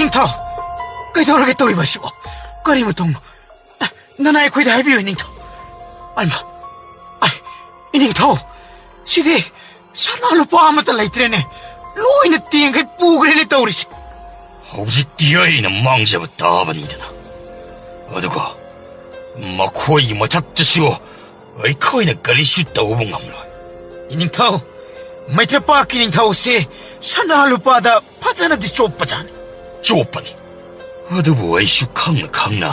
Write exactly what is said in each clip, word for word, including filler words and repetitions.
ꯏꯅꯤꯡꯊꯧ, ꯀꯩꯗꯧꯔꯒꯦ ꯇꯧꯔꯤꯕ ꯑꯁꯤꯕꯣ? ꯀꯔꯤ ꯃꯇꯧꯅꯣ? ꯑꯦ, ꯅꯅꯥꯏ ꯑꯩꯈꯣꯏꯗ ꯍꯥꯏꯕꯤꯌꯨ, ꯏꯅꯤꯡꯊꯧ꯫ ꯑꯩꯃ, ꯑꯩ, ꯏꯅꯤꯡꯊꯧ, ꯁꯤꯗꯤ ꯁꯅꯥ ꯂꯨꯄꯥ ꯑꯃꯠꯇ ꯂꯩꯇ꯭ꯔꯦꯅꯦ꯫ ꯂꯣꯏꯅ ꯇꯦꯡꯈꯩ ꯄꯨꯈ꯭ꯔꯦꯅꯦ ꯇꯧꯔꯤꯁꯦ꯫ ꯍꯧꯖꯤꯛꯇꯤ ꯑꯩꯅ ꯃꯥꯡꯖꯕ ꯇꯥꯕꯅꯤꯗꯅ꯫ ꯑꯗꯨꯒ ꯃꯈꯣꯏꯒꯤ ꯃꯊꯛꯇꯁꯨ ꯑꯩꯈꯣꯏꯅ ꯀꯔꯤꯁꯨ ꯇꯧꯕ ꯉꯝꯂꯣꯏ꯫ ꯏꯅꯤꯡꯊꯧ, ꯃꯩꯇ꯭ꯔꯄꯥꯛꯀꯤ ꯅꯤꯡꯊꯧꯁꯤ ꯁꯅꯥ ꯂꯨꯄꯥꯗ ꯐꯖꯅꯗꯤ ꯆꯣꯞꯄꯖꯥꯠꯅꯤ꯫ ꯆꯣꯞꯄꯅꯤ꯫ ꯑꯗꯨꯕꯨ ꯑꯩꯁꯨ ꯈꯪꯅ ꯈꯪꯅ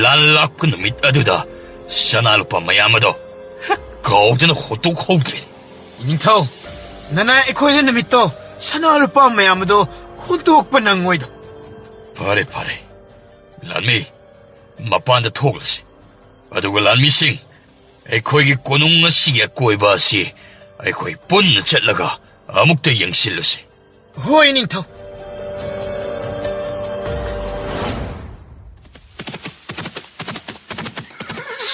ꯂꯥꯟ ꯂꯥꯛꯄ ꯅꯨꯃꯤꯠ ꯑꯗꯨꯗ ꯁꯅꯥ ꯂꯨꯄꯥ ꯃꯌꯥꯝ ꯑꯗꯣ ꯀꯥꯎꯗꯅ ꯍꯨꯟꯗꯣꯛꯍꯧꯗ꯭ꯔꯦ꯫ ꯏꯅꯤꯡꯊꯧ, ꯅꯅꯥꯏ ꯑꯩꯈꯣꯏꯗ ꯅꯨꯃꯤꯠꯇꯣ ꯁꯅꯥ ꯂꯨꯄꯥ ꯃꯌꯥꯝ ꯑꯗꯣ ꯍꯨꯟꯗꯣꯛꯄ ꯅꯪꯉꯣꯏꯗꯣ꯫ ꯐꯔꯦ, ꯐꯔꯦ꯫ ꯂꯥꯟꯃꯤ, ꯃꯄꯥꯟꯗ ꯊꯣꯛꯂꯁꯤ꯫ ꯑꯗꯨꯒ ꯂꯥꯟꯃꯤꯁꯤꯡ, ꯑꯩꯈꯣꯏꯒꯤ ꯀꯣꯅꯨꯡ ꯑꯁꯤꯒꯤ ꯑꯀꯣꯏꯕ ꯑꯁꯤ ꯑꯩꯈꯣꯏ ꯄꯨꯟꯅ ꯆꯠꯂꯒ ꯑꯃꯨꯛꯇ ꯌꯦꯡꯁꯤꯜꯂꯨꯁꯤ꯫ ꯍꯣꯏ, ꯅꯤꯡꯊꯧ꯫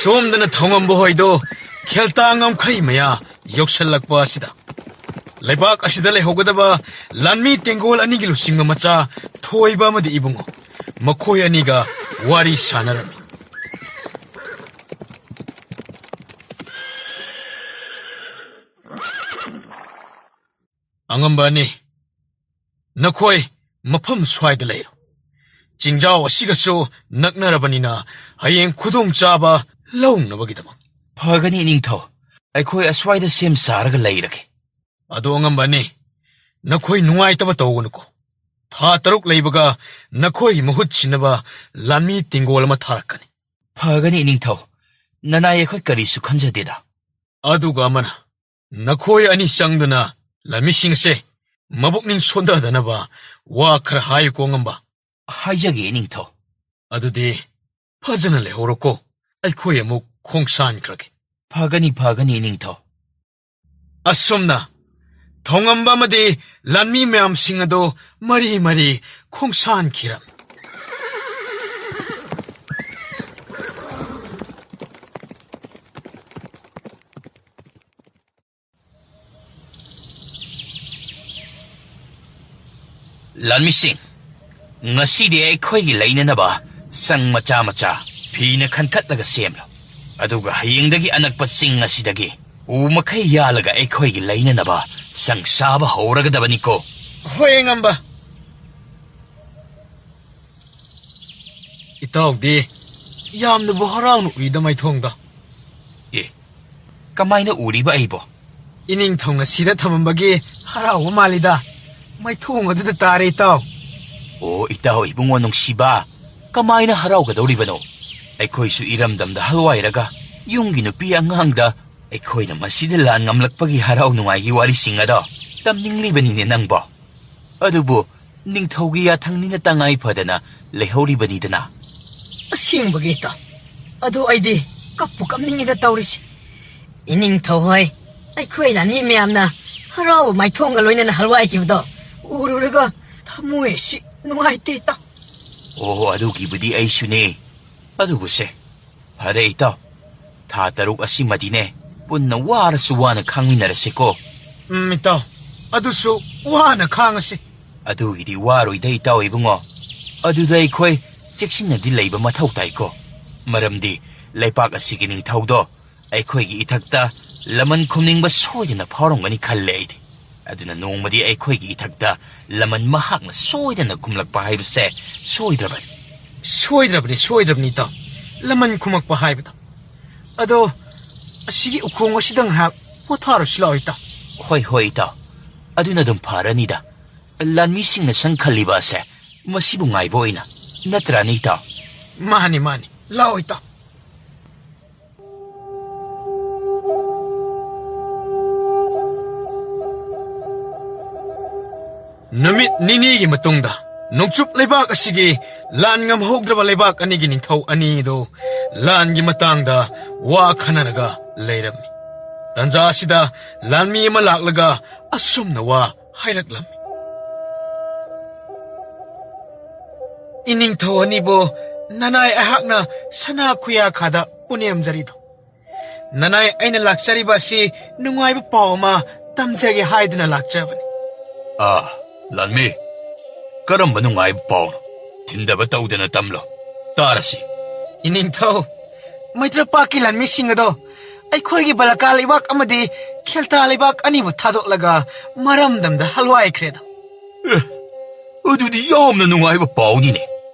ꯁꯣꯝꯗꯅ ꯊꯧꯉꯝꯕ ꯍꯣꯏꯗꯣ ꯈꯦꯜꯇꯥ ꯉꯝꯈꯩ ꯃꯌꯥ ꯌꯧꯁꯜꯂꯛꯄ ꯑꯁꯤꯗ, ꯂꯩꯕꯥꯛ ꯑꯁꯤꯗ ꯂꯩꯍꯧꯒꯗꯕ ꯂꯥꯟꯃꯤ ꯇꯦꯡꯒꯣꯜ ꯑꯅꯤꯒꯤ ꯂꯨꯆꯤꯡꯕ ꯃꯆꯥ ꯊꯣꯏꯕ ꯑꯃꯗꯤ ꯏꯕꯨꯡꯉꯣ, ꯃꯈꯣꯏ ꯑꯅꯤꯒ ꯋꯥꯔꯤ ꯁꯥꯟꯅꯔꯝꯃꯤ꯫ ꯑꯉꯝꯕ ꯑꯅꯤ, ꯅꯈꯣꯏ ꯃꯐꯝ ꯁ꯭ꯋꯥꯏꯗ ꯂꯩꯔꯣ꯫ ꯆꯤꯡꯖꯥꯎ ꯑꯁꯤꯒꯁꯨ ꯅꯛꯅꯔꯕꯅꯤꯅ ꯍꯌꯦꯡ ꯈꯨꯗꯣꯡꯆꯥꯕ ꯂꯧꯅꯕꯒꯤꯗꯃꯛ꯫ ꯐꯒꯅꯤ, ꯏꯅꯤꯡꯊꯧ꯫ ꯑꯩꯈꯣꯏ ꯑꯁ꯭ꯋꯥꯏꯗ ꯁꯦꯝ ꯁꯥꯔꯒ ꯂꯩꯔꯒꯦ꯫ ꯑꯗꯣ ꯑꯉꯝꯕ ꯑꯅꯤ, ꯅꯈꯣꯏ ꯅꯨꯡꯉꯥꯏꯇꯕ ꯇꯧꯒꯅꯨꯀꯣ꯫ ꯊꯥ ꯇꯔꯨꯛ ꯂꯩꯕꯒ ꯅꯈꯣꯏꯒꯤ ꯃꯍꯨꯠ ꯁꯤꯟꯅꯕ ꯂꯥꯟꯃꯤ ꯇꯦꯡꯒꯣꯜ ꯑꯃ ꯊꯥꯔꯛꯀꯅꯤ꯫ ꯐꯒꯅꯤ, ꯏꯅꯤꯡꯊꯧ꯫ ꯅꯅꯥꯏ ꯑꯩꯈꯣꯏ ꯀꯔꯤꯁꯨ ꯈꯟꯖꯗꯦꯗ꯫ ꯑꯗꯨꯒ ꯑꯃꯅ, ꯅꯈꯣꯏ ꯑꯅꯤ ꯆꯪꯗꯨꯅ ꯂꯥꯟꯃꯤꯁꯤꯡꯁꯦ ꯃꯕꯨꯛꯅꯤꯡ ꯁꯣꯟꯊꯗꯅꯕ ꯋꯥ ꯈꯔ ꯍꯥꯏꯌꯨꯀꯣ, ꯑꯉꯝꯕ꯫ ꯍꯥꯏꯖꯒꯦ, ꯏꯅꯤꯡꯊꯧ꯫ ꯑꯗꯨꯗꯤ ꯐꯖꯅ ꯂꯩꯍꯧꯔꯣꯀꯣ, ꯑꯩꯈꯣꯏ ꯑꯃꯨꯛ ꯈꯣꯡꯁꯥꯟꯈ꯭ꯔꯒꯦ꯫ ꯐꯒꯅꯤ, ꯐꯒꯅꯤ, ꯏꯅꯤꯡꯊꯧ꯫ ꯑꯁꯨꯝꯅ ꯊꯧꯉꯝꯕ ꯑꯃꯗꯤ ꯂꯥꯟꯃꯤ ꯃꯌꯥꯝꯁꯤꯡ ꯑꯗꯨ ꯃꯔꯤ ꯃꯔꯤ ꯈꯣꯡꯁꯥꯟꯈꯤꯔꯝꯃꯤ꯫ ꯂꯥꯟꯃꯤꯁꯤꯡ, ꯉꯁꯤꯗꯤ ꯑꯩꯈꯣꯏꯒꯤ ꯂꯩꯅꯅꯕ ꯁꯪ ꯃꯆꯥ ꯃꯆꯥ ꯐꯤꯅ ꯈꯟꯊꯠꯂꯒ ꯁꯦꯝꯂꯣ꯫ ꯑꯗꯨꯒ ꯍꯌꯦꯡꯗꯒꯤ ꯑꯅꯛꯄ ꯆꯤꯡ ꯑꯁꯤꯗꯒꯤ ꯎ ꯃꯈꯩ ꯌꯥꯜꯂꯒ ꯑꯩꯈꯣꯏꯒꯤ ꯂꯩꯅꯅꯕ ꯁꯪ ꯁꯥꯕ ꯍꯧꯔꯒꯗꯕꯅꯤꯀꯣ꯫ ꯍꯣꯏ, ꯑꯉꯝꯕ꯫ ꯏꯇꯥꯎꯗꯤ ꯌꯥꯝꯅꯕꯨ ꯍꯔꯥꯎꯅ ꯎꯏꯗ ꯃꯥꯏꯊꯣꯡꯗ꯫ ꯑꯦ, ꯀꯃꯥꯏꯅ ꯎꯔꯤꯕ ꯑꯩꯕꯣ? ꯏꯅꯤꯡꯊꯧꯅ ꯁꯤꯗ ꯊꯝꯃꯝꯕꯒꯤ ꯍꯔꯥꯎꯕ ꯃꯥꯜꯂꯤꯗ꯫ ꯃꯥꯏꯊꯣꯡ ꯑꯗꯨꯗ ꯇꯥꯔꯦ, ꯏꯇꯥꯎ꯫ ꯑꯣ, ꯏꯇꯥꯎ ꯏꯕꯨꯡꯉꯣ ꯅꯨꯡꯁꯤꯕ, ꯀꯃꯥꯏꯅ ꯍꯔꯥꯎꯒꯗꯧꯔꯤꯕꯅꯣ? ꯑꯩꯈꯣꯏꯁꯨ ꯏꯔꯝꯗꯝꯗ ꯍꯜꯋꯥꯏꯔꯒ ꯌꯨꯝꯒꯤ ꯅꯨꯄꯤ ꯑꯉꯥꯡꯗ ꯑꯩꯈꯣꯏꯅ ꯃꯁꯤꯗ ꯂꯥꯟ ꯉꯝꯂꯛꯄꯒꯤ ꯍꯔꯥꯎ ꯅꯨꯡꯉꯥꯏꯒꯤ ꯋꯥꯔꯤꯁꯤꯡ ꯑꯗꯣ ꯇꯝꯅꯤꯡꯂꯤꯕꯅꯤꯅꯦ ꯅꯪꯕꯣ꯫ ꯑꯗꯨꯕꯨ ꯅꯤꯡꯊꯧꯒꯤ ꯌꯥꯊꯪꯅꯤꯅ ꯇꯉꯥꯏ ꯐꯗꯅ ꯂꯩꯍꯧꯔꯤꯕꯅꯤꯗꯅ꯫ ꯑꯁꯦꯡꯕꯒꯤ ꯏꯇꯥꯎ, ꯑꯗꯨ ꯑꯩꯗꯤ ꯀꯞꯄꯨ ꯀꯞꯅꯤꯡꯉꯤꯗ ꯇꯧꯔꯤꯁꯦ꯫ ꯏꯅꯤꯡꯊꯧ ꯍꯣꯏ, ꯑꯩꯈꯣꯏ ꯂꯥꯟꯃꯤ ꯃꯌꯥꯝꯅ ꯍꯔꯥꯎꯕ ꯃꯥꯏꯊꯣꯡꯒ ꯂꯣꯏꯅꯅ ꯍꯜꯋꯥꯏꯈꯤꯕꯗꯣ ꯎꯔꯨꯔꯒ ꯊꯃꯣꯏ ꯑꯁꯤ ꯅꯨꯡꯉꯥꯏꯇꯦ ꯏꯇꯥꯎ꯫ ꯑꯣ, ꯑꯗꯨꯒꯤꯕꯨꯗꯤ ꯑꯩꯁꯨꯅꯦ꯫ ꯑꯗꯨꯕꯨꯁꯦ, ꯐꯔꯦ ꯏꯇꯥꯎ, ꯊꯥ ꯇꯔꯨꯛ ꯑꯁꯤꯃꯗꯤꯅꯦ ꯄꯨꯟꯅ ꯋꯥꯔꯁꯨ ꯋꯥꯅ ꯈꯥꯡꯃꯤꯟꯅꯔꯁꯤꯀꯣ꯫ ꯎꯝ, ꯏꯇꯥꯎ, ꯑꯗꯨꯁꯨ ꯋꯥꯅ ꯈꯥꯡꯉꯁꯤ꯫ ꯑꯗꯨꯒꯤꯗꯤ ꯋꯥꯔꯣꯏꯗ ꯏꯇꯥꯎ ꯏꯕꯨꯡꯉꯣ꯫ ꯑꯗꯨꯗ ꯑꯩꯈꯣꯏ ꯆꯦꯛꯁꯤꯟꯅꯗꯤ ꯂꯩꯕ ꯃꯊꯧ ꯇꯥꯏꯀꯣ꯫ ꯃꯔꯝꯗꯤ ꯂꯩꯄꯥꯛ ꯑꯁꯤꯒꯤ ꯅꯤꯡꯊꯧꯗꯣ ꯑꯩꯈꯣꯏꯒꯤ ꯏꯊꯛꯇ ꯂꯃꯟ ꯈꯨꯝꯅꯤꯡꯕ ꯁꯣꯏꯗꯅ ꯐꯥꯎꯔꯝꯒꯅꯤ ꯈꯜꯂꯦ ꯑꯩꯗꯤ꯫ ꯑꯗꯨꯅ ꯅꯣꯡꯃꯗꯤ ꯑꯩꯈꯣꯏꯒꯤ ꯏꯊꯛꯇ ꯂꯃꯟ ꯃꯍꯥꯛꯅ ꯁꯣꯏꯗꯅ ꯈꯨꯝꯂꯛꯄ ꯍꯥꯏꯕꯁꯦ ꯁꯣꯏꯗ꯭ꯔꯕꯅꯤ꯫ ꯁꯣꯏꯗ꯭ꯔꯕꯅꯤ, ꯁꯣꯏꯗ꯭ꯔꯕꯅꯤ ꯏꯇꯥꯎ, ꯂꯃꯟ ꯈꯨꯝꯃꯛꯄ ꯍꯥꯏꯕꯗꯣ꯫ ꯑꯗꯣ ꯑꯁꯤꯒꯤ ꯎꯈꯣꯡ ꯑꯁꯤꯗ ꯉꯥꯏꯍꯥꯛ ꯄꯣꯊꯥꯔꯨꯁꯤ ꯂꯥꯛꯑꯣ ꯏꯇꯥꯎ꯫ ꯍꯣꯏ, ꯍꯣꯏ ꯏꯇꯥꯎ, ꯑꯗꯨꯅ ꯑꯗꯨꯝ ꯐꯔꯅꯤꯗ꯫ ꯂꯥꯟꯃꯤꯁꯤꯡꯅ ꯁꯪ ꯈꯜꯂꯤꯕ ꯑꯁꯦ ꯃꯁꯤꯕꯨ ꯉꯥꯏꯕ ꯑꯣꯏꯅ, ꯅꯠꯇ꯭ꯔꯥꯅꯦ ꯏꯇꯥꯎ? ꯃꯥꯅꯤ, ꯃꯥꯅꯤ, ꯂꯥꯛꯑꯣ ꯏꯇꯥꯎ꯫ ꯅꯨꯃꯤꯠ ꯅꯤꯅꯤꯒꯤ ꯃꯇꯨꯡꯗ ꯅꯣꯡꯆꯨꯞ ꯂꯩꯕꯥꯛ ꯑꯁꯤꯒꯤ ꯂꯥꯟ ꯉꯝꯍꯧꯗ꯭ꯔꯕ ꯂꯩꯕꯥꯛ ꯑꯅꯤꯒꯤ ꯅꯤꯡꯊꯧ ꯑꯅꯤꯗꯨ ꯂꯥꯟꯒꯤ ꯃꯇꯥꯡꯗ ꯋꯥ ꯈꯟꯅꯔꯒ ꯂꯩꯔꯝꯃꯤ꯫ ꯇꯟꯖꯥ ꯑꯁꯤꯗ ꯂꯥꯟꯃꯤ ꯑꯃ ꯂꯥꯛꯂꯒ ꯑꯁꯨꯝꯅ ꯋꯥ ꯍꯥꯏꯔꯛꯂꯝꯃꯤ꯫ ꯏꯅꯤꯡꯊꯧ ꯑꯅꯤꯕꯨ ꯅꯅꯥꯏ ꯑꯩꯍꯥꯛꯅ ꯁꯅꯥ ꯈꯨꯌꯥꯈꯥꯗ ꯄꯨꯅꯦꯝꯖꯔꯤꯗꯣ꯫ ꯅꯅꯥꯏ ꯑꯩꯅ ꯂꯥꯛꯆꯔꯤꯕ ꯑꯁꯤ ꯅꯨꯡꯉꯥꯏꯕ ꯄꯥꯎ ꯑꯃ ꯇꯝꯖꯒꯦ ꯍꯥꯏꯗꯨꯅ ꯂꯥꯛꯆꯕꯅꯤ꯫ ꯑꯥ, ꯂꯥꯟꯃꯤ, ꯀꯔꯝꯕ ꯅꯨꯡꯉꯥꯏꯕ ꯄꯥꯎꯅꯣ? ꯊꯤꯟꯗꯕ ꯇꯧꯗꯅ ꯇꯝꯂꯣ, ꯇꯥꯔꯁꯤ꯫ ꯏꯅꯤꯡꯊꯧ, ꯃꯩꯇ꯭ꯔꯄꯥꯛꯀꯤ ꯂꯥꯟꯃꯤꯁꯤꯡ ꯑꯗꯣ ꯑꯩꯈꯣꯏꯒꯤ ꯕꯂꯀꯥ ꯂꯩꯕꯥꯛ ꯑꯃꯗꯤ ꯈꯦꯜꯇꯥ ꯂꯩꯕꯥꯛ ꯑꯅꯤꯕꯨ ꯊꯥꯗꯣꯛꯂꯒ ꯃꯔꯝꯗꯝꯗ ꯍꯜꯋꯥꯏꯈ꯭ꯔꯦꯗꯣ꯫ ꯑꯦ, ꯑꯗꯨꯗꯤ ꯌꯥꯝꯅ ꯅꯨꯡꯉꯥꯏꯕ ꯄꯥꯎꯅꯤꯅꯦ꯫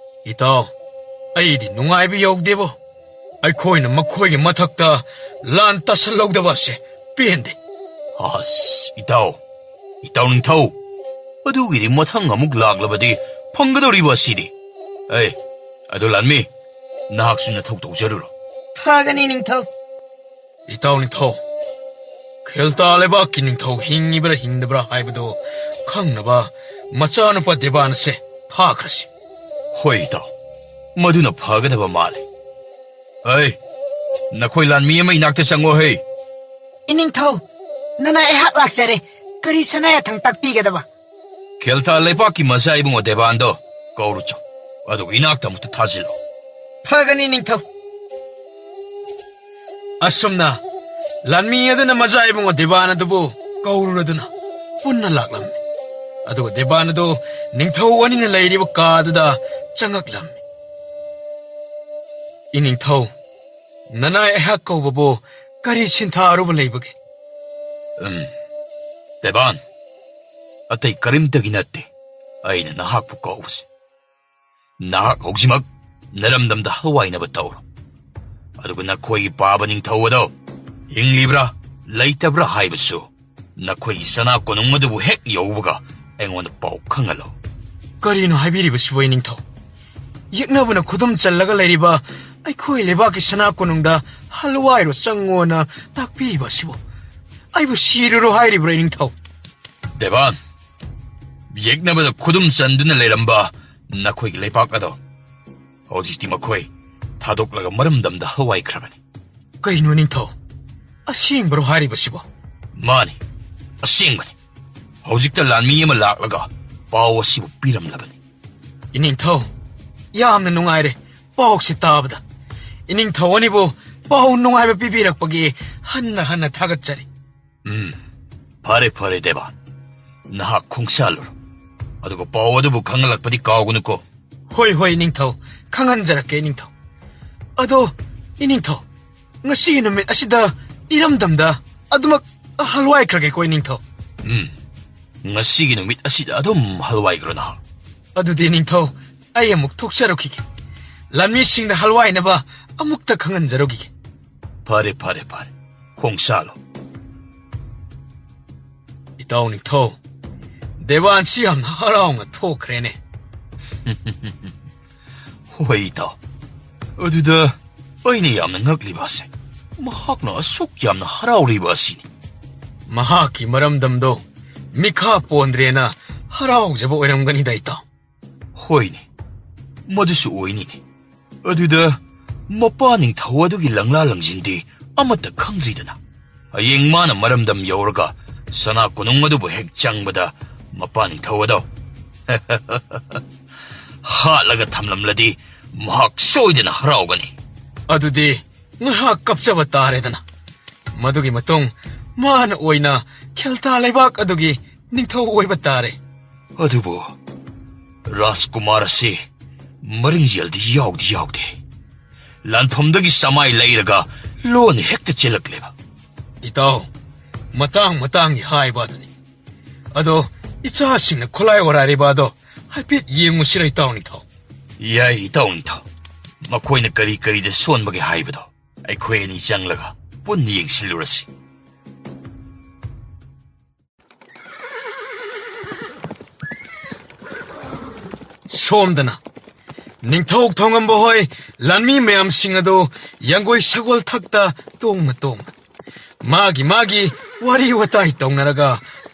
ꯏꯇꯥꯎ, ꯑꯩꯗꯤ ꯅꯨꯡꯉꯥꯏꯕ ꯌꯧꯗꯦꯕꯣ꯫ ꯑꯩꯈꯣꯏꯅ ꯃꯈꯣꯏꯒꯤ ꯃꯊꯛꯇ ꯂꯥꯟ ꯇꯥꯁꯜꯍꯧꯗꯕ ꯑꯁꯦ ꯄꯦꯟꯗꯦ꯫ ꯑꯁ, ꯏꯇꯥꯎ, ꯏꯇꯥꯎ ꯅꯤꯡꯊꯧ, ꯑꯗꯨꯒꯤꯗꯤ ꯃꯊꯪ ꯑꯃꯨꯛ ꯂꯥꯛꯂꯕꯗꯤ ꯐꯪꯒꯗꯧꯔꯤꯕ ꯑꯁꯤꯗꯤ꯫ ꯑꯦ, ꯑꯗꯨ ꯂꯥꯟꯃꯤ, ꯅꯍꯥꯛꯁꯨ ꯅꯊꯧ ꯇꯧꯖꯔꯨꯔꯣ꯫ ꯐꯒꯅꯤ ꯅꯤꯡꯊꯧ꯫ ꯏꯇꯥꯎ ꯅꯤꯡꯊꯧ, ꯈꯦꯜꯇꯥ ꯂꯩꯕꯥꯛꯀꯤ ꯅꯤꯡꯊꯧ ꯍꯤꯡꯉꯤꯕ꯭ꯔꯥ ꯍꯤꯡꯗꯕ꯭ꯔꯥ ꯍꯥꯏꯕꯗꯨ ꯈꯪꯅꯕ ꯃꯆꯥꯅꯨꯄꯥ ꯗꯦꯕꯥꯟ ꯑꯁꯦ ꯊꯥꯈ꯭ꯔꯁꯤ꯫ ꯍꯣꯏ ꯏꯇꯥꯎ, ꯃꯗꯨꯅ ꯐꯒꯗꯕ ꯃꯥꯜꯂꯤ꯫ ꯑꯩ, ꯅꯈꯣꯏ ꯂꯥꯟꯃꯤ ꯑꯃ ꯏꯅꯥꯛꯇ ꯆꯪꯉꯣ ꯍꯦ꯫ ꯏꯅꯤꯡꯊꯧ, ꯅꯅꯥꯏ ꯑꯩꯍꯥꯛ ꯂꯥꯛꯆꯔꯦ꯫ ꯀꯔꯤ ꯁꯅꯥ ꯌꯥꯊꯪ ꯇꯥꯛꯄꯤꯒꯗꯕ? ꯈꯦꯜꯇꯥ ꯂꯩꯄꯥꯛꯀꯤ ꯃꯆꯥ ꯏꯕꯨꯡꯉꯣ ꯗꯦꯕꯥꯟꯗꯣ ꯀꯧꯔꯨ ꯆꯣ, ꯑꯗꯨꯒ ꯏꯅꯥꯛꯇ ꯑꯃꯨꯛꯇ ꯊꯥꯖꯤꯜꯂꯨ꯫ ꯐꯒꯅꯤ ꯅꯤꯡꯊꯧ꯫ ꯑꯁꯨꯝꯅ ꯂꯥꯟꯃꯤ ꯑꯗꯨꯅ ꯃꯆꯥ ꯏꯕꯨꯡꯉꯣ ꯗꯦꯕꯥꯟ ꯑꯗꯨꯕꯨ ꯀꯧꯔꯨꯔꯗꯨꯅ ꯄꯨꯟꯅ ꯂꯥꯛꯂꯝꯃꯤ꯫ ꯑꯗꯨꯒ ꯗꯦꯕꯥꯟ ꯑꯗꯨ ꯅꯤꯡꯊꯧ ꯑꯅꯤꯅ ꯂꯩꯔꯤꯕ ꯀꯥ ꯑꯗꯨꯗ ꯆꯪꯉꯛꯂꯝꯃꯤ꯫ ꯏꯅꯤꯡꯊꯧ, ꯅꯅꯥꯏ ꯑꯩꯍꯥꯛ ꯀꯧꯕꯕꯨ ꯀꯔꯤ ꯁꯤꯟꯊꯥ ꯑꯔꯨꯕ ꯂꯩꯕꯒꯦ? ꯎꯝ, ꯗꯦꯕꯥꯟ, ꯑꯇꯩ ꯀꯔꯤꯝꯇꯒꯤ ꯅꯠꯇꯦ ꯑꯩꯅ ꯅꯍꯥꯛꯄꯨ ꯀꯧꯕꯁꯦ꯫ ꯅꯍꯥꯛ ꯍꯧꯖꯤꯛꯃꯛ ꯅꯔꯝꯗꯝꯗ ꯍꯋꯥꯏꯅꯕ ꯇꯧꯔꯣ꯫ ꯑꯗꯨꯒ ꯅꯈꯣꯏꯒꯤ ꯄꯥꯕ ꯅꯤꯡꯊꯧ ꯑꯗꯣ ꯍꯤꯡꯂꯤꯕ꯭ꯔꯥ ꯂꯩꯇꯕ꯭ꯔꯥ ꯍꯥꯏꯕꯁꯨ ꯅꯈꯣꯏꯒꯤ ꯁꯅꯥ ꯀꯣꯅꯨꯡ ꯑꯗꯨꯕꯨ ꯍꯦꯛ ꯌꯧꯕꯒ ꯑꯩꯉꯣꯟꯗ ꯄꯥꯎ ꯈꯪꯍꯜꯂꯣ꯫ ꯀꯔꯤꯅꯣ ꯍꯥꯏꯕꯤꯔꯤꯕꯁꯤꯕꯨ, ꯏꯅꯤꯡꯊꯧ? ꯌꯦꯛꯅꯕꯅ ꯈꯨꯗꯨꯝ ꯆꯜꯂꯒ ꯂꯩꯔꯤꯕ ꯑꯩꯈꯣꯏ ꯂꯩꯕꯥꯛꯀꯤ ꯁꯅꯥ ꯀꯣꯅꯨꯡꯗ ꯍꯜꯋꯥꯏꯔꯣ ꯆꯪꯉꯣꯅ ꯇꯥꯛꯄꯤꯔꯤꯕ ꯑꯁꯤꯕꯨ? ꯑꯩꯕꯨ ꯁꯤꯔꯨꯔꯣ ꯍꯥꯏꯔꯤꯕ꯭ꯔꯥ, ꯏꯅꯤꯡꯊꯧ? ꯗꯦꯕꯥꯟ, ꯌꯦꯛꯅꯕꯗ ꯈꯨꯗꯨꯝ ꯆꯟꯗꯨꯅ ꯂꯩꯔꯝꯕ ꯅꯈꯣꯏꯒꯤ ꯂꯩꯕꯥꯛ ꯑꯗꯣ ꯍꯧꯖꯤꯛꯇꯤ ꯃꯈꯣꯏ ꯊꯥꯗꯣꯛꯂꯒ ꯃꯔꯝꯗꯝꯗ ꯍꯋꯥꯏꯈ꯭ꯔꯕꯅꯤ꯫ ꯀꯩꯅꯣ ꯅꯤꯡꯊꯧ? ꯑꯁꯦꯡꯕꯔꯣ ꯍꯥꯏꯔꯤꯕꯁꯤꯕꯣ? ꯃꯥꯅꯤ, ꯑꯁꯦꯡꯕꯅꯤ꯫ ꯍꯧꯖꯤꯛꯇ ꯂꯥꯟꯃꯤ ꯑꯃ ꯂꯥꯛꯂꯒ ꯄꯥꯎ ꯑꯁꯤꯕꯨ ꯄꯤꯔꯝꯂꯕꯅꯤ꯫ ꯏꯅꯤꯡꯊꯧ, ꯌꯥꯝꯅ ꯅꯨꯡꯉꯥꯏꯔꯦ ꯄꯥꯎꯁꯤ ꯇꯥꯕꯗ꯫ ꯏꯅꯤꯡꯊꯧ ꯑꯅꯤꯕꯨ ꯄꯥꯎ ꯅꯨꯡꯉꯥꯏꯕ ꯄꯤꯕꯤꯔꯛꯄꯒꯤ ꯍꯟꯅ ꯍꯟꯅ ꯊꯥꯒꯠꯆꯔꯤ꯫ ꯎꯝ, ꯐꯔꯦ, ꯐꯔꯦ, ꯗꯦꯕꯥꯟ꯫ ꯅꯍꯥꯛ ꯈꯣꯡꯁꯥꯜꯂꯨꯔꯣ꯫ ꯑꯗꯨꯒ ꯄꯥꯎ ꯑꯗꯨꯕꯨ ꯈꯪꯍꯜꯂꯛꯄꯗꯤ ꯀꯥꯎꯒꯅꯨꯀꯣ꯫ ꯍꯣꯏ, ꯍꯣꯏ, ꯏꯅꯤꯡꯊꯧ꯫ ꯈꯪꯍꯟꯖꯔꯛꯀꯦ, ꯏꯅꯤꯡꯊꯧ꯫ ꯑꯗꯣ, ꯏꯅꯤꯡꯊꯧ, ꯉꯁꯤꯒꯤ ꯅꯨꯃꯤꯠ ꯑꯁꯤꯗ ꯏꯔꯝꯗꯝꯗ ꯑꯗꯨꯃꯛ ꯍꯜꯋꯥꯏꯈ꯭ꯔꯒꯦꯀꯣ, ꯏꯅꯤꯡꯊꯧ꯫ ꯎꯝ, ꯉꯁꯤꯒꯤ ꯅꯨꯃꯤꯠ ꯑꯁꯤꯗ ꯑꯗꯨꯝ ꯍꯜꯋꯥꯏꯈ꯭ꯔꯣ ꯅꯍꯥꯛ꯫ ꯑꯗꯨꯗꯤ, ꯏꯅꯤꯡꯊꯧ, ꯑꯩ ꯑꯃꯨꯛ ꯊꯣꯛꯆꯔꯨꯈꯤꯒꯦ꯫ ꯂꯥꯟꯃꯤꯁꯤꯡꯗ ꯍꯜꯋꯥꯏꯅꯕ ꯑꯃꯨꯛꯇ ꯈꯪꯍꯟꯖꯔꯨꯈꯤꯒꯦ꯫ ꯐꯔꯦ, ꯐꯔꯦ, ꯐꯔꯦ꯫ ꯈꯣꯡꯁꯥꯂꯣ꯫ ꯏꯇꯥꯎ ꯅꯤꯡꯊꯧ, ꯗꯦꯋꯥꯟꯁꯤ ꯌꯥꯝꯅ ꯍꯔꯥꯎꯅ ꯊꯣꯛꯈ꯭ꯔꯦꯅꯦ꯫ ꯍꯣꯏ, ꯏꯇꯥꯎ꯫ ꯑꯗꯨꯗ ꯑꯩꯅ ꯌꯥꯝꯅ ꯉꯛꯂꯤꯕ ꯑꯁꯦ, ꯃꯍꯥꯛꯅ ꯑꯁꯨꯛ ꯌꯥꯝꯅ ꯍꯔꯥꯎꯔꯤꯕ ꯑꯁꯤꯅꯤ꯫ ꯃꯍꯥꯛꯀꯤ ꯃꯔꯝꯗꯝꯗꯣ ꯃꯤꯈꯥ ꯄꯣꯟꯗ꯭ꯔꯦꯅ ꯍꯔꯥꯎꯖꯕ ꯑꯣꯏꯔꯝꯒꯅꯤꯗ, ꯏꯇꯥꯎ꯫ ꯍꯣꯏꯅꯦ, ꯃꯗꯨꯁꯨ ꯑꯣꯏꯅꯤꯅꯦ꯫ ꯑꯗꯨꯗ ꯃꯄꯥ ꯅꯤꯡꯊꯧ ꯑꯗꯨꯒꯤ ꯂꯪꯂꯥ ꯂꯪꯖꯤꯟꯗꯤ ꯑꯃꯠꯇ ꯈꯪꯗ꯭ꯔꯤꯗꯅ꯫ ꯍꯌꯦꯡ ꯃꯥꯅ ꯃꯔꯝꯗꯝ ꯌꯧꯔꯒ ꯁꯅꯥ ꯀꯣꯅꯨꯡ ꯑꯗꯨꯕꯨ ꯍꯦꯛ ꯆꯪꯕꯗ, ꯃꯄꯥ ꯅꯤꯡꯊꯧ ꯑꯗꯣ ꯍꯥꯠꯂꯒ ꯊꯝꯂꯝꯂꯗꯤ, ꯃꯍꯥꯛ ꯁꯣꯏꯗꯅ ꯍꯔꯥꯎꯒꯅꯤ꯫ ꯑꯗꯨꯗꯤ ꯉꯥꯏꯍꯥꯛ ꯀꯞꯆꯕ ꯇꯥꯔꯦꯗꯅ꯫ ꯃꯗꯨꯒꯤ ꯃꯇꯨꯡ ꯃꯥꯅ ꯑꯣꯏꯅ ꯈꯦꯜꯇꯥ ꯂꯩꯕꯥꯛ ꯑꯗꯨꯒꯤ ꯅꯤꯡꯊꯧ ꯑꯣꯏꯕ ꯇꯥꯔꯦ꯫ ꯑꯗꯨꯕꯨ ꯔꯥꯖꯀꯨꯃꯥꯔ ꯑꯁꯤ ꯃꯔꯤꯡꯖꯦꯜꯗꯤ ꯌꯥꯎꯗꯤ ꯌꯥꯎꯗꯦ꯫ ꯂꯥꯟꯐꯝꯗꯒꯤ ꯁꯃꯥꯏ ꯂꯩꯔꯒ ꯂꯣꯟꯅ ꯍꯦꯛꯇ ꯆꯦꯜꯂꯛꯂꯦꯕ꯫ ꯏꯇꯥꯎ, ꯃꯇꯥꯡ ꯃꯇꯥꯡꯒꯤ ꯍꯥꯏꯕ ꯑꯗꯨꯅꯤ꯫ ꯑꯗꯣ, ꯏꯆꯥꯁꯤꯡꯅ ꯈꯨꯠꯂꯥꯏ ꯑꯣꯔꯥꯏꯔꯤꯕ ꯑꯗꯣ ꯍꯥꯏꯐꯦꯠ ꯌꯦꯡꯉꯨꯁꯤꯔ, ꯏꯇꯥꯎ ꯅꯤꯡꯊꯧ? ꯌꯥꯏ, ꯏꯇꯥꯎ ꯅꯤꯡꯊꯧ꯫ ꯃꯈꯣꯏꯅ ꯀꯔꯤ ꯀꯔꯤꯗ ꯁꯣꯟꯕꯒꯦ ꯍꯥꯏꯕꯗꯣ ꯑꯩꯈꯣꯏ ꯑꯅꯤ ꯆꯪꯂꯒ ꯄꯨꯟꯅ ꯌꯦꯡꯁꯤꯜꯂꯨꯔꯁꯤ꯫ ꯁꯣꯝꯗꯅ ꯅꯤꯡꯊꯧ ꯊꯣꯡꯉꯝꯕ ꯍꯣꯏ ꯂꯥꯟꯃꯤ ꯃꯌꯥꯝꯁꯤꯡ ꯑꯗꯨ ꯌꯥꯡꯒꯣꯏ ꯁꯒꯣꯜ ꯊꯛꯇ ꯇꯣꯡꯅ ꯇꯣꯡꯅ ꯃꯥꯒꯤ ꯃꯥꯒꯤ ꯋꯥꯔꯤ ꯋꯥꯇꯥꯏ ꯇꯧꯅꯔꯒ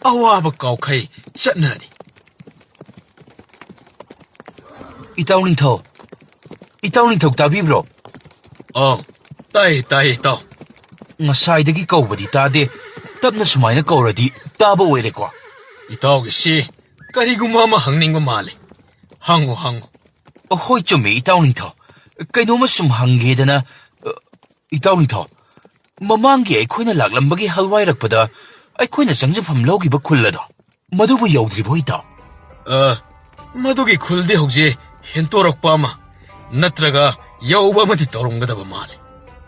ꯑꯋꯥꯕ ꯀꯥꯎꯈꯩ ꯆꯠꯅꯔꯤ꯫ ꯏꯇꯥꯎ ꯅꯤꯡꯊꯧ, ꯏꯇꯥꯎ ꯅꯤꯡꯊꯧ ꯇꯥꯕꯤꯕ꯭ꯔꯣ? ꯑꯥ, ꯇꯥꯏꯌꯦ, ꯇꯥꯏꯌꯦ, ꯏꯇꯥꯎ꯫ ꯉꯁꯥꯏꯗꯒꯤ ꯀꯧꯕꯗꯤ ꯇꯥꯗꯦ꯫ ꯇꯞꯅ ꯁꯨꯃꯥꯏꯅ ꯀꯧꯔꯗꯤ ꯇꯥꯕ ꯑꯣꯏꯔꯦꯀꯣ꯫ ꯏꯇꯥꯎꯒꯤꯁꯤ ꯀꯔꯤꯒꯨꯝꯕ ꯑꯃ ꯍꯪꯅꯤꯡꯕ ꯃꯥꯜꯂꯦ꯫ ꯍꯪꯉꯨ, ꯍꯪꯉꯨ꯫ ꯑꯍꯣꯏ, ꯆꯨꯝꯃꯤ, ꯏꯇꯥꯎ ꯅꯤꯡꯊꯧ꯫ ꯀꯩꯅꯣꯝꯃ ꯁꯨꯝ ꯍꯪꯒꯦꯗꯅ, ꯑ, ꯏꯇꯥꯎ ꯅꯤꯡꯊꯧ, ꯃꯃꯥꯡꯒꯤ ꯑꯩꯈꯣꯏꯅ ꯂꯥꯛꯂꯝꯕꯒꯤ ꯍꯜꯋꯥꯏꯔꯛꯄꯗ ꯑꯩꯈꯣꯏꯅ ꯆꯪꯖꯐꯝ ꯂꯧꯈꯤꯕ ꯈꯨꯜ ꯑꯗꯣ, ꯃꯗꯨꯕꯨ ꯌꯧꯗ꯭ꯔꯤꯕꯣ, ꯏꯇꯥꯎ? ꯑ, ꯃꯗꯨꯒꯤ ꯈꯨꯜꯗꯤ ꯍꯧꯖꯤꯛ ꯍꯦꯟꯇꯣꯔꯛꯄ ꯑꯃ ꯅꯠꯇ꯭ꯔꯒ ꯌꯧꯕ ꯑꯃꯗꯤ ꯇꯧꯔꯝꯒꯗꯕ ꯃꯥꯜꯂꯤ꯫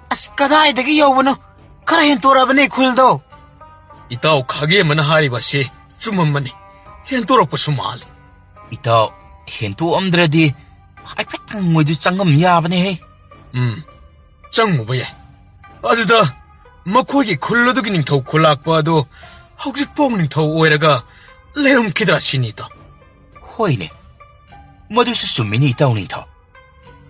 ꯑꯁ, ꯀꯗꯥꯏꯗꯒꯤ ꯌꯧꯕꯅꯣ? ꯈꯔ ꯍꯦꯟꯇꯣꯔꯛꯑꯕꯅꯦ ꯈꯨꯜꯗꯣ꯫ ꯏꯇꯥꯎ ꯈꯥꯒꯦꯝꯕꯅ ꯍꯥꯏꯔꯤꯕ ꯑꯁꯤ ꯆꯨꯝꯃꯝꯕꯅꯤ꯫ ꯍꯦꯟꯇꯣꯔꯛꯄꯁꯨ ꯃꯥꯜꯂꯤ꯫ ꯏꯇꯥꯎ, ꯍꯦꯟꯇꯣꯛꯑꯝꯗ꯭ꯔꯗꯤ ꯍꯥꯏꯐꯦꯠꯇꯪ ꯃꯣꯏꯗꯨ ꯆꯪꯉꯝ ꯌꯥꯕꯅꯦꯍꯦ꯫ ꯎꯝ, ꯆꯪꯉꯨꯕ ꯌꯥꯏ꯫ ꯑꯗꯨꯗ ꯃꯈꯣꯏꯒꯤ ꯈꯨꯜ ꯑꯗꯨꯒꯤ ꯅꯤꯡꯊꯧ ꯈꯨꯜꯂꯥꯛꯄ ꯑꯗꯨ ꯍꯧꯖꯤꯛꯐꯥꯎ ꯅꯤꯡꯊꯧ ꯑꯣꯏꯔꯒ ꯂꯩꯔꯝꯈꯤꯗ꯭ꯔꯥ ꯁꯤꯅꯤ, ꯏꯇꯥꯎ꯫ ꯍꯣꯏꯅꯦ, ꯃꯗꯨꯁꯨ ꯆꯨꯝꯃꯤꯅꯤ, ꯏꯇꯥꯎ ꯅꯤꯡꯊꯧ꯫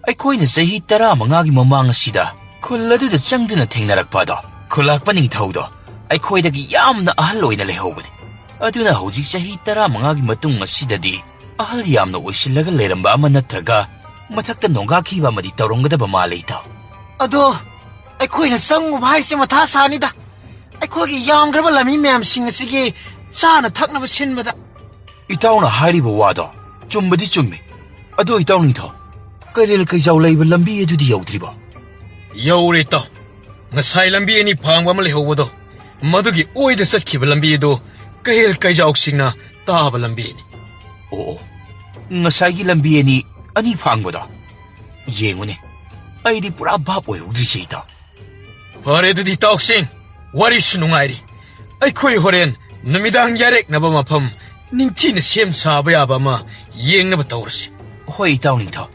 ꯑꯩꯈꯣꯏꯅ ꯆꯍꯤ ꯇꯔꯥꯃꯉꯥꯒꯤ ꯃꯃꯥꯡ ꯑꯁꯤꯗ ꯈꯨꯜ ꯑꯗꯨꯗ ꯆꯪꯗꯨꯅ ꯊꯦꯡꯅꯔꯛꯄ ꯑꯗꯣ, ꯈꯨꯜꯂꯥꯛꯄ ꯅꯤꯡꯊꯧꯗꯣ ꯑꯩꯈꯣꯏꯗꯒꯤ ꯌꯥꯝꯅ ꯑꯍꯜ ꯑꯣꯏꯅ ꯂꯩꯍꯧꯕꯅꯤ꯫ ꯑꯗꯨꯅ ꯍꯧꯖꯤꯛ ꯆꯍꯤ ꯇꯔꯥꯃꯉꯥꯒꯤ ꯃꯇꯨꯡ ꯑꯁꯤꯗꯗꯤ ꯑꯍꯜ ꯌꯥꯝꯅ ꯑꯣꯏꯁꯤꯜꯂꯒ ꯂꯩꯔꯝꯕ ꯑꯃ ꯅꯠꯇ꯭ꯔꯒ ꯃꯊꯛꯇ ꯅꯣꯡꯒꯥꯈꯤꯕ ꯑꯃꯗꯤ ꯇꯧꯔꯝꯒꯗꯕ ꯃꯥꯜꯂꯦ, ꯏꯇꯥꯎ꯫ ꯑꯗꯣ ꯑꯩꯈꯣꯏꯅ ꯆꯪꯉꯨꯕ ꯍꯥꯏꯁꯦ ꯃꯊꯥ ꯁꯥꯅꯤꯗ, ꯑꯩꯈꯣꯏꯒꯤ ꯌꯥꯝꯈ꯭ꯔꯕ ꯂꯥꯟꯃꯤ ꯃꯌꯥꯝꯁꯤꯡ ꯑꯁꯤꯒꯤ ꯆꯥꯅ ꯊꯛꯅꯕ ꯁꯤꯟꯕꯗ꯫ ꯏꯇꯥꯎꯅ ꯍꯥꯏꯔꯤꯕ ꯋꯥꯗꯣ ꯆꯨꯝꯕꯗꯤ ꯆꯨꯝꯃꯤ꯫ ꯑꯗꯣ ꯏꯇꯥꯎ ꯅꯤꯡꯊꯧ, ꯀꯩꯔꯦꯜ ꯀꯩꯖꯥꯎ ꯂꯩꯕ ꯂꯝꯕꯤ ꯑꯗꯨꯗꯤ ꯌꯧꯗ꯭ꯔꯤꯕꯣ? ꯌꯧꯔꯦ, ꯏꯇꯥꯎ꯫ ꯉꯁꯥꯏ ꯂꯝꯕꯤ ꯑꯅꯤ ꯐꯥꯡꯕ ꯑꯃ ꯂꯩꯍꯧꯕꯗꯣ, ꯃꯗꯨꯒꯤ ꯑꯣꯏꯗ ꯆꯠꯈꯤꯕ ꯂꯝꯕꯤ ꯑꯗꯨ ꯀꯩꯔꯦꯜ ꯀꯩꯖꯥꯎꯁꯤꯡꯅ ꯇꯥꯕ ꯂꯝꯕꯤꯅꯤ꯫ ꯑꯣ, ꯑꯣ꯫ ꯉꯁꯥꯏꯒꯤ ꯂꯝꯕꯤ ꯑꯅꯤ, ꯑꯅꯤ ꯐꯥꯡꯕꯗꯣ? ꯌꯦꯡꯉꯨꯅꯦ, ꯑꯩꯗꯤ ꯄꯨꯔꯥ ꯚꯥꯞ ꯑꯣꯏꯍꯧꯗ꯭ꯔꯤꯁꯦ, ꯏꯇꯥꯎ꯫ ꯐꯔꯦ, ꯑꯗꯨꯗꯤ ꯏꯇꯥꯎꯁꯤꯡ, ꯋꯥꯔꯤꯁꯨ ꯅꯨꯡꯉꯥꯏꯔꯤ꯫ ꯑꯩꯈꯣꯏ ꯍꯣꯔꯦꯟ ꯅꯨꯃꯤꯗꯥꯡ ꯌꯥꯔꯦꯛꯅꯕ ꯃꯐꯝ ꯅꯤꯡꯊꯤꯅ ꯁꯦꯝ ꯁꯥꯕ ꯌꯥꯕ ꯑꯃ ꯌꯦꯡꯅꯕ ꯇꯧꯔꯁꯤ꯫ ꯍꯣꯏ, ꯏꯇꯥꯎ ꯅꯤꯡꯊꯧ꯫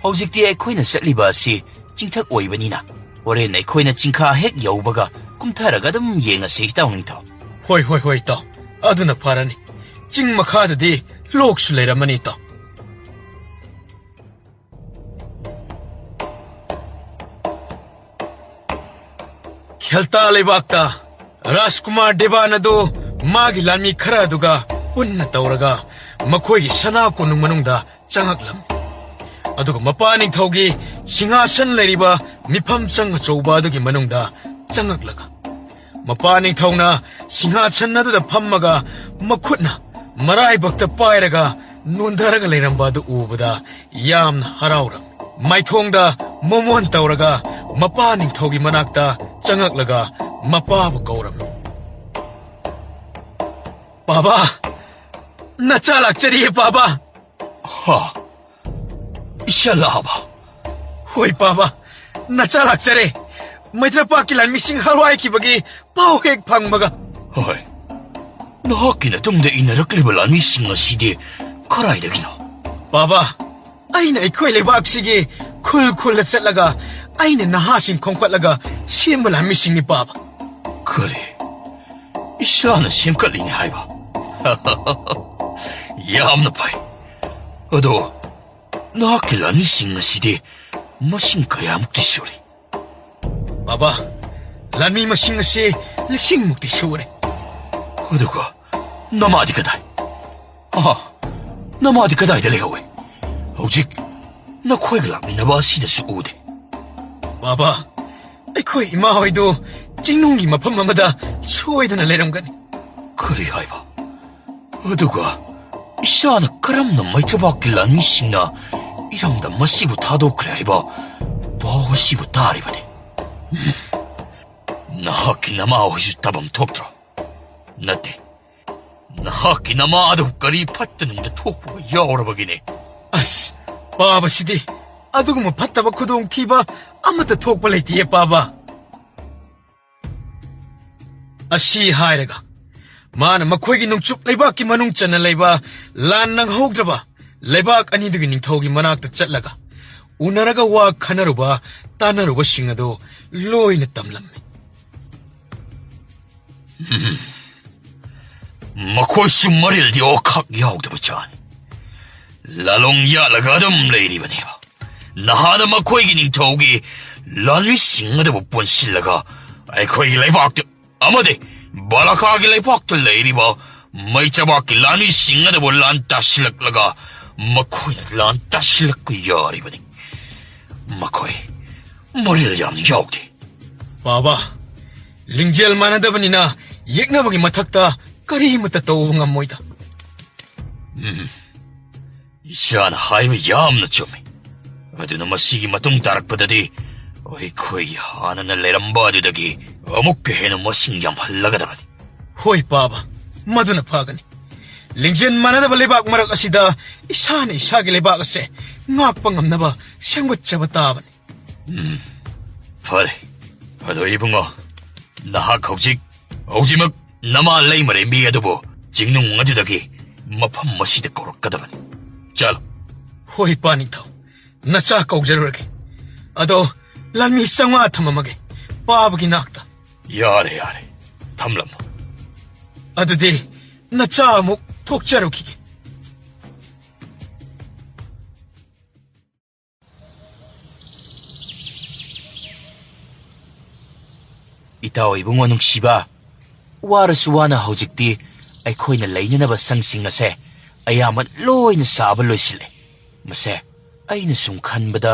ꯍꯧꯖꯤꯛꯇꯤ ꯑꯩꯈꯣꯏꯅ ꯆꯠꯂꯤꯕ ꯑꯁꯤ ꯆꯤꯡꯊꯛ ꯑꯣꯏꯕꯅꯤꯅ, ꯍꯣꯔꯦꯟ ꯑꯩꯈꯣꯏꯅ ꯆꯤꯡꯈꯥ ꯍꯦꯛ ꯌꯧꯕꯒ ꯀꯨꯝꯊꯔꯒ ꯑꯗꯨꯝ ꯌꯦꯡꯉꯁꯤ, ꯏꯇꯥꯎ ꯅꯤꯡꯊꯧ꯫ ꯍꯣꯏ, ꯍꯣꯏ, ꯍꯣꯏ, ꯏꯇꯥꯎ꯫ ꯑꯗꯨꯅ ꯐꯔꯅꯤ꯫ ꯆꯤꯡ ꯃꯈꯥꯗꯗꯤ ꯂꯣꯛꯁꯨ ꯂꯩꯔꯝꯃꯅꯤ, ꯏꯇꯥꯎ꯫ ꯈꯦꯜꯇꯥ ꯂꯩꯕꯥꯛꯇ ꯔꯥꯖꯀꯨꯃꯥꯔ ꯗꯦꯕꯥꯟ ꯑꯗꯨ ꯃꯥꯒꯤ ꯂꯥꯟꯃꯤ ꯈꯔ ꯑꯗꯨꯒ ꯄꯨꯟꯅ ꯇꯧꯔꯒ ꯃꯈꯣꯏꯒꯤ ꯁꯅꯥ ꯀꯣꯅꯨꯡ ꯃꯅꯨꯡꯗ ꯆꯪꯉꯛꯂꯝꯃꯤ꯫ ꯑꯗꯨꯒ ꯃꯄꯥ ꯅꯤꯡꯊꯧꯒꯤ ꯁꯤꯡꯍꯥꯁꯟ ꯂꯩꯔꯤꯕ ꯃꯤꯐꯝ ꯆꯪ ꯑꯆꯧꯕ ꯑꯗꯨꯒꯤ ꯃꯅꯨꯡꯗ ꯆꯪꯉꯛꯂꯒ, ꯃꯄꯥ ꯅꯤꯡꯊꯧꯅ ꯁꯤꯡꯍꯥꯁꯟ ꯑꯗꯨꯗ ꯐꯝꯃꯒ ꯃꯈꯨꯠꯅ ꯃꯔꯥꯏꯕꯛꯇ ꯄꯥꯏꯔꯒ ꯅꯣꯟꯊꯔꯒ ꯂꯩꯔꯝꯕ ꯑꯗꯨ ꯎꯕꯗ ꯌꯥꯝꯅ ꯍꯔꯥꯎꯔꯝꯃꯤ꯫ ꯃꯥꯏꯊꯣꯡꯗ ꯃꯣꯃꯣꯟ ꯇꯧꯔꯒ ꯃꯄꯥ ꯅꯤꯡꯊꯧꯒꯤ ꯃꯅꯥꯛꯇ ꯆꯪꯉꯛꯂꯒ ꯃꯄꯥꯕꯨ ꯀꯧꯔꯝꯃꯤ꯫ "ꯕꯥꯕꯥ, ꯅꯆꯥ ꯂꯥꯛꯆꯔꯤꯌꯦ, ꯄꯥꯕ꯫ ꯍꯥ? ꯏꯆꯥ ꯂꯥꯛꯑꯕ? ꯍꯣꯏ, ꯄꯥꯕ, ꯅꯆꯥ ꯂꯥꯛꯆꯔꯦ꯫ ꯃꯩꯇ꯭ꯔꯄꯥꯛꯀꯤ ꯂꯥꯟꯃꯤꯁꯤꯡ ꯍꯔꯥꯎꯈꯤꯕꯒꯤ ꯄꯥꯎ ꯍꯦꯛ ꯐꯪꯕꯒ꯫ ꯍꯣꯏ꯫ ꯅꯍꯥꯛꯀꯤ ꯅꯇꯨꯡꯗ ꯏꯟꯅꯔꯛꯂꯤꯕ ꯂꯥꯟꯃꯤꯁꯤꯡ ꯑꯁꯤꯗꯤ ꯀꯗꯥꯏꯗꯒꯤꯅꯣ? ꯄꯥꯕ, ꯑꯩꯅ ꯑꯩꯈꯣꯏ ꯂꯩꯕꯥꯛꯁꯤꯒꯤ ꯈꯨꯜ ꯈꯨꯜꯗ ꯆꯠꯂꯒ ꯑꯩꯅ ꯅꯍꯥꯁꯤꯡ ꯈꯣꯝꯀꯠꯂꯒ ꯁꯦꯝꯕ ꯂꯥꯟꯃꯤꯁꯤꯡꯅꯤ, ꯄꯥꯕ꯫ ꯀꯔꯤ? ꯏꯁꯥꯅ ꯁꯦꯝꯒꯠꯂꯤꯅꯤ ꯍꯥꯏꯕ? ꯌꯥꯝꯅ ꯐꯩ꯫ ꯑꯗꯣ, ꯅꯍꯥꯛꯀꯤ ꯂꯥꯟꯃꯤꯁꯤꯡ ꯑꯁꯤꯗꯤ ꯃꯁꯤꯡ ꯀꯌꯥꯃꯨꯛꯇꯤ ꯁꯨꯔꯤ? ꯕꯥꯕꯥ, ꯂꯥꯟꯃꯤ ꯃꯁꯤꯡ ꯑꯁꯤ ꯂꯤꯁꯤꯡꯃꯨꯛꯇꯤ ꯁꯨꯔꯦ꯫ ꯑꯗꯨꯒ ꯅꯃꯥꯗꯤ ꯀꯗꯥꯏ? ꯑꯍꯥ, ꯅꯃꯥꯗꯤ ꯀꯗꯥꯏꯗ ꯂꯩꯍꯧꯏ? ꯍꯧꯖꯤꯛ ꯅꯈꯣꯏꯒ ꯂꯥꯛꯃꯤꯟꯅꯕ ꯑꯁꯤꯗꯁꯨ ꯎꯗꯦ꯫ ꯕꯥꯕꯥ, ꯑꯩꯈꯣꯏ ꯏꯃꯥ ꯍꯣꯏꯗꯨ ꯆꯤꯡꯅꯨꯡꯒꯤ ꯃꯐꯝ ꯑꯃꯗ ꯁꯣꯏꯗꯅ ꯂꯩꯔꯝꯒꯅꯤ꯫ ꯀꯔꯤ ꯍꯥꯏꯕ? ꯑꯗꯨꯒ ꯏꯁꯥꯅ ꯀꯔꯝꯅ ꯃꯩꯇ꯭ꯔꯕꯥꯛꯀꯤ ꯂꯥꯟꯃꯤꯁꯤꯡꯅ ꯏꯔꯝꯗꯝ ꯑꯁꯤꯕꯨ ꯊꯥꯗꯣꯛꯈ꯭ꯔꯦ ꯍꯥꯏꯕ ꯄꯥꯎ ꯑꯁꯤꯕꯨ ꯇꯥꯔꯤꯕꯅꯤ? ꯎꯝ꯫ ꯅꯍꯥꯛꯀꯤ ꯅꯃꯥ ꯍꯣꯏꯁꯨ ꯇꯥꯐꯝ ꯊꯣꯛꯇ꯭ꯔꯣ? ꯅꯠꯇꯦ, ꯅꯍꯥꯛꯀꯤ ꯅꯃꯥ ꯑꯗꯨ ꯀꯔꯤ ꯐꯠꯇ ꯅꯨꯡꯗ ꯊꯣꯛꯄꯒ ꯌꯥꯎꯔꯕꯒꯤꯅꯦ? ꯑꯁ, ꯄꯥꯕꯁꯤꯗꯤ ꯑꯗꯨꯒꯨꯝꯕ ꯐꯠꯇꯕ ꯈꯨꯗꯣꯡꯊꯤꯕ ꯑꯃꯠꯇ ꯊꯣꯛꯄ ꯂꯩꯇꯦꯌꯦ, ꯄꯥꯕ꯫ ꯑꯁꯤ ꯍꯥꯏꯔꯒ ꯃꯥꯅ ꯃꯈꯣꯏꯒꯤ ꯅꯣꯡꯆꯨꯞ ꯂꯩꯕꯥꯛꯀꯤ ꯃꯅꯨꯡ ꯆꯟꯅ ꯂꯩꯕ ꯂꯥꯟ ꯅꯪꯍꯧꯗ꯭ꯔꯕ ꯂꯩꯕꯥꯛ ꯑꯅꯤꯗꯨꯒꯤ ꯅꯤꯡꯊꯧꯒꯤ ꯃꯅꯥꯛꯇ ꯆꯠꯂꯒ ꯎꯅꯔꯒ ꯋꯥ ꯈꯟꯅꯔꯨꯕ, ꯇꯥꯟꯅꯔꯨꯕꯁꯤꯡ ꯑꯗꯨ ꯂꯣꯏꯅ ꯇꯝꯂꯝꯃꯤ꯫ ꯎꯝ꯫ ꯃꯈꯣꯏꯁꯨ ꯃꯔꯤꯜꯗꯤ ꯑꯣꯈꯥꯛ ꯌꯥꯎꯗꯕ ꯖꯥꯠꯅꯤ꯫ ꯂꯥꯂꯣꯡ ꯌꯥꯠꯂꯒ ꯑꯗꯨꯝ ꯂꯩꯔꯤꯕꯅꯦꯕ꯫ ꯅꯍꯥꯟꯅ ꯃꯈꯣꯏꯒꯤ ꯅꯤꯡꯊꯧꯒꯤ ꯂꯥꯟꯃꯤꯁꯤꯡ ꯑꯗꯨꯕꯨ ꯄꯨꯟꯁꯤꯜꯂꯒ ꯑꯩꯈꯣꯏꯒꯤ ꯂꯩꯕꯥꯛꯇ ꯑꯃꯗꯤ ꯕꯥꯂꯥꯀꯥꯒꯤ ꯂꯩꯕꯥꯛꯇ ꯂꯩꯔꯤꯕ ꯃꯩꯇ꯭ꯔꯕꯥꯛꯀꯤ ꯂꯥꯟꯃꯤꯁꯤꯡ ꯑꯗꯨꯕꯨ ꯂꯥꯟ ꯇꯥꯁꯤꯜꯂꯛꯂꯒ ꯃꯈꯣꯏꯅ ꯂꯥꯟ ꯇꯥꯁꯤꯜꯂꯛꯄ ꯌꯥꯔꯤꯕꯅꯤ꯫ ꯃꯈꯣꯏ ꯃꯔꯤꯜ ꯌꯥꯝꯅ ꯌꯥꯎꯗꯦ꯫ ꯕꯥꯕꯥ, ꯂꯤꯡꯖꯦꯜ ꯃꯥꯟꯅꯗꯕꯅꯤꯅ ꯌꯦꯛꯅꯕꯒꯤ ꯃꯊꯛꯇ ꯀꯔꯤꯃꯠꯇ ꯇꯧꯕ ꯉꯝꯃꯣꯏꯗ꯫ ꯎꯝ, ꯏꯆꯥꯅ ꯍꯥꯏꯕ ꯌꯥꯝꯅ ꯆꯨꯝꯃꯤ꯫ ꯑꯗꯨꯅ ꯃꯁꯤꯒꯤ ꯃꯇꯨꯡ ꯇꯥꯔꯛꯄꯗꯗꯤ ꯑꯩꯈꯣꯏꯒꯤ ꯍꯥꯟꯅꯅ ꯂꯩꯔꯝꯕ ꯑꯗꯨꯗꯒꯤ ꯑꯃꯨꯛꯀ ꯍꯦꯟꯅ ꯃꯁꯤꯡ ꯌꯥꯝꯍꯜꯂꯒꯗꯕꯅꯤ꯫ ꯍꯣꯏ, ꯄꯥꯕ, ꯃꯗꯨꯅ ꯐꯒꯅꯤ꯫ ꯂꯤꯡꯖꯦꯜ ꯃꯥꯟꯅꯗꯕ ꯂꯩꯕꯥꯛ ꯃꯔꯛ ꯑꯁꯤꯗ ꯏꯁꯥꯅ ꯏꯁꯥꯒꯤ ꯂꯩꯕꯥꯛ ꯑꯁꯦ ꯉꯥꯛꯄ ꯉꯝꯅꯕ ꯁꯦꯝꯒꯠꯆꯕ ꯇꯥꯕꯅꯤ꯫ ꯎꯝ, ꯐꯔꯦ꯫ ꯑꯗꯣ ꯏꯕꯨꯡꯉꯣ, ꯅꯍꯥꯛ ꯍꯧꯖꯤꯛ, ꯍꯧꯖꯤꯛꯃꯛ ꯅꯃꯥ ꯂꯩꯃꯔꯦꯝꯕꯤ ꯑꯗꯨꯕꯨ ꯆꯤꯡꯅꯨꯡ ꯑꯗꯨꯗꯒꯤ ꯃꯐꯝ ꯑꯁꯤꯗ ꯀꯧꯔꯛꯀꯗꯕꯅꯤ꯫ ꯆꯠꯂꯣ꯫ ꯍꯣꯏ, ꯏꯄꯥ ꯅꯤꯡꯊꯧ꯫ ꯅꯆꯥ ꯀꯧꯖꯔꯨꯔꯒꯦ꯫ ꯑꯗꯣ ꯂꯥꯟꯃꯤ ꯆꯥꯝꯃꯉꯥ ꯊꯝꯃꯝꯃꯒꯦ ꯄꯥꯕꯒꯤ ꯅꯥꯛꯇ꯫ ꯌꯥꯔꯦ, ꯌꯥꯔꯦ꯫ ꯊꯝꯂꯝꯃꯣ꯫ ꯑꯗꯨꯗꯤ ꯅꯆꯥ ꯑꯃꯨꯛ ꯊꯣꯛꯆꯔꯨꯈꯤꯒꯦ꯫ ꯏꯇꯥꯎ ꯏꯕꯨꯡꯉꯣ ꯅꯨꯡꯁꯤꯕ, ꯋꯥꯔꯁꯨ ꯋꯥꯅ ꯍꯧꯖꯤꯛꯇꯤ ꯑꯩꯈꯣꯏꯅ ꯂꯩꯅꯅꯕ ꯁꯪꯁꯤꯡ ꯑꯁꯦ ꯑꯌꯥꯝꯕ ꯂꯣꯏꯅ ꯁꯥꯕ ꯂꯣꯏꯁꯤꯜꯂꯦ꯫ ꯃꯁꯦ ꯑꯩꯅ ꯁꯨꯝ ꯈꯟꯕꯗ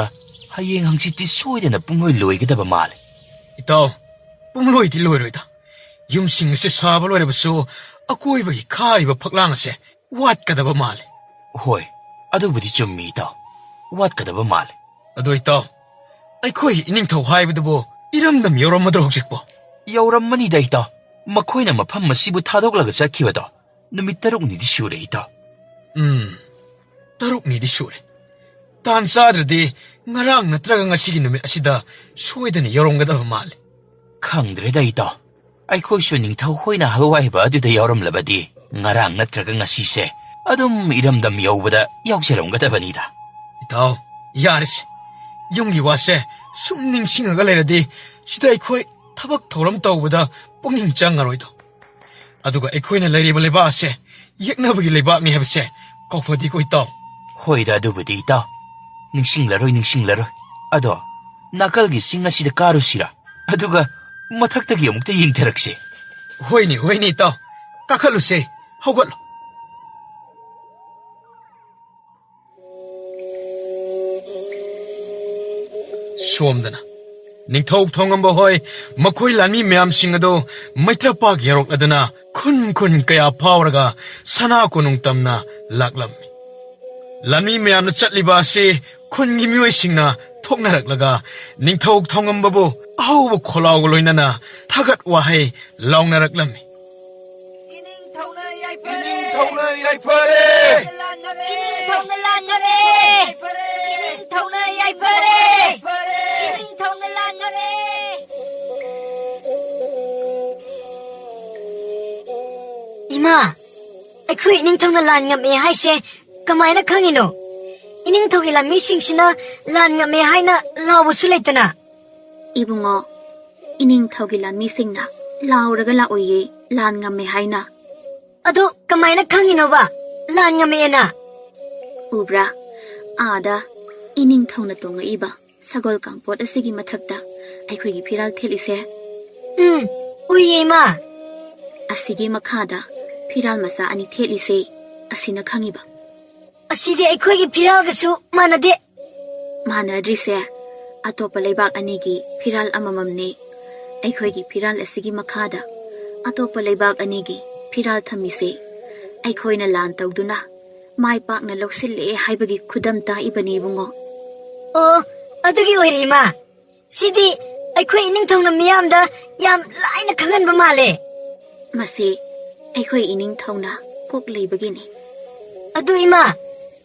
ꯍꯌꯦꯡ ꯍꯪꯆꯤꯠꯇꯤ ꯁꯣꯏꯗꯅ ꯄꯨꯡꯂꯣꯏ ꯂꯣꯏꯒꯗꯕ ꯃꯥꯜꯂꯦ꯫ ꯏꯇꯥꯎ, ꯄꯨꯡꯂꯣꯏꯗꯤ ꯂꯣꯏꯔꯣꯏꯗ꯫ ꯌꯨꯝꯁꯤꯡ ꯑꯁꯦ ꯁꯥꯕ ꯂꯣꯏꯔꯕꯁꯨ ꯑꯀꯣꯏꯕꯒꯤ ꯈꯥꯔꯤꯕ ꯐꯛꯂꯥꯡ ꯑꯁꯦ ꯋꯥꯠꯀꯗꯕ ꯃꯥꯜꯂꯦ꯫ ꯍꯣꯏ, ꯑꯗꯨꯕꯨꯗꯤ ꯆꯨꯝꯃꯤ ꯏꯇꯥꯎ, ꯋꯥꯠꯀꯗꯕ ꯃꯥꯜꯂꯦ꯫ ꯑꯗꯣ ꯏꯇꯥꯎ, ꯑꯩꯈꯣꯏ ꯏꯅꯤꯡꯊꯧ ꯍꯥꯏꯕꯗꯨꯕꯨ ꯏꯔꯝꯗꯝ ꯌꯧꯔꯝꯃꯗ꯭ꯔꯣ ꯍꯧꯖꯤꯛꯄꯣ? ꯌꯧꯔꯝꯃꯅꯤꯗ ꯏꯇꯥꯎ, ꯃꯈꯣꯏꯅ ꯃꯐꯝ ꯑꯁꯤꯕꯨ ꯊꯥꯗꯣꯛꯂꯒ ꯆꯠꯈꯤꯕꯗꯣ ꯅꯨꯃꯤꯠ ꯇꯔꯨꯛꯅꯤꯗꯤ ꯁꯨꯔꯦ ꯏꯇꯥꯎ꯫ ꯎꯝ, ꯇꯔꯨꯛꯅꯤꯗꯤ ꯁꯨꯔꯦ꯫ ꯇꯥꯟ ꯆꯥꯗ꯭ꯔꯗꯤ ꯉꯔꯥꯡ ꯅꯠꯇ꯭ꯔꯒ ꯉꯁꯤꯒꯤ ꯅꯨꯃꯤꯠ ꯑꯁꯤꯗ ꯁꯣꯏꯗꯅ ꯌꯧꯔꯝꯒꯗꯕ ꯃꯥꯜꯂꯦ꯫ ꯈꯪꯗ꯭ꯔꯦꯗ ꯏꯇꯥꯎ, ꯑꯩꯈꯣꯏꯁꯨ ꯅꯤꯡꯊꯧ ꯍꯣꯏꯅ ꯍꯜꯋꯥꯏꯕ ꯑꯗꯨꯗ ꯌꯥꯎꯔꯝꯂꯕꯗꯤ ꯉꯔꯥꯡ ꯅꯠꯇ꯭ꯔꯒ ꯉꯁꯤꯁꯦ ꯑꯗꯨꯝ ꯏꯔꯝꯗꯝ ꯌꯧꯕꯗ ꯌꯥꯎꯖꯔꯝꯒꯗꯕꯅꯤꯗ꯫ ꯏꯇꯥꯎ, ꯌꯥꯔꯦꯁꯦ꯫ ꯌꯨꯝꯒꯤ ꯋꯥꯁꯦ ꯁꯨꯝ ꯅꯤꯡꯁꯤꯡꯉꯒ ꯂꯩꯔꯗꯤ ꯁꯤꯗ ꯑꯩꯈꯣꯏ ꯊꯕꯛ ꯊꯧꯔꯝ ꯇꯧꯕꯗ ꯄꯨꯛꯅꯤꯡ ꯆꯪꯉꯔꯣꯏꯗꯣ꯫ ꯑꯗꯨꯒ ꯑꯩꯈꯣꯏꯅ ꯂꯩꯔꯤꯕ ꯂꯩꯕꯥꯛ ꯑꯁꯦ ꯌꯦꯛꯅꯕꯒꯤ ꯂꯩꯕꯥꯛꯅꯤ ꯍꯥꯏꯕꯁꯦ ꯀꯥꯎꯐꯗꯦꯀꯣ ꯏꯇꯥꯎ꯫ ꯍꯣꯏꯗ, ꯑꯗꯨꯕꯨꯗꯤ ꯏꯇꯥꯎ, ꯅꯤꯡꯁꯤꯡꯂꯔꯣꯏ, ꯅꯤꯡꯁꯤꯡꯂꯔꯣꯏ꯫ ꯑꯗꯣ ꯅꯥꯀꯜꯒꯤ ꯆꯤꯡ ꯑꯁꯤꯗ ꯀꯥꯔꯨꯁꯤꯔꯥ? ꯑꯗꯨꯒ ꯃꯊꯛꯇꯒꯤ ꯑꯃꯨꯛꯇ ꯌꯦꯡꯊꯔꯛꯁꯦ꯫ ꯍꯣꯏꯅꯦ, ꯍꯣꯏꯅꯦ ꯏꯇꯥꯎ, ꯀꯥꯈꯠꯂꯨꯁꯦ꯫ ꯍꯧꯒꯠꯂꯣ꯫ ꯁꯣꯝꯗꯅ ꯅꯤꯡꯊꯧ ꯊꯧꯉꯝꯕ ꯍꯣꯏ ꯃꯈꯣꯏ ꯂꯥꯟꯃꯤ ꯃꯌꯥꯝꯁꯤꯡ ꯑꯗꯨ ꯃꯩꯇ꯭ꯔꯄꯥꯛ ꯌꯧꯔꯛꯂꯗꯨꯅ ꯈꯨꯟ ꯈꯨꯟ ꯀꯌꯥ ꯐꯥꯎꯔꯒ ꯁꯅꯥ ꯀꯣꯅꯨꯡ ꯇꯝꯅ ꯂꯥꯛꯂꯝꯃꯤ꯫ ꯂꯥꯟꯃꯤ ꯃꯌꯥꯝꯅ ꯆꯠꯂꯤꯕ ꯑꯁꯤ ꯈꯨꯟꯒꯤ ꯃꯤꯑꯣꯏꯁꯤꯡꯅ ꯊꯣꯛꯅꯔꯛꯂꯒ ꯅꯤꯡꯊꯧ ꯊꯧꯉꯝꯕꯕꯨ ꯑꯍꯧꯕ ꯈꯣꯜꯂꯥꯎꯒ ꯂꯣꯏꯅꯅ ꯊꯥꯒꯠ ꯋꯥꯍꯩ ꯂꯥꯎꯅꯔꯛꯂꯝꯃꯤ꯫ ꯏꯅꯤꯡꯊꯧꯅ ꯌꯥꯏꯐꯔꯦ! ꯏꯅꯤꯡꯊꯧꯅ ꯑꯥ, ꯑꯩꯈꯣꯏ ꯏꯅꯤꯡꯊꯧꯅ ꯂꯥꯟ ꯉꯝꯃꯦ ꯍꯥꯏꯁꯦ ꯀꯃꯥꯏꯅ ꯈꯪꯉꯤꯅꯣ? ꯏꯅꯤꯡꯊꯧꯒꯤ ꯂꯥꯟꯃꯤꯁꯤꯡꯁꯤꯅ ꯂꯥꯟ ꯉꯝꯃꯦ ꯍꯥꯏꯅ ꯂꯥꯎꯕꯁꯨ ꯂꯩꯇꯅ꯫ ꯏꯕꯨꯡꯉꯣ, ꯏꯅꯤꯡꯊꯧꯒꯤ ꯂꯥꯟꯃꯤꯁꯤꯡꯅ ꯂꯥꯎꯔꯒ ꯂꯥꯛꯑꯣꯏꯌꯦ, ꯂꯥꯟ ꯉꯝꯃꯦ ꯍꯥꯏꯅ꯫ ꯑꯗꯨ ꯀꯃꯥꯏꯅ ꯈꯪꯉꯤꯅꯣꯕ ꯂꯥꯟ ꯉꯝꯃꯦꯅ? ꯎꯕ꯭ꯔꯥ? ꯑꯥꯗ ꯏꯅꯤꯡꯊꯧꯅ ꯇꯣꯡꯉꯛꯏꯕ ꯁꯒꯣꯜ ꯀꯥꯡꯄꯣꯠ ꯑꯁꯤꯒꯤ ꯃꯊꯛꯇ ꯑꯩꯈꯣꯏꯒꯤ ꯐꯤꯔꯥꯜ ꯊꯦꯠꯂꯤꯁꯦ꯫ ꯎꯝ, ꯎꯏꯌꯦ, ꯏꯃꯥ꯫ ꯑꯁꯤꯒꯤ ꯃꯈꯥꯗ ꯐꯤꯔꯥꯜ ꯃꯆꯥ ꯑꯅꯤ ꯊꯦꯠꯂꯤꯁꯦ, ꯑꯁꯤꯅ ꯈꯪꯉꯤꯕ꯫ ꯑꯁꯤꯗꯤ ꯑꯩꯈꯣꯏꯒꯤ ꯐꯤꯔꯥꯜꯒꯁꯨ ꯃꯥꯟꯅꯗꯦ꯫ ꯃꯥꯟꯅꯗ꯭ꯔꯤꯁꯦ ꯑꯇꯣꯞꯄ ꯂꯩꯕꯥꯛ ꯑꯅꯤꯒꯤ ꯐꯤꯔꯥꯜ ꯑꯃꯃꯝꯅꯤ꯫ ꯑꯩꯈꯣꯏꯒꯤ ꯐꯤꯔꯥꯜ ꯑꯁꯤꯒꯤ ꯃꯈꯥꯗ ꯑꯇꯣꯞꯄ ꯂꯩꯕꯥꯛ ꯑꯅꯤꯒꯤ ꯐꯤꯔꯥꯜ ꯊꯝꯃꯤꯁꯦ ꯑꯩꯈꯣꯏꯅ ꯂꯥꯟ ꯇꯧꯗꯨꯅ ꯃꯥꯏ ꯄꯥꯛꯅ ꯂꯧꯁꯤꯜꯂꯦ ꯍꯥꯏꯕꯒꯤ ꯈꯨꯗꯝ ꯇꯥꯛꯏꯕꯅꯤ, ꯏꯕꯨꯡꯉꯣ꯫ ꯑꯣ, ꯑꯗꯨꯒꯤ ꯑꯣꯏꯔꯦ, ꯏꯃꯥ꯫ ꯁꯤꯗꯤ ꯑꯩꯈꯣꯏ ꯏꯅꯤꯡꯊꯧꯅ ꯃꯤꯌꯥꯝꯗ ꯌꯥꯝ ꯂꯥꯏꯅ ꯈꯪꯍꯟꯕ ꯃꯥꯜꯂꯦ꯫ ꯃꯁꯤ ꯑꯩꯈꯣꯏ ꯏꯅꯤꯡꯊꯧꯅ ꯀꯣꯛ ꯂꯩꯕꯒꯤꯅꯤ꯫ ꯑꯗꯨ ꯏꯃꯥ,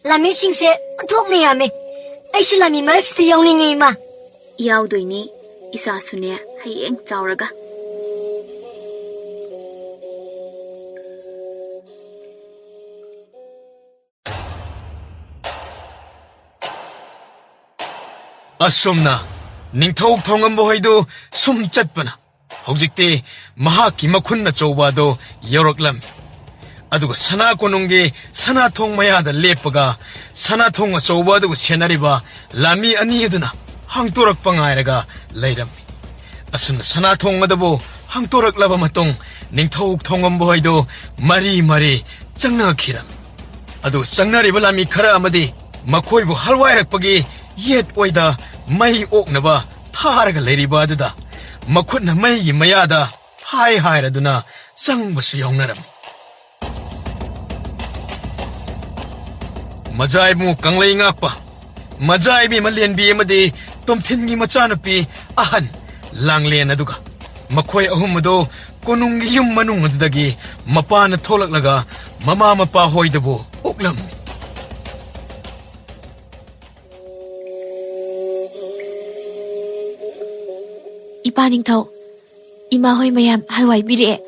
ꯂꯥꯟꯃꯤꯁꯤꯡꯁꯦ ꯑꯣꯟꯊꯣꯛꯅ ꯌꯥꯝꯃꯤ꯫ ꯑꯩꯁꯨ ꯂꯥꯟꯃꯤ ꯃꯔꯛꯁꯤꯗ ꯌꯥꯎꯅꯤꯡꯉꯤ, ꯏꯃꯥ꯫ ꯌꯥꯎꯗꯣꯏꯅꯤ, ꯏꯆꯥꯁꯨꯅꯦ, ꯍꯌꯦꯡ ꯆꯥꯎꯔꯒ꯫ ꯑꯁꯨꯝꯅ ꯅꯤꯡꯊꯧ ꯊꯣꯡꯉꯝꯕ ꯍꯣꯏꯗꯨ ꯁꯨꯝ ꯆꯠꯄꯅ ꯍꯧꯖꯤꯛꯇꯤ ꯃꯍꯥꯛꯀꯤ ꯃꯈꯨꯟ ꯑꯆꯧꯕ ꯑꯗꯨ ꯌꯧꯔꯛꯂꯝꯃꯤ꯫ ꯑꯗꯨꯒ ꯁꯅꯥ ꯀꯣꯅꯨꯡꯒꯤ ꯁꯅꯥꯊꯣꯡ ꯃꯌꯥꯗ ꯂꯦꯞꯄꯒ ꯁꯅꯥꯊꯣꯡ ꯑꯆꯧꯕ ꯑꯗꯨꯕꯨ ꯁꯦꯟꯅꯔꯤꯕ ꯂꯥꯟꯃꯤ ꯑꯅꯤ ꯑꯗꯨꯅ ꯍꯥꯡꯇꯣꯔꯛꯄ ꯉꯥꯏꯔꯒ ꯂꯩꯔꯝꯃꯤ꯫ ꯑꯁꯨꯝꯅ ꯁꯅꯥꯊꯣꯡ ꯑꯗꯨꯕꯨ ꯍꯥꯡꯇꯣꯔꯛꯂꯕ ꯃꯇꯨꯡ ꯅꯤꯡꯊꯧ ꯊꯣꯡꯉꯝꯕ ꯍꯣꯏꯗꯨ ꯃꯔꯤ ꯃꯔꯤ ꯆꯪꯅꯈꯤꯔꯝꯃꯤ꯫ ꯑꯗꯨ ꯆꯪꯅꯔꯤꯕ ꯂꯥꯟꯃꯤ ꯈꯔ ꯑꯃꯗꯤ ꯃꯈꯣꯏꯕꯨ ꯍꯜꯋꯥꯏꯔꯛꯄꯒꯤ ꯌꯦꯠ ꯑꯣꯏꯗ ꯃꯩ ꯑꯣꯛꯅꯕ ꯊꯥꯔꯒ ꯂꯩꯔꯤꯕ ꯑꯗꯨꯗ ꯃꯈꯨꯠꯅ ꯃꯩꯒꯤ ꯃꯌꯥꯗ ꯍꯥꯏ ꯍꯥꯏꯔꯗꯨꯅ ꯆꯪꯕꯁꯨ ꯌꯥꯎꯅꯔꯝꯃꯤ꯫ ꯃꯖꯥ ꯏꯕꯨꯡꯉꯣ ꯀꯪꯂꯩ ꯉꯥꯛꯄ, ꯃꯖꯥ ꯏꯕꯦꯝꯃ ꯂꯦꯟꯕꯤ ꯑꯃꯗꯤ ꯇꯣꯝꯊꯤꯟꯒꯤ ꯃꯆꯥꯅꯨꯄꯤ ꯑꯍꯟ ꯂꯥꯡꯂꯦꯟ ꯑꯗꯨꯒ ꯃꯈꯣꯏ ꯑꯍꯨꯝ ꯑꯗꯨ ꯀꯣꯅꯨꯡꯒꯤ ꯌꯨꯝ ꯃꯅꯨꯡ ꯑꯗꯨꯗꯒꯤ ꯃꯄꯥꯅ ꯊꯣꯛꯂꯛꯂꯒ ꯃꯃꯥ ꯃꯄꯥ ꯍꯣꯏꯗꯕꯨ ꯎꯛꯂꯝꯃꯤ꯫ ꯏꯄꯥ ꯅꯤꯡꯊꯧ, ꯏꯃꯥ ꯍꯣꯏ ꯃꯌꯥꯝ ꯍꯜꯋꯥꯏ ꯄꯤꯔꯛꯑꯦ꯫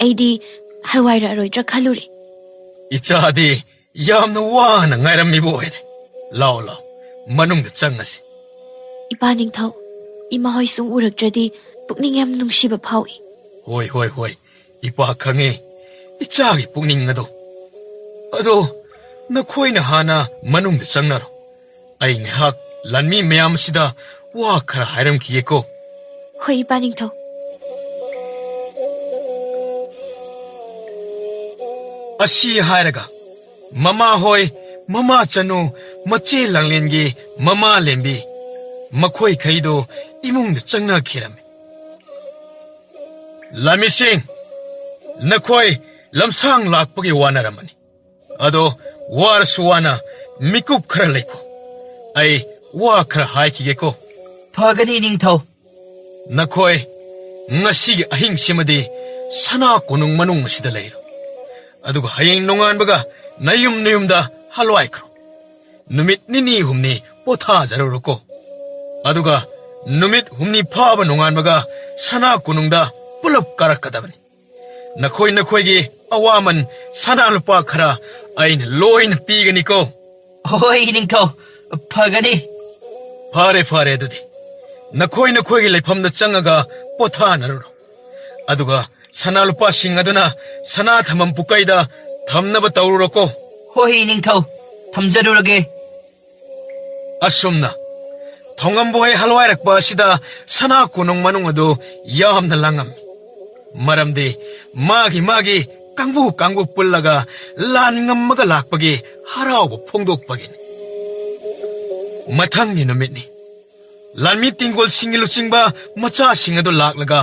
ꯑꯩꯗꯤ ꯍꯋꯥꯏꯔꯛꯑꯔꯣꯏꯗ꯭ꯔꯥ ꯈꯜꯂꯨꯔꯦ꯫ ꯏꯆꯥꯗꯤ ꯌꯥꯝꯅ ꯋꯥꯅ ꯉꯥꯏꯔꯝꯃꯤꯕ ꯑꯣꯏꯔꯦ꯫ ꯂꯥꯎ, ꯂꯥꯎ, ꯃꯅꯨꯡꯗ ꯆꯪꯉꯁꯤ꯫ ꯏꯄꯥ ꯅꯤꯡꯊꯧ, ꯏꯃꯥ ꯍꯣꯏ ꯁꯨꯝ ꯎꯔꯛꯇ꯭ꯔꯗꯤ ꯄꯨꯛꯅꯤꯡ ꯌꯥꯝ ꯅꯨꯡꯁꯤꯕ ꯐꯥꯎꯏ꯫ ꯍꯣꯏ, ꯍꯣꯏ, ꯍꯣꯏ, ꯏꯄꯥ ꯈꯪꯉꯦ ꯏꯆꯥꯒꯤ ꯄꯨꯛꯅꯤꯡ ꯑꯗꯣ꯫ ꯑꯗꯣ ꯅꯈꯣꯏꯅ ꯍꯥꯟꯅ ꯃꯅꯨꯡꯗ ꯆꯪꯅꯔꯣ꯫ ꯑꯩ ꯉꯥꯏꯍꯥꯛ ꯂꯥꯟꯃꯤ ꯃꯌꯥꯝ ꯑꯁꯤꯗ ꯋꯥ ꯈꯔ ꯍꯥꯏꯔꯝꯈꯤꯒꯦꯀꯣ꯫ ꯍꯣꯏ, ꯏꯄꯥ ꯅꯤꯡꯊꯧ꯫ ꯑꯁꯤ ꯍꯥꯏꯔꯒ ꯃꯃꯥ ꯍꯣꯏ, ꯃꯃꯥ ꯆꯅꯨ, ꯃꯆꯦ ꯂꯥꯡꯂꯦꯟꯒꯤ ꯃꯃꯥ ꯂꯦꯝꯕꯤ, ꯃꯈꯣꯏꯈꯩꯗꯣ ꯏꯃꯨꯡꯗ ꯆꯪꯅꯈꯤꯔꯝꯃꯤ꯫ ꯂꯥꯟꯃꯤꯁꯤꯡ, ꯅꯈꯣꯏ ꯂꯝꯁꯥꯡ ꯂꯥꯛꯄꯒꯤ ꯋꯥꯅꯔꯝꯃꯅꯤ꯫ ꯑꯗꯣ ꯋꯥꯔꯁꯨ ꯋꯥꯅ ꯃꯤꯀꯨꯞ ꯈꯔ ꯂꯩꯀꯣ꯫ ꯑꯩ ꯋꯥ ꯈꯔ ꯍꯥꯏꯈꯤꯒꯦꯀꯣ꯫ ꯐꯒꯅꯤ, ꯅꯤꯡꯊꯧ꯫ ꯅꯈꯣꯏ ꯉꯁꯤꯒꯤ ꯑꯍꯤꯡꯁꯤꯃꯗꯤ ꯁꯅꯥ ꯀꯣꯅꯨꯡ ꯃꯅꯨꯡ ꯑꯁꯤꯗ ꯂꯩꯔꯣ꯫ ꯑꯗꯨꯒ ꯍꯌꯦꯡ ꯅꯣꯡꯉꯥꯟꯕꯒ ꯅꯌꯨꯝ ꯅꯌꯨꯝꯗ ꯍꯜꯋꯥꯏꯈ꯭ꯔꯣ꯫ ꯅꯨꯃꯤꯠ ꯅꯤꯅꯤ ꯍꯨꯝꯅꯤ ꯄꯣꯊꯥꯖꯔꯨꯔꯣꯀꯣ꯫ ꯑꯗꯨꯒ ꯅꯨꯃꯤꯠ ꯍꯨꯝꯅꯤ ꯐꯥꯕ ꯅꯣꯡꯉꯥꯟꯕꯒ ꯁꯅꯥ ꯀꯣꯅꯨꯡꯗ ꯄꯨꯂꯞ ꯀꯥꯔꯛꯀꯗꯕꯅꯤ꯫ ꯅꯈꯣꯏ ꯅꯈꯣꯏꯒꯤ ꯑꯋꯥꯃꯟ ꯁꯅꯥ ꯂꯨꯄꯥ ꯈꯔ ꯑꯩꯅ ꯂꯣꯏꯅ ꯄꯤꯒꯅꯤꯀꯣ꯫ ꯍꯣꯏ, ꯅꯤꯡꯊꯧ, ꯐꯒꯅꯤ꯫ ꯐꯔꯦ, ꯐꯔꯦ, ꯑꯗꯨꯗꯤ ꯅꯈꯣꯏ ꯅꯈꯣꯏꯒꯤ ꯂꯩꯐꯝꯗ ꯆꯪꯉꯒ ꯄꯣꯊꯥꯅꯔꯨꯔꯣ꯫ ꯑꯗꯨꯒ ꯁꯅꯥ ꯂꯨꯄꯥꯁꯤꯡ ꯑꯗꯨꯅ ꯁꯅꯥ ꯊꯝꯐꯝ ꯄꯨꯀꯩꯗ ꯊꯝꯅꯕ ꯇꯧꯔꯨꯔꯣꯀꯣ꯫ ꯍꯣꯏ, ꯅꯤꯡꯊꯧ, ꯊꯝꯖꯔꯨꯔꯒꯦ꯫ ꯑꯁꯨꯝꯅ ꯊꯣꯡꯉꯝꯕꯣꯏ ꯍꯜꯋꯥꯏꯔꯛꯄ ꯑꯁꯤꯗ ꯁꯅꯥ ꯀꯣꯅꯨꯡ ꯃꯅꯨꯡ ꯑꯗꯨ ꯌꯥꯝꯅ ꯂꯥꯡꯉꯝꯃꯤ꯫ ꯃꯔꯝꯗꯤ ꯃꯥꯒꯤ ꯃꯥꯒꯤ ꯀꯥꯡꯕꯨ ꯀꯥꯡꯕꯨ ꯄꯨꯜꯂꯒ ꯂꯥꯟ ꯉꯝꯃꯒ ꯂꯥꯛꯄꯒꯤ ꯍꯔꯥꯎꯕ ꯐꯣꯡꯗꯣꯛꯄꯒꯤꯅꯤ꯫ ꯃꯊꯪꯒꯤ ꯅꯨꯃꯤꯠꯅꯤ꯫ ꯂꯥꯟꯃꯤ ꯇꯦꯡꯒꯣꯜꯁꯤꯡꯒꯤ ꯂꯨꯆꯤꯡꯕ ꯃꯆꯥꯁꯤꯡ ꯑꯗꯨ ꯂꯥꯛꯂꯒ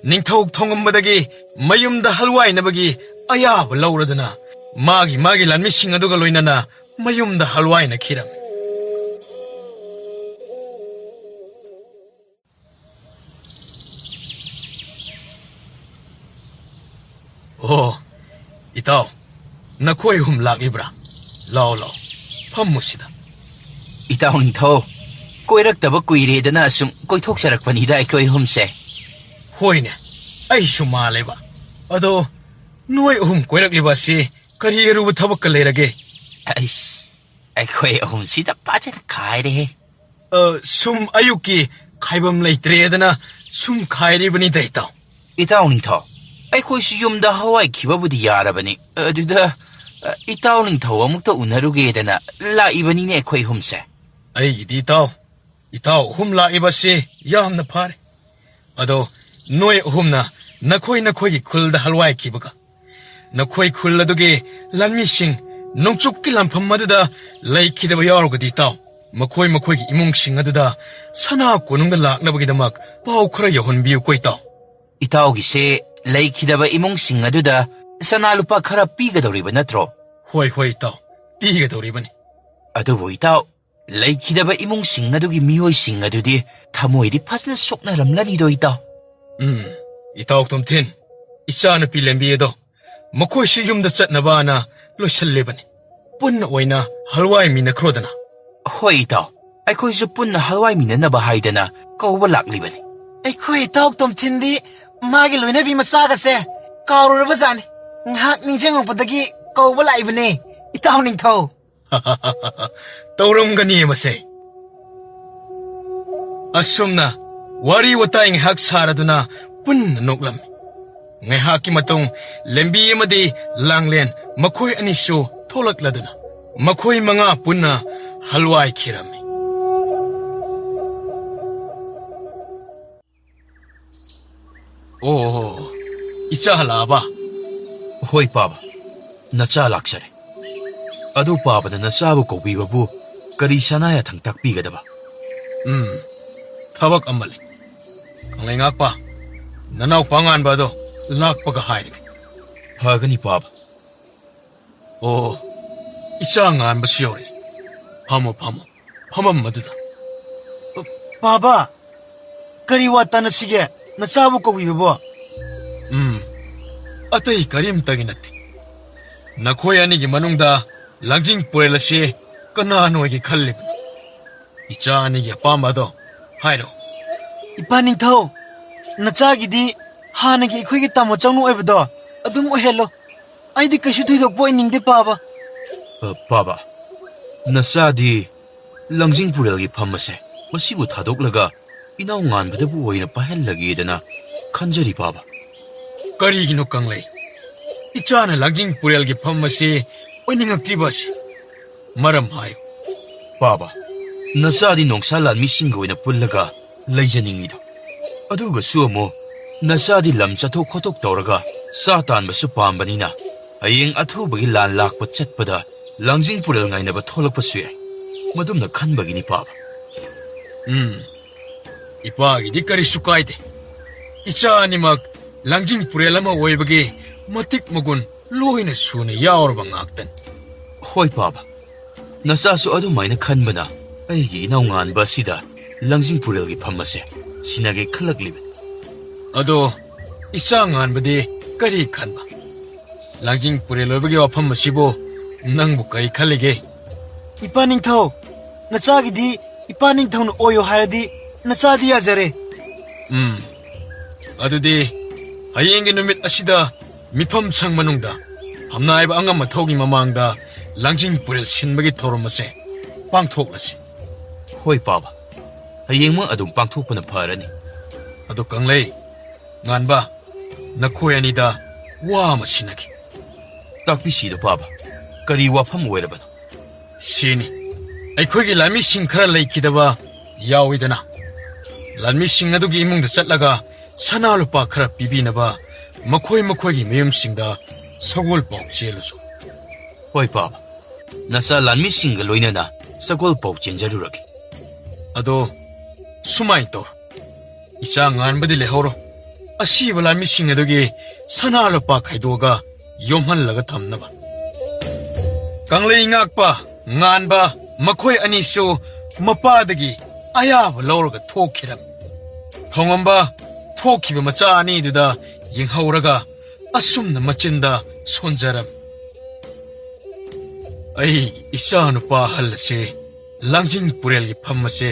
ꯅꯤꯡꯊꯧ ꯊꯣꯡꯉꯝꯕꯗꯒꯤ ꯃꯌꯨꯝꯗ ꯍꯜꯋꯥꯏꯅꯕꯒꯤ ꯑꯌꯥꯕ ꯂꯧꯔꯗꯨꯅ ꯃꯥꯒꯤ ꯃꯥꯒꯤ ꯂꯥꯟꯃꯤꯁꯤꯡ ꯑꯗꯨꯒ ꯂꯣꯏꯅꯅ ꯃꯌꯨꯝꯗ ꯍꯜꯋꯥꯏꯅꯈꯤꯔꯝꯃꯤ꯫ ꯑꯣ, ꯏꯇꯥꯎ, ꯅꯈꯣꯏ ꯑꯍꯨꯝ ꯂꯥꯛꯂꯤꯕ꯭ꯔꯥ? ꯂꯥꯎ, ꯂꯥꯎ, ꯐꯝꯃꯨ ꯁꯤꯗ꯫ ꯏꯇꯥꯎ ꯅꯤꯡꯊꯧ, ꯀꯣꯏꯔꯛꯇꯕ ꯀꯨꯏꯔꯦꯗꯅ ꯑꯁꯨꯝ ꯀꯣꯏꯊꯣꯛꯆꯔꯛꯄꯅꯤꯗ ꯑꯩꯈꯣꯏ ꯑꯍꯨꯝꯁꯦ꯫ ꯍꯣꯏꯅꯦ, ꯑꯩꯁꯨ ꯃꯥꯜꯂꯦꯕ꯫ ꯑꯗꯣ ꯅꯣꯏ ꯑꯍꯨꯝ ꯀꯣꯏꯔꯛꯂꯤꯕ ꯑꯁꯤ ꯀꯔꯤ ꯑꯔꯨꯕ ꯊꯕꯛꯀ ꯂꯩꯔꯒꯦ? ꯑꯩꯁ, ꯑꯩꯈꯣꯏ ꯑꯍꯨꯝꯁꯤꯗ ꯐꯖꯅ ꯈꯥꯏꯔꯦꯍꯦ꯫ ꯑ, ꯁꯨꯝ ꯑꯌꯨꯛꯀꯤ ꯈꯥꯏꯕꯝ ꯂꯩꯇ꯭ꯔꯦꯗꯅ ꯁꯨꯝ ꯈꯥꯏꯔꯤꯕꯅꯤꯗ, ꯏꯇꯥꯎ꯫ ꯏꯇꯥꯎ ꯅꯤꯡꯊꯧ, ꯑꯩꯈꯣꯏꯁꯨ ꯌꯨꯝꯗ ꯍꯋꯥꯏ ꯈꯤꯕꯕꯨꯗꯤ ꯌꯥꯔꯕꯅꯤ꯫ ꯑꯗꯨꯗ, ꯑ, ꯏꯇꯥꯎ ꯅꯤꯡꯊꯧ ꯑꯃꯨꯛꯇ ꯎꯅꯔꯨꯒꯦꯗꯅ ꯂꯥꯛꯏꯕꯅꯤꯅꯦ ꯑꯩꯈꯣꯏ ꯑꯍꯨꯝꯁꯦ꯫ ꯑꯩꯒꯤꯗꯤ ꯏꯇꯥꯎ, ꯏꯇꯥꯎ ꯑꯍꯨꯝ ꯂꯥꯛꯏꯕꯁꯤ ꯌꯥꯝꯅ ꯐꯔꯦ꯫ ꯑꯗꯣ ꯅꯣꯏ ꯑꯍꯨꯝꯅ ꯅꯈꯣꯏ ꯅꯈꯣꯏꯒꯤ ꯈꯨꯜꯗ ꯍꯜꯋꯥꯏ ꯈꯤꯕꯒ, ꯅꯈꯣꯏ ꯈꯨꯜ ꯑꯗꯨꯒꯤ ꯂꯥꯟꯃꯤꯁꯤꯡ ꯅꯣꯡꯆꯨꯞꯀꯤ ꯂꯥꯟꯐꯝ ꯑꯗꯨꯗ ꯂꯩꯈꯤꯗꯕ ꯌꯥꯎꯔꯒꯗꯤ ꯏꯇꯥꯎ, ꯃꯈꯣꯏ ꯃꯈꯣꯏꯒꯤ ꯏꯃꯨꯡꯁꯤꯡ ꯑꯗꯨꯗ ꯁꯅꯥ ꯀꯣꯅꯨꯡꯗ ꯂꯥꯛꯅꯕꯒꯤꯗꯃꯛ ꯄꯥꯎ ꯈꯔ ꯌꯧꯍꯟꯕꯤꯌꯨꯀꯣ ꯏꯇꯥꯎ꯫ ꯏꯇꯥꯎꯒꯤꯁꯦ ꯂꯩꯈꯤꯗꯕ ꯏꯃꯨꯡꯁꯤꯡ ꯑꯗꯨꯗ ꯁꯅꯥ ꯂꯨꯄꯥ ꯈꯔ ꯄꯤꯒꯗꯧꯔꯤꯕ ꯅꯠꯇ꯭ꯔꯣ? ꯍꯣꯏ, ꯍꯣꯏ ꯏꯇꯥꯎ, ꯄꯤꯒꯗꯧꯔꯤꯕꯅꯤ꯫ ꯑꯗꯨꯕꯨ ꯏꯇꯥꯎ, ꯂꯩꯈꯤꯗꯕ ꯏꯃꯨꯡꯁꯤꯡ ꯑꯗꯨꯒꯤ ꯃꯤꯑꯣꯏꯁꯤꯡ ꯑꯗꯨꯗꯤ ꯊꯃꯣꯏꯗꯤ ꯐꯖꯅ ꯁꯣꯛꯅꯔꯝꯂꯅꯤꯗꯣ ꯏꯇꯥꯎ꯫ ꯎꯝ, ꯏꯇꯥꯎ ꯇꯣꯝꯊꯤꯟ, ꯏꯆꯥꯅꯨꯄꯤ ꯂꯦꯝꯕꯤ ꯑꯗꯣ ꯃꯈꯣꯏꯁꯨ ꯌꯨꯝꯗ ꯆꯠꯅꯕꯅ ꯂꯣꯏꯁꯜꯂꯤꯕꯅꯤ꯫ ꯄꯨꯟꯅ ꯑꯣꯏꯅ ꯍꯜꯋꯥꯏꯃꯤꯟꯅꯈ꯭ꯔꯣꯗꯅ꯫ ꯍꯣꯏ ꯏꯇꯥꯎ, ꯑꯩꯈꯣꯏꯁꯨ ꯄꯨꯟꯅ ꯍꯜꯋꯥꯏꯃꯤꯟꯅꯅꯕ ꯍꯥꯏꯗꯅ ꯀꯧꯕ ꯂꯥꯛꯂꯤꯕꯅꯤ꯫ ꯑꯩꯈꯣꯏ ꯏꯇꯥꯎ ꯇꯣꯝꯊꯤꯟꯗꯤ ꯃꯥꯒꯤ ꯂꯣꯏꯅꯕꯤ ꯃꯆꯥꯒꯁꯦ ꯀꯥꯎꯔꯨꯔꯕꯖꯥꯠꯅꯤ꯫ ꯉꯥꯏꯍꯥꯛ ꯅꯤꯡꯁꯤꯡꯉꯛꯄꯗꯒꯤ ꯀꯧꯕ ꯂꯥꯛꯏꯕꯅꯦ, ꯏꯇꯥꯎ ꯅꯤꯡꯊꯧ꯫ ꯇꯧꯔꯝꯒꯅꯤ ꯃꯁꯦ꯫ ꯑꯁꯨꯝꯅ ꯋꯥꯔꯤ ꯋꯥꯇꯥꯏ ꯉꯥꯏꯍꯥꯛ ꯁꯥꯔꯗꯨꯅ ꯄꯨꯟꯅ ꯅꯣꯛꯂꯝꯃꯤ꯫ ꯉꯥꯏꯍꯥꯛꯀꯤ ꯃꯇꯨꯡ ꯂꯦꯝꯕꯤ ꯑꯃꯗꯤ ꯂꯥꯡꯂꯦꯟ ꯃꯈꯣꯏ ꯑꯅꯤꯁꯨ ꯊꯣꯛꯂꯛꯂꯗꯨꯅ ꯃꯈꯣꯏ ꯃꯉꯥ ꯄꯨꯟꯅ ꯍꯜꯋꯥꯏꯈꯤꯔꯝꯃꯤ꯫ ꯑꯣ, ꯏꯆꯥ ꯍꯜꯂꯛꯑꯕ? ꯍꯣꯏ ꯄꯥꯕ, ꯅꯆꯥ ꯂꯥꯛꯆꯔꯦ꯫ ꯑꯗꯨ ꯄꯥꯕꯅ ꯅꯆꯥꯕꯨ ꯀꯧꯕꯤꯕꯕꯨ ꯀꯔꯤ ꯁꯅꯥ ꯌꯥꯊꯪ ꯇꯥꯛꯄꯤꯒꯗꯕ? ꯎꯝ, ꯊꯕꯛ ꯑꯃ ꯂꯩ꯫ ꯀꯪꯂꯩꯉꯥꯛꯄ, ꯅꯅꯥꯎꯄꯥ ꯉꯥꯟꯕ ꯑꯗꯣ ꯂꯥꯛꯄꯒ ꯍꯥꯏꯔꯒꯦ꯫ ꯐꯒꯅꯤ ꯄꯥꯕ꯫ ꯑꯣ, ꯏꯆꯥ ꯉꯥꯟꯕꯁꯨ ꯌꯧꯔꯦ꯫ ꯐꯝꯃꯣ, ꯐꯝꯃꯣ꯫ ꯐꯝꯐꯝ ꯑꯗꯨꯗ꯫ ꯄꯥꯕ, ꯀꯔꯤ ꯋꯥ ꯇꯥꯅꯁꯤꯒꯦ? ꯅꯆꯥꯕꯨ ꯀꯧꯕꯤꯕꯕꯣ? ꯎꯝ, ꯑꯇꯩ ꯀꯔꯤꯝꯇꯒꯤ ꯅꯠꯇꯦ꯫ ꯅꯈꯣꯏ ꯑꯅꯤꯒꯤ ꯃꯅꯨꯡꯗ ꯂꯥꯡꯖꯤꯡ ꯄꯨꯔꯦꯜ ꯑꯁꯤ ꯀꯅꯥꯅ ꯑꯣꯏꯒꯦ ꯈꯜꯂꯤꯕꯅꯣ? ꯏꯆꯥ ꯑꯅꯤꯒꯤ ꯑꯄꯥꯝꯕ ꯑꯗꯣ ꯍꯥꯏꯔꯣ꯫ ꯏꯄꯥ ꯅꯤꯡꯊꯧ, ꯅꯆꯥꯒꯤꯗꯤ ꯍꯥꯟꯅꯒꯤ ꯑꯩꯈꯣꯏꯒꯤ ꯇꯥꯃꯣ ꯆꯧꯅ ꯑꯣꯏꯕꯗꯣ, ꯑꯗꯨꯝ ꯑꯣꯏꯍꯜꯂꯣ꯫ ꯑꯩꯗꯤ ꯀꯩꯁꯨ ꯊꯣꯏꯗꯣꯛꯄ ꯑꯣꯏꯅꯤꯡꯗꯦ, ꯄꯥꯕ꯫ ꯑ, ꯄꯥꯕ, ꯅꯆꯥꯗꯤ ꯂꯥꯡꯖꯤꯡ ꯄꯨꯔꯦꯜꯒꯤ ꯐꯝ ꯑꯁꯦ ꯃꯁꯤꯕꯨ ꯊꯥꯗꯣꯛꯂꯒ ꯏꯅꯥꯎ ꯉꯥꯟꯕꯗꯕꯨ ꯑꯣꯏꯅ ꯄꯥꯏꯍꯜꯂꯒꯦꯗꯅ ꯈꯟꯖꯔꯤ, ꯄꯥꯕ꯫ ꯀꯔꯤꯒꯤꯅꯣ ꯀꯪꯂꯩ? ꯏꯆꯥꯅ ꯂꯥꯡꯖꯤꯡ ꯄꯨꯔꯦꯜꯒꯤ ꯐꯝ ꯑꯁꯤ ꯑꯣꯏꯅꯤꯡꯉꯛꯇ꯭ꯔꯤꯕ ꯑꯁꯤ ꯃꯔꯝ ꯍꯥꯏꯌꯨ꯫ ꯄꯥꯕ, ꯅꯆꯥꯗꯤ ꯅꯣꯡꯁꯥ ꯂꯥꯟꯃꯤꯁꯤꯡꯒ ꯑꯣꯏꯅ ꯄꯨꯜꯂꯒ ꯂꯩꯖꯅꯤꯡꯉꯤꯗꯣ꯫ ꯑꯗꯨꯒꯁꯨ ꯑꯃꯨꯛ ꯅꯆꯥꯗꯤ ꯂꯝ ꯆꯠꯊꯣꯛ ꯈꯣꯠꯇꯣꯛ ꯇꯧꯔꯒ ꯆꯥ ꯇꯥꯟꯕꯁꯨ ꯄꯥꯝꯕꯅꯤꯅ, ꯍꯌꯦꯡ ꯑꯊꯨꯕꯒꯤ ꯂꯥꯟ ꯂꯥꯛꯄ ꯆꯠꯄꯗ ꯂꯥꯡꯖꯤꯡ ꯄꯨꯔꯦꯜ ꯉꯥꯏꯅꯕ ꯊꯣꯛꯂꯛꯄꯁꯨ ꯌꯥꯏ꯫ ꯃꯗꯨꯝꯅ ꯈꯟꯕꯒꯤꯅꯤ, ꯄꯥꯕ꯫ ꯎꯝ, ꯏꯄꯥꯒꯤꯗꯤ ꯀꯔꯤꯁꯨ ꯀꯥꯏꯗꯦ꯫ ꯏꯆꯥ ꯑꯅꯤꯃꯛ ꯂꯥꯡꯖꯤꯡ ꯄꯨꯔꯦꯜ ꯑꯃ ꯑꯣꯏꯕꯒꯤ ꯃꯇꯤꯛ ꯃꯒꯨꯟ ꯂꯣꯏꯅ ꯁꯨꯅ ꯌꯥꯎꯔꯕ ꯉꯥꯛꯇꯅꯤ꯫ ꯍꯣꯏ, ꯄꯥꯕ꯫ ꯅꯆꯥꯁꯨ ꯑꯗꯨꯃꯥꯏꯅ ꯈꯟꯕꯅ ꯑꯩꯒꯤ ꯏꯅꯥꯎ ꯉꯥꯟꯕ ꯑꯁꯤꯗ ꯂꯥꯡꯖꯤꯡ ꯄꯨꯔꯦꯜꯒꯤ ꯐꯝ ꯑꯁꯦ ꯁꯤꯟꯅꯒꯦ ꯈꯜꯂꯛꯂꯤꯕꯅꯤ꯫ ꯑꯗꯣ ꯏꯆꯥ ꯉꯥꯟꯕꯗꯤ ꯀꯔꯤ ꯈꯟꯕ? ꯂꯥꯡꯖꯤꯡ ꯄꯨꯔꯦꯜ ꯑꯣꯏꯕꯒꯤ ꯋꯥꯐꯝ ꯑꯁꯤꯕꯨ ꯅꯪꯕꯨ ꯀꯔꯤ ꯈꯜꯂꯤꯒꯦ? ꯏꯄꯥ ꯅꯤꯡꯊꯧ, ꯅꯆꯥꯒꯤꯗꯤ ꯏꯄꯥ ꯅꯤꯡꯊꯧꯅ ꯑꯣꯏꯌꯣ ꯍꯥꯏꯔꯗꯤ ꯅꯆꯥꯗꯤ ꯌꯥꯖꯔꯦ꯫ ꯎꯝ, ꯑꯗꯨꯗꯤ ꯍꯌꯦꯡꯒꯤ ꯅꯨꯃꯤꯠ ꯑꯁꯤꯗ ꯃꯤꯐꯝ ꯁꯪ ꯃꯅꯨꯡꯗ ꯐꯝꯅꯥꯏꯕ ꯑꯉꯝ ꯑꯊꯧꯒꯤ ꯃꯃꯥꯡꯗ ꯂꯥꯡꯖꯤꯡ ꯄꯨꯔꯦꯜ ꯁꯤꯟꯕꯒꯤ ꯊꯧꯔꯝ ꯑꯁꯦ ꯄꯥꯡꯊꯣꯛꯂꯁꯤ꯫ ꯍꯣꯏ, ꯄꯥꯕ꯫ ꯍꯌꯦꯡꯃꯛ ꯑꯗꯨꯝ ꯄꯥꯡꯊꯣꯛꯄꯅ ꯐꯔꯅꯤ꯫ ꯑꯗꯣ ꯀꯪꯂꯩ, ꯉꯥꯟꯕ, ꯅꯈꯣꯏ ꯑꯅꯤꯗ ꯋꯥ ꯑꯃ ꯁꯤꯟꯅꯒꯦ꯫ ꯇꯥꯛꯄꯤꯁꯤꯗ, ꯄꯥꯕ꯫ ꯀꯔꯤ ꯋꯥꯐꯝ ꯑꯣꯏꯔꯕꯅꯣ? ꯁꯤꯅꯤ, ꯑꯩꯈꯣꯏꯒꯤ ꯂꯥꯟꯃꯤꯁꯤꯡ ꯈꯔ ꯂꯩꯈꯤꯗꯕ ꯌꯥꯎꯏꯗꯅ, ꯂꯥꯟꯃꯤꯁꯤꯡ ꯑꯗꯨꯒꯤ ꯏꯃꯨꯡꯗ ꯆꯠꯂꯒ ꯁꯅꯥ ꯂꯨꯄꯥ ꯈꯔ ꯄꯤꯕꯤꯅꯕ ꯃꯈꯣꯏ ꯃꯈꯣꯏꯒꯤ ꯃꯌꯨꯝꯁꯤꯡꯗ ꯁꯒꯣꯜ ꯄꯥꯎ ꯆꯦꯜꯂꯨꯁꯨ꯫ ꯍꯣꯏ, ꯄꯥꯕ꯫ ꯅꯆꯥ ꯂꯥꯟꯃꯤꯁꯤꯡꯒ ꯂꯣꯏꯅꯅ ꯁꯒꯣꯜ ꯄꯥꯎ ꯆꯦꯟꯖꯔꯨꯔꯒꯦ꯫ ꯑꯗꯣ ꯁꯨꯃꯥꯏꯅ ꯇꯧꯔꯣ, ꯏꯆꯥ ꯉꯥꯟꯕꯗꯤ ꯂꯩꯍꯧꯔꯣ꯫ ꯑꯁꯤꯕ ꯂꯥꯟꯃꯤꯁꯤꯡ ꯑꯗꯨꯒꯤ ꯁꯅꯥ ꯂꯨꯄꯥ ꯈꯥꯏꯗꯣꯛꯑꯒ ꯌꯣꯝꯍꯜꯂꯒ ꯊꯝꯅꯕ꯫ ꯀꯪꯂꯩ ꯉꯥꯛꯄ, ꯉꯥꯟꯕ, ꯃꯈꯣꯏ ꯑꯅꯤꯁꯨ ꯃꯄꯥꯗꯒꯤ ꯑꯌꯥꯕ ꯂꯧꯔꯒ ꯊꯣꯛꯈꯤꯔꯝꯃꯤ꯫ ꯊꯣꯡꯉꯝꯕ ꯊꯣꯛꯈꯤꯕ ꯃꯆꯥ ꯑꯅꯤꯗꯨꯗ ꯌꯦꯡꯍꯧꯔꯒ ꯑꯁꯨꯝꯅ ꯃꯆꯤꯟꯗ ꯁꯣꯟꯖꯔꯝꯃꯤ꯫ ꯑꯩ ꯏꯆꯥ ꯅꯨꯄꯥ ꯑꯍꯜ ꯑꯁꯦ ꯂꯥꯡꯖꯤꯡ ꯄꯨꯔꯦꯜꯒꯤ ꯐꯝ ꯑꯁꯦ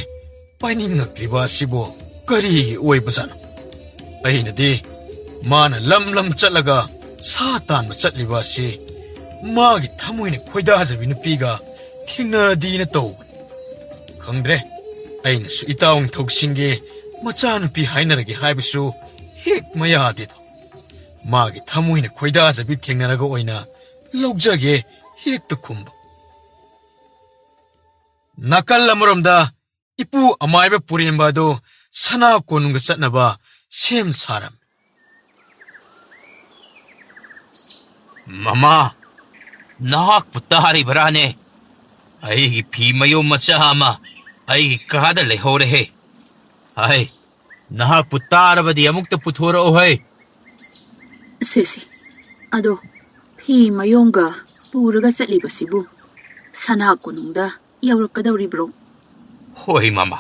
ꯄꯥꯏꯅꯤꯡꯉꯛꯇ꯭ꯔꯤꯕ ꯑꯁꯤꯕꯨ ꯀꯔꯤꯒꯤ ꯑꯣꯏꯕꯖꯥꯠꯅꯣ? ꯑꯩꯅꯗꯤ ꯃꯥꯅ ꯂꯝ ꯂꯝ ꯆꯠꯂꯒ ꯁꯥ ꯇꯥꯟꯕ ꯆꯠꯂꯤꯕ ꯑꯁꯤ ꯃꯥꯒꯤ ꯊꯃꯣꯏꯅ ꯈꯣꯏꯗꯥꯖꯕꯤ ꯅꯨꯄꯤꯒ ꯊꯦꯡꯅꯔꯗꯤꯅ ꯇꯧꯕꯅꯤ꯫ ꯈꯪꯗ꯭ꯔꯦ, ꯑꯩꯅꯁꯨ ꯏꯇꯥꯎ ꯅꯤꯡꯊꯧꯁꯤꯡꯒꯤ ꯃꯆꯥꯅꯨꯄꯤ ꯍꯥꯏꯅꯔꯒꯦ ꯍꯥꯏꯕꯁꯨ ꯍꯦꯛ ꯃꯌꯥꯗꯦꯗꯣ꯫ ꯃꯥꯒꯤ ꯊꯃꯣꯏꯅ ꯈꯣꯏꯗꯥꯖꯕꯤ ꯊꯦꯡꯅꯔꯒ ꯑꯣꯏꯅ ꯂꯧꯖꯒꯦ ꯍꯦꯛꯇ ꯈꯨꯝꯕ꯫ ꯅꯥꯀꯜ ꯑꯃꯔꯣꯝꯗ ꯏꯄꯨ ꯑꯃꯥꯏꯕ ꯄꯨꯔꯦꯝꯕ ꯑꯗꯨ ꯁꯅꯥ ꯀꯣꯅꯨꯡꯗ ꯆꯠꯅꯕ ꯁꯦꯝ ꯁꯥꯔꯝꯃꯤ꯫ "ꯃꯃꯥ, ꯅꯍꯥꯛꯄꯨ ꯇꯥꯔꯤꯕꯔꯥꯅꯦ? ꯑꯩꯒꯤ ꯐꯤ ꯃꯌꯣꯝ ꯃꯆꯥ ꯑꯃ ꯑꯩꯒꯤ ꯀꯥꯗ ꯂꯩꯍꯧꯔꯦꯍꯦ꯫ ꯍꯥꯏ, ꯅꯍꯥꯛꯄꯨ ꯇꯥꯔꯕꯗꯤ ꯑꯃꯨꯛꯇ ꯄꯨꯊꯣꯔꯛꯎ ꯍꯩ꯫" ꯁꯦ ꯁꯦ, ꯑꯗꯣ ꯐꯤ ꯃꯌꯣꯝꯒ ꯄꯨꯔꯒ ꯆꯠꯂꯤꯕꯁꯤꯕꯨ ꯁꯅꯥ ꯀꯣꯅꯨꯡꯗ ꯌꯧꯔꯛꯀꯗꯧꯔꯤꯕ꯭ꯔꯣ? "ꯍꯣꯏ ꯃꯃꯥ,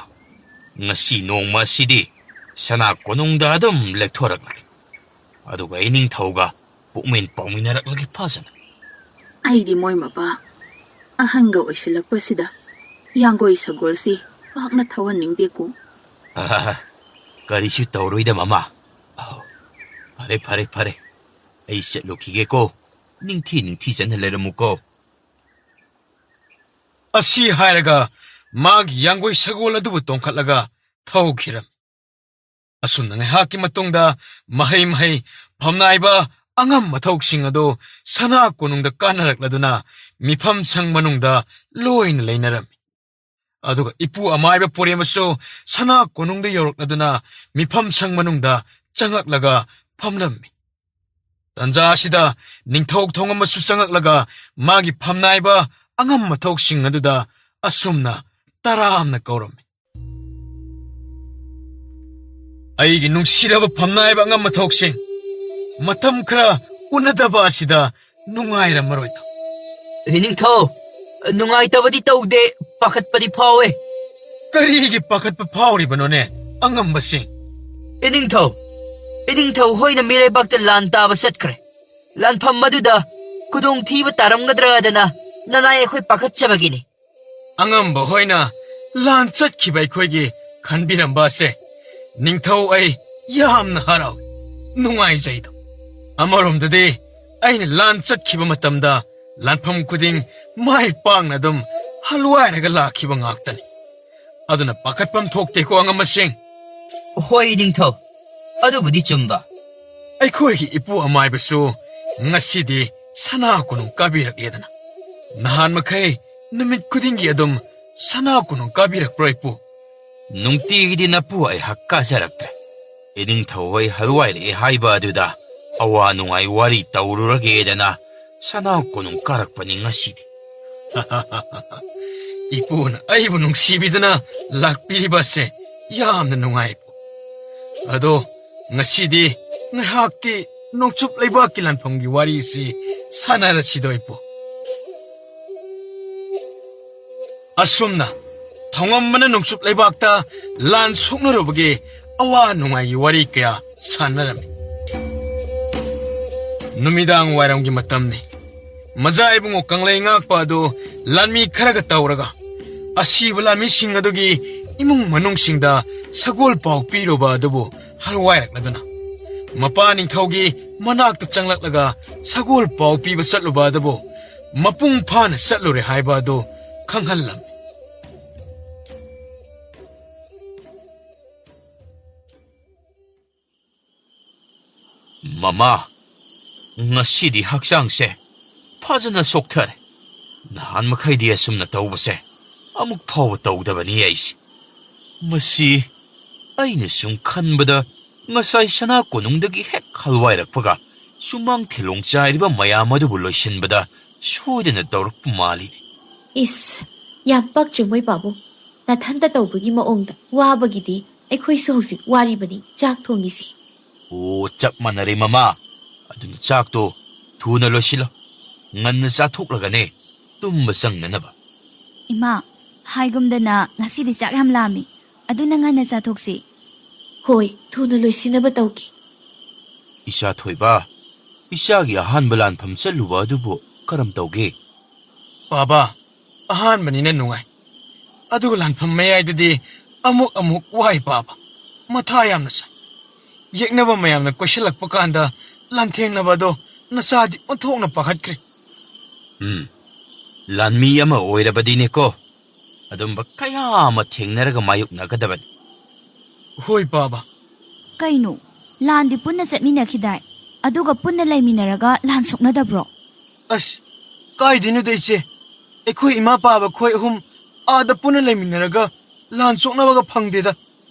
ꯉꯁꯤ ꯅꯣꯡꯃ ꯑꯁꯤꯗꯤ ꯁꯅꯥ ꯀꯣꯅꯨꯡꯗ ꯑꯗꯨꯝ ꯂꯦꯛꯊꯣꯔꯛꯂꯒꯦ꯫ ꯑꯗꯨꯒ ꯏꯅꯤꯡꯊꯧꯒ ꯄꯨꯛꯃꯦꯟ ꯄꯥꯎꯃꯤꯟꯅꯔꯛꯂꯒꯦ ꯐꯖꯅ꯫" ꯑꯩꯗꯤ ꯃꯣꯏ ꯃꯄꯥ ꯑꯍꯟꯒ ꯑꯣꯏꯁꯤꯜꯂꯛꯄꯁꯤꯗ ꯌꯥꯡꯒꯣꯏ ꯁꯒꯣꯜꯁꯤ ꯄꯥꯛꯅ ꯊꯧꯍꯟꯅꯤꯡꯗꯦꯀꯣ꯫ "ꯑꯍꯥꯍꯥ, ꯀꯔꯤꯁꯨ ꯇꯧꯔꯣꯏꯗ ꯃꯃꯥ꯫ ꯑꯍꯣ, ꯐꯔꯦ, ꯐꯔꯦ, ꯐꯔꯦ꯫ ꯑꯩ ꯆꯠꯂꯨꯈꯤꯒꯦꯀꯣ꯫ ꯅꯤꯡꯊꯤ ꯅꯤꯡꯊꯤꯖꯅ ꯂꯩꯔꯝꯃꯨꯀꯣ꯫" ꯑꯁꯤ ꯍꯥꯏꯔꯒ ꯃꯥꯒꯤ ꯌꯥꯡꯒꯣꯏ ꯁꯒꯣꯜ ꯑꯗꯨꯕꯨ ꯇꯣꯡꯈꯠꯂꯒ ꯊꯧꯈꯤꯔꯝꯃꯤ꯫ ꯑꯁꯨꯝꯅ ꯉꯥꯏꯍꯥꯛꯀꯤ ꯃꯇꯨꯡꯗ ꯃꯍꯩ ꯃꯍꯩ ꯐꯝꯅꯥꯏꯕ ꯑꯉꯝ ꯃꯊꯧꯁꯤꯡ ꯑꯗꯨ ꯁꯅꯥ ꯀꯣꯅꯨꯡꯗ ꯀꯥꯟꯅꯔꯛꯂꯗꯨꯅ ꯃꯤꯐꯝ ꯁꯪ ꯃꯅꯨꯡꯗ ꯂꯣꯏꯅ ꯂꯩꯅꯔꯝꯃꯤ꯫ ꯑꯗꯨꯒ ꯏꯄꯨ ꯑꯃꯥꯏꯕ ꯄꯣꯔꯦꯝꯕꯁꯨ ꯁꯅꯥ ꯀꯣꯅꯨꯡꯗ ꯌꯧꯔꯛꯂꯗꯨꯅ ꯃꯤꯐꯝ ꯁꯪ ꯃꯅꯨꯡꯗ ꯆꯪꯉꯛꯂꯒ ꯐꯝꯂꯝꯃꯤ꯫ ꯇꯟꯖꯥ ꯑꯁꯤꯗ ꯅꯤꯡꯊꯧ ꯊꯣꯡꯉꯝꯕꯁꯨ ꯆꯪꯉꯛꯂꯒ ꯃꯥꯒꯤ ꯐꯝꯅꯥꯏꯕ ꯑꯉꯝ ꯃꯊꯧꯁꯤꯡ ꯑꯗꯨꯗ ꯑꯁꯨꯝꯅ ꯇꯔꯥꯝꯅ ꯀꯧꯔꯝꯃꯤ꯫ "ꯑꯩꯒꯤ ꯅꯨꯡꯁꯤꯔꯕ ꯐꯝꯅꯥꯏꯕ ꯑꯉꯝ ꯃꯊꯧꯁꯤꯡ, ꯃꯇꯝ ꯈꯔ ꯎꯅꯗꯕ ꯑꯁꯤꯗ ꯅꯨꯡꯉꯥꯏꯔꯝꯃꯔꯣꯏꯗꯣ?" "ꯏꯅꯤꯡꯊꯧ, ꯅꯨꯡꯉꯥꯏꯇꯕꯗꯤ ꯇꯧꯗꯦ, ꯄꯥꯈꯠꯄꯗꯤ ꯐꯥꯎꯋꯦ꯫" "ꯀꯔꯤꯒꯤ ꯄꯥꯈꯠꯄ ꯐꯥꯎꯔꯤꯕꯅꯣꯅꯦ, ꯑꯉꯝꯕꯁꯤꯡ?" "ꯏꯅꯤꯡꯊꯧ, ꯏꯅꯤꯡꯊꯧ ꯍꯣꯏꯅ ꯃꯤꯔꯩꯕꯥꯛꯇ ꯂꯥꯟ ꯇꯥꯕ ꯆꯠꯈ꯭ꯔꯦ꯫ ꯂꯥꯟꯐꯝ ꯑꯗꯨꯗ ꯈꯨꯗꯣꯡꯊꯤꯕ ꯇꯥꯔꯝꯒꯗ꯭ꯔꯥꯗꯅ ꯅꯅꯥꯏ ꯑꯩꯈꯣꯏ ꯄꯥꯈꯠꯆꯕꯒꯤꯅꯤ꯫" "ꯑꯉꯝꯕ ꯍꯣꯏꯅ ꯂꯥꯟ ꯆꯠꯈꯤꯕ ꯑꯩꯈꯣꯏꯒꯤ ꯈꯟꯕꯤꯔꯝꯕ ꯑꯁꯦ ꯅꯤꯡꯊꯧ ꯑꯩ ꯌꯥꯝꯅ ꯍꯔꯥꯎꯏ, ꯅꯨꯡꯉꯥꯏꯖꯩꯗꯣ꯫ ꯑꯃꯔꯣꯝꯗꯗꯤ ꯑꯩꯅ ꯂꯥꯟ ꯆꯠꯈꯤꯕ ꯃꯇꯝꯗ ꯂꯥꯟꯐꯝ ꯈꯨꯗꯤꯡ ꯃꯥꯏ ꯄꯥꯛꯅ ꯑꯗꯨꯝ ꯍꯜꯋꯥꯏꯔꯒ ꯂꯥꯛꯈꯤꯕ ꯉꯥꯛꯇꯅꯤ꯫ ꯑꯗꯨꯅ ꯄꯥꯈꯠꯐꯝ ꯊꯣꯛꯇꯦꯀꯣ, ꯑꯉꯝꯕꯁꯤꯡ꯫ ꯍꯣꯏ, ꯏꯅꯤꯡꯊꯧ, ꯑꯗꯨꯕꯨꯗꯤ ꯆꯨꯝꯕ꯫ ꯑꯩꯈꯣꯏꯒꯤ ꯏꯄꯨ ꯑꯃꯥꯏꯕꯁꯨ ꯉꯁꯤꯗꯤ ꯁꯅꯥ ꯀꯣꯅꯨꯡ ꯀꯥꯕꯤꯔꯛꯂꯦꯗꯅ꯫ ꯅꯍꯥꯟ ꯃꯈꯩ ꯅꯨꯃꯤꯠ ꯈꯨꯗꯤꯡꯒꯤ ꯑꯗꯨꯝ ꯁꯅꯥ ꯀꯣꯅꯨꯡ ꯀꯥꯕꯤꯔꯛꯄ꯭ꯔꯣ, ꯏꯄꯨ? ꯅꯨꯡꯇꯤꯒꯤꯗꯤ ꯅꯄꯨ ꯑꯩꯍꯥꯛ ꯀꯥꯖꯔꯛꯇ꯭ꯔꯦ꯫ ꯏꯅꯤꯡꯊꯧ ꯍꯣꯏ ꯍꯜꯋꯥꯏꯔꯛꯑꯦ ꯍꯥꯏꯕ ꯑꯗꯨꯗ ꯑꯋꯥ ꯅꯨꯡꯉꯥꯏ ꯋꯥꯔꯤ ꯇꯧꯔꯨꯔꯒꯦꯗꯅ ꯁꯅꯥ ꯀꯣꯅꯨꯡ ꯀꯥꯔꯛꯄꯅꯤ ꯉꯁꯤꯗꯤ꯫ ꯏꯄꯨꯅ ꯑꯩꯕꯨ ꯅꯨꯡꯁꯤꯕꯤꯗꯨꯅ ꯂꯥꯛꯄꯤꯔꯤꯕ ꯑꯁꯦ ꯌꯥꯝꯅ ꯅꯨꯡꯉꯥꯏ, ꯏꯄꯨ꯫ ꯑꯗꯣ ꯉꯁꯤꯗꯤ ꯉꯥꯏꯍꯥꯛꯇꯤ ꯅꯣꯡꯆꯨꯞ ꯂꯩꯕꯥꯛꯀꯤ ꯂꯥꯟꯐꯝꯒꯤ ꯋꯥꯔꯤꯁꯤ ꯁꯥꯟꯅꯔꯁꯤꯗꯣ, ꯏꯄꯨ꯫ ꯑꯁꯨꯝꯅ ꯊꯧꯉꯝꯕꯅ ꯅꯣꯡꯆꯨꯞ ꯂꯩꯕꯥꯛꯇ ꯂꯥꯟ ꯁꯣꯛꯅꯔꯨꯕꯒꯤ ꯑꯋꯥ ꯅꯨꯡꯉꯥꯏꯒꯤ ꯋꯥꯔꯤ ꯀꯌꯥ ꯁꯥꯟꯅꯔꯝꯃꯤ꯫ ꯅꯨꯃꯤꯗꯥꯡ ꯋꯥꯏꯔꯝꯒꯤ ꯃꯇꯝꯅꯤ꯫ ꯃꯖꯥ ꯏꯕꯨꯡꯉꯣ ꯀꯪꯂꯩ ꯉꯥꯛꯄ ꯑꯗꯨ ꯂꯥꯟꯃꯤ ꯈꯔꯒ ꯇꯧꯔꯒ ꯑꯁꯤꯕ ꯂꯥꯟꯃꯤꯁꯤꯡ ꯑꯗꯨꯒꯤ ꯏꯃꯨꯡ ꯃꯅꯨꯡꯁꯤꯡꯗ ꯁꯒꯣꯜ ꯄꯥꯎ ꯄꯤꯔꯨꯕ ꯑꯗꯨꯕꯨ ꯍꯜꯋꯥꯏꯔꯛꯂꯗꯨꯅ ꯃꯄꯥ ꯅꯤꯡꯊꯧꯒꯤ ꯃꯅꯥꯛꯇ ꯆꯪꯂꯛꯂꯒ ꯁꯒꯣꯜ ꯄꯥꯎ ꯄꯤꯕ ꯆꯠꯂꯨꯕ ꯑꯗꯨꯕꯨ ꯃꯄꯨꯡ ꯐꯥꯅ ꯆꯠꯂꯨꯔꯦ ꯍꯥꯏꯕ ꯑꯗꯨ ꯈꯪꯍꯜꯂꯝꯃꯤ꯫ ꯃꯃꯥ, ꯉꯁꯤꯗꯤ ꯍꯛꯆꯥꯡꯁꯦ ꯐꯖꯅ ꯁꯣꯛꯊꯔꯦ꯫ ꯅꯍꯥꯟ ꯃꯈꯩꯗꯤ ꯑꯁꯨꯝꯅ ꯇꯧꯕꯁꯦ ꯑꯃꯨꯛ ꯐꯥꯎꯕ ꯇꯧꯗꯕꯅꯤ ꯑꯩꯁꯦ꯫ ꯃꯁꯤ ꯑꯩꯅ ꯁꯨꯝ ꯈꯟꯕꯗ ꯉꯁꯥꯏ ꯁꯅꯥ ꯀꯣꯅꯨꯡꯗꯒꯤ ꯍꯦꯛ ꯍꯜꯋꯥꯏꯔꯛꯄꯒ ꯁꯨꯃꯥꯡ ꯊꯤꯂꯣꯡ ꯆꯥꯏꯔꯤꯕ ꯃꯌꯥꯝ ꯑꯗꯨꯕꯨ ꯂꯣꯏꯁꯤꯟꯕꯗ ꯁꯣꯏꯗꯅ ꯇꯧꯔꯛꯄ ꯃꯥꯜꯂꯤꯅꯦ꯫ ꯏꯁ, ꯌꯥꯝ ꯄꯛꯇ꯭ꯔꯦ ꯃꯣꯏ ꯄꯥꯕꯨꯡ꯫ ꯅꯊꯟꯇ ꯇꯧꯕꯒꯤ ꯃꯑꯣꯡꯗ ꯋꯥꯕꯒꯤꯗꯤ ꯑꯩꯈꯣꯏꯁꯨ ꯍꯧꯖꯤꯛ ꯋꯥꯔꯤꯕꯅꯤ ꯆꯥꯛ ꯊꯣꯡꯉꯤꯁꯤ꯫ ꯑꯣ, ꯆꯞ ꯃꯥꯟꯅꯔꯦ ꯃꯃꯥ꯫ ꯑꯗꯨꯅ ꯆꯥꯛꯇꯣ ꯊꯨꯅ ꯂꯣꯏꯁꯤꯜꯂꯣ꯫ ꯉꯟꯅ ꯆꯥꯊꯣꯛꯂꯒꯅꯦ ꯇꯨꯝꯕ ꯆꯪꯅꯅꯕ꯫ ꯏꯃꯥ, ꯍꯥꯏꯒꯨꯝꯗꯅ ꯉꯁꯤꯗꯤ ꯆꯥꯛ ꯌꯥꯝ ꯂꯥꯝꯃꯤ꯫ ꯑꯗꯨꯅ ꯉꯟꯅ ꯆꯥꯊꯣꯛꯁꯤ꯫ ꯍꯣꯏ, ꯊꯨꯅ ꯂꯣꯏꯁꯤꯟꯅꯕ ꯇꯧꯒꯦ꯫ ꯏꯆꯥ ꯊꯣꯏꯕ, ꯏꯆꯥꯒꯤ ꯑꯍꯥꯟꯕ ꯂꯥꯟꯐꯝ ꯆꯠꯂꯨꯕ ꯑꯗꯨꯕꯨ ꯀꯔꯝ ꯇꯧꯒꯦ? ꯄꯥꯕ, ꯑꯍꯥꯟꯕꯅꯤꯅ ꯅꯨꯡꯉꯥꯏ꯫ ꯑꯗꯨꯒ ꯂꯥꯟꯐꯝ ꯃꯌꯥꯏꯗꯗꯤ ꯑꯃꯨꯛ ꯑꯃꯨꯛ ꯋꯥꯏ ꯄꯥꯕ꯫ ꯃꯊꯥ ꯌꯥꯝꯅ ꯁꯥꯏ꯫ ꯌꯦꯛꯅꯕ ꯃꯌꯥꯝꯅ ꯀꯣꯏꯁꯤꯜꯂꯛꯄ ꯀꯥꯟꯗ ꯂꯥꯟꯊꯦꯡꯅꯕ ꯑꯗꯣ ꯅꯆꯥꯗꯤ ꯑꯣꯟꯊꯣꯛꯅ ꯄꯥꯈꯠꯈ꯭ꯔꯦ꯫ ꯎꯝ, ꯂꯥꯟꯃꯤ ꯑꯃ ꯑꯣꯏꯔꯕꯗꯤꯅꯦꯀꯣ, ꯑꯗꯨꯝꯕ ꯀꯌꯥ ꯑꯃ ꯊꯦꯡꯅꯔꯒ ꯃꯥꯌꯣꯛꯅꯒꯗꯕꯅꯤ꯫ ꯍꯣꯏ, ꯄꯥꯕ꯫ ꯀꯩꯅꯣ, ꯂꯥꯟꯗꯤ ꯄꯨꯟꯅ ꯆꯠꯃꯤꯟꯅꯈꯤꯗꯥꯏ? ꯑꯗꯨꯒ ꯄꯨꯟꯅ ꯂꯩꯃꯤꯟꯅꯔꯒ ꯂꯥꯟ ꯁꯣꯛꯅꯗꯕ꯭ꯔꯣ? ꯑꯁ, ꯀꯥꯏꯗꯩꯅꯣꯗ, ꯏꯆꯦ? ꯑꯩꯈꯣꯏ ꯏꯃꯥ ꯄꯥꯕ ꯈꯣꯏ ꯑꯍꯨꯝ ꯑꯥꯗ ꯄꯨꯟꯅ ꯂꯩꯃꯤꯟꯅꯔꯒ ꯂꯥꯟ ꯁꯣꯛꯅꯕꯒ ꯐꯪꯗꯦꯗ꯫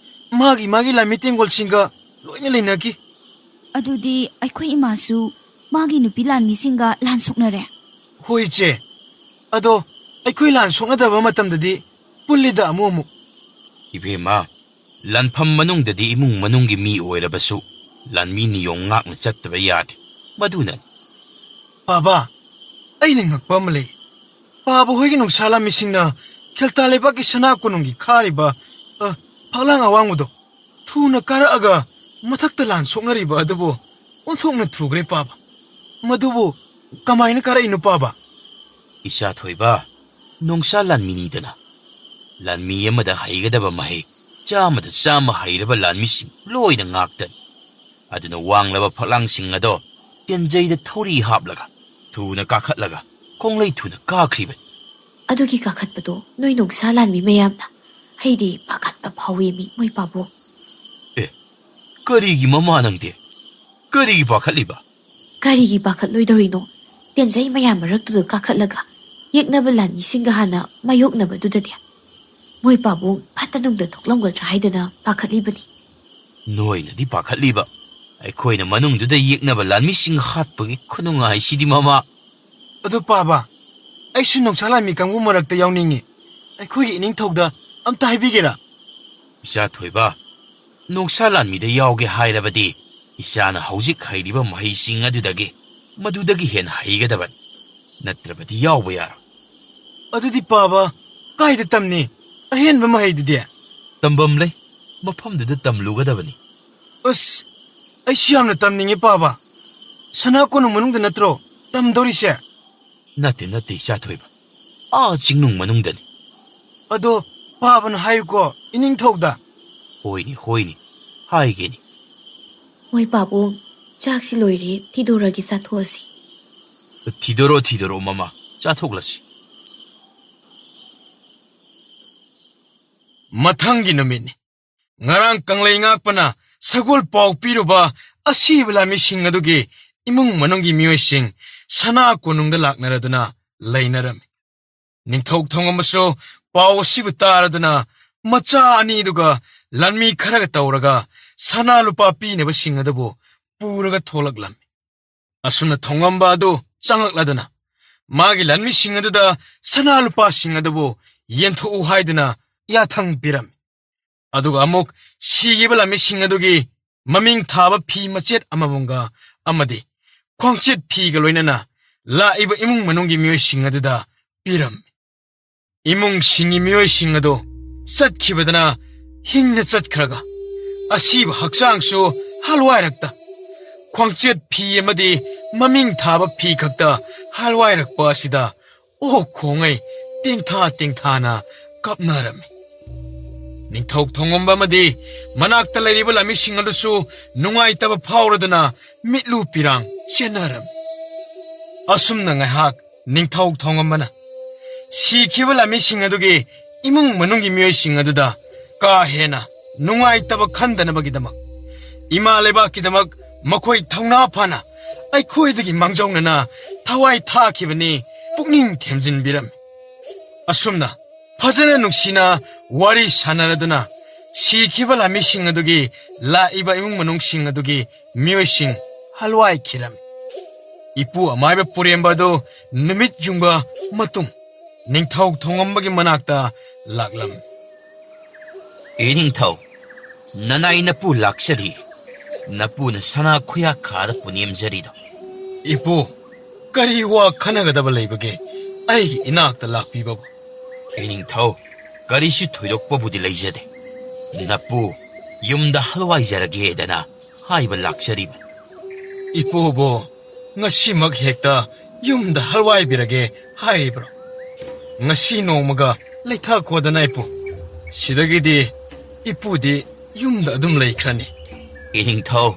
ꯃꯥꯒꯤ ꯃꯥꯒꯤ ꯂꯥꯟꯃꯤ ꯇꯦꯡꯒꯣꯜꯁꯤꯡꯒ ꯂꯣꯏꯅ ꯂꯩꯅꯈꯤ꯫ ꯑꯗꯨꯗꯤ ꯑꯩꯈꯣꯏ ꯏꯃꯥꯁꯨ ꯃꯥꯒꯤ ꯅꯨꯄꯤ ꯂꯥꯟꯃꯤꯁꯤꯡꯒ ꯂꯥꯟ ꯁꯣꯛꯅꯔꯦ꯫ ꯍꯣꯏ, ꯏꯆꯦ꯫ ꯑꯗꯣ ꯑꯩꯈꯣꯏ ꯂꯥꯟ ꯁꯣꯛꯅꯗꯕ ꯃꯇꯝꯗꯗꯤ ꯄꯨꯜꯂꯤꯗ ꯑꯃꯨꯛ ꯑꯃꯨꯛ꯫ ꯏꯕꯦꯝꯃ, ꯂꯥꯟꯐꯝ ꯃꯅꯨꯡꯗꯗꯤ ꯏꯃꯨꯡ ꯃꯅꯨꯡꯒꯤ ꯃꯤ ꯑꯣꯏꯔꯕꯁꯨ ꯂꯥꯟꯃꯤ ꯅꯤꯌꯣꯝ ꯉꯥꯛꯅ ꯆꯠꯇꯕ ꯌꯥꯗꯦ꯫ ꯃꯗꯨꯅꯅꯤ꯫ ꯄꯥꯕꯥ, ꯑꯩꯅ ꯉꯛꯄ ꯑꯃ ꯂꯩ꯫ ꯄꯥꯕ ꯍꯣꯏꯒꯤ ꯅꯣꯡꯁꯥ ꯂꯥꯟꯃꯤꯁꯤꯡꯅ ꯈꯦꯜꯇꯥ ꯂꯩꯕꯥꯛꯀꯤ ꯁꯅꯥ ꯀꯣꯅꯨꯡꯒꯤ ꯈꯥꯔꯤꯕ, ꯑ, ꯐꯛꯂꯥꯡ ꯑꯋꯥꯡꯕꯗꯣ ꯊꯨꯅ ꯀꯥꯔꯛꯑꯒ ꯃꯊꯛꯇ ꯂꯥꯟ ꯁꯣꯛꯅꯔꯤꯕ ꯑꯗꯨꯕꯨ ꯑꯣꯟꯊꯣꯛꯅ ꯊꯨꯈ꯭ꯔꯦ, ꯄꯥꯕ꯫ ꯃꯗꯨꯕꯨ ꯀꯃꯥꯏꯅ ꯀꯥꯔꯛꯏꯅꯣ, ꯄꯥꯕ? ꯏꯆꯥ ꯊꯣꯏꯕ, ꯅꯣꯡꯁꯥ ꯂꯥꯟꯃꯤꯅꯤꯗꯅ꯫ ꯂꯥꯟꯃꯤ ꯑꯃꯗ ꯍꯩꯒꯗꯕ ꯃꯍꯩ ꯆꯥꯝꯃꯗ ꯆꯥꯝꯃ ꯍꯩꯔꯕ ꯂꯥꯟꯃꯤꯁꯤꯡ ꯂꯣꯏꯅ ꯉꯥꯛꯇꯅꯤ꯫ ꯑꯗꯨꯅ ꯋꯥꯡꯂꯕ ꯐꯛꯂꯥꯡꯁꯤꯡ ꯑꯗꯣ ꯇꯦꯟꯖꯩꯗ ꯊꯧꯔꯤ ꯍꯥꯞꯂꯒ ꯊꯨꯅ ꯀꯥꯈꯠꯂꯒ ꯈꯣꯡꯂꯩ ꯊꯨꯅ ꯀꯥꯈ꯭ꯔꯤꯕꯅꯤ꯫ ꯑꯗꯨꯒꯤ ꯀꯥꯈꯠꯄꯗꯣ ꯅꯣꯏ ꯅꯣꯡꯁꯥ ꯂꯥꯟꯃꯤ ꯃꯌꯥꯝꯅ, ꯑꯩꯗꯤ ꯄꯥꯈꯠꯄ ꯐꯥꯎꯏ ꯃꯤ, ꯃꯣꯏ ꯄꯥꯕꯨꯡ꯫ ꯑꯦ, ꯀꯔꯤꯒꯤ ꯃꯃꯥ ꯅꯪꯗꯤ? ꯀꯔꯤꯒꯤ ꯄꯥꯈꯠꯂꯤꯕ? ꯀꯔꯤꯒꯤ ꯄꯥꯈꯠꯂꯣꯏꯗꯧꯔꯤꯅꯣ? ꯇꯦꯟꯖꯩ ꯃꯌꯥꯝ ꯃꯔꯛꯇꯨꯗ ꯀꯥꯈꯠꯂꯒ ꯌꯦꯛꯅꯕ ꯂꯥꯟꯃꯤꯁꯤꯡꯒ ꯍꯥꯟꯅ ꯃꯥꯌꯣꯛꯅꯕꯗꯨꯗꯗꯤ꯫ ꯃꯣꯏ ꯄꯥꯕꯨꯡ ꯐꯠꯇ ꯅꯨꯡꯗ ꯊꯣꯛꯂꯝꯒꯗ꯭ꯔꯥ ꯍꯥꯏꯗꯅ ꯄꯥꯈꯠꯂꯤꯕꯅꯤ꯫ ꯅꯣꯏꯅꯗꯤ ꯄꯥꯈꯠꯂꯤꯕ, ꯑꯩꯈꯣꯏꯅ ꯃꯅꯨꯡꯗꯨꯗ ꯌꯦꯛꯅꯕ ꯂꯥꯟꯃꯤꯁꯤꯡ ꯍꯥꯠꯄꯒꯤ ꯈꯨꯅꯨꯡꯉꯥꯏꯁꯤꯗꯤ, ꯃꯃꯥ꯫ ꯑꯗꯨ ꯄꯥꯕ, ꯑꯩꯁꯨ ꯅꯣꯡꯁꯥ ꯂꯥꯟꯃꯤ ꯀꯥꯡꯕꯨ ꯃꯔꯛꯇ ꯌꯥꯎꯅꯤꯡꯉꯤ꯫ ꯑꯩꯈꯣꯏꯒꯤ ꯏꯅꯤꯡꯊꯧꯗ ꯑꯝꯇ ꯍꯥꯏꯕꯤꯒꯦꯔꯥ? ꯏꯆꯥ ꯊꯣꯏꯕ, ꯅꯣꯡꯁꯥ ꯂꯥꯟꯃꯤꯗ ꯌꯥꯎꯒꯦ ꯍꯥꯏꯔꯕꯗꯤ ꯏꯆꯥꯅ ꯍꯧꯖꯤꯛ ꯍꯩꯔꯤꯕ ꯃꯍꯩꯁꯤꯡ ꯑꯗꯨꯗꯒꯤ, ꯃꯗꯨꯗꯒꯤ ꯍꯦꯟꯅ ꯍꯩꯒꯗꯕꯅꯤ꯫ ꯅꯠꯇ꯭ꯔꯕꯗꯤ ꯌꯥꯎꯕ ꯌꯥꯔꯣꯏ꯫ ꯑꯗꯨꯗꯤ ꯄꯥꯕ, ꯀꯥꯏꯗ ꯇꯝꯅꯤ? ꯑꯍꯦꯟꯕ ꯃꯍꯩꯗꯨꯗꯤ? ꯇꯝꯐꯝ ꯂꯩ, ꯃꯐꯝꯗꯨꯗ ꯇꯝꯂꯨꯒꯗꯕꯅꯤ꯫ ꯑꯁ, ꯑꯩꯁꯨ ꯌꯥꯝꯅ ꯇꯝꯅꯤꯡꯉꯤ, ꯄꯥꯕ꯫ ꯁꯅꯥ ꯀꯣꯅꯨꯡ ꯃꯅꯨꯡꯗ ꯅꯠꯇ꯭ꯔꯣ ꯇꯝꯗꯧꯔꯤꯁꯦ? ꯅꯠꯇꯦ, ꯅꯠꯇꯦ, ꯏꯆꯥ ꯊꯣꯏꯕ꯫ ꯑꯥ ꯆꯤꯡꯅꯨꯡ ꯃꯅꯨꯡꯗꯅꯤ꯫ ꯑꯗꯣ ꯄꯥꯕꯅ ꯍꯥꯏꯌꯨꯀꯣ, ꯏꯅꯤꯡꯊꯧꯗ꯫ ꯍꯣꯏꯅꯦ, ꯍꯣꯏꯅꯦ, ꯍꯥꯏꯒꯦꯅꯦ꯫ ꯃꯣꯏ ꯄꯥꯕꯨꯡ, ꯆꯥꯛꯁꯤ ꯂꯣꯏꯔꯦ, ꯊꯤꯗꯣꯔꯒꯦ, ꯆꯥꯊꯣꯛꯑꯁꯤ꯫ ꯊꯤꯗꯣꯔꯣ, ꯊꯤꯗꯣꯔꯣ, ꯃꯃꯥ, ꯆꯥꯊꯣꯛꯂꯁꯤ꯫ ꯃꯊꯪꯒꯤ ꯅꯨꯃꯤꯠꯅꯤ꯫ ꯉꯔꯥꯡ ꯀꯪꯂꯩ ꯉꯥꯛꯄꯅ ꯁꯒꯣꯜ ꯄꯥꯎ ꯄꯤꯔꯨꯕ ꯑꯁꯤꯕ ꯂꯥꯟꯃꯤꯁꯤꯡ ꯑꯗꯨꯒꯤ ꯏꯃꯨꯡ ꯃꯅꯨꯡꯒꯤ ꯃꯤꯑꯣꯏꯁꯤꯡ ꯁꯅꯥ ꯀꯣꯅꯨꯡꯗ ꯂꯥꯛꯅꯔꯗꯨꯅ ꯂꯩꯅꯔꯝꯃꯤ꯫ ꯅꯤꯡꯊꯧ ꯊꯣꯡꯉꯝꯕꯁꯨ ꯄꯥꯎ ꯑꯁꯤꯕꯨ ꯇꯥꯔꯗꯨꯅ ꯃꯆꯥ ꯑꯅꯤꯗꯨꯒ ꯂꯥꯟꯃꯤ ꯈꯔꯒ ꯇꯧꯔꯒ ꯁꯅꯥ ꯂꯨꯄꯥ ꯄꯤꯅꯕꯁꯤꯡ ꯑꯗꯨꯕꯨ ꯄꯨꯔꯒ ꯊꯣꯛꯂꯛꯂꯝꯃꯤ꯫ ꯑꯁꯨꯝꯅ ꯊꯣꯡꯉꯝꯕ ꯑꯗꯨ ꯆꯪꯂꯛꯂꯗꯨꯅ ꯃꯥꯒꯤ ꯂꯥꯟꯃꯤꯁꯤꯡ ꯑꯗꯨꯗ ꯁꯅꯥ ꯂꯨꯄꯥꯁꯤꯡ ꯑꯗꯨꯕꯨ ꯌꯦꯟꯊꯣꯛꯎ ꯍꯥꯏꯗꯨꯅ ꯌꯥꯊꯪ ꯄꯤꯔꯝꯃꯤ꯫ ꯑꯗꯨꯒ ꯑꯃꯨꯛ ꯁꯤꯈꯤꯕ ꯂꯥꯟꯃꯤꯁꯤꯡ ꯑꯗꯨꯒꯤ ꯃꯃꯤꯡ ꯊꯥꯕ ꯐꯤ ꯃꯆꯦꯠ ꯑꯃꯃꯝꯒ ꯑꯃꯗꯤ ꯈ꯭ꯋꯥꯡꯆꯦꯠ ꯐꯤꯒ ꯂꯣꯏꯅꯅ ꯂꯥꯛꯏꯕ ꯏꯃꯨꯡ ꯃꯅꯨꯡꯒꯤ ꯃꯤꯑꯣꯏꯁꯤꯡ ꯑꯗꯨꯗ ꯄꯤꯔꯝꯃꯤ꯫ ꯏꯃꯨꯡꯁꯤꯡꯒꯤ ꯃꯤꯑꯣꯏꯁꯤꯡ ꯑꯗꯨ ꯆꯠꯈꯤꯕꯗꯅ ꯍꯤꯡꯅ ꯆꯠꯈ꯭ꯔꯒ ꯑꯁꯤꯕ ꯍꯛꯆꯥꯡꯁꯨ ꯍꯜꯋꯥꯏꯔꯛꯇ ꯈ꯭ꯋꯥꯡꯆꯦꯠ ꯐꯤ ꯑꯃꯗꯤ ꯃꯃꯤꯡ ꯊꯥꯕ ꯐꯤ ꯈꯛꯇ ꯍꯜꯋꯥꯏꯔꯛꯄ ꯑꯁꯤꯗ ꯑꯣꯛ ꯈꯣꯡꯉꯩ ꯇꯦꯡꯊꯥ ꯇꯦꯡꯊꯥꯅ ꯀꯞꯅꯔꯝꯃꯤ꯫ ꯅꯤꯡꯊꯧ ꯊꯣꯡꯉꯝꯕ ꯑꯃꯗꯤ ꯃꯅꯥꯛꯇ ꯂꯩꯔꯤꯕ ꯂꯥꯟꯃꯤꯁꯤꯡ ꯑꯗꯨꯁꯨ ꯅꯨꯡꯉꯥꯏꯇꯕ ꯐꯥꯎꯔꯗꯨꯅ ꯃꯤꯠꯂꯨ ꯄꯤꯔꯥꯡ ꯆꯦꯟꯅꯔꯝꯃꯤ꯫ ꯑꯁꯨꯝꯅ ꯉꯥꯏꯍꯥꯛ ꯅꯤꯡꯊꯧ ꯊꯣꯡꯉꯝꯕꯅ ꯁꯤꯈꯤꯕ ꯂꯥꯟꯃꯤꯁꯤꯡ ꯑꯗꯨꯒꯤ ꯏꯃꯨꯡ ꯃꯅꯨꯡꯒꯤ ꯃꯤꯑꯣꯏꯁꯤꯡ ꯑꯗꯨꯗ ꯀꯥ ꯍꯦꯟꯅ ꯅꯨꯡꯉꯥꯏꯇꯕ ꯈꯟꯗꯅꯕꯒꯤꯗꯃꯛ, ꯏꯃꯥ ꯂꯩꯕꯥꯛꯀꯤꯗꯃꯛ ꯃꯈꯣꯏ ꯊꯧꯅꯥ ꯐꯅ ꯑꯩꯈꯣꯏꯗꯒꯤ ꯃꯥꯡꯖꯧꯅꯅ ꯊꯋꯥꯏ ꯊꯥꯈꯤꯕꯅꯤ ꯄꯨꯛꯅꯤꯡ ꯊꯦꯝꯖꯤꯟꯕꯤꯔꯝꯃꯤ꯫ ꯑꯁꯨꯝꯅ ꯐꯖꯅ ꯅꯨꯡꯁꯤꯅ ꯋꯥꯔꯤ ꯁꯥꯟꯅꯔꯗꯨꯅ ꯁꯤꯈꯤꯕ ꯂꯥꯟꯃꯤꯁꯤꯡ ꯑꯗꯨꯒꯤ ꯂꯥꯛꯏꯕ ꯏꯃꯨꯡ ꯃꯅꯨꯡꯁꯤꯡ ꯑꯗꯨꯒꯤ ꯃꯤꯑꯣꯏꯁꯤꯡ ꯍꯜꯋꯥꯏꯈꯤꯔꯝꯃꯤ꯫ ꯏꯄꯨ ꯑꯃꯥꯏꯕ ꯄꯨꯔꯦꯝꯕ ꯑꯗꯨ ꯅꯨꯃꯤꯠ ꯌꯨꯡꯕ ꯃꯇꯨꯡ ꯅꯤꯡꯊꯧ ꯊꯣꯡꯉꯝꯕꯒꯤ ꯃꯅꯥꯛꯇ ꯂꯥꯛꯂꯝꯃꯤ꯫ ꯏꯅꯤꯡꯊꯧ, ꯅꯅꯥꯏ ꯅꯄꯨ ꯂꯥꯛꯆꯔꯤ꯫ ꯅꯄꯨꯅ ꯁꯅꯥ ꯈꯨꯌꯥ ꯈꯥꯗ ꯄꯨꯅꯦꯝꯖꯔꯤꯗꯣ꯫ ꯏꯄꯨ, ꯀꯔꯤ ꯋꯥ ꯈꯟꯅꯒꯗꯕ ꯂꯩꯕꯒꯦ ꯑꯩꯒꯤ ꯏꯅꯥꯛꯇ ꯂꯥꯛꯄꯤꯕꯕꯨ? ꯏꯅꯤꯡꯊꯧ, ꯀꯔꯤꯁꯨ ꯊꯣꯏꯗꯣꯛꯄꯕꯨꯗꯤ ꯂꯩꯖꯗꯦ꯫ ꯅꯄꯨ ꯌꯨꯝꯗ ꯍꯜꯋꯥꯏꯖꯔꯒꯦꯗꯅ ꯍꯥꯏꯕ ꯂꯥꯛꯆꯔꯤꯕꯅꯤ꯫ ꯏꯄꯨꯕꯨ ꯉꯁꯤꯃꯛ ꯍꯦꯛꯇ ꯌꯨꯝꯗ ꯍꯜꯋꯥꯏꯕꯤꯔꯒꯦ ꯍꯥꯏꯔꯤꯕ꯭ꯔꯣ? ꯉꯁꯤ ꯅꯣꯡꯃꯒ ꯂꯩꯊꯈꯣꯗꯅ ꯏꯄꯨ꯫ ꯁꯤꯗꯒꯤꯗꯤ ꯏꯄꯨꯗꯤ ꯌꯨꯝꯗ ꯑꯗꯨꯝ ꯂꯩꯈ꯭ꯔꯅꯤ꯫ ꯏꯅꯤꯡꯊꯧ,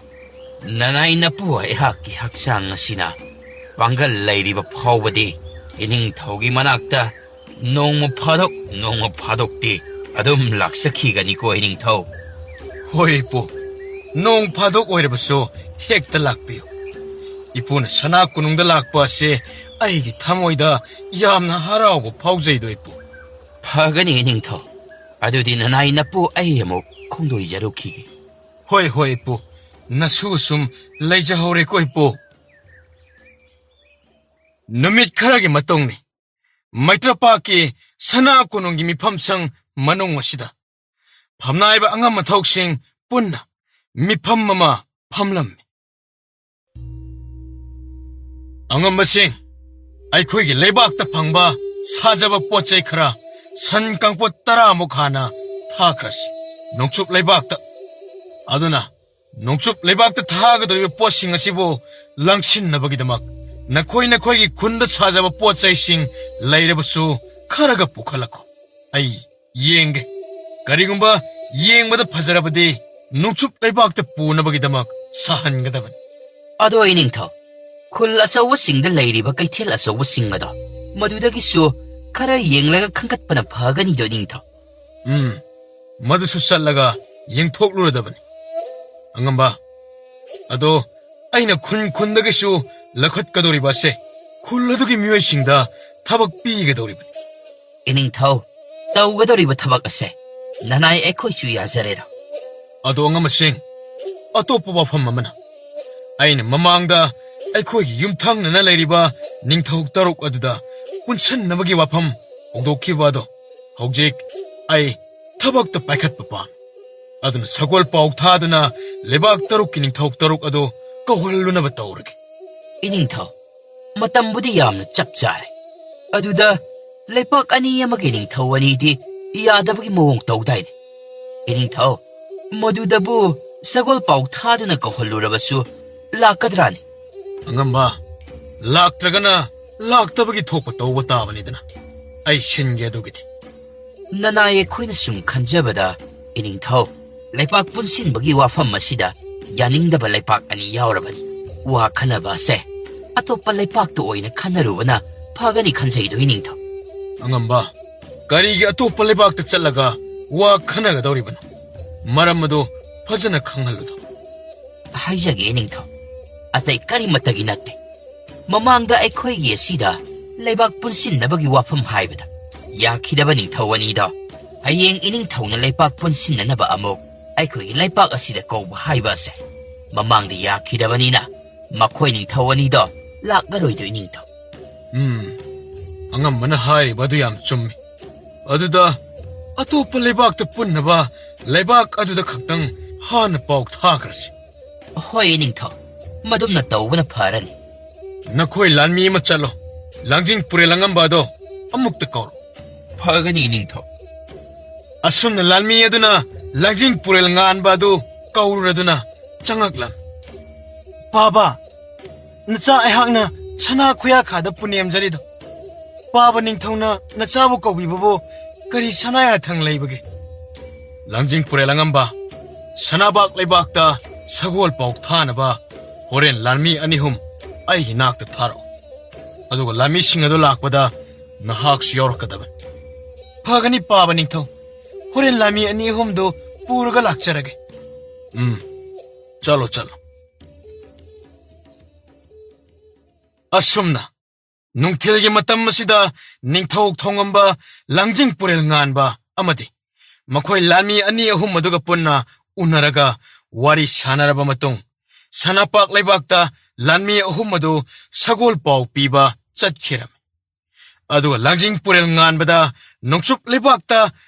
ꯅꯅꯥꯏ ꯅꯄꯨ ꯑꯩꯍꯥꯛꯀꯤ ꯍꯛꯆꯥꯡ ꯑꯁꯤꯅ ꯄꯥꯡꯒꯜ ꯂꯩꯔꯤꯕ ꯐꯥꯎꯕꯗꯤ ꯏꯅꯤꯡꯊꯧꯒꯤ ꯃꯅꯥꯛꯇ ꯅꯣꯡꯃ ꯐꯥꯗꯣꯛ ꯅꯣꯡꯃ ꯐꯥꯗꯣꯛꯇꯤ ꯑꯗꯨꯝ ꯂꯥꯛꯆꯈꯤꯒꯅꯤꯀꯣ ꯏꯅꯤꯡꯊꯧ꯫ ꯍꯣꯏ ꯏꯄꯨ, ꯅꯣꯡ ꯐꯥꯗꯣꯛ ꯑꯣꯏꯔꯕꯁꯨ ꯍꯦꯛꯇ ꯂꯥꯛꯄꯤꯌꯨ꯫ ꯏꯄꯨꯅ ꯁꯅꯥ ꯀꯣꯅꯨꯡꯗ ꯂꯥꯛꯄ ꯑꯁꯦ ꯑꯩꯒꯤ ꯊꯃꯣꯏꯗ ꯌꯥꯝꯅ ꯍꯔꯥꯎꯕ ꯐꯥꯎꯖꯩꯗꯣ ꯏꯄꯨ꯫ ꯐꯒꯅꯤ ꯏꯅꯤꯡꯊꯧ, ꯑꯗꯨꯗꯤ ꯅꯅꯥꯏ ꯅꯄꯨ ꯑꯩ ꯑꯃꯨꯛ ꯈꯣꯡꯗꯣꯏꯖꯔꯨꯈꯤꯒꯦ꯫ ꯍꯣꯏ ꯍꯣꯏ ꯏꯄꯨ, ꯅꯁꯨ ꯁꯨꯝ ꯂꯩꯖꯍꯧꯔꯦꯀꯣ ꯏꯄꯨ꯫ ꯅꯨꯃꯤꯠ ꯈꯔꯒꯤ ꯃꯇꯨꯡꯅꯤ꯫ ꯃꯩꯇ꯭ꯔꯄꯥꯛꯀꯤ ꯁꯅꯥ ꯀꯣꯅꯨꯡꯒꯤ ꯃꯤꯐꯝꯁꯪ ꯃꯅꯨꯡ ꯑꯁꯤꯗ ꯐꯝꯅꯥꯏꯕ ꯑꯉꯝ ꯑꯊꯧꯁꯤꯡ ꯄꯨꯟꯅ ꯃꯤꯐꯝ ꯑꯃ ꯐꯝꯂꯝꯃꯤ꯫ ꯑꯉꯝꯕꯁꯤꯡ, ꯑꯩꯈꯣꯏꯒꯤ ꯂꯩꯕꯥꯛꯇ ꯐꯪꯕ ꯁꯥꯖꯕ ꯄꯣꯠ ꯆꯩ ꯈꯔ ꯁꯟ ꯀꯥꯡꯄꯣꯠ ꯇꯔꯥꯃꯨꯛ ꯍꯥꯟꯅ ꯊꯥꯈ꯭ꯔꯁꯤ ꯅꯣꯡꯆꯨꯞ ꯂꯩꯕꯥꯛꯇ꯫ ꯑꯗꯨꯅ ꯅꯣꯡꯆꯨꯞ ꯂꯩꯕꯥꯛꯇ ꯊꯥꯒꯗꯧꯔꯤꯕ ꯄꯣꯠꯁꯤꯡ ꯑꯁꯤꯕꯨ ꯂꯥꯡꯁꯤꯟꯅꯕꯒꯤꯗꯃꯛ ꯅꯈꯣꯏ ꯅꯈꯣꯏꯒꯤ ꯈꯨꯟꯗ ꯁꯥꯖꯕ ꯄꯣꯠ ꯆꯩꯁꯤꯡ ꯂꯩꯔꯕꯁꯨ ꯈꯔꯒ ꯄꯨꯈꯠꯂꯛꯈꯣ꯫ ꯑꯩ ꯌꯦꯡꯒꯦ꯫ ꯀꯔꯤꯒꯨꯝꯕ ꯌꯦꯡꯕꯗ ꯐꯖꯔꯕꯗꯤ ꯅꯣꯡꯆꯨꯞ ꯂꯩꯕꯥꯛꯇ ꯄꯨꯅꯕꯒꯤꯗꯃꯛ ꯁꯥꯍꯟꯒꯗꯕꯅꯤ꯫ ꯑꯗꯣ ꯏꯅꯤꯡꯊꯧ, ꯈꯨꯜ ꯑꯆꯧꯕꯁꯤꯡꯗ ꯂꯩꯔꯤꯕ ꯀꯩꯊꯦꯜ ꯑꯆꯧꯕꯁꯤꯡ ꯑꯗꯣ, ꯃꯗꯨꯗꯒꯤꯁꯨ ꯈꯔ ꯌꯦꯡꯂꯒ ꯈꯟꯒꯠꯄꯅ ꯐꯒꯅꯤꯗꯣ ꯏꯅꯤꯡꯊꯧ꯫ ꯎꯝ, ꯃꯗꯨꯁꯨ ꯆꯠꯂꯒ ꯌꯦꯡꯊꯣꯛꯂꯨꯔꯗꯕꯅꯤ꯫ ꯑꯉꯝꯕ, ꯑꯗꯣ ꯑꯩꯅ ꯈꯨꯟ ꯈꯨꯟꯗꯒꯤꯁꯨ ꯂꯧꯈꯠꯀꯗꯧꯔꯤꯕ ꯑꯁꯦ ꯈꯨꯜ ꯑꯗꯨꯒꯤ ꯃꯤꯑꯣꯏꯁꯤꯡꯗ ꯊꯕꯛ ꯄꯤꯒꯗꯧꯔꯤꯕꯅꯤ꯫ ꯏꯅꯤꯡꯊꯧ, ꯇꯧꯒꯗꯧꯔꯤꯕ ꯊꯕꯛ ꯑꯁꯦ ꯅꯅꯥꯏ ꯑꯩꯈꯣꯏꯁꯨ ꯌꯥꯖꯔꯦꯗꯣ꯫ ꯑꯗꯣ ꯑꯉꯝꯕꯁꯤꯡ, ꯑꯇꯣꯞꯄ ꯋꯥꯐꯝ ꯑꯃꯅ, ꯑꯩꯅ ꯃꯃꯥꯡꯗ ꯑꯩꯈꯣꯏꯒꯤ ꯌꯨꯝꯊꯪꯅꯅ ꯂꯩꯔꯤꯕ ꯅꯤꯡꯊꯧ ꯇꯔꯨꯛ ꯑꯗꯨꯗ ꯄꯨꯟꯁꯟꯅꯕꯒꯤ ꯋꯥꯐꯝ ꯍꯧꯗꯣꯛꯈꯤꯕ ꯑꯗꯣ ꯍꯧꯖꯤꯛ ꯑꯩ ꯊꯕꯛꯇ ꯄꯥꯏꯈꯠꯄ ꯄꯥꯝꯃꯤ꯫ ꯑꯗꯨꯅ ꯁꯒꯣꯜ ꯄꯥꯎ ꯊꯥꯗꯨꯅ ꯂꯩꯕꯥꯛ ꯇꯔꯨꯛꯀꯤ ꯅꯤꯡꯊꯧ ꯇꯔꯨꯛ ꯑꯗꯨ ꯀꯧꯍꯜꯂꯨꯅꯕ ꯇꯧꯔꯒꯦ꯫ ꯏꯅꯤꯡꯊꯧ, ꯃꯇꯝꯕꯨꯗꯤ ꯌꯥꯝꯅ ꯆꯞ ꯆꯥꯔꯦ꯫ ꯑꯗꯨꯗ ꯂꯩꯄꯥꯛ ꯑꯅꯤ ꯑꯃꯒꯤ ꯅꯤꯡꯊꯧ ꯑꯅꯤꯗꯤ ꯌꯥꯗꯕꯒꯤ ꯃꯑꯣꯡ ꯇꯧꯗꯥꯏꯅꯦ? ꯏꯅꯤꯡꯊꯧ, ꯃꯗꯨꯗꯕꯨ ꯁꯒꯣꯜ ꯄꯥꯎ ꯊꯥꯗꯨꯅ ꯀꯧꯍꯜꯂꯨꯔꯕꯁꯨ ꯂꯥꯛꯀꯗ꯭ꯔꯥꯅꯦ? ꯑꯉꯝꯕ, ꯂꯥꯛꯇ꯭ꯔꯒꯅ ꯂꯥꯛꯇꯕꯒꯤ ꯊꯣꯛꯄ ꯇꯧꯕ ꯇꯥꯕꯅꯤꯗꯅ꯫ ꯑꯩ ꯁꯤꯟꯒꯦ ꯑꯗꯨꯒꯤꯗꯤ꯫ ꯅꯅꯥꯏ ꯑꯩꯈꯣꯏꯅ ꯁꯨꯝ ꯈꯟꯖꯕꯗ, ꯏꯅꯤꯡꯊꯧ, ꯂꯩꯄꯥꯛ ꯄꯨꯟꯁꯤꯟꯕꯒꯤ ꯋꯥꯐꯝ ꯑꯁꯤꯗ ꯌꯥꯅꯤꯡꯗꯕ ꯂꯩꯄꯥꯛ ꯑꯅꯤ ꯌꯥꯎꯔꯕꯅꯤ꯫ ꯋꯥ ꯈꯟꯅꯕ ꯑꯁꯦ ꯑꯇꯣꯞꯄ ꯂꯩꯄꯥꯛꯇ ꯑꯣꯏꯅ ꯈꯟꯅꯔꯨꯕꯅ ꯐꯒꯅꯤ ꯈꯟꯖꯩꯗꯣ, ꯏꯅꯤꯡꯊꯧ꯫ ꯑꯉꯝꯕ, ꯀꯔꯤꯒꯤ ꯑꯇꯣꯞꯄ ꯂꯩꯕꯥꯛꯇ ꯆꯠꯂꯒ ꯋꯥ ꯈꯟꯅꯒꯗꯧꯔꯤꯕꯅꯣ? ꯃꯔꯝ ꯑꯗꯨ ꯐꯖꯅ ꯈꯪꯍꯜꯂꯨꯗꯣ꯫ ꯍꯥꯏꯖꯒꯦ, ꯏꯅꯤꯡꯊꯧ꯫ ꯑꯇꯩ ꯀꯔꯤꯃꯠꯇꯒꯤ ꯅꯠꯇꯦ꯫ ꯃꯃꯥꯡꯗ ꯑꯩꯈꯣꯏꯒꯤ ꯑꯁꯤꯗ ꯂꯩꯕꯥꯛ ꯄꯨꯟꯁꯤꯟꯅꯕꯒꯤ ꯋꯥꯐꯝ ꯍꯥꯏꯕꯗ ꯌꯥꯈꯤꯗꯕ ꯅꯤꯡꯊꯧ ꯑꯅꯤꯗꯣ ꯍꯌꯦꯡ ꯏꯅꯤꯡꯊꯧꯅ ꯂꯩꯕꯥꯛ ꯄꯨꯟꯁꯤꯟꯅꯅꯕ ꯑꯃꯨꯛ ꯑꯩꯈꯣꯏꯒꯤ ꯂꯩꯕꯥꯛ ꯑꯁꯤꯗ ꯀꯧꯕ ꯍꯥꯏꯕ ꯑꯁꯦ ꯃꯃꯥꯡꯗ ꯌꯥꯈꯤꯗꯕꯅꯤꯅ ꯃꯈꯣꯏ ꯅꯤꯡꯊꯧ ꯑꯅꯤꯗꯣ ꯂꯥꯛꯂꯔꯣꯏꯗꯣꯏ, ꯏꯅꯤꯡꯊꯧ꯫ ꯎꯝ, ꯑꯉꯝꯕꯅ ꯍꯥꯏꯔꯤꯕ ꯑꯗꯨ ꯌꯥꯝ ꯆꯨꯝꯃꯤ꯫ ꯑꯗꯨꯗ ꯑꯇꯣꯞꯄ ꯂꯩꯕꯥꯛꯇ ꯄꯨꯟꯅꯕ ꯂꯩꯕꯥꯛ ꯑꯗꯨꯗ ꯈꯛꯇꯪ ꯍꯥꯟꯅ ꯄꯥꯎ ꯊꯥꯈ꯭ꯔꯁꯤ꯫ ꯍꯣꯏ, ꯏꯅꯤꯡꯊꯧ, ꯃꯗꯨꯝꯅ ꯇꯧꯕꯅ ꯐꯔꯅꯤ꯫ ꯅꯈꯣꯏ ꯂꯥꯟꯃꯤ ꯑꯃ ꯆꯠꯂꯣ, ꯂꯥꯡꯖꯤꯡ ꯄꯨꯔꯦꯜ ꯑꯉꯝꯕ ꯑꯗꯣ ꯑꯃꯨꯛꯇ ꯀꯧꯔꯣ꯫ ꯐꯒꯅꯤ, ꯏꯅꯤꯡꯊꯧ꯫ ꯑꯁꯨꯝꯅ ꯂꯥꯟꯃꯤ ꯑꯗꯨꯅ ꯂꯥꯡꯖꯤꯡ ꯄꯨꯔꯦꯜ ꯉꯥꯟꯕ ꯑꯗꯨ ꯀꯧꯔꯨꯔꯗꯨꯅ ꯆꯪꯉꯛꯂꯝꯃꯤ꯫ ꯄꯥꯕ, ꯅꯆꯥ ꯑꯩꯍꯥꯛꯅ ꯁꯅꯥ ꯈꯨꯌꯥꯈꯥꯗ ꯄꯨꯅꯦꯝꯖꯔꯤꯗꯣ, ꯄꯥꯕ ꯅꯤꯡꯊꯧꯅ ꯅꯆꯥꯕꯨ ꯀꯧꯕꯤꯕꯕꯨ ꯀꯔꯤ ꯁꯅꯥ ꯌꯥꯊꯪ ꯂꯩꯕꯒꯦ? ꯂꯥꯡꯖꯤꯡ ꯄꯨꯔꯦꯜ ꯑꯉꯝꯕ, ꯁꯅꯥꯕꯥꯛ ꯂꯩꯕꯥꯛꯇ ꯁꯒꯣꯜ ꯄꯥꯎ ꯊꯥꯅꯕ ꯍꯣꯔꯦꯟ ꯂꯥꯟꯃꯤ ꯑꯅꯤ ꯑꯍꯨꯝ ꯑꯩꯒꯤ ꯅꯥꯛꯇ ꯊꯥꯔꯛꯎ꯫ ꯑꯗꯨꯒ ꯂꯥꯟꯃꯤꯁꯤꯡ ꯑꯗꯨ ꯂꯥꯛꯄꯗ ꯅꯍꯥꯛꯁꯨ ꯌꯥꯎꯔꯛꯀꯗꯕꯅꯤ꯫ ꯐꯒꯅꯤ ꯄꯥꯕ ꯅꯤꯡꯊꯧ, ꯍꯣꯔꯦꯟ ꯂꯥꯟꯃꯤ ꯑꯅꯤ ꯑꯍꯨꯝꯗꯨ ꯄꯨꯔꯒ ꯂꯥꯛꯆꯔꯒꯦ꯫ ꯎꯝ, ꯆꯠꯂꯣ, ꯆꯠꯂꯣ꯫ ꯑꯁꯨꯝꯅ ꯅꯨꯡꯊꯤꯜꯒꯤ ꯃꯇꯝ ꯑꯁꯤꯗ ꯅꯤꯡꯊꯧ ꯊꯣꯡꯉꯝꯕ ꯂꯥꯡꯖꯤꯡ ꯄꯨꯔꯦꯜ ꯉꯥꯟꯕ ꯑꯃꯗꯤ ꯃꯈꯣꯏ ꯂꯥꯟꯃꯤ ꯑꯅꯤ ꯑꯍꯨꯝ ꯑꯗꯨꯒ ꯄꯨꯟꯅ ꯎꯅꯔꯒ ꯋꯥꯔꯤ ꯁꯥꯟꯅꯔꯕ ꯃꯇꯨꯡ, ꯁꯅꯥꯄꯥꯛ ꯂꯩꯕꯥꯛꯇ ꯂꯥꯟꯃꯤ ꯑꯍꯨꯝ ꯑꯗꯨ ꯁꯒꯣꯜ ꯄꯥꯎ ꯄꯤꯕ ꯆꯠꯈꯤꯔꯝꯃꯤ꯫ ꯑꯗꯨꯒ ꯂꯥꯡꯖꯤꯡ ꯄꯨꯔꯦꯜ ꯉꯥꯟꯕꯗ ꯅꯣꯡꯆꯨꯞ ꯂꯩꯕꯥꯛꯇ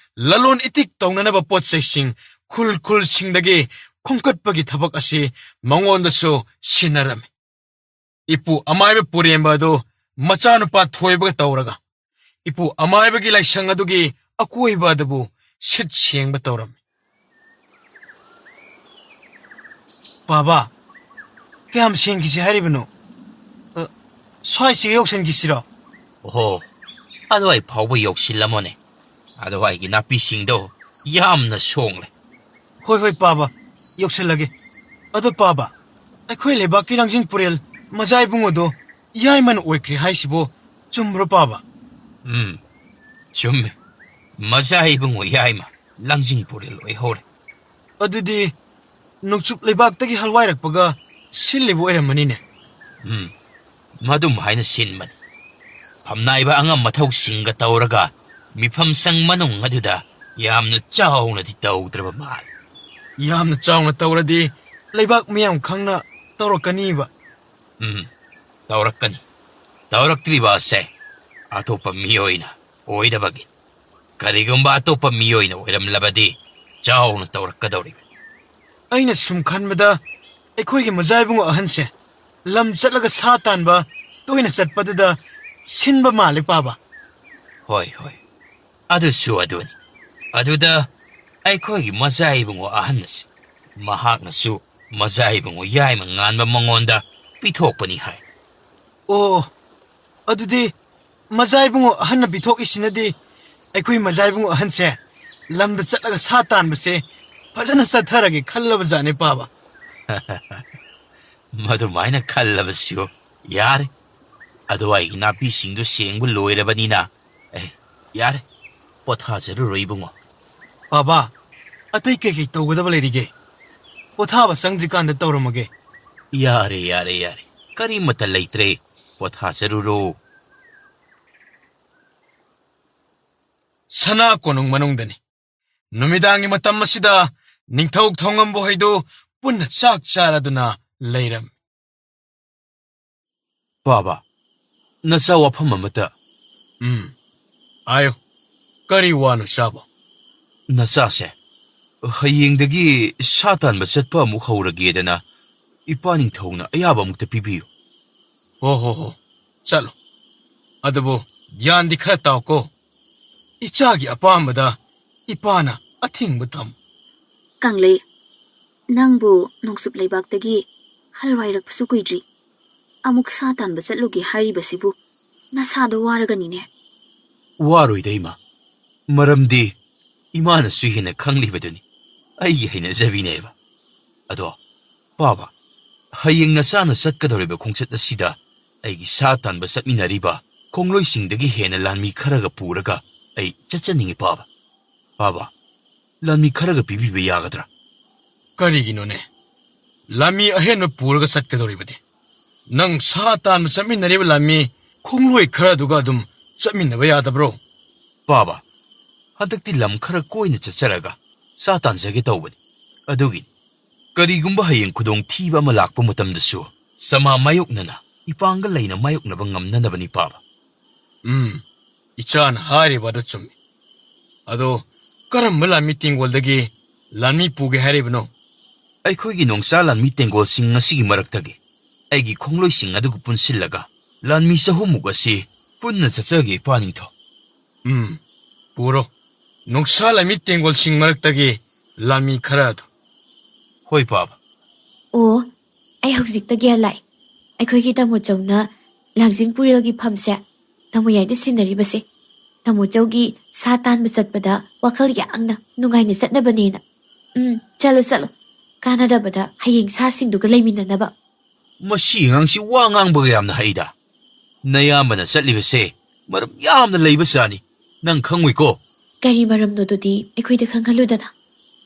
ꯂꯂꯣꯟ ꯏꯇꯤꯛ ꯇꯧꯅꯅꯕ ꯄꯣꯠ ꯆꯩꯁꯤꯡ ꯈꯨꯜ ꯈꯨꯜꯁꯤꯡꯗꯒꯤ ꯈꯣꯝꯀꯠꯄꯒꯤ ꯊꯕꯛ ꯑꯁꯤ ꯃꯉꯣꯟꯗꯁꯨ ꯁꯤꯟꯅꯔꯝꯃꯤ꯫ ꯏꯄꯨ ꯑꯃꯥꯏꯕ ꯄꯨꯔꯦꯝꯕ ꯑꯗꯨ ꯃꯆꯥꯅꯨꯄꯥ ꯊꯣꯏꯕꯒ ꯇꯧꯔꯒ ꯏꯄꯨ ꯑꯃꯥꯏꯕꯒꯤ ꯂꯥꯏꯁꯪ ꯑꯗꯨꯒꯤ ꯑꯀꯣꯏꯕ ꯑꯗꯨꯕꯨ ꯁꯤꯠ ꯁꯦꯡꯕ ꯇꯧꯔꯝꯃꯤ꯫ ꯄꯥꯕ, ꯀꯌꯥꯝ ꯁꯦꯡꯈꯤꯁꯤ ꯍꯥꯏꯔꯤꯕꯅꯣ? ꯑ, ꯁ꯭ꯋꯥꯏꯁꯤꯒ ꯌꯧꯁꯟꯈꯤꯁꯤꯔꯣ? ꯑꯣꯍꯣ, ꯑꯗꯨꯋꯥꯏ ꯐꯥꯎꯕ ꯌꯧꯁꯤꯜꯂꯝꯃꯣꯅꯦ꯫ ꯑꯗꯨꯋꯥꯏꯒꯤ ꯅꯥꯄꯤꯁꯤꯡꯗꯣ ꯌꯥꯝꯅ ꯁꯣꯡꯂꯦ꯫ ꯍꯣꯏ, ꯍꯣꯏ, ꯄꯥꯕ, ꯌꯧꯁꯤꯜꯂꯒꯦ꯫ ꯑꯗꯣ ꯄꯥꯕ, ꯑꯩꯈꯣꯏ ꯂꯩꯕꯥꯛꯀꯤ ꯂꯥꯡꯖꯤꯡ ꯄꯨꯔꯦꯜ ꯃꯖꯥ ꯏꯕꯨꯡꯉꯣꯗꯣ ꯌꯥꯏꯃꯅ ꯑꯣꯏꯈ꯭ꯔꯦ ꯍꯥꯏꯁꯤꯕꯣ ꯆꯨꯝꯕ꯭ꯔꯣ ꯄꯥꯕ? ꯎꯝ, ꯆꯨꯝꯃꯦ꯫ ꯃꯖꯥ ꯏꯕꯨꯡꯉꯣ ꯌꯥꯏꯃ ꯂꯥꯡꯖꯤꯡ ꯄꯨꯔꯦꯜ ꯑꯣꯏꯍꯧꯔꯦ꯫ ꯑꯗꯨꯗꯤ ꯅꯣꯡꯆꯨꯞ ꯂꯩꯕꯥꯛꯇꯒꯤ ꯍꯜꯋꯥꯏꯔꯛꯄꯒ ꯁꯤꯜꯂꯤꯕ ꯑꯣꯏꯔꯝꯃꯅꯤꯅꯦ꯫ ꯎꯝ, ꯃꯗꯨꯝ ꯍꯥꯏꯅ ꯁꯤꯟꯕꯅꯤ꯫ ꯐꯝꯅꯥꯏꯕ ꯑꯉꯝ ꯃꯊꯧꯁꯤꯡꯒ ꯇꯧꯔꯒ ꯃꯤꯐꯝ ꯁꯪ ꯃꯅꯨꯡ ꯑꯗꯨꯗ ꯌꯥꯝꯅ ꯆꯥꯎꯅꯗꯤ ꯇꯧꯗ꯭ꯔꯕ ꯃꯥꯜꯂꯤ꯫ ꯌꯥꯝꯅ ꯆꯥꯎꯅ ꯇꯧꯔꯗꯤ ꯂꯩꯕꯥꯛ ꯃꯤꯌꯥꯝ ꯈꯪꯅ ꯇꯧꯔꯛꯀꯅꯤꯕ꯫ ꯎꯝ, ꯇꯧꯔꯛꯀꯅꯤ꯫ ꯇꯧꯔꯛꯇ꯭ꯔꯤꯕ ꯑꯁꯦ ꯑꯇꯣꯞꯄ ꯃꯤꯑꯣꯏꯅ ꯑꯣꯏꯗꯕꯒꯤ꯫ ꯀꯔꯤꯒꯨꯝꯕ ꯑꯇꯣꯞꯄ ꯃꯤꯑꯣꯏꯅ ꯑꯣꯏꯔꯝꯂꯕꯗꯤ ꯆꯥꯎꯅ ꯇꯧꯔꯛꯀꯗꯧꯔꯤꯕꯅꯤ꯫ ꯑꯩꯅ ꯁꯨꯝ ꯈꯟꯕꯗ ꯑꯩꯈꯣꯏꯒꯤ ꯃꯖꯥ ꯏꯕꯨꯡꯉꯣ ꯑꯍꯟꯁꯦ ꯂꯝ ꯆꯠꯂꯒ ꯁꯥ ꯇꯥꯟꯕ ꯇꯣꯏꯅ ꯆꯠꯄꯗꯨꯗ ꯁꯤꯟꯕ ꯃꯥꯜꯂꯦ ꯄꯥꯕ꯫ ꯍꯣꯏ, ꯍꯣꯏ꯫ ꯑꯗꯨꯁꯨ ꯑꯗꯨꯅꯤ꯫ ꯑꯗꯨꯗ ꯑꯩꯈꯣꯏꯒꯤ ꯃꯖꯥ ꯏꯕꯨꯡꯉꯣ ꯑꯍꯟ ꯑꯁꯤ, ꯃꯍꯥꯛꯅꯁꯨ ꯃꯖꯥ ꯏꯕꯨꯡꯉꯣ ꯌꯥꯏꯃ ꯉꯥꯟꯕ ꯃꯉꯣꯟꯗ ꯄꯤꯊꯣꯛꯄꯅꯤ ꯍꯥꯏ꯫ ꯑꯣ, ꯑꯗꯨꯗꯤ ꯃꯖꯥ ꯏꯕꯨꯡꯉꯣ ꯑꯍꯟꯅ ꯄꯤꯊꯣꯛꯏꯁꯤꯅꯗꯤ ꯑꯩꯈꯣꯏ ꯃꯖꯥ ꯏꯕꯨꯡꯉꯣ ꯑꯍꯟꯁꯦ ꯂꯝꯗ ꯆꯠꯂꯒ ꯁꯥ ꯇꯥꯟꯕꯁꯦ ꯐꯖꯅ ꯆꯠꯊꯔꯒꯦ ꯈꯜꯂꯕ ꯖꯥꯠꯅꯦ ꯄꯥꯕ꯫ ꯃꯗꯨꯃꯥꯏꯅ ꯈꯜꯂꯕꯁꯨ ꯌꯥꯔꯦ꯫ ꯑꯗꯨꯋꯥꯏꯒꯤ ꯅꯥꯄꯤꯁꯤꯡꯗꯨ ꯁꯦꯡꯕ ꯂꯣꯏꯔꯕꯅꯤꯅ, ꯑꯦ, ꯌꯥꯔꯦ, ꯄꯣꯊꯥꯖꯔꯨꯔꯣ ꯏꯕꯨꯡꯉꯣ꯫ ꯄꯥꯕ, ꯑꯇꯩ ꯀꯩꯀꯩ ꯇꯧꯒꯗꯕ ꯂꯩꯔꯤꯒꯦ? ꯄꯣꯊꯥꯕ ꯆꯪꯗ꯭ꯔꯤꯀꯥꯟꯗ ꯇꯧꯔꯝꯃꯒꯦ꯫ ꯌꯥꯔꯦ, ꯌꯥꯔꯦ, ꯌꯥꯔꯦ, ꯀꯔꯤꯃꯠꯇ ꯂꯩꯇ꯭ꯔꯦ, ꯄꯣꯊꯥꯖꯔꯨꯔꯣ꯫ ꯁꯅꯥ ꯀꯣꯅꯨꯡ ꯃꯅꯨꯡꯗꯅꯤ꯫ ꯅꯨꯃꯤꯗꯥꯡꯒꯤ ꯃꯇꯝ ꯑꯁꯤꯗ ꯅꯤꯡꯊꯧ ꯊꯣꯡꯉꯝꯕꯨ ꯍꯩꯗꯨ ꯄꯨꯟꯅ ꯆꯥꯛ ꯆꯥꯔꯗꯨꯅ ꯂꯩꯔꯝꯃꯤ꯫ ꯄꯥꯕ, ꯅꯆꯥ ꯋꯥꯐꯝ ꯑꯃꯇ꯫ ꯎꯝ, ꯍꯥꯏꯌꯨ꯫ ꯀꯔꯤ ꯋꯥꯅꯣ ꯏꯆꯥꯕꯣ? ꯅꯆꯥꯁꯦ ꯍꯌꯦꯡꯗꯒꯤ ꯁꯥ ꯇꯥꯟꯕ ꯆꯠꯄ ꯑꯃꯨꯛ ꯍꯧꯔꯒꯦꯗꯅ ꯏꯄꯥ ꯅꯤꯡꯊꯧꯅ ꯑꯌꯥꯕ ꯑꯃꯨꯛꯇ ꯄꯤꯕꯤꯌꯨ꯫ ꯍꯣ ꯍꯣ ꯍꯣ, ꯆꯠꯂꯣ꯫ ꯑꯗꯨꯕꯨ ꯒ꯭ꯌꯥꯟꯗꯤ ꯈꯔ ꯇꯥꯎꯀꯣ꯫ ꯏꯆꯥꯒꯤ ꯑꯄꯥꯝꯕꯗ ꯏꯄꯥꯅ ꯑꯊꯤꯡꯕ ꯊꯝ꯫ ꯀꯪꯂꯩ, ꯅꯪꯕꯨ ꯅꯣꯡꯆꯨꯞ ꯂꯩꯕꯥꯛꯇꯒꯤ ꯍꯜꯋꯥꯏꯔꯛꯄꯁꯨ ꯀꯨꯏꯗ꯭ꯔꯤ꯫ ꯑꯃꯨꯛ ꯁꯥ ꯇꯥꯟꯕ ꯆꯠꯂꯨꯒꯦ ꯍꯥꯏꯔꯤꯕꯁꯤꯕꯨ ꯅꯁꯥꯗꯣ ꯋꯥꯔꯒꯅꯤꯅꯦ꯫ ꯋꯥꯔꯣꯏꯗ ꯏꯃꯥ, ꯃꯔꯝꯗꯤ ꯏꯃꯥꯅꯁꯨ ꯍꯦꯟꯅ ꯈꯪꯂꯤꯕꯗꯨꯅꯤ ꯑꯩꯒꯤ ꯍꯩꯅꯖꯕꯤꯅꯦꯕ꯫ ꯑꯗꯣ ꯄꯥꯕ, ꯍꯌꯦꯡ ꯅꯆꯥꯅ ꯆꯠꯀꯗꯧꯔꯤꯕ ꯈꯣꯡꯆꯠ ꯑꯁꯤꯗ ꯑꯩꯒꯤ ꯁꯥ ꯇꯥꯟꯕ ꯆꯠꯃꯤꯟꯅꯔꯤꯕ ꯈꯣꯡꯂꯣꯏꯁꯤꯡꯗꯒꯤ ꯍꯦꯟꯅ ꯂꯥꯟꯃꯤ ꯈꯔꯒ ꯄꯨꯔꯒ ꯑꯩ ꯆꯠꯆꯅꯤꯡꯉꯤ, ꯄꯥꯕ꯫ ꯄꯥꯕ, ꯂꯥꯟꯃꯤ ꯈꯔꯒ ꯄꯤꯕꯤꯕ ꯌꯥꯒꯗ꯭ꯔꯥ? ꯀꯔꯤꯒꯤꯅꯣꯅꯦ? ꯂꯥꯟꯃꯤ ꯑꯍꯦꯟꯕ ꯄꯨꯔꯒ ꯆꯠꯀꯗꯧꯔꯤꯕꯗꯤ? ꯅꯪ ꯁꯥ ꯇꯥꯟꯕ ꯆꯠꯃꯤꯟꯅꯔꯤꯕ ꯂꯥꯟꯃꯤ ꯈꯣꯡꯂꯣꯏ ꯈꯔꯗꯨꯒ ꯑꯗꯨꯝ ꯆꯠꯃꯤꯟꯅꯕ ꯌꯥꯗꯕ꯭ꯔꯣ? ꯄꯥꯕ, ꯍꯟꯗꯛꯇꯤ ꯂꯝ ꯈꯔ ꯀꯣꯏꯅ ꯆꯠꯆꯔꯒ ꯁꯥ ꯇꯥꯟꯖꯒꯦ ꯇꯧꯕꯅꯤ꯫ ꯑꯗꯨꯒꯤꯅꯤ꯫ ꯀꯔꯤꯒꯨꯝꯕ ꯍꯌꯦꯡ ꯈꯨꯗꯣꯡ ꯊꯤꯕ ꯑꯃ ꯂꯥꯛꯄ ꯃꯇꯝꯗꯁꯨ ꯁꯃꯥ ꯃꯥꯌꯣꯛꯅꯅ ꯏꯄꯥꯡꯒ ꯂꯩꯅ ꯃꯥꯌꯣꯛꯅꯕ ꯉꯝꯅꯅꯕꯅꯤ, ꯄꯥꯕ꯫ ꯎꯝ, ꯏꯆꯥꯅ ꯍꯥꯏꯔꯤꯕ ꯑꯗꯨ ꯆꯨꯝꯃꯤ꯫ ꯑꯗꯣ ꯀꯔꯝꯕ ꯂꯥꯟꯃꯤ ꯇꯦꯡꯒꯣꯜꯗꯒꯤ ꯂꯥꯟꯃꯤ ꯄꯨꯒꯦ ꯍꯥꯏꯔꯤꯕꯅꯣ? ꯑꯩꯈꯣꯏꯒꯤ ꯅꯣꯡꯆꯥ ꯂꯥꯟꯃꯤ ꯇꯦꯡꯒꯣꯜꯁꯤꯡ ꯑꯁꯤꯒꯤ ꯃꯔꯛꯇꯒꯤ ꯑꯩꯒꯤ ꯈꯣꯡꯂꯣꯏꯁꯤꯡ ꯑꯗꯨꯒ ꯄꯨꯟꯁꯤꯜꯂꯒ ꯂꯥꯟꯃꯤ ꯆꯍꯨꯝꯃꯨꯛ ꯑꯁꯤ ꯄꯨꯟꯅ ꯆꯠꯆꯒꯦ, ꯏꯄꯥ ꯅꯤꯡꯊꯧ꯫ ꯎꯝ, ꯄꯨꯔꯣ꯫ ꯅꯣꯡꯁꯥ ꯂꯥꯟꯃꯤ ꯇꯦꯡꯒꯣꯜꯁꯤꯡ ꯃꯔꯛꯇꯒꯤ ꯂꯥꯟꯃꯤ ꯈꯔ ꯑꯗꯨ꯫ ꯍꯣꯏ, ꯄꯥꯕ꯫ ꯑꯣ, ꯑꯩ ꯍꯧꯖꯤꯛꯇ ꯒ꯭ꯌꯥꯟ ꯂꯥꯛꯑꯦ꯫ ꯑꯩꯈꯣꯏꯒꯤ ꯇꯥꯃꯣ ꯆꯧꯅ ꯂꯥꯡꯖꯤꯡ ꯄꯨꯔꯦꯜꯒꯤ ꯐꯝꯁꯦ ꯇꯥꯃꯣ ꯌꯥꯏꯗ ꯁꯤꯟꯅꯔꯤꯕꯁꯦ꯫ ꯇꯥꯃꯣ ꯆꯧꯒꯤ ꯁꯥ ꯇꯥꯟꯕ ꯆꯠꯄꯗ ꯋꯥꯈꯜ ꯌꯥꯡꯅ ꯅꯨꯡꯉꯥꯏꯅ ꯆꯠꯅꯕꯅꯦꯅ꯫ ꯎꯝ, ꯆꯠꯂꯣ, ꯆꯠꯂꯣ꯫ ꯀꯥꯟꯅꯗꯕꯗ ꯍꯌꯦꯡ ꯁꯥꯁꯤꯡꯗꯨꯒ ꯂꯩꯃꯤꯟꯅꯅꯕ꯫ ꯃꯁꯤ ꯑꯉꯥꯡꯁꯤ ꯋꯥ ꯉꯥꯡꯕꯒ ꯌꯥꯝꯅ ꯍꯩꯗ꯫ ꯅꯌꯥꯝꯕꯅ ꯆꯠꯂꯤꯕꯁꯦ ꯃꯔꯝ ꯌꯥꯝꯅ ꯂꯩꯕ ꯖꯥꯠꯅꯤ꯫ ꯅꯪ ꯈꯪꯉꯨꯏꯀꯣ? ꯀꯔꯤ ꯃꯔꯝꯅꯣꯗꯨꯗꯤ ꯑꯩꯈꯣꯏꯗ ꯈꯪꯍꯜꯂꯨꯗꯅ꯫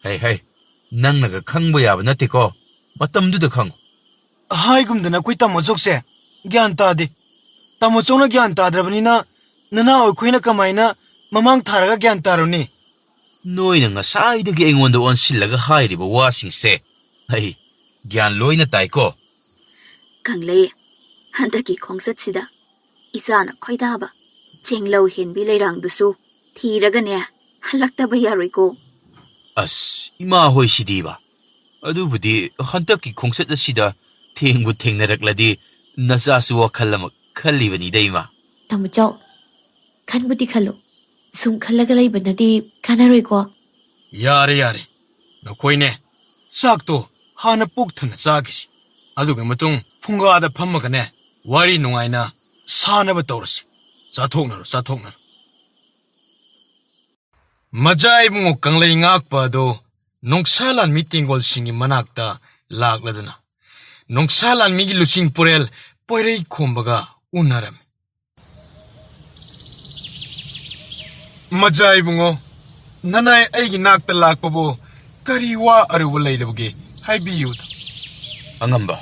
ꯍꯩ, ꯍꯩ, ꯅꯪꯅꯒ ꯈꯪꯕ ꯌꯥꯕ ꯅꯠꯇꯦꯀꯣ꯫ ꯃꯇꯝꯗꯨꯗ ꯈꯪꯉꯨ꯫ ꯍꯥꯏꯒꯨꯝꯗꯅ ꯑꯩꯈꯣꯏ ꯇꯥꯃꯣ ꯆꯧꯁꯦ ꯒ꯭ꯌꯥꯟ ꯇꯥꯗꯦ꯫ ꯇꯥꯃꯣ ꯆꯧꯅ ꯒ꯭ꯌꯥꯟ ꯇꯥꯗ꯭ꯔꯕꯅꯤꯅ ꯅꯅꯥꯎ ꯑꯩꯈꯣꯏꯅ ꯀꯃꯥꯏꯅ ꯃꯃꯥꯡ ꯊꯥꯔꯒ ꯒ꯭ꯌꯥꯟ ꯇꯥꯔꯨꯅꯤ? ꯅꯣꯏꯅ ꯉꯁꯥꯏꯗꯒꯤ ꯑꯩꯉꯣꯟꯗ ꯑꯣꯟꯁꯤꯜꯂꯒ ꯍꯥꯏꯔꯤꯕ ꯋꯥꯁꯤꯡꯁꯦ ꯑꯩ ꯒ꯭ꯌꯥꯟ ꯂꯣꯏꯅ ꯇꯥꯏꯀꯣ꯫ ꯀꯪꯂꯩ, ꯍꯟꯗꯛꯀꯤ ꯈꯣꯡꯆꯠꯁꯤꯗ ꯏꯆꯥꯅ ꯈꯣꯏꯗꯥꯕ ꯆꯦꯡꯂꯧ ꯍꯦꯟꯕꯤ ꯂꯩꯔꯥꯡꯗꯨꯁꯨ ꯊꯤꯔꯒꯅꯦ ꯍꯜꯂꯛꯇꯕ ꯌꯥꯔꯣꯏꯀꯣ꯫ ꯑꯁ, ꯏꯃꯥ ꯍꯣꯏꯁꯤꯗꯤꯕ꯫ ꯑꯗꯨꯕꯨꯗꯤ ꯍꯟꯗꯛꯀꯤ ꯈꯣꯡꯆꯠ ꯑꯁꯤꯗ ꯊꯦꯡꯕꯨ ꯊꯦꯡꯅꯔꯛꯂꯗꯤ ꯅꯆꯥꯁꯨ ꯋꯥꯈꯜ ꯑꯃ ꯈꯜꯂꯤꯕꯅꯤꯗ, ꯏꯃꯥ꯫ ꯇꯥꯃꯣ ꯆꯧ, ꯈꯟꯕꯨꯗꯤ ꯈꯜꯂꯨ꯫ ꯁꯨꯝ ꯈꯜꯂꯒ ꯂꯩꯕꯅꯗꯤ ꯀꯥꯟꯅꯔꯣꯏꯀꯣ꯫ ꯌꯥꯔꯦ, ꯌꯥꯔꯦ꯫ ꯅꯈꯣꯏꯅꯦ, ꯆꯥꯛꯇꯣ ꯍꯥꯟꯅ ꯄꯨꯛ ꯊꯟꯅ ꯆꯥꯈꯤꯁꯤ꯫ ꯑꯗꯨꯒꯤ ꯃꯇꯨꯡ ꯐꯨꯡꯒꯥꯗ ꯐꯝꯃꯒꯅꯦ, ꯋꯥꯔꯤ ꯅꯨꯡꯉꯥꯏꯅ ꯁꯥꯅꯕ ꯇꯧꯔꯁꯤ꯫ ꯆꯥꯊꯣꯛꯅꯔꯣ, ꯆꯥꯊꯣꯛꯅꯔꯣ꯫ ꯃꯖꯥ ꯏꯕꯨꯡꯉꯣ ꯀꯪꯂꯩ ꯉꯥꯛꯄ ꯑꯗꯣ ꯅꯣꯡꯁꯥ ꯂꯥꯟꯃꯤ ꯇꯦꯡꯒꯣꯜꯁꯤꯡꯒꯤ ꯃꯅꯥꯛꯇ ꯂꯥꯛꯂꯗꯨꯅ ꯅꯣꯡꯁꯥ ꯂꯥꯟꯃꯤꯒꯤ ꯂꯨꯆꯤꯡ ꯄꯨꯔꯦꯜ ꯄꯣꯏꯔꯩ ꯈꯣꯝꯕꯒ ꯎꯅꯔꯝꯃꯤ꯫ "ꯃꯖꯥ ꯏꯕꯨꯡꯉꯣ, ꯅꯅꯥꯏ ꯑꯩꯒꯤ ꯅꯥꯛꯇ ꯂꯥꯛꯄꯕꯨ ꯀꯔꯤ ꯋꯥ ꯑꯔꯨꯕ ꯂꯩꯔꯕꯒꯦ? ꯍꯥꯏꯕꯤꯌꯨꯗ꯫" "ꯑꯉꯝꯕ,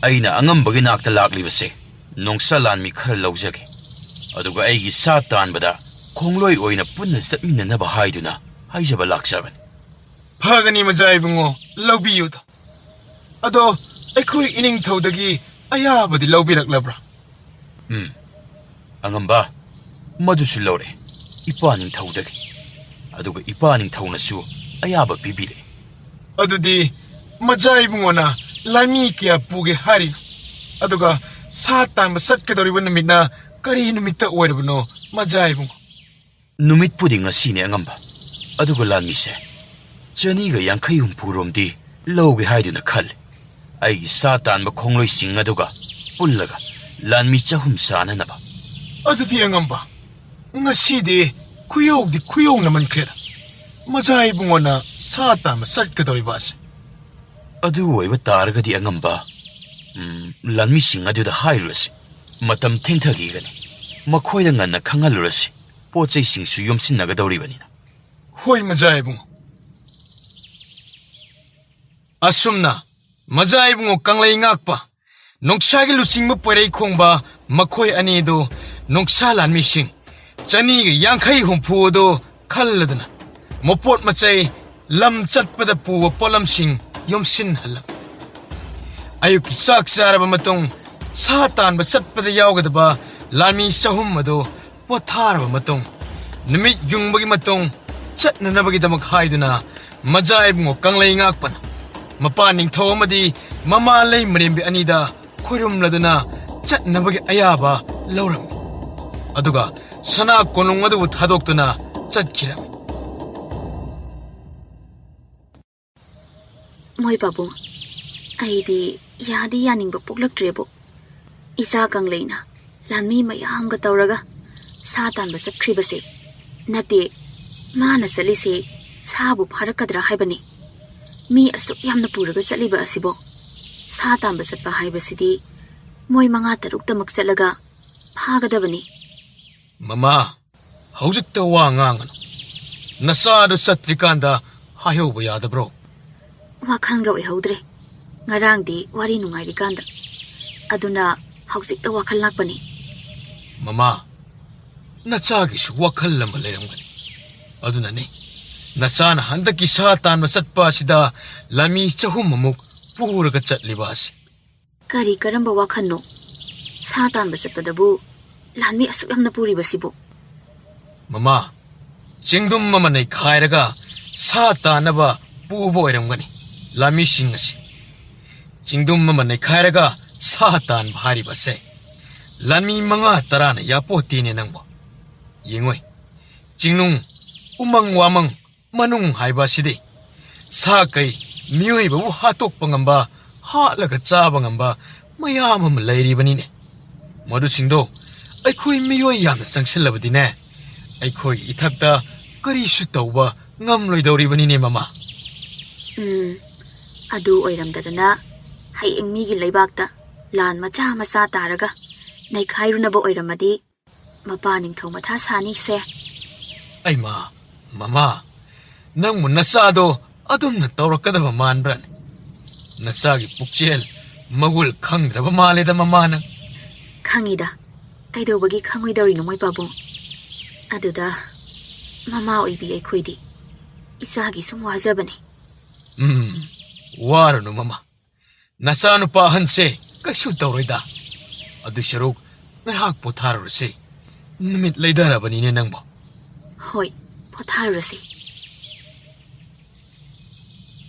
ꯑꯩꯅ ꯑꯉꯝꯕꯒꯤ ꯅꯥꯛꯇ ꯂꯥꯛꯂꯤꯕꯁꯦ ꯅꯣꯡꯁꯥ ꯂꯥꯟꯃꯤ ꯈꯔ ꯂꯧꯖꯒꯦ, ꯑꯗꯨꯒ ꯑꯩꯒꯤ ꯁꯥ ꯇꯥꯟꯕꯗ ꯈꯣꯡꯂꯣꯏ ꯑꯣꯏꯅ ꯄꯨꯟꯅ ꯆꯠꯃꯤꯟꯅꯅꯕ ꯍꯥꯏꯗꯨꯅ ꯍꯥꯏꯖꯕ ꯂꯥꯛꯆꯕꯅꯤ꯫" "ꯐꯒꯅꯤ ꯃꯖꯥ ꯏꯕꯨꯡꯉꯣ, ꯂꯧꯕꯤꯌꯨꯗ꯫ ꯑꯗꯣ ꯑꯩꯈꯣꯏ ꯏꯅꯤꯡꯊꯧꯗꯒꯤ ꯑꯌꯥꯕꯗꯤ ꯂꯧꯕꯤꯔꯛꯂꯕ꯭ꯔꯥ?" "ꯎꯝ, ꯑꯉꯝꯕ, ꯃꯗꯨꯁꯨ ꯂꯧꯔꯦ ꯏꯄꯥ ꯅꯤꯡꯊꯧꯗꯒꯤ, ꯑꯗꯨꯒ ꯏꯄꯥ ꯅꯤꯡꯊꯧꯅꯁꯨ ꯑꯌꯥꯕ ꯄꯤꯕꯤꯔꯦ꯫" "ꯑꯗꯨꯗꯤ ꯃꯖꯥ ꯏꯕꯨꯡꯉꯣꯅ ꯂꯥꯟꯃꯤ ꯀꯌꯥ ꯄꯨꯒꯦ ꯍꯥꯏꯔꯤꯅꯣ? ꯑꯗꯨꯒ ꯁꯥ ꯇꯥꯟꯕ ꯆꯠꯀꯗꯧꯔꯤꯕ ꯅꯨꯃꯤꯠꯅ ꯀꯔꯤ ꯅꯨꯃꯤꯠꯇ ꯑꯣꯏꯔꯕꯅꯣ, ꯃꯖꯥ ꯏꯕꯨꯡꯉꯣ?" "ꯅꯨꯃꯤꯠꯄꯨꯗꯤ ꯉꯁꯤꯅꯦ ꯑꯉꯝꯕ, ꯑꯗꯨꯒ ꯂꯥꯟꯃꯤꯁꯦ ꯆꯅꯤꯒ ꯌꯥꯡꯈꯩ ꯍꯨꯝꯐꯨ ꯔꯣꯝꯗꯤ ꯂꯧꯒꯦ ꯍꯥꯏꯗꯨꯅ ꯈꯜꯂꯤ, ꯑꯩꯒꯤ ꯁꯥ ꯇꯥꯟꯕ ꯈꯣꯡꯂꯣꯏꯁꯤꯡ ꯑꯗꯨꯒ ꯄꯨꯜꯂꯒ ꯂꯥꯟꯃꯤ ꯆꯍꯨꯝ ꯆꯥꯅꯅꯕ꯫" "ꯑꯗꯨꯗꯤ ꯑꯉꯝꯕ, ꯉꯁꯤꯗꯤ ꯈꯨꯌꯧꯗꯤ ꯈꯨꯌꯧꯅꯃꯟꯈ꯭ꯔꯦꯗ꯫ ꯃꯖꯥ ꯏꯕꯨꯡꯉꯣꯅ ꯁꯥ ꯇꯥꯟꯕ ꯆꯠꯀꯗꯧꯔꯤꯕ ꯑꯁꯦ꯫" "ꯑꯗꯨ ꯑꯣꯏꯕ ꯇꯥꯔꯒꯗꯤ ꯑꯉꯝꯕ, ꯎꯝ, ꯂꯥꯟꯃꯤꯁꯤꯡ ꯑꯗꯨꯗ ꯍꯥꯏꯔꯨꯔꯁꯤ꯫ ꯃꯇꯝ ꯊꯦꯡꯊꯈꯤꯒꯅꯤ꯫ ꯃꯈꯣꯏꯗ ꯉꯟꯅ ꯈꯪꯍꯜꯂꯨꯔꯁꯤ, ꯄꯣꯠ ꯆꯩꯁꯤꯡꯁꯨ ꯌꯣꯝꯁꯤꯟꯅꯒꯗꯧꯔꯤꯕꯅꯤꯅ꯫" "ꯍꯣꯏ ꯃꯖꯥ ꯏꯕꯨꯡꯉꯣ꯫" ꯑꯁꯨꯝꯅ ꯃꯖꯥ ꯏꯕꯨꯡꯉꯣ ꯀꯪꯂꯩ ꯉꯥꯛꯄ, ꯅꯣꯡꯁꯥꯒꯤ ꯂꯨꯆꯤꯡꯕ ꯄꯣꯏꯔꯩ ꯈꯣꯡꯕ, ꯃꯈꯣꯏ ꯑꯅꯤꯗꯨ ꯅꯣꯡꯁꯥ ꯂꯥꯟꯃꯤꯁꯤꯡ ꯆꯅꯤꯒ ꯌꯥꯡꯈꯩ ꯍꯨꯝꯐꯨ ꯑꯗꯨ ꯈꯜꯂꯗꯨꯅ ꯃꯄꯣꯠ ꯃꯆꯩ, ꯂꯝ ꯆꯠꯄꯗ ꯄꯨꯕ ꯄꯣꯠꯂꯝꯁꯤꯡ ꯌꯣꯝꯁꯤꯟꯍꯜꯂꯝꯃꯤ꯫ ꯑꯌꯨꯛꯀꯤ ꯆꯥꯛ ꯆꯥꯔꯕ ꯃꯇꯨꯡ ꯁꯥ ꯇꯥꯟꯕ ꯆꯠꯄꯗ ꯌꯥꯎꯒꯗꯕ ꯂꯥꯟꯃꯤ ꯆꯍꯨꯝ ꯑꯗꯨ ꯄꯣꯊꯥꯔꯕ ꯃꯇꯨꯡ, ꯅꯨꯃꯤꯠ ꯌꯨꯡꯕꯒꯤ ꯃꯇꯨꯡ ꯆꯠꯅꯅꯕꯒꯤꯗꯃꯛ ꯍꯥꯏꯗꯨꯅ ꯃꯖꯥ ꯏꯕꯨꯡꯉꯣ ꯀꯪꯂꯩ ꯉꯥꯛꯄꯅ ꯃꯄꯥ ꯅꯤꯡꯊꯧ ꯑꯃꯗꯤ ꯃꯃꯥ ꯂꯩꯃꯔꯦꯝꯕꯤ ꯑꯅꯤꯗ ꯈꯣꯏꯔꯨꯝꯂꯗꯨꯅ ꯆꯠꯅꯕꯒꯤ ꯑꯌꯥꯕ ꯂꯧꯔꯝꯃꯤ꯫ ꯑꯗꯨꯒ ꯁꯅꯥ ꯀꯣꯅꯨꯡ ꯑꯗꯨꯕꯨ ꯊꯥꯗꯣꯛꯇꯨꯅ ꯆꯠꯈꯤꯔꯝꯃꯤ꯫ ꯃꯣꯏ ꯄꯥꯕꯨꯡ, ꯑꯩꯗꯤ ꯌꯥꯗꯤ ꯌꯥꯅꯤꯡꯕ ꯄꯣꯛꯂꯛꯇ꯭ꯔꯦꯕꯨ꯫ ꯏꯆꯥ ꯀꯪꯂꯩꯅ ꯂꯥꯟꯃꯤ ꯃꯌꯥꯝꯒ ꯇꯧꯔꯒ ꯁꯥ ꯇꯥꯟꯕ ꯆꯠꯈ꯭ꯔꯤꯕꯁꯦ ꯅꯠꯇꯦ, ꯃꯥꯅ ꯆꯠꯂꯤꯁꯦ ꯁꯥꯕꯨ ꯐꯥꯔꯛꯀꯗ꯭ꯔꯥ ꯍꯥꯏꯕꯅꯤ꯫ ꯃꯤ ꯑꯁꯨꯛ ꯌꯥꯝꯅ ꯄꯨꯔꯒ ꯆꯠꯂꯤꯕ ꯑꯁꯤꯕꯣ? ꯁꯥ ꯇꯥꯟꯕ ꯆꯠꯄ ꯍꯥꯏꯕꯁꯤꯗꯤ ꯃꯣꯏ ꯃꯉꯥ ꯇꯔꯨꯛꯇꯃꯛ ꯆꯠꯂꯒ ꯐꯥꯒꯗꯕꯅꯤ꯫ ꯃꯃꯥ, ꯍꯧꯖꯤꯛꯇ ꯋꯥ ꯉꯥꯡꯒꯅꯨ꯫ ꯅꯆꯥꯗꯨ ꯆꯠꯇ꯭ꯔꯤꯀꯥꯟꯗ ꯍꯥꯏꯍꯧꯕ ꯌꯥꯗꯕ꯭ꯔꯣ? ꯋꯥꯈꯜꯒ ꯑꯣꯏꯍꯧꯗ꯭ꯔꯦ꯫ ꯉꯔꯥꯡꯗꯤ ꯋꯥꯔꯤ ꯅꯨꯡꯉꯥꯏꯔꯤꯀꯥꯟꯗ꯫ ꯑꯗꯨꯅ ꯍꯧꯖꯤꯛꯇ ꯋꯥꯈꯜ ꯂꯥꯛꯄꯅꯤ꯫ ꯃꯃꯥ, ꯅꯆꯥꯒꯤꯁꯨ ꯋꯥꯈꯜ ꯑꯃ ꯂꯩꯔꯝꯒꯅꯤ꯫ ꯑꯗꯨꯅꯅꯤ ꯅꯆꯥꯅ ꯍꯟꯗꯛꯀꯤ ꯁꯥ ꯇꯥꯟꯕ ꯆꯠꯄ ꯑꯁꯤꯗ ꯂꯥꯟꯃꯤ ꯆꯍꯨꯝ ꯑꯃꯨꯛ ꯄꯨꯔꯒ ꯆꯠꯂꯤꯕ ꯑꯁꯤ꯫ ꯀꯔꯤ ꯀꯔꯝꯕ ꯋꯥꯈꯜꯅꯣ? ꯁꯥ ꯇꯥꯟꯕ ꯆꯠꯄꯗꯕꯨ ꯂꯥꯟꯃꯤ ꯑꯁꯨꯛ ꯌꯥꯝꯅ ꯄꯨꯔꯤꯕꯁꯤꯕꯨ? ꯃꯃꯥ, ꯆꯤꯡꯗꯨꯝ ꯑꯃ ꯅꯩꯈꯥꯏꯔꯒ ꯁꯥ ꯇꯥꯟꯅꯕ ꯄꯨꯕ ꯑꯣꯏꯔꯝꯒꯅꯤ ꯂꯥꯟꯃꯤꯁꯤꯡ ꯑꯁꯤ꯫ ꯆꯤꯡꯗꯨꯝ ꯑꯃ ꯅꯩꯈꯥꯏꯔꯒ ꯁꯥ ꯇꯥꯟꯕ ꯍꯥꯏꯔꯤꯕꯁꯦ ꯂꯥꯟꯃꯤ ꯃꯉꯥ ꯇꯔꯥꯅ ꯌꯥꯄꯣꯠꯇꯦꯅꯦ ꯅꯪꯕꯣ꯫ ꯌꯦꯡꯉꯣꯏ, ꯆꯤꯡꯅꯨꯡ, ꯎꯃꯪ ꯋꯥꯃꯪ, ꯃꯅꯨꯡ ꯍꯥꯏꯕ ꯑꯁꯤꯗꯤ ꯁꯥ ꯀꯩ, ꯃꯤꯑꯣꯏꯕꯕꯨ ꯍꯥꯠꯇꯣꯛꯄ ꯉꯝꯕ, ꯍꯥꯠꯂꯒ ꯆꯥꯕ ꯉꯝꯕ ꯃꯌꯥꯝ ꯑꯃ ꯂꯩꯔꯤꯕꯅꯤꯅꯦ꯫ ꯃꯗꯨꯁꯤꯡꯗꯣ ꯑꯩꯈꯣꯏ ꯃꯤꯑꯣꯏ ꯌꯥꯝꯅ ꯆꯪꯁꯤꯜꯂꯕꯗꯤꯅꯦ, ꯑꯩꯈꯣꯏꯒꯤ ꯏꯊꯛꯇ ꯀꯔꯤꯁꯨ ꯇꯧꯕ ꯉꯝꯂꯣꯏꯗꯧꯔꯤꯕꯅꯤꯅꯦ, ꯃꯃꯥ꯫ ꯎꯝ, ꯑꯗꯨ ꯑꯣꯏꯔꯝꯗꯗꯅ ꯍꯌꯦꯡ ꯃꯤꯒꯤ ꯂꯩꯕꯥꯛꯇ ꯂꯥꯟ ꯃꯆꯥ ꯃꯆꯥ ꯇꯥꯔꯒ ꯅꯩꯈꯥꯏꯔꯨꯅꯕ ꯑꯣꯏꯔꯝꯃꯗꯤ ꯃꯄꯥ ꯅꯤꯡꯊꯧ ꯃꯊꯥ ꯁꯥꯅꯤꯁꯦ꯫ ꯑꯩꯃ, ꯃꯃꯥ, ꯅꯪꯕꯨ ꯅꯆꯥꯗꯣ ꯑꯗꯨꯝꯅ ꯇꯧꯔꯛꯀꯗꯕ ꯃꯥꯟꯕ꯭ꯔꯥꯅꯦ? ꯅꯆꯥꯒꯤ ꯄꯨꯛꯆꯦꯜ ꯃꯒꯨꯜ ꯈꯪꯗ꯭ꯔꯕ ꯃꯥꯜꯂꯦꯗ, ꯃꯃꯥ, ꯅꯪ꯫ ꯈꯪꯉꯤꯗ, ꯀꯩꯗꯧꯕꯒꯤ ꯈꯪꯉꯣꯏꯗꯧꯔꯤꯅꯣ, ꯃꯣꯏ ꯄꯥꯕꯨꯡ? ꯑꯗꯨꯗ ꯃꯃꯥ ꯑꯣꯏꯕꯤ ꯑꯩꯈꯣꯏꯗꯤ ꯏꯆꯥꯒꯤ ꯁꯨꯝ ꯋꯥꯖꯕꯅꯤ꯫ ꯎꯝ, ꯋꯥꯔꯨꯅꯨ, ꯃꯃꯥ꯫ ꯅꯆꯥꯅꯨꯄꯥ ꯑꯍꯟꯁꯦ ꯀꯩꯁꯨ ꯇꯧꯔꯣꯏꯗ꯫ ꯑꯗꯨꯏ ꯁꯔꯨꯛ ꯉꯥꯏꯍꯥꯛ ꯄꯣꯊꯥꯔꯨꯔꯁꯤ꯫ ꯅꯨꯃꯤꯠ ꯂꯩꯊꯔꯕꯅꯤꯅꯦ ꯅꯪꯕꯣ꯫ ꯍꯣꯏ, ꯄꯣꯊꯥꯔꯨꯔꯁꯤ꯫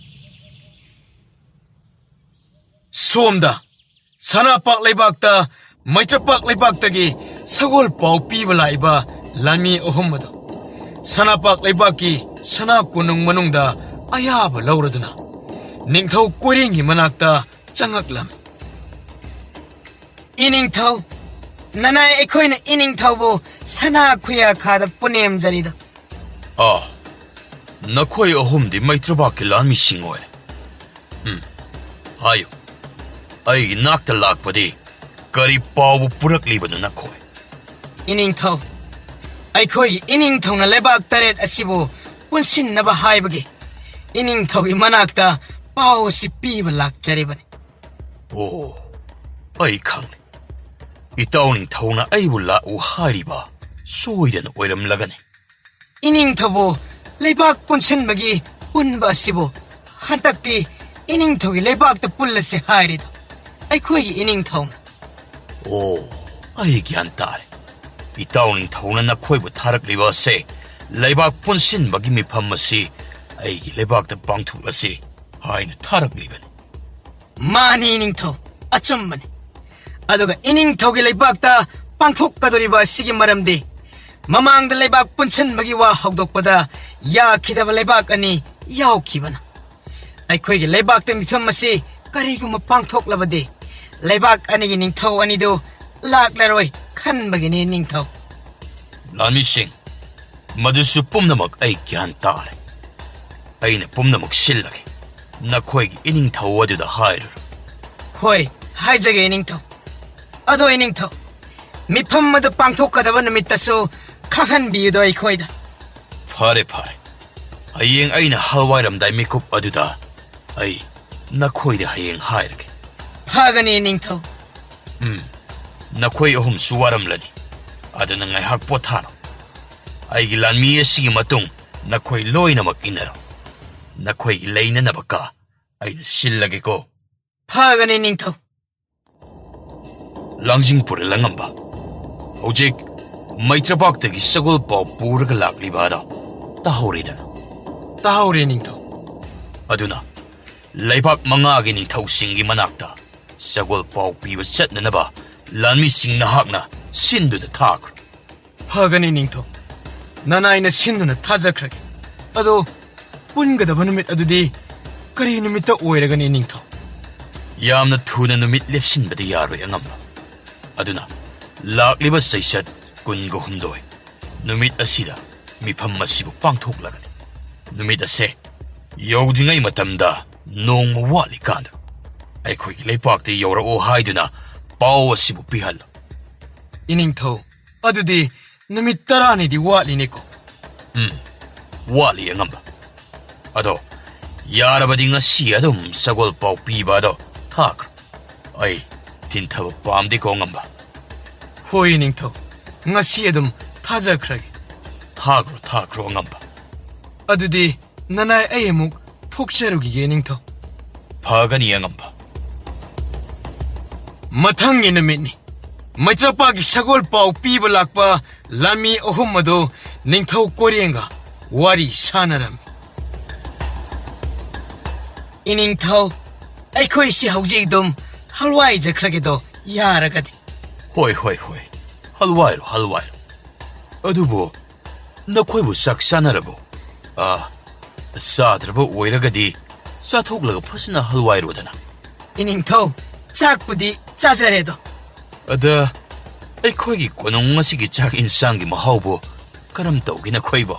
ꯁꯣꯝꯗ ꯁꯅꯥꯄꯥꯛ ꯂꯩꯕꯥꯛꯇ, ꯃꯩꯇ꯭ꯔꯄꯥꯛ ꯂꯩꯕꯥꯛꯇꯒꯤ ꯁꯒꯣꯜ ꯄꯥꯎ ꯄꯤꯕ ꯂꯥꯛꯏꯕ ꯂꯥꯟꯃꯤ ꯑꯍꯨꯝ ꯑꯗꯨ ꯁꯅꯥꯄꯥꯛ ꯂꯩꯕꯥꯛꯀꯤ ꯁꯅꯥ ꯀꯣꯅꯨꯡ ꯃꯅꯨꯡꯗ ꯑꯌꯥꯕ ꯂꯧꯔꯗꯨꯅ ꯅꯤꯡꯊꯧ ꯀꯣꯏꯔꯦꯡꯒꯤ ꯃꯅꯥꯛꯇ ꯆꯪꯉꯛꯂꯝꯃꯤ꯫ ꯏꯅꯤꯡꯊꯧ, ꯅꯅꯥꯏ ꯑꯩꯈꯣꯏꯅ ꯏꯅꯤꯡꯊꯧꯕꯨ ꯁꯅꯥ ꯈꯨꯌꯥꯈꯥꯗ ꯄꯨꯅꯦꯝꯖꯔꯤꯗꯣ꯫ ꯑꯥ, ꯅꯈꯣꯏ ꯑꯍꯨꯝꯗꯤ ꯃꯩꯇ꯭ꯔꯕꯥꯛꯀꯤ ꯂꯥꯟꯃꯤꯁꯤꯡ ꯑꯣꯏꯔꯦ꯫ ꯎꯝ, ꯍꯥꯏꯌꯨ, ꯑꯩꯒꯤ ꯅꯥꯛꯇ ꯂꯥꯛꯄꯗꯤ ꯀꯔꯤ ꯄꯥꯎꯕꯨ ꯄꯨꯔꯛꯂꯤꯕꯅꯣ ꯅꯈꯣꯏ? ꯏꯅꯤꯡꯊꯧ, ꯑꯩꯈꯣꯏꯒꯤ ꯏꯅꯤꯡꯊꯧꯅ ꯂꯩꯕꯥꯛ ꯇꯔꯦꯠ ꯑꯁꯤꯕꯨ ꯄꯨꯟꯁꯤꯟꯅꯕ ꯍꯥꯏꯕꯒꯤ ꯏꯅꯤꯡꯊꯧꯒꯤ ꯃꯅꯥꯛꯇ ꯄꯥꯎ ꯑꯁꯤ ꯄꯤꯕ ꯂꯥꯛꯆꯔꯤꯕꯅꯤ꯫ ꯑꯣ, ꯑꯩ ꯈꯪꯂꯦ꯫ ꯏꯇꯥꯎ ꯅꯤꯡꯊꯧꯅ ꯑꯩꯕꯨ ꯂꯥꯛꯎ ꯍꯥꯏꯔꯤꯕ ꯁꯣꯏꯗꯅ ꯑꯣꯏꯔꯝꯂꯒꯅꯤ꯫ ꯏꯅꯤꯡꯊꯧꯕꯨ ꯂꯩꯕꯥꯛ ꯄꯨꯟꯁꯤꯟꯕꯒꯤ ꯄꯨꯟꯕ ꯑꯁꯤꯕꯨ ꯍꯟꯗꯛꯇꯤ ꯏꯅꯤꯡꯊꯧꯒꯤ ꯂꯩꯕꯥꯛꯇ ꯄꯨꯜꯂꯁꯤ ꯍꯥꯏꯔꯤꯗꯣ ꯑꯩꯈꯣꯏꯒꯤ ꯏꯅꯤꯡꯊꯧꯅ꯫ ꯑꯣ, ꯑꯩ ꯒ꯭ꯌꯥꯟ ꯇꯥꯔꯦ꯫ ꯏꯇꯥꯎ ꯅꯤꯡꯊꯧꯅ ꯅꯈꯣꯏꯕꯨ ꯊꯥꯔꯛꯂꯤꯕ ꯑꯁꯦ ꯂꯩꯕꯥꯛ ꯄꯨꯟꯁꯤꯟꯕꯒꯤ ꯃꯤꯐꯝ ꯑꯁꯤ ꯑꯩꯒꯤ ꯂꯩꯕꯥꯛꯇ ꯄꯥꯡꯊꯣꯛꯂꯁꯤ ꯍꯥꯏꯅ ꯊꯥꯔꯛꯂꯤꯕꯅꯤ꯫ ꯃꯥꯅꯤ ꯏꯅꯤꯡꯊꯧ, ꯑꯆꯨꯝꯕꯅꯤ꯫ ꯑꯗꯨꯒ ꯏꯅꯤꯡꯊꯧꯒꯤ ꯂꯩꯕꯥꯛꯇ ꯄꯥꯡꯊꯣꯛꯀꯗꯧꯔꯤꯕ ꯑꯁꯤꯒꯤ ꯃꯔꯝꯗꯤ ꯃꯃꯥꯡꯗ ꯂꯩꯕꯥꯛ ꯄꯨꯟꯁꯤꯟꯕꯒꯤ ꯋꯥ ꯍꯧꯗꯣꯛꯄꯗ ꯌꯥꯈꯤꯗꯕ ꯂꯩꯕꯥꯛ ꯑꯅꯤ ꯌꯥꯎꯈꯤꯕꯅ꯫ ꯑꯩꯈꯣꯏꯒꯤ ꯂꯩꯕꯥꯛꯇ ꯃꯤꯐꯝ ꯑꯁꯤ ꯀꯔꯤꯒꯨꯝꯕ ꯄꯥꯡꯊꯣꯛꯂꯕꯗꯤ ꯂꯩꯕꯥꯛ ꯑꯅꯤꯒꯤ ꯅꯤꯡꯊꯧ ꯑꯅꯤꯗꯨ ꯂꯥꯛꯂꯔꯣꯏ ꯈꯟꯕꯒꯤꯅꯤ ꯅꯤꯡꯊꯧ꯫ ꯂꯥꯟꯃꯤꯁꯤꯡ, ꯃꯗꯨꯁꯨ ꯄꯨꯝꯅꯃꯛ ꯑꯩ ꯒ꯭ꯌꯥꯟ ꯇꯥꯔꯦ꯫ ꯑꯩꯅ ꯄꯨꯝꯅꯃꯛ ꯁꯤꯜꯂꯒꯦ꯫ ꯅꯈꯣꯏꯒꯤ ꯏꯅꯤꯡꯊꯧ ꯑꯗꯨꯗ ꯍꯥꯏꯔꯨꯔꯣ꯫ ꯍꯣꯏ, ꯍꯥꯏꯖꯒꯦ ꯏꯅꯤꯡꯊꯧ꯫ ꯑꯗꯣ ꯏꯅꯤꯡꯊꯧ, ꯃꯤꯐꯝ ꯑꯗꯨ ꯄꯥꯡꯊꯣꯛꯀꯗꯕ ꯅꯨꯃꯤꯠꯇꯁꯨ ꯈꯪꯍꯟꯕꯤꯌꯨꯗꯣ ꯑꯩꯈꯣꯏꯗ꯫ ꯐꯔꯦ, ꯐꯔꯦ꯫ ꯍꯌꯦꯡ ꯑꯩꯅ ꯍꯜꯋꯥꯏꯔꯝꯗꯥꯏ ꯃꯤꯀꯨꯞ ꯑꯗꯨꯗ ꯑꯩ ꯅꯈꯣꯏꯗ ꯍꯌꯦꯡ ꯍꯥꯏꯔꯒꯦ꯫ ꯐꯒꯅꯤ ꯏꯅꯤꯡꯊꯧ꯫ ꯎꯝ, ꯅꯈꯣꯏ ꯑꯍꯨꯝꯁꯨ ꯋꯥꯔꯝꯂꯅꯤ꯫ ꯑꯗꯨꯅ ꯉꯥꯏꯍꯥꯛ ꯄꯣꯊꯥꯔꯣ꯫ ꯑꯩꯒꯤ ꯂꯥꯟꯃꯤ ꯑꯁꯤꯒꯤ ꯃꯇꯨꯡ ꯅꯈꯣꯏ ꯂꯣꯏꯅꯃꯛ ꯏꯟꯅꯔꯣ꯫ ꯅꯈꯣꯏꯒꯤ ꯂꯩꯅꯅꯕ ꯀꯥ ꯑꯩꯅ ꯁꯤꯜꯂꯒꯦꯀꯣ꯫ ꯐꯒꯅꯤ ꯅꯤꯡꯊꯧ꯫ ꯂꯥꯡꯖꯤꯡ ꯄꯨꯔꯦꯜ ꯑꯉꯝꯕ, ꯍꯧꯖꯤꯛ ꯃꯩꯇ꯭ꯔꯄꯥꯛꯇꯒꯤ ꯁꯒꯣꯜ ꯄꯥꯎ ꯄꯨꯔꯒ ꯂꯥꯛꯂꯤꯕ ꯑꯗꯣ ꯇꯥꯍꯧꯔꯦꯗꯅ? ꯇꯥꯍꯧꯔꯦ ꯅꯤꯡꯊꯧ꯫ ꯑꯗꯨꯅ ꯂꯩꯕꯥꯛ ꯃꯉꯥꯒꯤ ꯅꯤꯡꯊꯧꯁꯤꯡꯒꯤ ꯃꯅꯥꯛꯇ ꯁꯒꯣꯜ ꯄꯥꯎ ꯄꯤꯕ ꯆꯠꯅꯅꯕ ꯂꯥꯟꯃꯤꯁꯤꯡ ꯅꯍꯥꯛꯅ ꯁꯤꯟꯗꯨꯅ ꯊꯥꯈ꯭ꯔꯣ꯫ ꯐꯒꯅꯤ ꯅꯤꯡꯊꯧ, ꯅꯅꯥꯏꯅ ꯁꯤꯟꯗꯨꯅ ꯊꯥꯖꯈ꯭ꯔꯒꯦ꯫ ꯑꯗꯣ ꯄꯨꯟꯒꯗꯕ ꯅꯨꯃꯤꯠ ꯑꯗꯨꯗꯤ ꯀꯔꯤ ꯅꯨꯃꯤꯠꯇ ꯑꯣꯏꯔꯒꯅꯤ ꯅꯤꯡꯊꯧ? ꯌꯥꯝꯅ ꯊꯨꯅ ꯅꯨꯃꯤꯠ ꯂꯦꯞꯁꯤꯟꯕꯗꯤ ꯌꯥꯔꯣꯏ ꯑꯉꯝꯕ꯫ ꯑꯗꯨꯅ ꯂꯥꯛꯂꯤꯕ ꯆꯩꯆꯠ ꯀꯨꯟꯒ ꯍꯨꯝꯗꯣꯏ ꯅꯨꯃꯤꯠ ꯑꯁꯤꯗ ꯃꯤꯐꯝ ꯑꯁꯤꯕꯨ ꯄꯥꯡꯊꯣꯛꯂꯒꯅꯤ꯫ ꯅꯨꯃꯤꯠ ꯑꯁꯦ ꯌꯧꯗ꯭ꯔꯤꯉꯩ ꯃꯇꯝꯗ ꯅꯣꯡꯃ ꯋꯥꯠꯂꯤꯀꯥꯟꯗ ꯑꯩꯈꯣꯏꯒꯤ ꯂꯩꯄꯥꯛꯇ ꯌꯧꯔꯛꯑꯣ ꯍꯥꯏꯗꯨꯅ ꯄꯥꯎ ꯑꯁꯤꯕꯨ ꯄꯤꯍꯜꯂꯨ꯫ ꯏꯅꯤꯡꯊꯧ, ꯑꯗꯨꯗꯤ ꯅꯨꯃꯤꯠ ꯇꯔꯥꯅꯤꯗꯤ ꯋꯥꯠꯂꯤꯅꯦꯀꯣ? ꯎꯝ, ꯋꯥꯠꯂꯤ ꯑꯉꯝꯕ꯫ ꯑꯗꯣ ꯌꯥꯔꯕꯗꯤ ꯉꯁꯤ ꯑꯗꯨꯝ ꯁꯒꯣꯜ ꯄꯥꯎ ꯄꯤꯕ ꯑꯗꯣ ꯊꯥꯈ꯭ꯔꯣ꯫ ꯑꯩ ꯊꯤꯟꯊꯕ ꯄꯥꯝꯗꯦꯀꯣ ꯑꯉꯝꯕ꯫ ꯍꯣꯏ ꯏꯅꯤꯡꯊꯧ, ꯉꯁꯤ ꯑꯗꯨꯝ ꯊꯥꯖꯈ꯭ꯔꯒꯦ꯫ ꯊꯥꯈ꯭ꯔꯣ, ꯊꯥꯈ꯭ꯔꯣ ꯑꯉꯝꯕ꯫ ꯑꯗꯨꯗꯤ ꯅꯅꯥꯏ ꯑꯩ ꯑꯃꯨꯛ ꯊꯣꯛꯆꯔꯨꯈꯤꯒꯦ ꯏꯅꯤꯡꯊꯧ꯫ ꯐꯒꯅꯤ ꯑꯉꯝꯕ꯫ ꯃꯊꯪꯒꯤ ꯅꯨꯃꯤꯠꯅꯤ꯫ ꯃꯩꯇ꯭ꯔꯄꯥꯒꯤ ꯁꯒꯣꯜ ꯄꯥꯎ ꯄꯤꯕ ꯂꯥꯛꯄ ꯂꯥꯟꯃꯤ ꯑꯍꯨꯝ ꯑꯗꯨ ꯅꯤꯡꯊꯧ ꯀꯣꯏꯔꯦꯡꯒ ꯋꯥꯔꯤ ꯁꯥꯟꯅꯔꯝꯃꯤ꯫ ꯏꯅꯤꯡꯊꯧ, ꯑꯩꯈꯣꯏꯁꯤ ꯍꯧꯖꯤꯛ ꯑꯗꯨꯝ ꯍꯜꯋꯥꯏꯖꯈ꯭ꯔꯒꯦꯗꯣ, ꯌꯥꯔꯒꯗꯤ꯫ ꯍꯣꯏ, ꯍꯣꯏ, ꯍꯣꯏ꯫ ꯍꯜꯋꯥꯏꯔꯣ, ꯍꯜꯋꯥꯏꯔꯣ꯫ ꯑꯗꯨꯕꯨ ꯅꯈꯣꯏꯕꯨ ꯆꯥꯛ ꯆꯥꯅꯔꯕꯣ? ꯑꯥ, ꯆꯥꯗ꯭ꯔꯕ ꯑꯣꯏꯔꯒꯗꯤ ꯆꯥꯊꯣꯛꯂꯒ ꯐꯖꯅ ꯍꯜꯋꯥꯏꯔꯣꯗꯅ꯫ ꯏꯅꯤꯡꯊꯧ, ꯆꯥꯛꯄꯨꯗꯤ ꯆꯥꯖꯔꯦꯗꯣ꯫ ꯑꯗ ꯑꯩꯈꯣꯏꯒꯤ ꯀꯣꯅꯨꯡ ꯑꯁꯤꯒꯤ ꯆꯥꯛ ꯏꯟꯁꯥꯡꯒꯤ ꯃꯍꯥꯎꯕꯨ ꯀꯔꯝ ꯇꯧꯒꯦ ꯅꯈꯣꯏꯕꯣ?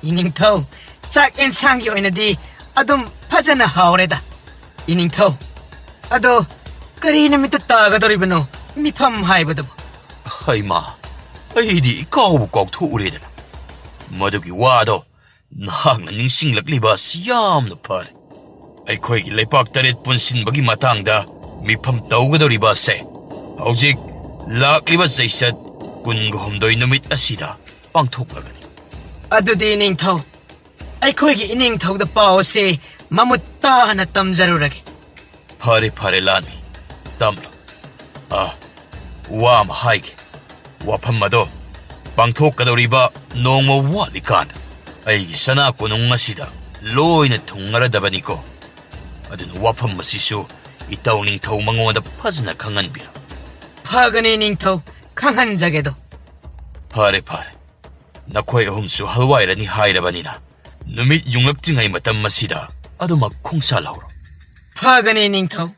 ꯏꯅꯤꯡꯊꯧ, ꯆꯥꯛ ꯏꯟꯁꯥꯡꯒꯤ ꯑꯣꯏꯅꯗꯤ ꯑꯗꯨꯝ ꯐꯖꯅ ꯍꯥꯎꯔꯦꯗ꯫ ꯏꯅꯤꯡꯊꯧ, ꯑꯗꯣ ꯀꯔꯤ ꯅꯨꯃꯤꯠꯇ ꯇꯥꯒꯗꯧꯔꯤꯕꯅꯣ ꯃꯤꯐꯝ ꯍꯥꯏꯕꯗꯨꯕꯨ? ꯍꯩꯃꯥ, ꯑꯩꯗꯤ ꯏꯀꯥꯎꯕꯨ ꯀꯥꯎꯊꯣꯛꯎꯔꯦꯗꯅ꯫ ꯃꯗꯨꯒꯤ ꯋꯥꯗꯣ ꯅꯍꯥꯛꯅ ꯅꯤꯡꯁꯤꯡꯂꯛꯂꯤꯕ ꯑꯁꯤ ꯌꯥꯝꯅ ꯐꯔꯦ꯫ ꯑꯩꯈꯣꯏꯒꯤ ꯂꯩꯄꯥꯛ ꯇꯔꯦꯠ ꯄꯨꯟꯁꯤꯟꯕꯒꯤ ꯃꯇꯥꯡꯗ ꯃꯤꯐꯝ ꯇꯧꯒꯗꯧꯔꯤꯕ ꯑꯁꯦ ꯍꯧꯖꯤꯛ ꯂꯥꯛꯂꯤꯕ ꯆꯩꯆꯠ ꯀꯨꯟꯒ ꯍꯨꯝꯗꯣꯏ ꯅꯨꯃꯤꯠ ꯑꯁꯤꯗ ꯄꯥꯡꯊꯣꯛꯂꯒꯅꯤ꯫ ꯑꯗꯨꯗꯤ ꯏꯅꯤꯡꯊꯧ, ꯑꯩꯈꯣꯏꯒꯤ ꯏꯅꯤꯡꯊꯧꯗ ꯄꯥꯎ ꯑꯁꯤ ꯃꯃꯨꯠ ꯇꯥꯅ ꯇꯝꯖꯔꯨꯔꯒꯦ꯫ ꯐꯔꯦ, ꯐꯔꯦ, ꯂꯥꯟꯃꯤ, ꯇꯝꯂꯣ꯫ ꯑ, ꯋꯥ ꯑꯃ ꯍꯥꯏꯒꯦ꯫ ꯋꯥꯐꯝ ꯑꯗꯣ ꯄꯥꯡꯊꯣꯛꯀꯗꯧꯔꯤꯕ ꯅꯣꯡꯃ ꯋꯥꯠꯂꯤꯀꯥꯟꯗ ꯑꯩꯒꯤ ꯁꯅꯥ ꯀꯣꯅꯨꯡ ꯑꯁꯤꯗ ꯂꯣꯏꯅ ꯊꯨꯡꯉꯔꯗꯕꯅꯤꯀꯣ꯫ ꯑꯗꯨꯅ ꯋꯥꯐꯝ ꯑꯁꯤꯁꯨ ꯏꯇꯧ ꯅꯤꯡꯊꯧ ꯃꯉꯣꯟꯗ ꯐꯖꯅ ꯈꯪꯍꯟꯕꯤꯔꯣ꯫ ꯐꯒꯅꯤ ꯅꯤꯡꯊꯧ, ꯈꯪꯍꯟꯖꯒꯦꯗꯣ꯫ ꯐꯔꯦ, ꯐꯔꯦ꯫ ꯅꯈꯣꯏ ꯑꯍꯨꯝꯁꯨ ꯍꯜꯋꯥꯏꯔꯅꯤ ꯍꯥꯏꯔꯕꯅꯤꯅ, ꯅꯨꯃꯤꯠ ꯌꯨꯡꯂꯛꯇ꯭ꯔꯤꯉꯩ ꯃꯇꯝ ꯑꯁꯤꯗ ꯑꯗꯨꯃꯛ ꯈꯣꯡꯁꯥꯜꯍꯧꯔꯣ꯫ ꯐꯒꯅꯤ, ꯅꯤꯡꯊꯧ꯫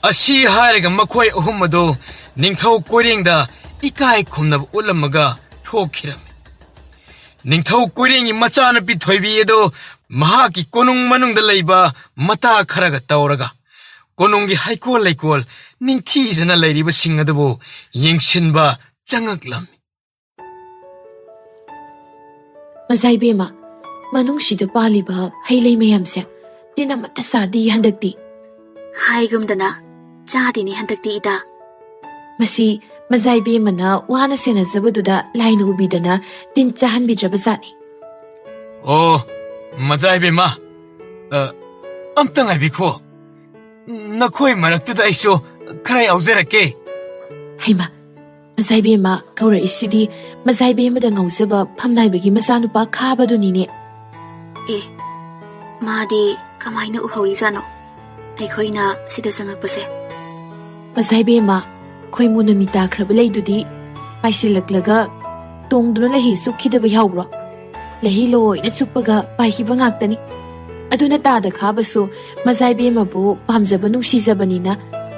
ꯑꯁꯤ ꯍꯥꯏꯔꯒ ꯃꯈꯣꯏ ꯑꯍꯨꯝ ꯑꯗꯨ ꯅꯤꯡꯊꯧ ꯀꯣꯏꯔꯦꯡꯗ ꯏꯀꯥꯏ ꯈꯨꯝꯅꯕ ꯎꯠꯂꯝꯃꯒ ꯊꯣꯛꯈꯤꯔꯝꯃꯤ꯫ ꯅꯤꯡꯊꯧ ꯀꯣꯏꯔꯦꯡꯒꯤ ꯃꯆꯥꯅꯨꯄꯤ ꯊꯣꯏꯕꯤ ꯑꯗꯨ ꯃꯍꯥꯛꯀꯤ ꯀꯣꯅꯨꯡ ꯃꯅꯨꯡꯗ ꯂꯩꯕ ꯃꯇꯥ ꯈꯔꯒ ꯇꯧꯔꯒ ꯀꯣꯅꯨꯡꯒꯤ ꯍꯩꯀꯣꯜ ꯂꯩꯀꯣꯜ ꯅꯤꯡꯊꯤꯖꯅ ꯂꯩꯔꯤꯕꯁꯤꯡ ꯑꯗꯨꯕꯨ ꯌꯦꯡꯁꯤꯟꯕ ꯆꯪꯉꯛꯂꯝꯃꯤ꯫ ꯃꯖꯥꯏꯕꯦꯝꯃ, ꯃꯅꯨꯡꯁꯤꯗ ꯄꯥꯜꯂꯤꯕ ꯍꯩ ꯂꯩ ꯃꯌꯥꯝꯁꯦ ꯇꯤꯟ ꯑꯃꯠꯇ ꯆꯥꯗꯦ ꯍꯟꯗꯛꯇꯤ꯫ ꯍꯥꯏꯒꯨꯝꯗꯅ ꯆꯥꯗꯦꯅꯦ ꯍꯟꯗꯛꯇꯤ, ꯏꯇꯥ꯫ ꯃꯁꯤ ꯃꯖꯥꯏꯕꯦꯝꯃꯅ ꯋꯥꯅ ꯁꯦꯟꯅꯖꯕꯗꯨꯗ ꯂꯥꯏꯅ ꯎꯕꯤꯗꯅ ꯇꯤꯟ ꯆꯥꯍꯟꯕꯤꯗ꯭ꯔꯕ ꯖꯥꯠꯅꯤ꯫ ꯑꯣ, ꯃꯖꯥꯏꯕꯦꯝꯃ, ꯑ, ꯑꯝꯇ ꯉꯥꯏꯕꯤꯈꯣ꯫ ꯅꯈꯣꯏ ꯃꯔꯛꯇꯨꯗ ꯑꯩꯁꯨ ꯈꯔ ꯌꯥꯎꯖꯔꯛꯀꯦ꯫ ꯍꯩꯃꯥ, ꯃꯖꯥꯏꯕꯦꯝꯃ ꯀꯧꯔꯛꯏꯁꯤꯗꯤ ꯃꯖꯥꯏꯕꯦꯝꯃꯗ ꯉꯥꯎꯖꯕ ꯐꯝꯅꯥꯏꯕꯒꯤ ꯃꯆꯥꯅꯨꯄꯥ ꯈꯥꯕꯗꯨꯅꯤꯅꯦ꯫ ꯑꯦ, ꯃꯥꯗꯤ ꯀꯃꯥꯏꯅ ꯎꯍꯧꯔꯤꯖꯥꯠꯅꯣ ꯑꯩꯈꯣꯏꯅ ꯁꯤꯗ ꯆꯪꯉꯛꯄꯁꯦ? ꯃꯖꯥꯏꯕꯦꯝꯃ, ꯈꯣꯏꯃꯨ ꯅꯨꯃꯤꯠ ꯇꯥꯈ꯭ꯔꯕ ꯂꯩꯗꯨꯗꯤ ꯄꯥꯏꯁꯤꯜꯂꯛꯂꯒ ꯇꯣꯡꯗꯨꯅ ꯂꯩꯍꯩ ꯆꯨꯞꯈꯤꯗꯕ ꯌꯥꯎꯕ꯭ꯔꯣ? ꯂꯩꯍꯩ ꯂꯣꯏꯅ ꯆꯨꯞꯄꯒ ꯄꯥꯏꯈꯤꯕ ꯉꯥꯛꯇꯅꯤ꯫ ꯑꯗꯨꯅ ꯇꯥꯗ ꯈꯥꯕꯁꯨ ꯃꯖꯥꯏꯕꯦꯝꯃꯕꯨ ꯄꯥꯝꯖꯕ ꯅꯨꯡꯁꯤꯖꯕꯅꯤꯅ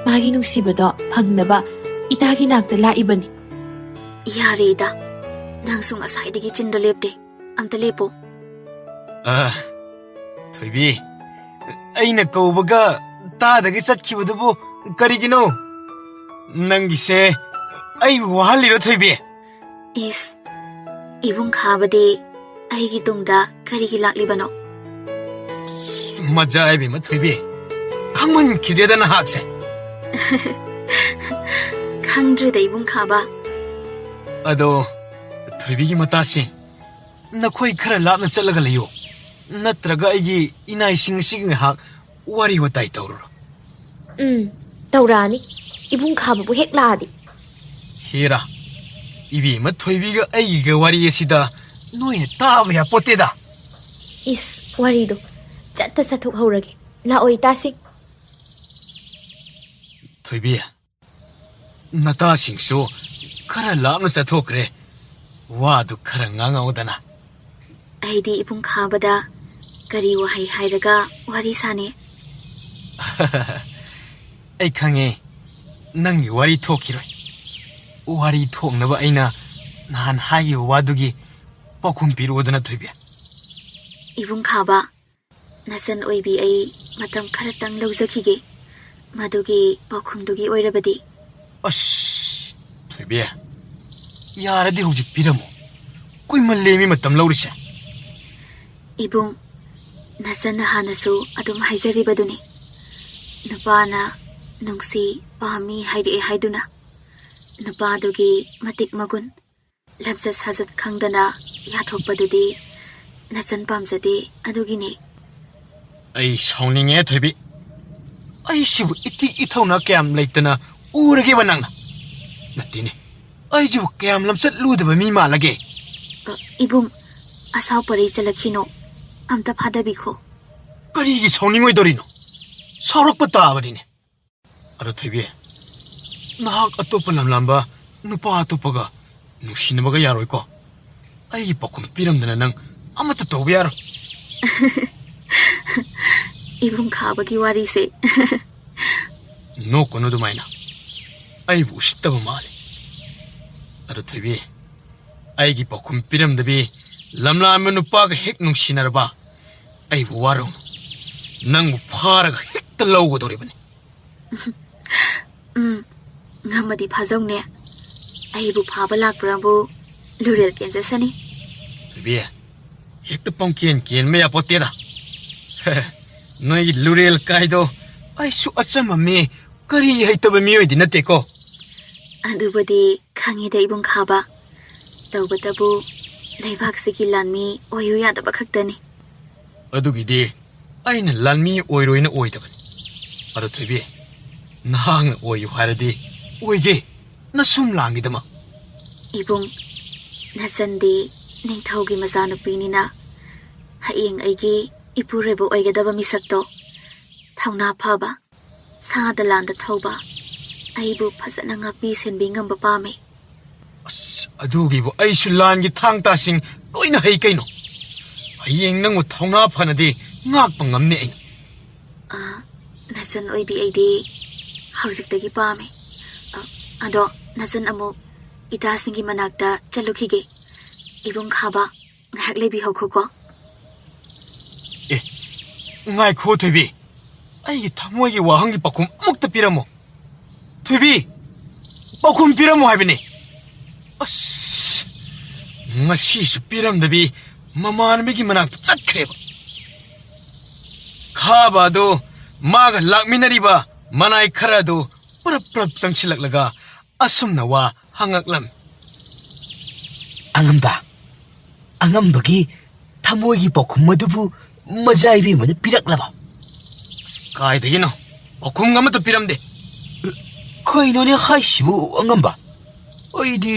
ꯃꯥꯒꯤ ꯅꯨꯡꯁꯤꯕꯗꯣ ꯐꯪꯅꯕ ꯏꯇꯥꯒꯤ ꯅꯥꯛꯇ ꯂꯥꯛꯏꯕꯅꯤ꯫ ꯌꯥꯔꯦ ꯏꯇꯥ, ꯅꯪꯁꯨ ꯉꯁꯥꯏꯗꯒꯤ ꯆꯤꯟꯗꯣ ꯂꯦꯞꯇꯦ꯫ ꯑꯝꯇ ꯂꯦꯞꯄꯣ꯫ ꯑ, ꯊꯣꯏꯕꯤ, ꯑꯩꯅ ꯀꯧꯕꯒ ꯇꯥꯗꯒꯩ ꯆꯠꯈꯤꯕꯗꯨꯕꯨ ꯀꯔꯤꯒꯤꯅꯣ? ꯅꯪꯒꯤꯁꯦ ꯑꯩꯕꯨ ꯋꯥꯍꯜꯂꯤꯔꯣ, ꯊꯣꯏꯕꯤ? ꯏꯁ, ꯏꯕꯨꯡ ꯈꯥꯕꯗꯤ ꯑꯩꯒꯤ ꯇꯨꯡꯗ ꯀꯔꯤꯒꯤ ꯂꯥꯛꯂꯤꯕꯅꯣ? ꯃꯖꯥ ꯏꯕꯦꯝꯃ ꯊꯣꯏꯕꯤ, ꯈꯪꯃꯟꯈꯤꯗ꯭ꯔꯦꯗ ꯅꯍꯥꯛꯁꯦ꯫ ꯈꯪꯗ꯭ꯔꯦꯗ ꯏꯕꯨꯡ ꯈꯥꯕ꯫ ꯑꯗꯣ, ꯊꯣꯏꯕꯤꯒꯤ ꯃꯇꯥꯁꯤꯡ, ꯅꯈꯣꯏ ꯈꯔ ꯂꯥꯞꯅ ꯆꯠꯂꯒ ꯂꯩꯌꯨ, ꯅꯠꯇ꯭ꯔꯒ ꯑꯩꯒꯤ ꯏꯅꯥꯏꯁꯤꯡ ꯑꯁꯤꯒ ꯉꯥꯏꯍꯥꯛ ꯋꯥꯔꯤ ꯋꯥꯇꯥꯏ ꯇꯧꯔꯨꯔꯣ꯫ ꯎꯝ, ꯇꯧꯔꯛꯑꯅꯤ꯫ ꯏꯕꯨꯡ ꯈꯥꯕꯕꯨ ꯍꯦꯛ ꯂꯥꯛꯑꯗꯤ꯫ ꯍꯦꯔꯥ, ꯏꯕꯦꯝꯃ ꯊꯣꯏꯕꯤꯒ ꯑꯩꯒꯤꯒ ꯋꯥꯔꯤ ꯑꯁꯤꯗ ꯅꯣꯏꯅ ꯇꯥꯕ ꯌꯥꯄꯣꯠꯇꯦꯗ꯫ ꯏꯁ, ꯋꯥꯔꯤꯗꯣ ꯆꯠꯇ ꯆꯠꯊꯣꯛꯍꯧꯔꯒꯦ꯫ ꯂꯥꯛꯑꯣ, ꯏꯇꯥꯁꯤꯡ꯫ ꯊꯣꯏꯕꯤ, ꯅꯇꯥꯁꯤꯡꯁꯨ ꯈꯔ ꯂꯥꯞꯅ ꯆꯠꯊꯣꯛꯈ꯭ꯔꯦ꯫ ꯋꯥꯗꯨ ꯈꯔ ꯉꯥꯡꯉꯛꯎꯗꯅ꯫ ꯑꯩꯗꯤ ꯏꯕꯨꯡ ꯈꯥꯕꯗ ꯀꯔꯤ ꯋꯥꯍꯩ ꯍꯥꯏꯔꯒ ꯋꯥꯔꯤ ꯁꯥꯅꯤ? ꯑꯩ ꯈꯪꯉꯦ, ꯅꯪꯒꯤ ꯋꯥꯔꯤ ꯊꯣꯛꯈꯤꯔꯣꯏ꯫ ꯋꯥꯔꯤ ꯊꯣꯛꯅꯕ ꯑꯩꯅ ꯅꯍꯥꯟ ꯍꯥꯏꯈꯤꯕ ꯋꯥꯗꯨꯒꯤ ꯄꯥꯎꯈꯨꯝ ꯄꯤꯔꯛꯑꯣꯗꯅ, ꯊꯣꯏꯕꯤ꯫ ꯏꯕꯨꯡ ꯈꯥꯕ, ꯅꯆꯟ ꯑꯣꯏꯕꯤ ꯑꯩ ꯃꯇꯝ ꯈꯔꯇꯪ ꯂꯧꯖꯈꯤꯒꯦ꯫ ꯃꯗꯨꯒꯤ ꯄꯥꯎꯈꯨꯝꯗꯨꯒꯤ ꯑꯣꯏꯔꯕꯗꯤ꯫ ꯑꯁ, ꯊꯣꯏꯕꯤ, ꯌꯥꯔꯗꯤ ꯍꯧꯖꯤꯛ ꯄꯤꯔꯝꯃꯣ꯫ ꯀꯨꯏꯃꯜꯂꯦꯃꯤ ꯃꯇꯝ ꯂꯧꯔꯤꯁꯦ꯫ ꯏꯕꯨꯡ, ꯅꯆꯟꯅ ꯍꯥꯟꯅꯁꯨ ꯑꯗꯨꯝ ꯍꯥꯏꯖꯔꯤꯕꯗꯨꯅꯤ, ꯅꯨꯄꯥꯅ ꯅꯨꯡꯁꯤ ꯄꯥꯝꯃꯤ ꯍꯥꯏꯔꯛꯑꯦ ꯍꯥꯏꯗꯨꯅ꯫ ꯅꯨꯄꯥꯗꯨꯒꯤ ꯃꯇꯤꯛ ꯃꯒꯨꯟ, ꯂꯝꯆꯠ ꯁꯥꯖꯠ ꯈꯪꯗꯅ ꯌꯥꯊꯣꯛꯄꯗꯨꯗꯤ ꯅꯆꯟ ꯄꯥꯝꯖꯗꯦ, ꯑꯗꯨꯒꯤꯅꯦ꯫ ꯑꯩ ꯁꯥꯎꯅꯤꯡꯉꯦ, ꯊꯣꯏꯕꯤ꯫ ꯑꯩꯁꯤꯕꯨ ꯏꯊꯤ ꯏꯊꯧꯅꯥ ꯀꯌꯥꯝ ꯂꯩꯇꯅ ꯎꯔꯒꯦꯕ ꯅꯪꯅ? ꯅꯠꯇꯦꯅꯦ, ꯑꯩꯁꯤꯕꯨ ꯀꯌꯥꯝ ꯂꯝꯆꯠ ꯂꯨꯗꯕ ꯃꯤ ꯃꯥꯜꯂꯒꯦ? ꯑ, ꯏꯕꯨꯡ, ꯑꯁꯥꯎ ꯄꯔꯩ ꯆꯠꯂꯛꯈꯤꯅꯣ꯫ ꯑꯝꯇ ꯐꯥꯗꯕꯤꯈꯣ꯫ ꯀꯔꯤꯒꯤ ꯁꯥꯎꯅꯤꯡꯉꯣꯏꯗꯧꯔꯤꯅꯣ? ꯁꯥꯎꯔꯛꯄ ꯇꯥꯕꯅꯤꯅꯦ꯫ ꯑꯗꯣ ꯊꯣꯏꯕꯤ, ꯅꯍꯥꯛ ꯑꯇꯣꯞꯄ ꯂꯝꯂꯥꯟꯕ ꯅꯨꯄꯥ ꯑꯇꯣꯞꯄꯒ ꯅꯨꯡꯁꯤꯅꯕꯒ ꯌꯥꯔꯣꯏꯀꯣ? ꯑꯩꯒꯤ ꯄꯥꯎꯈꯨꯝ ꯄꯤꯔꯝꯗꯅ ꯅꯪ ꯑꯃꯠꯇ ꯇꯧꯕ ꯌꯥꯔꯣꯏ꯫ ꯏꯕꯨꯡ ꯈꯥꯕꯒꯤ ꯋꯥꯔꯤꯁꯦ꯫ ꯅꯣꯛꯀꯅꯨ ꯑꯗꯨꯃꯥꯏꯅ꯫ ꯑꯩꯕꯨ ꯎꯁꯤꯠꯇꯕ ꯃꯥꯜꯂꯤ꯫ ꯑꯗꯣ ꯊꯣꯏꯕꯤ, ꯑꯩꯒꯤ ꯄꯥꯎꯈꯨꯝ ꯄꯤꯔꯝꯗꯕꯤ ꯂꯝꯂꯥꯟꯕ ꯅꯨꯄꯥꯒ ꯍꯦꯛ ꯅꯨꯡꯁꯤꯅꯔꯕ, ꯑꯩꯕꯨ ꯋꯥꯔꯧꯅꯨ꯫ ꯅꯪꯕꯨ ꯐꯥꯔꯒ ꯍꯦꯛꯇ ꯂꯧꯒꯗꯧꯔꯤꯕꯅꯤ꯫ ꯎꯝ, ꯉꯝꯃꯗꯤ ꯐꯥꯖꯧꯅꯦ꯫ ꯑꯩꯕꯨ ꯐꯥꯕ ꯂꯥꯛꯄ꯭ꯔꯕꯨ ꯂꯨꯔꯦꯜ ꯀꯦꯟꯖꯁꯅꯤ꯫ ꯊꯣꯏꯕꯤ, ꯍꯦꯛꯇ ꯄꯪꯀꯦꯟ ꯀꯦꯟꯕ ꯌꯥꯄꯣꯠꯇꯦꯗ꯫ ꯅꯣꯏꯒꯤ ꯂꯨꯔꯦꯜ ꯀꯥꯏꯗꯣ ꯑꯩꯁꯨ ꯑꯆꯝꯕ ꯃꯤ, ꯀꯔꯤ ꯍꯩꯇꯕ ꯃꯤꯑꯣꯏꯗꯤ ꯅꯠꯇꯦꯀꯣ꯫ ꯑꯗꯨꯕꯨꯗꯤ ꯈꯪꯉꯤꯗ ꯏꯕꯨꯡ ꯈꯥꯕ꯫ ꯇꯧꯕꯇꯕꯨ ꯂꯩꯕꯥꯛꯁꯤꯒꯤ ꯂꯥꯟꯃꯤ ꯑꯣꯏꯌꯨ ꯌꯥꯗꯕ ꯈꯛꯇꯅꯤ꯫ ꯑꯗꯨꯒꯤꯗꯤ ꯑꯩꯅ ꯂꯥꯟꯃꯤ ꯑꯣꯏꯔꯣꯏꯅ ꯑꯣꯏꯗꯕꯅꯤ꯫ ꯑꯗꯣ ꯊꯣꯏꯕꯤ, ꯅꯍꯥꯛꯅ ꯑꯣꯏꯌꯨ ꯍꯥꯏꯔꯗꯤ ꯑꯣꯏꯒꯦ, ꯅꯁꯨꯝ ꯂꯥꯡꯒꯤꯗꯃꯛ꯫ ꯏꯕꯨꯡ, ꯅꯆꯟꯗꯤ ꯅꯤꯡꯊꯧꯒꯤ ꯃꯆꯥꯅꯨꯄꯤꯅꯤꯅ ꯍꯌꯦꯡ ꯑꯩꯒꯤ ꯏꯄꯨꯔꯣꯏꯕ ꯑꯣꯏꯒꯗꯕ ꯃꯤꯁꯛꯇꯣ ꯊꯧꯅꯥ ꯐꯕ, ꯁꯥꯗ ꯂꯥꯟꯗ ꯊꯧꯕ, ꯑꯩꯕꯨ ꯐꯖꯅ ꯉꯥꯛꯄꯤ ꯁꯦꯟꯕꯤ ꯉꯝꯕ ꯄꯥꯝꯃꯤ꯫ ꯑꯁ, ꯑꯗꯨꯒꯤꯕꯨ ꯑꯩꯁꯨ ꯂꯥꯟꯒꯤ ꯊꯥꯡ ꯇꯥꯁꯤꯡ ꯂꯣꯏꯅ ꯍꯩ ꯀꯩꯅꯣ꯫ ꯍꯌꯦꯡ ꯅꯪꯕꯨ ꯊꯧꯅꯥ ꯐꯅꯗꯤ ꯉꯥꯛꯄ ꯉꯝꯅꯤ ꯑꯩꯅ꯫ ꯑ, ꯅꯆꯟ ꯑꯣꯏꯕꯤ ꯑꯩꯗꯤ ꯍꯧꯖꯤꯛꯇꯒꯤ ꯄꯥꯝꯃꯤ꯫ ꯑ, ꯑꯗꯣ ꯅꯆꯟ ꯑꯃꯨꯛ ꯏꯇꯥꯁꯤꯡꯒꯤ ꯃꯅꯥꯛꯇ ꯆꯠꯂꯨꯈꯤꯒꯦ꯫ ꯏꯕꯨꯡ ꯈꯥꯕ, ꯉꯥꯏꯍꯥꯛ ꯂꯩꯕꯤꯍꯧꯈꯣꯀꯣ꯫ ꯑꯦ, ꯉꯥꯏꯈꯣ ꯊꯣꯏꯕꯤ꯫ ꯑꯩꯒꯤ ꯊꯃꯣꯏꯒꯤ ꯋꯥꯍꯪꯒꯤ ꯄꯥꯎꯈꯨꯝ ꯑꯃꯨꯛꯇ ꯄꯤꯔꯝꯃꯣ꯫ ꯊꯣꯏꯕꯤ, ꯄꯥꯎꯈꯨꯝ ꯄꯤꯔꯝꯃꯣ ꯍꯥꯏꯕꯅꯤ꯫ ꯑꯁ, ꯉꯁꯤꯁꯨ ꯄꯤꯔꯝꯗꯕꯤ ꯃꯃꯥꯟꯅꯕꯤꯒꯤ ꯃꯅꯥꯛꯇ ꯆꯠꯈ꯭ꯔꯦꯕ꯫ ꯈꯥꯕ ꯑꯗꯨ ꯃꯥꯒ ꯂꯥꯛꯃꯤꯟꯅꯔꯤꯕ ꯃꯅꯥꯏ ꯈꯔ ꯑꯗꯨ ꯄꯔꯞ ꯄꯔꯞ ꯆꯪꯁꯤꯜꯂꯛꯂꯒ ꯑꯁꯨꯝꯅ ꯋꯥ ꯍꯪꯉꯛꯂꯝꯃꯤ꯫ "ꯑꯉꯝꯕ, ꯑꯉꯝꯕꯒꯤ ꯊꯃꯣꯏꯒꯤ ꯄꯥꯎꯈꯨꯝ ꯑꯗꯨꯕꯨ ꯃꯖꯥ ꯏꯕꯦꯝꯃꯅ ꯄꯤꯔꯛꯂꯕ?" "ꯑꯁ, ꯀꯥꯏꯗꯒꯤꯅꯣ? ꯄꯥꯎꯈꯨꯝ ꯑꯃꯠꯇ ꯄꯤꯔꯝꯗꯦ꯫" "ꯀꯩꯅꯣꯅꯦ ꯍꯥꯏꯁꯤꯕꯨ, ꯑꯉꯝꯕ? ꯑꯩꯗꯤ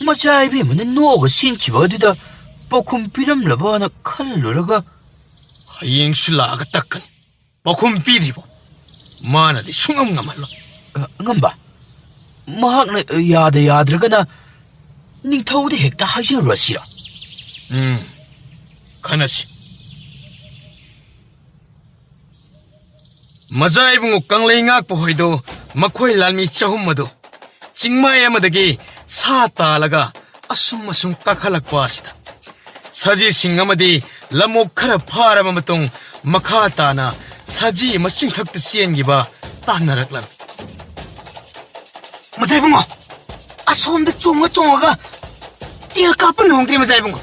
ꯃꯖꯥ ꯏꯕꯦꯝꯃꯅ ꯅꯣꯛꯑꯒ ꯆꯦꯟꯈꯤꯕ ꯑꯗꯨꯗ ꯄꯥꯎꯈꯨꯝ ꯄꯤꯔꯝꯂꯕꯅ ꯈꯜꯂꯨꯔꯒ꯫" "ꯍꯌꯦꯡꯁꯨ ꯂꯥꯛꯑꯒ ꯇꯛꯀꯅꯤ꯫ ꯄꯥꯎꯈꯨꯝ ꯄꯤꯗ꯭ꯔꯤꯕꯣ? ꯃꯥꯅꯗꯤ ꯁꯨꯡꯉꯝ ꯉꯝꯍꯜꯂꯣꯏ꯫" "ꯑ, ꯑꯉꯝꯕ, ꯃꯍꯥꯛꯅ ꯌꯥꯗ ꯌꯥꯗ꯭ꯔꯒꯅ ꯅꯤꯡꯊꯧꯗ ꯍꯦꯛꯇ ꯍꯥꯏꯖꯔꯨꯔꯁꯤꯔꯣ?" "ꯎꯝ, ꯈꯟꯅꯁꯤ꯫" ꯃꯖꯥ ꯏꯕꯨꯡꯉꯣ ꯀꯪꯂꯩ ꯉꯥꯛꯄ ꯍꯣꯏꯗꯣ ꯃꯈꯣꯏ ꯂꯥꯟꯃꯤ ꯆꯍꯨꯝ ꯑꯗꯨ ꯆꯤꯡꯃꯥꯏ ꯑꯃꯗꯒꯤ ꯁꯥ ꯇꯥꯜꯂꯒ ꯑꯁꯨꯝ ꯑꯁꯨꯝ ꯀꯥꯈꯠꯂꯛꯄ ꯑꯁꯤꯗ ꯁꯖꯤꯁꯤꯡ ꯑꯃꯗꯤ ꯂꯝꯑꯣꯛ ꯈꯔ ꯐꯥꯔꯕ ꯃꯇꯨꯡ ꯃꯈꯥ ꯇꯥꯅ ꯁꯖꯤ ꯑꯃ ꯆꯤꯡꯊꯛꯇ ꯆꯦꯟꯈꯤꯕ ꯇꯥꯟꯅꯔꯛꯂꯝꯃꯤ꯫ "ꯃꯖꯥ ꯏꯕꯨꯡꯉꯣ, ꯑꯁꯣꯝꯗ ꯆꯣꯡꯉ ꯆꯣꯡꯉꯒ ꯇꯦꯜ ꯀꯥꯞꯄ ꯅꯪꯍꯧꯗ꯭ꯔꯦ, ꯃꯖꯥ ꯏꯕꯨꯡꯉꯣ꯫"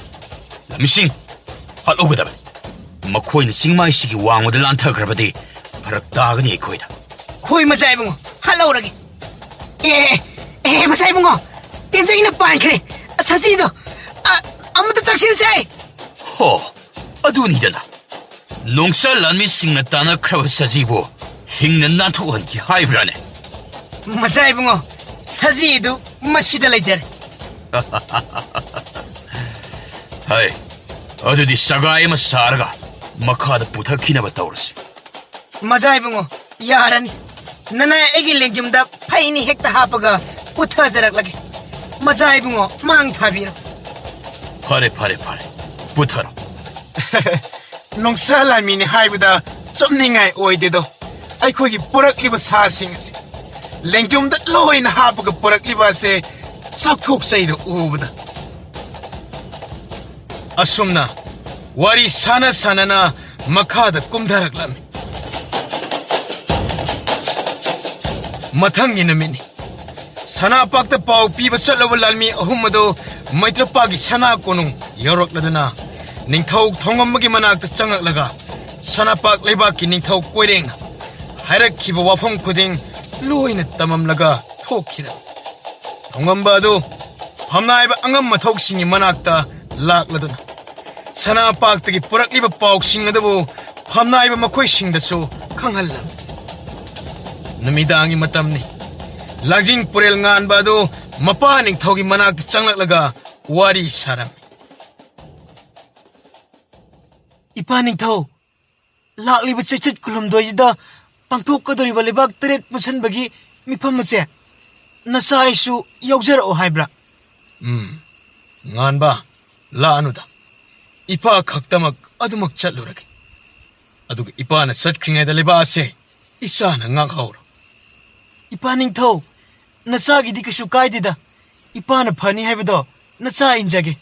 "ꯂꯝꯃꯤꯁꯤꯡ, ꯍꯥꯠꯍꯧꯒꯗꯕꯅꯤ꯫ ꯃꯈꯣꯏꯅ ꯆꯤꯡꯃꯥꯏꯁꯤꯒꯤ ꯋꯥꯡꯃꯗ ꯂꯥꯟꯊꯈ꯭ꯔꯕꯗꯤ ꯐꯔꯛ ꯇꯥꯒꯅꯤ ꯑꯩꯈꯣꯏꯗ꯫" "ꯍꯣꯏ, ꯃꯖꯥ ꯏꯕꯨꯡꯉꯣ, ꯍꯥꯠꯍꯧꯔꯒꯦ꯫ ꯑꯦ, ꯑꯦ, ꯑꯦ, ꯃꯖꯥ ꯏꯕꯨꯡꯉꯣ, ꯇꯦꯟꯖꯩꯅ ꯄꯥꯟꯈ꯭ꯔꯦ꯫ ꯁꯖꯤꯗꯣ, ꯑ, ꯑꯃꯨꯛꯇ ꯆꯪꯁꯤꯟꯁꯦ꯫" "ꯍꯣ, ꯑꯗꯨꯅꯤꯗꯅ꯫ ꯅꯣꯡꯁꯥ ꯂꯥꯟꯃꯤꯁꯤꯡꯅ ꯇꯥꯟꯅꯈ꯭ꯔꯕ ꯁꯖꯤꯕꯨ ꯍꯤꯡꯅ ꯅꯥꯟꯊꯣꯛꯍꯟꯈꯤ ꯍꯥꯏꯕ꯭ꯔꯥꯅꯦ?" "ꯃꯖꯥ ꯏꯕꯨꯡꯉꯣ, ꯁꯖꯤꯗꯨ ꯃꯁꯤꯗ ꯂꯩꯖꯔꯦ꯫" "ꯍꯩ, ꯑꯗꯨꯗꯤ ꯁꯒꯥꯏ ꯑꯃ ꯁꯥꯔꯒ ꯃꯈꯥꯗ ꯄꯨꯊꯈꯤꯅꯕ ꯇꯧꯔꯁꯤ꯫" "ꯃꯖꯥ ꯏꯕꯨꯡꯉꯣ, ꯌꯥꯔꯅꯤ꯫ ꯅꯅꯥꯏ ꯑꯩꯒꯤ ꯂꯦꯡꯖꯨꯝꯗ ꯐꯩꯅꯤ ꯍꯦꯛꯇ ꯍꯥꯞꯄꯒ ꯄꯨꯊꯖꯔꯛꯂꯒꯦ꯫ ꯃꯖꯥ ꯏꯕꯨꯡꯉꯣ, ꯃꯥꯡ ꯊꯥꯕꯤꯔꯣ꯫" "ꯐꯔꯦ, ꯐꯔꯦ, ꯐꯔꯦ꯫ ꯄꯨꯊꯔꯣ꯫" "ꯅꯣꯡꯁꯥ ꯂꯥꯟꯃꯤꯅꯤ ꯍꯥꯏꯕꯗ ꯆꯨꯝꯅꯤꯡꯉꯥꯏ ꯑꯣꯏꯗꯦꯗꯣ꯫ ꯑꯩꯈꯣꯏꯒꯤ ꯄꯨꯔꯛꯂꯤꯕ ꯁꯥꯁꯤꯡ ꯑꯁꯤ ꯂꯦꯡꯖꯨꯝꯗ ꯂꯣꯏꯅ ꯍꯥꯞꯄꯒ ꯄꯨꯔꯛꯂꯤꯕ ꯑꯁꯦ ꯆꯥꯎꯊꯣꯛꯆꯩꯗꯣ ꯎꯕꯗ꯫" ꯑꯁꯨꯝꯅ ꯋꯥꯔꯤ ꯁꯥꯟꯅ ꯁꯥꯟꯅꯅ ꯃꯈꯥꯗ ꯀꯨꯝꯊꯔꯛꯂꯝꯃꯤ꯫ ꯃꯊꯪꯒꯤ ꯅꯨꯃꯤꯠꯅꯤ꯫ ꯁꯅꯥꯄꯥꯛꯇ ꯄꯥꯎ ꯄꯤꯕ ꯆꯠꯂꯨꯕ ꯂꯥꯟꯃꯤ ꯑꯍꯨꯝ ꯑꯗꯨ ꯃꯩꯇ꯭ꯔꯄꯥꯒꯤ ꯁꯅꯥ ꯀꯣꯅꯨꯡ ꯌꯧꯔꯛꯂꯗꯨꯅ ꯅꯤꯡꯊꯧ ꯊꯣꯡꯉꯝꯕꯒꯤ ꯃꯅꯥꯛꯇ ꯆꯪꯉꯛꯂꯒ ꯁꯅꯥꯄꯥꯛ ꯂꯩꯕꯥꯛꯀꯤ ꯅꯤꯡꯊꯧ ꯀꯣꯏꯔꯦꯡꯅ ꯍꯥꯏꯔꯛꯈꯤꯕ ꯋꯥꯐꯝ ꯈꯨꯗꯤꯡ ꯂꯣꯏꯅ ꯇꯝꯃꯝꯂꯒ ꯊꯣꯛꯈꯤꯗꯕ ꯊꯣꯡꯉꯝꯕ ꯑꯗꯨ ꯐꯝꯅꯥꯏꯕ ꯑꯉꯝ ꯃꯊꯧꯁꯤꯡꯒꯤ ꯃꯅꯥꯛꯇ ꯂꯥꯛꯂꯗꯨꯅ ꯁꯅꯥꯄꯥꯛꯇꯒꯤ ꯄꯨꯔꯛꯂꯤꯕ ꯄꯥꯎꯁꯤꯡ ꯑꯗꯨꯕꯨ ꯐꯝꯅꯥꯏꯕ ꯃꯈꯣꯏꯁꯤꯡꯗꯁꯨ ꯈꯪꯍꯜꯂꯝꯃꯤ꯫ ꯅꯨꯃꯤꯗꯥꯡꯒꯤ ꯃꯇꯝꯅꯤ꯫ ꯂꯥꯡꯖꯤꯡ ꯄꯨꯔꯦꯜ ꯉꯥꯟꯕ ꯑꯗꯨ ꯃꯄꯥ ꯅꯤꯡꯊꯧꯒꯤ ꯃꯅꯥꯛꯇ ꯆꯪꯂꯛꯂꯒ ꯋꯥꯔꯤ ꯁꯥꯔꯝꯃꯤ꯫ ꯏꯄꯥ ꯅꯤꯡꯊꯧ, ꯂꯥꯛꯂꯤꯕ ꯆꯩꯆꯠ ꯀꯨꯟꯍꯨꯝꯗꯣꯏꯁꯤꯗ ꯄꯥꯡꯊꯣꯛꯀꯗꯧꯔꯤꯕ ꯂꯩꯕꯥꯛ ꯇꯔꯦꯠ ꯄꯨꯟꯁꯤꯟꯕꯒꯤ ꯃꯤꯐꯝ ꯑꯁꯦ ꯅꯆꯥ ꯑꯩꯁꯨ ꯌꯥꯎꯖꯔꯛꯑꯣ ꯍꯥꯏꯕ꯭ꯔꯥ? ꯎꯝ, ꯉꯥꯟꯕ, ꯂꯥꯛꯑꯅꯨꯗ꯫ ꯏꯄꯥ ꯈꯛꯇꯃꯛ ꯑꯗꯨꯃꯛ ꯆꯠꯂꯨꯔꯒꯦ꯫ ꯑꯗꯨꯒ ꯏꯄꯥꯅ ꯆꯠꯈ꯭ꯔꯤꯉꯩꯗ ꯂꯩꯕꯥꯛ ꯑꯁꯦ ꯏꯆꯥꯅ ꯉꯥꯛꯍꯧꯔꯣ꯫ ꯏꯄꯥ ꯅꯤꯡꯊꯧ, ꯅꯆꯥꯒꯤꯗꯤ ꯀꯩꯁꯨ ꯀꯥꯏꯗꯦꯗ꯫ ꯏꯄꯥꯅ ꯐꯅꯤ ꯍꯥꯏꯕꯗꯣ ꯅꯆꯥ ꯏꯟꯖꯒꯦ꯫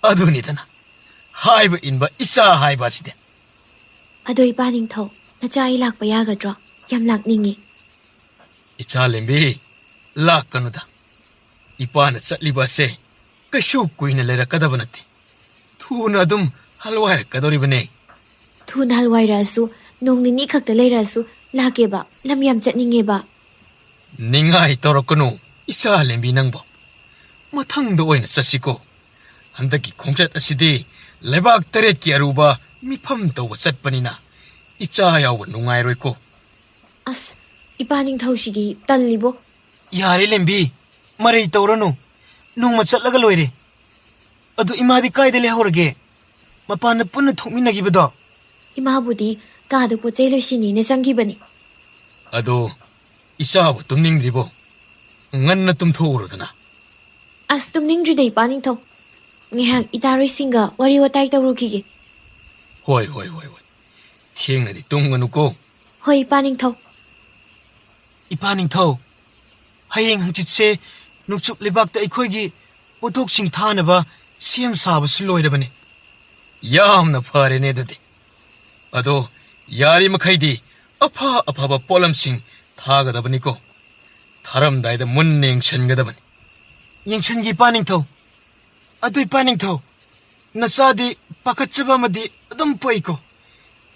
ꯑꯗꯨꯅꯤꯗꯅ, ꯍꯥꯏꯕ ꯏꯟꯕ ꯏꯆꯥ ꯍꯥꯏꯕ ꯑꯁꯤꯗꯤ꯫ ꯑꯗꯣ ꯏꯄꯥ ꯅꯤꯡꯊꯧ, ꯅꯆꯥ ꯑꯩ ꯂꯥꯛꯄ ꯌꯥꯒꯗ꯭ꯔꯣ? ꯌꯥꯝ ꯂꯥꯛꯅꯤꯡꯉꯤ꯫ ꯏꯆꯥ ꯂꯦꯝꯕꯤ, ꯂꯥꯛꯀꯅꯨꯗ꯫ ꯏꯄꯥꯅ ꯆꯠꯂꯤꯕ ꯑꯁꯦ ꯀꯩꯁꯨ ꯀꯨꯏꯅ ꯂꯩꯔꯛꯀꯗꯕ ꯅꯠꯇꯦ꯫ ꯊꯨꯅ ꯑꯗꯨꯝ ꯍꯜꯋꯥꯏꯔꯛꯀꯗꯧꯔꯤꯕꯅꯦ꯫ ꯊꯨꯅ ꯍꯜꯋꯥꯏꯔꯛꯑꯁꯨ, ꯅꯣꯡ ꯅꯤꯅꯤ ꯈꯛꯇ ꯂꯩꯔꯛꯑꯁꯨ ꯂꯥꯛꯀꯦꯕ, ꯂꯝ ꯌꯥꯝ ꯆꯠꯅꯤꯡꯉꯦꯕ꯫ ꯅꯤꯡꯉꯥꯏ ꯇꯧꯔꯛꯀꯅꯨ, ꯏꯆꯥ ꯂꯦꯝꯕꯤ ꯅꯪꯕꯣ꯫ ꯃꯊꯪꯗ ꯑꯣꯏꯅ ꯆꯠꯁꯤꯀꯣ꯫ ꯍꯟꯗꯛꯀꯤ ꯈꯣꯡꯆꯠ ꯑꯁꯤꯗꯤ ꯂꯩꯕꯥꯛ ꯇꯔꯦꯠꯀꯤ ꯑꯔꯨꯕ ꯃꯤꯐꯝ ꯇꯧꯕ ꯆꯠꯄꯅꯤꯅ ꯏꯆꯥ ꯌꯥꯎꯕ ꯅꯨꯡꯉꯥꯏꯔꯣꯏꯀꯣ꯫ ꯑꯁ, ꯏꯄꯥ ꯅꯤꯡꯊꯧꯁꯤꯗꯤ ꯇꯜꯂꯤꯕꯣ꯫ ꯌꯥꯔꯦ ꯂꯦꯝꯕꯤ, ꯃꯔꯩ ꯇꯧꯔꯅꯨ꯫ ꯅꯣꯡꯃ ꯆꯠꯂꯒ ꯂꯣꯏꯔꯦ꯫ ꯑꯗꯨ ꯏꯃꯥꯗꯤ ꯀꯥꯏꯗ ꯂꯩꯍꯧꯔꯒꯦ? ꯃꯄꯥꯟꯗ ꯄꯨꯟꯅ ꯊꯣꯛꯃꯤꯟꯅꯈꯤꯕꯗꯣ? ꯏꯃꯥꯕꯨꯗꯤ ꯀꯥꯗ ꯄꯣꯠ ꯆꯩ ꯂꯣꯏꯁꯤꯟꯅꯤꯅ ꯆꯪꯈꯤꯕꯅꯤ꯫ ꯑꯗꯣ ꯏꯆꯥꯕꯨ ꯇꯨꯝꯅꯤꯡꯗ꯭ꯔꯤꯕꯣ? ꯉꯟꯅ ꯇꯨꯝꯊꯣꯛꯎꯔꯣꯗꯅ꯫ ꯑꯁ, ꯇꯨꯝꯅꯤꯡꯗ꯭ꯔꯤꯗ, ꯏꯄꯥ ꯅꯤꯡꯊꯧ꯫ ꯉꯥꯏꯍꯥꯛ ꯏꯇꯥꯔꯣꯏꯁꯤꯡꯒ ꯋꯥꯔꯤ ꯋꯥꯇꯥꯏ ꯇꯧꯔꯨꯈꯤꯒꯦ꯫ ꯍꯣꯏ, ꯍꯣꯏ, ꯍꯣꯏ, ꯍꯣꯏ꯫ ꯊꯦꯡꯅꯗꯤ ꯇꯨꯝꯒꯅꯨꯀꯣ꯫ ꯍꯣꯏ, ꯏꯄꯥ ꯅꯤꯡꯊꯧ꯫ ꯏꯄꯥ ꯅꯤꯡꯊꯧ, ꯍꯌꯦꯡ ꯍꯪꯆꯤꯠꯁꯦ ꯅꯣꯡꯆꯨꯞ ꯂꯩꯕꯥꯛꯇ ꯑꯩꯈꯣꯏꯒꯤ ꯄꯣꯠꯊꯣꯛꯁꯤꯡ ꯊꯥꯅꯕ ꯁꯦꯝ ꯁꯥꯕꯁꯨ ꯂꯣꯏꯔꯕꯅꯤ꯫ ꯌꯥꯝꯅ ꯐꯔꯦꯅꯦ ꯑꯗꯨꯗꯤ꯫ ꯑꯗꯣ ꯌꯥꯔꯤꯃꯈꯩꯗꯤ ꯑꯐ ꯑꯐꯕ ꯄꯣꯠꯂꯝꯁꯤꯡ ꯊꯥꯒꯗꯕꯅꯤꯀꯣ꯫ ꯊꯥꯔꯝꯗꯥꯏꯗ ꯃꯨꯟꯅ ꯌꯦꯡꯁꯤꯟꯒꯗꯕꯅꯤ꯫ ꯌꯦꯡꯁꯤꯟꯒꯦ ꯏꯄꯥ ꯅꯤꯡꯊꯧ꯫ ꯑꯗꯨ ꯏꯄꯥ ꯅꯤꯡꯊꯧ, ꯅꯆꯥꯗꯤ ꯄꯥꯈꯠꯆꯕ ꯑꯃꯗꯤ ꯑꯗꯨꯝ ꯄꯣꯛꯏꯀꯣ꯫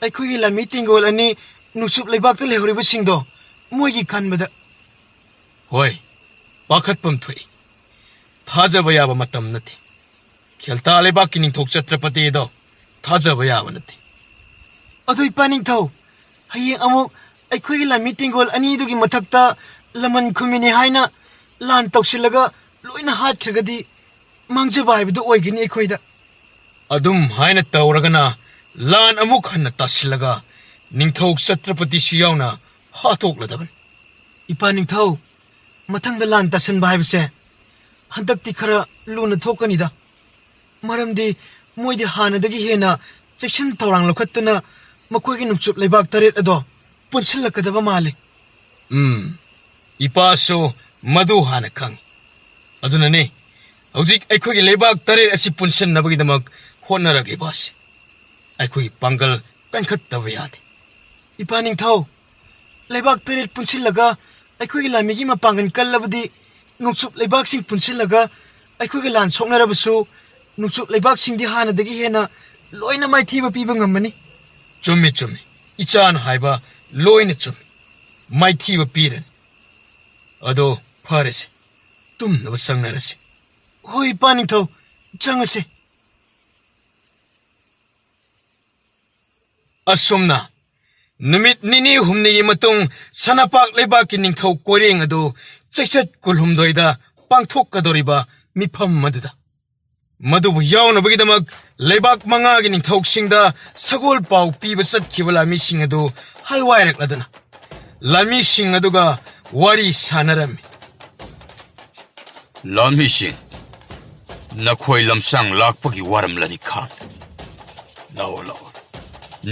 ꯑꯩꯈꯣꯏꯒꯤ ꯂꯥꯟꯃꯤ ꯇꯦꯡꯒꯣꯜ ꯑꯅꯤ ꯅꯣꯡꯆꯨꯞ ꯂꯩꯕꯥꯛꯇ ꯂꯩꯍꯧꯔꯤꯕꯁꯤꯡꯗꯣ ꯃꯣꯏꯒꯤ ꯈꯟꯕꯗ꯫ ꯍꯣꯏ, ꯄꯥꯈꯠꯐꯝ ꯊꯣꯛꯏ꯫ ꯊꯥꯖꯕ ꯌꯥꯕ ꯃꯇꯝ ꯅꯠꯇꯦ꯫ ꯈꯦꯜꯇꯥ ꯂꯩꯕꯥꯛꯀꯤ ꯅꯤꯡꯊꯧ ꯆꯇ꯭ꯔꯄꯇꯤ ꯑꯗꯣ ꯊꯥꯖꯕ ꯌꯥꯕ ꯅꯠꯇꯦ꯫ ꯑꯗꯨ ꯏꯄꯥ ꯅꯤꯡꯊꯧ, ꯍꯌꯦꯡ ꯑꯃꯨꯛ ꯑꯩꯈꯣꯏꯒꯤ ꯂꯥꯟꯃꯤ ꯇꯦꯡꯒꯣꯜ ꯑꯅꯤꯗꯨꯒꯤ ꯃꯊꯛꯇ ꯂꯃꯟ ꯈꯨꯝꯃꯤꯅꯤ ꯍꯥꯏꯅ ꯂꯥꯟ ꯇꯧꯁꯤꯜꯂꯒ ꯂꯣꯏꯅ ꯍꯥꯠꯈ꯭ꯔꯒꯗꯤ ꯃꯥꯡꯖꯕ ꯍꯥꯏꯕꯗꯨ ꯑꯣꯏꯒꯅꯤ ꯑꯩꯈꯣꯏꯗ꯫ ꯑꯗꯨꯝ ꯍꯥꯏꯅ ꯇꯧꯔꯒꯅ ꯂꯥꯟ ꯑꯃꯨꯛ ꯍꯟꯅ ꯇꯥꯁꯤꯜꯂꯒ ꯅꯤꯡꯊꯧ ꯆꯇ꯭ꯔꯄꯇꯤꯁꯨ ꯌꯥꯎꯅ ꯍꯥꯠꯇꯣꯛꯂꯗꯕꯅꯤ꯫ ꯏꯄꯥ ꯅꯤꯡꯊꯧ, ꯃꯊꯪꯗ ꯂꯥꯟ ꯇꯥꯁꯤꯟꯕ ꯍꯥꯏꯕꯁꯦ ꯍꯟꯗꯛꯇꯤ ꯈꯔ ꯂꯨꯅ ꯊꯣꯛꯀꯅꯤꯗ꯫ ꯃꯔꯝꯗꯤ ꯃꯣꯏꯗꯤ ꯍꯥꯟꯅꯗꯒꯤ ꯍꯦꯟꯅ ꯆꯦꯛꯁꯤꯟ ꯊꯧꯔꯥꯡ ꯂꯧꯈꯠꯇꯨꯅ ꯃꯈꯣꯏꯒꯤ ꯅꯣꯡꯆꯨꯞ ꯂꯩꯕꯥꯛ ꯇꯔꯦꯠ ꯑꯗꯣ ꯄꯨꯟꯁꯤꯜꯂꯛꯀꯗꯕ ꯃꯥꯜꯂꯤ꯫ ꯎꯝ, ꯏꯄꯥꯁꯨ ꯃꯗꯨ ꯍꯥꯟꯅ ꯈꯪꯏ꯫ ꯑꯗꯨꯅꯅꯤ ꯍꯧꯖꯤꯛ ꯑꯩꯈꯣꯏꯒꯤ ꯂꯩꯕꯥꯛ ꯇꯔꯦꯠ ꯑꯁꯤ ꯄꯨꯟꯁꯤꯟꯅꯕꯒꯤꯗꯃꯛ ꯍꯣꯠꯅꯔꯛꯂꯤꯕ ꯑꯁꯤ꯫ ꯑꯩꯈꯣꯏꯒꯤ ꯄꯥꯡꯒꯜ ꯀꯟꯈꯠꯇꯕ ꯌꯥꯗꯦ꯫ ꯏꯄꯥ ꯅꯤꯡꯊꯧ, ꯂꯩꯕꯥꯛ ꯇꯔꯦꯠ ꯄꯨꯟꯁꯤꯜꯂꯒ ꯑꯩꯈꯣꯏꯒꯤ ꯂꯥꯟꯃꯤꯒꯤ ꯃꯄꯥꯡꯒꯜ ꯀꯜꯂꯕꯗꯤ ꯅꯣꯡꯆꯨꯞ ꯂꯩꯕꯥꯛꯁꯤꯡ ꯄꯨꯟꯁꯤꯜꯂꯒ ꯑꯩꯈꯣꯏꯒ ꯂꯥꯟ ꯁꯣꯛꯅꯔꯕꯁꯨ ꯅꯣꯡꯆꯨꯞ ꯂꯩꯕꯥꯛꯁꯤꯡꯗꯤ ꯍꯥꯟꯅꯗꯒꯤ ꯍꯦꯟꯅ ꯂꯣꯏꯅ ꯃꯥꯏꯊꯤꯕ ꯄꯤꯕ ꯉꯝꯃꯅꯤ꯫ ꯆꯨꯝꯃꯤ, ꯆꯨꯝꯃꯤ꯫ ꯏꯆꯥꯅ ꯍꯥꯏꯕ ꯂꯣꯏꯅ ꯆꯨꯝꯃꯤ꯫ ꯃꯥꯏꯊꯤꯕ ꯄꯤꯔꯅꯤ꯫ ꯑꯗꯣ ꯐꯔꯦꯁꯦ, ꯇꯨꯝꯅꯕ ꯆꯪꯅꯔꯁꯤ꯫ ꯍꯣꯏ, ꯏꯄꯥ ꯅꯤꯡꯊꯧ, ꯆꯪꯉꯁꯤ꯫ ꯑꯁꯨꯝꯅ ꯅꯨꯃꯤꯠ ꯅꯤꯅꯤ ꯍꯨꯝꯅꯤꯒꯤ ꯃꯇꯨꯡ ꯁꯅꯥꯄꯥꯛ ꯂꯩꯕꯥꯛꯀꯤ ꯅꯤꯡꯊꯧ ꯀꯣꯏꯔꯦꯡ ꯑꯗꯨ ꯆꯩꯆꯠ ꯀꯨꯟꯍꯨꯝꯗꯣꯏꯗ ꯄꯥꯡꯊꯣꯛꯀꯗꯧꯔꯤꯕ ꯃꯤꯐꯝ ꯑꯗꯨꯗ, ꯃꯗꯨꯕꯨ ꯌꯥꯎꯅꯕꯒꯤꯗꯃꯛ ꯂꯩꯕꯥꯛ ꯃꯉꯥꯒꯤ ꯅꯤꯡꯊꯧꯁꯤꯡꯗ ꯁꯒꯣꯜ ꯄꯥꯎ ꯄꯤꯕ ꯆꯠꯈꯤꯕ ꯂꯥꯟꯃꯤꯁꯤꯡ ꯑꯗꯨ ꯍꯜꯋꯥꯏꯔꯛꯂꯗꯨꯅ ꯂꯥꯟꯃꯤꯁꯤꯡ ꯑꯗꯨꯒ ꯋꯥꯔꯤ ꯁꯥꯟꯅꯔꯝꯃꯤ꯫ ꯂꯥꯟꯃꯤꯁꯤꯡ, ꯅꯈꯣꯏ ꯂꯝꯁꯥꯡ ꯂꯥꯛꯄꯒꯤ ꯋꯥꯔꯝꯂꯅꯤ ꯈꯥꯡ꯫ ꯂꯥꯛꯑꯣ, ꯂꯥꯛꯑꯣ꯫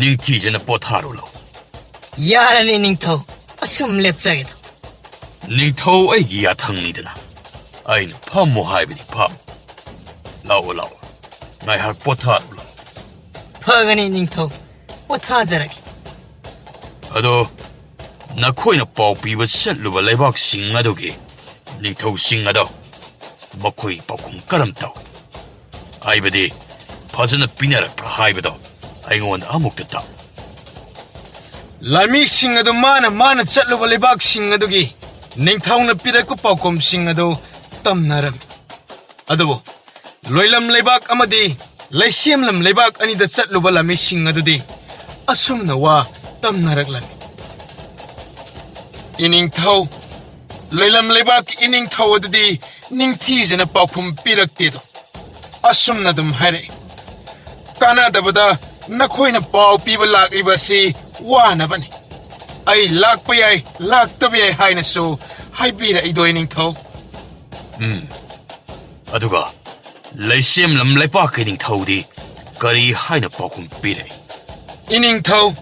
ꯅꯤꯡꯊꯤꯖꯅ ꯄꯣꯊꯥꯔꯣ, ꯂꯥꯛꯑꯣ꯫ ꯌꯥꯔꯅꯤ ꯅꯤꯡꯊꯧ, ꯑꯁꯨꯝ ꯂꯦꯞꯆꯒꯦꯗ꯫ ꯅꯤꯡꯊꯧ ꯑꯩꯒꯤ ꯌꯥꯊꯪꯅꯤꯗꯅ, ꯑꯩꯅ ꯐꯝꯃꯣ ꯍꯥꯏꯕꯗꯤ ꯐꯝ꯫ ꯂꯥꯛꯑꯣ, ꯂꯥꯛꯑꯣ꯫ ꯉꯥꯏꯍꯥꯛ ꯄꯣꯊꯥꯔꯨ ꯂꯥꯛꯑꯣ꯫ ꯐꯒꯅꯤ, ꯅꯤꯡꯊꯧ꯫ ꯄꯣꯊꯥꯖꯔꯒꯦ꯫ ꯑꯗꯣ, ꯅꯈꯣꯏꯅ ꯄꯥꯎ ꯄꯤꯕ ꯆꯠꯂꯨꯕ ꯂꯩꯕꯥꯛꯁꯤꯡ ꯑꯗꯨꯒꯤ ꯅꯤꯡꯊꯧꯁꯤꯡ ꯑꯗꯣ ꯃꯈꯣꯏ ꯄꯥꯎꯈꯨꯝ ꯀꯔꯝ ꯇꯧꯏ? ꯍꯥꯏꯕꯗꯤ, ꯐꯖꯅ ꯄꯤꯅꯔꯛꯄ꯭ꯔꯥ ꯍꯥꯏꯕꯗꯣ ꯑꯩꯉꯣꯟꯗ ꯑꯃꯨꯛꯇ ꯇꯥꯛꯎ꯫ ꯂꯥꯟꯃꯤꯁꯤꯡ ꯑꯗꯨ ꯃꯥꯅ ꯃꯥꯅ ꯆꯠꯂꯨꯕ ꯂꯩꯕꯥꯛꯁꯤꯡ ꯑꯗꯨꯒꯤ ꯅꯤꯡꯊꯧꯅ ꯄꯤꯔꯛꯄ ꯄꯥꯎꯈꯨꯝꯁꯤꯡ ꯑꯗꯨ ꯇꯝꯅꯔꯝꯃꯤ꯫ ꯑꯗꯨꯕꯨ ꯂꯣꯏꯂꯝ ꯂꯩꯕꯥꯛ ꯑꯃꯗꯤ ꯂꯩꯁꯦꯝꯂꯝ ꯂꯩꯕꯥꯛ ꯑꯅꯤꯗ ꯆꯠꯂꯨꯕ ꯂꯥꯟꯃꯤꯁꯤꯡ ꯑꯗꯨꯗꯤ ꯑꯁꯨꯝꯅ ꯋꯥ ꯇꯝꯅꯔꯛꯂꯝꯃꯤ꯫ ꯏꯅꯤꯡꯊꯧ, ꯂꯣꯏꯂꯝ ꯂꯩꯕꯥꯛꯀꯤ ꯏꯅꯤꯡꯊꯧ ꯑꯗꯨꯗꯤ ꯅꯤꯡꯊꯤꯖꯅ ꯄꯥꯎꯈꯨꯝ ꯄꯤꯔꯛꯇꯦꯗꯣ꯫ ꯑꯁꯨꯝꯅ ꯑꯗꯨꯝ ꯍꯥꯏꯔꯛꯏ, "ꯀꯥꯟꯅꯗꯕꯗ ꯅꯈꯣꯏꯅ ꯄꯥꯎ ꯄꯤꯕ ꯂꯥꯛꯂꯤꯕ ꯑꯁꯤ ꯋꯥꯅꯕꯅꯤ꯫ ꯑꯩ ꯂꯥꯛꯄ ꯌꯥꯏ, ꯂꯥꯛꯇꯕ ꯌꯥꯏ ꯍꯥꯏꯅꯁꯨ ꯍꯥꯏꯕꯤꯔꯛꯏꯗꯣ, ꯏꯅꯤꯡꯊꯧ"꯫ ꯎꯝ꯫ ꯑꯗꯨꯒ ꯂꯩꯁꯦꯝꯂꯝ ꯂꯩꯄꯥꯛꯀꯤ ꯅꯤꯡꯊꯧꯗꯤ ꯀꯔꯤ ꯍꯥꯏꯅ ꯄꯥꯎꯈꯨꯝ ꯄꯤꯔꯛꯏ? ꯏꯅꯤꯡꯊꯧ,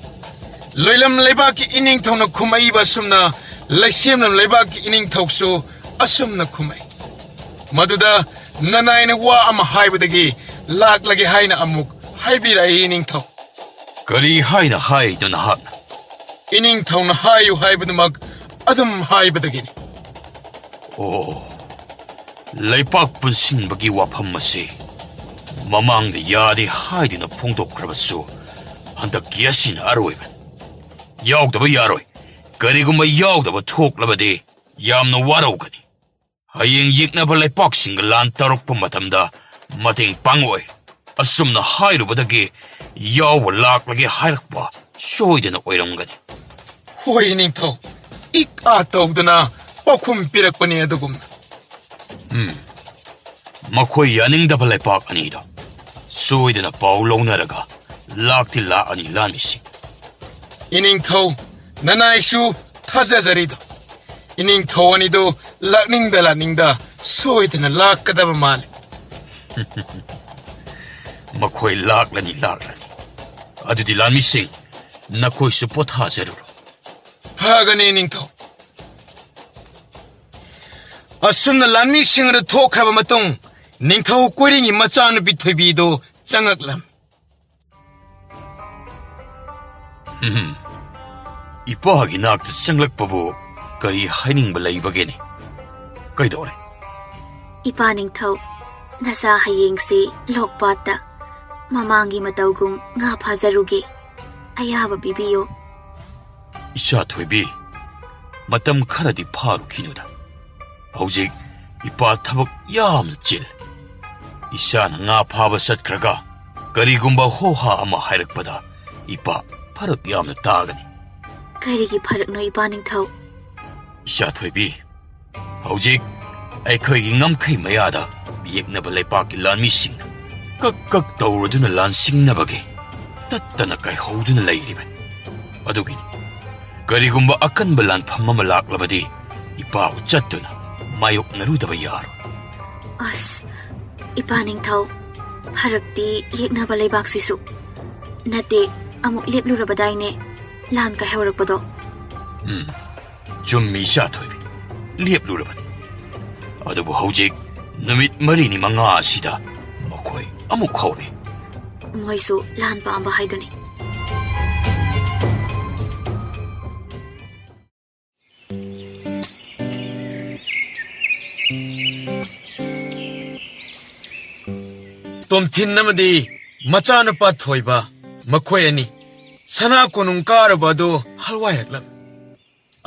ꯂꯣꯏꯂꯝ ꯂꯩꯕꯥꯛꯀꯤ ꯏꯅꯤꯡꯊꯧꯅ ꯈꯨꯝꯃꯛꯏꯕ ꯑꯁꯨꯝꯅ ꯂꯩꯁꯦꯝꯂꯝ ꯂꯩꯕꯥꯛꯀꯤ ꯏꯅꯤꯡꯊꯧꯁꯨ ꯑꯁꯨꯝꯅ ꯈꯨꯝꯃꯛꯏ, "ꯃꯗꯨꯗ ꯅꯅꯥꯏꯅ ꯋꯥ ꯑꯃ ꯍꯥꯏꯕꯗꯒꯤ ꯂꯥꯛꯂꯒꯦ ꯍꯥꯏꯅ ꯑꯃꯨꯛ ꯍꯥꯏꯕꯤꯔꯛꯏ, ꯏꯅꯤꯡꯊꯧ"꯫ ꯀꯔꯤ ꯍꯥꯏꯅ ꯍꯥꯏꯔꯤꯅꯣ ꯅꯍꯥꯛꯅ? ꯏꯅꯤꯡꯊꯧꯅ ꯍꯥꯏꯌꯨ ꯍꯥꯏꯕꯗꯨꯃꯛ ꯑꯗꯨꯝ ꯍꯥꯏꯕꯗꯒꯤꯅꯤ꯫ ꯑꯣ, ꯂꯩꯄꯥꯛ ꯄꯨꯟꯁꯤꯟꯕꯒꯤ ꯋꯥꯐꯝ ꯑꯁꯤ ꯃꯃꯥꯡꯗ ꯌꯥꯗꯦ ꯍꯥꯏꯗꯨꯅ ꯐꯣꯡꯗꯣꯛꯈ꯭ꯔꯕꯁꯨ, ꯍꯟꯗꯛꯀꯤ ꯑꯁꯤꯅ ꯑꯔꯣꯏꯕꯅꯤ꯫ ꯌꯥꯎꯗꯕ ꯌꯥꯔꯣꯏ꯫ ꯀꯔꯤꯒꯨꯝꯕ ꯌꯥꯎꯗꯕ ꯊꯣꯛꯂꯕꯗꯤ ꯌꯥꯝꯅ ꯋꯥꯔꯧꯒꯅꯤ꯫ ꯍꯌꯦꯡ ꯌꯦꯛꯅꯕ ꯂꯩꯄꯥꯛꯁꯤꯡꯒ ꯂꯥꯟ ꯇꯧꯔꯛꯄ ꯃꯇꯝꯗ ꯃꯇꯦꯡ ꯄꯥꯡꯉꯛꯑꯣꯏ꯫ ꯑꯁꯨꯝꯅ ꯍꯥꯏꯔꯨꯕꯗꯒꯤ ꯌꯥꯎꯕ ꯂꯥꯛꯂꯒꯦ ꯍꯥꯏꯔꯛꯄ ꯁꯣꯏꯗꯅ ꯑꯣꯏꯔꯝꯒꯅꯤ꯫ ꯍꯣꯏ, ꯏꯅꯤꯡꯊꯧ꯫ ꯏꯛ ꯑꯥ ꯇꯧꯗꯨꯅ ꯄꯥꯎꯈꯨꯝ ꯄꯤꯔꯛꯄꯅꯤ ꯑꯗꯨꯒꯨꯝꯅ꯫ ꯎꯝ꯫ ꯃꯈꯣꯏ ꯌꯥꯅꯤꯡꯗꯕ ꯂꯩꯄꯥꯛ ꯑꯅꯤꯗꯣ ꯁꯣꯏꯗꯅ ꯄꯥꯎ ꯂꯧꯅꯔꯒ ꯂꯥꯛꯇꯤ ꯂꯥꯛꯑꯅꯤ ꯂꯥꯟꯃꯤꯁꯤꯡ꯫ ꯏꯅꯤꯡꯊꯧ, ꯅꯅꯥꯏꯁꯨ ꯊꯥꯖꯖꯔꯤꯗꯣ꯫ ꯏꯅꯤꯡꯊꯧ ꯑꯅꯤꯗꯨ ꯂꯥꯛꯅꯤꯡꯗ ꯂꯥꯛꯅꯤꯡꯗ ꯁꯣꯏꯗꯅ ꯂꯥꯛꯀꯗꯕ ꯃꯥꯜꯂꯤ꯫ ꯃꯈꯣꯏ ꯂꯥꯛꯂꯅꯤ, ꯂꯥꯛꯂꯅꯤ꯫ ꯑꯗꯨꯗꯤ ꯂꯥꯟꯃꯤꯁꯤꯡ, ꯅꯈꯣꯏꯁꯨ ꯄꯣꯊꯥꯖꯔꯨꯔꯣ꯫ ꯐꯒꯅꯤ, ꯏꯅꯤꯡꯊꯧ꯫ ꯑꯁꯨꯝꯅ ꯂꯥꯟꯃꯤꯁꯤꯡ ꯑꯗꯨ ꯊꯣꯛꯈ꯭ꯔꯕ ꯃꯇꯨꯡ, ꯅꯤꯡꯊꯧ ꯀꯣꯏꯔꯦꯡꯒꯤ ꯃꯆꯥꯅꯨꯄꯤ ꯊꯣꯏꯕꯤꯗꯨ ꯆꯪꯉꯛꯂꯝ꯫ ꯎꯝ, ꯏꯄꯥꯒꯤ ꯅꯥꯛꯇ ꯆꯪꯂꯛꯄꯕꯨ ꯀꯔꯤ ꯍꯥꯏꯅꯤꯡꯕ ꯂꯩꯕꯒꯦꯅꯦ? ꯀꯩꯗꯧꯔꯦ? ꯏꯄꯥ ꯅꯤꯡꯊꯧ, ꯅꯆꯥ ꯍꯌꯦꯡꯁꯤ ꯂꯣꯛꯄꯥꯠꯇ ꯃꯃꯥꯡꯒꯤ ꯃꯇꯧꯒꯨꯝ ꯉꯥ ꯐꯥꯖꯔꯨꯒꯦ꯫ ꯑꯌꯥꯕ ꯄꯤꯕꯤꯌꯨ꯫ ꯏꯆꯥ ꯊꯣꯏꯕꯤ, ꯃꯇꯝ ꯈꯔꯗꯤ ꯐꯥꯔꯨꯈꯤꯅꯨꯗ꯫ ꯍꯧꯖꯤꯛ ꯏꯄꯥ ꯊꯕꯛ ꯌꯥꯝꯅ ꯆꯤꯜꯂꯤ꯫ ꯏꯆꯥꯅ ꯉꯥ ꯐꯥꯕ ꯆꯠꯈ꯭ꯔꯒ ꯀꯔꯤꯒꯨꯝꯕ ꯍꯣꯍꯥ ꯑꯃ ꯍꯥꯏꯔꯛꯄꯗ ꯏꯄꯥ ꯐꯔꯛ ꯌꯥꯝꯅ ꯇꯥꯒꯅꯤ꯫ ꯀꯔꯤꯒꯤ ꯐꯔꯛꯅꯣ, ꯏꯄꯥ ꯅꯤꯡꯊꯧ? ꯏꯆꯥ ꯊꯣꯏꯕꯤ, ꯍꯧꯖꯤꯛ ꯑꯩꯈꯣꯏꯒꯤ ꯉꯝꯈꯩ ꯃꯌꯥꯗ ꯌꯦꯛꯅꯕ ꯂꯩꯄꯥꯛꯀꯤ ꯂꯥꯟꯃꯤꯁꯤꯡꯅ ꯀꯛ ꯀꯛ ꯇꯧꯔꯗꯨꯅ ꯂꯥꯟꯁꯤꯡꯅꯕꯒꯤ ꯇꯠꯇꯅ ꯀꯥꯏꯍꯧꯗꯨꯅ ꯂꯩꯔꯤꯕꯅꯤ꯫ ꯑꯗꯨꯒꯤꯅꯤ, ꯀꯔꯤꯒꯨꯝꯕ ꯑꯀꯟꯕ ꯂꯥꯟꯐꯝ ꯑꯃ ꯂꯥꯛꯂꯕꯗꯤ ꯏꯄꯥꯕꯨ ꯆꯠꯇꯨꯅ ꯃꯥꯌꯣꯛꯅꯔꯨꯗꯕ ꯌꯥꯔꯣꯏ꯫ ꯑꯁ, ꯏꯄꯥ ꯅꯤꯡꯊꯧ, ꯐꯔꯛꯇꯤ ꯌꯦꯛꯅꯕ ꯂꯩꯕꯥꯛꯁꯤꯁꯨ꯫ ꯅꯠꯇꯦ, ꯑꯃꯨꯛ ꯂꯦꯞꯂꯨꯔꯕꯗꯥꯏꯅꯦ ꯂꯥꯟ ꯀꯥꯏꯍꯧꯔꯛꯄꯗꯣ? ꯎꯝ, ꯆꯨꯝꯃꯤ ꯏꯆꯥ ꯊꯣꯏꯕꯤ, ꯂꯦꯞꯂꯨꯔꯕꯅꯤ꯫ ꯑꯗꯨꯕꯨ ꯍꯧꯖꯤꯛ ꯅꯨꯃꯤꯠ ꯃꯔꯤꯅꯤ ꯃꯉꯥ ꯑꯁꯤꯗ ꯃꯈꯣꯏ ꯑꯃꯨꯛ ꯍꯧꯔꯦ꯫ ꯃꯣꯏꯁꯨ ꯂꯥꯟ ꯄꯥꯝꯕ ꯍꯥꯏꯗꯨꯅꯤ꯫ ꯇꯣꯝꯊꯤꯟ ꯑꯃꯗꯤ ꯃꯆꯥꯅꯨꯄꯥ ꯊꯣꯏꯕ, ꯃꯈꯣꯏ ꯑꯅꯤ ꯁꯅꯥ ꯀꯣꯅꯨꯡ ꯀꯥꯔꯨꯕ ꯑꯗꯨ ꯍꯜꯋꯥꯏꯔꯛꯂꯝ꯫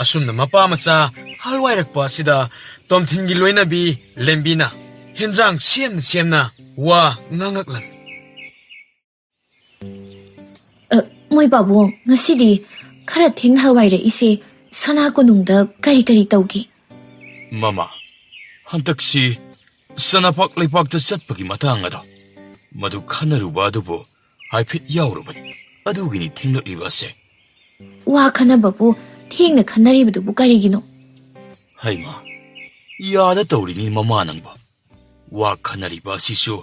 ꯑꯁꯨꯝꯅ ꯃꯄꯥ ꯃꯆꯥ ꯍꯜꯋꯥꯏꯔꯛꯄ ꯑꯁꯤꯗ ꯇꯣꯝꯊꯤꯟꯒꯤ ꯂꯣꯏꯅꯕꯤ ꯂꯦꯝꯕꯤꯅ ꯍꯦꯟꯖꯥꯡ ꯁꯦꯝꯅ ꯁꯦꯝꯅ ꯋꯥ ꯉꯥꯡꯉꯛꯂꯝꯃꯤ꯫ ꯑ, ꯃꯣꯏ ꯄꯥꯕꯨꯡ, ꯉꯁꯤꯗꯤ ꯈꯔ ꯊꯦꯡꯅ ꯍꯜꯋꯥꯏꯔꯛꯏꯁꯦ ꯁꯅꯥ ꯀꯣꯅꯨꯡꯗ ꯀꯔꯤ ꯀꯔꯤ ꯇꯧꯒꯦ? ꯃꯃꯥ, ꯍꯟꯗꯛꯁꯤ ꯁꯅꯥꯄꯥꯛ ꯂꯩꯄꯥꯛꯇ ꯆꯠꯄꯒꯤ ꯃꯇꯥꯡ ꯑꯗꯣ, ꯃꯗꯨ ꯈꯟꯅꯔꯨꯕ ꯑꯗꯨꯕꯨ ꯍꯥꯏꯐꯦꯠ ꯌꯥꯎꯔꯨꯕꯅꯤ꯫ ꯑꯗꯨꯒꯤꯅꯤ ꯊꯦꯡꯂꯛꯂꯤꯕ ꯑꯁꯦ꯫ ꯋꯥ ꯈꯟꯅꯕꯕꯨ ꯊꯦꯡꯅ ꯈꯟꯅꯔꯤꯕꯗꯨꯕꯨ ꯀꯔꯤꯒꯤꯅꯣ? ꯍꯩꯃꯥ, ꯌꯥꯗ ꯇꯧꯔꯤꯅꯤ ꯃꯃꯥ ꯅꯪꯕꯣ꯫ ꯋꯥ ꯈꯟꯅꯔꯤꯕ ꯑꯁꯤꯁꯨ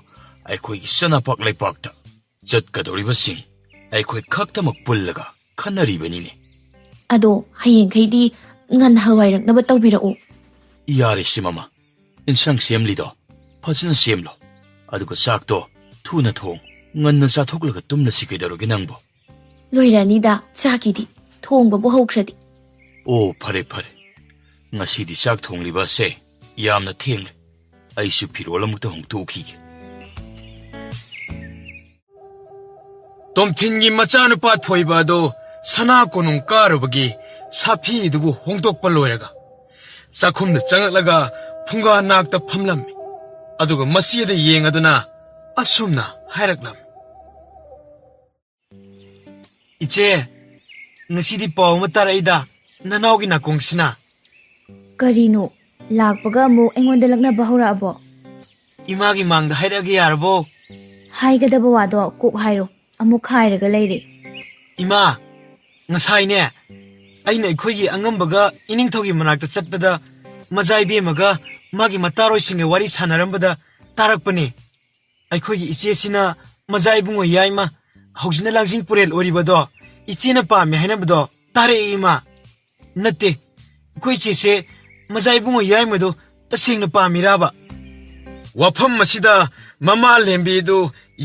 ꯑꯩꯈꯣꯏꯒꯤ ꯁꯅꯥꯄꯥꯛ ꯂꯩꯄꯥꯛꯇ ꯆꯠꯀꯗꯧꯔꯤꯕꯁꯤꯡ ꯑꯩꯈꯣꯏ ꯈꯛꯇꯃꯛ ꯄꯨꯜꯂꯒ ꯈꯟꯅꯔꯤꯕꯅꯤꯅꯦ꯫ ꯑꯗꯣ ꯍꯌꯦꯡꯈꯩꯗꯤ ꯉꯟꯅ ꯍꯜꯋꯥꯏꯔꯛꯅꯕ ꯇꯧꯕꯤꯔꯛꯎ꯫ ꯌꯥꯔꯦꯁꯦ ꯃꯃꯥ, ꯏꯟꯁꯥꯡ ꯁꯦꯝꯂꯤꯗꯣ ꯐꯖꯅ ꯁꯦꯝꯂꯣ꯫ ꯑꯗꯨꯒ ꯆꯥꯛꯇꯣ ꯊꯨꯅ ꯊꯣꯡ꯫ ꯉꯟꯅ ꯆꯥꯊꯣꯛꯂꯒ ꯇꯨꯝꯂꯁꯤ꯫ ꯀꯩꯗꯧꯔꯒꯦ ꯅꯪꯕꯣ? ꯂꯣꯏꯔꯅꯤꯗ ꯆꯥꯛꯀꯤꯗꯤ, ꯊꯣꯡꯕꯕꯨ ꯍꯧꯈ꯭ꯔꯗꯤ꯫ ꯑꯣ, ꯐꯔꯦ ꯐꯔꯦ꯫ ꯉꯁꯤꯗꯤ ꯆꯥꯛ ꯊꯣꯡꯂꯤꯕ ꯑꯁꯦ ꯌꯥꯝꯅ ꯊꯦꯡꯂꯦ꯫ ꯑꯩꯁꯨ ꯐꯤꯔꯣꯜ ꯑꯃꯨꯛꯇ ꯍꯣꯡꯗꯣꯛꯈꯤꯒꯦ꯫ ꯇꯣꯝꯊꯤꯟꯒꯤ ꯃꯆꯥꯅꯨꯄꯥ ꯊꯣꯏꯕ ꯑꯗꯣ ꯁꯅꯥ ꯀꯣꯅꯨꯡ ꯀꯥꯔꯨꯕꯒꯤ ꯁꯥꯐꯤꯗꯨꯕꯨ ꯍꯣꯡꯗꯣꯛꯄ ꯂꯣꯏꯔꯒ ꯆꯥꯛꯈꯨꯝꯗ ꯆꯪꯂꯛꯂꯒ ꯐꯨꯡꯒꯥ ꯅꯥꯛꯇ ꯐꯝꯂꯝꯃꯤ꯫ ꯑꯗꯨꯒ ꯃꯁꯤꯗ ꯌꯦꯡꯂꯗꯨꯅ ꯑꯁꯨꯝꯅ ꯍꯥꯏꯔꯛꯂꯝꯃꯤ꯫ "ꯏꯆꯦ, ꯉꯁꯤꯗꯤ ꯄꯥꯎ ꯑꯃ ꯇꯥꯔꯛꯏꯗ, ꯅꯅꯥꯎꯒꯤ ꯅꯥꯀꯣꯡꯁꯤꯅ꯫" "ꯀꯔꯤꯅꯣ? ꯂꯥꯛꯄꯒ ꯑꯃꯨꯛ ꯑꯩꯉꯣꯟꯗ ꯂꯛꯅꯕ ꯍꯧꯔꯛꯑꯕꯣ?" "ꯏꯃꯥꯒꯤ ꯃꯥꯡꯗ ꯍꯥꯏꯔꯛꯑꯒꯦ ꯌꯥꯔꯕꯣ?" "ꯍꯥꯏꯒꯗꯕ ꯋꯥꯗꯣ ꯀꯣꯛ ꯍꯥꯏꯔꯣ, ꯑꯃꯨꯛ ꯈꯥꯏꯔꯒ ꯂꯩꯔꯦ꯫" "ꯏꯃꯥ, ꯉꯁꯥꯏꯅꯦ, ꯑꯩꯅ ꯑꯩꯈꯣꯏꯒꯤ ꯑꯉꯝꯕꯒ ꯏꯅꯤꯡꯊꯧꯒꯤ ꯃꯅꯥꯛꯇ ꯆꯠꯄꯗ ꯃꯖꯥ ꯏꯕꯦꯝꯃꯒ ꯃꯥꯒꯤ ꯃꯇꯥꯔꯣꯏꯁꯤꯡꯒ ꯋꯥꯔꯤ ꯁꯥꯟꯅꯔꯝꯕꯗ ꯇꯥꯔꯛꯄꯅꯦ꯫ ꯑꯩꯈꯣꯏꯒꯤ ꯏꯆꯦꯁꯤꯅ ꯃꯖꯥ ꯏꯕꯨꯡꯉꯣ ꯌꯥꯏꯃ, ꯍꯧꯖꯤꯛꯅ ꯂꯥꯡꯖꯤꯡ ꯄꯨꯔꯦꯜ ꯑꯣꯏꯔꯤꯕꯗꯣ, ꯏꯆꯦꯅ ꯄꯥꯝꯃꯦ ꯍꯥꯏꯅꯕꯗꯣ ꯇꯥꯔꯛꯑꯦ ꯏꯃꯥ꯫" "ꯅꯠꯇꯦ, ꯑꯩꯈꯣꯏ ꯏꯆꯦꯁꯦ ꯃꯖꯥ ꯏꯕꯨꯡꯉꯣ ꯌꯥꯏꯃꯗꯣ ꯇꯁꯦꯡꯅ ꯄꯥꯝꯃꯤꯔꯥꯕ?" ꯋꯥꯐꯝ ꯑꯁꯤꯗ ꯃꯃꯥ ꯂꯦꯝꯕꯤꯗꯨ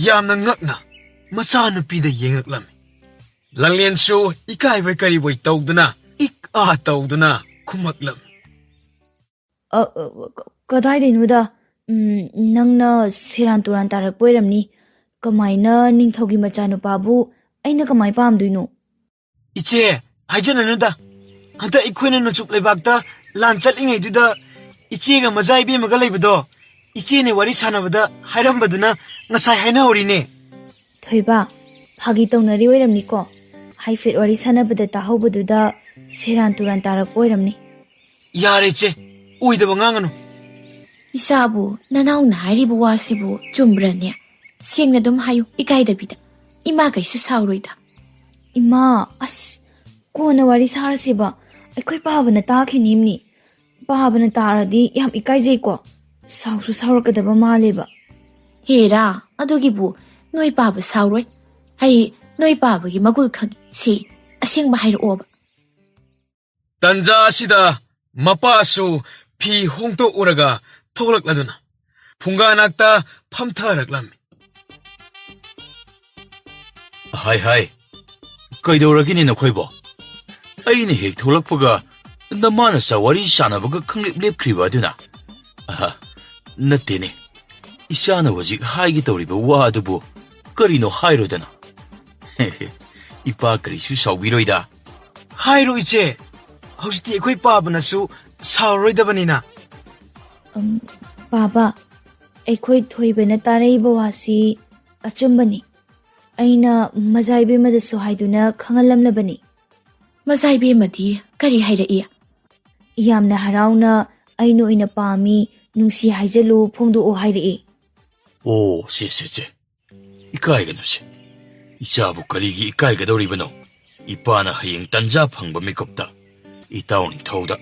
ꯌꯥꯝꯅ ꯉꯛꯅ ꯃꯆꯥꯅꯨꯄꯤꯗ ꯌꯦꯡꯉꯛꯂꯝꯃꯤ꯫ ꯂꯥꯡꯂꯦꯟꯁꯨ ꯏꯀꯥꯏꯕꯣꯏ ꯀꯔꯤꯕꯣꯏ ꯇꯧꯗꯨꯅ ꯏꯛ ꯑꯥ ꯇꯧꯗꯨꯅ ꯈꯨꯝꯃꯛꯂꯝꯃꯤ꯫ "ꯑ, ꯑ, ꯀ-, ꯀꯗꯥꯏꯗꯩꯅꯣꯗ? ꯎꯝ, ꯅꯪꯅ ꯁꯦꯔꯥꯟ ꯇꯨꯔꯥꯟ ꯇꯥꯔꯛꯄ ꯑꯣꯏꯔꯝꯅꯤ꯫ ꯀꯃꯥꯏꯅ ꯅꯤꯡꯊꯧꯒꯤ ꯃꯆꯥꯅꯨꯄꯥꯕꯨ ꯑꯩꯅ ꯀꯃꯥꯏ ꯄꯥꯝꯗꯣꯏꯅꯣ?" "ꯏꯆꯦ, ꯍꯥꯏꯖꯅꯅꯨꯗ꯫ ꯍꯟꯗꯛ ꯑꯩꯈꯣꯏꯅ ꯅꯣꯡꯆꯨꯞ ꯂꯩꯕꯥꯛꯇ ꯂꯥꯟ ꯆꯠꯂꯤꯉꯩꯗꯨꯗ ꯏꯆꯦꯒ ꯃꯖꯥ ꯏꯕꯦꯝꯃꯒ ꯂꯩꯕꯗꯣ, ꯏꯆꯦꯅ ꯋꯥꯔꯤ ꯁꯥꯟꯅꯕꯗ ꯍꯥꯏꯔꯝꯕꯗꯨꯅ ꯉꯁꯥꯏ ꯍꯥꯏꯅꯍꯧꯔꯤꯅꯦ꯫" "ꯊꯣꯏꯕ, ꯐꯥꯒꯤ ꯇꯧꯅꯔꯤ ꯑꯣꯏꯔꯝꯅꯤꯀꯣ꯫ ꯍꯥꯏꯐꯦꯠ ꯋꯥꯔꯤ ꯁꯥꯟꯅꯕꯗ ꯇꯥꯍꯧꯕꯗꯨꯗ ꯁꯦꯔꯥꯟ ꯇꯨꯔꯥꯟ ꯇꯥꯔꯛꯄ ꯑꯣꯏꯔꯝꯅꯤ꯫" "ꯌꯥꯔꯦ ꯏꯆꯦ, ꯑꯣꯏꯗꯕ ꯉꯥꯡꯒꯅꯨ꯫" "ꯏꯆꯥꯕꯨ ꯅꯅꯥꯎꯅ ꯍꯥꯏꯔꯤꯕ ꯋꯥꯁꯤꯕꯨ ꯆꯨꯝꯕ꯭ꯔꯅꯦ? ꯁꯦꯡꯅ ꯑꯗꯨꯝ ꯍꯥꯏꯌꯨ, ꯏꯀꯥꯏꯗꯕꯤꯗ꯫ ꯏꯃꯥ ꯀꯩꯁꯨ ꯁꯥꯎꯔꯣꯏꯗ꯫" "ꯏꯃꯥ, ꯑꯁ, ꯀꯣꯟꯅ ꯋꯥꯔꯤ ꯁꯥꯔꯁꯤꯕ꯫ ꯑꯩꯈꯣꯏ ꯄꯥꯕꯅ ꯇꯥꯈꯤꯅꯤꯝꯅꯤ꯫ ꯄꯥꯕꯅ ꯇꯥꯔꯗꯤ ꯌꯥꯝ ꯏꯀꯥꯏꯖꯩꯀꯣ꯫ ꯁꯥꯎꯁꯨ ꯁꯥꯎꯔꯛꯀꯗꯕ ꯃꯥꯜꯂꯦꯕ꯫" "ꯍꯦꯔꯥ, ꯑꯗꯨꯒꯤꯕꯨ ꯅꯣꯏ ꯄꯥꯕ ꯁꯥꯎꯔꯣꯏ꯫ ꯑꯩ ꯅꯣꯏ ꯄꯥꯕꯒꯤ ꯃꯒꯨꯜ ꯈꯪꯏ꯫ ꯁꯤ ꯑꯁꯦꯡꯕ ꯍꯥꯏꯔꯛꯑꯣꯕ꯫" ꯇꯟꯖꯥ ꯑꯁꯤꯗ ꯃꯄꯥꯁꯨ ꯐꯤ ꯍꯣꯡꯗꯣꯛꯎꯔꯒ ꯊꯣꯛꯂꯛꯂꯗꯨꯅ ꯐꯨꯡꯒꯥ ꯅꯥꯛꯇ ꯐꯝꯊꯔꯛꯂꯝꯃꯤ꯫ "ꯍꯥꯏ ꯍꯥꯏ, ꯀꯩꯗꯧꯔꯒꯦꯅꯦ ꯅꯈꯣꯏꯕꯣ? ꯑꯩꯅ ꯍꯦꯛ ꯊꯣꯛꯂꯛꯄꯒ ꯅꯃꯥꯅ ꯆꯥ ꯋꯥꯔꯤ ꯁꯥꯟꯅꯕꯒ ꯈꯪꯂꯦꯞ ꯂꯦꯞꯈ꯭ꯔꯤꯕ ꯑꯗꯨꯅ?" "ꯑꯍ, ꯅꯠꯇꯦꯅꯦ, ꯏꯆꯥꯅ ꯍꯧꯖꯤꯛ ꯍꯥꯏꯒꯦ ꯇꯧꯔꯤꯕ ꯋꯥ ꯑꯗꯨꯕꯨ ꯀꯔꯤꯅꯣ ꯍꯥꯏꯔꯣꯗꯅ?" "ꯏꯄꯥ ꯀꯔꯤꯁꯨ ꯁꯥꯎꯕꯤꯔꯣꯏꯗ꯫" "ꯍꯥꯏꯔꯣ ꯏꯆꯦ, ꯍꯧꯖꯤꯛꯇꯤ ꯑꯩꯈꯣꯏ ꯄꯥꯕꯅꯁꯨ ꯁꯥꯎꯔꯔꯣꯏꯗꯕꯅꯤꯅ꯫" "ꯎꯝ, ꯄꯥꯕ, ꯑꯩꯈꯣꯏ ꯊꯣꯏꯕꯅ ꯇꯥꯔꯛꯏꯕ ꯋꯥꯁꯤ ꯑꯆꯨꯝꯕꯅꯤ꯫ ꯑꯩꯅ ꯃꯖꯥ ꯏꯕꯦꯝꯃꯗꯁꯨ ꯍꯥꯏꯗꯨꯅ ꯈꯪꯍꯜꯂꯝꯂꯕꯅꯤ꯫" "ꯃꯖꯥ ꯏꯕꯦꯝꯃꯗꯤ ꯀꯔꯤ ꯍꯥꯏꯔꯛꯏ?" "ꯌꯥꯝꯅ ꯍꯔꯥꯎꯅ ꯑꯩꯅ ꯑꯣꯏꯅ ꯄꯥꯝꯃꯤ, ꯅꯨꯡꯁꯤ ꯍꯥꯏꯖꯜꯂꯨ, ꯐꯣꯡꯗꯣꯛꯎ ꯍꯥꯏꯔꯛꯏ꯫" "ꯑꯣ, ꯁꯦ, ꯁꯦ, ꯁꯦ, ꯏꯀꯥꯏꯒꯅꯨꯁꯦ꯫ ꯏꯆꯥꯕꯨ ꯀꯔꯤꯒꯤ ꯏꯀꯥꯏꯒꯗꯧꯔꯤꯕꯅꯣ? ꯏꯄꯥꯅ ꯍꯌꯦꯡ ꯇꯟꯖꯥ ꯐꯪꯕ ꯃꯤꯀꯨꯞꯇ ꯏꯇꯥꯎ ꯅꯤꯡꯊꯧꯗ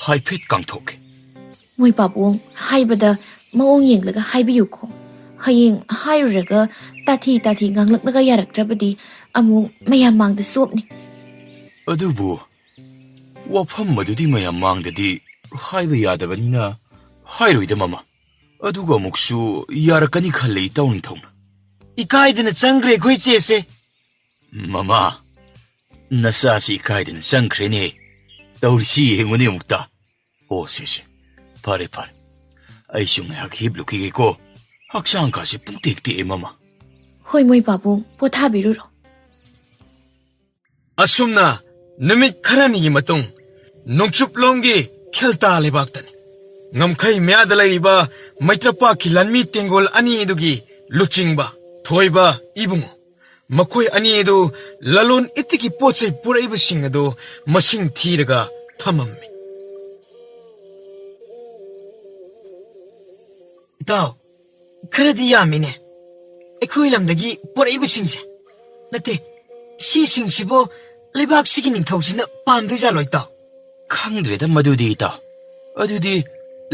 ꯍꯥꯏꯐꯦꯠ ꯀꯥꯡꯊꯣꯛꯀꯦ꯫" "ꯃꯣꯏ ꯄꯥꯕꯨꯡ, ꯍꯥꯏꯕꯗ ꯃꯑꯣꯡ ꯌꯦꯡꯂꯒ ꯍꯥꯏꯕꯤꯌꯨꯀꯣ꯫ ꯍꯌꯦꯡ ꯍꯥꯏꯔꯨꯔꯒ ꯇꯥꯊꯤ ꯇꯥꯊꯤ ꯉꯥꯡꯂꯛꯂꯒ ꯌꯥꯔꯛꯇ꯭ꯔꯕꯗꯤ ꯑꯃꯨꯛ ꯃꯌꯥꯝ ꯃꯥꯡꯗ ꯆꯣꯞꯅꯤ꯫" "ꯑꯗꯨꯕꯨ ꯋꯥꯐꯝ ꯑꯗꯨꯗꯤ ꯃꯌꯥꯝ ꯃꯥꯡꯗꯗꯤ ꯍꯥꯏꯕ ꯌꯥꯗꯕꯅꯤꯅ ꯍꯥꯏꯔꯣꯏꯗ, ꯃꯃꯥ꯫ ꯑꯗꯨꯒ ꯑꯃꯨꯛꯁꯨ ꯌꯥꯔꯛꯀꯅꯤ ꯈꯜꯂꯦ, ꯏꯇꯥꯎ ꯅꯤꯡꯊꯧꯅ꯫" "ꯏꯀꯥꯏꯗꯅ ꯆꯪꯈ꯭ꯔꯦ ꯑꯩꯈꯣꯏ ꯆꯦꯁꯦ꯫" "ꯃꯃꯥ, ꯅꯆꯥꯁꯤ ꯏꯀꯥꯏꯗꯅ ꯆꯪꯈ꯭ꯔꯦꯅꯦ꯫ ꯇꯧꯔꯤꯁꯤ ꯌꯦꯡꯉꯨꯅꯦ ꯑꯃꯨꯛꯇ꯫ ꯑꯣ, ꯁꯦ, ꯁꯦ, ꯐꯔꯦ, ꯐꯔꯦ꯫ ꯑꯩꯁꯨ ꯉꯥꯏꯍꯥꯛ ꯍꯤꯞꯂꯨꯈꯤꯒꯦꯀꯣ꯫ ꯍꯛꯆꯥꯡ ꯀꯥꯁꯦ ꯄꯨꯡꯇꯦꯛ ꯇꯦꯛꯑꯦ, ꯃꯃꯥ꯫" "ꯍꯣꯏ, ꯃꯣꯏ ꯄꯥꯕꯨꯡ, ꯄꯣꯊꯥꯕꯤꯔꯨꯔꯣ꯫" ꯑꯁꯨꯝꯅ ꯅꯨꯃꯤꯠ ꯈꯔꯅꯤꯒꯤ ꯃꯇꯨꯡ, ꯅꯣꯡꯆꯨꯞꯂꯣꯝꯒꯤ ꯈꯦꯜꯇꯥ ꯂꯩꯕꯥꯛꯇꯅꯤ꯫ ꯉꯝꯈꯩ ꯃꯌꯥꯗ ꯂꯩꯔꯤꯕ ꯃꯩꯇ꯭ꯔꯄꯥꯛꯀꯤ ꯂꯥꯟꯃꯤ ꯇꯦꯡꯒꯣꯜ ꯑꯅꯤ ꯑꯗꯨꯒꯤ ꯂꯨꯆꯤꯡꯕ ꯊꯣꯏꯕ ꯏꯕꯨꯡꯉꯣ, ꯃꯈꯣꯏ ꯑꯅꯤ ꯑꯗꯨ ꯂꯂꯣꯟ ꯏꯇꯤꯛꯀꯤ ꯄꯣꯠ ꯆꯩ ꯄꯨꯔꯛꯏꯕꯁꯤꯡ ꯑꯗꯨ ꯃꯁꯤꯡ ꯊꯤꯔꯒ ꯊꯝꯃꯝꯃꯤ꯫ "ꯏꯇꯥꯎ, ꯈꯔꯗꯤ ꯌꯥꯝꯃꯤꯅꯦ ꯑꯩꯈꯣꯏ ꯂꯝꯗꯒꯤ ꯄꯨꯔꯛꯏꯕꯁꯤꯡꯁꯦ꯫ ꯅꯠꯇꯦ, ꯁꯤꯁꯤꯡꯁꯤꯕꯨ ꯂꯩꯕꯥꯛꯁꯤꯒꯤ ꯅꯤꯡꯊꯧꯁꯤꯅ ꯄꯥꯝꯗꯣꯏꯖꯥꯠꯂꯣ, ꯏꯇꯥꯎ?" "ꯈꯪꯗ꯭ꯔꯦꯗ ꯃꯗꯨꯗꯤ, ꯏꯇꯥꯎ꯫ ꯑꯗꯨꯗꯤ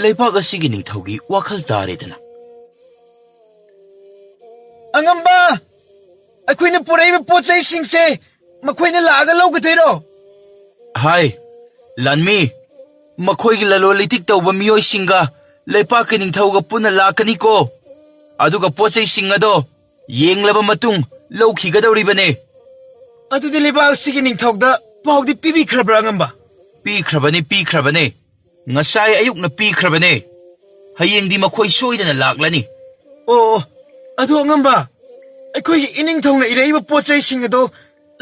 ꯂꯩꯕꯥꯛ ꯑꯁꯤꯒꯤ ꯅꯤꯡꯊꯧꯒꯤ ꯋꯥꯈꯜ ꯇꯥꯔꯦꯗꯅ꯫" "ꯑꯉꯝꯕ, ꯑꯩꯈꯣꯏꯅ ꯄꯨꯔꯛꯏꯕ ꯄꯣꯠ ꯆꯩꯁꯤꯡꯁꯦ ꯃꯈꯣꯏꯅ ꯂꯥꯛꯑꯒ ꯂꯧꯒꯗꯣꯏꯔꯣ?" "ꯍꯥꯏ, ꯂꯥꯟꯃꯤ, ꯃꯈꯣꯏꯒꯤ ꯂꯂꯣꯟ ꯏꯇꯤꯛ ꯇꯧꯕ ꯃꯤꯑꯣꯏꯁꯤꯡꯒ ꯂꯩꯄꯥꯛꯀꯤ ꯅꯤꯡꯊꯧꯒ ꯄꯨꯟꯅ ꯂꯥꯛꯀꯅꯤꯀꯣ꯫ ꯑꯗꯨꯒ ꯄꯣꯠ ꯆꯩꯁꯤꯡ ꯑꯗꯣ ꯌꯦꯡꯂꯕ ꯃꯇꯨꯡ ꯂꯧꯈꯤꯒꯗꯧꯔꯤꯕꯅꯦ꯫ ꯑꯗꯨꯗꯤ ꯂꯩꯕꯥꯛ ꯑꯁꯤꯒꯤ ꯅꯤꯡꯊꯧꯗ ꯄꯥꯎꯗꯤ ꯄꯤꯕꯤꯈ꯭ꯔꯕ꯭ꯔꯥ, ꯑꯉꯝꯕ? ꯄꯤꯈ꯭ꯔꯕꯅꯤ, ꯄꯤꯈ꯭ꯔꯕꯅꯤ꯫ ꯉꯁꯥꯏ ꯑꯌꯨꯛꯅ ꯄꯤꯈ꯭ꯔꯕꯅꯦ꯫ ꯍꯌꯦꯡꯗꯤ ꯃꯈꯣꯏ ꯁꯣꯏꯗꯅ ꯂꯥꯛꯂꯅꯤ꯫ ꯑꯣ, ꯑꯣ, ꯑꯗꯣ ꯑꯉꯝꯕ, ꯑꯩꯈꯣꯏꯒꯤ ꯏꯅꯤꯡꯊꯧꯅ ꯏꯔꯛꯏꯕ ꯄꯣꯠ ꯆꯩꯁꯤꯡ ꯑꯗꯣ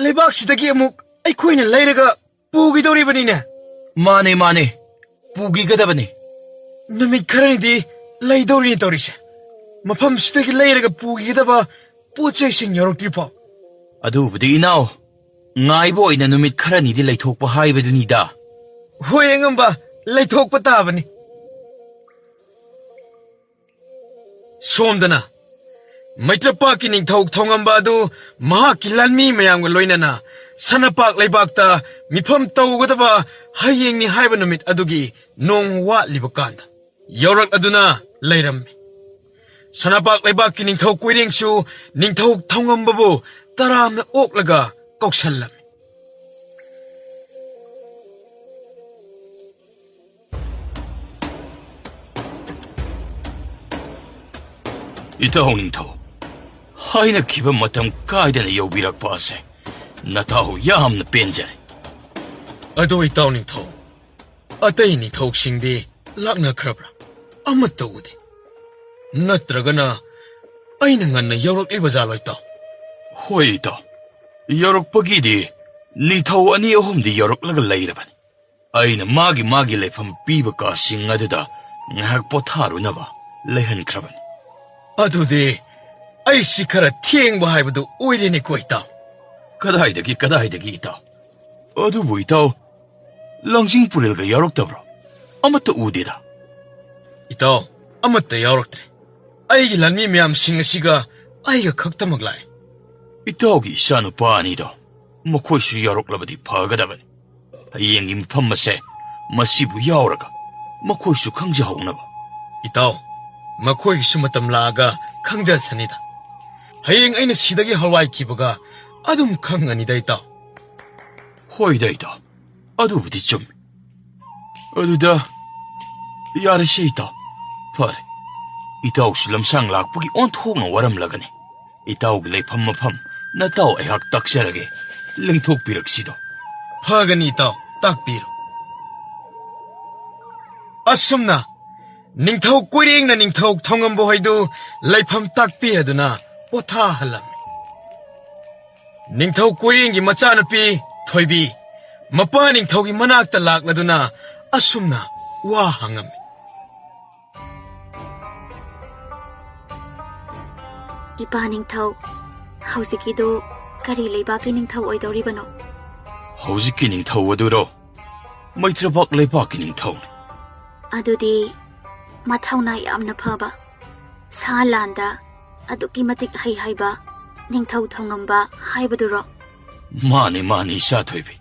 ꯂꯩꯕꯥꯛꯁꯤꯗꯒꯤ ꯑꯃꯨꯛ ꯑꯩꯈꯣꯏꯅ ꯂꯩꯔꯒ ꯄꯨꯈꯤꯗꯧꯔꯤꯕꯅꯤꯅꯦ꯫ ꯃꯥꯅꯦ, ꯃꯥꯅꯦ, ꯄꯨꯈꯤꯒꯗꯕꯅꯤ꯫ ꯅꯨꯃꯤꯠ ꯈꯔꯅꯤꯗꯤ ꯂꯩꯗꯧꯔꯤꯅꯤ ꯇꯧꯔꯤꯁꯦ, ꯃꯐꯝꯁꯤꯗꯒꯤ ꯂꯩꯔꯒ ꯄꯨꯈꯤꯒꯗꯕ ꯄꯣꯠ ꯆꯩꯁꯤꯡ ꯌꯧꯔꯛꯇ꯭ꯔꯤ ꯐꯥꯎ꯫ ꯑꯗꯨꯕꯨꯗꯤ ꯏꯅꯥꯎ, ꯉꯥꯏꯕ ꯑꯣꯏꯅ ꯅꯨꯃꯤꯠ ꯈꯔꯅꯤꯗꯤ ꯂꯩꯊꯣꯛꯄ ꯍꯥꯏꯕꯗꯨꯅꯤꯗ꯫ ꯍꯣꯏ ꯑꯉꯝꯕ, ꯂꯩꯊꯣꯛꯄ ꯇꯥꯕꯅꯤ꯫ ꯁꯣꯝꯗꯅ ꯃꯩꯇ꯭ꯔꯄꯥꯛꯀꯤ ꯅꯤꯡꯊꯧ ꯊꯣꯉꯝꯕ ꯑꯗꯨ ꯃꯍꯥꯛꯀꯤ ꯂꯥꯟꯃꯤ ꯃꯌꯥꯝꯒ ꯂꯣꯏꯅꯅ ꯁꯅꯄꯥꯛ ꯂꯩꯕꯥꯛꯇ ꯃꯤꯐꯝ ꯇꯧꯒꯗꯕ ꯍꯌꯦꯡꯅꯤ ꯍꯥꯏꯕ ꯅꯨꯃꯤꯠ ꯑꯗꯨꯒꯤ ꯅꯣꯡꯃ ꯋꯥꯠꯂꯤꯕ ꯀꯥꯟꯗ ꯌꯧꯔꯛꯂꯗꯨꯅ ꯂꯩꯔꯝꯃꯤ꯫ ꯁꯅꯄꯥꯛ ꯂꯩꯕꯥꯛꯀꯤ ꯅꯤꯡꯊꯧ ꯀꯣꯏꯔꯦꯡꯁꯨ ꯅꯤꯡꯊꯧ ꯊꯣꯉꯝꯕꯕꯨ ꯇꯔꯥꯝꯅ ꯑꯣꯛꯂꯒ ꯀꯧꯁꯜꯂꯝꯃꯤ꯫ ꯏꯇꯥꯎ ꯅꯤꯡꯊꯧ, ꯍꯥꯏꯅꯈꯤꯕ ꯃꯇꯝ ꯀꯥꯏꯗꯅ ꯌꯧꯕꯤꯔꯛꯄ ꯑꯁꯦ ꯅꯇꯥꯎ ꯌꯥꯝꯅ ꯄꯦꯟꯖꯔꯦ꯫ ꯑꯗꯣ ꯏꯇꯥꯎ ꯅꯤꯡꯊꯧ, ꯑꯇꯩ ꯅꯤꯡꯊꯧꯁꯤꯡꯗꯤ ꯂꯥꯛꯅꯈ꯭ꯔꯕ꯭ꯔꯥ? ꯑꯃꯠꯇ ꯎꯗꯦ꯫ ꯅꯠꯇ꯭ꯔꯒꯅ ꯑꯩꯅ ꯉꯟꯅ ꯌꯧꯔꯛꯂꯤꯕ ꯖꯥꯠꯂꯣ ꯏꯇꯥꯎ? ꯍꯣꯏ ꯏꯇꯥꯎ, ꯌꯧꯔꯛꯄꯒꯤꯗꯤ ꯅꯤꯡꯊꯧ ꯑꯅꯤ ꯑꯍꯨꯝꯗꯤ ꯌꯧꯔꯛꯂꯒ ꯂꯩꯔꯕꯅꯤ꯫ ꯑꯩꯅ ꯃꯥꯒꯤ ꯃꯥꯒꯤ ꯂꯩꯐꯝ ꯄꯤꯕ ꯀꯥꯁꯤꯡ ꯑꯗꯨꯗ ꯉꯥꯏꯍꯥꯛ ꯄꯣꯊꯥꯔꯨꯅꯕ ꯂꯩꯍꯟꯈ꯭ꯔꯕꯅꯤ꯫ ꯑꯗꯨꯗꯤ ꯑꯩꯁꯤ ꯈꯔ ꯊꯦꯡꯕ ꯍꯥꯏꯕꯗꯨ ꯑꯣꯏꯔꯦꯅꯦꯀꯣ ꯏꯇꯥꯎ꯫ ꯀꯗꯥꯏꯗꯒꯤ, ꯀꯗꯥꯏꯗꯒꯤ ꯏꯇꯥꯎ? ꯑꯗꯨꯕꯨ ꯏꯇꯥꯎ, ꯂꯪꯖꯤꯡ ꯄꯨꯔꯦꯜꯒ ꯌꯥꯎꯔꯛꯇꯕ꯭ꯔꯣ? ꯑꯃꯠꯇ ꯎꯗꯦꯗ꯫ ꯏꯇꯥꯎ, ꯑꯃꯠꯇ ꯌꯥꯎꯔꯛꯇ꯭ꯔꯦ꯫ ꯑꯩꯒꯤ ꯂꯥꯟꯃꯤ ꯃꯌꯥꯝꯁꯤꯡ ꯑꯁꯤꯒ ꯑꯩꯒ ꯈꯛꯇꯃꯛ ꯂꯥꯛꯑꯦ꯫ ꯏꯇꯥꯎꯒꯤ ꯏꯆꯥꯅꯨꯄꯥ ꯑꯅꯤꯗꯣ, ꯃꯈꯣꯏꯁꯨ ꯌꯥꯎꯔꯛꯂꯕꯗꯤ ꯐꯒꯗꯕꯅꯤ꯫ ꯍꯌꯦꯡꯒꯤ ꯃꯤꯐꯝ ꯑꯁꯦ ꯃꯁꯤꯕꯨ ꯌꯥꯎꯔꯒ ꯃꯈꯣꯏꯁꯨ ꯈꯪꯖꯍꯧꯅꯕ꯫ ꯏꯇꯥꯎ, ꯃꯈꯣꯏꯒꯤꯁꯨ ꯃꯇꯝ ꯂꯥꯛꯑꯒ ꯈꯪꯖꯁꯅꯤꯗ꯫ ꯍꯌꯦꯡ ꯑꯩꯅ ꯁꯤꯗꯒꯤ ꯍꯜꯋꯥꯏꯈꯤꯕꯒ ꯑꯗꯨꯝ ꯈꯪꯉꯅꯤꯗ ꯏꯇꯥꯎ꯫ ꯍꯣꯏꯗ ꯏꯇꯥꯎ, ꯑꯗꯨꯕꯨꯗꯤ ꯆꯨꯝꯃꯤ꯫ ꯑꯗꯨꯗ ꯌꯥꯔꯦꯁꯦ ꯏꯇꯥꯎ, ꯐꯔꯦ, ꯏꯇꯥꯎꯁꯨ ꯂꯝꯁꯥꯡ ꯂꯥꯛꯄꯒꯤ ꯑꯣꯟꯊꯣꯛꯅ ꯋꯥꯔꯝꯂꯒꯅꯤ꯫ ꯏꯇꯥꯎꯒꯤ ꯂꯩꯐꯝ ꯃꯐꯝ ꯅꯇꯥꯎ ꯑꯩꯍꯥꯛ ꯇꯥꯛꯆꯔꯒꯦ, ꯂꯦꯡꯊꯣꯛꯄꯤꯔꯛꯁꯤꯗꯣ꯫ ꯐꯒꯅꯤ ꯏꯇꯥꯎ, ꯇꯥꯛꯄꯤꯔꯣ꯫ ꯑꯁꯨꯝꯅ ꯅꯤꯡꯊꯧ ꯀꯣꯏꯔꯦꯡꯅ ꯅꯤꯡꯊꯧ ꯊꯧꯉꯝꯕ ꯍꯣꯏꯗꯨ ꯂꯩꯐꯝ ꯇꯥꯛꯄꯤꯔꯗꯨꯅ ꯄꯣꯊꯥꯍꯜꯂꯝꯃꯤ꯫ ꯅꯤꯡꯊꯧ ꯀꯣꯏꯔꯦꯡꯒꯤ ꯃꯆꯥꯅꯨꯄꯤ ꯊꯣꯏꯕꯤ ꯃꯄꯥ ꯅꯤꯡꯊꯧꯒꯤ ꯃꯅꯥꯛꯇ ꯂꯥꯛꯂꯗꯨꯅ ꯑꯁꯨꯝꯅ ꯋꯥ ꯍꯪꯉꯝꯃꯤ꯫ ꯏꯄꯥ ꯅꯤꯡꯊꯧ, ꯍꯧꯖꯤꯛꯀꯤꯗꯨ ꯀꯔꯤ ꯂꯩꯕꯥꯛꯀꯤ ꯅꯤꯡꯊꯧ ꯑꯣꯏꯗꯧꯔꯤꯕꯅꯣ? ꯍꯧꯖꯤꯛꯀꯤ ꯅꯤꯡꯊꯧ ꯑꯗꯨꯔꯣ? ꯃꯩꯇ꯭ꯔꯄꯥꯛ ꯂꯩꯕꯥꯛꯀꯤ ꯅꯤꯡꯊꯧꯅꯤ꯫ ꯑꯗꯨꯗꯤ ꯃꯊꯧꯅꯥ ꯌꯥꯝꯅ ꯐꯕ, ꯁꯥ ꯂꯥꯟꯗ ꯑꯗꯨꯛꯀꯤ ꯃꯇꯤꯛ ꯍꯩ ꯍꯥꯏꯕ ꯅꯤꯡꯊꯧ ꯊꯧꯉꯝꯕ ꯍꯥꯏꯕꯗꯨꯔꯣ? ꯃꯥꯅꯤ, ꯃꯥꯅꯤ, ꯏꯆꯥ ꯊꯣꯏꯕꯤ,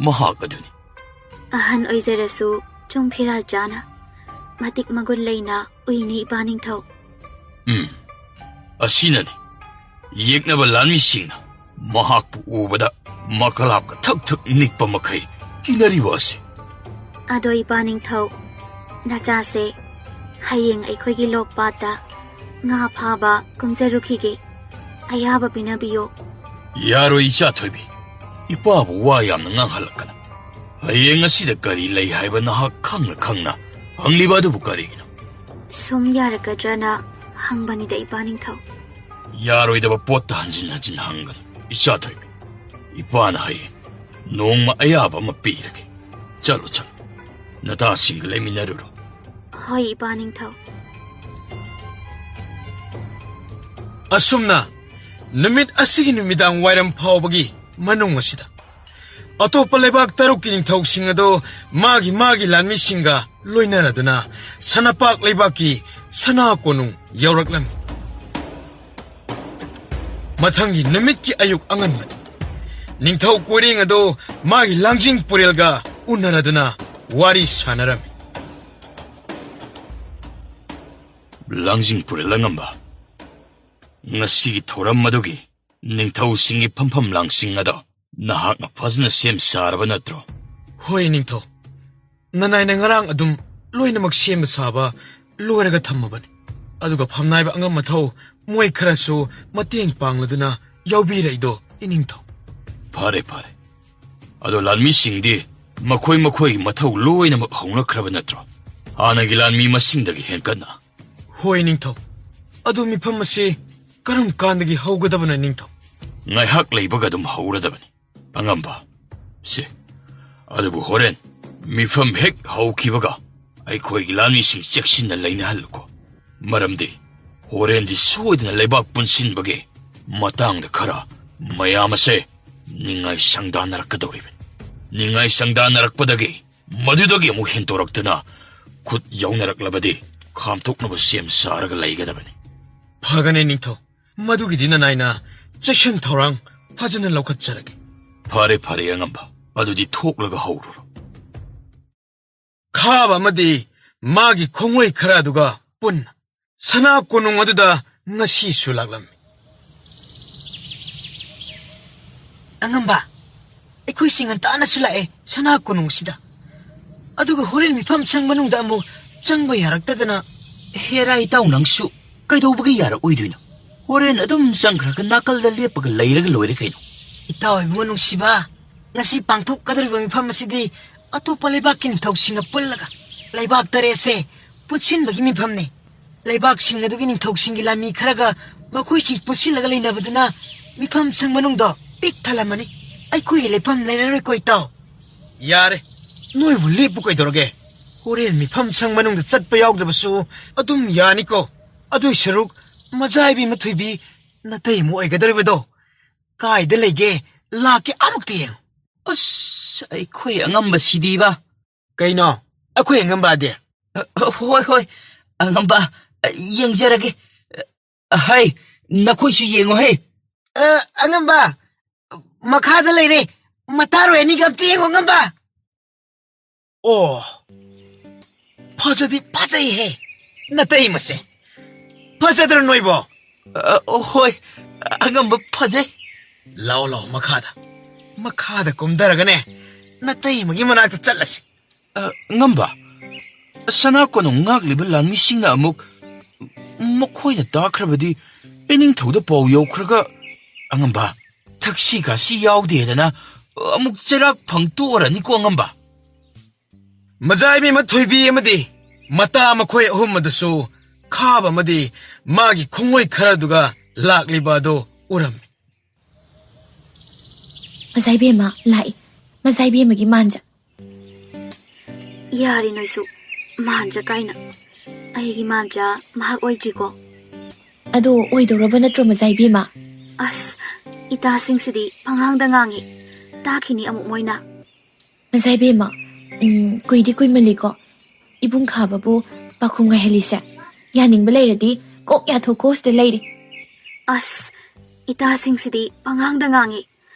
ꯃꯍꯥꯛ ꯑꯗꯨꯅꯤ꯫ ꯑꯍꯟ ꯑꯣꯏꯖꯔꯁꯨ ꯆꯨꯡ ꯐꯤꯔꯥꯜ ꯆꯥꯅ ꯃꯇꯤꯛ ꯃꯒꯨꯟ ꯂꯩꯅ ꯎꯏꯅꯤ ꯏꯄꯥ ꯅꯤꯡꯊꯧ꯫ ꯎꯝ, ꯑꯁꯤꯅꯅꯤ ꯌꯦꯛꯅꯕ ꯂꯥꯟꯃꯤꯁꯤꯡꯅ ꯃꯍꯥꯛꯄꯨ ꯎꯕꯗ ꯃꯀꯂꯥꯞꯀ ꯊꯛ ꯊꯛ ꯅꯤꯛꯄ ꯃꯈꯩ ꯀꯤꯅꯔꯤꯕ ꯑꯁꯤ꯫ ꯑꯗꯣ ꯏꯄꯥ ꯅꯤꯡꯊꯧ, ꯅꯆꯥꯁꯦ ꯍꯌꯦꯡ ꯑꯩꯈꯣꯏꯒꯤ ꯂꯣꯛꯄꯥꯠꯇ ꯉꯥ ꯐꯥꯕ ꯀꯨꯝꯖꯔꯨꯈꯤꯒꯦ꯫ ꯑꯌꯥꯕ ꯄꯤꯅꯕꯤꯌꯣ꯫ ꯌꯥꯔꯣꯏ, ꯏꯆꯥ ꯊꯣꯏꯕꯤ꯫ ꯏꯄꯥꯕꯨ ꯋꯥ ꯌꯥꯝꯅ ꯉꯥꯡꯍꯜꯂꯛꯀꯅꯨ꯫ ꯍꯌꯦꯡ ꯑꯁꯤꯗ ꯀꯔꯤ ꯂꯩ ꯍꯥꯏꯕ ꯅꯍꯥꯛ ꯈꯪꯅ ꯈꯪꯅ ꯍꯪꯂꯤꯕ ꯑꯗꯨꯕꯨ ꯀꯔꯤꯒꯤꯅꯣ? ꯁꯨꯝ ꯌꯥꯔꯛꯀꯗ꯭ꯔꯅ ꯍꯪꯕꯅꯤꯗ, ꯏꯄꯥ ꯅꯤꯡꯊꯧ꯫ ꯌꯥꯔꯣꯏꯗꯕ ꯄꯣꯠꯇ ꯍꯟꯖꯤꯟ ꯍꯟꯖꯤꯟ ꯍꯪꯒꯅꯨ, ꯏꯆꯥ ꯊꯣꯏꯕꯤ꯫ ꯏꯄꯥꯅ ꯍꯌꯦꯡ ꯅꯣꯡꯃ ꯑꯌꯥꯕ ꯑꯃ ꯄꯤꯔꯒꯦ꯫ ꯆꯠꯂꯣ, ꯆꯠꯂꯣ꯫ ꯅꯇꯥꯁꯤꯡꯒ ꯂꯩꯃꯤꯟꯅꯔꯨꯔꯣ꯫ ꯍꯣꯏ, ꯏꯄꯥ ꯅꯤꯡꯊꯧ꯫ ꯑꯁꯨꯝꯅ ꯅꯨꯃꯤꯠ ꯑꯁꯤꯒꯤ ꯅꯨꯃꯤꯗꯥꯡ ꯋꯥꯏꯔꯝ ꯐꯥꯎꯕꯒꯤ ꯃꯅꯨꯡ ꯑꯁꯤꯗ ꯑꯇꯣꯞꯄ ꯂꯩꯕꯥꯛ ꯇꯔꯨꯛꯀꯤ ꯅꯤꯡꯊꯧꯁꯤꯡ ꯑꯗꯨ ꯃꯥꯒꯤ ꯃꯥꯒꯤ ꯂꯥꯟꯃꯤꯁꯤꯡꯒ ꯂꯣꯏꯅꯔꯗꯨꯅ ꯁꯅꯥꯄꯥꯛ ꯂꯩꯕꯥꯛꯀꯤ ꯁꯅꯥ ꯀꯣꯅꯨꯡ ꯌꯧꯔꯛꯂꯝꯃꯤ꯫ ꯃꯊꯪꯒꯤ ꯅꯨꯃꯤꯠꯀꯤ ꯑꯌꯨꯛ ꯑꯉꯟꯕꯗ ꯅꯤꯡꯊꯧ ꯀꯣꯏꯔꯦꯡ ꯑꯗꯨ ꯃꯥꯒꯤ ꯂꯥꯡꯖꯤꯡ ꯄꯨꯔꯦꯜꯒ ꯎꯅꯔꯗꯨꯅ ꯋꯥꯔꯤ ꯁꯥꯟꯅꯔꯝꯃꯤ꯫ ꯂꯥꯡꯖꯤꯡ ꯄꯨꯔꯦꯜ ꯑꯉꯝꯕ, ꯉꯁꯤꯒꯤ ꯊꯧꯔꯝ ꯑꯗꯨꯒꯤ ꯅꯤꯡꯊꯧꯁꯤꯡꯒꯤ ꯐꯝꯐꯝ ꯂꯥꯡꯁꯤꯡ ꯑꯗꯣ ꯅꯍꯥꯛꯅ ꯐꯖꯅ ꯁꯦꯝ ꯁꯥꯔꯕ ꯅꯠꯇ꯭ꯔꯣ? ꯍꯣꯏ ꯅꯤꯡꯊꯧ, ꯅꯅꯥꯏꯅ ꯉꯔꯥꯡ ꯑꯗꯨꯝ ꯂꯣꯏꯅꯃꯛ ꯁꯦꯝꯕ ꯁꯥꯕ ꯂꯣꯏꯔꯒ ꯊꯝꯃꯕꯅꯤ꯫ ꯑꯗꯨꯒ ꯐꯝꯅꯥꯏꯕ ꯑꯉꯝ ꯃꯊꯧ ꯃꯣꯏ ꯈꯔꯁꯨ ꯃꯇꯦꯡ ꯄꯥꯡꯂꯗꯨꯅ ꯌꯥꯎꯕꯤꯔꯛꯏꯗꯣ, ꯏꯅꯤꯡꯊꯧ꯫ ꯐꯔꯦ, ꯐꯔꯦ꯫ ꯑꯗꯣ ꯂꯥꯟꯃꯤꯁꯤꯡꯗꯤ ꯃꯈꯣꯏ ꯃꯈꯣꯏꯒꯤ ꯃꯊꯧ ꯂꯣꯏꯅꯃꯛ ꯍꯧꯅꯈ꯭ꯔꯕ ꯅꯠꯇ꯭ꯔꯣ? ꯍꯥꯟꯅꯒꯤ ꯂꯥꯟꯃꯤ ꯃꯁꯤꯡꯗꯒꯤ ꯍꯦꯟꯀꯠꯅ? ꯍꯣꯏ, ꯅꯤꯡꯊꯧ꯫ ꯑꯗꯨ ꯃꯤꯐꯝ ꯑꯁꯤ ꯀꯔꯝ ꯀꯥꯟꯗꯒꯤ ꯍꯧꯒꯗꯕꯅꯣ, ꯅꯤꯡꯊꯧ? ꯉꯥꯏꯍꯥꯛ ꯂꯩꯕꯒ ꯑꯗꯨꯝ ꯍꯧꯔꯗꯕꯅꯤ, ꯑꯉꯝꯕ꯫ ꯁꯦ, ꯑꯗꯨꯕꯨ ꯍꯣꯔꯦꯟ ꯃꯤꯐꯝ ꯍꯦꯛ ꯍꯧꯈꯤꯕꯒ ꯑꯩꯈꯣꯏꯒꯤ ꯂꯥꯟꯃꯤꯁꯤꯡ ꯆꯦꯛꯁꯤꯟꯅ ꯂꯩꯅꯍꯜꯂꯨꯀꯣ꯫ ꯃꯔꯝꯗꯤ ꯍꯣꯔꯦꯟꯗꯤ ꯁꯣꯏꯗꯅ ꯂꯩꯕꯥꯛ ꯄꯨꯟꯁꯤꯟꯕꯒꯤ ꯃꯇꯥꯡꯗ ꯈꯔ ꯃꯌꯥꯝ ꯑꯁꯦ ꯅꯤꯡꯉꯥꯏ ꯁꯪꯗꯥꯅꯔꯛꯀꯗꯧꯔꯤꯕꯅꯤ꯫ ꯅꯤꯡꯉꯥꯏ ꯁꯪꯗꯥꯅꯔꯛꯄꯗꯒꯤ, ꯃꯗꯨꯗꯒꯤ ꯑꯃꯨꯛ ꯍꯦꯟꯗꯣꯔꯛꯇꯨꯅ ꯈꯨꯠ ꯌꯧꯅꯔꯛꯂꯕꯗꯤ ꯈꯥꯝꯊꯣꯛꯅꯕ ꯁꯦꯝ ꯁꯥꯔꯒ ꯂꯩꯒꯗꯕꯅꯤ꯫ ꯐꯒꯅꯤ, ꯅꯤꯡꯊꯧ꯫ ꯃꯗꯨꯒꯤꯗꯤ ꯅꯅꯥꯏꯅ ꯆꯦꯛꯁꯤꯟ ꯊꯧꯔꯥꯡ ꯐꯖꯅ ꯂꯧꯈꯠꯆꯔꯒꯦ꯫ ꯐꯔꯦ, ꯐꯔꯦ, ꯑꯉꯝꯕ꯫ ꯑꯗꯨꯗꯤ ꯊꯣꯛꯂꯒ ꯍꯧꯔꯨꯔꯣ꯫ ꯈꯥꯕ ꯑꯃꯗꯤ ꯃꯥꯒꯤ ꯈꯣꯡꯂꯣꯏ ꯈꯔ ꯑꯗꯨꯒ ꯄꯨꯟꯅ ꯁꯅꯥ ꯀꯣꯅꯨꯡ ꯑꯗꯨꯗ ꯉꯁꯤꯁꯨ ꯂꯥꯛꯂꯝꯃꯤ꯫ ꯑꯉꯝꯕ, ꯑꯩꯈꯣꯏꯁꯤ ꯉꯟꯇꯥꯅꯁꯨ ꯂꯥꯛꯑꯦ ꯁꯅꯥ ꯀꯣꯅꯨꯡꯁꯤꯗ꯫ ꯑꯗꯨꯒ ꯍꯣꯔꯦꯟ ꯃꯤꯐꯝ ꯁꯪ ꯃꯅꯨꯡꯗ ꯑꯃꯨꯛ ꯆꯪꯕ ꯌꯥꯔꯛꯇꯗꯅ꯫ ꯍꯦꯔꯥ ꯏꯇꯥꯎ, ꯅꯪꯁꯨ ꯀꯩꯗꯧꯕꯒꯤ ꯌꯥꯔꯛꯑꯣꯏꯗꯣꯏꯅꯣ? ꯍꯣꯔꯦꯟ ꯑꯗꯨꯝ ꯆꯪꯈ꯭ꯔꯒ ꯅꯥꯀꯜꯗ ꯂꯦꯞꯄꯒ ꯂꯩꯔꯒ ꯂꯣꯏꯔꯦ ꯀꯩꯅꯣ꯫ ꯏꯇꯥꯎ ꯏꯕꯨꯡꯉꯣ ꯅꯨꯡꯁꯤꯕ, ꯉꯁꯤ ꯄꯥꯡꯊꯣꯛꯀꯗꯧꯔꯤꯕ ꯃꯤꯐꯝ ꯑꯁꯤꯗꯤ ꯑꯇꯣꯞꯄ ꯂꯩꯕꯥꯛꯀꯤ ꯅꯤꯡꯊꯧꯁꯤꯡꯒ ꯄꯨꯜꯂꯒ ꯂꯩꯕꯥꯛ ꯇꯔꯦꯠꯁꯦ ꯄꯨꯟꯁꯤꯟꯕꯒꯤ ꯃꯤꯐꯝꯅꯤ꯫ ꯂꯩꯕꯥꯛꯁꯤꯡ ꯑꯗꯨꯒꯤ ꯅꯤꯡꯊꯧꯁꯤꯡꯒꯤ ꯂꯥꯟꯃꯤ ꯈꯔꯒ ꯃꯈꯣꯏꯁꯤꯡ ꯄꯨꯟꯁꯤꯜꯂꯒ ꯂꯩꯅꯕꯗꯨꯅ ꯃꯤꯐꯝ ꯁꯪ ꯃꯅꯨꯡꯗꯣ ꯄꯤꯛ ꯊꯜꯂꯝꯃꯅꯤ꯫ ꯑꯩꯈꯣꯏꯒꯤ ꯂꯩꯐꯝ ꯂꯩꯔꯔꯣꯏꯀꯣ, ꯏꯇꯥꯎ꯫ ꯌꯥꯔꯦ, ꯅꯣꯏꯕꯨ ꯂꯦꯞꯄꯨ ꯀꯩꯗꯧꯔꯒꯦ? ꯍꯣꯔꯦꯟ ꯃꯤꯐꯝ ꯁꯪ ꯃꯅꯨꯡꯗ ꯆꯠꯄ ꯌꯥꯎꯗ꯭ꯔꯕꯁꯨ ꯑꯗꯨꯝ ꯌꯥꯅꯤꯀꯣ꯫ ꯑꯗꯨꯏ ꯁꯔꯨꯛ ꯃꯖꯥꯏꯕꯤ ꯃꯊꯣꯏꯕꯤ ꯅꯇꯩꯃ ꯑꯣꯏꯒꯗꯧꯔꯤꯕꯗꯣ ꯀꯥꯏꯗ ꯂꯩꯒꯦ? ꯂꯥꯛꯀꯦ, ꯑꯃꯨꯛꯇ ꯌꯦꯡꯉꯨ꯫ ꯑꯁ, ꯑꯩꯈꯣꯏ ꯑꯉꯝꯕ ꯁꯤꯗꯤꯕ꯫ ꯀꯩꯅꯣ? ꯑꯩꯈꯣꯏ ꯑꯉꯝꯕꯗꯤ? ꯑ, ꯍꯣꯏ, ꯍꯣꯏ, ꯑꯉꯝꯕ, ꯌꯦꯡꯖꯔꯒꯦ꯫ ꯍꯩ, ꯅꯈꯣꯏꯁꯨ ꯌꯦꯡꯉꯣ ꯍꯦ꯫ ꯑ, ꯑꯉꯝꯕ, ꯃꯈꯥꯗ ꯂꯩꯔꯦ꯫ ꯃꯇꯥꯔꯣꯏ ꯑꯅꯤꯒ ꯑꯝꯇ ꯌꯦꯡꯉꯣ, ꯑꯉꯝꯕ꯫ ꯑꯣ, ꯐꯖꯗꯤ ꯐꯖꯩꯍꯦ, ꯅꯇꯩꯃꯁꯦ꯫ ꯐꯖꯗ꯭ꯔ ꯅꯣꯏꯕꯣ? ꯑ, ꯍꯣꯏ, ꯑꯉꯝꯕ ꯐꯖꯩ꯫ ꯂꯥꯛꯑꯣ, ꯂꯥꯛꯑꯣ, ꯃꯈꯥꯗ꯫ ꯃꯈꯥꯗ ꯀꯨꯝꯊꯔꯒꯅꯦ, ꯅꯇꯩꯃꯒꯤ ꯃꯅꯥꯛꯇ ꯆꯠꯂꯁꯤ꯫ ꯑ, ꯉꯝꯕ, ꯁꯅꯥ ꯀꯣꯅꯨꯡ ꯉꯥꯛꯂꯤꯕ ꯂꯥꯟꯃꯤꯁꯤꯡꯅ ꯑꯃꯨꯛ ꯃꯈꯣꯏꯅ ꯇꯥꯈ꯭ꯔꯕꯗꯤ ꯏꯅꯤꯡꯊꯧꯗ ꯄꯥꯎ ꯌꯧꯈ꯭ꯔꯒ, "ꯑꯉꯝꯕ, ꯊꯛꯁꯤ ꯈꯥꯁꯤ ꯌꯥꯎꯗꯦꯗꯅ ꯑꯃꯨꯛ ꯆꯩꯔꯥꯛ ꯐꯪꯇꯣꯛꯑꯔꯅꯤꯀꯣ, ꯑꯉꯝꯕ"꯫ ꯃꯖꯥꯏꯕꯤ ꯑꯃ, ꯊꯣꯏꯕꯤ ꯑꯃꯗꯤ ꯃꯇꯥ ꯃꯈꯣꯏ ꯑꯍꯨꯝ ꯑꯗꯨꯁꯨ ꯈꯥꯕ ꯑꯃꯗꯤ ꯃꯥꯒꯤ ꯈꯣꯡꯑꯣꯏ ꯈꯔꯗꯨꯒ ꯂꯥꯛꯂꯤꯕ ꯑꯗꯨ ꯎꯔꯝꯃꯤ꯫ "ꯃꯖꯥꯏꯕꯦꯝꯃ ꯂꯥꯛꯏ, ꯃꯖꯥꯏꯕꯦꯝꯃꯒꯤ ꯃꯥꯟꯖ"꯫ ꯌꯥꯔꯦ ꯅꯣꯏꯁꯨ, ꯃꯥꯟꯖ ꯀꯥꯏꯅ꯫ ꯑꯩꯒꯤ ꯃꯥꯟꯖ ꯃꯍꯥꯛ ꯑꯣꯏꯗ꯭ꯔꯤꯀꯣ꯫ "ꯑꯗꯣ ꯑꯣꯏꯗꯧꯔꯕ ꯅꯠꯇ꯭ꯔꯣ, ꯃꯖꯥꯏꯕꯦꯝꯃ?" ꯑꯁ, ꯏꯇꯥꯁꯤꯡꯁꯤꯗꯤ ꯄꯉꯥꯡꯗ ꯉꯥꯡꯉꯤ꯫ ꯇꯥꯈꯤꯅꯤ ꯑꯃꯨꯛ ꯃꯣꯏꯅ꯫ "ꯃꯖꯥꯏꯕꯦꯝꯃ, ꯎꯝ, ꯀꯨꯏꯗꯤ ꯀꯨꯏꯃꯜꯂꯤꯀꯣ ꯏꯕꯨꯡ ꯈꯥꯕꯕꯨ ꯄꯥꯈꯨꯝ ꯉꯥꯏꯍꯜꯂꯤꯁꯦ꯫ ꯌꯥꯅꯤꯡꯕ ꯂꯩꯔꯗꯤ ꯀꯣꯛ ꯌꯥꯊꯣꯛꯈꯣ, ꯁꯤꯗ ꯂꯩꯔꯦ"꯫ ꯑꯁ, ꯏꯇꯥꯁꯤꯡꯁꯤꯗꯤ ꯄꯉꯥꯡꯗ ꯉꯥꯡꯉꯤ꯫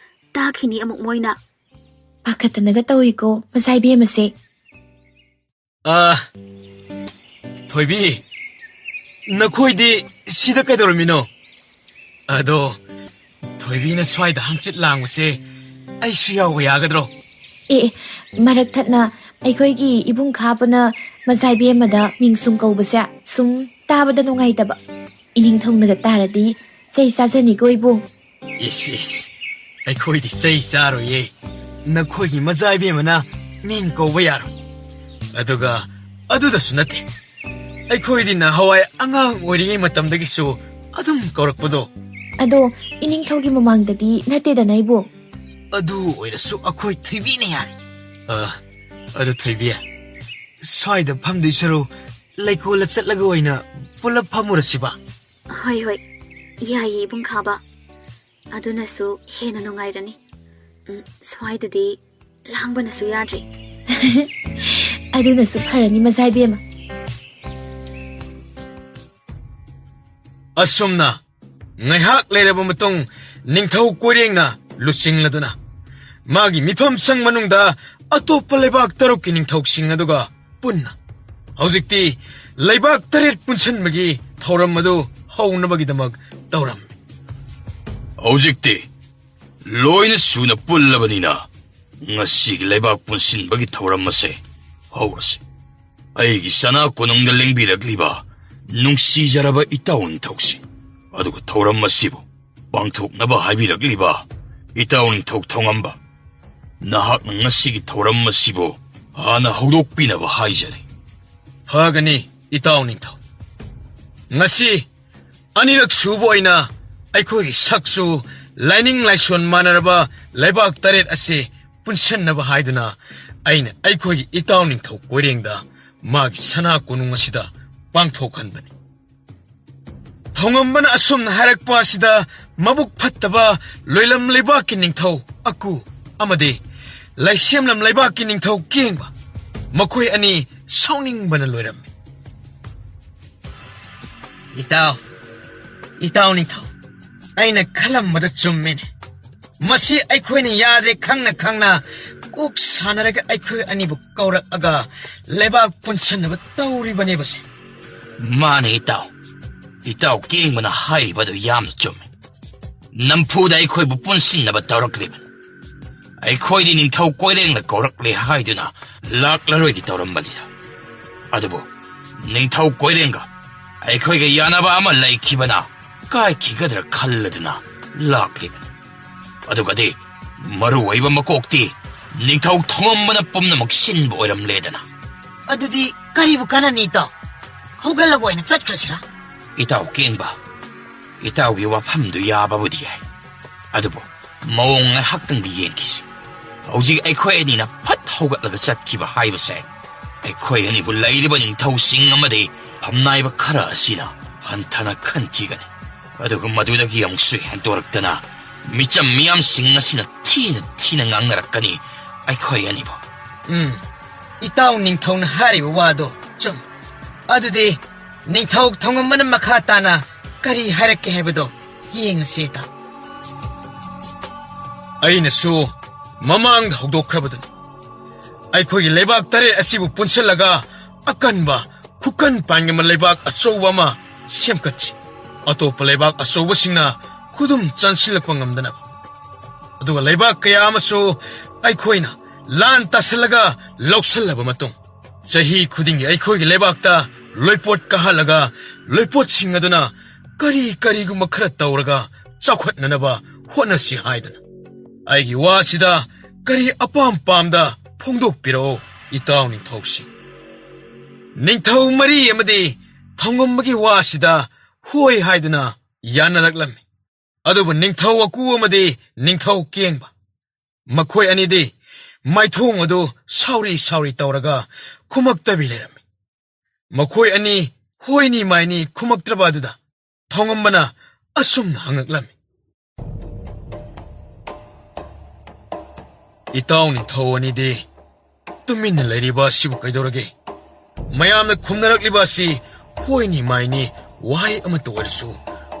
ꯇꯥꯈꯤꯅꯤ ꯑꯃꯨꯛ ꯃꯣꯏꯅ꯫ ꯄꯥꯈꯠꯇꯅꯒ ꯇꯧꯏꯀꯣ, ꯃꯖꯥꯏꯕꯦꯝꯃꯁꯦ꯫ ꯑ, ꯊꯣꯏꯕꯤ, ꯅꯈꯣꯏꯗꯤ ꯁꯤꯗ ꯀꯩꯗꯧꯔꯝꯃꯤꯅꯣ? ꯑꯗꯣ, ꯊꯣꯏꯕꯤꯅ ꯁ꯭ꯋꯥꯏꯗ ꯍꯪꯆꯤꯠ ꯂꯥꯡꯕꯁꯦ ꯑꯩꯁꯨ ꯌꯥꯎꯕ ꯌꯥꯒꯗ꯭ꯔꯣ? ꯑꯦ, ꯑꯦ, ꯃꯔꯛ ꯊꯠꯅ ꯑꯩꯈꯣꯏꯒꯤ ꯏꯕꯨꯡ ꯈꯥꯕꯅ ꯃꯖꯥꯏꯕꯦꯝꯃꯗ ꯃꯤꯡ ꯁꯨꯝ ꯀꯧꯕꯁꯦ ꯁꯨꯝ ꯇꯥꯕꯗ ꯅꯨꯡꯉꯥꯏꯇꯕ꯫ ꯏꯅꯤꯡꯊꯧꯅꯒ ꯇꯥꯔꯗꯤ ꯆꯩ ꯆꯥꯖꯅꯤꯀꯣ, ꯏꯕꯨꯡ꯫ ꯏꯁ, ꯏꯁ, ꯑꯩꯈꯣꯏꯗꯤ ꯆꯩ ꯆꯥꯔꯣꯏꯌꯦ꯫ ꯅꯈꯣꯏꯒꯤ ꯃꯖꯥꯏꯕꯦꯝꯃꯅ ꯃꯤꯡ ꯀꯧꯕ ꯌꯥꯔꯣꯏ꯫ ꯑꯗꯨꯒ ꯑꯗꯨꯗꯁꯨ ꯅꯠꯇꯦ, ꯑꯩꯈꯣꯏꯗꯤ ꯅꯍꯥꯟꯋꯥꯏ ꯑꯉꯥꯡ ꯑꯣꯏꯔꯤꯉꯩ ꯃꯇꯝꯗꯒꯤꯁꯨ ꯑꯗꯨꯝ ꯀꯧꯔꯛꯄꯗꯣ꯫ ꯑꯗꯣ ꯏꯅꯤꯡꯊꯧꯒꯤ ꯃꯃꯥꯡꯗꯗꯤ ꯅꯠꯇꯦꯗꯅ, ꯏꯕꯨꯡ꯫ ꯑꯗꯨ ꯑꯣꯏꯔꯁꯨ ꯑꯩꯈꯣꯏ ꯊꯣꯏꯕꯤꯅ ꯌꯥꯔꯦ꯫ ꯑ, ꯑꯗꯨ ꯊꯣꯏꯕꯤ, ꯁ꯭ꯋꯥꯏꯗ ꯐꯝꯗꯣꯏ ꯁꯔꯨꯛ ꯂꯩꯀꯣꯜꯗ ꯆꯠꯂꯒ ꯑꯣꯏꯅ ꯄꯨꯂꯞ ꯐꯝꯃꯨꯔꯁꯤꯕ? ꯍꯣꯏ, ꯍꯣꯏ, ꯌꯥꯏꯌꯦ, ꯏꯕꯨꯡ ꯈꯥꯕ꯫ ꯑꯗꯨꯅꯁꯨ ꯍꯦꯟꯅ ꯅꯨꯡꯉꯥꯏꯔꯅꯤ꯫ ꯎꯝ, ꯁ꯭ꯋꯥꯏꯗꯗꯤ ꯂꯥꯡꯕꯅꯁꯨ ꯌꯥꯗ꯭ꯔꯦ꯫ ꯑꯗꯨꯅꯁꯨ ꯐꯔꯅꯤ, ꯃꯖꯥꯏꯕꯦꯝꯃ꯫ ꯑꯁꯨꯝꯅ ꯉꯥꯏꯍꯥꯛ ꯂꯩꯔꯕ ꯃꯇꯨꯡ, ꯅꯤꯡꯊꯧ ꯀꯣꯏꯔꯦꯡꯅ ꯂꯨꯆꯤꯡꯂꯗꯨꯅ ꯃꯥꯒꯤ ꯃꯤꯐꯝ ꯁꯪ ꯃꯅꯨꯡꯗ ꯑꯇꯣꯞꯄ ꯂꯩꯕꯥꯛ ꯇꯔꯨꯛꯀꯤ ꯅꯤꯡꯊꯧꯁꯤꯡ ꯑꯗꯨꯒ ꯄꯨꯟꯅ ꯍꯧꯖꯤꯛꯇꯤ ꯂꯩꯕꯥꯛ ꯇꯔꯦꯠ ꯄꯨꯟꯁꯤꯟꯕꯒꯤ ꯊꯧꯔꯝ ꯑꯗꯨ ꯍꯧꯅꯕꯒꯤꯗꯃꯛ ꯇꯧꯔꯝꯃꯤ꯫ ꯍꯧꯖꯤꯛꯇꯤ ꯂꯣꯏꯅ ꯁꯨꯅ ꯄꯨꯜꯂꯕꯅꯤꯅ, ꯉꯁꯤꯒꯤ ꯂꯩꯕꯥꯛ ꯄꯨꯟꯁꯤꯟꯕꯒꯤ ꯊꯧꯔꯝ ꯑꯁꯦ ꯍꯧꯔꯁꯤ꯫ ꯑꯩꯒꯤ ꯁꯅꯥ ꯀꯣꯅꯨꯡꯗ ꯂꯦꯡꯕꯤꯔꯛꯂꯤꯕ ꯅꯨꯡꯁꯤꯖꯔꯕ ꯏꯇꯥꯎ ꯅꯤꯡꯊꯧꯁꯤꯡ, ꯑꯗꯨꯒ ꯊꯧꯔꯝ ꯑꯁꯤꯕꯨ ꯄꯥꯡꯊꯣꯛꯅꯕ ꯍꯥꯏꯕꯤꯔꯛꯂꯤꯕ ꯏꯇꯥꯎ ꯅꯤꯡꯊꯧ ꯊꯧꯉꯝꯕ, ꯅꯍꯥꯛꯅ ꯉꯁꯤꯒꯤ ꯊꯧꯔꯝ ꯑꯁꯤꯕꯨ ꯍꯥꯟꯅ ꯍꯧꯗꯣꯛꯄꯤꯅꯕ ꯍꯥꯏꯖꯔꯤ꯫ ꯐꯒꯅꯤ, ꯏꯇꯥꯎ ꯅꯤꯡꯊꯧ꯫ ꯉꯁꯤ ꯑꯅꯤꯔꯛ ꯁꯨꯕ ꯑꯣꯏꯅ ꯑꯩꯈꯣꯏꯒꯤ ꯁꯛꯁꯨ ꯂꯥꯏꯅꯤꯡ ꯂꯥꯏꯁꯣꯟ ꯃꯥꯟꯅꯔꯕ ꯂꯩꯕꯥꯛ ꯇꯔꯦꯠ ꯑꯁꯤ ꯄꯨꯟꯁꯤꯟꯅꯕ ꯍꯥꯏꯗꯨꯅ ꯑꯩꯅ ꯑꯩꯈꯣꯏꯒꯤ ꯏꯇꯥꯎ ꯅꯤꯡꯊꯧ ꯀꯣꯏꯔꯦꯡꯗ ꯃꯥꯒꯤ ꯁꯅꯥ ꯀꯣꯅꯨꯡ ꯑꯁꯤꯗ ꯄꯥꯡꯊꯣꯛꯍꯟꯕꯅꯤ꯫ ꯊꯧꯉꯝꯕꯅ ꯑꯁꯨꯝꯅ ꯍꯥꯏꯔꯛꯄ ꯑꯁꯤꯗ ꯃꯕꯨꯛ ꯐꯠꯇꯕ ꯂꯣꯏꯂꯝ ꯂꯩꯕꯥꯛꯀꯤ ꯅꯤꯡꯊꯧ ꯑꯀꯨ ꯑꯃꯗꯤ ꯂꯩꯁꯦꯝꯂꯝ ꯂꯩꯕꯥꯛꯀꯤ ꯅꯤꯡꯊꯧ ꯀꯦꯡꯕ, ꯃꯈꯣꯏ ꯑꯅꯤ ꯁꯥꯎꯅꯤꯡꯕꯅ ꯂꯣꯏꯔꯝꯃꯤ꯫ ꯏꯇꯥꯎ, ꯏꯇꯥꯎ ꯅꯤꯡꯊꯧ, ꯑꯩꯅ ꯈꯜꯂꯝꯕꯗ ꯆꯨꯝꯃꯤꯅꯦ꯫ ꯃꯁꯤ ꯑꯩꯈꯣꯏꯅ ꯌꯥꯗ꯭ꯔꯦ ꯈꯪꯅ ꯈꯪꯅ ꯀꯣꯛ ꯁꯥꯟꯅꯔꯒ ꯑꯩꯈꯣꯏ ꯑꯅꯤꯕꯨ ꯀꯧꯔꯛꯑꯒ ꯂꯩꯕꯥꯛ ꯄꯨꯟꯁꯤꯟꯅꯕ ꯇꯧꯔꯤꯕꯅꯦꯕꯁꯦ꯫ ꯃꯥꯅꯦ ꯏꯇꯥꯎ, ꯏꯇꯥꯎ ꯀꯦꯡꯕꯅ ꯍꯥꯏꯔꯤꯕꯗꯨ ꯌꯥꯝꯅ ꯆꯨꯝꯃꯤ꯫ ꯅꯝꯐꯨꯗ ꯑꯩꯈꯣꯏꯕꯨ ꯄꯨꯟꯁꯤꯟꯅꯕ ꯇꯧꯔꯛꯂꯤꯕꯅꯤ꯫ ꯑꯩꯈꯣꯏꯗꯤ ꯅꯤꯡꯊꯧ ꯀꯣꯏꯔꯦꯡꯅ ꯀꯧꯔꯛꯂꯦ ꯍꯥꯏꯗꯨꯅ ꯂꯥꯛꯂꯔꯣꯏꯒꯦ ꯇꯧꯔꯝꯕꯅꯤꯗ꯫ ꯑꯗꯨꯕꯨ ꯅꯤꯡꯊꯧ ꯀꯣꯏꯔꯦꯡꯒ ꯑꯩꯈꯣꯏꯒ ꯌꯥꯅꯕ ꯑꯃ ꯂꯩꯈꯤꯕꯅ ꯀꯥꯏꯈꯤꯒꯗ꯭ꯔꯥ ꯈꯜꯂꯗꯨꯅ ꯂꯥꯛꯂꯤꯕꯅꯤ꯫ ꯑꯗꯨꯒꯗꯤ ꯃꯔꯨ ꯑꯣꯏꯕ ꯃꯀꯣꯛꯇꯤ ꯅꯤꯡꯊꯧ ꯊꯧꯉꯝꯕꯅ ꯄꯨꯝꯅꯃꯛ ꯁꯤꯟꯕ ꯑꯣꯏꯔꯝꯂꯦꯗꯅ꯫ ꯑꯗꯨꯗꯤ ꯀꯔꯤꯕꯨ ꯀꯥꯟꯅꯅꯤ ꯏꯇꯥꯎ? ꯍꯧꯒꯠꯂꯒ ꯑꯣꯏꯅ ꯆꯠꯈ꯭ꯔꯁꯤꯔꯥ? ꯏꯇꯥꯎ ꯀꯦꯡꯕ, ꯏꯇꯥꯎꯒꯤ ꯋꯥꯐꯝꯗꯨ ꯌꯥꯕꯕꯨꯗꯤ ꯌꯥꯏ, ꯑꯗꯨꯕꯨ ꯃꯑꯣꯡ ꯉꯥꯏꯍꯥꯛꯇꯪꯗꯤ ꯌꯦꯡꯈꯤꯁꯤ꯫ ꯍꯧꯖꯤꯛ ꯑꯩꯈꯣꯏ ꯑꯅꯤꯅ ꯐꯠ ꯍꯧꯒꯠꯂꯒ ꯆꯠꯈꯤꯕ ꯍꯥꯏꯕꯁꯦ ꯑꯩꯈꯣꯏ ꯑꯅꯤꯕꯨ ꯂꯩꯔꯤꯕ ꯅꯤꯡꯊꯧꯁꯤꯡ ꯑꯃꯗꯤ ꯐꯝꯅꯥꯏꯕ ꯈꯔ ꯑꯁꯤꯅ ꯍꯟꯊꯅ ꯈꯟꯈꯤꯒꯅꯤ꯫ ꯑꯗꯨꯒ ꯃꯗꯨꯗꯒꯤ ꯑꯃꯨꯛꯁꯨ ꯍꯦꯟꯗꯣꯔꯛꯇꯅ ꯃꯤꯆꯝ ꯃꯤꯌꯥꯝꯁꯤꯡ ꯑꯁꯤꯅ ꯊꯤꯅ ꯊꯤꯅ ꯉꯥꯡꯅꯔꯛꯀꯅꯤ ꯑꯩꯈꯣꯏ ꯑꯅꯤꯕꯨ꯫ ꯎꯝ, ꯏꯇꯥꯎ ꯅꯤꯡꯊꯧꯅ ꯍꯥꯏꯔꯤꯕ ꯋꯥꯗꯣ ꯆꯨꯝ꯫ ꯑꯗꯨꯗꯤ ꯅꯤꯡꯊꯧ ꯊꯧꯉꯝꯕꯅ ꯃꯈꯥ ꯇꯥꯅ ꯀꯔꯤ ꯍꯥꯏꯔꯛꯀꯦ ꯍꯥꯏꯕꯗꯣ ꯌꯦꯡꯉꯁꯤ ꯏꯇꯥꯎ꯫ ꯑꯩꯅꯁꯨ ꯃꯃꯥꯡꯗ ꯍꯧꯗꯣꯛꯈ꯭ꯔꯕꯗꯨꯅꯤ꯫ ꯑꯩꯈꯣꯏꯒꯤ ꯂꯩꯕꯥꯛ ꯇꯔꯦꯠ ꯑꯁꯤꯕꯨ ꯄꯨꯟꯁꯤꯜꯂꯒ ꯑꯀꯟꯕ ꯈꯨꯀꯟ ꯄꯥꯟꯒꯟꯕ ꯂꯩꯕꯥꯛ ꯑꯆꯧꯕ ꯑꯃ ꯁꯦꯝꯒꯠꯁꯤ꯫ ꯑꯇꯣꯞꯄ ꯂꯩꯕꯥꯛ ꯑꯆꯧꯕꯁꯤꯡꯅ ꯈꯨꯗꯨꯝ ꯆꯟꯁꯤꯜꯂꯛꯄ ꯉꯝꯗꯅꯕ꯫ ꯑꯗꯨꯒ ꯂꯩꯕꯥꯛ ꯀꯌꯥ ꯑꯃꯁꯨ ꯑꯩꯈꯣꯏꯅ ꯂꯥꯟ ꯇꯥꯁꯤꯜꯂꯒ ꯂꯧꯁꯤꯜꯂꯕ ꯃꯇꯨꯡ, ꯆꯍꯤ ꯈꯨꯗꯤꯡꯒꯤ ꯑꯩꯈꯣꯏꯒꯤ ꯂꯩꯕꯥꯛꯇ ꯂꯣꯏꯄꯣꯠ ꯀꯥꯍꯜꯂꯒ, ꯂꯣꯏꯄꯣꯠꯁꯤꯡ ꯑꯗꯨꯅ ꯀꯔꯤ ꯀꯔꯤꯒꯨꯝꯕ ꯈꯔ ꯇꯧꯔꯒ ꯆꯥꯎꯈꯠꯅꯅꯕ ꯍꯣꯠꯅꯁꯤ ꯍꯥꯏꯗꯨꯅ ꯑꯩꯒꯤ ꯋꯥꯁꯤꯗ ꯀꯔꯤ ꯑꯄꯥꯝ ꯄꯥꯝꯗ ꯐꯣꯡꯗꯣꯛꯄꯤꯔꯛꯑꯣ, ꯏꯇꯥꯎ ꯅꯤꯡꯊꯧꯁꯤꯡ꯫ ꯅꯤꯡꯊꯧ ꯃꯔꯤ ꯑꯃꯗꯤ ꯊꯧꯉꯝꯕꯒꯤ ꯋꯥꯁꯤꯗ ꯍꯣꯏ ꯍꯥꯏꯗꯨꯅ ꯌꯥꯅꯔꯛꯂꯝꯃꯤ꯫ ꯑꯗꯨꯕꯨ ꯅꯤꯡꯊꯧ ꯑꯀꯨ ꯑꯃꯗꯤ ꯅꯤꯡꯊꯧ ꯀꯦꯡꯕ, ꯃꯈꯣꯏ ꯑꯅꯤꯗꯤ ꯃꯥꯏꯊꯣꯡ ꯑꯗꯨ ꯁꯥꯎꯔꯤ ꯁꯥꯎꯔꯤ ꯇꯧꯔꯒ ꯈꯨꯝꯃꯛꯇꯕꯤ ꯂꯩꯔꯝꯃꯤ꯫ ꯃꯈꯣꯏ ꯑꯅꯤ ꯍꯣꯏꯅꯤ ꯃꯥꯏꯅꯤ ꯈꯨꯝꯃꯛꯇ꯭ꯔꯕ ꯑꯗꯨꯗ ꯊꯧꯉꯝꯕꯅ ꯑꯁꯨꯝꯅ ꯍꯪꯉꯛꯂꯝꯃꯤ: "ꯏꯇꯥꯎ ꯅꯤꯡꯊꯧ ꯑꯅꯤꯗꯤ ꯇꯨꯃꯤꯟꯅ ꯂꯩꯔꯤꯕ ꯑꯁꯤꯕꯨ ꯀꯩꯗꯧꯔꯒꯦ? ꯃꯌꯥꯝꯅ ꯈꯨꯝꯅꯔꯛꯂꯤꯕ ꯑꯁꯤ ꯍꯣꯏꯅꯤ ꯃꯥꯏꯅꯤ ꯋꯥꯍꯩ ꯑꯃꯠꯇ ꯑꯣꯏꯔꯁꯨ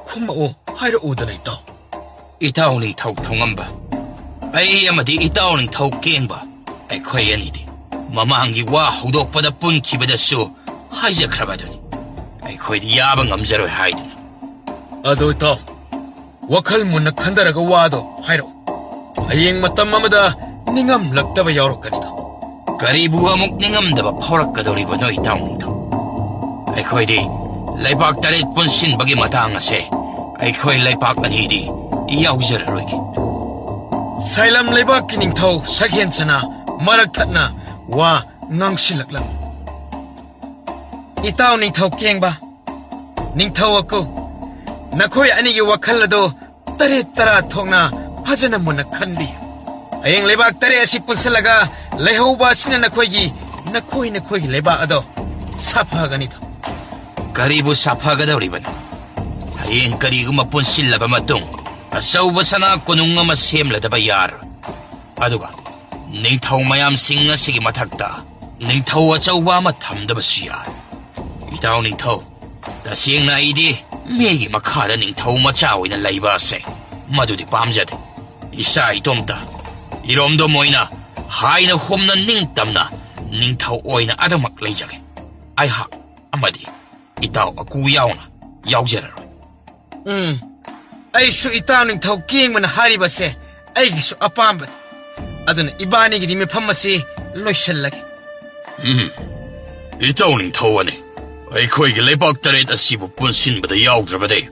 ꯈꯨꯝꯃꯛꯑꯣ ꯍꯥꯏꯔꯛꯎꯗꯅ, ꯏꯇꯥꯎ꯫" "ꯏꯇꯥꯎ ꯅꯤꯡꯊꯧ ꯊꯧꯉꯝꯕ, ꯑꯩ ꯑꯃꯗꯤ ꯏꯇꯥꯎ ꯅꯤꯡꯊꯧ ꯀꯦꯡꯕ, ꯑꯩꯈꯣꯏ ꯑꯅꯤꯗꯤ ꯃꯃꯥꯡꯒꯤ ꯋꯥ ꯍꯧꯗꯣꯛꯄꯗ ꯄꯨꯟꯈꯤꯕꯗꯁꯨ ꯍꯥꯏꯖꯈ꯭ꯔꯕꯗꯨꯅꯤ, ꯑꯩꯈꯣꯏꯗꯤ ꯌꯥꯕ ꯉꯝꯖꯔꯣꯏ ꯍꯥꯏꯗꯨꯅ꯫" "ꯑꯗꯣ ꯏꯇꯥꯎ, ꯋꯥꯈꯜ ꯃꯨꯟꯅ ꯈꯟꯊꯔꯒ ꯋꯥꯗꯣ ꯍꯥꯏꯔꯛꯎ꯫ ꯍꯌꯦꯡ ꯃꯇꯝ ꯑꯃꯗ ꯅꯤꯡꯉꯝꯂꯛꯇꯕ ꯌꯥꯎꯔꯛꯀꯅꯤꯗꯣ꯫" "ꯀꯔꯤꯕꯨ ꯑꯃꯨꯛ ꯅꯤꯡꯉꯝꯗꯕ ꯐꯥꯎꯔꯛꯀꯗꯧꯔꯤꯕꯅꯣ, ꯏꯇꯥꯎ ꯅꯤꯡꯊꯧ? ꯑꯩꯈꯣꯏꯗꯤ ꯂꯩꯕꯥꯛ ꯇꯔꯦꯠ ꯄꯨꯟꯁꯤꯟꯕꯒꯤ ꯃꯇꯥꯡ ꯑꯁꯦ ꯑꯩꯈꯣꯏ ꯂꯩꯕꯥꯛ ꯑꯅꯤꯗꯤ ꯌꯥꯎꯖꯔꯔꯣꯏꯒꯦ꯫" ꯁꯥꯏꯂꯝ ꯂꯩꯕꯥꯛꯀꯤ ꯅꯤꯡꯊꯧ ꯁꯛꯍꯦꯟꯁꯅ ꯃꯔꯛ ꯊꯠꯅ ꯋꯥ ꯉꯥꯡꯁꯤꯜꯂꯛꯂꯝꯃꯤ: "ꯏꯇꯥꯎ ꯅꯤꯡꯊꯧ ꯀꯦꯡꯕ, ꯅꯤꯡꯊꯧ ꯑꯀꯨ, ꯅꯈꯣꯏ ꯑꯅꯤꯒꯤ ꯋꯥꯈꯜ ꯑꯗꯨ ꯇꯔꯦꯠ ꯇꯔꯥ ꯊꯣꯛꯅ ꯐꯖꯅ ꯃꯨꯟꯅ ꯈꯟꯕꯤꯌꯨ꯫ ꯍꯌꯦꯡ ꯂꯩꯕꯥꯛ ꯇꯔꯦꯠ ꯑꯁꯤ ꯄꯨꯟꯁꯤꯜꯂꯒ ꯂꯩꯍꯧꯕ ꯑꯁꯤꯅ ꯅꯈꯣꯏꯒꯤ, ꯅꯈꯣꯏ, ꯅꯈꯣꯏꯒꯤ ꯂꯩꯕꯥꯛ ꯑꯗꯣ ꯁꯥꯐꯒꯅꯤꯗꯣ꯫" "ꯀꯔꯤꯕꯨ ꯁꯥꯐꯒꯗꯧꯔꯤꯕꯅꯣ? ꯍꯌꯦꯡ ꯀꯔꯤꯒꯨꯝꯕ ꯄꯨꯟꯁꯤꯜꯂꯕ ꯃꯇꯨꯡ ꯑꯆꯧꯕ ꯁꯅꯥ ꯀꯣꯅꯨꯡ ꯑꯃ ꯁꯦꯝꯂꯗꯕ ꯌꯥꯔꯣꯏ꯫ ꯑꯗꯨꯒ ꯅꯤꯡꯊꯧ ꯃꯌꯥꯝꯁꯤꯡ ꯑꯁꯤꯒꯤ ꯃꯊꯛꯇ ꯅꯤꯡꯊꯧ ꯑꯆꯧꯕ ꯑꯃ ꯊꯝꯗꯕꯁꯨ ꯌꯥꯔꯣꯏ꯫ ꯏꯇꯥꯎ ꯅꯤꯡꯊꯧ, ꯇꯁꯦꯡꯅ ꯑꯩꯗꯤ ꯃꯤꯒꯤ ꯃꯈꯥꯗ ꯅꯤꯡꯊꯧ ꯃꯆꯥ ꯑꯣꯏꯅ ꯂꯩꯕ ꯑꯁꯦ ꯃꯗꯨꯗꯤ ꯄꯥꯝꯖꯗꯦ꯫ ꯏꯁꯥ ꯏꯇꯣꯝꯇ ꯏꯔꯣꯝꯗꯣꯝ ꯑꯣꯏꯅ ꯍꯥꯏꯅ ꯍꯨꯝꯅ ꯅꯤꯡꯇꯝꯅ ꯅꯤꯡꯊꯧ ꯑꯣꯏꯅ ꯑꯗꯨꯃꯛ ꯂꯩꯖꯒꯦ꯫ ꯑꯩꯍꯥꯛ ꯑꯃꯗꯤ ꯏꯇꯥꯎ ꯑꯀꯨ ꯌꯥꯎꯅ ꯌꯥꯎꯖꯔꯔꯣꯏ꯫" "ꯎꯝ, ꯑꯩꯁꯨ ꯏꯇꯥꯎ ꯅꯤꯡꯊꯧ ꯀꯦꯡꯕꯅ ꯍꯥꯏꯔꯤꯕꯁꯦ ꯑꯩꯒꯤꯁꯨ ꯑꯄꯥꯝꯕꯅꯤ꯫ ꯑꯗꯨꯅ ꯏꯕꯥꯅꯤꯒꯤꯗꯤ ꯃꯤꯐꯝ ꯑꯁꯤ ꯂꯣꯏꯁꯤꯜꯂꯒꯦ꯫" "ꯎꯝ, ꯏꯇꯥꯎ ꯅꯤꯡꯊꯧ ꯑꯅꯤ, ꯑꯩꯈꯣꯏꯒꯤ ꯂꯩꯕꯥꯛ ꯇꯔꯦꯠ ꯑꯁꯤꯕꯨ ꯄꯨꯟꯁꯤꯟꯕꯗ ꯌꯥꯎꯗ꯭ꯔꯕꯗꯤ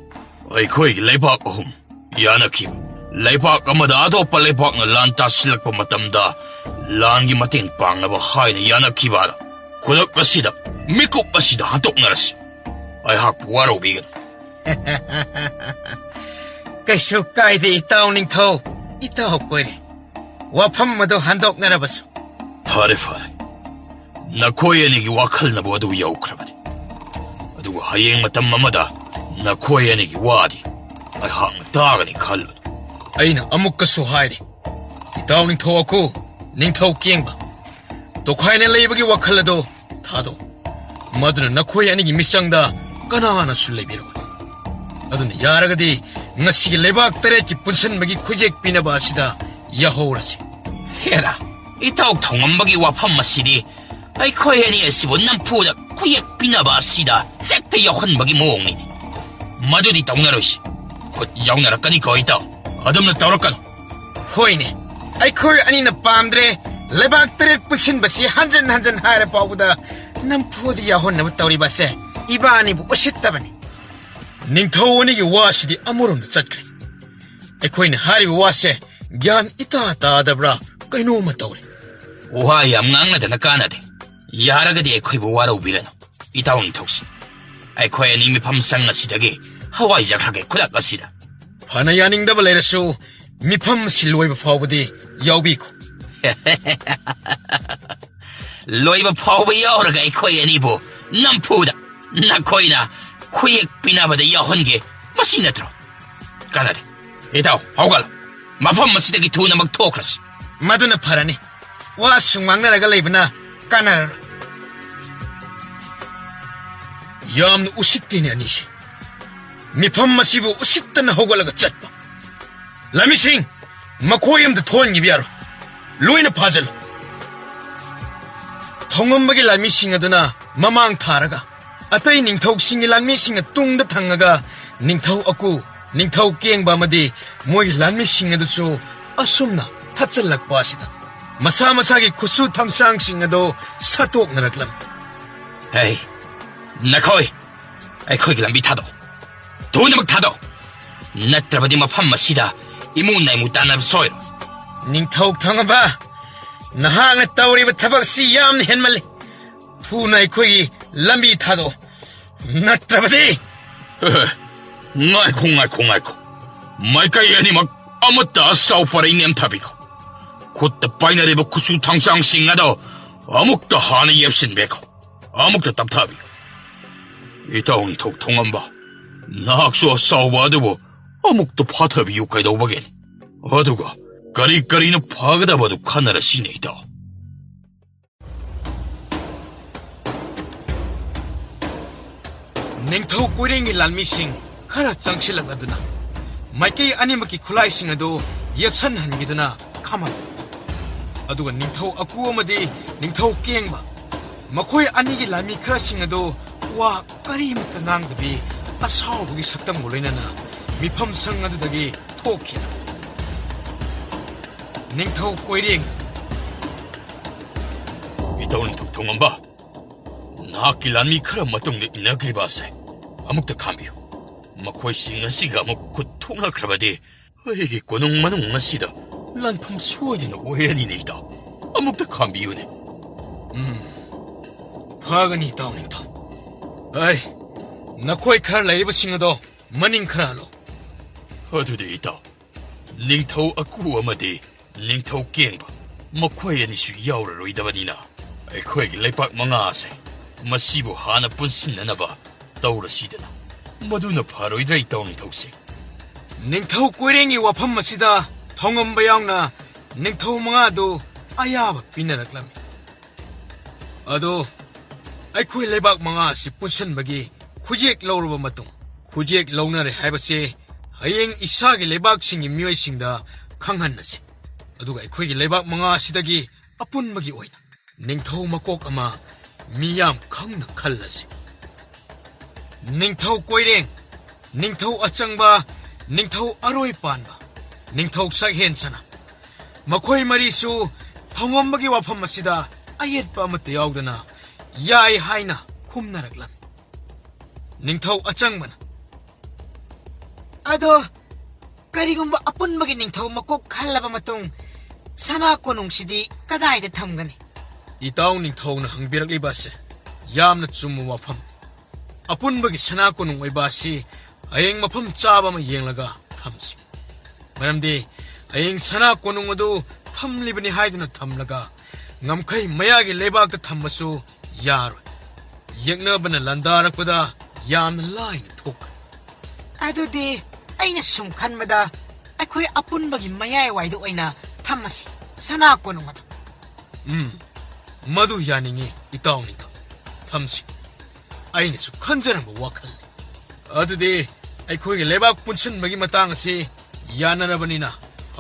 ꯑꯩꯈꯣꯏꯒꯤ ꯂꯩꯕꯥꯛ ꯑꯍꯨꯝ ꯌꯥꯅꯈꯤꯕ, ꯂꯩꯕꯥꯛ ꯑꯃꯗ ꯑꯇꯣꯞꯄ ꯂꯩꯕꯥꯛꯅ ꯂꯥꯟ ꯇꯥꯁꯤꯜꯂꯛꯄ ꯃꯇꯝꯗ ꯂꯥꯟꯒꯤ ꯃꯇꯦꯡ ꯄꯥꯡꯅꯕ ꯍꯥꯏꯅ ꯌꯥꯅꯈꯤꯕ ꯑꯗꯣ ꯈꯨꯗꯛ ꯑꯁꯤꯗ, ꯃꯤꯀꯨꯞ ꯑꯁꯤꯗ ꯍꯟꯗꯣꯛꯅꯔꯁꯤ꯫ ꯑꯩꯍꯥꯛꯄꯨ ꯋꯥꯔꯧꯕꯤꯒꯅꯨ꯫ ꯀꯩꯁꯨ ꯀꯥꯏꯗꯦ, ꯏꯇꯥꯎ ꯅꯤꯡꯊꯧ꯫ ꯏꯇꯥꯎ ꯀꯣꯏꯔꯦ꯫ ꯋꯥꯐꯝ ꯑꯗꯨ ꯍꯟꯗꯣꯛꯅꯔꯕꯁꯨ꯫ ꯐꯔꯦ, ꯐꯔꯦ꯫ ꯅꯈꯣꯏ ꯑꯅꯤꯒꯤ ꯋꯥꯈꯜꯅꯕꯨ ꯑꯗꯨ ꯌꯧꯈ꯭ꯔꯕꯅꯤ꯫ ꯑꯗꯨꯒ ꯍꯌꯦꯡ ꯃꯇꯝ ꯑꯃꯗ ꯅꯈꯣꯏ ꯑꯅꯤꯒꯤ ꯋꯥꯗꯤ ꯑꯩꯍꯥꯛꯅ ꯇꯥꯒꯅꯤ ꯈꯜꯂꯨ꯫ ꯑꯩꯅ ꯑꯃꯨꯛꯀꯁꯨ ꯍꯥꯏꯔꯤ, ꯏꯇꯥꯎ ꯅꯤꯡꯊꯧ ꯑꯀꯨ, ꯅꯤꯡꯊꯧ ꯀꯦꯡꯕ, ꯇꯣꯈꯥꯏꯅ ꯂꯩꯕꯒꯤ ꯋꯥꯈꯜ ꯑꯗꯨ ꯊꯥꯗꯣꯛ꯫ ꯃꯗꯨꯅ ꯅꯈꯣꯏ ꯑꯅꯤꯒꯤ ꯃꯤꯆꯪꯗ ꯀꯅꯥꯅꯁꯨ ꯂꯩꯕꯤꯔꯣꯏ꯫ ꯑꯗꯨꯅ ꯌꯥꯔꯒꯗꯤ ꯉꯁꯤꯒꯤ ꯂꯩꯕꯥꯛ ꯇꯔꯦꯠꯀꯤ ꯄꯨꯟꯁꯤꯟꯕꯒꯤ ꯈꯨꯌꯦꯛ ꯄꯤꯅꯕ ꯑꯁꯤꯗ ꯌꯥꯍꯧꯔꯁꯤ꯫ ꯍꯦꯔꯥ, ꯏꯇꯥꯎ ꯊꯧꯉꯝꯕꯒꯤ ꯋꯥꯐꯝ ꯑꯁꯤꯗꯤ ꯑꯩꯈꯣꯏ ꯑꯅꯤ ꯑꯁꯤꯕꯨ ꯅꯝꯐꯨꯗ ꯈꯨꯌꯦꯛ ꯄꯤꯅꯕ ꯑꯁꯤꯗ ꯍꯦꯛꯇ ꯌꯥꯎꯍꯟꯕꯒꯤ ꯃꯑꯣꯡꯅꯤꯅꯦ꯫ ꯃꯗꯨꯗꯤ ꯇꯧꯅꯔꯣꯏꯁꯤ꯫ ꯈꯨꯠ ꯌꯥꯎꯅꯔꯛꯀꯅꯤꯀꯣ ꯏꯇꯥꯎ꯫ ꯑꯗꯨꯝꯅ ꯇꯧꯔꯛꯀꯅꯨ꯫ ꯍꯣꯏꯅꯦ, ꯑꯩꯈꯣꯏ ꯑꯅꯤꯅ ꯄꯥꯝꯗ꯭ꯔꯦ꯫ ꯂꯩꯕꯥꯛ ꯇꯔꯦꯠ ꯄꯨꯟꯁꯤꯟꯕꯁꯤ ꯍꯟꯖꯟ ꯍꯟꯖꯟ ꯍꯥꯏꯔ ꯐꯥꯎꯕꯗ ꯅꯝꯐꯨꯗ ꯌꯥꯎꯍꯟꯅꯕ ꯇꯧꯔꯤꯕꯁꯦ ꯏꯕꯥꯅꯤꯕꯨ ꯎꯁꯤꯠꯇꯕꯅꯤ꯫ ꯅꯤꯡꯊꯧ ꯑꯅꯤꯒꯤ ꯋꯥꯁꯤꯗꯤ ꯑꯃꯔꯣꯝꯗ ꯆꯠꯈ꯭ꯔꯦ꯫ ꯑꯩꯈꯣꯏꯅ ꯍꯥꯏꯔꯤꯕ ꯋꯥꯁꯦ ꯒ꯭ꯌꯥꯟ ꯏꯇꯥ ꯇꯥꯗꯕ꯭ꯔꯥ ꯀꯩꯅꯣꯝꯃ ꯇꯧꯔꯦ꯫ ꯋꯥ ꯌꯥꯝ ꯉꯥꯡꯅꯗꯅ ꯀꯥꯟꯅꯗꯦ꯫ ꯌꯥꯔꯒꯗꯤ ꯑꯩꯈꯣꯏꯕꯨ ꯋꯥꯔꯧꯕꯤꯔꯅꯨ, ꯏꯇꯥꯎ ꯅꯤꯡꯊꯧꯁꯤ꯫ ꯑꯩꯈꯣꯏ ꯑꯅꯤ ꯃꯤꯐꯝ ꯁꯪ ꯑꯁꯤꯗꯒꯤ ꯍꯋꯥꯏꯖꯈ꯭ꯔꯒꯦ ꯈꯨꯗꯛ ꯑꯁꯤꯗ꯫ ꯐꯅ ꯌꯥꯅꯤꯡꯗꯕ ꯂꯩꯔꯁꯨ ꯃꯤꯐꯝ ꯑꯁꯤ ꯂꯣꯏꯕ ꯐꯥꯎꯕꯗꯤ ꯌꯥꯎꯕꯤꯈꯣ꯫ ꯂꯣꯏꯕ ꯐꯥꯎꯕ ꯌꯥꯎꯔꯒ ꯑꯩꯈꯣꯏ ꯑꯅꯤꯕꯨ ꯅꯝꯐꯨꯗ ꯅꯈꯣꯏꯅ ꯈꯨꯌꯦꯛ ꯄꯤꯅꯕꯗ ꯌꯥꯎꯍꯟꯒꯦ꯫ ꯃꯁꯤ ꯅꯠꯇ꯭ꯔꯣ? ꯀꯥꯟꯅꯗꯦ꯫ ꯏꯇꯥꯎ, ꯍꯧꯒꯠꯂꯣ꯫ ꯃꯐꯝ ꯑꯁꯤꯗꯒꯤ ꯊꯨꯅꯃꯛ ꯊꯣꯛꯈ꯭ꯔꯁꯤ꯫ ꯃꯗꯨꯅ ꯐꯔꯅꯤ꯫ ꯋꯥꯁꯨ ꯉꯥꯡꯅꯔꯒ ꯂꯩꯕꯅ ꯀꯥꯟꯅꯔꯔꯣꯏ꯫ ꯌꯥꯝꯅ ꯎꯁꯤꯠꯇꯦꯅꯦ ꯑꯅꯤꯁꯦ꯫ ꯃꯤꯐꯝ ꯑꯁꯤꯕꯨ ꯎꯁꯤꯠꯇꯅ ꯍꯧꯒꯠꯂꯒ ꯆꯠꯄ꯫ ꯂꯥꯟꯃꯤꯁꯤꯡ, ꯃꯈꯣꯏ ꯑꯃꯗ ꯊꯣꯛꯍꯟꯈꯤꯕ ꯌꯥꯔꯣꯏ꯫ ꯂꯣꯏꯅ ꯐꯥꯖꯤꯜꯂꯨ꯫ ꯊꯧꯉꯝꯕꯒꯤ ꯂꯥꯟꯃꯤꯁꯤꯡ ꯑꯗꯨꯅ ꯃꯃꯥꯡ ꯊꯥꯔꯒ, ꯑꯇꯩ ꯅꯤꯡꯊꯧꯁꯤꯡꯒꯤ ꯂꯥꯟꯃꯤꯁꯤꯡꯅ ꯇꯨꯡꯗ ꯊꯪꯉꯒ, ꯅꯤꯡꯊꯧ ꯑꯀꯨ, ꯅꯤꯡꯊꯧ ꯀꯦꯡꯕ ꯑꯃꯗꯤ ꯃꯣꯏꯒꯤ ꯂꯥꯟꯃꯤꯁꯤꯡ ꯑꯗꯨꯁꯨ ꯑꯁꯨꯝꯅ ꯊꯠꯆꯜꯂꯛꯄ ꯑꯁꯤꯗ ꯃꯁꯥ ꯃꯁꯥꯒꯤ ꯈꯨꯠꯁꯨ ꯊꯥꯡꯁꯥꯡꯁꯤꯡ ꯑꯗꯨ ꯁꯠꯇꯣꯛꯅꯔꯛꯂꯝꯃꯤ꯫ ꯑꯩ, ꯅꯈꯣꯏ, ꯑꯩꯈꯣꯏꯒꯤ ꯂꯝꯕꯤ ꯊꯥꯗꯣꯛ꯫ ꯊꯨꯅꯃꯛ ꯊꯥꯗꯣꯛ꯫ ꯅꯠꯇ꯭ꯔꯕꯗꯤ ꯃꯐꯝ ꯑꯁꯤꯗ ꯏꯃꯨ ꯅꯥꯏꯃꯨ ꯇꯥꯟꯅꯕ ꯁꯣꯏꯔꯣꯏ꯫ ꯅꯤꯡꯊꯧ ꯊꯣꯉꯝꯕ, ꯅꯍꯥꯛꯅ ꯇꯧꯔꯤꯕ ꯊꯕꯛꯁꯤ ꯌꯥꯝꯅ ꯍꯦꯟꯃꯜꯂꯤ꯫ ꯊꯨꯅ ꯑꯩꯈꯣꯏꯒꯤ ꯂꯝꯕꯤ ꯊꯥꯗꯣꯛ꯫ ꯅꯠꯇ꯭ꯔꯕꯗꯤ꯫ ꯑꯦ, ꯉꯥꯏꯈꯣ, ꯉꯥꯏꯈꯣ, ꯉꯥꯏꯈꯣ꯫ ꯃꯥꯏꯀꯩ ꯑꯅꯤꯃꯛ ꯑꯃꯠꯇ ꯑꯁꯥꯎ ꯄꯔꯩ ꯅꯦꯝꯊꯕꯤꯈꯣ꯫ ꯈꯨꯠꯇ ꯄꯥꯏꯅꯔꯤꯕ ꯈꯨꯠꯁꯨ ꯊꯥꯡꯁꯥꯡꯁꯤꯡ ꯑꯗꯣ ꯑꯃꯨꯛꯇ ꯍꯥꯟꯅ ꯌꯦꯞꯁꯤꯟꯕꯤꯈꯣ꯫ ꯑꯃꯨꯛꯇ ꯇꯞꯊꯕꯤꯌꯨ꯫ ꯏꯇꯥꯎ ꯅꯤꯡꯊꯧ ꯊꯣꯉꯝꯕ, ꯅꯍꯥꯛꯁꯨ ꯑꯁꯥꯎꯕ ꯑꯗꯨꯕꯨ ꯑꯃꯨꯛꯇ ꯐꯥꯊꯕꯤꯌꯨ ꯀꯩꯗꯧꯕꯒꯦ? ꯑꯗꯨꯒ ꯀꯔꯤ ꯀꯔꯤꯅꯣ ꯐꯒꯗꯕꯗꯨ ꯈꯟꯅꯔꯁꯤꯅꯦ, ꯏꯇꯥꯎ꯫ ꯅꯤꯡꯊꯧ ꯀꯣꯏꯔꯦꯡꯒꯤ ꯂꯥꯟꯃꯤꯁꯤꯡ ꯈꯔ ꯆꯪꯁꯤꯜꯂꯛꯂꯗꯨꯅ ꯃꯥꯏꯀꯩ ꯑꯅꯤꯃꯛꯀꯤ ꯈꯨꯠꯂꯥꯏꯁꯤꯡ ꯑꯗꯨ ꯌꯦꯞꯁꯟꯍꯟꯈꯤꯗꯨꯅ ꯈꯥꯝꯍꯜꯂꯨ꯫ ꯑꯗꯨꯒ ꯅꯤꯡꯊꯧ ꯑꯀꯨ ꯑꯃꯗꯤ ꯅꯤꯡꯊꯧ ꯀꯦꯡꯕ, ꯃꯈꯣꯏ ꯑꯅꯤꯒꯤ ꯂꯥꯟꯃꯤ ꯈꯔꯁꯤꯡ ꯑꯗꯨ ꯋꯥ ꯀꯔꯤꯃꯠꯇ ꯉꯥꯡꯗꯕꯤ ꯑꯁꯥꯎꯕꯒꯤ ꯁꯛꯇꯝꯒ ꯂꯣꯏꯅꯅ ꯃꯤꯐꯝ ꯁꯪ ꯑꯗꯨꯗꯒꯤ ꯊꯣꯛꯈꯤ꯫ ꯅꯤꯡꯊꯧ ꯀꯣꯏꯔꯦꯡ꯫ ꯏꯇꯥꯎ ꯅꯤꯡꯊꯧ ꯊꯣꯉꯝꯕ, ꯅꯍꯥꯛꯀꯤ ꯂꯥꯟꯃꯤ ꯈꯔ ꯃꯇꯨꯡꯗ ꯏꯟꯅꯈ꯭ꯔꯤꯕ ꯑꯁꯦ ꯑꯃꯨꯛꯇ ꯈꯥꯝꯕꯤꯌꯨ꯫ ꯃꯈꯣꯏꯁꯤꯡ ꯑꯁꯤꯒ ꯑꯃꯨꯛ ꯈꯨꯠ ꯊꯣꯛꯅꯈ꯭ꯔꯕꯗꯤ ꯑꯩꯒꯤ ꯀꯣꯅꯨꯡ ꯃꯅꯨꯡ ꯑꯁꯤꯗ ꯂꯥꯟꯐꯝ ꯁꯣꯏꯗꯅ ꯑꯣꯏꯔꯅꯤꯅꯦ, ꯏꯇꯥꯎ꯫ ꯑꯃꯨꯛꯇ ꯈꯥꯝꯕꯤꯌꯨꯅꯦ꯫ ꯎꯝ, ꯐꯒꯅꯤ, ꯏꯇꯥꯎ ꯅꯤꯡꯊꯧ꯫ ꯑꯩ, ꯅꯈꯣꯏ ꯈꯔ ꯂꯩꯔꯤꯕꯁꯤꯡ ꯑꯗꯣ ꯃꯅꯤꯡ ꯈꯔ ꯍꯜꯂꯣ꯫ ꯑꯗꯨꯗꯤ, ꯏꯇꯥꯎ, ꯅꯤꯡꯊꯧ ꯑꯀꯨ ꯑꯃꯗꯤ ꯅꯤꯡꯊꯧ ꯀꯦꯡꯕ, ꯃꯈꯣꯏ ꯑꯅꯤꯁꯨ ꯌꯥꯎꯔꯔꯣꯏꯗꯕꯅꯤꯅ, ꯑꯩꯈꯣꯏꯒꯤ ꯂꯩꯄꯥꯛ ꯃꯉꯥ ꯑꯁꯦ ꯃꯁꯤꯕꯨ ꯍꯥꯟꯅ ꯄꯨꯟꯁꯤꯟꯅꯅꯕ ꯇꯧꯔꯁꯤꯗꯅ꯫ ꯃꯗꯨꯅ ꯐꯔꯣꯏꯗ꯭ꯔꯥ, ꯏꯇꯥꯎ ꯅꯤꯡꯊꯧꯁꯤꯡ? ꯅꯤꯡꯊꯧ ꯀꯣꯏꯔꯦꯡꯒꯤ ꯋꯥꯐꯝ ꯑꯁꯤꯗ ꯊꯣꯉꯝꯕ ꯌꯥꯎꯅ ꯅꯤꯡꯊꯧ ꯃꯉꯥꯗꯨ ꯑꯌꯥꯕ ꯄꯤꯅꯔꯛꯂꯝꯃꯤ꯫ ꯑꯗꯣ ꯑꯩꯈꯣꯏ ꯂꯩꯕꯥꯛ ꯃꯉꯥ ꯑꯁꯤ ꯄꯨꯟꯁꯤꯟꯕꯒꯤ ꯈꯨꯌꯦꯛ ꯂꯧꯔꯕ ꯃꯇꯨꯡ, ꯈꯨꯌꯦꯛ ꯂꯧꯅꯔꯦ ꯍꯥꯏꯕꯁꯦ ꯍꯌꯦꯡ ꯏꯁꯥꯒꯤ ꯂꯩꯕꯥꯛꯁꯤꯡꯒꯤ ꯃꯤꯑꯣꯏꯁꯤꯡꯗ ꯈꯪꯍꯟꯅꯁꯤ꯫ ꯑꯗꯨꯒ ꯑꯩꯈꯣꯏꯒꯤ ꯂꯩꯕꯥꯛ ꯃꯉꯥ ꯑꯁꯤꯗꯒꯤ ꯑꯄꯨꯟꯕꯒꯤ ꯑꯣꯏꯅ ꯅꯤꯡꯊꯧ ꯃꯀꯣꯛ ꯑꯃ ꯃꯤꯌꯥꯝ ꯈꯪꯅ ꯈꯜꯂꯁꯤ꯫ ꯅꯤꯡꯊꯧ ꯀꯣꯏꯔꯦꯡ, ꯅꯤꯡꯊꯧ ꯑꯆꯪꯕ, ꯅꯤꯡꯊꯧ ꯑꯔꯣꯏ ꯄꯥꯟꯕ, ꯅꯤꯡꯊꯧ ꯁꯛꯍꯦꯟ ꯁꯅꯥ, ꯃꯈꯣꯏ ꯃꯔꯤꯁꯨ ꯊꯧꯉꯝꯕꯒꯤ ꯋꯥꯐꯝ ꯑꯁꯤꯗ ꯑꯌꯦꯠꯄ ꯑꯃꯠꯇ ꯌꯥꯎꯗꯅ "ꯌꯥꯏ" ꯍꯥꯏꯅ ꯈꯨꯝꯅꯔꯛꯂꯝꯃꯤ꯫ ꯅꯤꯡꯊꯧ ꯑꯆꯪꯕꯅ, "ꯑꯗꯣ ꯀꯔꯤꯒꯨꯝꯕ ꯑꯄꯨꯟꯕꯒꯤ ꯅꯤꯡꯊꯧ ꯃꯀꯣꯛ ꯈꯜꯂꯕ ꯃꯇꯨꯡ ꯁꯅꯥ ꯀꯣꯅꯨꯡꯁꯤꯗꯤ ꯀꯗꯥꯏꯗ ꯊꯝꯒꯅꯤ?" ꯏꯇꯥꯎ ꯅꯤꯡꯊꯧꯅ ꯍꯪꯕꯤꯔꯛꯂꯤꯕ ꯑꯁꯦ ꯌꯥꯝꯅ ꯆꯨꯝꯕ ꯋꯥꯐꯝ꯫ ꯑꯄꯨꯟꯕꯒꯤ ꯁꯅꯥ ꯀꯣꯅꯨꯡ ꯑꯣꯏꯕ ꯑꯁꯤ ꯍꯌꯦꯡ ꯃꯐꯝ ꯆꯥꯕ ꯑꯃ ꯌꯦꯡꯂꯒ ꯊꯝꯁꯤ꯫ ꯃꯔꯝꯗꯤ ꯍꯌꯦꯡ ꯁꯅꯥ ꯀꯣꯅꯨꯡ ꯑꯗꯨ ꯊꯝꯂꯤꯕꯅꯤ ꯍꯥꯏꯗꯨꯅ ꯊꯝꯂꯒ ꯉꯝꯈꯩ ꯃꯌꯥꯒꯤ ꯂꯩꯕꯥꯛꯇ ꯊꯝꯕꯁꯨ ꯌꯥꯔꯣꯏ꯫ ꯌꯦꯛꯅꯕꯅ ꯂꯥꯟꯗꯥꯔꯛꯄꯗ ꯌꯥꯝꯅ ꯂꯥꯏꯅ ꯊꯣꯛꯀꯅꯤ꯫ ꯑꯗꯨꯗꯤ ꯑꯩꯅ ꯁꯨꯝ ꯈꯟꯕꯗ ꯑꯩꯈꯣꯏ ꯑꯄꯨꯟꯕꯒꯤ ꯃꯌꯥꯏꯋꯥꯏꯗ ꯑꯣꯏꯅ ꯊꯝꯃꯁꯤ ꯁꯅꯥ ꯀꯣꯅꯨꯡ ꯑꯗꯨ꯫ ꯎꯝ, ꯃꯗꯨ ꯌꯥꯅꯤꯡꯉꯤ, ꯏꯇꯥꯎ ꯅꯤꯡꯊꯧ꯫ ꯊꯝꯁꯤ꯫ ꯑꯩꯅꯁꯨ ꯈꯟꯖꯔꯝꯕ ꯋꯥꯈꯜꯅꯤ꯫ ꯑꯗꯨꯗꯤ ꯑꯩꯈꯣꯏꯒꯤ ꯂꯩꯕꯥꯛ ꯄꯨꯟꯁꯤꯟꯕꯒꯤ ꯃꯇꯥꯡ ꯑꯁꯤ ꯌꯥꯅꯔꯕꯅꯤꯅ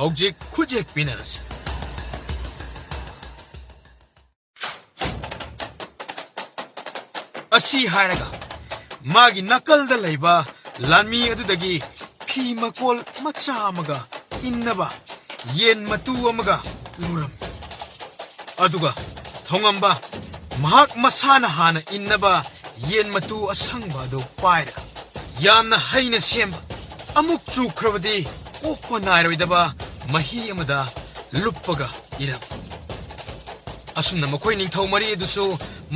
ꯍꯧꯖꯤꯛ ꯈꯨꯠꯌꯦꯛ ꯄꯤꯅꯔꯁꯤ꯫ ꯑꯁꯤ ꯍꯥꯏꯔꯒ ꯃꯥꯒꯤ ꯅꯥꯀꯜꯗ ꯂꯩꯕ ꯂꯥꯟꯃꯤ ꯑꯗꯨꯗꯒꯤ ꯐꯤ ꯃꯀꯣꯜ ꯃꯆꯥ ꯑꯃꯒ ꯏꯟꯅꯕ ꯌꯦꯟ ꯃꯇꯨ ꯑꯃꯒ ꯂꯧꯔꯝꯃꯤ꯫ ꯑꯗꯨꯒ ꯊꯣꯉꯝꯕ ꯃꯍꯥꯛ ꯃꯁꯥꯅ ꯍꯥꯟꯅ ꯏꯟꯅꯕ ꯌꯦꯟ ꯃꯇꯨ ꯑꯁꯪꯕ ꯑꯗꯨ ꯄꯥꯏꯔꯒ ꯌꯥꯝꯅ ꯍꯩꯅ ꯁꯦꯝꯕ, ꯑꯃꯨꯛ ꯆꯨꯈ꯭ꯔꯕꯗꯤ ꯀꯣꯛꯄ ꯅꯥꯏꯔꯣꯏꯗꯕ ꯃꯍꯤ ꯑꯃꯗ ꯂꯨꯞꯄꯒ ꯏꯔꯝꯃꯤ꯫ ꯑꯁꯨꯝꯅ ꯃꯈꯣꯏ ꯅꯤꯡꯊꯧ ꯃꯔꯤ ꯑꯗꯨꯁꯨ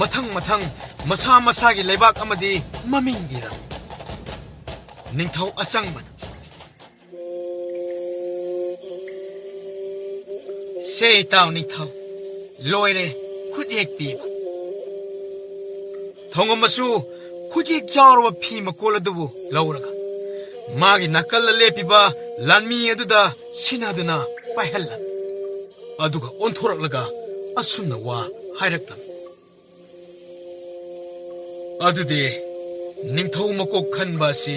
ꯃꯊꯪ ꯃꯊꯪ ꯃꯁꯥ ꯃꯁꯥꯒꯤ ꯂꯩꯕꯥꯛ ꯑꯃꯗꯤ ꯃꯃꯤꯡ ꯏꯔꯝꯃꯤ꯫ ꯅꯤꯡꯊꯧ ꯑꯆꯪꯕꯅ, "ꯁꯦ ꯏꯇꯥꯎ ꯅꯤꯡꯊꯧ, ꯂꯣꯏꯔꯦ ꯈꯨꯠꯌꯦꯛ ꯄꯤꯕ"꯫ ꯊꯣꯡꯉꯝꯕꯁꯨ ꯈꯨꯠꯌꯦꯛ ꯌꯥꯎꯔꯕ ꯐꯤ ꯃꯀꯣꯜ ꯑꯗꯨꯕꯨ ꯂꯧꯔꯒ ꯃꯥꯒꯤ ꯅꯥꯀꯜꯗ ꯂꯦꯞꯄꯤꯕ ꯂꯥꯟꯃꯤ ꯑꯗꯨꯗ ꯁꯤꯟꯅꯗꯨꯅ ꯄꯥꯏꯍꯜꯂꯝꯃꯤ꯫ ꯑꯗꯨꯒ ꯑꯣꯟꯊꯣꯔꯛꯂꯒ ꯑꯁꯨꯝꯅ ꯋꯥ ꯍꯥꯏꯔꯛꯂꯝꯃꯤ꯫ ꯑꯗꯨꯗꯤ ꯅꯤꯡꯊꯧ ꯃꯀꯣꯛ ꯈꯟꯕ ꯑꯁꯤ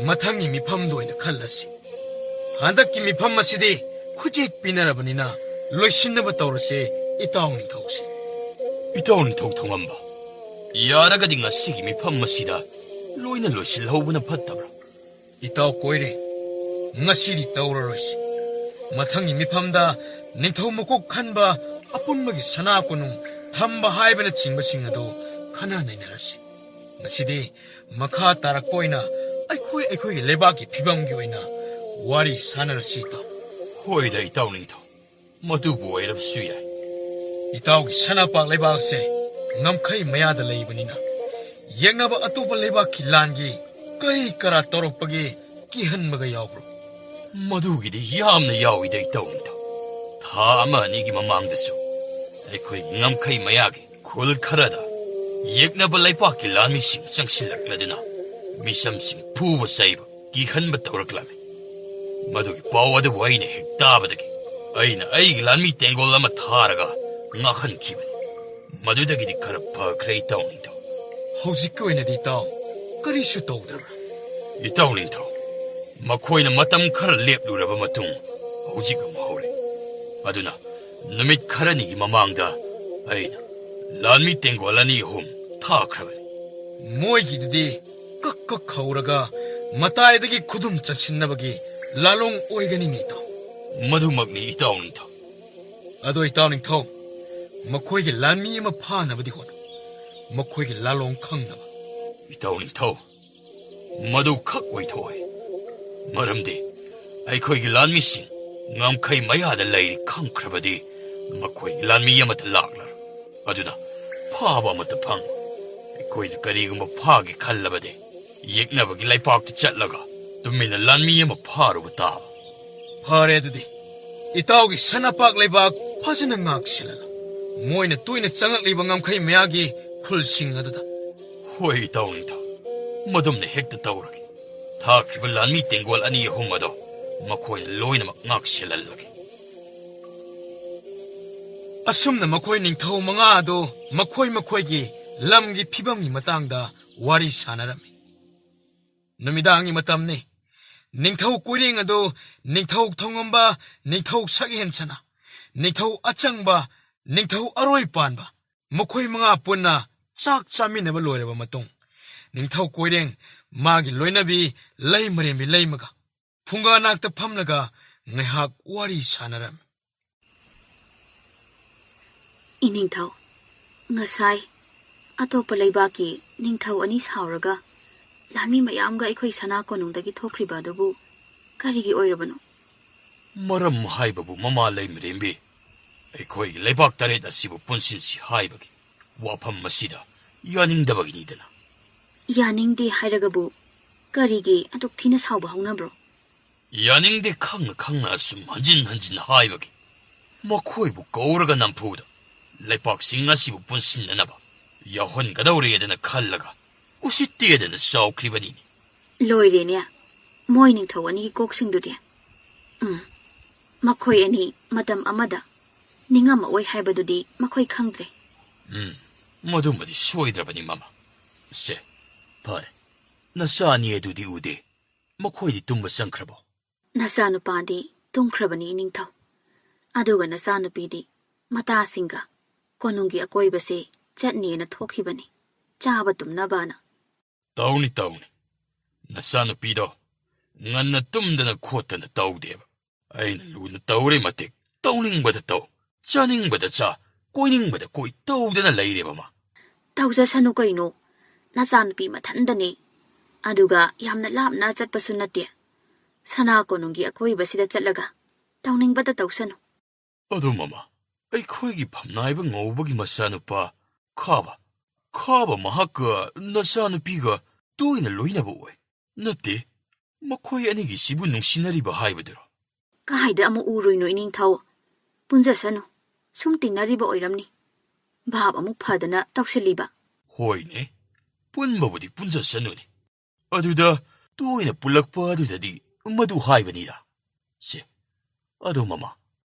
ꯃꯊꯪꯒꯤ ꯃꯤꯐꯝꯗ ꯑꯣꯏꯅ ꯈꯜꯂꯁꯤ꯫ ꯍꯟꯗꯛꯀꯤ ꯃꯤꯐꯝ ꯑꯁꯤꯗꯤ ꯈꯨꯠꯌꯦꯛ ꯄꯤꯅꯔꯕꯅꯤꯅ ꯂꯣꯏꯁꯤꯟꯅꯕ ꯇꯧꯔꯁꯦ, ꯏꯇꯥꯎ ꯅꯤꯡꯊꯧꯁꯦ꯫ ꯏꯇꯥꯎ ꯅꯤꯡꯊꯧ ꯊꯣꯉꯝꯕ, ꯌꯥꯔꯒꯗꯤ ꯉꯁꯤꯒꯤ ꯃꯤꯐꯝ ꯑꯁꯤꯗ ꯂꯣꯏꯅ ꯂꯣꯏꯁꯤꯜꯍꯧꯕꯅ ꯐꯠꯇꯕ꯭ꯔꯥ? ꯏꯇꯥꯎ ꯀꯣꯏꯔꯦ, ꯉꯁꯤꯗꯤ ꯇꯧꯔꯔꯣꯏꯁꯤ꯫ ꯃꯊꯪꯒꯤ ꯃꯤꯐꯝꯗ ꯅꯤꯡꯊꯧ ꯃꯀꯣꯛ ꯈꯟꯕ ꯑꯄꯨꯟꯕꯒꯤ ꯁꯅꯥ ꯀꯣꯅꯨꯡ ꯊꯝꯕ ꯍꯥꯏꯕꯅꯆꯤꯡꯕꯁꯤꯡ ꯑꯗꯨ ꯈꯟꯅ ꯅꯩꯅꯔꯁꯤ꯫ ꯉꯁꯤꯗꯤ ꯃꯈꯥ ꯇꯥꯔꯛꯄ ꯑꯣꯏꯅ ꯑꯩꯈꯣꯏ ꯑꯩꯈꯣꯏꯒꯤ ꯂꯩꯕꯥꯛꯀꯤ ꯐꯤꯕꯝꯒꯤ ꯑꯣꯏꯅ ꯋꯥꯔꯤ ꯁꯥꯟꯅꯔꯁꯤ ꯏꯇꯥꯎ꯫ ꯍꯣꯏꯗ ꯏꯇꯥꯎ ꯅꯤꯡꯊꯧ, ꯃꯗꯨꯕꯨ ꯑꯣꯏꯔꯕꯁꯨ ꯌꯥꯏ꯫ ꯏꯇꯥꯎꯒꯤ ꯁꯅꯥꯄꯥꯛ ꯂꯩꯕꯥꯛꯁꯦ ꯉꯝꯈꯩ ꯃꯌꯥꯗ ꯂꯩꯕꯅꯤꯅ, ꯌꯦꯛꯅꯕ ꯑꯇꯣꯞꯄ ꯂꯩꯕꯥꯛꯀꯤ ꯂꯥꯟꯒꯤ ꯀꯔꯤ ꯀꯔꯥ ꯇꯧꯔꯛꯄꯒꯤ ꯀꯤꯍꯟꯕꯒ ꯌꯥꯎꯕ꯭ꯔꯣ? ꯃꯗꯨꯒꯤꯗꯤ ꯌꯥꯝꯅ ꯌꯥꯎꯏꯗ ꯏꯇꯥꯎ ꯅꯤꯡꯊꯧ꯫ ꯊꯥ ꯑꯃ ꯑꯅꯤꯒꯤ ꯃꯃꯥꯡꯗꯁꯨ ꯑꯩꯈꯣꯏꯒꯤ ꯉꯝꯈꯩ ꯃꯌꯥꯒꯤ ꯈꯨꯜ ꯈꯔꯗ ꯌꯦꯛꯅꯕ ꯂꯩꯄꯥꯛꯀꯤ ꯂꯥꯟꯃꯤꯁꯤꯡ ꯆꯪꯁꯤꯜꯂꯛꯂꯗꯨꯅ ꯃꯤꯁꯝꯁꯤꯡ ꯐꯨꯕ ꯆꯩꯕ, ꯀꯤꯍꯟꯕ ꯇꯧꯔꯛꯂꯝꯃꯤ꯫ ꯃꯗꯨꯒꯤ ꯄꯥꯎ ꯑꯗꯨꯕꯨ ꯑꯩꯅ ꯍꯦꯛ ꯇꯥꯕꯗꯒꯤ ꯑꯩꯅ ꯑꯩꯒꯤ ꯂꯥꯟꯃꯤ ꯇꯦꯡꯒꯣꯜ ꯑꯃ ꯊꯥꯔꯒ ꯉꯥꯛꯍꯟꯈꯤꯕꯅꯤ꯫ ꯃꯗꯨꯗꯒꯤꯗꯤ ꯈꯔ ꯐꯈ꯭ꯔꯦ ꯏꯇꯥꯎ ꯅꯤꯡꯊꯧ꯫ ꯍꯧꯖꯤꯛꯀꯤ ꯑꯣꯏꯅꯗꯤ ꯏꯇꯥꯎ ꯀꯔꯤꯁꯨ ꯇꯧꯗ꯭ꯔꯕ꯭ꯔꯥ? ꯏꯇꯥꯎ ꯅꯤꯡꯊꯧ, ꯃꯈꯣꯏꯅ ꯃꯇꯝ ꯈꯔ ꯂꯦꯞꯂꯨꯔꯕ ꯃꯇꯨꯡ ꯍꯧꯖꯤꯛ ꯑꯃꯨꯛ ꯍꯧꯔꯦ꯫ ꯑꯗꯨꯅ ꯅꯨꯃꯤꯠ ꯈꯔꯅꯤꯒꯤ ꯃꯃꯥꯡꯗ ꯑꯩꯅ ꯂꯥꯟꯃꯤ ꯇꯦꯡꯒꯣꯜ ꯑꯅꯤ ꯑꯍꯨꯝ ꯊꯥꯈ꯭ꯔꯕꯅꯤ꯫ ꯃꯣꯏꯒꯤꯗꯨꯗꯤ ꯀꯛ ꯀꯛ ꯍꯧꯔꯒ ꯃꯇꯥꯏꯗꯒꯤ ꯈꯨꯗꯨꯝ ꯆꯟꯁꯤꯟꯅꯕꯒꯤ ꯂꯥꯂꯣꯡ ꯑꯣꯏꯒꯅꯤꯅꯦ ꯏꯇꯥꯎ꯫ ꯃꯗꯨꯃꯛꯅꯤ ꯏꯇꯥꯎ ꯅꯤꯡꯊꯧ꯫ ꯑꯗꯣ ꯏꯇꯥꯎ ꯅꯤꯡꯊꯧ, ꯃꯈꯣꯏꯒꯤ ꯂꯥꯟꯃꯤ ꯑꯃ ꯐꯥꯅꯕꯗꯤ ꯍꯣꯠꯅꯧ, ꯃꯈꯣꯏꯒꯤ ꯂꯥꯂꯣꯡ ꯈꯪꯅꯕ꯫ ꯏꯇꯥꯎ ꯅꯤꯡꯊꯧ, ꯃꯗꯨ ꯈꯛ ꯑꯣꯏꯊꯣꯛꯑꯣꯏ꯫ ꯃꯔꯝꯗꯤ ꯑꯩꯈꯣꯏꯒꯤ ꯂꯥꯟꯃꯤꯁꯤꯡ ꯉꯝꯈꯩ ꯃꯌꯥꯗ ꯂꯩꯔꯤ ꯈꯪꯈ꯭ꯔꯕꯗꯤ ꯃꯈꯣꯏꯒꯤ ꯂꯥꯟꯃꯤ ꯑꯃꯠꯇ ꯂꯥꯛꯂꯔꯣꯏ꯫ ꯑꯗꯨꯅ ꯐꯥꯕ ꯑꯃꯠꯇ ꯐꯪꯉꯣꯏ꯫ ꯑꯩꯈꯣꯏꯅ ꯀꯔꯤꯒꯨꯝꯕ ꯐꯥꯒꯦ ꯈꯜꯂꯕꯗꯤ ꯌꯦꯛꯅꯕꯒꯤ ꯂꯩꯄꯥꯛꯇ ꯆꯠꯂꯒ ꯇꯨꯃꯤꯟꯅ ꯂꯥꯟꯃꯤ ꯑꯃ ꯐꯥꯔꯨꯕ ꯇꯥꯕ꯫ ꯐꯔꯦ ꯑꯗꯨꯗꯤ, ꯏꯇꯥꯎꯒꯤ ꯁꯅꯥꯄꯥꯛ ꯂꯩꯕꯥꯛ ꯐꯖꯅ ꯉꯥꯛ ꯁꯦꯜꯍꯜꯂꯨ, ꯃꯣꯏꯅ ꯇꯣꯏꯅ ꯆꯪꯂꯛꯂꯤꯕ ꯉꯝꯈꯩ ꯃꯌꯥꯒꯤ ꯈꯨꯜꯁꯤꯡ ꯑꯗꯨꯗ꯫ ꯍꯣꯏ ꯏꯇꯥꯎ ꯅꯤꯡꯊꯧ, ꯃꯗꯨꯝꯅ ꯍꯦꯛꯇ ꯇꯧꯔꯒꯦ꯫ ꯊꯥꯈ꯭ꯔꯤꯕ ꯂꯥꯟꯃꯤ ꯇꯦꯡꯒꯣꯜ ꯑꯅꯤ ꯑꯍꯨꯝ ꯑꯗꯣ ꯃꯈꯣꯏꯅ ꯂꯣꯏꯅꯃꯛ ꯉꯥꯛ ꯁꯦꯜꯍꯜꯂꯒꯦ꯫ ꯑꯁꯨꯝꯅ ꯃꯈꯣꯏ ꯅꯤꯡꯊꯧ ꯃꯉꯥ ꯑꯗꯨ ꯃꯈꯣꯏ ꯃꯈꯣꯏꯒꯤ ꯂꯝꯒꯤ ꯐꯤꯕꯝꯒꯤ ꯃꯇꯥꯡꯗ ꯋꯥꯔꯤ ꯁꯥꯟꯅꯔꯝꯃꯤ꯫ ꯅꯨꯃꯤꯗꯥꯡꯒꯤ ꯃꯇꯝꯅꯤ꯫ ꯅꯤꯡꯊꯧ ꯀꯣꯏꯔꯦꯡ ꯑꯗꯨ ꯅꯤꯡꯊꯧ ꯊꯧꯉꯝꯕ, ꯅꯤꯡꯊꯧ ꯁꯛꯍꯦꯟꯁꯅ, ꯅꯤꯡꯊꯧ ꯑꯆꯪꯕ, ꯅꯤꯡꯊꯧ ꯑꯔꯣꯏ ꯄꯥꯟꯕ, ꯃꯈꯣꯏ ꯃꯉꯥ ꯄꯨꯟꯅ ꯆꯥꯛ ꯆꯥꯃꯤꯟꯅꯕ ꯂꯣꯏꯔꯕ ꯃꯇꯨꯡ, ꯅꯤꯡꯊꯧ ꯀꯣꯏꯔꯦꯡ ꯃꯥꯒꯤ ꯂꯣꯏꯅꯕꯤ ꯂꯩꯃꯔꯦꯝꯕꯤ ꯂꯩꯃꯒ ꯐꯨꯡꯒꯥ ꯅꯥꯛꯇ ꯐꯝꯂꯒ ꯉꯥꯏꯍꯥꯛ ꯋꯥꯔꯤ ꯁꯥꯟꯅꯔꯝꯃꯤ꯫ ꯏꯅꯤꯡꯊꯧ, ꯉꯁꯥꯏ ꯑꯇꯣꯞꯄ ꯂꯩꯕꯥꯛꯀꯤ ꯅꯤꯡꯊꯧ ꯑꯅꯤ ꯁꯥꯎꯔꯒ ꯂꯥꯟꯃꯤ ꯃꯌꯥꯝꯒ ꯑꯩꯈꯣꯏ ꯁꯅꯥ ꯀꯣꯅꯨꯡꯗꯒꯤ ꯊꯣꯛꯈ꯭ꯔꯤꯕ ꯑꯗꯨꯕꯨ ꯀꯔꯤꯒꯤ ꯑꯣꯏꯔꯕꯅꯣ? ꯃꯔꯝ ꯍꯥꯏꯕꯕꯨ ꯃꯃꯥ ꯂꯩꯃꯔꯦꯝꯕꯤ, ꯑꯩꯈꯣꯏꯒꯤ ꯂꯩꯕꯥꯛ ꯇꯔꯦꯠ ꯑꯁꯤꯕꯨ ꯄꯨꯟꯁꯤꯟꯁꯤ ꯍꯥꯏꯕꯒꯤ ꯋꯥꯐꯝ ꯑꯁꯤꯗ ꯌꯥꯅꯤꯡꯗꯕꯒꯤꯅꯤꯗꯅ꯫ ꯌꯥꯅꯤꯡꯗꯦ ꯍꯥꯏꯔꯒꯕꯨ ꯀꯔꯤꯒꯤ ꯑꯗꯨꯛ ꯊꯤꯅ ꯁꯥꯎꯕ ꯍꯧꯅꯕ꯭ꯔꯣ? ꯌꯥꯅꯤꯡꯗꯦ ꯈꯪꯅ ꯈꯪꯅ ꯑꯁꯨꯝ ꯍꯟꯖꯤꯟ ꯍꯟꯖꯤꯟ ꯍꯥꯏꯕꯒꯤ꯫ ꯃꯈꯣꯏꯕꯨ ꯀꯧꯔꯒ ꯅꯝꯐꯨꯗ ꯂꯩꯄꯥꯛꯁꯤꯡ ꯑꯁꯤꯕꯨ ꯄꯨꯟꯁꯤꯟꯅꯅꯕ ꯌꯥꯎꯍꯟꯒꯗꯧꯔꯦꯗꯅ ꯈꯜꯂꯒ ꯎꯁꯤꯠꯇꯦꯗꯅ ꯆꯥꯎꯈ꯭ꯔꯤꯕꯅꯤꯅꯦ꯫ ꯂꯣꯏꯔꯦꯅꯦ, ꯃꯣꯏ ꯅꯤꯡꯊꯧ ꯑꯅꯤꯒꯤ ꯀꯣꯛꯁꯤꯡꯗꯨꯗꯤ꯫ ꯎꯝ, ꯃꯈꯣꯏ ꯑꯅꯤ ꯃꯇꯝ ꯑꯃꯗ ꯅꯤꯡꯉꯝꯃꯛꯑꯣꯏ ꯍꯥꯏꯕꯗꯨꯗꯤ ꯃꯈꯣꯏ ꯈꯪꯗ꯭ꯔꯦ꯫ ꯎꯝ, ꯃꯗꯨꯃꯗꯤ ꯁꯣꯏꯗ꯭ꯔꯕꯅꯤ, ꯃꯃꯥ꯫ ꯁꯦ, ꯐꯔꯦ, ꯅꯆꯥ ꯑꯅꯤ ꯑꯗꯨꯗꯤ ꯎꯗꯦ꯫ ꯃꯈꯣꯏꯗꯤ ꯇꯨꯝꯕ ꯆꯪꯈ꯭ꯔꯕꯣ? ꯅꯆꯥꯅꯨꯄꯥꯗꯤ ꯇꯨꯝꯈ꯭ꯔꯕꯅꯤ, ꯏꯅꯤꯡꯊꯧ꯫ ꯑꯗꯨꯒ ꯅꯆꯥꯅꯨꯄꯤꯗꯤ ꯃꯇꯥꯁꯤꯡꯒ ꯀꯣꯅꯨꯡꯒꯤ ꯑꯀꯣꯏꯕꯁꯦ ꯆꯠꯅꯦꯅ ꯊꯣꯛꯈꯤꯕꯅꯤ, ꯆꯥꯕ ꯇꯨꯝꯅꯕꯅ꯫ ꯇꯧꯅꯤ, ꯇꯧꯅꯤ꯫ ꯅꯆꯥꯅꯨꯄꯤꯗꯣ ꯉꯟꯅ ꯇꯨꯝꯗꯅ ꯈꯣꯠꯇꯅ ꯇꯧꯗꯦꯕ꯫ ꯑꯩꯅ ꯂꯨꯅ ꯇꯧꯔꯦ ꯃꯇꯤꯛ, ꯇꯧꯅꯤꯡꯕꯗ ꯇꯧ, ꯆꯥꯅꯤꯡꯕꯗ ꯆꯥ, ꯀꯣꯏꯅꯤꯡꯕꯗ ꯀꯣꯏ ꯇꯧꯗꯅ ꯂꯩꯔꯦꯕ ꯃꯥ꯫ ꯇꯧꯖꯁꯅꯨ ꯀꯩꯅꯣ, ꯅꯆꯥꯅꯨꯄꯤ ꯃꯊꯟꯗꯅꯦ꯫ ꯑꯗꯨꯒ ꯌꯥꯝꯅ ꯂꯥꯞꯅ ꯆꯠꯄꯁꯨ ꯅꯠꯇꯦ꯫ ꯁꯅꯥ ꯀꯣꯅꯨꯡꯒꯤ ꯑꯀꯣꯏꯕꯁꯤꯗ ꯆꯠꯂꯒ ꯇꯧꯅꯤꯡꯕꯗ ꯇꯧꯁꯅꯨ꯫ ꯑꯗꯣ ꯃꯃꯥ, ꯑꯩꯈꯣꯏꯒꯤ ꯐꯝꯅꯥꯏꯕ ꯉꯧꯕꯒꯤ ꯃꯆꯥꯅꯨꯄꯥ ꯈꯥꯕ, ꯈꯥꯕ ꯃꯍꯥꯛꯀ ꯅꯆꯥꯅꯨꯄꯤꯒ ꯇꯣꯏꯅ ꯂꯣꯏꯅꯕ ꯑꯣꯏ꯫ ꯅꯠꯇꯦ, ꯃꯈꯣꯏ ꯑꯅꯤꯒꯤꯁꯤꯕꯨ ꯅꯨꯡꯁꯤꯅꯔꯤꯕ ꯍꯥꯏꯕꯗꯨꯔꯣ? ꯀꯥꯏꯗ ꯑꯃꯨꯛ ꯎꯔꯨꯏꯅꯣ, ꯏꯅꯤꯡꯊꯧ? ꯄꯨꯟꯖꯁꯅꯨ, ꯁꯨꯝ ꯇꯤꯟꯅꯔꯤꯕ ꯑꯣꯏꯔꯝꯅꯤ꯫ ꯚꯥꯞ ꯑꯃꯨꯛ ꯐꯗꯅ ꯇꯧꯁꯤꯜꯂꯤꯕ꯫ ꯍꯣꯏꯅꯦ, ꯄꯨꯟꯕꯕꯨꯗꯤ ꯄꯨꯟꯖꯁꯅꯨꯅꯦ꯫ ꯑꯗꯨꯗ ꯇꯣꯏꯅ ꯄꯨꯜꯂꯛꯄ ꯑꯗꯨꯗꯗꯤ ꯃꯗꯨ ꯍꯥꯏꯕꯅꯤꯗ꯫ ꯁꯦ, ꯑꯗꯣ ꯃꯃꯥ,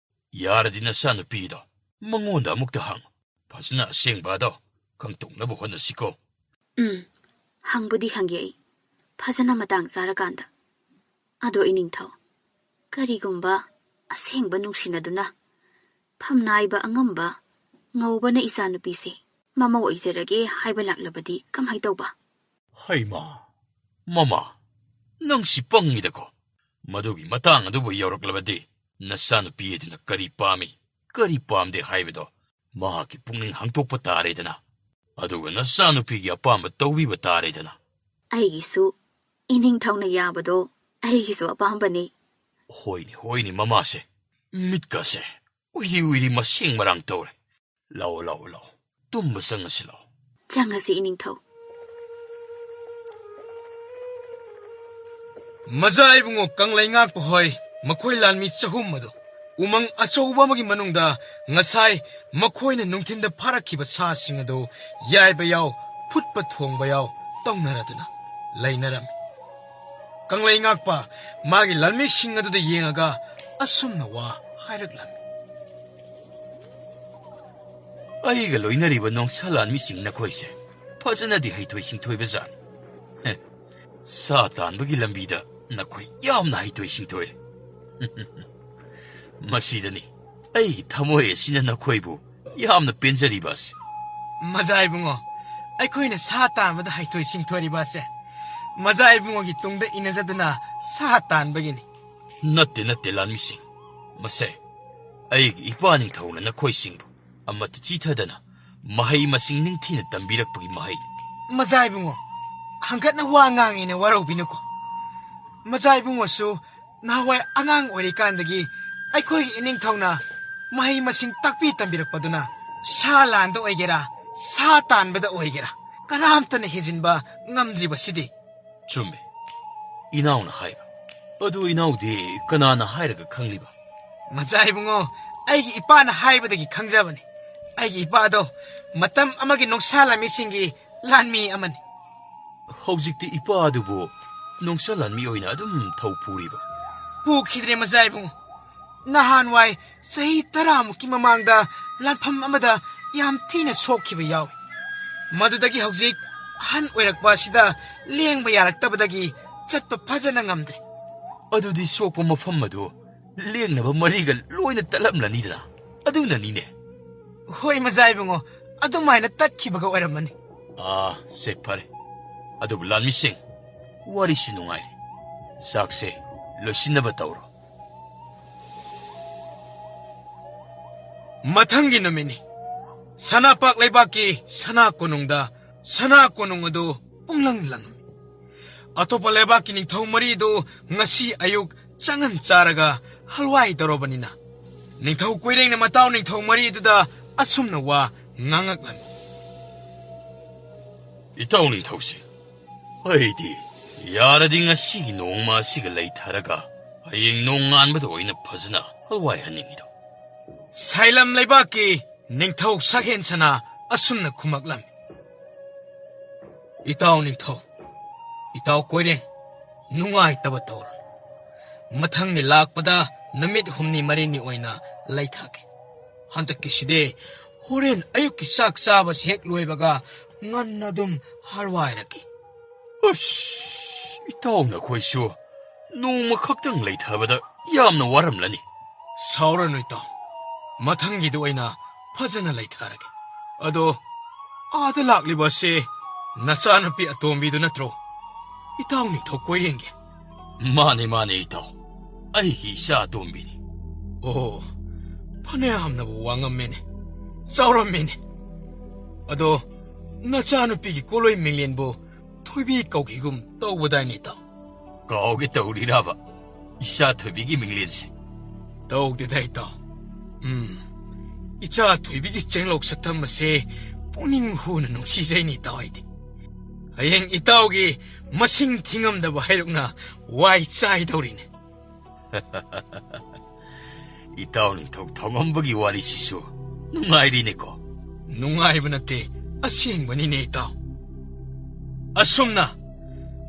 ꯌꯥꯔꯗꯤ ꯅꯆꯥꯅꯨꯄꯤꯗꯣ ꯃꯉꯣꯟꯗ ꯑꯃꯨꯛꯇ ꯍꯪꯉꯨ꯫ ꯐꯖꯅ ꯑꯁꯦꯡꯕ ꯑꯗꯣ ꯈꯪꯇꯣꯛꯅꯕ ꯍꯣꯠꯅꯁꯤꯀꯣ꯫ ꯎꯝ, ꯍꯪꯕꯨꯗꯤ ꯍꯪꯒꯦ ꯑꯩ, ꯐꯖꯅ ꯃꯇꯥꯡ ꯆꯥꯔꯀꯥꯟꯗ꯫ ꯑꯗꯣ ꯏꯅꯤꯡꯊꯧ, ꯀꯔꯤꯒꯨꯝꯕ ꯑꯁꯦꯡꯕ ꯅꯨꯡꯁꯤꯅꯗꯨꯅ ꯐꯝꯅꯥꯏꯕ ꯑꯉꯝꯕ ꯉꯧꯕꯅ ꯏꯆꯥꯅꯨꯄꯤꯁꯦ ꯃꯃꯧ ꯑꯣꯏꯖꯔꯒꯦ ꯍꯥꯏꯕ ꯂꯥꯛꯂꯕꯗꯤ ꯀꯃꯥꯏ ꯇꯧꯕ? ꯍꯩꯃꯥ, ꯃꯃꯥ, ꯅꯪꯁꯤ ꯄꯪꯉꯤꯗꯀꯣ꯫ ꯃꯗꯨꯒꯤ ꯃꯇꯥꯡ ꯑꯗꯨꯕꯨ ꯌꯧꯔꯛꯂꯕꯗꯤ ꯅꯆꯥꯅꯨꯄꯤ ꯑꯗꯨꯅ ꯀꯔꯤ ꯄꯥꯝꯃꯤ, ꯀꯔꯤ ꯄꯥꯝꯗꯦ ꯍꯥꯏꯕꯗꯣ ꯃꯍꯥꯛꯀꯤ ꯄꯨꯛꯅꯤꯡ ꯍꯥꯡꯗꯣꯛꯄ ꯇꯥꯔꯦꯗꯅ꯫ ꯑꯗꯨꯒ ꯅꯆꯥꯅꯨꯄꯤꯒꯤ ꯑꯄꯥꯝꯕ ꯇꯧꯕꯤꯕ ꯇꯥꯔꯦꯗꯅ꯫ ꯑꯩꯒꯤꯁꯨ ꯏꯅꯤꯡꯊꯧꯅ ꯌꯥꯕꯗꯣ ꯑꯩꯒꯤꯁꯨ ꯑꯄꯥꯝꯕꯅꯤ꯫ ꯍꯣꯏꯅꯦ, ꯍꯣꯏꯅꯦ, ꯃꯃꯥꯁꯦ꯫ ꯃꯤꯠꯀꯁꯦ ꯎꯏꯔꯤ ꯎꯏꯔꯤ ꯃꯁꯦꯡ ꯃꯔꯥꯡ ꯇꯧꯔꯦ꯫ ꯂꯥꯛꯑꯣ, ꯂꯥꯛꯑꯣ, ꯂꯥꯛꯑꯣ꯫ ꯇꯨꯝꯕ ꯆꯪꯉꯁꯤ ꯂꯥꯛꯑꯣ꯫ ꯆꯪꯉꯁꯤ ꯏꯅꯤꯡꯊꯧ꯫ ꯃꯖꯥ ꯏꯕꯨꯡꯉꯣ ꯀꯪꯂꯩ ꯉꯥꯛꯄ ꯍꯣꯏ, ꯃꯈꯣꯏ ꯂꯥꯟꯃꯤ ꯆꯍꯨꯝ ꯑꯗꯨ ꯎꯃꯪ ꯑꯆꯧꯕ ꯑꯃꯒꯤ ꯃꯅꯨꯡꯗ ꯉꯁꯥꯏ ꯃꯈꯣꯏꯅ ꯅꯨꯡꯊꯤꯟꯗ ꯐꯥꯔꯛꯈꯤꯕ ꯁꯥꯁꯤꯡ ꯑꯗꯨ ꯌꯥꯏꯕ ꯌꯥꯎ, ꯐꯨꯠꯄ ꯊꯣꯡꯕ ꯌꯥꯎ ꯇꯧꯅꯔꯗꯨꯅ ꯂꯩꯅꯔꯝꯃꯤ꯫ ꯀꯪꯂꯩ ꯉꯥꯛꯄ ꯃꯥꯒꯤ ꯂꯥꯟꯃꯤꯁꯤꯡ ꯑꯗꯨꯗ ꯌꯦꯡꯉꯒ ꯑꯁꯨꯝꯅ ꯋꯥ ꯍꯥꯏꯔꯛꯂꯝꯃꯤ꯫ ꯑꯩꯒ ꯂꯣꯏꯅꯔꯤꯕ ꯅꯣꯡꯁꯥ ꯂꯥꯟꯃꯤꯁꯤꯡ ꯅꯈꯣꯏꯁꯦ ꯐꯖꯅꯗꯤ ꯍꯩꯊꯣꯏ ꯁꯤꯡꯊꯣꯏꯕ ꯖꯥꯠꯅꯤ꯫ ꯍꯦ, ꯁꯥ ꯇꯥꯟꯕꯒꯤ ꯂꯝꯕꯤꯗ ꯅꯈꯣꯏ ꯌꯥꯝꯅ ꯍꯩꯊꯣꯏ ꯁꯤꯡꯊꯣꯏꯔꯦ꯫ ꯃꯁꯤꯗꯅꯤ ꯑꯩꯒꯤ ꯊꯃꯣꯏ ꯑꯁꯤꯅ ꯅꯈꯣꯏꯕꯨ ꯌꯥꯝꯅ ꯄꯦꯟꯖꯔꯤꯕ ꯑꯁꯤ꯫ ꯃꯖꯥ ꯏꯕꯨꯡꯉꯣ, ꯑꯩꯈꯣꯏꯅ ꯁꯥ ꯇꯥꯟꯕꯗ ꯍꯩꯊꯣꯏ ꯁꯤꯡꯊꯣꯏꯔꯤꯕ ꯑꯁꯦ ꯃꯖꯥ ꯏꯕꯨꯡꯉꯣꯒꯤ ꯇꯨꯡꯗ ꯏꯟꯅꯖꯗꯨꯅ ꯁꯥ ꯇꯥꯟꯕꯒꯤꯅꯤ꯫ ꯅꯠꯇꯦ, ꯅꯠꯇꯦ, ꯂꯥꯟꯃꯤꯁꯤꯡ꯫ ꯃꯁꯦ ꯑꯩꯒꯤ ꯏꯄꯥ ꯅꯤꯡꯊꯧꯅ ꯅꯈꯣꯏꯁꯤꯡꯕꯨ ꯑꯃꯠꯇ ꯆꯤꯊꯗꯅ ꯃꯍꯩ ꯃꯁꯤꯡ ꯅꯤꯡꯊꯤꯅ ꯇꯝꯕꯤꯔꯛꯄꯒꯤ ꯃꯍꯩꯅꯤ꯫ ꯃꯖꯥ ꯏꯕꯨꯡꯉꯣ, ꯍꯪꯒꯠꯅ ꯋꯥ ꯉꯥꯡꯉꯦꯅ ꯋꯥꯔꯧꯕꯤꯅꯨꯀꯣ꯫ ꯃꯖꯥ ꯏꯕꯨꯡꯉꯣꯁꯨ ꯅꯍꯥꯟꯋꯥꯏ ꯑꯉꯥꯡ ꯑꯣꯏꯔꯤꯀꯥꯟꯗꯒꯤ ꯑꯩꯈꯣꯏꯒꯤ ꯏꯅꯤꯡꯊꯧꯅ ꯃꯍꯩ ꯃꯁꯤꯡ ꯇꯥꯛꯄꯤ ꯇꯝꯕꯤꯔꯛꯄꯗꯨꯅ ꯁꯥ ꯂꯥꯟꯗ ꯑꯣꯏꯒꯦꯔꯥ, ꯁꯥ ꯇꯥꯟꯕꯗ ꯑꯣꯏꯒꯦꯔꯥ, ꯀꯅꯥꯝꯇꯅ ꯍꯦꯟꯖꯤꯟꯕ ꯉꯝꯗ꯭ꯔꯤꯕꯁꯤꯗꯤ꯫ ꯆꯨꯝꯃꯦ, ꯏꯅꯥꯎꯅ ꯍꯥꯏꯕ꯫ ꯑꯗꯨ ꯏꯅꯥꯎꯗꯤ ꯀꯅꯥꯅ ꯍꯥꯏꯔꯒ ꯈꯪꯂꯤꯕ? ꯃꯖꯥ ꯏꯕꯨꯡꯉꯣ, ꯑꯩꯒꯤ ꯏꯄꯥꯅ ꯍꯥꯏꯕꯗꯒꯤ ꯈꯪꯖꯕꯅꯤ꯫ ꯑꯩꯒꯤ ꯏꯄꯥꯗꯣ ꯃꯇꯝ ꯑꯃꯒꯤ ꯅꯣꯡꯁꯥ ꯂꯥꯟꯃꯤꯁꯤꯡꯒꯤ ꯂꯥꯟꯃꯤ ꯑꯃꯅꯤ꯫ ꯍꯧꯖꯤꯛꯇꯤ ꯏꯄꯥ ꯑꯗꯨꯕꯨ ꯅꯣꯡꯁꯥ ꯂꯥꯟꯃꯤ ꯑꯣꯏꯅ ꯑꯗꯨꯝ ꯊꯧ ꯄꯨꯔꯤꯕ? ꯄꯨꯈꯤꯗ꯭ꯔꯦ, ꯃꯖꯥ ꯏꯕꯨꯡꯉꯣ꯫ ꯅꯍꯥꯟꯋꯥꯏ ꯆꯍꯤ ꯇꯔꯥꯃꯨꯛꯀꯤ ꯃꯃꯥꯡꯗ ꯂꯥꯟꯐꯝ ꯑꯃꯗ ꯌꯥꯝ ꯊꯤꯅ ꯁꯣꯛꯈꯤꯕ ꯌꯥꯎꯏ꯫ ꯃꯗꯨꯗꯒꯤ ꯍꯧꯖꯤꯛ ꯑꯍꯟ ꯑꯣꯏꯔꯛꯄ ꯑꯁꯤꯗ ꯂꯦꯡꯕ ꯌꯥꯔꯛꯇꯕꯗꯒꯤ ꯆꯠꯄ ꯐꯖꯅ ꯉꯝꯗ꯭ꯔꯦ꯫ ꯑꯗꯨꯗꯤ ꯁꯣꯛꯄ ꯃꯐꯝ ꯑꯗꯨ ꯂꯦꯡꯅꯕ ꯃꯔꯤꯒ ꯂꯣꯏꯅ ꯇꯠꯂꯝꯂꯅꯤꯗꯅ꯫ ꯑꯗꯨꯅꯅꯤꯅꯦ꯫ ꯍꯣꯏ, ꯃꯖꯥ ꯏꯕꯨꯡꯉꯣ, ꯑꯗꯨꯃꯥꯏꯅ ꯇꯠꯈꯤꯕꯒ ꯑꯣꯏꯔꯝꯃꯅꯤ꯫ ꯑꯥ, ꯁꯦ, ꯐꯔꯦ꯫ ꯑꯗꯨꯕꯨ ꯂꯥꯟꯃꯤꯁꯤꯡ, ꯋꯥꯔꯤꯁꯨ ꯅꯨꯡꯉꯥꯏꯔꯤ꯫ ꯆꯥꯛꯁꯦ ꯂꯣꯏꯁꯤꯟꯅꯕ ꯇꯧꯔꯣ꯫ ꯃꯊꯪꯒꯤ ꯅꯨꯃꯤꯠꯅꯤ꯫ ꯁꯅꯥꯄꯥꯛ ꯂꯩꯕꯥꯛꯀꯤ ꯁꯅꯥ ꯀꯣꯅꯨꯡꯗ ꯁꯅꯥ ꯀꯣꯅꯨꯡ ꯑꯗꯨ ꯄꯨꯡꯂꯪ ꯂꯪꯉꯝꯃꯤ꯫ ꯑꯇꯣꯞꯄ ꯂꯩꯕꯥꯛꯀꯤ ꯅꯤꯡꯊꯧ ꯃꯔꯤꯗꯨ ꯉꯁꯤ ꯑꯌꯨꯛ ꯆꯪꯍꯟ ꯆꯥꯔꯒ ꯍꯜꯋꯥꯏ ꯇꯧꯔꯕꯅꯤꯅ, ꯅꯤꯡꯊꯧ ꯀꯣꯏꯔꯦꯡꯅ ꯃꯇꯥꯎ ꯅꯤꯡꯊꯧ ꯃꯔꯤꯗꯨꯗ ꯑꯁꯨꯝꯅ ꯋꯥ ꯉꯥꯡꯉꯛꯂꯝꯃꯤ꯫ ꯏꯇꯥꯎ ꯅꯤꯡꯊꯧꯁꯦ, ꯑꯩꯗꯤ ꯌꯥꯔꯗꯤ ꯉꯁꯤꯒꯤ ꯅꯣꯡꯃ ꯑꯁꯤꯒ ꯂꯩꯊꯔꯒ ꯍꯌꯦꯡ ꯅꯣꯡꯉꯥꯟꯕꯗ ꯑꯣꯏꯅ ꯐꯖꯅ ꯍꯜꯋꯥꯏꯍꯟꯅꯤꯡꯉꯤꯗꯣ꯫ ꯁꯥꯏꯂꯝ ꯂꯩꯕꯥꯛꯀꯤ ꯅꯤꯡꯊꯧ ꯁꯛꯍꯦꯟ ꯁꯅꯥ ꯑꯁꯨꯝꯅ ꯈꯨꯝꯃꯛꯂꯝꯃꯤ꯫ ꯏꯇꯥꯎ ꯅꯤꯡꯊꯧ, ꯏꯇꯥꯎ ꯀꯣꯏꯔꯦꯡ, ꯅꯨꯡꯉꯥꯏꯇꯕ ꯇꯧꯔꯅꯨ꯫ ꯃꯊꯪꯒꯤ ꯂꯥꯛꯄꯗ ꯅꯨꯃꯤꯠ ꯍꯨꯝꯅꯤ ꯃꯔꯤꯅꯤ ꯑꯣꯏꯅ ꯂꯩꯊꯒꯦ꯫ ꯍꯟꯗꯛꯀꯤꯁꯤꯗꯤ ꯍꯣꯔꯦꯟ ꯑꯌꯨꯛꯀꯤ ꯆꯥꯛ ꯆꯥꯕꯁꯤ ꯍꯦꯛ ꯂꯣꯏꯕꯒ ꯉꯟꯅ ꯑꯗꯨꯝ ꯍꯜꯋꯥꯏꯔꯒꯦ꯫ ꯑꯁ, ꯏꯇꯥꯎ ꯅꯈꯣꯏꯁꯨ ꯅꯣꯡꯃ ꯈꯛꯇꯪ ꯂꯩꯊꯕꯗ ꯌꯥꯝꯅ ꯋꯥꯔꯝꯂꯅꯤ꯫ ꯁꯥꯎꯔꯅꯨ ꯏꯇꯥꯎ, ꯃꯊꯪꯒꯤꯗ ꯑꯣꯏꯅ ꯐꯖꯅ ꯂꯩꯊꯔꯒꯦ꯫ ꯑꯗꯣ ꯑꯥꯗ ꯂꯥꯛꯂꯤꯕ ꯑꯁꯤ ꯅꯆꯥꯅꯨꯄꯤ ꯑꯇꯣꯝꯕꯤꯗꯨ ꯅꯠꯇ꯭ꯔꯣ? ꯏꯇꯥꯎ ꯅꯤꯡꯊꯧ ꯀꯣꯏꯔꯦꯡꯒꯤ꯫ ꯃꯥꯅꯦ, ꯃꯥꯅꯦ ꯏꯇꯥꯎ, ꯑꯩꯒꯤ ꯏꯆꯥ ꯑꯇꯣꯝꯕꯤꯅꯤ꯫ ꯑꯣ, ꯐꯅꯌꯥꯝꯅꯕꯨ ꯋꯥꯉꯝꯃꯦꯅꯦ, ꯆꯥꯎꯔꯝꯃꯦꯅꯦ꯫ ꯑꯗꯣ ꯅꯆꯥꯅꯨꯄꯤꯒꯤ ꯀꯣꯂꯣꯏ ꯃꯤꯡꯂꯦꯟꯕꯨ ꯊꯣꯏꯕꯤ ꯀꯧꯈꯤꯒꯨꯝ ꯇꯧꯕꯗꯥꯏꯅꯦ ꯏꯇꯥꯎ? ꯀꯥꯎꯒꯦ ꯇꯧꯔꯤꯔꯕ ꯏꯆꯥ ꯊꯣꯏꯕꯤꯒꯤ ꯃꯤꯡꯂꯦꯟꯁꯦ? ꯇꯧꯗꯦꯗ ꯏꯇꯥꯎ꯫ ꯎꯝ, ꯏꯆꯥ ꯊꯣꯏꯕꯤꯒꯤ ꯆꯦꯡꯂꯧ ꯁꯛꯇꯝ ꯑꯁꯦ ꯄꯨꯛꯅꯤꯡ ꯍꯨꯅ ꯅꯨꯡꯁꯤꯖꯩꯅꯦ ꯏꯇꯥꯎ ꯑꯩꯗꯤ꯫ ꯍꯌꯦꯡ ꯏꯇꯥꯎꯒꯤ ꯃꯁꯤꯡ ꯊꯤꯉꯝꯗꯕ ꯍꯩꯔꯨꯛꯅ ꯋꯥꯏ ꯆꯥꯏꯗꯧꯔꯤꯅꯦ꯫ ꯏꯇꯥꯎ ꯅꯤꯡꯊꯧ ꯊꯣꯡꯉꯝꯕꯒꯤ ꯋꯥꯔꯤꯁꯤꯁꯨ ꯅꯨꯡꯉꯥꯏꯔꯤꯅꯦꯀꯣ꯫ ꯅꯨꯡꯉꯥꯏꯕ ꯅꯠꯇꯦ, ꯑꯁꯦꯡꯕꯅꯤꯅꯦ ꯏꯇꯥꯎ꯫ ꯑꯁꯨꯝꯅ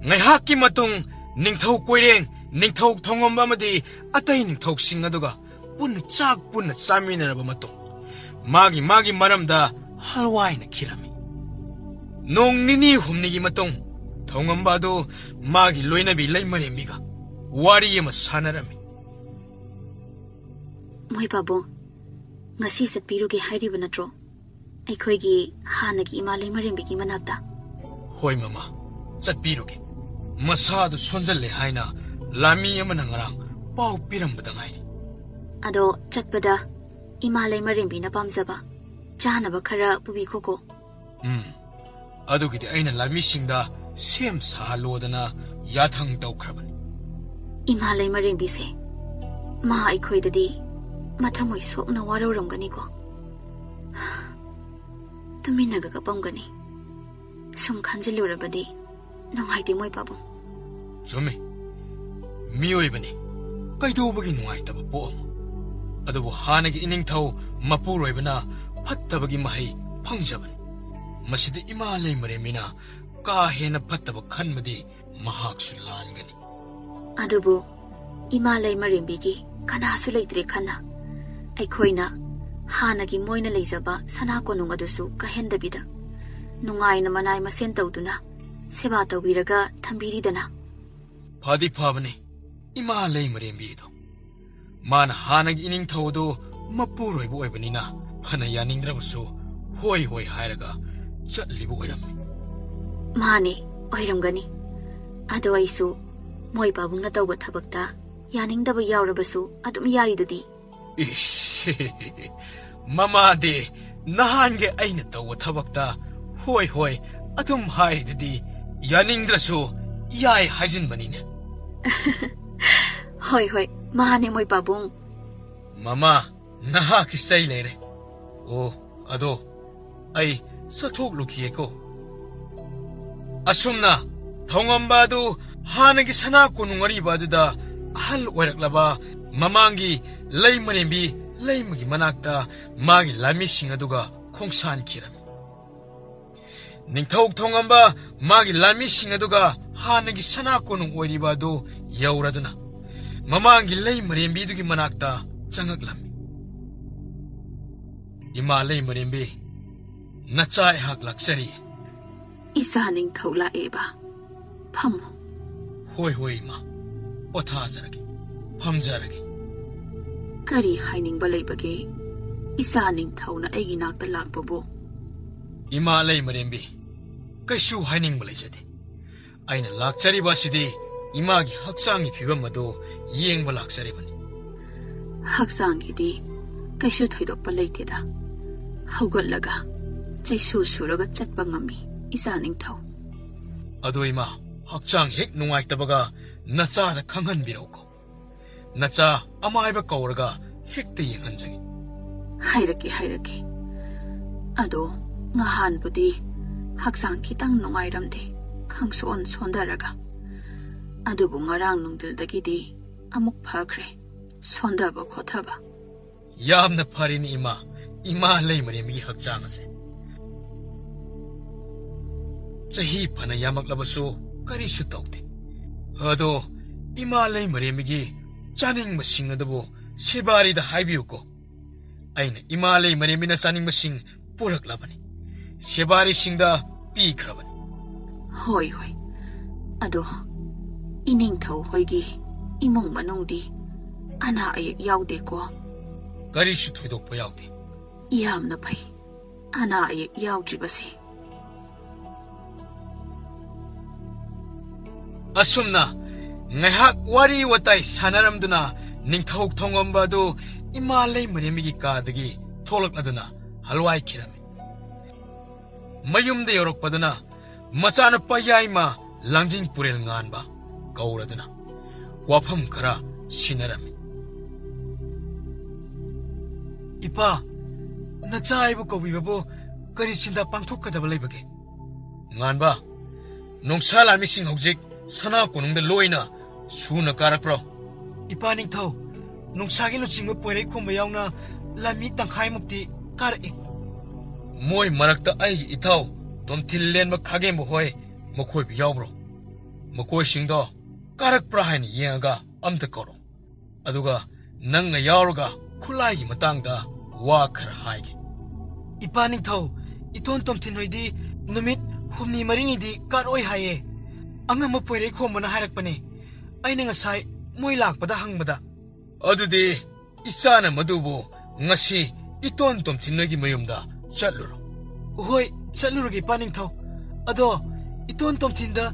ꯉꯥꯏꯍꯥꯛꯀꯤ ꯃꯇꯨꯡ ꯅꯤꯡꯊꯧ ꯀꯣꯏꯔꯦꯡ, ꯅꯤꯡꯊꯧ ꯊꯣꯡꯉꯝꯕ ꯑꯃꯗꯤ ꯑꯇꯩ ꯅꯤꯡꯊꯧꯁꯤꯡ ꯑꯗꯨꯒ ꯄꯨꯟꯅ ꯆꯥꯛ ꯄꯨꯟꯅ ꯆꯥꯃꯤꯟꯅꯔꯕ ꯃꯇꯨꯡ, ꯃꯥꯒꯤ ꯃꯥꯒꯤ ꯃꯔꯝꯗ ꯍꯜꯋꯥꯏꯅ ꯈꯤꯔꯝꯃꯤ꯫ ꯅꯣꯡ ꯅꯤꯅꯤ ꯍꯨꯝꯅꯤꯒꯤ ꯃꯇꯨꯡ ꯊꯣꯡꯉꯝꯕ ꯑꯗꯨ ꯃꯥꯒꯤ ꯂꯣꯏꯅꯕꯤ ꯂꯩꯃꯔꯦꯝꯕꯤꯒ ꯋꯥꯔꯤ ꯑꯃ ꯁꯥꯟꯅꯔꯝꯃꯤ꯫ ꯃꯣꯏ ꯄꯥꯕꯨꯡ, ꯉꯁꯤ ꯆꯠꯄꯤꯔꯨꯒꯦ ꯍꯥꯏꯔꯤꯕ ꯅꯠꯇ꯭ꯔꯣ? ꯑꯩꯈꯣꯏꯒꯤ ꯍꯥꯟꯅꯒꯤ ꯏꯃꯥ ꯂꯩꯃꯔꯦꯝꯕꯤꯒꯤ ꯃꯅꯥꯛꯇ꯫ ꯍꯣꯏ ꯃꯃꯥ, ꯆꯠꯄꯤꯔꯨꯒꯦ꯫ ꯃꯁꯥꯗꯨ ꯁꯣꯟꯖꯜꯂꯦ ꯍꯥꯏꯅ ꯂꯥꯃꯤ ꯑꯃꯅ ꯉꯔꯥꯡ ꯄꯥꯎ ꯄꯤꯔꯝꯕꯗ ꯉꯥꯏꯔꯤ꯫ ꯑꯗꯣ ꯆꯠꯄꯗ ꯏꯃꯥ ꯂꯩꯃꯔꯦꯝꯕꯤꯅ ꯄꯥꯝꯖꯕ ꯆꯥꯅꯕ ꯈꯔ ꯄꯨꯕꯤꯈꯣꯀꯣ꯫ ꯎꯝ, ꯑꯗꯨꯒꯤꯗꯤ ꯑꯩꯅ ꯂꯥꯟꯃꯤꯁꯤꯡꯗ ꯁꯦꯝ ꯁꯥꯍꯜꯂꯣꯗꯅ ꯌꯥꯊꯪ ꯇꯧꯈ꯭ꯔꯕꯅꯤ꯫ ꯏꯃꯥ ꯂꯩꯃꯔꯦꯝꯕꯤꯁꯦ, ꯃꯥ ꯑꯩꯈꯣꯏꯗꯗꯤ ꯃꯊꯃꯣꯏ ꯁꯣꯛꯅ ꯋꯥꯔꯧꯔꯝꯒꯅꯤꯀꯣ꯫ ꯇꯨꯃꯤꯟꯅꯒ ꯀꯞꯄꯝꯒꯅꯤ꯫ ꯁꯨꯝ ꯈꯟꯖꯤꯜꯂꯨꯔꯕꯗꯤ ꯅꯨꯡꯉꯥꯏꯇꯦ, ꯃꯣꯏ ꯄꯥꯕꯨꯡ꯫ ꯆꯨꯝꯃꯤ, ꯃꯤꯑꯣꯏꯕꯅꯤ, ꯀꯩꯗꯧꯕꯒꯤ ꯅꯨꯡꯉꯥꯏꯇꯕ ꯄꯣꯛꯑꯝꯃꯣ? ꯑꯗꯨꯕꯨ ꯍꯥꯟꯅꯒꯤ ꯏꯅꯤꯡꯊꯧ ꯃꯄꯨꯔꯣꯏꯕꯅ ꯐꯠꯇꯕꯒꯤ ꯃꯍꯩ ꯐꯪꯖꯕꯅꯤ꯫ ꯃꯁꯤꯗ ꯏꯃꯥ ꯂꯩꯃꯔꯦꯝꯕꯤꯅ ꯀꯥ ꯍꯦꯟꯅ ꯐꯠꯇꯕ ꯈꯟꯕꯗꯤ ꯃꯍꯥꯛꯁꯨ ꯂꯥꯟꯒꯅꯤ꯫ ꯑꯗꯨꯕꯨ ꯏꯃꯥ ꯂꯩꯃꯔꯦꯝꯕꯤꯒꯤ ꯀꯅꯥꯁꯨ ꯂꯩꯇ꯭ꯔꯦ ꯈꯟꯅ, ꯑꯩꯈꯣꯏꯅ ꯍꯥꯟꯅꯒꯤ ꯃꯣꯏꯅ ꯂꯩꯖꯕ ꯁꯅꯥ ꯀꯣꯅꯨꯡ ꯑꯗꯨꯁꯨ ꯀꯥꯏꯍꯟꯗꯕꯤꯗ ꯅꯨꯡꯉꯥꯏꯅ ꯃꯅꯥꯏ ꯃꯁꯦꯟ ꯇꯧꯗꯨꯅ ꯁꯦꯕꯥ ꯇꯧꯕꯤꯔꯒ ꯊꯝꯕꯤꯔꯤꯗꯅ꯫ ꯐꯗꯤ ꯐꯕꯅꯤ ꯏꯃꯥ ꯂꯩꯃꯔꯦꯝꯕꯤꯗꯣ꯫ ꯃꯥꯅ ꯍꯥꯟꯅꯒꯤ ꯏꯅꯤꯡꯊꯧ ꯑꯗꯨ ꯃꯄꯨꯔꯣꯏꯕ ꯑꯣꯏꯕꯅꯤꯅ ꯐꯅ ꯌꯥꯅꯤꯡꯗ꯭ꯔꯕꯁꯨ ꯍꯣꯏ ꯍꯣꯏ ꯍꯥꯏꯔꯒ ꯆꯠꯂꯤꯕ ꯑꯣꯏꯔꯝꯃꯤ꯫ ꯃꯥꯅꯦ, ꯑꯣꯏꯔꯝꯒꯅꯤ꯫ ꯑꯗꯣ ꯑꯩꯁꯨ ꯃꯣꯏ ꯄꯥꯕꯨꯡꯅ ꯇꯧꯕ ꯊꯕꯛꯇ ꯌꯥꯅꯤꯡꯗꯕ ꯌꯥꯎꯔꯕꯁꯨ ꯑꯗꯨꯝ ꯌꯥꯔꯤꯗꯨꯗꯤ꯫ ꯏꯁ, ꯃꯃꯥꯗꯤ ꯅꯍꯥꯟꯒꯤ ꯑꯩꯅ ꯇꯧꯕ ꯊꯕꯛꯇ ꯍꯣꯏ ꯍꯣꯏ ꯑꯗꯨꯝ ꯍꯥꯏꯔꯤꯗꯨꯗꯤ, ꯌꯥꯅꯤꯡꯗ꯭ꯔꯁꯨ ꯌꯥꯏ ꯍꯥꯏꯖꯤꯟꯕꯅꯤꯅꯦ꯫ ꯍꯣꯏ ꯍꯣꯏ, ꯃꯥꯅꯦ ꯃꯣꯏ ꯄꯥꯕꯨꯡ꯫ ꯃꯃꯥ, ꯅꯍꯥꯛꯀꯤ ꯆꯩ ꯂꯩꯔꯦ꯫ ꯑꯣ, ꯑꯗꯣ ꯑꯩ ꯆꯠꯊꯣꯛꯂꯨꯈꯤꯒꯦꯀꯣ꯫ ꯑꯁꯨꯝꯅ ꯊꯧꯉꯝꯕ ꯑꯗꯨ ꯍꯥꯟꯅꯒꯤ ꯁꯅꯥ ꯀꯣꯅꯨꯡ ꯑꯔꯤꯕ ꯑꯗꯨꯗ ꯑꯍꯜ ꯑꯣꯏꯔꯛꯂꯕ ꯃꯃꯥꯡꯒꯤ ꯂꯩꯃꯔꯦꯝꯕꯤ ꯂꯩꯃꯒꯤ ꯃꯅꯥꯛꯇ ꯃꯥꯒꯤ ꯂꯥꯟꯃꯤꯁꯤꯡ ꯑꯗꯨꯒ ꯈꯣꯡꯁꯥꯟꯈꯤꯔꯝꯃꯤ꯫ ꯅꯤꯡꯊꯧ ꯊꯧꯉꯝꯕ ꯃꯥꯒꯤ ꯂꯥꯟꯃꯤꯁꯤꯡ ꯑꯗꯨꯒ ꯍꯥꯟꯅꯒꯤ ꯁꯅꯥ ꯀꯣꯅꯨꯡ ꯑꯣꯏꯔꯤꯕ ꯑꯗꯨ ꯌꯧꯔꯗꯨꯅ ꯃꯃꯥꯡꯒꯤ ꯂꯩꯃꯔꯦꯝꯕꯤꯗꯨꯒꯤ ꯃꯅꯥꯛꯇ ꯆꯪꯉꯛꯂꯝꯃꯤ꯫ "ꯏꯃꯥ ꯂꯩꯃꯔꯦꯝꯕꯤ, ꯅꯆꯥ ꯑꯩꯍꯥꯛ ꯂꯥꯛꯆꯔꯤ꯫" "ꯏꯆꯥ ꯅꯤꯡꯊꯧ ꯂꯥꯛꯑꯦꯕ꯫ ꯐꯝꯃꯣ꯫" "ꯍꯣꯏ, ꯍꯣꯏ, ꯏꯃꯥ꯫ ꯄꯣꯊꯥꯖꯔꯒꯦ꯫ ꯐꯝꯖꯔꯒꯦ꯫" "ꯀꯔꯤ ꯍꯥꯏꯅꯤꯡꯕ ꯂꯩꯕꯒꯦ? ꯏꯆꯥ ꯅꯤꯡꯊꯧꯅ ꯑꯩꯒꯤ ꯅꯥꯛꯇ ꯂꯥꯛꯄꯕꯨ?" "ꯏꯃꯥ ꯂꯩꯃꯔꯦꯝꯕꯤ, ꯀꯩꯁꯨ ꯍꯥꯏꯅꯤꯡꯕ ꯂꯩꯖꯗꯦ꯫ ꯑꯩꯅ ꯂꯥꯛꯆꯔꯤꯕ ꯑꯁꯤꯗꯤ ꯏꯃꯥꯒꯤ ꯍꯛꯆꯥꯡꯒꯤ ꯐꯤꯕꯝ ꯑꯗꯨ ꯌꯦꯡꯕ ꯂꯥꯛꯆꯔꯤꯕꯅꯤ꯫" "ꯍꯛꯆꯥꯡꯒꯤꯗꯤ ꯀꯩꯁꯨ ꯊꯣꯏꯗꯣꯛꯄ ꯂꯩꯇꯦꯗ꯫ ꯍꯧꯒꯠꯂꯒ ꯆꯩꯁꯨ ꯁꯨꯔꯒ ꯆꯠꯄ ꯉꯝꯃꯤ, ꯏꯆꯥ ꯅꯤꯡꯊꯧ꯫ ꯑꯗꯣ ꯏꯃꯥ, ꯍꯛꯆꯥꯡ ꯍꯦꯛ ꯅꯨꯡꯉꯥꯏꯇꯕꯒ ꯅꯆꯥꯗ ꯈꯪꯍꯟꯕꯤꯔꯛꯎꯀꯣ꯫ ꯅꯆꯥ ꯑꯃꯥꯏꯕ ꯀꯧꯔꯒ ꯍꯦꯛꯇ ꯌꯦꯡꯍꯟꯖꯒꯦ꯫ ꯍꯥꯏꯔꯛꯀꯦ, ꯍꯥꯏꯔꯛꯀꯦ꯫ ꯑꯗꯣ ꯉꯍꯥꯟꯕꯨꯗꯤ ꯍꯛꯆꯥꯡ ꯈꯤꯇꯪ ꯅꯨꯡꯉꯥꯏꯔꯝꯗꯦ, ꯈꯪꯁꯣꯟ ꯁꯣꯟꯊꯔꯒ꯫ ꯑꯗꯨꯕꯨ ꯉꯔꯥꯡ ꯅꯨꯡꯊꯤꯜꯗꯒꯤꯗꯤ ꯑꯃꯨꯛ ꯐꯈ꯭ꯔꯦ, ꯁꯣꯟꯊꯕ ꯈꯣꯠꯊꯕ꯫ ꯌꯥꯝꯅ ꯐꯔꯦꯅꯦ ꯏꯃꯥ, ꯏꯃꯥ ꯂꯩꯃꯔꯦꯝꯕꯒꯤ ꯍꯛꯆꯥꯡ ꯑꯁꯦ꯫ ꯆꯍꯤ ꯐꯅ ꯌꯥꯝꯃꯛꯂꯕꯁꯨ ꯀꯔꯤꯁꯨ ꯇꯧꯗꯦ꯫ ꯑꯗꯣ ꯏꯃꯥ ꯂꯩꯃꯔꯦꯝꯕꯒꯤ ꯆꯥꯅꯤꯡꯕꯁꯤꯡ ꯑꯗꯨꯕꯨ ꯁꯦꯕꯥꯔꯤꯗ ꯍꯥꯏꯕꯤꯌꯨꯀꯣ꯫ ꯑꯩꯅ ꯏꯃꯥ ꯂꯩꯃꯔꯦꯝꯕꯤꯅ ꯆꯥꯅꯤꯡꯕꯁꯤꯡ ꯄꯨꯔꯛꯂꯕꯅꯤ, ꯁꯦꯕꯥꯔꯤꯁꯤꯡꯗ ꯄꯤꯈ꯭ꯔꯕꯅꯤ꯫ ꯍꯣꯏ, ꯍꯣꯏ꯫ ꯑꯗꯣ ꯏꯅꯤꯡꯊꯧ ꯍꯣꯏꯒꯤ ꯏꯃꯨꯡ ꯃꯅꯨꯡꯗꯤ ꯑꯅꯥ ꯑꯌꯦꯛ ꯌꯥꯎꯗꯦꯀꯣ? ꯀꯔꯤꯁꯨ ꯊꯣꯏꯗꯣꯛꯄ ꯌꯥꯎꯗꯦ꯫ ꯌꯥꯝꯅ ꯐꯩ, ꯑꯅꯥ ꯑꯌꯦꯛ ꯌꯥꯎꯗ꯭ꯔꯤꯕꯁꯦ꯫ ꯑꯁꯨꯝꯅ ꯉꯥꯏꯍꯥꯛ ꯋꯥꯔꯤ ꯋꯥꯇꯥꯏ ꯁꯥꯟꯅꯔꯝꯗꯨꯅ ꯅꯤꯡꯊꯧ ꯊꯣꯡꯉꯝꯕ ꯑꯗꯨ ꯏꯃꯥ ꯂꯩꯃꯔꯦꯝꯕꯤꯒꯤ ꯀꯥꯗꯒꯤ ꯊꯣꯛꯂꯛꯂꯗꯨꯅ ꯍꯜꯋꯥꯏꯈꯤꯔꯝꯃꯤ꯫ ꯃꯌꯨꯝꯗ ꯌꯧꯔꯛꯄꯗꯨꯅ ꯃꯆꯥꯅꯨꯄꯥ ꯌꯥꯏꯃ ꯂꯥꯡꯖꯤꯡ ꯄꯨꯔꯦꯜ ꯉꯥꯟꯕ ꯀꯧꯔꯗꯨꯅ ꯋꯥꯐꯝ ꯈꯔ ꯁꯤꯟꯅꯔꯝꯃꯤ꯫ "ꯏꯄꯥ, ꯅꯆꯥ ꯑꯩꯕꯨ ꯀꯧꯕꯤꯕꯕꯨ ꯀꯔꯤ ꯁꯤꯟꯊꯥ ꯄꯥꯡꯊꯣꯛꯀꯗꯕ ꯂꯩꯕꯒꯦ?" "ꯉꯥꯟꯕ, ꯅꯣꯡꯁꯥ ꯂꯥꯟꯃꯤꯁꯤꯡ ꯍꯧꯖꯤꯛ ꯁꯅꯥ ꯀꯣꯅꯨꯡꯗ ꯂꯣꯏꯅ ꯁꯨꯅ ꯀꯥꯔꯛꯄ꯭ꯔꯣ?" "ꯏꯄꯥ ꯅꯤꯡꯊꯧ, ꯅꯣꯡꯁꯥꯒꯤ ꯂꯨꯆꯤꯡꯕ ꯄꯣꯏꯔꯩ ꯈꯣꯝꯕ ꯌꯥꯎꯅ ꯂꯥꯟꯃꯤ ꯇꯪꯈꯥꯏꯃꯨꯛꯇꯤ ꯀꯥꯔꯛꯏ꯫" "ꯃꯣꯏ ꯃꯔꯛꯇ ꯑꯩꯒꯤ ꯏꯊꯧ ꯇꯣꯝꯊꯤꯜ ꯂꯦꯟꯕ ꯈꯥꯒꯦꯝꯕ ꯍꯣꯏ ꯃꯈꯣꯏꯕꯨ ꯌꯥꯎꯕ꯭ꯔꯣ? ꯃꯈꯣꯏꯁꯤꯡꯗꯣ ꯀꯥꯔꯛꯄ꯭ꯔꯥ ꯍꯥꯏꯅ ꯌꯦꯡꯉꯒ ꯑꯝꯇ ꯀꯧꯔꯣ꯫ ꯑꯗꯨꯒ ꯅꯪꯅ ꯌꯥꯎꯔꯒ ꯈꯨꯠꯂꯥꯏꯒꯤ ꯃꯇꯥꯡꯗ ꯋꯥ ꯈꯔ ꯍꯥꯏꯒꯦ꯫" "ꯏꯄꯥ ꯅꯤꯡꯊꯧ, ꯏꯇꯣꯟ ꯇꯣꯝꯊꯤꯟ ꯍꯣꯏꯗꯤ ꯅꯨꯃꯤꯠ ꯍꯨꯝꯅꯤ ꯃꯔꯤꯅꯤꯗꯤ ꯀꯥꯔꯛꯑꯣꯏ ꯍꯥꯏꯌꯦ꯫ ꯑꯉꯝꯕ ꯄꯣꯏꯔꯩ ꯈꯣꯝꯕꯅ ꯍꯥꯏꯔꯛꯄꯅꯦ꯫ ꯑꯩꯅ ꯉꯁꯥꯏ ꯃꯣꯏ ꯂꯥꯛꯄꯗ ꯍꯪꯕꯗ꯫" "ꯑꯗꯨꯗꯤ ꯏꯆꯥꯅ ꯃꯗꯨꯕꯨ ꯉꯁꯤ ꯏꯇꯣꯟ ꯇꯣꯝꯊꯤꯟ ꯅꯣꯏꯒꯤ ꯃꯌꯨꯝꯗ ꯆꯠꯂꯨꯔꯣ꯫" "ꯍꯣꯏ, ꯆꯠꯂꯨꯔꯒꯦ ꯏꯄꯥ ꯅꯤꯡꯊꯧ꯫ ꯑꯗꯣ ꯏꯇꯣꯟ ꯇꯣꯝꯊꯤꯟꯗ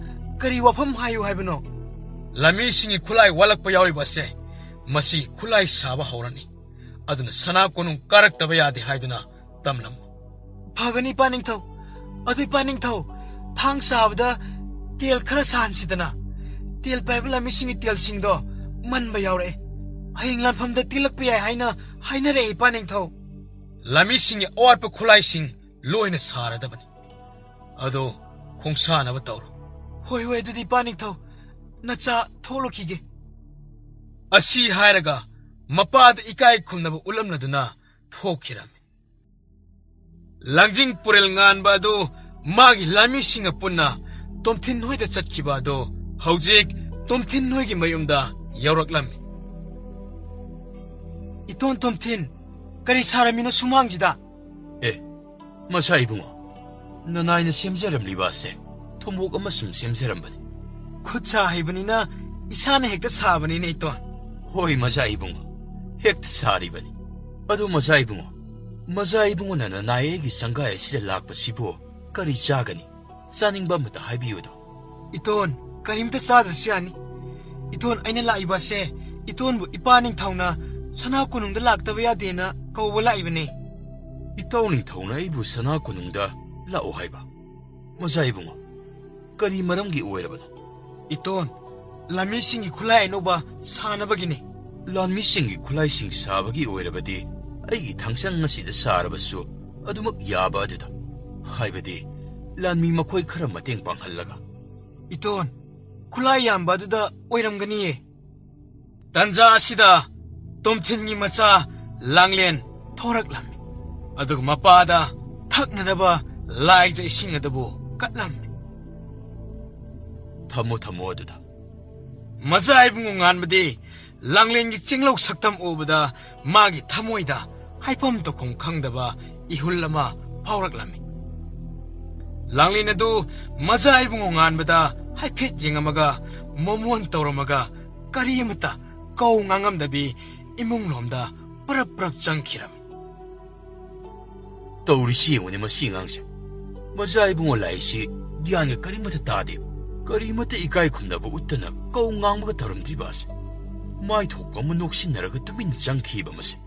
ꯀꯔꯤ ꯋꯥꯐꯝ ꯍꯥꯏꯌꯨ ꯍꯥꯏꯕꯅꯣ?" "ꯂꯥꯟꯃꯤꯁꯤꯡꯒꯤ ꯈꯨꯠꯂꯥꯏ ꯋꯥꯠꯂꯛꯄ ꯌꯥꯎꯔꯤꯕ ꯑꯁꯦ ꯃꯁꯤ ꯈꯨꯠꯂꯥꯏ ꯁꯥꯕ ꯍꯧꯔꯅꯤ꯫ ꯑꯗꯨꯅ ꯁꯅꯥ ꯀꯣꯅꯨꯡ ꯀꯥꯔꯛꯇꯕ ꯌꯥꯗꯦ ꯍꯥꯏꯗꯨꯅ ꯇꯝꯂꯝꯃꯨ꯫ ꯐꯒꯅꯤ, ꯏꯄꯥ ꯅꯤꯡꯊꯧ꯫ ꯑꯗꯨ ꯏꯄꯥ ꯅꯤꯡꯊꯧ, ꯊꯥꯡ ꯁꯥꯕꯗ ꯇꯦꯜ ꯈꯔ ꯁꯥꯍꯟꯁꯤꯗꯅ꯫ ꯇꯦꯜ ꯄꯥꯏꯕ ꯂꯥꯟꯃꯤꯁꯤꯡꯒꯤ ꯇꯦꯜꯁꯤꯡꯗꯣ ꯃꯟꯕ ꯌꯥꯎꯔꯛꯑꯦ꯫ ꯍꯌꯦꯡ ꯂꯥꯟꯐꯝꯗ ꯇꯦꯜꯂꯛꯄ ꯌꯥꯏ ꯍꯥꯏꯅ ꯍꯥꯏꯅꯔꯛꯑꯦ, ꯏꯄꯥ ꯅꯤꯡꯊꯧ꯫ ꯂꯥꯟꯃꯤꯁꯤꯡꯒꯤ ꯑꯋꯥꯠꯄ ꯈꯨꯠꯂꯥꯏꯁꯤꯡ ꯂꯣꯏꯅ ꯁꯥꯔꯗꯕꯅꯤ꯫ ꯑꯗꯣ ꯈꯣꯡꯁꯥꯅꯕ ꯇꯧꯔꯣ꯫ ꯍꯣꯏ, ꯍꯣꯏ, ꯑꯗꯨꯗꯤ ꯏꯄꯥ ꯅꯤꯡꯊꯧ, ꯅꯆꯥ ꯊꯣꯛꯂꯨꯈꯤꯒꯦ꯫ ꯑꯁꯤ ꯍꯥꯏꯔꯒ ꯃꯄꯥꯗ ꯏꯀꯥꯏ ꯈꯨꯝꯅꯕ ꯎꯠꯂꯝꯂꯗꯨꯅ ꯊꯣꯛꯈꯤꯔꯝꯃꯤ꯫ ꯂꯥꯡꯖꯤꯡ ꯄꯨꯔꯦꯜ ꯉꯥꯟꯕ ꯑꯗꯨ ꯃꯥꯒꯤ ꯂꯥꯟꯃꯤꯁꯤꯡꯒ ꯄꯨꯟꯅ ꯇꯣꯝꯊꯤꯟ ꯍꯣꯏꯗ ꯆꯠꯈꯤꯕ ꯑꯗꯨ ꯍꯧꯖꯤꯛ ꯇꯣꯝꯊꯤꯟ ꯍꯣꯏꯒꯤ ꯃꯌꯨꯝꯗ ꯌꯧꯔꯛꯂꯝꯃꯤ꯫ ꯏꯇꯣꯟ ꯇꯣꯝꯊꯤꯟ, ꯀꯔꯤ ꯁꯥꯔꯝꯃꯤꯅꯣ ꯁꯨꯃꯥꯡꯁꯤꯗ? ꯑꯦ, ꯃꯆꯥ ꯏꯕꯨꯡꯉꯣ, ꯅꯅꯥꯏꯅ ꯁꯦꯝꯖꯔꯝꯂꯤꯕ ꯑꯁꯦ ꯊꯨꯝꯃꯣꯛ ꯑꯃ ꯁꯨꯝ ꯁꯦꯝꯖꯔꯝꯕꯅꯤ꯫ ꯈꯨꯠ ꯁꯥ ꯍꯩꯕꯅꯤꯅ ꯏꯁꯥꯅ ꯍꯦꯛꯇ ꯁꯥꯕꯅꯤꯅꯦ, ꯏꯇꯣꯟ꯫ ꯍꯣꯏ, ꯃꯆꯥ ꯏꯕꯨꯡꯉꯣ, ꯍꯦꯛꯇ ꯁꯥꯔꯤꯕꯅꯤ꯫ ꯑꯗꯨ ꯃꯆꯥ ꯏꯕꯨꯡꯉꯣ, ꯃꯆꯥ ꯏꯕꯨꯡꯉꯣꯅ ꯅꯅꯥꯏ ꯑꯩꯒꯤ ꯁꯪꯒꯥꯏ ꯑꯁꯤꯗ ꯂꯥꯛꯄꯁꯤꯕꯨ ꯀꯔꯤ ꯆꯥꯒꯅꯤ? ꯆꯥꯅꯤꯡꯕ ꯑꯃꯇ ꯍꯥꯏꯕꯤꯌꯨꯗꯣ꯫ ꯏꯇꯣꯟ, ꯀꯔꯤꯝꯇ ꯆꯥꯗ꯭ꯔꯁꯨ ꯌꯥꯅꯤ꯫ ꯏꯇꯣꯟ, ꯑꯩꯅ ꯂꯥꯛꯏꯕ ꯑꯁꯦ ꯏꯇꯣꯟꯕꯨ ꯏꯄꯥ ꯅꯤꯡꯊꯧꯅ ꯁꯅꯥ ꯀꯣꯅꯨꯡꯗ ꯂꯥꯛꯇꯕ ꯌꯥꯗꯦꯅ ꯀꯧꯕ ꯂꯥꯛꯏꯕꯅꯦ꯫ ꯏꯇꯥꯎ ꯅꯤꯡꯊꯧꯅ ꯑꯩꯕꯨ ꯁꯅꯥ ꯀꯣꯅꯨꯡꯗ ꯂꯥꯛꯑꯣ ꯍꯥꯏꯕ? ꯃꯆꯥ ꯏꯕꯨꯡꯉꯣ, ꯀꯔꯤ ꯃꯔꯝꯒꯤ ꯑꯣꯏꯔꯕꯅꯣ? ꯏꯇꯣꯟ, ꯂꯥꯟꯃꯤꯁꯤꯡꯒꯤ ꯈꯨꯠꯂꯥꯏ ꯑꯅꯧꯕ ꯁꯥꯅꯕꯒꯤꯅꯤ꯫ ꯂꯥꯟꯃꯤꯁꯤꯡꯒꯤ ꯈꯨꯠꯂꯥꯏꯁꯤꯡ ꯁꯥꯕꯒꯤ ꯑꯣꯏꯔꯕꯗꯤ ꯑꯩꯒꯤ ꯊꯥꯡꯁꯪ ꯑꯁꯤꯗ ꯁꯥꯔꯕꯁꯨ ꯑꯗꯨꯃꯛ ꯌꯥꯕ ꯑꯗꯨꯗ, ꯍꯥꯏꯕꯗꯤ ꯂꯥꯟꯃꯤ ꯃꯈꯣꯏ ꯈꯔ ꯃꯇꯦꯡ ꯄꯥꯡꯍꯜꯂꯒ꯫ ꯏꯇꯣꯟ, ꯈꯨꯠꯂꯥꯏ ꯌꯥꯝꯕ ꯑꯗꯨꯗ ꯑꯣꯏꯔꯝꯒꯅꯤꯌꯦ꯫ ꯇꯟꯖꯥ ꯑꯁꯤꯗ ꯇꯣꯝꯊꯤꯟꯒꯤ ꯃꯆꯥ ꯂꯥꯡꯂꯦꯟ ꯊꯣꯔꯛꯂꯝꯃꯤ꯫ ꯑꯗꯨꯒ ꯃꯄꯥꯗ ꯊꯛꯅꯅꯕ ꯂꯥꯏꯖ ꯏꯁꯤꯡ ꯑꯗꯨꯕꯨ ꯀꯠꯂꯝꯃꯤ꯫ ꯊꯝꯃꯣ, ꯊꯝꯃꯣ ꯑꯗꯨꯗ꯫ ꯃꯆꯥ ꯏꯕꯨꯡꯉꯣ ꯉꯥꯟꯕꯗꯤ ꯂꯥꯡꯂꯦꯟꯒꯤ ꯆꯤꯡꯂꯧ ꯁꯛꯇꯝ ꯎꯕꯗ ꯃꯥꯒꯤ ꯊꯃꯣꯏꯗ ꯍꯥꯏꯐꯝ ꯇꯧꯐꯝ ꯈꯪꯗꯕ ꯏꯍꯨꯜ ꯑꯃ ꯐꯥꯎꯔꯛꯂꯝꯃꯤ꯫ ꯂꯥꯡꯂꯦꯟ ꯑꯗꯨ ꯃꯆꯥ ꯏꯕꯨꯡꯉꯣ ꯉꯥꯟꯕꯗ ꯍꯥꯏꯐꯦꯠ ꯌꯦꯡꯉꯝꯃꯒ, ꯃꯣꯃꯣꯟ ꯇꯧꯔꯝꯃꯒ, ꯀꯔꯤ ꯑꯃꯠꯇ ꯀꯧ ꯉꯥꯡꯉꯝꯗꯕꯤ ꯏꯃꯨꯡ ꯂꯣꯝꯗ ꯄꯔꯞ ꯄꯔꯞ ꯆꯪꯈꯤꯔꯝꯃꯤ꯫ ꯇꯧꯔꯤꯁꯤ ꯌꯦꯡꯉꯨꯅꯦ ꯃꯁꯤ ꯑꯉꯥꯡꯁꯦ꯫ ꯃꯆꯥ ꯏꯕꯨꯡꯉꯣ ꯂꯥꯛꯏꯁꯤ ꯒ꯭ꯌꯥꯟꯒ ꯀꯔꯤꯃꯠꯇ ꯇꯥꯗꯦ꯫ ꯀꯔꯤꯃꯠꯇ ꯏꯀꯥꯏ ꯈꯨꯝꯅꯕ ꯎꯠꯇꯅ ꯀꯧ ꯉꯥꯡꯕꯒ ꯇꯧꯔꯝꯗ꯭ꯔꯤꯕ ꯑꯁꯦ꯫ ꯃꯥꯏ ꯊꯣꯛꯄ ꯑꯃ ꯅꯣꯛꯁꯤꯟꯅꯔꯒ ꯇꯨꯃꯤꯟꯅ ꯆꯪꯈꯤꯕ ꯃꯁꯦ꯫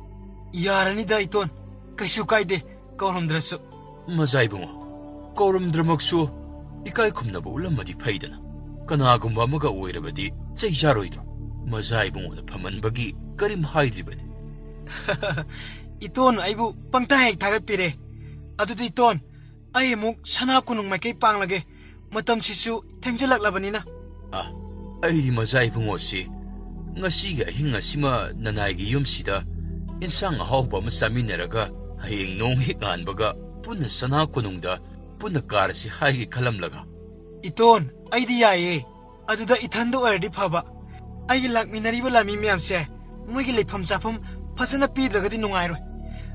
ꯌꯥꯔꯅꯤꯗ ꯏꯇꯣꯟ, ꯀꯩꯁꯨ ꯀꯥꯏꯗꯦ꯫ ꯀꯧꯔꯝꯗ꯭ꯔꯁꯨ꯫ ꯃꯖꯥ ꯏꯕꯨꯡꯉꯣ, ꯀꯧꯔꯝꯗ꯭ꯔꯃꯛꯁꯨ ꯏꯀꯥꯏ ꯈꯨꯝꯅꯕ ꯎꯠꯂꯝꯃꯗꯤ ꯐꯩꯗꯅ꯫ ꯀꯅꯥꯒꯨꯝꯕ ꯑꯃꯒ ꯑꯣꯏꯔꯕꯗꯤ ꯆꯩ ꯆꯥꯔꯣꯏꯗ꯭ꯔꯣ? ꯃꯖꯥ ꯏꯕꯨꯡꯉꯣꯅ ꯐꯝꯍꯟꯕꯒꯤ ꯀꯔꯤꯝ ꯍꯥꯏꯗ꯭ꯔꯤꯕꯅꯤ꯫ ꯏꯇꯣꯟ ꯑꯩꯕꯨ ꯄꯪꯊꯥ ꯍꯦꯛ ꯊꯥꯒꯠꯄꯤꯔꯦ꯫ ꯑꯗꯨꯗꯤ ꯏꯇꯣꯟ, ꯑꯩ ꯑꯃꯨꯛ ꯁꯅꯥ ꯀꯣꯅꯨꯡ ꯃꯥꯏꯀꯩ ꯄꯥꯡꯂꯒꯦ꯫ ꯃꯇꯝꯁꯤꯁꯨ ꯊꯦꯡꯖꯤꯜꯂꯛꯂꯕꯅꯤꯅ꯫ ꯑ, ꯑꯩꯗꯤ ꯃꯖꯥ ꯏꯕꯨꯡꯉꯣꯁꯤ ꯉꯁꯤꯒꯤ ꯑꯍꯤꯡ ꯑꯁꯤꯃ ꯅꯅꯥꯏꯒꯤ ꯌꯨꯝꯁꯤꯗ ꯏꯟꯁꯥꯡ ꯑꯍꯥꯎꯕ ꯑꯃ ꯆꯥꯃꯤꯟꯅꯔꯒ ꯍꯌꯦꯡ ꯅꯣꯡ ꯍꯦꯛ ꯉꯥꯟꯕꯒ ꯄꯨꯟꯅ ꯁꯅꯥ ꯀꯣꯅꯨꯡꯗ ꯄꯨꯟꯅ ꯀꯥꯔꯁꯤ ꯍꯥꯏꯒꯦ ꯈꯜꯂꯝꯂꯒ꯫ ꯏꯇꯣꯟ, ꯑꯩꯗꯤ ꯌꯥꯏꯌꯦ꯫ ꯑꯗꯨꯗ ꯏꯊꯟꯗ ꯑꯣꯏꯔꯗꯤ ꯐꯕ꯫ ꯑꯩꯒꯤ ꯂꯥꯛꯃꯤꯟꯅꯔꯤꯕ ꯂꯥꯟꯃꯤ ꯃꯌꯥꯝꯁꯦ ꯃꯣꯏꯒꯤ ꯂꯩꯐꯝ ꯆꯥꯐꯝ ꯐꯖꯅ ꯄꯤꯗ꯭ꯔꯒꯗꯤ ꯅꯨꯡꯉꯥꯏꯔꯣꯏ꯫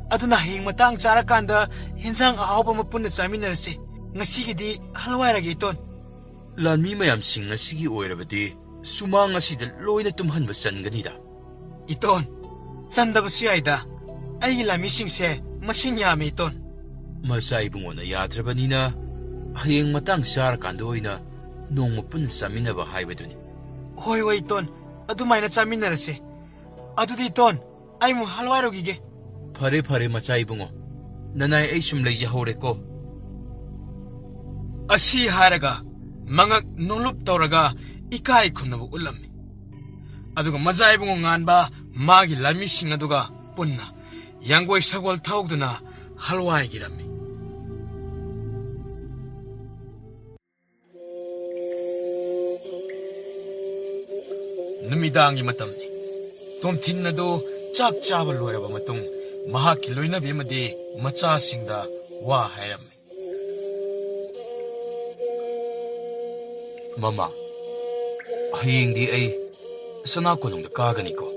ꯑꯗꯨꯅ ꯍꯌꯦꯡ ꯃꯇꯥꯡ ꯆꯥꯔꯀꯥꯟꯗ ꯍꯦꯟꯖꯥꯡ ꯑꯍꯥꯎꯕ ꯑꯃ ꯄꯨꯟꯅ ꯆꯥꯃꯤꯟꯅꯔꯁꯤ꯫ ꯉꯁꯤꯒꯤꯗꯤ ꯍꯜꯋꯥꯏꯔꯒꯦ, ꯏꯇꯣꯟ꯫ ꯂꯥꯟꯃꯤ ꯃꯌꯥꯝꯁꯤꯡ ꯑꯁꯤꯒꯤ ꯑꯣꯏꯔꯕꯗꯤ ꯁꯨꯃꯥꯡ ꯑꯁꯤꯗ ꯂꯣꯏꯅ ꯇꯨꯝꯍꯟꯕ ꯆꯟꯒꯅꯤꯗ꯫ ꯏꯇꯣꯟ, ꯆꯟꯗꯕꯁꯨ ꯌꯥꯏꯗ꯫ ꯑꯩꯒꯤ ꯂꯥꯟꯃꯤꯁꯤꯡꯁꯦ ꯃꯁꯤꯡ ꯌꯥꯝꯃꯤ, ꯏꯇꯣꯟ꯫ ꯃꯆꯥ ꯏꯕꯨꯡꯉꯣꯅ ꯌꯥꯗ꯭ꯔꯕꯅꯤꯅ ꯍꯌꯦꯡ ꯃꯇꯥꯡ ꯆꯥꯔꯀꯥꯟꯗ ꯑꯣꯏꯅ ꯅꯣꯡꯃ ꯄꯨꯟꯅ ꯆꯥꯃꯤꯟꯅꯕ ꯍꯥꯏꯕꯗꯨꯅꯤ꯫ ꯍꯣꯏ, ꯍꯣꯏ, ꯏꯇꯣꯟ꯫ ꯑꯗꯨꯃꯥꯏꯅ ꯆꯥꯃꯤꯟꯅꯔꯁꯦ꯫ ꯑꯗꯨꯗꯤ ꯏꯇꯣꯟ, ꯑꯩ ꯑꯃꯨꯛ ꯍꯜꯋꯥꯏꯔꯨꯈꯤꯒꯦ꯫ ꯐꯔꯦ, ꯐꯔꯦ, ꯃꯆꯥ ꯏꯕꯨꯡꯉꯣ꯫ ꯅꯅꯥꯏ ꯑꯩ ꯁꯨꯝ ꯂꯩꯖꯍꯧꯔꯦꯀꯣ꯫ ꯑꯁꯤ ꯍꯥꯏꯔꯒ ꯃꯉꯛ ꯅꯣꯂꯨꯞ ꯇꯧꯔꯒ ꯏꯀꯥꯏ ꯈꯨꯝꯅꯕ ꯎꯠꯂꯝꯃꯤ꯫ ꯑꯗꯨꯒ ꯃꯆꯥ ꯏꯕꯨꯡꯉꯣ ꯉꯥꯟꯕ ꯃꯥꯒꯤ ꯂꯥꯟꯃꯤꯁꯤꯡ ꯑꯗꯨꯒ ꯄꯨꯟꯅ ꯌꯥꯡꯒꯣꯏ ꯁꯒꯣꯜ ꯊꯧꯗꯨꯅ ꯍꯜꯋꯥꯏꯒꯤꯔꯝꯃꯤ꯫ ꯅꯨꯃꯤꯗꯥꯡꯒꯤ ꯃꯇꯝꯅꯤ꯫ ꯇꯣꯝꯊꯤꯟ ꯑꯗꯨ ꯆꯥꯛ ꯆꯥꯕ ꯂꯣꯏꯔꯕ ꯃꯇꯨꯡ ꯃꯍꯥꯛꯀꯤ ꯂꯣꯏꯅꯕꯤ ꯑꯃꯗꯤ ꯃꯆꯥꯁꯤꯡꯗ ꯋꯥ ꯍꯥꯏꯔꯝꯃꯤ꯫ ꯃꯃꯥ, ꯍꯌꯦꯡꯗꯤ ꯑꯩ ꯁꯅꯥ ꯀꯣꯅꯨꯡꯗ ꯀꯥꯒꯅꯤꯀꯣ꯫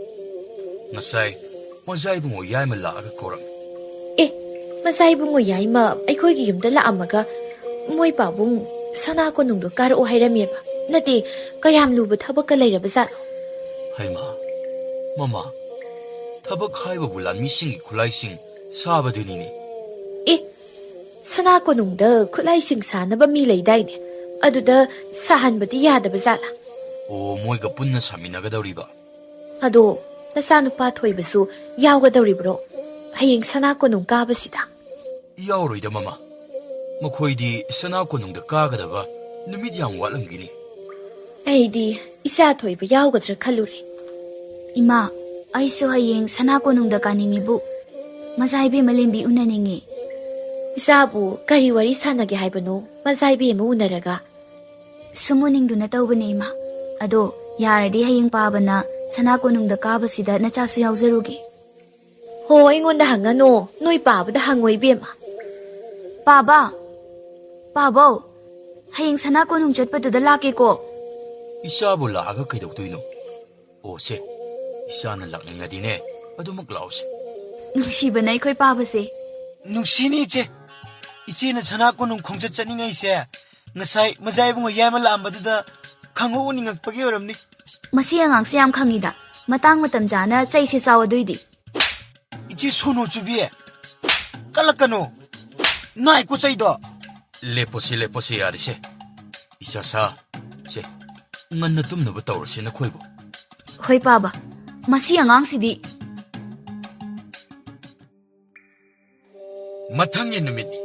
ꯉꯁꯥꯏ ꯃꯖꯥ ꯏꯕꯨꯡꯉꯣ ꯌꯥꯏꯃ ꯂꯥꯛꯑꯒ ꯀꯧꯔꯝꯃꯤ꯫ ꯑꯦ, ꯃꯖꯥ ꯏꯕꯨꯡꯉꯣ ꯌꯥꯏꯃ ꯑꯩꯈꯣꯏꯒꯤ ꯌꯨꯝꯗ ꯂꯥꯛꯑꯝꯃꯒ ꯃꯣꯏ ꯄꯥꯕꯨꯡ ꯁꯅꯥ ꯀꯣꯅꯨꯡꯗꯣ ꯀꯥꯔꯛꯑꯣ ꯍꯥꯏꯔꯝꯃꯦꯕ꯫ ꯅꯠꯇꯦ, ꯀꯌꯥꯝ ꯂꯨꯕ ꯊꯕꯛꯀ ꯂꯩꯔꯕ ꯖꯥꯠꯅꯣ? ꯍꯩꯃꯥ, ꯃꯃꯥ, ꯊꯕꯛ ꯍꯥꯏꯕꯕꯨ ꯂꯥꯟꯃꯤꯁꯤꯡꯒꯤ ꯈꯨꯠꯂꯥꯏꯁꯤꯡ ꯁꯥꯕꯗꯨꯅꯤꯅꯦ꯫ ꯑꯦ, ꯁꯅꯥ ꯀꯣꯅꯨꯡꯗ ꯈꯨꯠꯂꯥꯏꯁꯤꯡ ꯁꯥꯅꯕ ꯃꯤ ꯂꯩꯗꯥꯏꯅꯦ? ꯑꯗꯨꯗ ꯁꯥꯍꯟꯕꯗꯤ ꯌꯥꯗꯕ ꯖꯥꯠꯂꯥ? ꯑꯣ, ꯃꯣꯏꯒ ꯄꯨꯟꯅ ꯁꯥꯃꯤꯟꯅꯒꯗꯧꯔꯤꯕ? ꯑꯗꯣ ꯅꯆꯥꯅꯨꯄꯥ ꯊꯣꯏꯕꯁꯨ ꯌꯥꯎꯒꯗꯧꯔꯤꯕ꯭ꯔꯣ ꯍꯌꯦꯡ ꯁꯅꯥ ꯀꯣꯅꯨꯡ ꯀꯥꯕꯁꯤꯗ? ꯌꯥꯎꯔꯣꯏꯗ, ꯃꯃꯥ꯫ ꯃꯈꯣꯏꯗꯤ ꯁꯅꯥ ꯀꯣꯅꯨꯡꯗ ꯀꯥꯒꯗꯕ ꯅꯨꯃꯤꯠ ꯌꯥꯝ ꯋꯥꯠꯂꯝꯒꯤꯅꯤ꯫ ꯑꯩꯗꯤ ꯏꯆꯥ ꯊꯣꯏꯕ ꯌꯥꯎꯒꯗ꯭ꯔꯥ ꯈꯜꯂꯨꯔꯦ꯫ ꯏꯃꯥ, ꯑꯩꯁꯨ ꯍꯌꯦꯡ ꯁꯅꯥ ꯀꯣꯅꯨꯡꯗ ꯀꯥꯅꯤꯡꯉꯤꯕꯨ꯫ ꯃꯖꯥ ꯏꯕꯦꯝꯃ ꯂꯦꯝꯕꯤ ꯎꯅꯅꯤꯡꯉꯤ꯫ ꯏꯆꯥꯕꯨ ꯀꯔꯤ ꯋꯥꯔꯤ ꯁꯥꯟꯅꯒꯦ ꯍꯥꯏꯕꯅꯣ, ꯃꯖꯥ ꯏꯕꯦꯝꯃ ꯎꯅꯔꯒ? ꯁꯨꯝ ꯎꯅꯤꯡꯗꯨꯅ ꯇꯧꯕꯅꯦ, ꯏꯃꯥ꯫ ꯑꯗꯣ, ꯌꯥꯔꯗꯤ ꯍꯌꯦꯡ ꯄꯥꯕꯅ ꯁꯅꯥ ꯀꯣꯅꯨꯡꯗ ꯀꯥꯕꯁꯤꯗ ꯅꯆꯥꯁꯨ ꯌꯥꯎꯖꯔꯨꯒꯦ꯫ ꯍꯣ, ꯑꯩꯉꯣꯟꯗ ꯍꯪꯒꯅꯨ, ꯅꯣꯏ ꯄꯥꯕꯗ ꯍꯪꯉꯣ, ꯏꯕꯦꯝꯃ꯫ ꯄꯥꯕ! ꯄꯥꯕꯧ! ꯍꯌꯦꯡ ꯁꯅꯥ ꯀꯣꯅꯨꯡ ꯆꯠꯄꯗꯨꯗ ꯂꯥꯛꯀꯦꯀꯣ꯫ ꯏꯆꯥꯕꯨ ꯂꯥꯛꯑꯒ ꯀꯩꯗꯧꯗꯣꯏꯅꯣ? ꯑꯣ, ꯁꯦ, ꯏꯆꯥꯅ ꯂꯥꯛꯅꯤꯡꯉꯗꯤꯅꯦ, ꯑꯗꯨꯃꯛ ꯂꯥꯛꯑꯣꯁꯦ꯫ ꯅꯨꯡꯁꯤꯕꯅ ꯑꯩꯈꯣꯏ ꯄꯥꯕꯁꯦ꯫ ꯅꯨꯡꯁꯤꯅꯤ, ꯏꯆꯦ꯫ ꯏꯆꯦꯅ ꯁꯅꯥ ꯀꯣꯅꯨꯡ ꯈꯣꯡꯆꯠ ꯆꯠꯅꯤꯡꯉꯩꯁꯦ ꯉꯁꯥꯏ ꯃꯖꯥ ꯏꯕꯨꯡꯉꯣ ꯌꯥꯏꯃ ꯂꯥꯛꯑꯝꯕꯗꯨꯗ ꯈꯪꯍꯧ ꯎꯅꯤꯡꯉꯛꯄꯒꯤ ꯑꯣꯏꯔꯝꯅꯤ꯫ ꯃꯁꯤ ꯑꯉꯥꯡꯁꯦ ꯌꯥꯝ ꯈꯪꯉꯤꯗ꯫ ꯃꯇꯥꯡ ꯃꯇꯝ ꯆꯥꯅ ꯆꯩꯁꯦ ꯆꯥꯎ ꯑꯗꯨꯏꯗꯤ꯫ ꯏꯆꯦ ꯁꯣꯅꯣ ꯆꯨꯕꯤ, ꯀꯜꯂꯛꯀꯅꯨ꯫ ꯅꯥꯏꯀꯣ ꯆꯩꯗꯣ꯫ ꯂꯦꯞꯄꯣꯁꯤ, ꯂꯦꯞꯄꯣꯁꯤ, ꯌꯥꯔꯦꯁꯦ꯫ ꯏꯆꯥ ꯁꯥ, ꯁꯦ, ꯉꯟꯅ ꯇꯨꯝꯅꯕ ꯇꯧꯔꯁꯦ ꯅꯈꯣꯏꯕꯨ꯫ ꯍꯣꯏ ꯄꯥꯕ, ꯃꯁꯤ ꯑꯉꯥꯡꯁꯤꯗꯤ꯫ ꯃꯊꯪꯒꯤ ꯅꯨꯃꯤꯠꯅꯤ꯫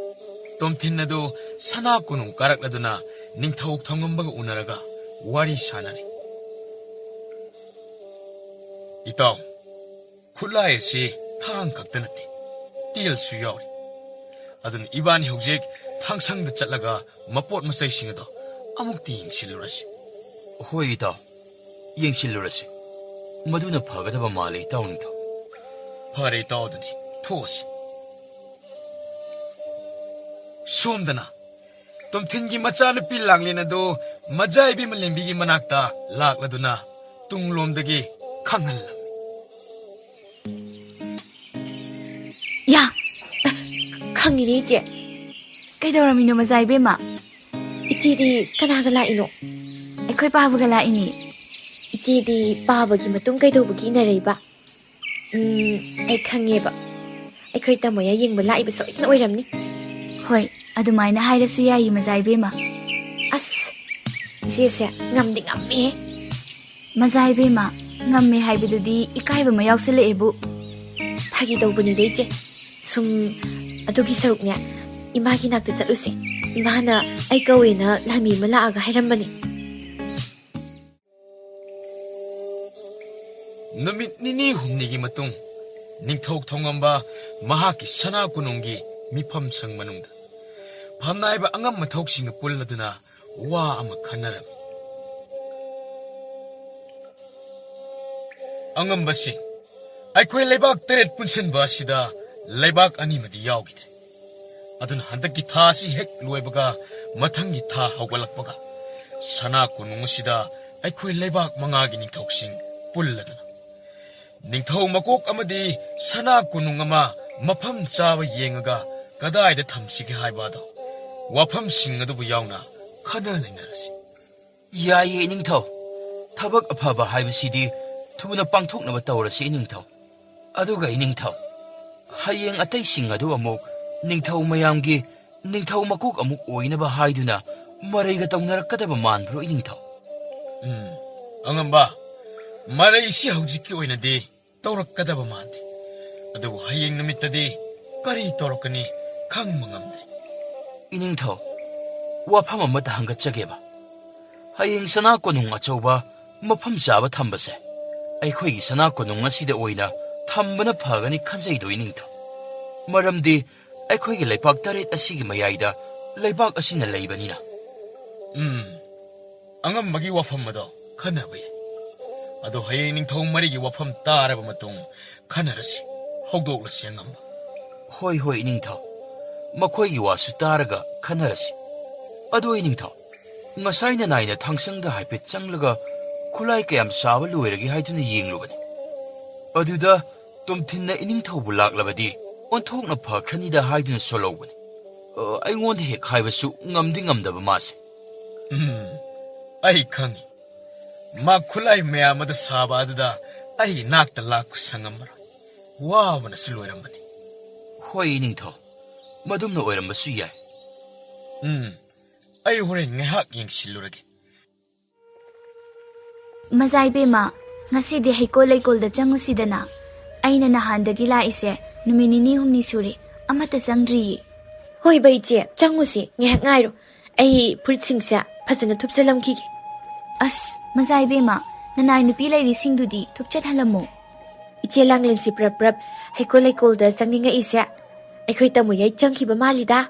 ꯇꯣꯝꯊꯤꯟ ꯑꯗꯨ ꯁꯅꯥ ꯀꯣꯅꯨꯡ ꯀꯥꯔꯛꯂꯗꯨꯅ ꯅꯤꯡꯊꯧ ꯊꯧꯉꯝꯕꯒ ꯎꯅꯔꯒ ꯋꯥꯔꯤ ꯁꯥꯟꯅꯔꯦ꯫ ꯏꯇꯥꯎ, ꯈꯨꯠꯂꯥꯏ ꯑꯁꯤ ꯊꯥꯡ ꯈꯛꯇ ꯅꯠꯇꯦ, ꯇꯦꯜꯁꯨ ꯌꯥꯎꯔꯤ꯫ ꯑꯗꯨꯅ ꯏꯕꯥꯅꯤ ꯍꯧꯖꯤꯛ ꯊꯥꯡꯁꯪꯗ ꯆꯠꯂꯒ ꯃꯄꯣꯠ ꯃꯆꯩꯁꯤꯡ ꯑꯗꯣ ꯑꯃꯨꯛꯇ ꯌꯦꯡꯁꯤꯜꯂꯨꯔꯁꯤ꯫ ꯍꯣꯏ ꯏꯇꯥꯎ, ꯌꯦꯡꯁꯤꯜꯂꯨꯔꯁꯤ꯫ ꯃꯗꯨꯅ ꯐꯒꯗꯕ ꯃꯥꯜꯂꯦ, ꯏꯇꯥꯎ ꯅꯤꯡꯊꯧ꯫ ꯐꯔꯦ ꯏꯇꯥꯎ, ꯑꯗꯨꯗꯤ ꯊꯣꯛꯑꯁꯤ꯫ ꯁꯣꯝꯗꯅ ꯇꯣꯝꯊꯤꯟꯒꯤ ꯃꯆꯥꯅꯨꯄꯤ ꯂꯥꯡꯂꯦꯟ ꯑꯗꯨ ꯃꯖꯥ ꯏꯕꯦꯝꯃ ꯂꯦꯝꯕꯤꯒꯤ ꯃꯅꯥꯛꯇ ꯂꯥꯛꯂꯗꯨꯅ ꯇꯨꯡꯂꯣꯝꯗꯒꯤ ꯈꯪꯍꯜꯂꯝꯃꯤ꯫ ꯌꯥ! ꯈꯪꯉꯤꯅꯦ, ꯏꯆꯦ꯫ ꯀꯩꯗꯧꯔꯝꯃꯤꯅꯣ, ꯃꯖꯥ ꯏꯕꯦꯝꯃ? ꯏꯆꯦꯗꯤ ꯀꯅꯥꯒ ꯂꯥꯛꯏꯅꯣ? ꯑꯩꯈꯣꯏ ꯄꯥꯕꯒ ꯂꯥꯛꯏꯅꯦ꯫ ꯏꯆꯦꯗꯤ ꯄꯥꯕꯒꯤ ꯃꯇꯨꯡ ꯀꯩꯗꯧꯕꯒꯤ ꯏꯟꯅꯔꯛꯏꯕ? ꯎꯝ, ꯑꯩ ꯈꯪꯉꯦꯕ꯫ ꯑꯩꯈꯣꯏ ꯇꯃꯣꯌꯥ ꯌꯦꯡꯕ ꯂꯥꯛꯏꯕ ꯁꯣꯏꯗꯅ ꯑꯣꯏꯔꯝꯅꯤ꯫ ꯍꯣꯏ, ꯑꯗꯨꯃꯥꯏꯅ ꯍꯥꯏꯔꯁꯨ ꯌꯥꯏꯌꯦ, ꯃꯖꯥ ꯏꯕꯦꯝꯃ꯫ ꯑꯁ, ꯏꯆꯦꯁꯦ ꯉꯝꯗꯤ ꯉꯝꯃꯤꯍꯦ꯫ ꯃꯖꯥ ꯏꯕꯦꯝꯃ, ꯉꯝꯃꯦ ꯍꯥꯏꯕꯗꯨꯗꯤ ꯏꯀꯥꯏꯕ ꯑꯃ ꯌꯥꯎꯁꯤꯜꯂꯛꯑꯦꯕꯨ꯫ ꯐꯥꯒꯤ ꯇꯧꯕꯅꯤꯗ, ꯏꯆꯦ꯫ ꯁꯨꯝ ꯑꯗꯨꯒꯤ ꯁꯔꯨꯛꯅꯦ, ꯏꯃꯥꯒꯤ ꯅꯥꯛꯇ ꯆꯠꯂꯨꯁꯦ꯫ ꯏꯃꯥꯅ ꯑꯩ ꯀꯧꯋꯦꯅ ꯂꯥꯟꯃꯤ ꯑꯃ ꯂꯥꯛꯑꯒ ꯍꯥꯏꯔꯝꯕꯅꯦ꯫ ꯅꯨꯃꯤꯠ ꯅꯤꯅꯤ ꯍꯨꯝꯅꯤꯒꯤ ꯃꯇꯨꯡ, ꯅꯤꯡꯊꯧ ꯊꯣꯡꯉꯝꯕ ꯃꯍꯥꯛꯀꯤ ꯁꯅꯥ ꯀꯣꯅꯨꯡꯒꯤ ꯃꯤꯐꯝ ꯁꯪ ꯃꯅꯨꯡꯗ ꯐꯝꯅꯥꯏꯕ ꯑꯉꯝ ꯃꯊꯧꯁꯤꯡꯒ ꯄꯨꯜꯂꯗꯨꯅ ꯋꯥ ꯑꯃ ꯈꯟꯅꯔꯝꯃꯤ꯫ ꯑꯉꯝꯕꯁꯤꯡ, ꯑꯩꯈꯣꯏ ꯂꯩꯕꯥꯛ ꯇꯔꯦꯠ ꯄꯨꯟꯁꯤꯟꯕ ꯑꯁꯤꯗ ꯂꯩꯕꯥꯛ ꯑꯅꯤꯃꯗꯤ ꯌꯥꯎꯈꯤꯗ꯭ꯔꯦ꯫ ꯑꯗꯨꯅ ꯍꯟꯗꯛꯀꯤ ꯊꯥ ꯑꯁꯤ ꯍꯦꯛ ꯂꯣꯏꯕꯒ ꯃꯊꯪꯒꯤ ꯊꯥ ꯍꯧꯒꯠꯂꯛꯄꯒ ꯁꯅꯥ ꯀꯣꯅꯨꯡ ꯑꯁꯤꯗ ꯑꯩꯈꯣꯏ ꯂꯩꯕꯥꯛ ꯃꯉꯥꯒꯤ ꯅꯤꯡꯊꯧꯁꯤꯡ ꯄꯨꯜꯂꯗꯨꯅ ꯅꯤꯡꯊꯧ ꯃꯀꯣꯛ ꯑꯃꯗꯤ ꯁꯅꯥ ꯀꯣꯅꯨꯡ ꯑꯃ ꯃꯐꯝ ꯆꯥꯕ ꯌꯦꯡꯉꯒ ꯀꯗꯥꯏꯗ ꯊꯝꯁꯤꯒꯦ ꯍꯥꯏꯕ ꯑꯗꯣ ꯋꯥꯐꯝꯁꯤꯡ ꯑꯗꯨꯕꯨ ꯌꯥꯎꯅ ꯈꯟꯅ ꯅꯩꯅꯔꯁꯤ꯫ ꯌꯥꯏꯌꯦ ꯏꯅꯤꯡꯊꯧ꯫ ꯊꯕꯛ ꯑꯐꯕ ꯍꯥꯏꯕꯁꯤꯗꯤ ꯊꯨꯅ ꯄꯥꯡꯊꯣꯛꯅꯕ ꯇꯧꯔꯁꯤ ꯏꯅꯤꯡꯊꯧ꯫ ꯑꯗꯨꯒ ꯏꯅꯤꯡꯊꯧ, ꯍꯌꯦꯡ ꯑꯇꯩꯁꯤꯡ ꯑꯗꯨ ꯑꯃꯨꯛ ꯅꯤꯡꯊꯧ ꯃꯌꯥꯝꯒꯤ ꯅꯤꯡꯊꯧ ꯃꯀꯣꯛ ꯑꯃꯨꯛ ꯑꯣꯏꯅꯕ ꯍꯥꯏꯗꯨꯅ ꯃꯔꯩꯒ ꯇꯧꯅꯔꯛꯀꯗꯕ ꯃꯥꯟꯕ꯭ꯔꯣ ꯏꯅꯤꯡꯊꯧ? ꯎꯝ, ꯑꯉꯝꯕ, ꯃꯔꯩꯁꯤ ꯍꯧꯖꯤꯛꯀꯤ ꯑꯣꯏꯅꯗꯤ ꯇꯧꯔꯛꯀꯗꯕ ꯃꯥꯟꯗꯦ꯫ ꯑꯗꯨꯕꯨ ꯍꯌꯦꯡ ꯅꯨꯃꯤꯠꯇꯗꯤ ꯀꯔꯤ ꯇꯧꯔꯛꯀꯅꯤ ꯈꯪꯕ ꯉꯝꯗꯦ꯫ ꯏꯅꯤꯡꯊꯧ, ꯋꯥꯐꯝ ꯑꯃꯇ ꯍꯪꯒꯠꯆꯒꯦꯕ꯫ ꯍꯌꯦꯡ ꯁꯅꯥ ꯀꯣꯅꯨꯡ ꯑꯆꯧꯕ ꯃꯐꯝ ꯆꯥꯕ ꯊꯝꯕꯁꯦ ꯑꯩꯈꯣꯏꯒꯤ ꯁꯅꯥ ꯀꯣꯅꯨꯡ ꯑꯁꯤꯗ ꯑꯣꯏꯅ ꯊꯝꯕꯅ ꯐꯒꯅꯤ ꯈꯟꯖꯩꯗꯣ ꯏꯅꯤꯡꯊꯧ꯫ ꯃꯔꯝꯗꯤ ꯑꯩꯈꯣꯏꯒꯤ ꯂꯩꯄꯥꯛ ꯇꯔꯦꯠ ꯑꯁꯤꯒꯤ ꯃꯌꯥꯏꯗ ꯂꯩꯕꯥꯛ ꯑꯁꯤꯅ ꯂꯩꯕꯅꯤꯅ꯫ ꯎꯝ, ꯑꯉꯝꯕꯒꯤ ꯋꯥꯐꯝ ꯑꯗꯣ ꯈꯟꯅꯕ ꯌꯥꯏ꯫ ꯑꯗꯣ ꯍꯌꯦꯡ ꯅꯤꯡꯊꯧ ꯃꯔꯤꯒꯤ ꯋꯥꯐꯝ ꯇꯥꯔꯕ ꯃꯇꯨꯡ ꯈꯟꯅꯔꯁꯤ꯫ ꯍꯧꯗꯣꯛꯂꯁꯤ ꯑꯉꯝꯕ꯫ ꯍꯣꯏ, ꯍꯣꯏ, ꯏꯅꯤꯡꯊꯧ꯫ ꯃꯈꯣꯏꯒꯤ ꯋꯥꯁꯨ ꯇꯥꯔꯒ ꯈꯟꯅꯔꯁꯤ꯫ ꯑꯗꯣ ꯏꯅꯤꯡꯊꯧ, ꯉꯁꯥꯏ ꯅꯅꯥꯏꯅ ꯊꯥꯡꯁꯪꯗ ꯍꯥꯏꯐꯦꯠ ꯆꯪꯂꯒ ꯈꯨꯠꯂꯥꯏ ꯀꯌꯥꯝ ꯁꯥꯕ ꯂꯣꯏꯔꯒꯦ ꯍꯥꯏꯗꯨꯅ ꯌꯦꯡꯂꯨꯕꯅꯤ꯫ ꯑꯗꯨꯗ ꯇꯣꯝꯊꯤꯟꯅ ꯏꯅꯤꯡꯊꯧꯕꯨ ꯂꯥꯛꯂꯕꯗꯤ ꯑꯣꯟꯊꯣꯛꯅ ꯐꯈ꯭ꯔꯅꯤꯗ ꯍꯥꯏꯗꯨꯅ ꯁꯣꯜꯍꯧꯕꯅꯤ꯫ ꯑ, ꯑꯩꯉꯣꯟꯗ ꯍꯦꯛ ꯍꯥꯏꯕꯁꯨ ꯉꯝꯗꯤ ꯉꯝꯗꯕ ꯃꯥꯁꯦ꯫ ꯎꯝ, ꯑꯩ ꯈꯪꯏ꯫ ꯃꯥ ꯈꯨꯠꯂꯥꯏ ꯃꯌꯥꯝ ꯑꯗꯨ ꯁꯥꯕ ꯑꯗꯨꯗ ꯑꯩ ꯅꯥꯛꯇ ꯂꯥꯛꯄ ꯁꯪꯉꯝꯃꯔꯣꯏ꯫ ꯋꯥꯕꯅꯁꯨ ꯂꯣꯏꯔꯝꯕꯅꯤ꯫ ꯍꯣꯏ, ꯏꯅꯤꯡꯊꯧ꯫ ꯃꯗꯨꯝꯅ ꯑꯣꯏꯔꯝꯕꯁꯨ ꯌꯥꯏ꯫ ꯎꯝ, ꯑꯩ ꯍꯣꯔꯦꯟ ꯉꯥꯏꯍꯥꯛ ꯌꯦꯡꯁꯤꯜꯂꯨꯔꯒꯦ꯫ ꯃꯖꯥ ꯏꯕꯦꯝꯃ, ꯉꯁꯤꯗꯤ ꯍꯩꯀꯣꯜ ꯂꯩꯀꯣꯜꯗ ꯆꯪꯉꯨꯁꯤꯗꯅ꯫ ꯑꯩꯅ ꯅꯍꯥꯟꯗꯒꯤ ꯂꯥꯛꯏꯁꯦ ꯅꯨꯃꯤꯠ ꯅꯤꯅꯤ ꯍꯨꯝꯅꯤ ꯁꯨꯔꯦ, ꯑꯃꯠꯇ ꯆꯪꯗ꯭ꯔꯤꯌꯦ꯫ ꯍꯣꯏ ꯕ ꯏꯆꯦ, ꯆꯪꯉꯨꯁꯤ, ꯉꯥꯏꯍꯥꯛ ꯉꯥꯏꯔꯣ꯫ ꯑꯩ ꯐꯨꯔꯤꯠꯁꯤꯡꯁꯦ ꯐꯖꯅ ꯊꯨꯞꯆꯜꯂꯝꯈꯤꯒꯦ꯫ ꯑꯁ, ꯃꯖꯥ ꯏꯕꯦꯝꯃ, ꯅꯅꯥꯏ ꯅꯨꯄꯤ ꯂꯩꯔꯤꯁꯤꯡꯗꯨꯗꯤ ꯊꯨꯞꯆꯠꯍꯜꯂꯝꯃꯣ꯫ ꯏꯆꯦ ꯂꯥꯡꯂꯦꯟꯁꯤ ꯄ꯭ꯔꯞ ꯄ꯭ꯔꯞ ꯍꯩꯀꯣꯜ ꯂꯩꯀꯣꯜꯗ ꯆꯪꯅꯤꯡꯉꯛꯏꯁꯦ ꯑꯩꯈꯣꯏ ꯇꯥꯃꯣ ꯌꯥꯏ ꯆꯪꯈꯤꯕ ꯃꯥꯜꯂꯤꯗ꯫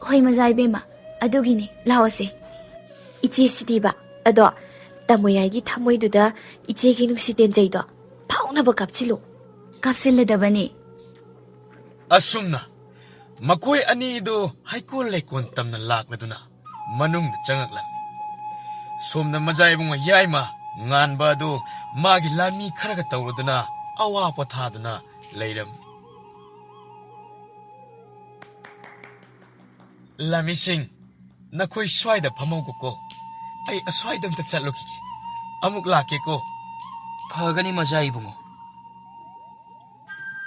ꯍꯣꯏ ꯃꯖꯥ ꯏꯕꯦꯝꯃ, ꯑꯗꯨꯒꯤꯅꯤ, ꯂꯥꯛꯑꯣꯁꯦ꯫ ꯏꯆꯦ ꯁꯤꯗꯤꯕ, ꯑꯗꯣ ꯇꯥꯃꯣ ꯌꯥꯏꯒꯤ ꯊꯃꯣꯏꯗꯨꯗ ꯏꯆꯦꯒꯤ ꯅꯨꯡꯁꯤ ꯇꯦꯟꯖꯩꯗꯣ ꯐꯥꯎꯅꯕ ꯀꯥꯞꯁꯤꯜꯂꯨ꯫ ꯀꯥꯞꯁꯤꯜꯂꯗꯕꯅꯤ꯫ ꯑꯁꯨꯝꯅ ꯃꯈꯣꯏ ꯑꯅꯤꯗꯨ ꯍꯩꯀꯣꯜ ꯂꯩꯀꯣꯜ ꯇꯝꯅ ꯂꯥꯛꯂꯗꯨꯅ ꯃꯅꯨꯡꯗ ꯆꯪꯉꯛꯂꯝꯃꯤ꯫ ꯁꯣꯝꯗ ꯃꯖꯥ ꯏꯕꯨꯡꯉꯣ ꯌꯥꯏꯃ ꯉꯥꯟꯕ ꯑꯗꯨ ꯃꯥꯒꯤ ꯂꯥꯟꯃꯤ ꯈꯔꯒ ꯇꯧꯔꯗꯨꯅ ꯑꯋꯥ ꯄꯣꯊꯥꯗꯨꯅ ꯂꯩꯔꯝꯃꯤ꯫ ꯂꯥꯟꯃꯤꯁꯤꯡ, ꯅꯈꯣꯏ ꯁ꯭ꯋꯥꯏꯗ ꯐꯝꯍꯧꯒꯣꯀꯣ꯫ ꯑꯩ ꯑꯁ꯭ꯋꯥꯏꯗ ꯑꯝꯇ ꯆꯠꯂꯨꯈꯤꯒꯦ꯫ ꯑꯃꯨꯛ ꯂꯥꯛꯀꯦꯀꯣ꯫ ꯐꯒꯅꯤ ꯃꯖꯥ ꯏꯕꯨꯡꯉꯣ꯫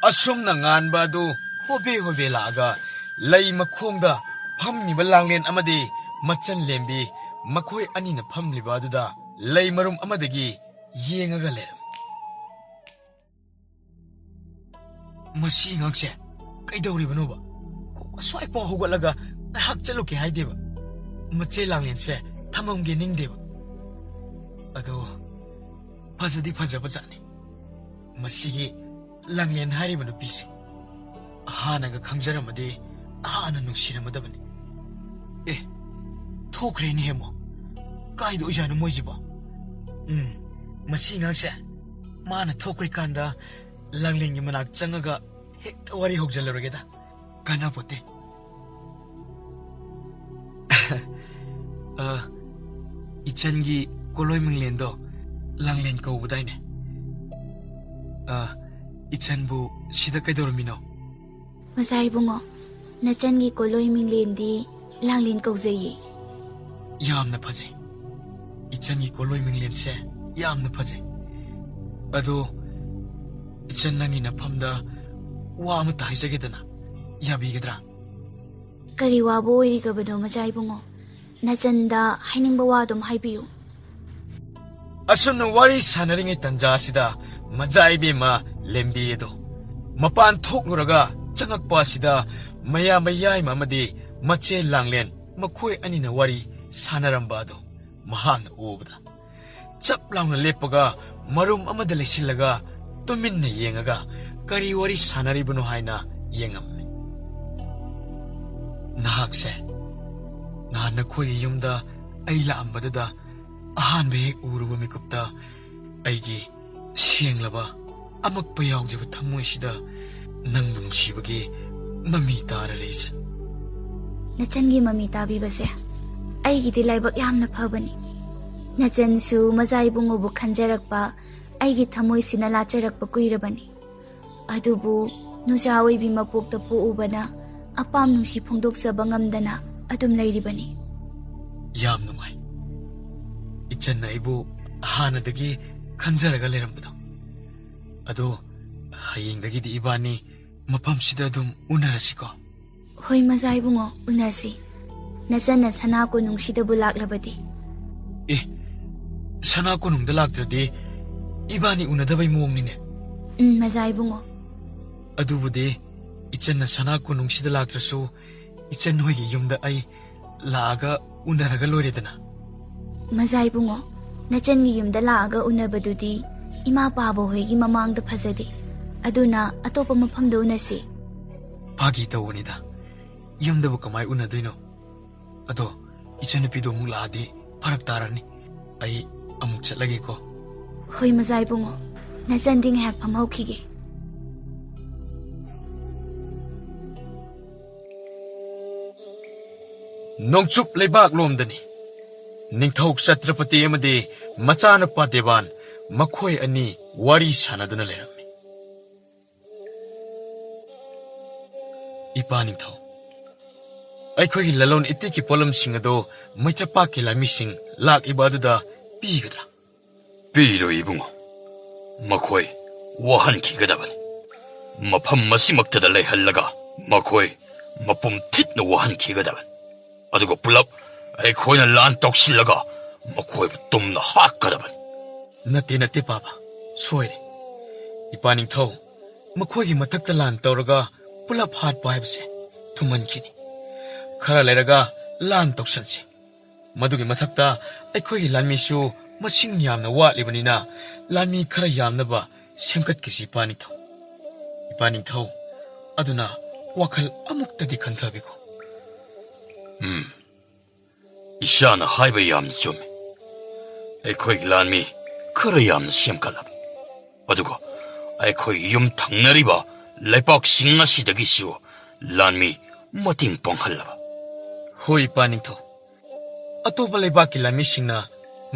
ꯑꯁꯨꯝꯅ ꯉꯥꯟꯕ ꯑꯗꯨ ꯍꯣꯕꯦ ꯍꯣꯕꯦ ꯂꯥꯛꯑꯒ ꯂꯩ ꯃꯈꯣꯡꯗ ꯐꯝꯃꯤꯕ ꯂꯥꯡꯂꯦꯟ ꯑꯃꯗꯤ ꯃꯆꯟ ꯂꯦꯝꯕꯤ ꯃꯈꯣꯏ ꯑꯅꯤꯅ ꯐꯝꯂꯤꯕ ꯑꯗꯨꯗ ꯂꯩ ꯃꯔꯨꯝ ꯑꯃꯗꯒꯤ ꯌꯦꯡꯉꯒ ꯂꯩꯔꯝꯃꯤ꯫ ꯃꯁꯤ ꯑꯉꯥꯡꯁꯦ ꯀꯩꯗꯧꯔꯤꯕꯅꯣꯕ? ꯀꯣꯛ ꯑꯁ꯭ꯋꯥꯏꯐꯥꯎ ꯍꯧꯒꯠꯂꯒ ꯉꯥꯏꯍꯥꯛ ꯆꯠꯂꯨꯒꯦ ꯍꯥꯏꯗꯦꯕ꯫ ꯃꯆꯦ ꯂꯥꯡꯂꯦꯟꯁꯦ ꯊꯝꯃꯝꯒꯦ ꯅꯤꯡꯗꯦꯕ꯫ ꯑꯗꯣ ꯐꯖꯗꯤ ꯐꯖꯕꯖꯥꯠꯅꯤ ꯃꯁꯤꯒꯤ ꯂꯥꯡꯂꯦꯟ ꯍꯥꯏꯔꯤꯕ ꯅꯨꯄꯤꯁꯦ꯫ ꯍꯥꯟꯅꯒ ꯈꯪꯖꯔꯝꯃꯗꯤ ꯅꯍꯥꯟꯅ ꯅꯨꯡꯁꯤꯔꯝꯃꯗꯕꯅꯤ꯫ ꯑꯦ, ꯊꯣꯛꯈ꯭ꯔꯦꯅꯦ ꯍꯦꯃꯣ꯫ ꯀꯥꯏꯗ ꯑꯣꯏꯖꯥꯠꯅꯣ ꯃꯣꯏꯁꯤꯕꯣ? ꯎꯝ, ꯃꯁꯤ ꯑꯉꯥꯡꯁꯦ ꯃꯥꯅ ꯊꯣꯛꯈ꯭ꯔꯤꯀꯥꯟꯗ ꯂꯥꯡꯂꯦꯟꯒꯤ ꯃꯅꯥꯛ ꯆꯪꯉꯒ ꯍꯦꯛꯇ ꯋꯥꯔꯤ ꯍꯧꯖꯤꯜꯂꯨꯔꯒꯦꯗ꯫ ꯀꯥꯟꯅꯄꯣꯠꯇꯦ꯫ ꯑ, ꯏꯆꯟꯒꯤ ꯀꯣꯂꯣꯏ ꯃꯤꯡꯂꯦꯟꯗꯣ ꯂꯥꯡꯂꯦꯟ ꯀꯧꯕꯗꯥꯏꯅꯦ? ꯑ, ꯏꯆꯟꯕꯨ ꯁꯤꯗ ꯀꯩꯗꯧꯔꯝꯃꯤꯅꯣ? ꯃꯖꯥ ꯏꯕꯨꯡꯉꯣ, ꯅꯆꯟꯒꯤ ꯀꯣꯂꯣꯏ ꯃꯤꯡꯂꯦꯟꯗꯤ ꯂꯥꯡꯂꯦꯟ ꯀꯧꯖꯩꯌꯦ꯫ ꯌꯥꯝꯅ ꯐꯖꯩ꯫ ꯏꯆꯟꯒꯤ ꯀꯣꯂꯣꯏ ꯃꯤꯡꯂꯦꯟꯁꯦ ꯌꯥꯝꯅ ꯐꯖꯩ꯫ ꯑꯗꯣ ꯏꯆꯟ, ꯅꯪꯒꯤ ꯅꯐꯝꯗ ꯋꯥ ꯑꯃꯇ ꯍꯥꯏꯖꯒꯦꯗꯅ, ꯌꯥꯕꯤꯒꯗ꯭ꯔꯥ? ꯀꯔꯤ ꯋꯥꯕꯨ ꯑꯣꯏꯔꯤꯒꯕꯅꯣ ꯃꯆꯥ ꯏꯕꯨꯡꯉꯣ? ꯅꯆꯟꯗ ꯍꯥꯏꯅꯤꯡꯕ ꯋꯥ ꯑꯗꯨꯝ ꯍꯥꯏꯕꯤꯌꯨ꯫ ꯑꯁꯨꯝꯅ ꯋꯥꯔꯤ ꯁꯥꯟꯅꯔꯤꯉꯩ ꯇꯟꯖꯥ ꯑꯁꯤꯗ ꯃꯖꯥ ꯏꯕꯦꯝꯃ ꯂꯦꯝꯕꯤ ꯑꯗꯣ ꯃꯄꯥꯟ ꯊꯣꯛꯂꯨꯔꯒ ꯆꯪꯉꯛꯄ ꯑꯁꯤꯗ ꯃꯌꯥꯝꯕ ꯌꯥꯏꯃ ꯑꯃꯗꯤ ꯃꯆꯦ ꯂꯥꯡꯂꯦꯟ ꯃꯈꯣꯏ ꯑꯅꯤꯅ ꯋꯥꯔꯤ ꯁꯥꯟꯅꯔꯝꯕ ꯑꯗꯨ ꯃꯍꯥꯛꯅ ꯎꯕꯗ ꯆꯞ ꯂꯥꯎꯅ ꯂꯦꯞꯄꯒ ꯃꯔꯨꯝ ꯑꯃꯗ ꯂꯩꯁꯤꯜꯂꯒ ꯇꯨꯃꯤꯟꯅ ꯌꯦꯡꯉꯒ ꯀꯔꯤ ꯋꯥꯔꯤ ꯁꯥꯟꯅꯔꯤꯕꯅꯣ ꯍꯥꯏꯅ ꯌꯦꯡꯉꯝꯃꯤ꯫ "ꯅꯍꯥꯛꯁꯦ ꯅꯍꯥꯟ ꯅꯈꯣꯏꯒꯤ ꯌꯨꯝꯗ ꯑꯩ ꯂꯥꯛꯑꯝꯕꯗꯨꯗ ꯑꯍꯥꯟꯕ ꯍꯦꯛ ꯎꯔꯨꯕ ꯃꯤꯀꯨꯞꯇ ꯑꯩꯒꯤ ꯁꯦꯡꯂꯕ ꯑꯃꯛꯄ ꯌꯥꯎꯖꯕ ꯊꯃꯣꯏꯁꯤꯗ ꯅꯪꯕꯨ ꯅꯨꯡꯁꯤꯕꯒꯤ ꯃꯃꯤ ꯇꯥꯔꯔꯦ ꯏꯆꯟ꯫" ꯅꯆꯟꯒꯤ ꯃꯃꯤ ꯇꯥꯕꯤꯕꯁꯦ ꯑꯩꯒꯤꯗꯤ ꯂꯥꯏꯕꯛ ꯌꯥꯝꯅ ꯐꯕꯅꯤ꯫ ꯅꯆꯟꯁꯨ ꯃꯖꯥ ꯏꯕꯨꯡꯉꯣꯕꯨ ꯈꯟꯖꯔꯛꯄ ꯑꯩꯒꯤ ꯊꯃꯣꯏꯁꯤꯅ ꯂꯥꯠꯆꯔꯛꯄ ꯀꯨꯏꯔꯕꯅꯤ꯫ ꯑꯗꯨꯕꯨ ꯅꯨꯆꯥ ꯑꯣꯏꯕꯤ ꯃꯄꯣꯛꯇ ꯄꯣꯛꯎꯕꯅ ꯑꯄꯥꯝ ꯅꯨꯡꯁꯤ ꯐꯣꯡꯗꯣꯛꯆꯕ ꯉꯝꯗꯅ ꯑꯗꯨꯝ ꯂꯩꯔꯤꯕꯅꯤ꯫ "ꯌꯥꯝ ꯅꯨꯡꯉꯥꯏ ꯏꯆꯟꯅ ꯑꯩꯕꯨ ꯍꯥꯟꯅꯗꯒꯤ ꯈꯟꯖꯔꯒ ꯂꯩꯔꯝꯕꯗꯣ꯫ ꯑꯗꯣ ꯍꯌꯦꯡꯗꯒꯤꯗꯤ ꯏꯕꯥꯅꯤ ꯃꯐꯝꯁꯤꯗ ꯑꯗꯨꯝ ꯎꯅꯔꯁꯤꯀꯣ?" "ꯍꯣꯏ ꯃꯖꯥ ꯏꯕꯨꯡꯉꯣ, ꯎꯅꯁꯤ꯫ ꯅꯆꯟꯅ ꯁꯅꯥ ꯀꯣꯅꯨꯡꯁꯤꯗꯕꯨ ꯂꯥꯛꯂꯕꯗꯤ?" "ꯑꯦ, ꯁꯅꯥ ꯀꯣꯅꯨꯡꯗ ꯂꯥꯛꯇ꯭ꯔꯗꯤ ꯏꯕꯥꯅꯤ ꯎꯅꯗꯕꯩ ꯃꯑꯣꯡꯅꯤꯅꯦ꯫" "ꯎꯝ ꯃꯖꯥ ꯏꯕꯨꯡꯉꯣ꯫" "ꯑꯗꯨꯕꯨꯗꯤ ꯏꯆꯟꯅ ꯁꯅꯥ ꯀꯣꯅꯨꯡꯁꯤꯗ ꯂꯥꯛꯇ꯭ꯔꯁꯨ ꯏꯆꯟ ꯍꯣꯏꯒꯤ ꯌꯨꯝꯗ ꯑꯩ ꯂꯥꯛꯑꯒ ꯎꯅꯔꯒ ꯂꯣꯏꯔꯦꯗꯅ꯫" "ꯃꯖꯥ ꯏꯕꯨꯡꯉꯣ, ꯅꯆꯟꯒꯤ ꯌꯨꯝꯗ ꯂꯥꯛꯑꯒ ꯎꯅꯕꯗꯨꯗꯤ ꯏꯃꯥ ꯄꯥꯕ ꯍꯣꯏꯒꯤ ꯃꯃꯥꯡꯗ ꯐꯖꯗꯦ꯫ ꯑꯗꯨꯅ ꯑꯇꯣꯞꯄ ꯃꯐꯝꯗ ꯎꯅꯁꯤ꯫" "ꯐꯥꯒꯤ ꯇꯧꯕꯅꯤꯗ, ꯌꯨꯝꯗꯕꯨ ꯀꯃꯥꯏ ꯎꯅꯗꯣꯏꯅꯣ? ꯑꯗꯣ ꯏꯆꯟꯅꯨꯄꯤꯗꯣ ꯑꯃꯨꯛ ꯂꯥꯛꯑꯗꯤ ꯐꯔꯛ ꯇꯥꯔꯅꯤ꯫ ꯑꯩ ꯑꯃꯨꯛ ꯆꯠꯂꯒꯦꯀꯣ꯫" "ꯍꯣꯏ ꯃꯖꯥ ꯏꯕꯨꯡꯉꯣ, ꯅꯆꯟꯗꯤ ꯉꯥꯏꯍꯥꯛ ꯐꯝꯍꯧꯈꯤꯒꯦ꯫" ꯅꯣꯡꯆꯨꯞ ꯂꯩꯕꯥꯛꯂꯣꯝꯗꯅꯤ꯫ ꯅꯤꯡꯊꯧ ꯆꯇ꯭ꯔꯄꯇꯤ ꯑꯃꯗꯤ ꯃꯆꯥꯅꯨꯄꯥ ꯗꯦꯕꯥꯟ ꯃꯈꯣꯏ ꯑꯅꯤ ꯋꯥꯔꯤ ꯁꯥꯟꯅꯗꯨꯅ ꯂꯩꯔꯝꯃꯤ꯫ "ꯏꯄꯥ ꯅꯤꯡꯊꯧ, ꯑꯩꯈꯣꯏꯒꯤ ꯂꯂꯣꯟ ꯏꯇꯤꯛꯀꯤ ꯄꯣꯠꯂꯝꯁꯤꯡ ꯑꯗꯨ ꯃꯩꯇ꯭ꯔꯄꯥꯛꯀꯤ ꯂꯥꯟꯃꯤꯁꯤꯡ ꯂꯥꯛꯂꯤꯕ ꯑꯗꯨꯗ ꯄꯤꯒꯗ꯭ꯔꯥ?" "ꯄꯤꯔꯣꯏ ꯏꯕꯨꯡꯉꯣ, ꯃꯈꯣꯏ ꯋꯥꯍꯟꯈꯤꯒꯗꯕꯅꯤ꯫ ꯃꯐꯝ ꯑꯁꯤꯃꯛꯇꯗ ꯂꯩꯍꯜꯂꯒ ꯃꯈꯣꯏ ꯃꯄꯨꯝ ꯊꯤꯠꯅ ꯋꯥꯍꯟꯈꯤꯒꯗꯕꯅꯤ꯫ ꯑꯗꯨꯒ ꯄꯨꯂꯞ ꯑꯩꯈꯣꯏꯅ ꯂꯥꯟ ꯇꯧꯁꯤꯜꯂꯒ ꯃꯈꯣꯏꯕꯨ ꯇꯨꯝꯅ ꯍꯥꯠꯀꯗꯕꯅꯤ꯫" "ꯅꯠꯇꯦ, ꯅꯠꯇꯦ ꯄꯥꯕ, ꯁꯣꯏꯔꯦ꯫ ꯏꯄꯥ ꯅꯤꯡꯊꯧ, ꯃꯈꯣꯏꯒꯤ ꯃꯊꯛꯇ ꯂꯥꯟ ꯇꯧꯔꯒ ꯄꯨꯂꯞ ꯍꯥꯠꯄ ꯍꯥꯏꯕꯁꯦ ꯊꯨꯃꯟꯈꯤꯅꯤ꯫ ꯈꯔ ꯂꯩꯔꯒ ꯂꯥꯟ ꯇꯧꯁꯟꯁꯤ꯫ ꯃꯗꯨꯒꯤ ꯃꯊꯛꯇ ꯑꯩꯈꯣꯏꯒꯤ ꯂꯥꯟꯃꯤꯁꯨ ꯃꯁꯤꯡ ꯌꯥꯝꯅ ꯋꯥꯠꯂꯤꯕꯅꯤꯅ ꯂꯥꯟꯃꯤ ꯈꯔ ꯌꯥꯝꯅꯕ ꯁꯦꯝꯒꯠꯈꯤꯁꯤ, ꯏꯄꯥ ꯅꯤꯡꯊꯧ꯫ ꯏꯄꯥ ꯅꯤꯡꯊꯧ, ꯑꯗꯨꯅ ꯋꯥꯈꯜ ꯑꯃꯨꯛꯇꯗꯤ ꯈꯟꯊꯕꯤꯈꯣ꯫ ꯎꯝ, ꯏꯆꯥꯅ ꯍꯥꯏꯕ ꯌꯥꯝꯅ ꯆꯨꯝꯃꯤ꯫ ꯑꯩꯈꯣꯏꯒꯤ ꯂꯥꯟꯃꯤ ꯈꯔ ꯌꯥꯝꯅ ꯁꯦꯝꯒꯠꯂꯕ, ꯑꯗꯨꯒ ꯑꯩꯈꯣꯏꯒꯤ ꯌꯨꯝ ꯊꯪꯅꯔꯤꯕ ꯂꯩꯄꯥꯛꯁꯤꯡ ꯑꯁꯤꯗꯒꯤꯁꯨ ꯂꯥꯟꯃꯤ ꯃꯇꯦꯡ ꯄꯥꯡꯍꯜꯂꯕ꯫ ꯍꯣꯏ, ꯏꯄꯥ ꯅꯤꯡꯊꯧ, ꯑꯇꯣꯞꯄ ꯂꯩꯕꯥꯛꯀꯤ ꯂꯥꯟꯃꯤꯁꯤꯡꯅ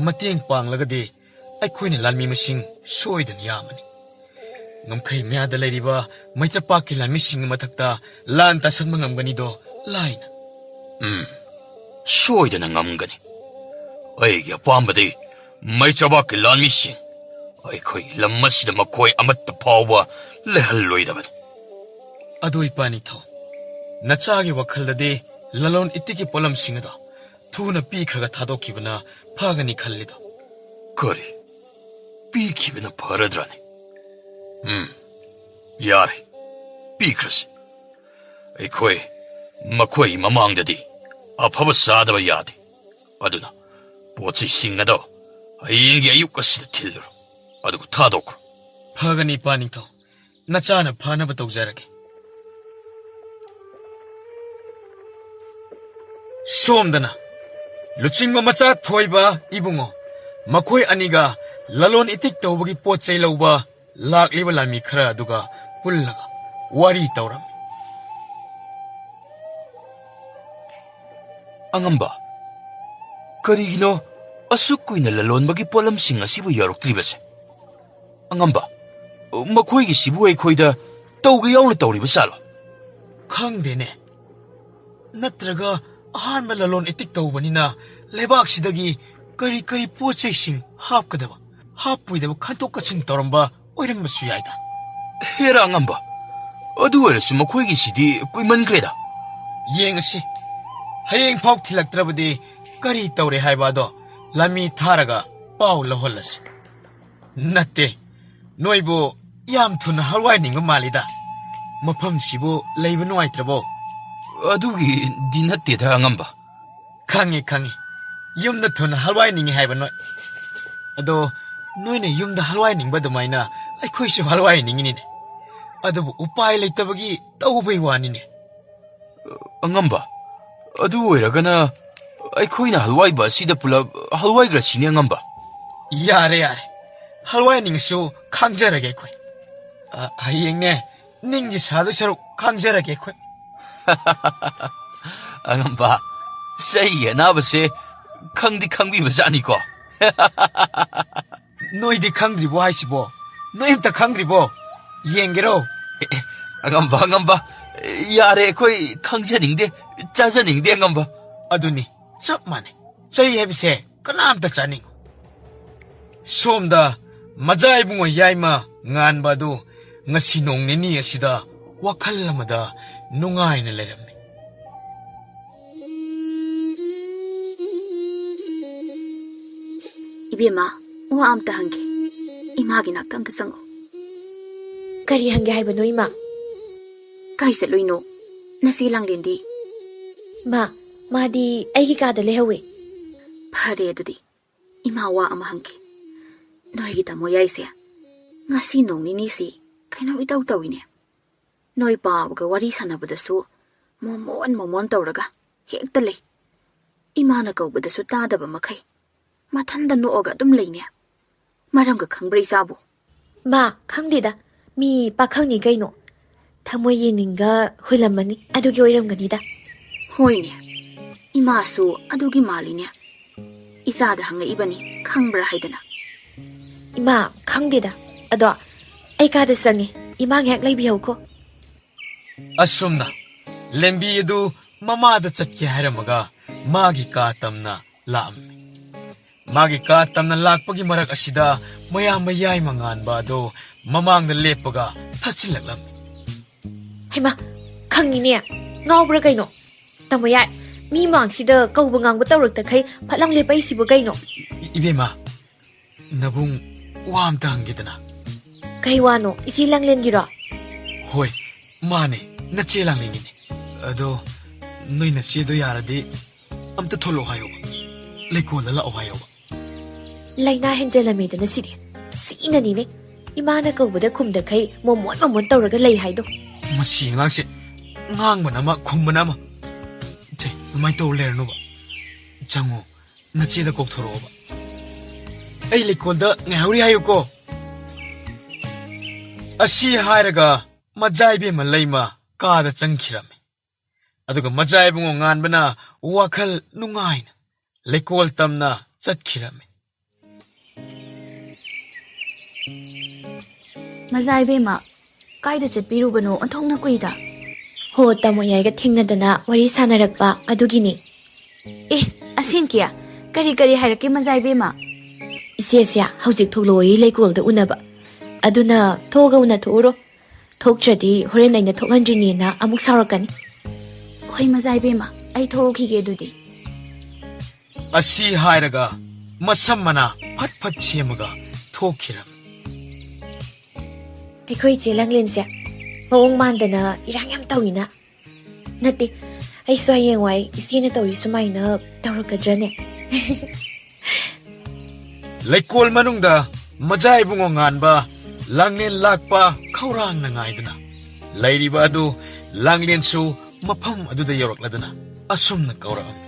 ꯃꯇꯦꯡ ꯄꯥꯡꯂꯒꯗꯤ ꯑꯩꯈꯣꯏꯅ ꯂꯥꯟꯃꯤ ꯃꯁꯤꯡ ꯁꯣꯏꯗꯅ ꯌꯥꯝꯃꯅꯤ꯫ ꯉꯝꯈꯩ ꯃꯌꯥꯗ ꯂꯩꯔꯤꯕ ꯃꯩꯇ꯭ꯔꯄꯥꯛꯀꯤ ꯂꯥꯟꯃꯤꯁꯤꯡꯒꯤ ꯃꯊꯛꯇ ꯂꯥꯟ ꯇꯥꯁꯟꯕ ꯉꯝꯒꯅꯤꯗꯣ ꯂꯥꯏꯅ꯫ ꯎꯝ, ꯁꯣꯏꯗꯅ ꯉꯝꯒꯅꯤ꯫ ꯑꯩꯒꯤ ꯑꯄꯥꯝꯕꯗꯤ ꯃꯩꯇ꯭ꯔꯄꯥꯛꯀꯤ ꯂꯥꯟꯃꯤꯁꯤꯡ ꯑꯩꯈꯣꯏꯒꯤ ꯂꯝ ꯑꯁꯤꯗ ꯃꯈꯣꯏ ꯑꯃꯠꯇ ꯐꯥꯎꯕ ꯂꯩꯍꯜꯂꯣꯏꯗꯕꯅꯤ꯫ ꯑꯗꯨ ꯏꯄꯥ ꯅꯤꯡꯊꯧ, ꯅꯆꯥꯒꯤ ꯋꯥꯈꯜꯗꯗꯤ ꯂꯂꯣꯟ ꯏꯇꯤꯛꯀꯤ ꯄꯣꯠꯂꯝꯁꯤꯡ ꯑꯗꯣ ꯊꯨꯅ ꯄꯤꯈ꯭ꯔꯒ ꯊꯥꯗꯣꯛꯈꯤꯕꯅ ꯐꯒꯅꯤ ꯈꯜꯂꯤꯗꯣ꯫ ꯀꯔꯤ? ꯄꯤꯈꯤꯕꯅ ꯐꯔꯗ꯭ꯔꯅꯦ? ꯎꯝ, ꯌꯥꯔꯦ, ꯄꯤꯈ꯭ꯔꯁꯤ꯫ ꯑꯩꯈꯣꯏ ꯃꯈꯣꯏꯒꯤ ꯃꯃꯥꯡꯗꯗꯤ ꯑꯐꯕ ꯆꯥꯗꯕ ꯌꯥꯗꯦ꯫ ꯑꯗꯨꯅ ꯄꯣꯠ ꯆꯩꯁꯤꯡ ꯑꯗꯣ ꯍꯌꯦꯡꯒꯤ ꯑꯌꯨꯛ ꯑꯁꯤꯗ ꯊꯤꯜꯂꯨꯔꯣ, ꯑꯗꯨꯒ ꯊꯥꯗꯣꯛꯈ꯭ꯔꯣ꯫ ꯐꯒꯅꯤ, ꯏꯄꯥ ꯅꯤꯡꯊꯧ꯫ ꯅꯆꯥꯅ ꯐꯅꯕ ꯇꯧꯖꯔꯒꯦ꯫ ꯁꯣꯝꯗꯅ ꯂꯨꯆꯤꯡꯕ ꯃꯆꯥ ꯊꯣꯏꯕ ꯏꯕꯨꯡꯉꯣ, ꯃꯈꯣꯏ ꯑꯅꯤꯒ ꯂꯂꯣꯟ ꯏꯇꯤꯛ ꯇꯧꯕꯒꯤ ꯄꯣꯠ ꯆꯩ ꯂꯧꯕ ꯂꯥꯛꯂꯤꯕ ꯂꯥꯟꯃꯤ ꯈꯔ ꯑꯗꯨꯒ ꯄꯨꯜꯂꯒ ꯋꯥꯔꯤ ꯇꯧꯔꯝꯃꯤ꯫ ꯑꯉꯝꯕ, ꯀꯔꯤꯒꯤꯅꯣ ꯑꯁꯨꯛ ꯀꯨꯏꯅ ꯂꯂꯣꯟꯕꯒꯤ ꯄꯣꯠꯂꯝꯁꯤꯡ ꯑꯁꯤꯕꯨ ꯌꯧꯔꯛꯇ꯭ꯔꯤꯕꯁꯦ? ꯑꯉꯝꯕ, ꯃꯈꯣꯏꯒꯤꯁꯤꯕꯨ ꯑꯩꯈꯣꯏꯗ ꯇꯧꯒꯦ ꯌꯥꯎꯅ ꯇꯧꯔꯤꯕ ꯖꯥꯠꯂꯣ? ꯈꯪꯗꯦꯅꯦ꯫ ꯅꯠꯇ꯭ꯔꯒ ꯑꯍꯥꯟꯕ ꯂꯂꯣꯟ ꯏꯇꯤꯛ ꯇꯧꯕꯅꯤꯅ ꯂꯩꯕꯥꯛꯁꯤꯗꯒꯤ ꯀꯔꯤ ꯀꯔꯤ ꯄꯣꯠ ꯆꯩꯁꯤꯡ ꯍꯥꯞꯀꯗꯕ, ꯍꯥꯞꯄꯣꯏꯗꯕ ꯈꯟꯇꯣꯛ ꯈꯟꯖꯤꯟ ꯇꯧꯔꯝꯕ ꯑꯣꯏꯔꯝꯕꯁꯨ ꯌꯥꯏꯗ꯫ ꯍꯦꯔꯥ ꯑꯉꯝꯕ, ꯑꯗꯨ ꯑꯣꯏꯔꯁꯨ ꯃꯈꯣꯏꯒꯤꯁꯤꯗꯤ ꯀꯨꯏꯃꯟꯈ꯭ꯔꯦꯗ꯫ ꯌꯦꯡꯉꯁꯤ, ꯍꯌꯦꯡ ꯐꯥꯎ ꯊꯤꯜꯂꯛꯇ꯭ꯔꯕꯗꯤ ꯀꯔꯤ ꯇꯧꯔꯦ ꯍꯥꯏꯕ ꯑꯗꯣ ꯂꯥꯟꯃꯤ ꯊꯥꯔꯒ ꯄꯥꯎ ꯂꯧꯍꯜꯂꯁꯤ꯫ ꯅꯠꯇꯦ, ꯅꯣꯏꯕꯨ ꯌꯥꯝ ꯊꯨꯅ ꯍꯔꯋꯥꯏꯅꯤꯡꯕ ꯃꯥꯜꯂꯤꯗ꯫ ꯃꯐꯝꯁꯤꯕꯨ ꯂꯩꯕ ꯅꯨꯡꯉꯥꯏꯇ꯭ꯔꯕꯣ? ꯑꯗꯨꯒꯤꯗꯤ ꯅꯠꯇꯦꯗ, ꯑꯉꯝꯕ꯫ ꯈꯪꯉꯤ, ꯈꯪꯉꯤ꯫ ꯌꯨꯝꯗ ꯊꯨꯅ ꯍꯜꯋꯥꯏꯅꯤꯡꯉꯤ ꯍꯥꯏꯕ ꯅꯣꯏ꯫ ꯑꯗꯣ ꯅꯣꯏꯅ ꯌꯨꯝꯗ ꯍꯜꯋꯥꯏꯅꯤꯡꯕ ꯑꯗꯨꯃꯥꯏꯅ ꯑꯩꯈꯣꯏꯁꯨ ꯍꯜꯋꯥꯏꯅꯤꯡꯉꯤꯅꯤꯅꯦ꯫ ꯑꯗꯨꯕꯨ ꯎꯄꯥꯏ ꯂꯩꯇꯕꯒꯤ ꯇꯧꯕꯩ ꯋꯥꯅꯤꯅꯦ꯫ ꯑꯉꯝꯕ, ꯑꯗꯨ ꯑꯣꯏꯔꯒꯅ ꯑꯩꯈꯣꯏꯅ ꯍꯜꯋꯥꯏꯕ ꯑꯁꯤꯗ ꯄꯨꯂꯞ ꯍꯜꯋꯥꯏꯈ꯭ꯔꯁꯤꯅꯦ, ꯑꯉꯝꯕ꯫ ꯌꯥꯔꯦ, ꯌꯥꯔꯦ꯫ ꯍꯜꯋꯥꯏꯅꯤꯡꯉꯁꯨ ꯈꯥꯡꯖꯔꯒꯦ ꯑꯩꯈꯣꯏ꯫ ꯑ, ꯍꯌꯦꯡꯅꯦ, ꯅꯤꯡꯒꯤ ꯁꯥꯗꯣꯏ ꯁꯔꯨꯛ ꯈꯥꯡꯖꯔꯒꯦ ꯑꯩꯈꯣꯏ꯫ ꯑꯉꯝꯕ, ꯆꯩꯒꯤ ꯑꯅꯥꯕꯁꯦ ꯈꯪꯗꯤ ꯈꯪꯕꯤꯕꯖꯥꯠꯅꯤꯀꯣ꯫ ꯅꯣꯏꯗꯤ ꯈꯪꯗ꯭ꯔꯤꯕꯣ ꯍꯥꯏꯁꯤꯕꯣ? ꯅꯣꯏ ꯑꯝꯇ ꯈꯪꯗ꯭ꯔꯤꯕꯣ? ꯌꯦꯡꯒꯦꯔꯣ? ꯑꯦ, ꯑꯦ, ꯑꯉꯝꯕ, ꯑꯉꯝꯕ, ꯌꯥꯔꯦ, ꯑꯩꯈꯣꯏ ꯈꯪꯖꯅꯤꯡꯗꯦ, ꯆꯥꯖꯅꯤꯡꯗꯦ, ꯑꯉꯝꯕ꯫ ꯑꯗꯨꯅꯤ, ꯆꯞ ꯃꯥꯟꯅꯩ꯫ ꯆꯩ ꯍꯥꯏꯕꯁꯦ ꯀꯅꯥꯝꯇ ꯆꯥꯅꯤꯡꯉꯣ꯫ ꯁꯣꯝꯗ ꯃꯖꯥ ꯏꯕꯨꯡꯉꯣ ꯌꯥꯏꯃ ꯉꯥꯟꯕ ꯑꯗꯨ ꯉꯁꯤ ꯅꯣꯡ ꯅꯤꯅꯤ ꯑꯁꯤꯗ ꯋꯥꯈꯜ ꯑꯃꯗ ꯅꯨꯡꯉꯥꯏꯅ ꯂꯩꯔꯝꯃꯤ꯫ ꯏꯕꯦꯝꯃ, ꯋꯥ ꯑꯝꯇ ꯍꯪꯒꯦ꯫ ꯏꯃꯥꯒꯤ ꯅꯥꯛꯇ ꯑꯝꯇ ꯆꯪꯉꯣ꯫ ꯀꯔꯤ ꯍꯪꯒꯦ ꯍꯥꯏꯕꯅꯣ, ꯏꯃꯥ? ꯀꯥꯏ ꯆꯠꯂꯨꯏꯅꯣ ꯅꯆꯦ ꯂꯥꯡꯂꯦꯟꯗꯤ? ꯃꯥ, ꯃꯥꯗꯤ ꯑꯩꯒꯤ ꯀꯥꯗ ꯂꯩꯍꯧꯋꯦ꯫ ꯐꯔꯦ ꯑꯗꯨꯗꯤ, ꯏꯃꯥ ꯋꯥ ꯑꯃ ꯍꯪꯒꯦ꯫ ꯅꯣꯏꯒꯤ ꯇꯥꯃꯣ ꯌꯥꯏꯁꯦ ꯉꯁꯤ ꯅꯣꯡ ꯅꯤꯅꯤꯁꯤ ꯀꯩꯅꯣꯝ ꯏꯇꯧ ꯇꯧꯏꯅꯦ꯫ ꯅꯣꯏ ꯄꯥꯕꯒ ꯋꯥꯔꯤ ꯁꯥꯟꯅꯕꯗꯁꯨ ꯃꯣꯃꯣꯟ ꯃꯣꯃꯣꯟ ꯇꯧꯔꯒ ꯍꯦꯛꯇ ꯂꯩ꯫ ꯏꯃꯥꯅ ꯀꯧꯕꯗꯁꯨ ꯇꯥꯗꯕ ꯃꯈꯩ ꯃꯊꯟꯗ ꯅꯣꯛꯑꯒ ꯑꯗꯨꯝ ꯂꯩꯅꯦ꯫ ꯃꯔꯝꯒ ꯈꯪꯕ꯭ꯔꯥ ꯏꯆꯥꯕꯨ? ꯃꯥ, ꯈꯪꯗꯦꯗ꯫ ꯃꯤ ꯄꯥꯈꯪꯅꯤ ꯀꯩꯅꯣ꯫ ꯊꯃꯣꯏ ꯌꯦꯡꯅꯤꯡꯒ ꯍꯨꯜꯂꯝꯃꯅꯤ꯫ ꯑꯗꯨꯒꯤ ꯑꯣꯏꯔꯝꯒꯅꯤꯗ꯫ ꯍꯣꯏꯅꯦ꯫ ꯏꯃꯥꯁꯨ ꯑꯗꯨꯒꯤ ꯃꯥꯜꯂꯤꯅꯦ꯫ ꯏꯆꯥꯗ ꯍꯪꯉꯛꯏꯕꯅꯤ, ꯈꯪꯕ꯭ꯔꯥ ꯍꯥꯏꯗꯅ꯫ ꯏꯃꯥ, ꯈꯪꯗꯦꯗ꯫ ꯑꯗꯣ ꯑꯩ ꯀꯥꯗ ꯆꯪꯉꯦ꯫ ꯏꯃꯥ ꯉꯥꯏꯍꯥꯛ ꯂꯩꯕꯤꯍꯧꯀꯣ꯫ ꯑꯁꯨꯝꯅ ꯂꯦꯝꯕꯤ ꯑꯗꯨ ꯃꯃꯥꯗ ꯆꯠꯀꯦ ꯍꯥꯏꯔꯝꯃꯒ ꯃꯥꯒꯤ ꯀꯥ ꯇꯝꯅ ꯂꯥꯛꯑꯝꯃꯤ꯫ ꯃꯥꯒꯤ ꯀꯥ ꯇꯝꯅ ꯂꯥꯛꯄꯒꯤ ꯃꯔꯛ ꯑꯁꯤꯗ ꯃꯌꯥꯝ ꯃꯌꯥꯏ ꯃꯉꯥꯟꯕ ꯑꯗꯨ ꯃꯃꯥꯡꯗ ꯂꯦꯞꯄꯒ ꯊꯠꯆꯤꯜꯂꯛꯂꯝꯃꯤ꯫ ꯍꯩꯃꯥ, ꯈꯪꯉꯤꯅꯦ꯫ ꯉꯥꯎꯕ꯭ꯔꯥ ꯀꯩꯅꯣ? ꯇꯥꯃꯣ ꯌꯥꯏ, ꯃꯤ ꯃꯥꯡꯁꯤꯗ ꯀꯧꯕ ꯉꯥꯡꯕ ꯇꯧꯔꯛꯇꯈꯩ ꯐꯠ ꯂꯥꯎ ꯂꯦꯞꯄꯛꯏꯁꯤꯕꯨ ꯀꯩꯅꯣ? ꯏ-, ꯏꯕꯦꯝꯃ, ꯅꯕꯨꯡ ꯋꯥ ꯑꯝꯇ ꯍꯪꯒꯦꯗꯅ꯫ ꯀꯩ ꯋꯥꯅꯣ? ꯏꯆꯦ ꯂꯥꯡꯂꯦꯟꯒꯤꯔꯣ? ꯍꯣꯏ, ꯃꯥꯅꯦ, ꯅꯆꯦ ꯂꯥꯡꯂꯦꯟꯒꯤꯅꯦ꯫ ꯑꯗꯣ ꯅꯣꯏ ꯅꯆꯦꯗꯣ ꯌꯥꯔꯗꯤ ꯑꯝꯇ ꯊꯣꯛꯂꯛꯑꯣ ꯍꯥꯏꯌꯣꯕ, ꯂꯩꯀꯣꯜꯗ ꯂꯥꯛꯑꯣ ꯍꯥꯏꯌꯣꯕ꯫ ꯂꯥꯏꯅꯥ ꯍꯦꯟꯖꯜꯂꯝꯃꯦꯗꯅ ꯁꯤꯗꯤ꯫ ꯁꯤꯅꯅꯤꯅꯦ ꯏꯃꯥꯅ ꯀꯧꯕꯗ ꯈꯨꯝꯗꯈꯩ ꯃꯣꯃꯣꯟ ꯃꯣꯃꯣꯟ ꯇꯧꯔꯒ ꯂꯩ ꯍꯥꯏꯗꯣ꯫ ꯃꯁꯤ ꯑꯉꯥꯡꯁꯦ ꯉꯥꯡꯕꯅ ꯑꯃ ꯈꯨꯝꯕꯅ ꯑꯃ꯫ ꯁꯦ, ꯑꯗꯨꯃꯥꯏꯅ ꯇꯧ ꯂꯩꯔꯅꯨꯕ꯫ ꯆꯪꯉꯣ, ꯅꯆꯦꯗ ꯀꯧꯊꯣꯔꯛꯑꯣꯕ꯫ ꯑꯩ ꯂꯩꯀꯣꯜꯗ ꯉꯥꯏꯍꯧꯔꯤ ꯍꯥꯏꯌꯨꯀꯣ꯫ ꯑꯁꯤ ꯍꯥꯏꯔꯒ ꯃꯖꯥ ꯏꯕꯦꯝꯃ ꯂꯩꯃ ꯀꯥꯗ ꯆꯪꯈꯤꯔꯝꯃꯤ꯫ ꯑꯗꯨꯒ ꯃꯖꯥ ꯏꯕꯨꯡꯉꯣ ꯉꯥꯟꯕꯅ ꯋꯥꯈꯜ ꯅꯨꯡꯉꯥꯏꯅ ꯂꯩꯀꯣꯜ ꯇꯝꯅ ꯆꯠꯈꯤꯔꯝꯃꯤ꯫ ꯃꯖꯥ ꯏꯕꯦꯝꯃ, ꯀꯥꯏꯗ ꯆꯠꯄꯤꯔꯨꯕꯅꯣ ꯑꯣꯟꯊꯣꯛꯅ ꯀꯨꯏꯗ? ꯍꯣ, ꯇꯥꯃꯣ ꯌꯥꯏꯒ ꯊꯦꯡꯅꯗꯅ ꯋꯥꯔꯤ ꯁꯥꯟꯅꯔꯛꯄ ꯑꯗꯨꯒꯤꯅꯤ꯫ ꯑꯦ, ꯑꯁꯦꯡꯀꯤ? ꯀꯔꯤ ꯀꯔꯤ ꯍꯥꯏꯔꯛꯀꯦ ꯃꯖꯥ ꯏꯕꯦꯝꯃ? ꯏꯆꯦꯁꯦ ꯍꯧꯖꯤꯛ ꯊꯣꯛꯂꯛꯑꯣꯌꯦ ꯂꯩꯀꯣꯜꯗ ꯎꯅꯕ꯫ ꯑꯗꯨꯅ ꯊꯣꯛꯑꯒ ꯎꯅꯊꯣꯛꯎꯔꯣ꯫ ꯊꯣꯛꯇ꯭ꯔꯗꯤ ꯍꯣꯔꯦꯟ ꯑꯩꯅ ꯊꯣꯛꯍꯟꯗ꯭ꯔꯤꯅꯦꯅ ꯑꯃꯨꯛ ꯁꯥꯎꯔꯛꯀꯅꯤ꯫ ꯍꯣꯏ ꯃꯖꯥ ꯏꯕꯦꯝꯃ, ꯑꯩ ꯊꯣꯛꯂꯛꯈꯤꯒꯦ ꯑꯗꯨꯗꯤ꯫ ꯑꯁꯤ ꯍꯥꯏꯔꯒ ꯃꯁꯝ ꯃꯅꯥ ꯐꯠ ꯐꯠ ꯁꯦꯝꯃꯒ ꯊꯣꯛꯈꯤꯔꯝꯃꯤ꯫ ꯑꯩꯈꯣꯏ ꯏꯆꯦ ꯂꯥꯡꯂꯦꯟꯁꯦ ꯃꯑꯣꯡ ꯃꯥꯟꯗꯅ ꯏꯔꯥꯡ ꯌꯥꯝ ꯇꯧꯏꯅ꯫ ꯅꯠꯇꯦ, ꯑꯩꯁꯨ ꯍꯌꯦꯡꯋꯥꯏ ꯏꯆꯦꯅ ꯇꯧꯔꯤ ꯁꯨꯃꯥꯏꯅ ꯇꯧꯔꯛꯀꯗ꯭ꯔꯅꯦ? ꯂꯩꯀꯣꯜ ꯃꯅꯨꯡꯗ ꯃꯖꯥ ꯏꯕꯨꯡꯉꯣ ꯉꯥꯟꯕ ꯂꯥꯡꯂꯦꯟ ꯂꯥꯛꯄ ꯈꯧꯔꯥꯡꯅ ꯉꯥꯏꯗꯨꯅ ꯂꯩꯔꯤꯕ ꯑꯗꯨ ꯂꯥꯡꯂꯦꯟꯁꯨ ꯃꯐꯝ ꯑꯗꯨꯗ ꯌꯧꯔꯛꯂꯗꯨꯅ ꯑꯁꯨꯝꯅ ꯀꯧꯔꯛꯑꯝꯃꯤ꯫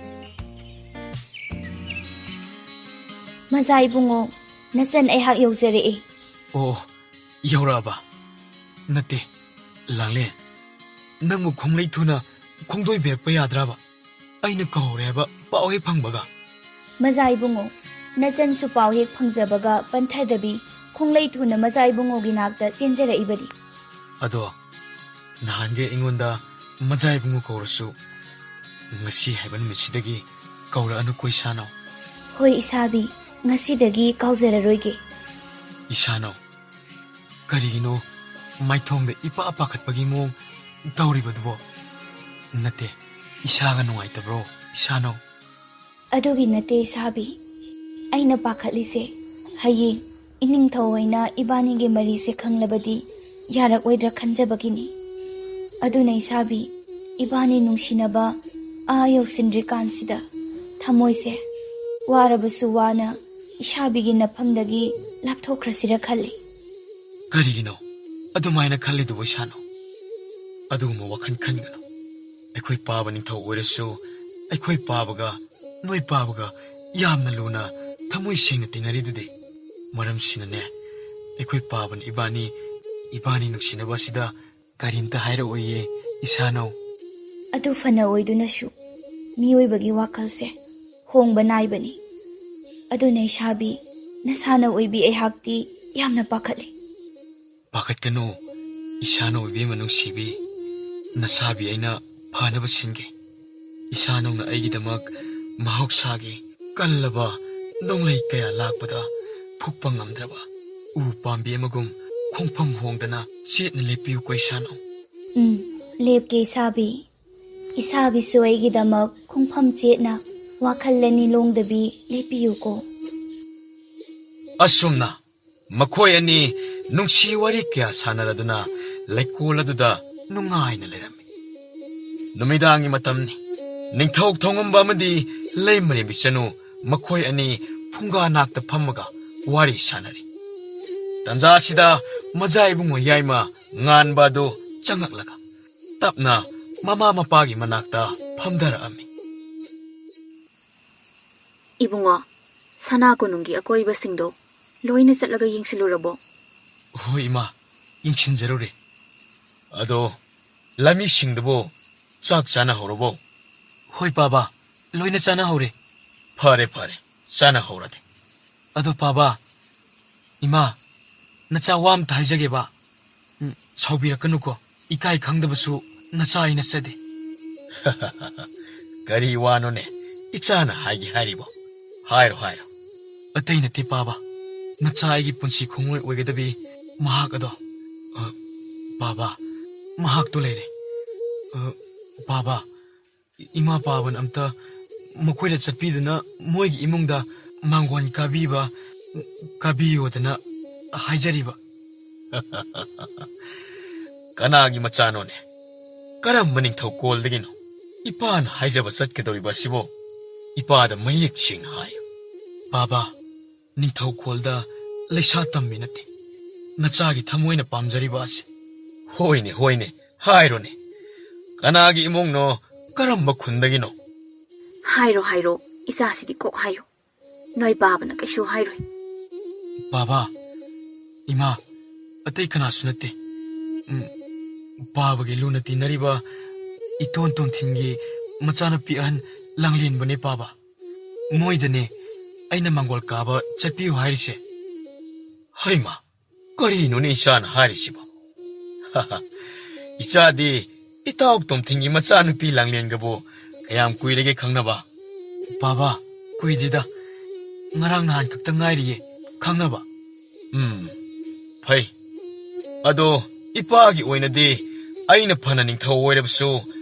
ꯃꯖꯥ ꯏꯕꯨꯡꯉꯣ, ꯅꯆꯟ ꯑꯩꯍꯥꯛ ꯌꯧꯖꯔꯛꯑꯦ꯫ ꯑꯣ, ꯌꯧꯔꯛꯑꯕ? ꯅꯠꯇꯦ, ꯂꯥꯡꯂꯦꯟ, ꯅꯪꯕꯨ ꯈꯣꯡꯂꯩ ꯊꯨꯅ ꯈꯣꯡꯗꯣꯏꯕꯤꯔꯛꯄ ꯌꯥꯗ꯭ꯔꯕ? ꯑꯩꯅ ꯀꯧꯍꯧꯔꯦ ꯍꯥꯏꯕ ꯄꯥꯎ ꯍꯦꯛ ꯐꯪꯕꯒ꯫ ꯃꯖꯥ ꯏꯕꯨꯡꯉꯣ, ꯅꯆꯟꯁꯨ ꯄꯥꯎ ꯍꯦꯛ ꯐꯪꯖꯕꯒ ꯄꯟꯊꯗꯕꯤ ꯈꯣꯡꯂꯩ ꯊꯨꯅ ꯃꯖꯥ ꯏꯕꯨꯡꯉꯣꯒꯤ ꯅꯥꯛꯇ ꯆꯦꯟꯖꯔꯛꯏꯕꯅꯤ꯫ ꯑꯗꯣ ꯅꯍꯥꯟꯒꯩ ꯑꯩꯉꯣꯟꯗ ꯃꯖꯥ ꯏꯕꯨꯡꯉꯣ ꯀꯧꯔꯁꯨ ꯉꯁꯤ ꯍꯥꯏꯕ ꯅꯨꯃꯤꯠꯁꯤꯗꯒꯤ ꯀꯧꯔꯛꯑꯅꯨꯀꯣ ꯏꯁꯥꯅꯧ꯫ ꯍꯣꯏ ꯏꯁꯥꯕꯤ, ꯉꯁꯤꯗꯒꯤ ꯀꯥꯎꯖꯔꯔꯣꯏꯒꯦ꯫ ꯏꯁꯥꯅꯧ, ꯀꯔꯤꯒꯤꯅꯣ ꯃꯥꯏꯊꯣꯡꯗ ꯏꯄꯥ ꯄꯥꯈꯠꯄꯒꯤ ꯃꯑꯣꯡ ꯇꯧꯔꯤꯕꯗꯨꯕꯣ? ꯅꯠꯇꯦ, ꯏꯁꯥꯒ ꯅꯨꯡꯉꯥꯏꯇꯕ꯭ꯔꯣ ꯏꯁꯥꯅꯧ? ꯑꯗꯨꯒꯤ ꯅꯠꯇꯦ ꯏꯁꯥꯕꯤ, ꯑꯩꯅ ꯄꯥꯈꯠꯂꯤꯁꯦ ꯍꯌꯦꯡ ꯏꯅꯤꯡꯊꯧ ꯍꯣꯏꯅ ꯏꯕꯥꯅꯤꯒꯤ ꯃꯔꯤꯁꯦ ꯈꯪꯂꯕꯗꯤ ꯌꯥꯔꯛꯑꯣꯏꯗ꯭ꯔꯥ ꯈꯟꯖꯕꯒꯤꯅꯤ꯫ ꯑꯗꯨꯅ ꯏꯁꯥꯕꯤ, ꯏꯕꯥꯅꯤ ꯅꯨꯡꯁꯤꯅꯕ ꯑꯥ ꯌꯧꯁꯤꯟꯗ꯭ꯔꯤꯀꯥꯟꯁꯤꯗ ꯊꯃꯣꯏꯁꯦ ꯋꯥꯔꯕꯁꯨ ꯋꯥꯅ ꯏꯁꯥꯕꯤꯒꯤ ꯅꯐꯝꯗꯒꯤ ꯂꯥꯞꯊꯣꯛꯈ꯭ꯔꯁꯤꯔ ꯈꯜꯂꯤ꯫ ꯀꯔꯤꯒꯤꯅꯣ ꯑꯗꯨꯃꯥꯏꯅ ꯈꯜꯂꯤꯗꯨꯕꯨ ꯏꯁꯥꯅꯣ? ꯑꯗꯨꯒꯨꯝꯕ ꯋꯥꯈꯜ ꯈꯟꯒꯅꯨ꯫ ꯑꯩꯈꯣꯏ ꯄꯥꯕ ꯅꯤꯡꯊꯧ ꯑꯣꯏꯔꯁꯨ ꯑꯩꯈꯣꯏ ꯄꯥꯕꯒ ꯅꯣꯏ ꯄꯥꯕꯒ ꯌꯥꯝꯅ ꯂꯨꯅ ꯊꯃꯣꯏ ꯁꯦꯡꯅ ꯇꯤꯟꯅꯔꯤꯗꯨꯗꯤ꯫ ꯃꯔꯝꯁꯤꯅꯅꯦ, ꯑꯩꯈꯣꯏ ꯄꯥꯕꯅ ꯏꯕꯥꯅꯤ, ꯏꯕꯥꯅꯤ ꯅꯨꯡꯁꯤꯅꯕ ꯑꯁꯤꯗ ꯀꯔꯤꯝꯇ ꯍꯥꯏꯔꯛꯑꯣꯏꯌꯦ ꯏꯁꯥꯅꯧ꯫ ꯑꯗꯨ ꯐꯅ ꯑꯣꯏꯗꯨꯅꯁꯨ ꯃꯤꯑꯣꯏꯕꯒꯤ ꯋꯥꯈꯜꯁꯦ ꯍꯣꯡꯕ ꯅꯥꯏꯕꯅꯤ꯫ ꯑꯗꯨꯅ ꯏꯁꯥꯕꯤ, ꯅꯁꯥꯅ ꯑꯣꯏꯕꯤ ꯑꯩꯍꯥꯛꯇꯤ ꯌꯥꯝꯅ ꯄꯥꯈꯠꯂꯤ꯫ ꯄꯥꯈꯠꯀꯅꯨ ꯏꯁꯥꯅꯧ ꯏꯕꯦꯝꯃ ꯅꯨꯡꯁꯤꯕꯤ, ꯅꯁꯥꯕꯤ ꯑꯩꯅ ꯐꯅꯕ ꯁꯤꯟꯒꯦ꯫ ꯏꯁꯥꯅꯧꯅ ꯑꯩꯒꯤꯗꯃꯛ ꯃꯍꯧꯁꯥꯒꯤ ꯀꯜꯂꯕ ꯅꯣꯡꯂꯩ ꯀꯌꯥ ꯂꯥꯛꯄꯗ ꯐꯨꯛꯄ ꯉꯝꯗ꯭ꯔꯕ ꯎ ꯄꯥꯝꯕꯤ ꯑꯃꯒꯨꯝ ꯈꯣꯡꯐꯝ ꯍꯣꯡꯗꯅ ꯆꯦꯠꯅ ꯂꯦꯞꯄꯤꯌꯨꯀꯣ ꯏꯁꯥꯅꯧ꯫ ꯎꯝ, ꯂꯦꯞꯀꯦ ꯏꯁꯥꯕꯤ꯫ ꯏꯁꯥꯕꯤꯁꯨ ꯑꯩꯒꯤꯗꯃꯛ ꯈꯣꯡꯐꯝ ꯆꯦꯠꯅ ꯋꯥꯈꯜ ꯑꯅꯤ ꯂꯣꯡꯗꯕꯤ ꯂꯦꯞꯄꯤꯌꯨꯀꯣ꯫ ꯑꯁꯨꯝꯅ ꯃꯈꯣꯏ ꯑꯅꯤ ꯅꯨꯡꯁꯤ ꯋꯥꯔꯤ ꯀꯌꯥ ꯁꯥꯟꯅꯔꯗꯨꯅ ꯂꯩꯀꯣꯜ ꯑꯗꯨꯗ ꯅꯨꯡꯉꯥꯏꯅ ꯂꯩꯔꯝꯃꯤ꯫ ꯅꯨꯃꯤꯗꯥꯡꯒꯤ ꯃꯇꯝꯅꯤ꯫ ꯅꯤꯡꯊꯧ ꯊꯣꯡꯉꯝꯕ ꯑꯃꯗꯤ ꯂꯩꯃꯔꯦꯝꯕꯤ ꯆꯅꯨ ꯃꯈꯣꯏ ꯑꯅꯤ ꯐꯨꯡꯒꯥ ꯅꯥꯛꯇ ꯐꯝꯃꯒ ꯋꯥꯔꯤ ꯁꯥꯟꯅꯔꯤ꯫ ꯇꯟꯖꯥ ꯑꯁꯤꯗ ꯃꯖꯥ ꯏꯕꯨꯡꯉꯣ ꯌꯥꯏꯃ ꯉꯥꯟꯕ ꯑꯗꯨ ꯆꯪꯉꯛꯂꯒ ꯇꯞꯅ ꯃꯃꯥ ꯃꯄꯥꯒꯤ ꯃꯅꯥꯛꯇ ꯐꯝꯊꯔꯛꯑꯝꯃꯤ꯫ ꯏꯕꯨꯡꯉꯣ, ꯁꯅꯥ ꯀꯣꯅꯨꯡꯒꯤ ꯑꯀꯣꯏꯕꯁꯤꯡꯗꯣ ꯂꯣꯏꯅ ꯆꯠꯂꯒ ꯌꯦꯡꯁꯤꯜꯂꯨꯔꯕꯣ? ꯍꯣꯏ ꯏꯃꯥ, ꯌꯦꯡꯁꯤꯟꯖꯔꯨꯔꯦ꯫ ꯑꯗꯣ ꯂꯝꯃꯤꯁꯤꯡꯗꯨꯕꯨ ꯆꯥꯛ ꯆꯥꯅꯍꯧꯔꯕꯣ? ꯍꯣꯏ ꯄꯥꯕ, ꯂꯣꯏꯅ ꯆꯥꯅꯍꯧꯔꯦ꯫ ꯐꯔꯦ ꯐꯔꯦ, ꯆꯥꯅꯍꯧꯔꯗꯤ꯫ ꯑꯗꯣ ꯄꯥꯕ, ꯏꯃꯥ, ꯅꯆꯥ ꯋꯥ ꯑꯝꯇ ꯍꯥꯏꯖꯒꯦꯕ꯫ ꯎꯝ, ꯁꯥꯎꯕꯤꯔꯛꯀꯅꯨꯀꯣ, ꯏꯀꯥꯏ ꯈꯪꯗꯕꯁꯨ ꯅꯆꯥ ꯑꯩ ꯅꯠꯆꯗꯦ꯫ ꯀꯔꯤ ꯋꯥꯅꯣꯅꯦ ꯏꯆꯥꯅ ꯍꯥꯏꯒꯦ ꯍꯥꯏꯔꯤꯕꯣ? ꯍꯥꯏꯔꯣ ꯍꯥꯏꯔꯣ꯫ ꯑꯇꯩ ꯅꯠꯇꯦ ꯄꯥꯕ, ꯅꯆꯥ ꯑꯩꯒꯤ ꯄꯨꯟꯁꯤ ꯈꯣꯡꯂꯣꯏ ꯑꯣꯏꯒꯗꯕꯤ ꯃꯍꯥꯛ ꯑꯗꯣ, ꯑ, ꯄꯥꯕ, ꯃꯍꯥꯛꯇꯣ ꯂꯩꯔꯦ꯫ ꯑ, ꯄꯥꯕ, ꯏꯃꯥ ꯄꯥꯕꯅ ꯑꯝꯇ ꯃꯈꯣꯏꯗ ꯆꯠꯄꯤꯗꯨꯅ ꯃꯣꯏꯒꯤ ꯏꯃꯨꯡꯗ ꯃꯥꯡꯒꯣꯟ ꯀꯥꯕꯤꯕ, ꯀꯥꯕꯤꯌꯣꯗꯅ ꯍꯥꯏꯖꯔꯤꯕ꯫ ꯀꯅꯥꯒꯤ ꯃꯆꯥꯅꯣꯅꯦ? ꯀꯔꯝꯕ ꯅꯤꯡꯊꯧꯀꯣꯜꯗꯒꯤꯅꯣ? ꯏꯄꯥꯅ ꯍꯥꯏꯖꯕ ꯆꯠꯀꯗꯧꯔꯤꯕ ꯑꯁꯤꯕꯨ ꯏꯄꯥꯗ ꯃꯌꯦꯛ ꯁꯦꯡꯅ ꯍꯥꯏꯌꯨ꯫ ꯕꯥꯕꯥ, ꯅꯤꯡꯊꯧꯀꯣꯜꯗ ꯂꯩꯁꯥ ꯇꯝꯕꯤ ꯅꯠꯇꯦ꯫ ꯅꯆꯥꯒꯤ ꯊꯃꯣꯏꯅ ꯄꯥꯝꯖꯔꯤꯕ ꯑꯁꯤ꯫ ꯍꯣꯏꯅꯦ, ꯍꯣꯏꯅꯦ, ꯍꯥꯏꯔꯣꯅꯦ꯫ ꯀꯅꯥꯒꯤ ꯏꯃꯨꯡꯅꯣ? ꯀꯔꯝꯕ ꯈꯨꯟꯗꯒꯤꯅꯣ? ꯍꯥꯏꯔꯣ, ꯍꯥꯏꯔꯣ, ꯏꯆꯥꯁꯤꯗꯤ ꯀꯣꯛ ꯍꯥꯏꯌꯨ꯫ ꯅꯣꯏ ꯕꯥꯕꯅ ꯀꯩꯁꯨ ꯍꯥꯏꯔꯣꯏ꯫ ꯕꯥꯕꯥ, ꯏꯃꯥ, ꯑꯇꯩ ꯀꯅꯥꯁꯨ ꯅꯠꯇꯦ꯫ ꯎꯝ, ꯕꯥꯕꯒꯤ ꯂꯨꯅ ꯇꯤꯟꯅꯔꯤꯕ ꯏꯇꯣꯟ ꯇꯣꯝꯊꯤꯟꯒꯤ ꯃꯆꯥꯅꯨꯄꯤ ꯑꯍꯟ ꯂꯥꯡꯂꯦꯟꯕꯅꯦ ꯄꯥꯕ꯫ ꯃꯣꯏꯗꯅꯦ ꯑꯩꯅ ꯃꯪꯒꯣꯜ ꯀꯥꯕ ꯆꯠꯄꯤꯌꯨ ꯍꯥꯏꯔꯤꯁꯦ꯫ ꯍꯩꯃꯥ, ꯀꯔꯤꯅꯣꯅꯦ ꯏꯆꯥꯅ ꯍꯥꯏꯔꯤꯁꯤꯕꯣ? ꯏꯆꯥꯗꯤ ꯏꯇꯥꯎ ꯇꯣꯝꯊꯤꯟꯒꯤ ꯃꯆꯥꯅꯨꯄꯤ ꯂꯥꯡꯂꯦꯟꯒꯕꯨ ꯀꯌꯥꯝ ꯀꯨꯏꯔꯒꯦ ꯈꯪꯅꯕ? ꯕꯥꯕꯥ, ꯀꯨꯏꯗ꯭ꯔꯤꯗ, ꯉꯔꯥꯡ ꯅꯍꯥꯟ ꯈꯛꯇ ꯉꯥꯏꯔꯤꯌꯦ ꯈꯪꯅꯕ꯫ ꯎꯝ, ꯐꯩ꯫ ꯑꯗꯣ ꯏꯄꯥꯒꯤ ꯑꯣꯏꯅꯗꯤ ꯑꯩꯅ ꯐꯅ ꯅꯤꯡꯊꯧ ꯑꯣꯏꯔꯕꯁꯨ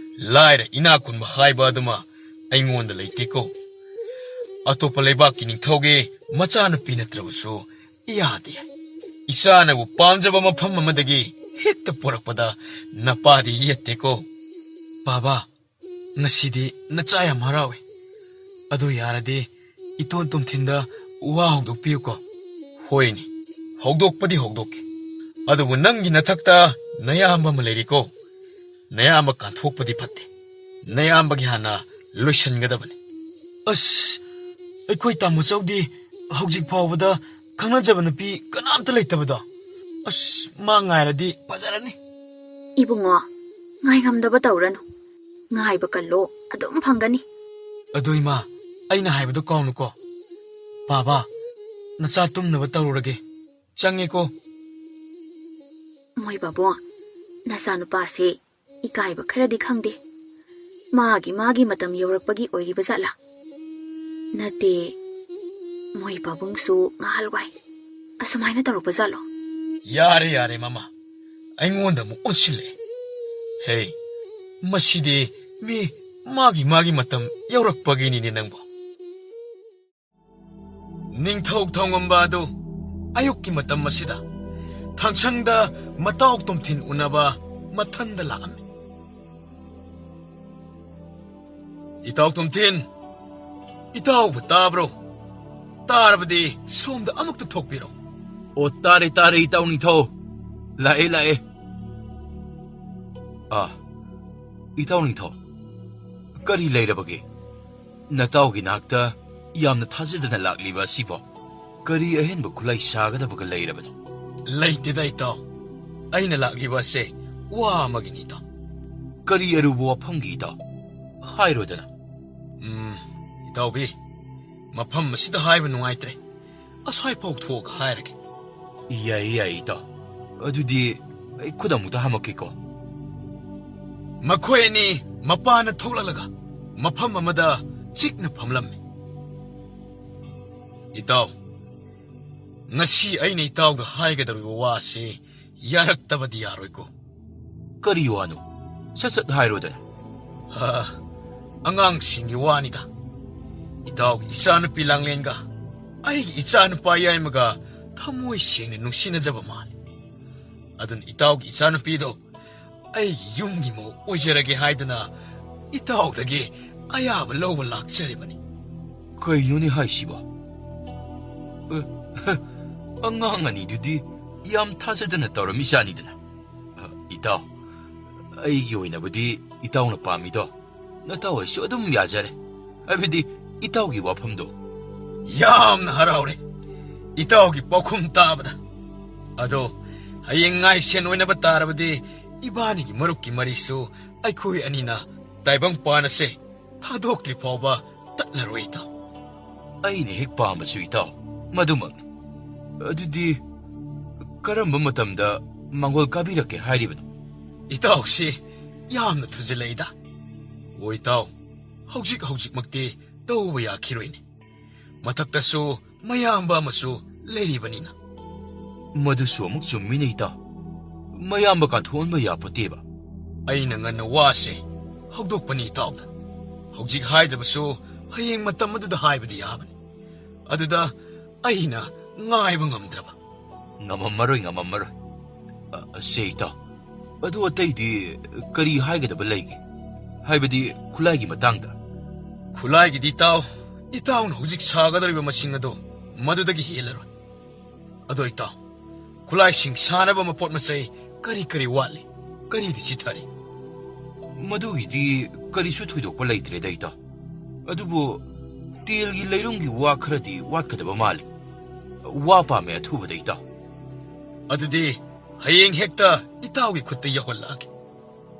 ꯂꯥꯏꯔ ꯏꯅꯥꯛ ꯈꯨꯟꯕ ꯍꯥꯏꯕ ꯑꯗꯨꯃ ꯑꯩꯉꯣꯟꯗ ꯂꯩꯇꯦꯀꯣ꯫ ꯑꯇꯣꯞꯄ ꯂꯩꯕꯥꯛꯀꯤ ꯅꯤꯡꯊꯧꯒꯤ ꯃꯆꯥꯅꯨꯄꯤ ꯅꯠꯇ꯭ꯔꯕꯁꯨ ꯌꯥꯗꯦ꯫ ꯏꯆꯥꯅꯕꯨ ꯄꯥꯝꯖꯕ ꯃꯐꯝ ꯑꯃꯗꯒꯤ ꯍꯦꯛꯇ ꯄꯨꯔꯛꯄꯗ ꯅꯄꯥꯗꯤ ꯌꯦꯠꯇꯦꯀꯣ꯫ ꯕꯥꯕꯥ, ꯉꯁꯤꯗꯤ ꯅꯆꯥ ꯌꯥꯝ ꯍꯔꯥꯎꯏ꯫ ꯑꯗꯨ ꯌꯥꯔꯗꯤ ꯏꯇꯣꯟ ꯇꯣꯝꯊꯤꯟꯗ ꯋꯥ ꯍꯧꯗꯣꯛꯄꯤꯌꯨꯀꯣ꯫ ꯍꯣꯏꯅꯦ, ꯍꯧꯗꯣꯛꯄꯗꯤ ꯍꯧꯗꯣꯛꯀꯦ꯫ ꯑꯗꯨꯕꯨ ꯅꯪꯒꯤ ꯅꯊꯛꯇ ꯅꯌꯥꯝꯕ ꯑꯃ ꯂꯩꯔꯤꯀꯣ꯫ ꯅꯌꯥꯝꯕ ꯀꯥꯟꯊꯣꯛꯄꯗꯤ ꯐꯠꯇꯦ꯫ ꯅꯌꯥꯝꯕꯒꯤ ꯍꯥꯟꯅ ꯂꯣꯏꯁꯤꯟꯒꯗꯕꯅꯤ꯫ ꯑꯁ, ꯑꯩꯈꯣꯏ ꯇꯥꯃꯣ ꯆꯧꯗꯤ ꯍꯧꯖꯤꯛ ꯐꯥꯎꯕꯗ ꯈꯪꯅꯖꯕ ꯅꯨꯄꯤ ꯀꯅꯥꯝꯇ ꯂꯩꯇꯕꯗꯣ꯫ ꯑꯁ, ꯃꯥ ꯉꯥꯏꯔꯗꯤ ꯐꯖꯔꯅꯤ꯫ ꯏꯕꯨꯡꯉꯣ, ꯉꯥꯏꯉꯝꯗꯕ ꯇꯧꯔꯅꯨ꯫ ꯉꯥꯏꯕ ꯀꯜꯂꯣ, ꯑꯗꯨꯝ ꯐꯪꯒꯅꯤ꯫ ꯑꯗꯨ ꯏꯃꯥ, ꯑꯩꯅ ꯍꯥꯏꯕꯗꯣ ꯀꯥꯎꯅꯨꯀꯣ꯫ ꯕꯥꯕꯥ, ꯅꯆꯥ ꯇꯨꯝꯅꯕ ꯇꯧꯔꯨꯔꯒꯦ꯫ ꯆꯪꯉꯦꯀꯣ꯫ ꯃꯣꯏ ꯕꯥꯕꯣ, ꯅꯆꯥꯅꯨꯄꯥꯁꯦ ꯏꯀꯥꯏꯕ ꯈꯔꯗꯤ ꯈꯪꯗꯦ꯫ ꯃꯥꯒꯤ ꯃꯥꯒꯤ ꯃꯇꯝ ꯌꯧꯔꯛꯄꯒꯤ ꯑꯣꯏꯔꯤꯕ ꯖꯥꯠꯂꯥ? ꯅꯠꯇꯦ, ꯃꯣꯏ ꯄꯥꯕꯨꯡꯁꯨ ꯉꯍꯥꯜꯋꯥꯏ ꯑꯁꯨꯃꯥꯏꯅ ꯇꯧꯔꯛꯄ ꯖꯥꯠꯂꯣ? ꯌꯥꯔꯦ, ꯌꯥꯔꯦ, ꯃꯃꯥ꯫ ꯑꯩꯉꯣꯟꯗ ꯑꯃꯨꯛ ꯑꯣꯟꯁꯤꯜꯂꯛꯑꯦ꯫ ꯍꯦ, ꯃꯁꯤꯗꯤ ꯃꯤ ꯃꯥꯒꯤ ꯃꯥꯒꯤ ꯃꯇꯝ ꯌꯧꯔꯛꯄꯒꯤꯅꯤꯅꯦ ꯅꯪꯕꯣ꯫ ꯅꯤꯡꯊꯧ ꯊꯧꯉꯝꯕ ꯑꯗꯨ ꯑꯌꯨꯛꯀꯤ ꯃꯇꯝ ꯑꯁꯤꯗ ꯊꯥꯡꯁꯪꯗ ꯃꯇꯥꯎ ꯇꯣꯝꯊꯤꯟ ꯎꯅꯕ ꯃꯊꯟꯗ ꯂꯥꯛꯑꯝꯃꯤ꯫ ꯏꯇꯥꯎ ꯇꯣꯝꯊꯤꯟ, ꯏꯇꯥꯎꯕꯨ ꯇꯥꯕ꯭ꯔꯣ? ꯇꯥꯔꯕꯗꯤ ꯁꯣꯝꯗ ꯑꯃꯨꯛꯇ ꯊꯣꯛꯄꯤꯔꯣ꯫ ꯑꯣ, ꯇꯥꯔꯦ, ꯇꯥꯔꯦ, ꯏꯇꯥꯎ ꯅꯤꯡꯊꯧ꯫ ꯂꯥꯛꯑꯦ, ꯂꯥꯛꯑꯦ꯫ ꯑꯥ, ꯏꯇꯥꯎ ꯅꯤꯡꯊꯧ, ꯀꯔꯤ ꯂꯩꯔꯕꯒꯦ? ꯅꯇꯥꯎꯒꯤ ꯅꯥꯛꯇ ꯌꯥꯝꯅ ꯊꯥꯖꯗꯅ ꯂꯥꯛꯂꯤꯕ ꯑꯁꯤꯕꯣ? ꯀꯔꯤ ꯑꯍꯦꯟꯕ ꯈꯨꯠꯂꯥꯏ ꯁꯥꯒꯗꯕꯒ ꯂꯩꯔꯕꯅꯣ? ꯂꯩꯇꯦꯗ, ꯏꯇꯥꯎ꯫ ꯑꯩꯅ ꯂꯥꯛꯂꯤꯕ ꯑꯁꯦ ꯋꯥ ꯑꯃꯒꯤꯅꯤ, ꯏꯇꯥꯎ꯫ ꯀꯔꯤ ꯑꯔꯨꯕ ꯋꯥꯐꯝꯒꯤ, ꯏꯇꯥꯎ? ꯍꯥꯏꯔꯣꯗꯅ꯫ ꯎꯝ, ꯏꯇꯥꯎꯕꯤ, ꯃꯐꯝ ꯑꯁꯤꯗ ꯍꯥꯏꯕ ꯅꯨꯡꯉꯥꯏꯇ꯭ꯔꯦ꯫ ꯑꯁ꯭ꯋꯥꯏꯐꯥꯎ ꯊꯣꯛꯑꯒ ꯍꯥꯏꯔꯒꯦ꯫ ꯌꯥꯏꯌꯦ, ꯌꯥꯏꯌꯦ, ꯏꯇꯥꯎ꯫ ꯑꯗꯨꯗꯤ ꯑꯩ ꯈꯨꯗꯝ ꯑꯃꯨꯛꯇ ꯍꯥꯝꯃꯛꯀꯦꯀꯣ꯫ ꯃꯈꯣꯏ ꯑꯅꯤ ꯃꯄꯥꯟꯗ ꯊꯣꯛꯂꯛꯂꯒ ꯃꯐꯝ ꯑꯃꯗ ꯆꯤꯛꯅ ꯐꯝꯂꯝꯃꯤ꯫ ꯏꯇꯥꯎ, ꯉꯁꯤ ꯑꯩꯅ ꯏꯇꯥꯎꯗ ꯍꯥꯏꯒꯗꯧꯔꯤꯕ ꯋꯥꯁꯤ ꯌꯥꯔꯛꯇꯕꯗꯤ ꯌꯥꯔꯣꯏꯀꯣ꯫ ꯀꯔꯤ ꯋꯥꯅꯣ? ꯁꯠ ꯁꯠ ꯍꯥꯏꯔꯣꯗꯅ꯫ ꯍꯥ, ꯑꯉꯥꯡꯁꯤꯡꯒꯤ ꯋꯥꯅꯤꯗ꯫ ꯏꯇꯥꯎꯒꯤ ꯏꯆꯥꯅꯨꯄꯤ ꯂꯥꯡꯂꯦꯟꯒ ꯑꯩꯒꯤ ꯏꯆꯥꯅꯨꯄꯥ ꯌꯥꯏꯃꯒ ꯊꯃꯣꯏ ꯁꯦꯡꯅ ꯅꯨꯡꯁꯤꯅꯖꯕ ꯃꯥꯜꯂꯤ꯫ ꯑꯗꯨꯅ ꯏꯇꯥꯎꯒꯤ ꯏꯆꯥꯅꯨꯄꯤꯗꯣ ꯑꯩꯒꯤ ꯌꯨꯝꯒꯤ ꯃꯧ ꯑꯣꯏꯖꯔꯒꯦ ꯍꯥꯏꯗꯨꯅ ꯏꯇꯥꯎꯗꯒꯤ ꯑꯌꯥꯕ ꯂꯧꯕ ꯂꯥꯛꯆꯔꯤꯕꯅꯤ꯫ ꯀꯩꯅꯣꯅꯦ ꯍꯥꯏꯁꯤꯕꯣ? ꯑꯦ, ꯑꯉꯥꯡ ꯑꯅꯤꯗꯨꯗꯤ ꯌꯥꯝ ꯊꯥꯖꯗꯅ ꯇꯧꯔꯝꯃꯤꯖꯥꯠꯅꯤꯗꯅ꯫ ꯑ, ꯏꯇꯥꯎ, ꯑꯩꯒꯤ ꯑꯣꯏꯅꯕꯨꯗꯤ ꯏꯇꯥꯎꯅ ꯄꯥꯝꯃꯤꯗꯣ ꯅꯇꯥꯎ ꯑꯩꯁꯨ ꯑꯗꯨꯝ ꯌꯥꯖꯔꯦ꯫ ꯍꯥꯏꯕꯗꯤ ꯏꯇꯥꯎꯒꯤ ꯋꯥꯐꯝꯗꯣ꯫ ꯌꯥꯝꯅ ꯍꯔꯥꯎꯔꯦ ꯏꯇꯥꯎꯒꯤ ꯄꯥꯎꯈꯨꯝ ꯇꯥꯕꯗ꯫ ꯑꯗꯣ ꯍꯌꯦꯡ ꯉꯥꯏꯁꯦꯟ ꯑꯣꯏꯅꯕ ꯇꯥꯔꯕꯗꯤ ꯏꯕꯥꯅꯤꯒꯤ ꯃꯔꯨꯞꯀꯤ ꯃꯔꯤꯁꯨ ꯑꯩꯈꯣꯏ ꯑꯅꯤꯅ ꯇꯥꯏꯕꯪꯄꯥꯟ ꯑꯁꯦ ꯊꯥꯗꯣꯛꯇ꯭ꯔꯤ ꯐꯥꯎꯕ ꯇꯠꯂꯔꯣꯏ, ꯏꯇꯥꯎ꯫ ꯑꯩꯅ ꯍꯦꯛ ꯄꯥꯝꯕꯁꯨ, ꯏꯇꯥꯎ, ꯃꯗꯨꯃꯛꯅꯤ꯫ ꯑꯗꯨꯗꯤ ꯀꯔꯝꯕ ꯃꯇꯝꯗ ꯃꯥꯡꯒꯣꯜ ꯀꯥꯕꯤꯔꯛꯀꯦ ꯍꯥꯏꯔꯤꯕꯅꯣ? ꯏꯇꯥꯎꯁꯤ ꯌꯥꯝꯅ ꯊꯨꯖꯤꯜꯂꯛꯏꯗ꯫ ꯑꯣ, ꯏꯇꯥꯎ, ꯍꯧꯖꯤꯛ ꯍꯧꯖꯤꯛꯃꯛꯇꯤ ꯇꯧꯕ ꯌꯥꯈꯤꯔꯣꯏꯅꯦ꯫ ꯃꯊꯛꯇꯁꯨ ꯃꯌꯥꯝꯕ ꯑꯃꯁꯨ ꯂꯩꯔꯤꯕꯅꯤꯅ꯫ ꯃꯗꯨꯁꯨ ꯑꯃꯨꯛ ꯆꯨꯝꯃꯤꯅꯦ, ꯏꯇꯥꯎ꯫ ꯃꯌꯥꯝꯕ ꯀꯥꯟꯊꯣꯛꯍꯟꯕ ꯌꯥꯄꯣꯠꯇꯦꯕ꯫ ꯑꯩꯅ ꯉꯟꯅ ꯋꯥꯁꯦ ꯍꯧꯗꯣꯛꯄꯅꯤ ꯏꯇꯥꯎꯗ꯫ ꯍꯧꯖꯤꯛ ꯍꯥꯏꯗ꯭ꯔꯕꯁꯨ ꯍꯌꯦꯡ ꯃꯇꯝ ꯑꯗꯨꯗ ꯍꯥꯏꯕꯗꯤ ꯌꯥꯕꯅꯤ꯫ ꯑꯗꯨꯗ ꯑꯩꯅ ꯉꯥꯏꯕ ꯉꯝꯗ꯭ꯔꯕ꯫ ꯉꯝꯃꯝꯃꯔꯣꯏ, ꯉꯝꯃꯝꯃꯔꯣꯏ꯫ ꯑ, ꯑꯁꯦ, ꯏꯇꯥꯎ, ꯑꯗꯨ ꯑꯇꯩꯗꯤ ꯀꯔꯤ ꯍꯥꯏꯒꯗꯕ ꯂꯩꯒꯦ? ꯍꯥꯏꯕꯗꯤ ꯈꯨꯠꯂꯥꯏꯒꯤ ꯃꯇꯥꯡꯗ? ꯈꯨꯠꯂꯥꯏꯒꯤꯗꯤ ꯏꯇꯥꯎ, ꯏꯇꯥꯎꯅ ꯍꯧꯖꯤꯛ ꯁꯥꯒꯗꯧꯔꯤꯕ ꯃꯁꯤꯡ ꯑꯗꯣ ꯃꯗꯨꯗꯒꯤ ꯍꯦꯜꯂꯔꯣꯏ꯫ ꯑꯗꯣ ꯏꯇꯥꯎ, ꯈꯨꯠꯂꯥꯏꯁꯤꯡ ꯁꯥꯅꯕ ꯃꯄꯣꯠ ꯃꯆꯩ ꯀꯔꯤ ꯀꯔꯤ ꯋꯥꯠꯂꯤ, ꯀꯔꯤꯗꯤ ꯆꯤꯊꯔꯤ? ꯃꯗꯨꯒꯤꯗꯤ ꯀꯔꯤꯁꯨ ꯊꯣꯏꯗꯣꯛꯄ ꯂꯩꯇ꯭ꯔꯦꯗ ꯏꯇꯥꯎ꯫ ꯑꯗꯨꯕꯨ ꯇꯦꯜꯒꯤ ꯂꯩꯔꯨꯝꯒꯤ ꯋꯥ ꯈꯔꯗꯤ ꯋꯥꯠꯀꯗꯕ ꯃꯥꯜꯂꯤ꯫ ꯋꯥ ꯄꯥꯝꯃꯦ ꯑꯊꯨꯕꯗ ꯏꯇꯥꯎ꯫ ꯑꯗꯨꯗꯤ ꯍꯌꯦꯡ ꯍꯦꯛꯇ ꯏꯇꯥꯎꯒꯤ ꯈꯨꯠꯇ ꯌꯧꯍꯜꯂꯛꯑꯒꯦ꯫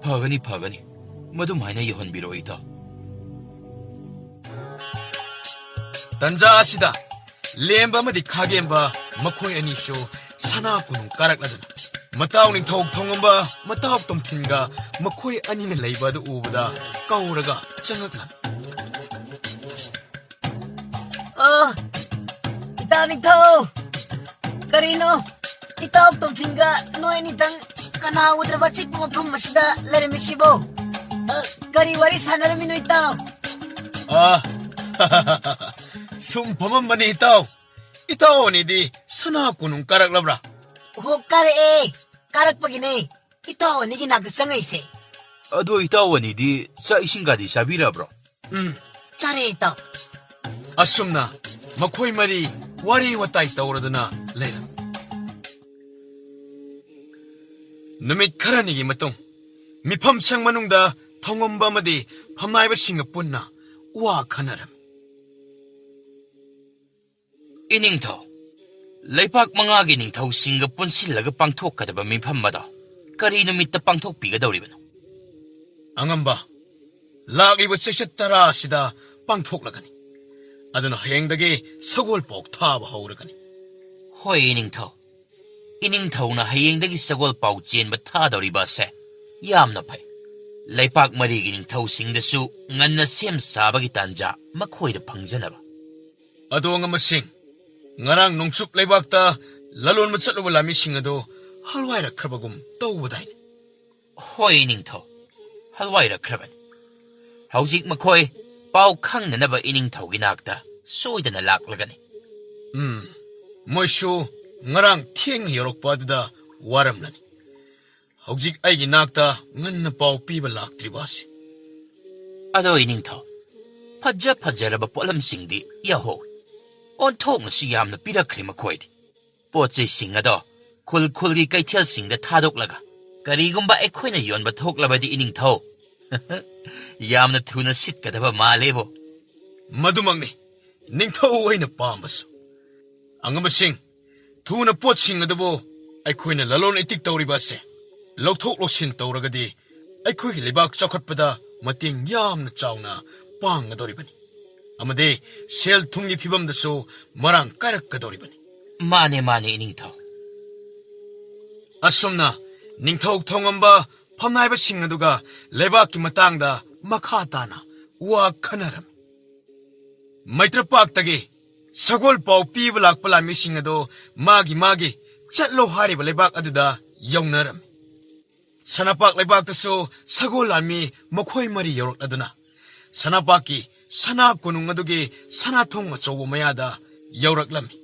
ꯐꯒꯅꯤ, ꯐꯒꯅꯤ꯫ ꯃꯗꯨꯝ ꯍꯥꯏꯅ ꯌꯧꯍꯟꯕꯤꯔꯛꯑꯣ ꯏꯇꯥꯎ꯫ ꯇꯟꯖꯥ ꯑꯁꯤꯗ ꯂꯦꯝꯕ ꯑꯃꯗꯤ ꯈꯥꯒꯦꯝꯕ ꯃꯈꯣꯏ ꯑꯅꯤꯁꯨ ꯁꯅꯥ ꯀꯣꯅꯨꯡ ꯀꯥꯔꯛꯂꯗꯨꯅ ꯃꯇꯥꯎ ꯅꯤꯡꯊꯧ ꯊꯣꯡꯉꯝꯕ ꯃꯇꯥꯎ ꯇꯣꯝꯊꯤꯟꯒ ꯃꯈꯣꯏ ꯑꯅꯤꯅ ꯂꯩꯕ ꯑꯗꯨ ꯎꯕꯗ ꯀꯧꯔꯒ ꯆꯪꯉꯛꯂꯝꯃꯤ꯫ ꯑ, ꯏꯇꯥ ꯅꯤꯡꯊꯧ! ꯀꯔꯤꯅꯣ? ꯏꯇꯥꯎ ꯇꯣꯝꯊꯤꯟꯒ ꯅꯣꯏ ꯑꯅꯤꯗꯪ ꯀꯅꯥ ꯎꯗ꯭ꯔꯕ ꯑꯆꯤꯛꯄ ꯃꯐꯝ ꯑꯁꯤꯗ ꯂꯩꯔꯝꯃꯤꯁꯤꯕꯣ? ꯑ, ꯀꯔꯤ ꯋꯥꯔꯤ ꯁꯥꯟꯅꯔꯝꯃꯤꯅꯣ ꯏꯇꯥꯎ? ꯑ, ꯁꯨꯝ ꯐꯝꯃꯝꯕꯅꯤ ꯏꯇꯥꯎ꯫ ꯏꯇꯥꯎ ꯑꯅꯤꯗꯤ ꯁꯅꯥ ꯀꯣꯅꯨꯡ ꯀꯥꯔꯛꯂꯕ꯭ꯔꯥ? ꯑꯣꯍꯣ, ꯀꯥꯔꯛꯑꯦ꯫ ꯀꯥꯔꯛꯄꯒꯤꯅꯦ ꯏꯇꯥꯎ ꯑꯅꯤꯒꯤ ꯅꯥꯛꯇ ꯆꯪꯉꯛꯏꯁꯦ꯫ ꯑꯗꯣ ꯏꯇꯥꯎ ꯑꯅꯤꯗꯤ ꯆꯥꯛ ꯏꯁꯤꯡꯒꯗꯤ ꯆꯥꯕꯤꯔꯕ꯭ꯔꯣ? ꯎꯝ, ꯆꯥꯔꯦ ꯏꯇꯥꯎ꯫ ꯑꯁꯨꯝꯅ ꯃꯈꯣꯏ ꯃꯔꯤ ꯋꯥꯔꯤ ꯋꯥꯇꯥꯏ ꯇꯧꯔꯗꯨꯅ ꯂꯩꯔꯝꯃꯤ꯫ ꯅꯨꯃꯤꯠ ꯈꯔꯅꯤꯒꯤ ꯃꯇꯨꯡ ꯃꯤꯐꯝ ꯁꯪ ꯃꯅꯨꯡꯗ ꯊꯧꯉꯝꯕ ꯑꯃꯗꯤ ꯐꯝꯅꯥꯏꯕꯁꯤꯡꯒ ꯄꯨꯟꯅ ꯋꯥ ꯈꯟꯅꯔꯝꯃꯤ꯫ ꯏꯅꯤꯡꯊꯧ, ꯂꯩꯄꯥꯛ ꯃꯉꯥꯒꯤ ꯅꯤꯡꯊꯧꯁꯤꯡꯒ ꯄꯨꯟꯁꯤꯜꯂꯒ ꯄꯥꯡꯊꯣꯛꯀꯗꯕ ꯃꯤꯐꯝ ꯑꯗꯣ ꯀꯔꯤ ꯅꯨꯃꯤꯠꯇ ꯄꯥꯡꯊꯣꯛꯄꯤꯒꯗꯧꯔꯤꯕꯅꯣ? ꯑꯉꯝꯕ, ꯂꯥꯛꯂꯤꯕ ꯆꯩꯆꯠ ꯇꯔꯥ ꯑꯁꯤꯗ ꯄꯥꯡꯊꯣꯛꯂꯒꯅꯤ꯫ ꯑꯗꯨꯅ ꯍꯌꯦꯡꯗꯒꯤ ꯁꯒꯣꯜ ꯄꯥꯎ ꯊꯥꯕ ꯍꯧꯔꯒꯅꯤ꯫ ꯍꯣꯏ, ꯏꯅꯤꯡꯊꯧ꯫ ꯏꯅꯤꯡꯊꯧꯅ ꯍꯌꯦꯡꯗꯒꯤ ꯁꯒꯣꯜ ꯄꯥꯎ ꯆꯦꯟꯕ ꯊꯥꯗꯧꯔꯤꯕ ꯑꯁꯦ ꯌꯥꯝꯅ ꯐꯩ꯫ ꯂꯩꯄꯥꯛ ꯃꯔꯤꯒꯤ ꯅꯤꯡꯊꯧꯁꯤꯡꯗꯁꯨ ꯉꯟꯅ ꯁꯦꯝ ꯁꯥꯕꯒꯤ ꯇꯥꯟꯖꯥ ꯃꯈꯣꯏꯗ ꯐꯪꯖꯅꯕ꯫ ꯑꯗꯣ ꯑꯉꯝꯕꯁꯤꯡ, ꯉꯔꯥꯡ ꯅꯣꯡꯆꯨꯞ ꯂꯩꯕꯥꯛꯇ ꯂꯂꯣꯟꯕ ꯆꯠꯂꯨꯕ ꯂꯥꯃꯤꯁꯤꯡ ꯑꯗꯣ ꯍꯜꯋꯥꯏꯔꯛꯈ꯭ꯔꯕꯒꯨꯝ ꯇꯧꯕꯗꯥꯏꯅꯦ? ꯍꯣꯏ, ꯏꯅꯤꯡꯊꯧ, ꯍꯜꯋꯥꯏꯔꯛꯈ꯭ꯔꯕꯅꯤ꯫ ꯍꯧꯖꯤꯛ ꯃꯈꯣꯏ ꯄꯥꯎ ꯈꯪꯅꯅꯕ ꯏꯅꯤꯡꯊꯧꯒꯤ ꯅꯥꯛꯇ ꯁꯣꯏꯗꯅ ꯂꯥꯛꯂꯒꯅꯤ꯫ ꯎꯝ, ꯃꯣꯏꯁꯨ ꯉꯔꯥꯡ ꯊꯦꯡꯅ ꯌꯧꯔꯛꯄ ꯑꯗꯨꯗ ꯋꯥꯔꯝꯂꯅꯤ꯫ ꯍꯧꯖꯤꯛ ꯑꯩꯒꯤ ꯅꯥꯛꯇ ꯉꯟꯅ ꯄꯥꯎ ꯄꯤꯕ ꯂꯥꯛꯇ꯭ꯔꯤꯕ ꯑꯁꯤ꯫ ꯑꯗꯣ ꯏꯅꯤꯡꯊꯧ, ꯐꯖ ꯐꯖꯔꯕ ꯄꯣꯠꯂꯝꯁꯤꯡꯗꯤ ꯌꯥꯎꯍꯧꯏ꯫ ꯑꯣꯟꯊꯣꯛꯅꯁꯨ ꯌꯥꯝꯅ ꯄꯤꯔꯛꯈ꯭ꯔꯦ ꯃꯈꯣꯏꯗꯤ꯫ ꯄꯣꯠ ꯆꯩꯁꯤꯡ ꯑꯗꯣ ꯈꯨꯜ ꯈꯨꯜꯒꯤ ꯀꯩꯊꯦꯜꯁꯤꯡꯗ ꯊꯥꯗꯣꯛꯂꯒ ꯀꯔꯤꯒꯨꯝꯕ ꯑꯩꯈꯣꯏꯅ ꯌꯣꯟꯕ ꯊꯣꯛꯂꯕꯗꯤ, ꯏꯅꯤꯡꯊꯧ, ꯌꯥꯝꯅ ꯊꯨꯅ ꯁꯤꯠꯀꯗꯕ ꯃꯥꯜꯂꯦꯕꯣ꯫ ꯃꯗꯨꯃꯛꯅꯤ ꯅꯤꯡꯊꯧ ꯑꯩꯅ ꯄꯥꯝꯕꯁꯨ꯫ ꯑꯉꯝꯕꯁꯤꯡ, ꯊꯨꯅ ꯄꯣꯠꯁꯤꯡ ꯑꯗꯨꯕꯨ ꯑꯩꯈꯣꯏꯅ ꯂꯂꯣꯟ ꯏꯇꯤꯛ ꯇꯧꯔꯤꯕ ꯑꯁꯦ ꯂꯧꯊꯣꯛ ꯂꯧꯁꯤꯟ ꯇꯧꯔꯒꯗꯤ ꯑꯩꯈꯣꯏꯒꯤ ꯂꯩꯕꯥꯛ ꯆꯥꯎꯈꯠꯄꯗ ꯃꯇꯦꯡ ꯌꯥꯝꯅ ꯆꯥꯎꯅ ꯄꯥꯡꯒꯗꯧꯔꯤꯕꯅꯤ ꯑꯃꯗꯤ ꯁꯦꯜ ꯊꯨꯝꯒꯤ ꯐꯤꯕꯝꯗꯁꯨ ꯃꯔꯥꯡ ꯀꯥꯏꯔꯛꯀꯗꯧꯔꯤꯕꯅꯤ꯫ ꯃꯥꯅꯦ, ꯃꯥꯅꯦ, ꯏꯅꯤꯡꯊꯧ꯫ ꯑꯁꯨꯝꯅ ꯅꯤꯡꯊꯧ ꯊꯣꯡꯉꯝꯕ ꯐꯝꯅꯥꯏꯕꯁꯤꯡ ꯑꯗꯨꯒ ꯂꯩꯕꯥꯛꯀꯤ ꯃꯇꯥꯡꯗ ꯃꯈꯥ ꯇꯥꯅ ꯋꯥ ꯈꯟꯅꯔꯝꯃꯤ꯫ ꯃꯩꯇ꯭ꯔꯄꯥꯛꯇꯒꯤ ꯁꯒꯣꯜ ꯄꯥꯎ ꯄꯤꯕ ꯂꯥꯛꯄ ꯂꯥꯟꯃꯤꯁꯤꯡ ꯑꯗꯨ ꯃꯥꯒꯤ ꯃꯥꯒꯤ ꯆꯠꯂꯣ ꯍꯥꯏꯔꯤꯕ ꯂꯩꯕꯥꯛ ꯑꯗꯨꯗ ꯌꯧꯅꯔꯝꯃꯤ꯫ ꯁꯅꯥꯄꯥꯛ ꯂꯩꯕꯥꯛꯇꯁꯨ ꯁꯒꯣꯜ ꯂꯥꯟꯃꯤ ꯃꯈꯣꯏ ꯃꯔꯤ ꯌꯧꯔꯛꯂꯗꯨꯅ ꯁꯅꯥꯄꯥꯛꯀꯤ ꯁꯅꯥ ꯀꯣꯅꯨꯡ ꯑꯗꯨꯒꯤ ꯁꯅꯥꯊꯣꯡ ꯑꯆꯧꯕ ꯃꯌꯥꯗ ꯌꯧꯔꯛꯂꯝꯃꯤ꯫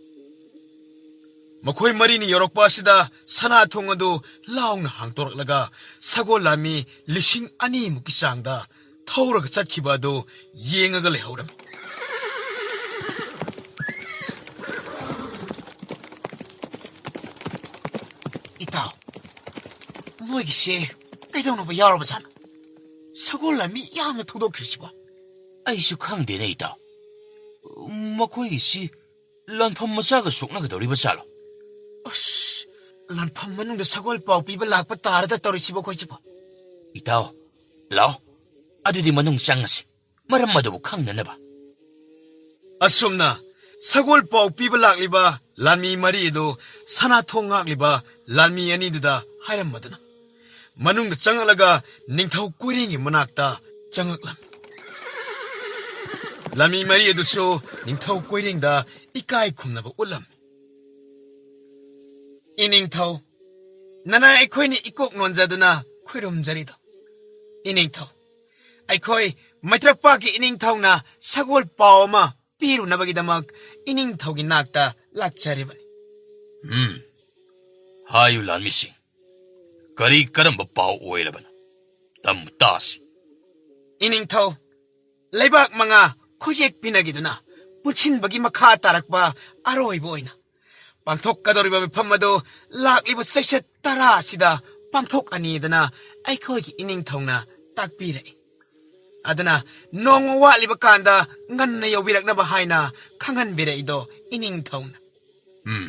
ꯃꯈꯣꯏ ꯃꯔꯤꯅ ꯌꯧꯔꯛꯄ ꯑꯁꯤꯗ ꯁꯅꯥꯊꯣꯡ ꯑꯗꯨ ꯂꯥꯎꯅ ꯍꯥꯡꯗꯣꯔꯛꯂꯒ ꯁꯒꯣꯜ ꯂꯥꯟꯃꯤ ꯂꯤꯁꯤꯡ ꯑꯅꯤꯃꯨꯛꯀꯤ ꯆꯥꯡꯗ ꯊꯧꯔꯒ ꯆꯠꯈꯤꯕ ꯑꯗꯨ ꯌꯦꯡꯉꯒ ꯂꯩꯍꯧꯔꯝꯃꯤ꯫ ꯏꯇꯥꯎ, ꯃꯣꯏꯒꯤꯁꯦ ꯀꯩꯗꯧꯅꯕ ꯌꯥꯎꯔꯕꯖꯥꯠꯅꯣ? ꯁꯒꯣꯜ ꯂꯥꯟꯃꯤ ꯌꯥꯝꯅ ꯊꯧꯗꯣꯛꯈ꯭ꯔꯤꯁꯤꯕꯣ? ꯑꯩꯁꯨ ꯈꯪꯗꯦꯅꯦ, ꯏꯇꯥꯎ꯫ ꯃꯈꯣꯏꯒꯤꯁꯤ ꯂꯥꯟꯐꯝ ꯃꯆꯥꯒ ꯁꯣꯛꯅꯒꯗꯧꯔꯤꯕ ꯖꯥꯠꯂꯣ? ꯑꯁ, ꯂꯥꯟꯐꯝ ꯃꯅꯨꯡꯗ ꯁꯒꯣꯜ ꯄꯥꯎ ꯄꯤꯕ ꯂꯥꯛꯄ ꯇꯥꯔꯗ ꯇꯧꯔꯤꯁꯤꯕꯣ ꯑꯩꯈꯣꯏꯁꯤꯕꯣ? ꯏꯇꯥꯎ, ꯂꯥꯛꯑꯣ, ꯑꯗꯨꯗꯤ ꯃꯅꯨꯡ ꯆꯪꯉꯁꯤ, ꯃꯔꯝ ꯑꯗꯨꯕꯨ ꯈꯪꯅꯅꯕ꯫ ꯑꯁꯨꯝꯅ ꯁꯒꯣꯜ ꯄꯥꯎ ꯄꯤꯕ ꯂꯥꯛꯂꯤꯕ ꯂꯥꯟꯃꯤ ꯃꯔꯤ ꯑꯗꯨ ꯁꯅꯥꯊꯣꯡ ꯉꯥꯛꯂꯤꯕ ꯂꯥꯟꯃꯤ ꯑꯅꯤꯗꯨꯗ ꯍꯥꯏꯔꯝꯃꯗꯨꯅ ꯃꯅꯨꯡꯗ ꯆꯪꯂꯛꯂꯒ ꯅꯤꯡꯊꯧ ꯀꯣꯏꯔꯦꯡꯒꯤ ꯃꯅꯥꯛꯇ ꯆꯪꯂꯛꯂꯝꯃꯤ꯫ ꯂꯥꯟꯃꯤ ꯃꯔꯤ ꯑꯗꯨꯁꯨ ꯅꯤꯡꯊꯧ ꯀꯣꯏꯔꯦꯡꯗ ꯏꯀꯥꯏ ꯈꯨꯝꯅꯕ ꯎꯠꯂꯝꯃꯤ꯫ ꯏꯅꯤꯡꯊꯧ, ꯅꯅꯥꯏ ꯑꯩꯈꯣꯏꯅ ꯏꯀꯣꯛ ꯅꯣꯟꯖꯗꯨꯅ ꯈꯨꯔꯨꯝꯖꯔꯤꯗꯣ꯫ ꯏꯅꯤꯡꯊꯧ, ꯑꯩꯈꯣꯏ ꯃꯩꯇ꯭ꯔꯄꯥꯛꯀꯤ ꯏꯅꯤꯡꯊꯧꯅ ꯁꯒꯣꯜ ꯄꯥꯎ ꯑꯃ ꯄꯤꯔꯨꯅꯕꯒꯤꯗꯃꯛ ꯏꯅꯤꯡꯊꯧꯒꯤ ꯅꯥꯛꯇ ꯂꯥꯛꯆꯔꯤꯕꯅꯤ꯫ ꯎꯝ, ꯍꯥꯏꯌꯨ ꯂꯥꯟꯃꯤꯁꯤꯡ, ꯀꯔꯤ ꯀꯔꯝꯕ ꯄꯥꯎ ꯑꯣꯏꯔꯕꯅꯣ? ꯇꯝ ꯇꯥꯁꯤ꯫ ꯏꯅꯤꯡꯊꯧ, ꯂꯩꯕꯥꯛ ꯃꯉꯥ ꯈꯨꯠꯌꯦꯛ ꯄꯤꯅꯈꯤꯗꯨꯅ ꯄꯨꯟꯁꯤꯟꯕꯒꯤ ꯃꯈꯥ ꯇꯥꯔꯛꯄ ꯑꯔꯣꯏꯕ ꯑꯣꯏꯅ ꯄꯥꯡꯊꯣꯛꯀꯗꯧꯔꯤꯕ ꯃꯤꯐꯝ ꯑꯗꯨ ꯂꯥꯛꯂꯤꯕ ꯆꯩꯆꯠ ꯇꯔꯥ ꯑꯁꯤꯗ ꯄꯥꯡꯊꯣꯛꯑꯅꯤꯗꯅ ꯑꯩꯈꯣꯏꯒꯤ ꯏꯅꯤꯡꯊꯧꯅ ꯇꯥꯛꯄꯤꯔꯛꯏ꯫ ꯑꯗꯨꯅ ꯅꯣꯡꯃ ꯋꯥꯠꯂꯤꯕ ꯀꯥꯟꯗ ꯉꯟꯅ ꯌꯧꯕꯤꯔꯛꯅꯕ ꯍꯥꯏꯅ ꯈꯪꯍꯟꯕꯤꯔꯛꯏꯗꯣ ꯏꯅꯤꯡꯊꯧꯅ꯫ ꯎꯝ,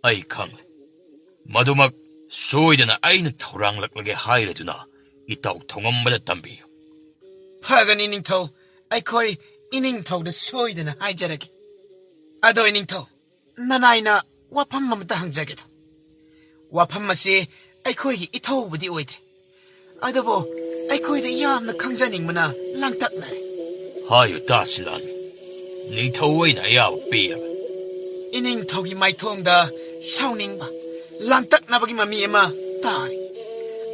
ꯑꯩ ꯈꯪꯂꯦ꯫ ꯃꯗꯨꯃꯛ ꯁꯣꯏꯗꯅ ꯑꯩꯅ ꯊꯧꯔꯥꯡꯂꯛꯂꯒꯦ ꯍꯥꯏꯔꯗꯨꯅ ꯏꯇꯥꯎ ꯊꯧꯉꯝꯕꯗ ꯇꯝꯕꯤꯌꯨ꯫ ꯐꯒꯅꯤ ꯅꯤꯡꯊꯧ, ꯑꯩꯈꯣꯏ ꯏꯅꯤꯡꯊꯧꯗ ꯁꯣꯏꯗꯅ ꯍꯥꯏꯖꯔꯒꯦ꯫ ꯑꯗꯣ ꯏꯅꯤꯡꯊꯧ, ꯅꯅꯥꯏꯅ ꯋꯥꯐꯝ ꯑꯃꯇ ꯍꯪꯖꯒꯦꯗ꯫ ꯋꯥꯐꯝ ꯑꯁꯤ ꯑꯩꯈꯣꯏꯒꯤ ꯏꯊꯧꯕꯨꯗꯤ ꯑꯣꯏꯗ꯭ꯔꯦ, ꯑꯗꯨꯕꯨ ꯑꯩꯈꯣꯏꯗ ꯌꯥꯝꯅ ꯈꯪꯖꯅꯤꯡꯕꯅ ꯂꯥꯡꯇꯛꯅꯔꯦ꯫ ꯍꯥꯏꯌꯨ ꯇꯥꯁꯤ ꯂꯥꯟꯃꯤ, ꯅꯤꯡꯊꯧ ꯑꯩꯅ ꯑꯌꯥꯕ ꯄꯤꯔꯕꯅꯤ꯫ ꯏꯅꯤꯡꯊꯧꯒꯤ ꯃꯥꯏꯊꯣꯡꯗ ꯁꯥꯎꯅꯤꯡꯕ, ꯂꯥꯡꯇꯛꯅꯕꯒꯤ ꯃꯃꯤ ꯑꯃ ꯇꯥꯔꯤ꯫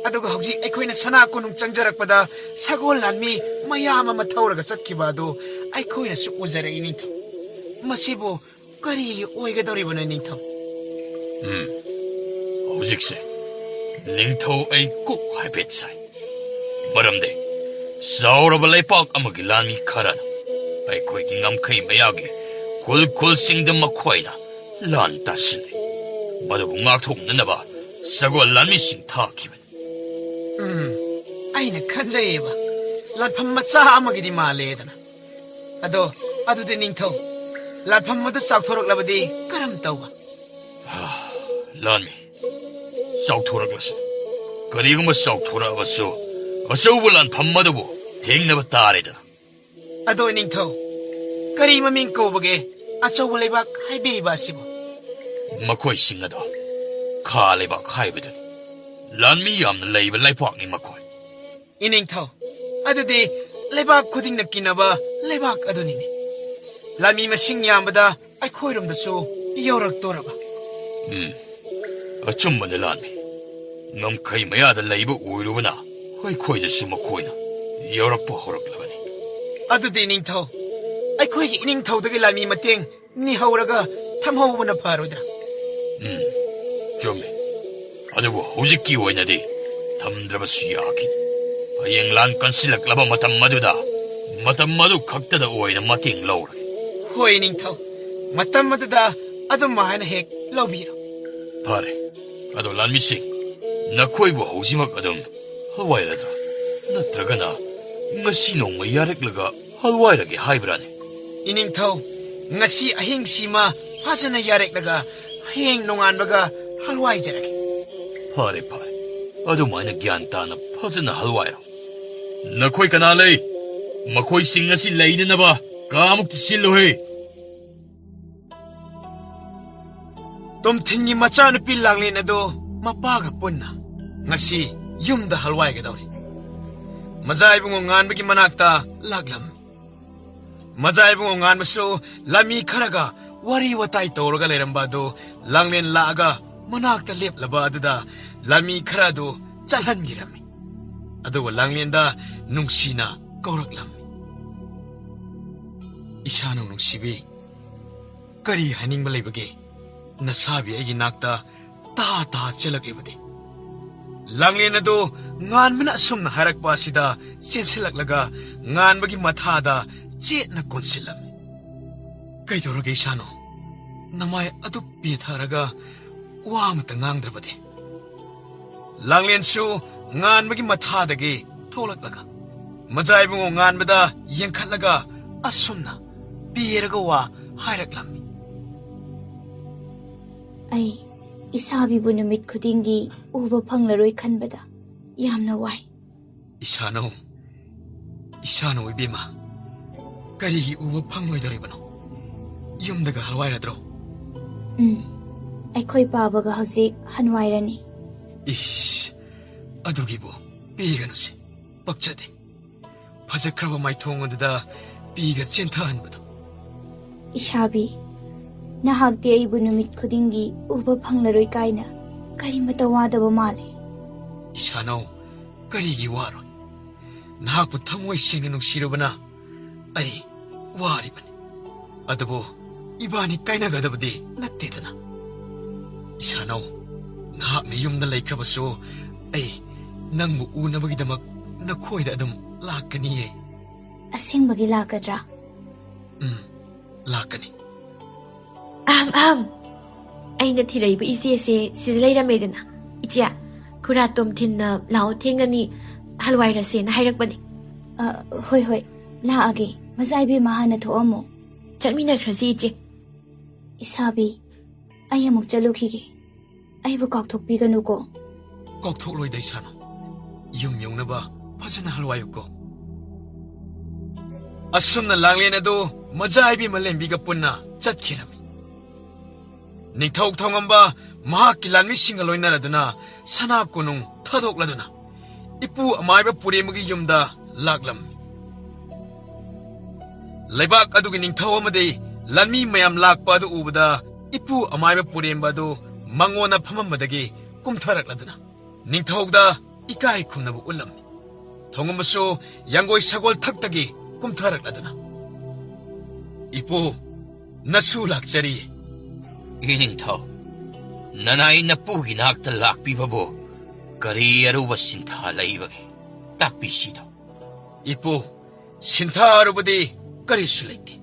ꯑꯗꯨꯒ ꯍꯧꯖꯤꯛ ꯑꯩꯈꯣꯏꯅ ꯁꯅꯥ ꯀꯣꯅꯨꯡ ꯆꯪꯖꯔꯛꯄꯗ ꯁꯒꯣꯜ ꯂꯥꯟꯃꯤ ꯃꯌꯥꯝ ꯑꯃ ꯊꯧꯔꯒ ꯆꯠꯈꯤꯕ ꯑꯗꯨ ꯑꯩꯈꯣꯏꯅꯁꯨ ꯎꯖꯔꯛꯏ ꯅꯤꯡꯊꯧ꯫ ꯃꯁꯤꯕꯨ ꯀꯔꯤꯒꯤ ꯑꯣꯏꯒꯗꯧꯔꯤꯕꯅꯣ ꯅꯤꯡꯊꯧ? ꯎꯝ, ꯍꯧꯖꯤꯛꯁꯦ ꯅꯤꯡꯊꯧ ꯑꯩ ꯀꯣꯛ ꯍꯥꯏꯐꯦꯠ ꯁꯥꯏ꯫ ꯃꯔꯝꯗꯤ ꯆꯥꯎꯔꯕ ꯂꯩꯄꯥꯛ ꯑꯃꯒꯤ ꯂꯥꯟꯃꯤ ꯈꯔꯅ ꯑꯩꯈꯣꯏꯒꯤ ꯉꯝꯈꯩ ꯃꯌꯥꯒꯤ ꯈꯨꯜ ꯈꯨꯜꯁꯤꯡꯗ ꯃꯈꯣꯏꯅ ꯂꯥꯟ ꯇꯥꯁꯤꯜꯂꯤ꯫ ꯃꯗꯨꯕꯨ ꯉꯥꯛꯊꯣꯛꯅꯅꯕ ꯁꯒꯣꯜ ꯂꯥꯟꯃꯤꯁꯤꯡ ꯊꯥꯈꯤꯕꯅꯤ꯫ ꯎꯝ, ꯑꯩꯅ ꯈꯟꯖꯩꯌꯦꯕ, ꯂꯥꯟꯐꯝ ꯃꯆꯥ ꯑꯃꯒꯤꯗꯤ ꯃꯥꯜꯂꯦꯗꯅ꯫ ꯑꯗꯣ ꯑꯗꯨꯗꯤ ꯅꯤꯡꯊꯧ, ꯂꯥꯟꯐꯝ ꯑꯗꯨ ꯆꯥꯎꯊꯣꯔꯛꯂꯕꯗꯤ ꯀꯔꯝ ꯇꯧꯕ? ꯂꯥꯟꯃꯤ, ꯆꯥꯎꯊꯣꯔꯛꯂꯁꯤ꯫ ꯀꯔꯤꯒꯨꯝꯕ ꯆꯥꯎꯊꯣꯔꯛꯑꯕꯁꯨ ꯑꯆꯧꯕ ꯂꯥꯟꯐꯝ ꯑꯗꯨꯕꯨ ꯊꯦꯡꯅꯕ ꯇꯥꯔꯦꯗꯅ꯫ ꯑꯗꯣ ꯅꯤꯡꯊꯧ, ꯀꯔꯤ ꯃꯃꯤꯡ ꯀꯧꯕꯒꯦ ꯑꯆꯧꯕ ꯂꯩꯕꯥꯛ ꯍꯥꯏꯕꯤꯔꯤꯕ ꯑꯁꯤꯕꯨ? ꯃꯈꯣꯏꯁꯤꯡ ꯑꯗꯣ ꯈꯥ ꯂꯩꯕꯥꯛ ꯍꯥꯏꯕꯗꯨꯅꯤ꯫ ꯂꯥꯟꯃꯤ ꯌꯥꯝꯅ ꯂꯩꯕ ꯂꯩꯄꯥꯛꯅꯤ ꯃꯈꯣꯏ꯫ ꯏꯅꯤꯡꯊꯧ, ꯑꯗꯨꯗꯤ ꯂꯩꯕꯥꯛ ꯈꯨꯗꯤꯡꯅ ꯀꯤꯅꯕ ꯂꯩꯕꯥꯛ ꯑꯗꯨꯅꯤꯅꯦ꯫ ꯂꯥꯟꯃꯤ ꯃꯁꯤꯡ ꯌꯥꯝꯕꯗ ꯑꯩꯈꯣꯏꯔꯣꯝꯗꯁꯨ ꯌꯧꯔꯛꯇꯣꯔꯕ꯫ ꯎꯝ, ꯑꯆꯨꯝꯕꯅ ꯂꯥꯟꯃꯤ꯫ ꯉꯝꯈꯩ ꯃꯌꯥꯗ ꯂꯩꯕ ꯑꯣꯏꯔꯨꯕꯅ ꯑꯩꯈꯣꯏꯗꯁꯨ ꯃꯈꯣꯏꯅ ꯌꯧꯔꯛꯄ ꯍꯧꯔꯛꯂꯕꯅꯤ꯫ ꯑꯗꯨꯗꯤ ꯅꯤꯡꯊꯧ, ꯑꯩꯈꯣꯏꯒꯤ ꯏꯅꯤꯡꯊꯧꯗꯒꯤ ꯂꯥꯟꯃꯤ ꯃꯇꯦꯡ ꯅꯤꯍꯧꯔꯒ ꯊꯝꯍꯧꯕꯅ ꯐꯔꯣꯏꯗ꯭ꯔꯥ? ꯎꯝ, ꯆꯨꯝꯃꯤ꯫ ꯑꯗꯨꯕꯨ ꯍꯧꯖꯤꯛꯀꯤ ꯑꯣꯏꯅꯗꯤ ꯊꯝꯗ꯭ꯔꯕꯁꯨ ꯌꯥꯈꯤꯅꯤ꯫ ꯍꯌꯦꯡ ꯂꯥꯟ ꯀꯟꯁꯤꯜꯂꯛꯂꯕ ꯃꯇꯝ ꯑꯗꯨꯗ ꯃꯇꯝ ꯑꯗꯨ ꯈꯛꯇꯗ ꯑꯣꯏꯅ ꯃꯇꯦꯡ ꯂꯧꯔꯒꯦ꯫ ꯍꯣꯏ, ꯅꯤꯡꯊꯧ꯫ ꯃꯇꯝ ꯑꯗꯨꯗ ꯑꯗꯨꯝ ꯍꯥꯏꯅ ꯍꯦꯛ ꯂꯧꯕꯤꯔꯣ꯫ ꯐꯔꯦ꯫ ꯑꯗꯣ ꯂꯥꯟꯃꯤꯁꯤꯡ, ꯅꯈꯣꯏꯕꯨ ꯍꯧꯖꯤꯛꯃꯛ ꯑꯗꯨꯝ ꯍꯜꯋꯥꯏꯔꯗ꯭ꯔꯥ? ꯅꯠꯇ꯭ꯔꯒꯅ ꯉꯁꯤ ꯅꯣꯡꯃ ꯌꯥꯔꯛꯂꯒ ꯍꯜꯋꯥꯏꯔꯒꯦ ꯍꯥꯏꯕ꯭ꯔꯥꯅꯦ? ꯏꯅꯤꯡꯊꯧ, ꯉꯁꯤ ꯑꯍꯤꯡꯁꯤꯃ ꯐꯖꯅ ꯌꯥꯔꯛꯂꯒ ꯍꯌꯦꯡ ꯅꯣꯡꯉꯥꯟꯕꯒ ꯍꯜꯋꯥꯏꯖꯔꯒꯦ꯫ ꯐꯔꯦ, ꯐꯔꯦ꯫ ꯑꯗꯨꯃꯥꯏꯅ ꯒ꯭ꯌꯥꯟ ꯇꯥꯅ ꯐꯖꯅ ꯍꯜꯋꯥꯏꯔꯣ꯫ ꯅꯈꯣꯏ ꯀꯅꯥ ꯂꯩ? ꯃꯈꯣꯏꯁꯤꯡ ꯑꯁꯤ ꯂꯩꯅꯅꯕ ꯀꯥ ꯑꯃꯨꯛꯇ ꯁꯤꯜꯂꯨꯍꯦ꯫ ꯇꯣꯝꯊꯤꯟꯒꯤ ꯃꯆꯥꯅꯨꯄꯤ ꯂꯥꯡꯂꯦꯟ ꯑꯗꯨ ꯃꯄꯥꯒ ꯄꯨꯟꯅ ꯉꯁꯤ ꯌꯨꯝꯗ ꯍꯜꯋꯥꯏꯒꯗꯧꯔꯤ꯫ ꯃꯖꯥ ꯏꯕꯨꯡꯉꯣ ꯉꯥꯟꯕꯒꯤ ꯃꯅꯥꯛꯇ ꯂꯥꯛꯂꯝꯃꯤ꯫ ꯃꯖꯥ ꯏꯕꯨꯡꯉꯣ ꯉꯥꯟꯕꯁꯨ ꯂꯥꯟꯃꯤ ꯈꯔꯒ ꯋꯥꯔꯤ ꯋꯥꯇꯥꯏ ꯇꯧꯔꯒ ꯂꯩꯔꯝꯕ ꯑꯗꯨ ꯂꯥꯡꯂꯦꯟ ꯂꯥꯛꯑꯒ ꯃꯅꯥꯛꯇ ꯂꯦꯞꯂꯕ ꯑꯗꯨꯗ ꯂꯥꯟꯃꯤ ꯈꯔ ꯑꯗꯨ ꯆꯠꯍꯟꯈꯤꯔꯝꯃꯤ꯫ ꯑꯗꯨꯒ ꯂꯥꯡꯂꯦꯟꯗ ꯅꯨꯡꯁꯤꯅ ꯀꯧꯔꯛꯂꯝꯃꯤ꯫ "ꯏꯁꯥꯅꯧ ꯅꯨꯡꯁꯤꯕꯤ, ꯀꯔꯤ ꯍꯥꯏꯅꯤꯡꯕ ꯂꯩꯕꯒꯦ? ꯅꯁꯥꯕꯤ ꯑꯩꯒꯤ ꯅꯥꯛꯇ ꯇꯥ ꯇꯥ ꯆꯦꯜꯂꯛꯂꯤꯕꯗꯤ?" ꯂꯥꯡꯂꯦꯟ ꯑꯗꯨ ꯉꯥꯟꯕꯅ ꯑꯁꯨꯝꯅ ꯍꯥꯏꯔꯛꯄ ꯑꯁꯤꯗ ꯆꯦꯟꯁꯤꯜꯂꯛꯂꯒ ꯉꯥꯟꯕꯒꯤ ꯃꯊꯥꯗ ꯆꯦꯠꯅ ꯀꯣꯟꯁꯤꯜꯂꯝꯃꯤ꯫ "ꯀꯩꯗꯧꯔꯒꯦ ꯏꯁꯥꯅꯧ? ꯅꯃꯥꯏ ꯑꯗꯨ ꯄꯦꯊꯔꯒ ꯋꯥ ꯑꯃꯇ ꯉꯥꯡꯗ꯭ꯔꯕꯗꯤ?" ꯂꯥꯡꯂꯦꯟꯁꯨ ꯉꯥꯟꯕꯒꯤ ꯃꯊꯥꯗꯒꯤ ꯊꯣꯛꯂꯛꯂꯒ ꯃꯖꯥ ꯏꯕꯨꯡꯉꯣ ꯉꯥꯟꯕꯗ ꯌꯦꯡꯈꯠꯂꯒ ꯑꯁꯨꯝꯅ ꯄꯦꯔꯒ ꯋꯥ ꯍꯥꯏꯔꯛꯂꯝꯃꯤ꯫ "ꯑꯩ ꯏꯁꯥꯕꯤꯕꯨ ꯅꯨꯃꯤꯠ ꯈꯨꯗꯤꯡꯒꯤ ꯎꯕ ꯐꯪꯂꯔꯣꯏ ꯈꯟꯕꯗ ꯌꯥꯝꯅ ꯋꯥꯏ꯫" "ꯏꯁꯥꯅꯧ, ꯏꯁꯥꯅꯧ ꯏꯕꯦꯝꯃ, ꯀꯔꯤꯒꯤ ꯎꯕ ꯐꯪꯂꯣꯏꯗꯧꯔꯤꯕꯅꯣ? ꯌꯨꯝꯗꯒ ꯍꯜꯋꯥꯏꯔꯗ꯭ꯔꯣ?" "ꯎꯝ, ꯑꯩꯈꯣꯏ ꯄꯥꯕꯒ ꯍꯧꯖꯤꯛ ꯍꯟꯋꯥꯏꯔꯅꯤ꯫" "ꯏꯁ, ꯑꯗꯨꯒꯤꯕꯨ ꯄꯦꯒꯅꯨꯁꯦ, ꯄꯛꯆꯗꯦ꯫ ꯐꯖꯈ꯭ꯔꯕ ꯃꯥꯏꯊꯣꯡ ꯑꯗꯨꯗ ꯄꯤꯒ ꯆꯦꯟꯊꯍꯟꯕꯗꯣ꯫" "ꯏꯁꯥꯕꯤ, ꯅꯍꯥꯛꯇꯤ ꯑꯩꯕꯨ ꯅꯨꯃꯤꯠ ꯈꯨꯗꯤꯡꯒꯤ ꯎꯕ ꯐꯪꯂꯔꯣꯏ ꯀꯥꯏꯅ ꯀꯔꯤꯃꯇ ꯋꯥꯗꯕ ꯃꯥꯜꯂꯦ꯫" "ꯏꯁꯥꯅꯧ, ꯀꯔꯤꯒꯤ ꯋꯥꯔꯣꯏ? ꯅꯍꯥꯛꯄꯨ ꯊꯃꯣꯏ ꯁꯦꯡꯅ ꯅꯨꯡꯁꯤꯔꯨꯕꯅ ꯑꯩ ꯋꯥꯔꯤꯕꯅꯤ꯫ ꯑꯗꯨꯕꯨ ꯏꯕꯥꯅꯤ ꯀꯥꯏꯅꯒꯗꯕꯗꯤ ꯅꯠꯇꯦꯗꯅ꯫ ꯏꯁꯥꯅꯧ, ꯅꯍꯥꯛꯅ ꯌꯨꯝꯗ ꯂꯩꯈ꯭ꯔꯕꯁꯨ ꯑꯩ ꯅꯪꯕꯨ ꯎꯅꯕꯒꯤꯗꯃꯛ ꯅꯈꯣꯏꯗ ꯑꯗꯨꯝ ꯂꯥꯛꯀꯅꯤꯌꯦ꯫" ꯑꯁꯦꯡꯕꯒꯤ ꯂꯥꯛꯀꯗ꯭ꯔꯥ? ꯎꯝ, ꯂꯥꯛꯀꯅꯤ꯫ ꯑꯍꯝ ꯑꯍꯝ, ꯑꯩꯅ ꯊꯤꯔꯛꯏꯕ ꯏꯆꯦꯁꯦ ꯁꯤꯗ ꯂꯩꯔꯝꯃꯦꯗꯅ꯫ ꯏꯆꯦ, ꯈꯨꯔꯥꯇꯣꯝ ꯊꯤꯟꯅ ꯂꯥꯛꯑꯣ, ꯊꯦꯡꯉꯅꯤ, ꯍꯜꯋꯥꯏꯔꯁꯦꯅ ꯍꯥꯏꯔꯛꯄꯅꯦ꯫ ꯑ, ꯍꯣꯏ ꯍꯣꯏ, ꯂꯥꯛꯑꯒꯦ꯫ ꯃꯆꯥ ꯏꯕꯦꯝꯃ ꯍꯥꯟꯅ ꯊꯣꯛꯑꯝꯃꯣ꯫ ꯆꯠꯃꯤꯟꯅꯈ꯭ꯔꯁꯤ ꯏꯆꯦ꯫ ꯏꯁꯥꯕꯤ, ꯑꯩ ꯑꯃꯨꯛ ꯆꯠꯂꯨꯈꯤꯒꯦ꯫ ꯑꯩꯕꯨ ꯀꯥꯎꯊꯣꯛꯄꯤꯒꯅꯨꯀꯣ꯫ ꯀꯥꯎꯊꯣꯛꯂꯣꯏ ꯗꯥꯏꯁꯥꯅꯣ꯫ ꯌꯨꯝ ꯌꯧꯅꯕ ꯐꯖꯅ ꯍꯜꯋꯥꯏꯌꯨꯀꯣ꯫ ꯑꯁꯨꯝꯅ ꯂꯥꯡꯂꯦꯟ ꯑꯗꯨ ꯃꯆꯥ ꯏꯕꯦꯝꯃ ꯂꯦꯝꯕꯤꯒ ꯄꯨꯟꯅ ꯆꯠꯈꯤꯔꯝꯃꯤ꯫ ꯅꯤꯡꯊꯧ ꯊꯧꯉꯝꯕ ꯃꯍꯥꯛꯀꯤ ꯂꯥꯟꯃꯤꯁꯤꯡꯒ ꯂꯣꯏꯅꯔꯗꯨꯅ ꯁꯅꯥ ꯀꯣꯅꯨꯡ ꯊꯥꯗꯣꯛꯂꯗꯨꯅ ꯏꯄꯨ ꯑꯃꯥꯏꯕ ꯄꯨꯔꯦꯝꯕꯒꯤ ꯌꯨꯝꯗ ꯂꯥꯛꯂꯝꯃꯤ꯫ ꯂꯩꯕꯥꯛ ꯑꯗꯨꯒꯤ ꯅꯤꯡꯊꯧ ꯑꯃꯗꯤ ꯂꯥꯟꯃꯤ ꯃꯌꯥꯝ ꯂꯥꯛꯄ ꯑꯗꯨ ꯎꯕꯗ ꯏꯄꯨ ꯑꯃꯥꯏꯕ ꯄꯨꯔꯦꯝꯕ ꯑꯗꯨ ꯃꯉꯣꯟꯗ ꯐꯝꯃꯝꯕꯗꯒꯤ ꯀꯨꯝꯊꯔꯛꯂꯗꯨꯅ ꯅꯤꯡꯊꯧꯗ ꯏꯀꯥꯏ ꯈꯨꯝꯅꯕ ꯎꯠꯂꯝꯃꯤ꯫ ꯊꯧꯉꯝꯕꯁꯨ ꯌꯥꯡꯒꯣꯏ ꯁꯒꯣꯜ ꯊꯛꯇꯒꯤ ꯀꯨꯝꯊꯔꯛꯂꯗꯨꯅ, "ꯏꯄꯨ, ꯅꯁꯨ ꯂꯥꯛꯆꯔꯤ꯫" "ꯏꯅꯤꯡꯊꯧ, ꯅꯅꯥꯏ ꯅꯄꯨꯒꯤ ꯅꯥꯛꯇ ꯂꯥꯛꯄꯤꯕꯕꯨ ꯀꯔꯤ ꯑꯔꯨꯕ ꯁꯤꯟꯊꯥ ꯂꯩꯕꯒꯦ? ꯇꯥꯛꯄꯤꯁꯤꯗꯣ꯫" "ꯏꯄꯨ, ꯁꯤꯟꯊꯥ ꯑꯔꯨꯕꯗꯤ ꯀꯔꯤꯁꯨ ꯂꯩꯇꯦ꯫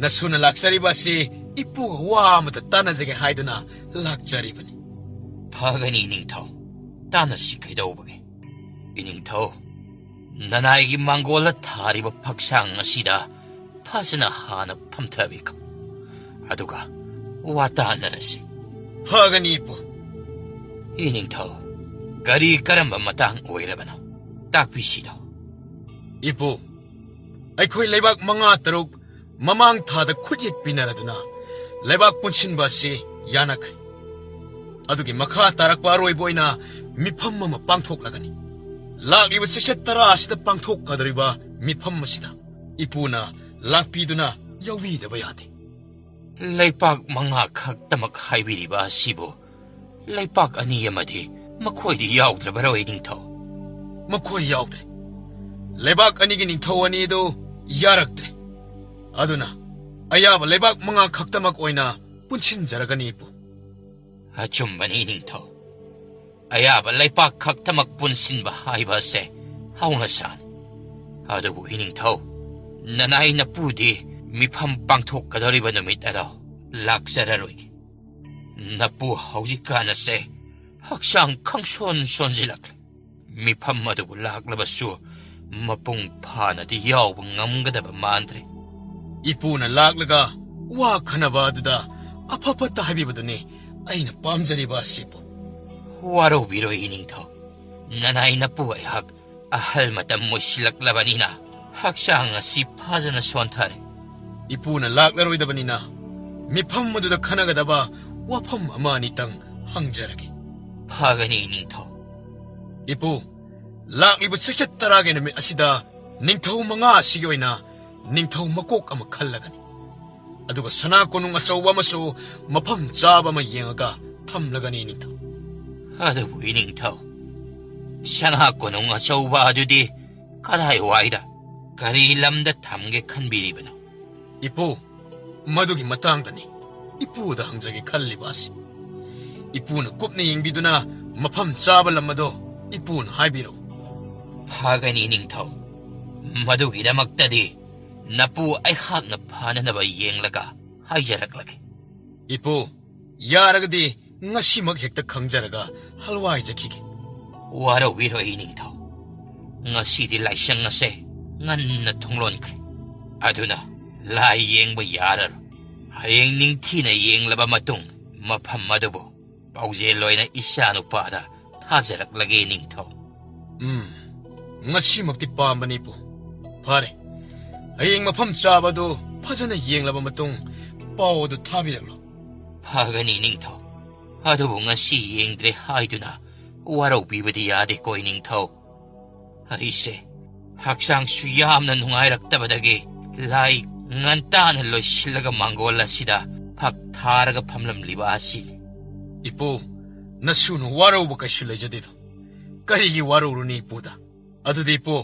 ꯅꯁꯨꯅ ꯂꯥꯛꯆꯔꯤꯕ ꯑꯁꯤ ꯏꯄꯨꯒ ꯋꯥ ꯑꯃꯇ ꯇꯥꯟꯅꯖꯒꯦ ꯍꯥꯏꯗꯨꯅ ꯂꯥꯛꯆꯔꯤꯕꯅꯤ꯫" "ꯐꯒꯅꯤ ꯏꯅꯤꯡꯊꯧ, ꯇꯥꯟꯅꯁꯤ ꯀꯩꯗꯧꯕꯒꯦ? ꯏꯅꯤꯡꯊꯧ, ꯅꯅꯥꯏꯒꯤ ꯃꯥꯡꯒꯣꯜꯗ ꯊꯥꯔꯤꯕ ꯐꯛꯁꯥꯡ ꯑꯁꯤꯗ ꯐꯖꯅ ꯍꯥꯟꯅ ꯐꯝꯊꯕꯤꯈꯣ꯫ ꯑꯗꯨꯒ ꯋꯥ ꯇꯥꯟꯅꯔꯁꯤ꯫" "ꯐꯒꯅꯤ ꯏꯄꯨ꯫" "ꯏꯅꯤꯡꯊꯧ, ꯀꯔꯤ ꯀꯔꯝꯕ ꯃꯇꯥꯡ ꯑꯣꯏꯔꯕꯅꯣ? ꯇꯥꯛꯄꯤꯁꯤꯗꯣ꯫" "ꯏꯄꯨ, ꯑꯩꯈꯣꯏ ꯂꯩꯕꯥꯛ ꯃꯉꯥ ꯇꯔꯨꯛ ꯃꯃꯥꯡ ꯊꯥꯗ ꯈꯨꯠꯌꯦꯛ ꯄꯤꯅꯔꯗꯨꯅ ꯂꯩꯕꯥꯛ ꯄꯨꯟꯁꯤꯟꯕ ꯑꯁꯤ ꯌꯥꯅꯈ꯭ꯔꯦ꯫ ꯑꯗꯨꯒꯤ ꯃꯈꯥ ꯇꯥꯔꯛꯄ ꯑꯔꯣꯏꯕ ꯑꯣꯏꯅ ꯃꯤꯐꯝ ꯑꯃ ꯄꯥꯡꯊꯣꯛꯂꯒꯅꯤ꯫ ꯂꯥꯛꯂꯤꯕ ꯆꯩꯆꯠ ꯇꯔꯥ ꯑꯁꯤꯗ ꯄꯥꯡꯊꯣꯛꯀꯗꯧꯔꯤꯕ ꯃꯤꯐꯝ ꯑꯁꯤꯗ ꯏꯄꯨꯅ ꯂꯥꯛꯄꯤꯗꯨꯅ ꯌꯥꯎꯕꯤꯗꯕ ꯌꯥꯗꯦ꯫" "ꯂꯩꯄꯥꯛ ꯃꯉꯥ ꯈꯛꯇꯃꯛ ꯍꯥꯏꯕꯤꯔꯤꯕ ꯑꯁꯤꯕꯨ ꯂꯩꯄꯥꯛ ꯑꯅꯤ ꯑꯃꯗꯤ ꯃꯈꯣꯏꯗꯤ ꯌꯥꯎꯗ꯭ꯔꯕꯔꯣ, ꯏꯅꯤꯡꯊꯧ?" "ꯃꯈꯣꯏ ꯌꯥꯎꯗ꯭ꯔꯦ꯫ ꯂꯩꯕꯥꯛ ꯑꯅꯤꯒꯤ ꯅꯤꯡꯊꯧ ꯑꯅꯤꯗꯨ ꯌꯥꯔꯛꯇ꯭ꯔꯦ꯫ ꯑꯗꯨꯅ ꯑꯌꯥꯕ ꯂꯩꯕꯥꯛ ꯃꯉꯥ ꯈꯛꯇꯃꯛ ꯑꯣꯏꯅ ꯄꯨꯟꯁꯤꯟꯖꯔꯒꯅꯤ ꯏꯄꯨ꯫" "ꯑꯆꯨꯝꯕꯅꯤ ꯏꯅꯤꯡꯊꯧ꯫ ꯑꯌꯥꯕ ꯂꯩꯄꯥꯛ ꯈꯛꯇꯃꯛ ꯄꯨꯟꯁꯤꯟꯕ ꯍꯥꯏꯕ ꯑꯁꯦ ꯍꯧꯅꯁꯥꯅꯤ꯫ ꯑꯗꯨꯕꯨ ꯏꯅꯤꯡꯊꯧ, ꯅꯅꯥꯏ ꯅꯄꯨꯗꯤ ꯃꯤꯐꯝ ꯄꯥꯡꯊꯣꯛꯀꯗꯧꯔꯤꯕ ꯅꯨꯃꯤꯠ ꯑꯗꯣ ꯂꯥꯛꯆꯔꯔꯣꯏꯒꯦ꯫ ꯅꯄꯨ ꯍꯧꯖꯤꯛꯀꯥꯟ ꯑꯁꯦ ꯍꯛꯆꯥꯡ ꯈꯪꯁꯣꯟ ꯁꯣꯟꯖꯤꯜꯂꯛꯂꯦ꯫ ꯃꯤꯐꯝ ꯑꯗꯨꯕꯨ ꯂꯥꯛꯂꯕꯁꯨ ꯃꯄꯨꯡ ꯐꯥꯅꯗꯤ ꯌꯥꯎꯕ ꯉꯝꯒꯗꯕ ꯃꯥꯟꯗ꯭ꯔꯦ꯫ ꯏꯄꯨꯅ ꯂꯥꯛꯂꯒ ꯋꯥ ꯈꯟꯅꯕ ꯑꯗꯨꯗ ꯑꯐ ꯐꯠꯇ ꯍꯥꯏꯕꯤꯕꯗꯨꯅꯤ ꯑꯩꯅ ꯄꯥꯝꯖꯔꯤꯕ ꯑꯁꯤꯕꯨ꯫ ꯋꯥꯔꯧꯕꯤꯔꯣꯏ ꯏꯅꯤꯡꯊꯧ, ꯅꯅꯥꯏ ꯅꯄꯨ ꯑꯩꯍꯥꯛ ꯑꯍꯜ ꯃꯇꯝ ꯑꯣꯏꯁꯤꯜꯂꯛꯂꯕꯅꯤꯅ ꯍꯛꯆꯥꯡ ꯑꯁꯤ ꯐꯖꯅ ꯁꯣꯟꯊꯔꯦ꯫ ꯏꯄꯨꯅ ꯂꯥꯛꯂꯔꯣꯏꯗꯕꯅꯤꯅ ꯃꯤꯐꯝ ꯑꯗꯨꯗ ꯈꯟꯅꯒꯗꯕ ꯋꯥꯐꯝ ꯑꯃ ꯑꯅꯤꯇꯪ ꯍꯪꯖꯔꯒꯦ꯫ ꯐꯒꯅꯤ ꯏꯅꯤꯡꯊꯧ꯫ ꯏꯄꯨ, ꯂꯥꯛꯂꯤꯕ ꯆꯩꯆꯠ ꯇꯔꯥꯒꯤ ꯅꯨꯃꯤꯠ ꯑꯁꯤꯗ ꯅꯤꯡꯊꯧ ꯃꯉꯥ ꯑꯁꯤꯒꯤ ꯑꯣꯏꯅ ꯅꯤꯡꯊꯧ ꯃꯀꯣꯛ ꯑꯃ ꯈꯜꯂꯒꯅꯤ꯫ ꯑꯗꯨꯒ ꯁꯅꯥ ꯀꯣꯅꯨꯡ ꯑꯆꯧꯕ ꯑꯃꯁꯨ ꯃꯐꯝ ꯆꯥꯕ ꯑꯃ ꯌꯦꯡꯉꯒ ꯊꯝꯂꯒꯅꯤ ꯅꯤꯡꯊꯧ꯫ ꯑꯗꯨꯕꯨ ꯏꯅꯤꯡꯊꯧ, ꯁꯅꯥ ꯀꯣꯅꯨꯡ ꯑꯆꯧꯕ ꯑꯗꯨꯗꯤ ꯀꯗꯥꯏꯋꯥꯏꯗ, ꯀꯔꯤ ꯂꯝꯗ ꯊꯝꯒꯦ ꯈꯟꯕꯤꯔꯤꯕꯅꯣ? ꯏꯄꯨ, ꯃꯗꯨꯒꯤ ꯃꯇꯥꯡꯗꯅꯤ ꯏꯄꯨꯗ ꯍꯪꯖꯒꯦ ꯈꯜꯂꯤꯕ ꯑꯁꯤ꯫ ꯏꯄꯨꯅ ꯀꯨꯞꯅ ꯌꯦꯡꯕꯤꯗꯨꯅ ꯃꯐꯝ ꯆꯥꯕ ꯂꯝ ꯑꯗꯣ ꯏꯄꯨꯅ ꯍꯥꯏꯕꯤꯔꯛꯎ꯫ ꯐꯒꯅꯤ ꯅꯤꯡꯊꯧ, ꯃꯗꯨꯒꯤꯗꯃꯛꯇꯗꯤ ꯅꯄꯨ ꯑꯩꯍꯥꯛꯅ ꯐꯅꯅꯕ ꯌꯦꯡꯂꯒ ꯍꯥꯏꯖꯔꯛꯂꯒꯦ꯫ ꯏꯄꯨ, ꯌꯥꯔꯒꯗꯤ ꯉꯁꯤꯃꯛ ꯍꯦꯛꯇ ꯈꯪꯖꯔꯒ ꯍꯜꯋꯥꯏꯖꯈꯤꯒꯦ꯫ ꯋꯥꯔꯧꯕꯤꯔꯣꯏ ꯅꯤꯡꯊꯧ, ꯉꯁꯤꯗꯤ ꯂꯥꯏꯁꯪ ꯑꯁꯦ ꯉꯟꯅ ꯊꯣꯡ ꯂꯣꯟꯈ꯭ꯔꯦ꯫ ꯑꯗꯨꯅ ꯂꯥꯏ ꯌꯦꯡꯕ ꯌꯥꯔꯔꯣꯏ꯫ ꯍꯌꯦꯡ ꯅꯤꯡꯊꯤꯅ ꯌꯦꯡꯂꯕ ꯃꯇꯨꯡ ꯃꯐꯝ ꯑꯗꯨꯕꯨ ꯄꯥꯎꯖꯦꯜ ꯑꯣꯏꯅ ꯏꯆꯥꯅꯨꯄꯥꯗ ꯊꯥꯖꯔꯛꯂꯒꯦ ꯅꯤꯡꯊꯧ꯫ ꯎꯝ, ꯉꯁꯤꯃꯛꯇꯤ ꯄꯥꯝꯕꯅꯤ ꯏꯄꯨ꯫ ꯐꯔꯦ, ꯍꯌꯦꯡ ꯃꯐꯝ ꯆꯥꯕꯗꯨ ꯐꯖꯅ ꯌꯦꯡꯂꯕ ꯃꯇꯨꯡ ꯄꯥꯎ ꯑꯗꯨ ꯊꯥꯕꯤꯔꯛꯂꯣ꯫ ꯐꯒꯅꯤ ꯅꯤꯡꯊꯧ, ꯑꯗꯨꯕꯨ ꯉꯁꯤ ꯌꯦꯡꯗ꯭ꯔꯦ ꯍꯥꯏꯗꯨꯅ ꯋꯥꯔꯧꯕꯤꯕꯗꯤ ꯌꯥꯗꯦꯀꯣ ꯅꯤꯡꯊꯧ꯫ ꯑꯩꯁꯦ ꯍꯛꯆꯥꯡꯁꯨ ꯌꯥꯝꯅ ꯅꯨꯡꯉꯥꯏꯔꯛꯇꯕꯗꯒꯤ ꯂꯥꯏ ꯉꯟꯇꯥꯅ ꯂꯣꯏꯁꯤꯜꯂꯒ ꯃꯥꯡꯒꯣꯜ ꯑꯁꯤꯗ ꯐꯛ ꯊꯥꯔꯒ ꯐꯝꯂꯝꯂꯤꯕ ꯑꯁꯤꯅꯤ꯫ ꯏꯄꯨ, ꯅꯁꯨꯅ ꯋꯥꯔꯧꯕ ꯀꯩꯁꯨ ꯂꯩꯖꯗꯦꯗꯣ꯫ ꯀꯔꯤꯒꯤ ꯋꯥꯔꯧꯔꯨꯅꯤ ꯏꯄꯨꯗ? ꯑꯗꯨꯗꯤ ꯏꯄꯨ,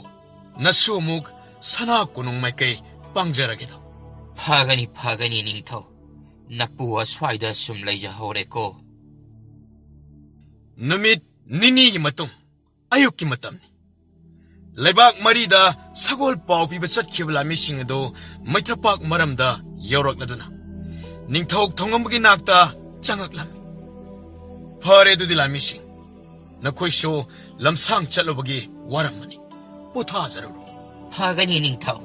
ꯅꯁꯨ ꯑꯃꯨꯛ ꯁꯅꯥ ꯀꯣꯅꯨꯡ ꯃꯥꯏꯀꯩ ꯄꯥꯡꯖꯔꯒꯦꯗꯣ꯫ ꯐꯒꯅꯤ, ꯐꯒꯅꯤ ꯅꯤꯡꯊꯧ꯫ ꯅꯄꯨ ꯑꯁ꯭ꯋꯥꯏꯗ ꯁꯨꯝ ꯂꯩꯖꯍꯧꯔꯦꯀꯣ꯫ ꯅꯨꯃꯤꯠ ꯅꯤꯅꯤꯒꯤ ꯃꯇꯨꯡ ꯑꯌꯨꯛꯀꯤ ꯃꯇꯝꯅꯤ꯫ ꯂꯩꯕꯥꯛ ꯃꯔꯤꯗ ꯁꯒꯣꯜ ꯄꯥꯎ ꯄꯤꯕ ꯆꯠꯈꯤꯕ ꯂꯥꯟꯃꯤꯁꯤꯡ ꯑꯗꯨ ꯃꯩꯇ꯭ꯔꯄꯥꯛ ꯃꯔꯝꯗ ꯌꯧꯔꯛꯂꯗꯨꯅ ꯅꯤꯡꯊꯧ ꯊꯧꯉꯝꯕꯒꯤ ꯅꯥꯛꯇ ꯆꯪꯉꯛꯂꯝꯃꯤ꯫ "ꯐꯔꯦ ꯑꯗꯨꯗꯤ ꯂꯥꯟꯃꯤꯁꯤꯡ, ꯅꯈꯣꯏꯁꯨ ꯂꯝꯁꯥꯡ ꯆꯠꯂꯨꯕꯒꯤ ꯋꯥꯔꯝꯃꯅꯤ, ꯄꯣꯊꯥꯖꯔꯨꯔꯣ꯫" "ꯐꯒꯅꯤ ꯅꯤꯡꯊꯧ꯫"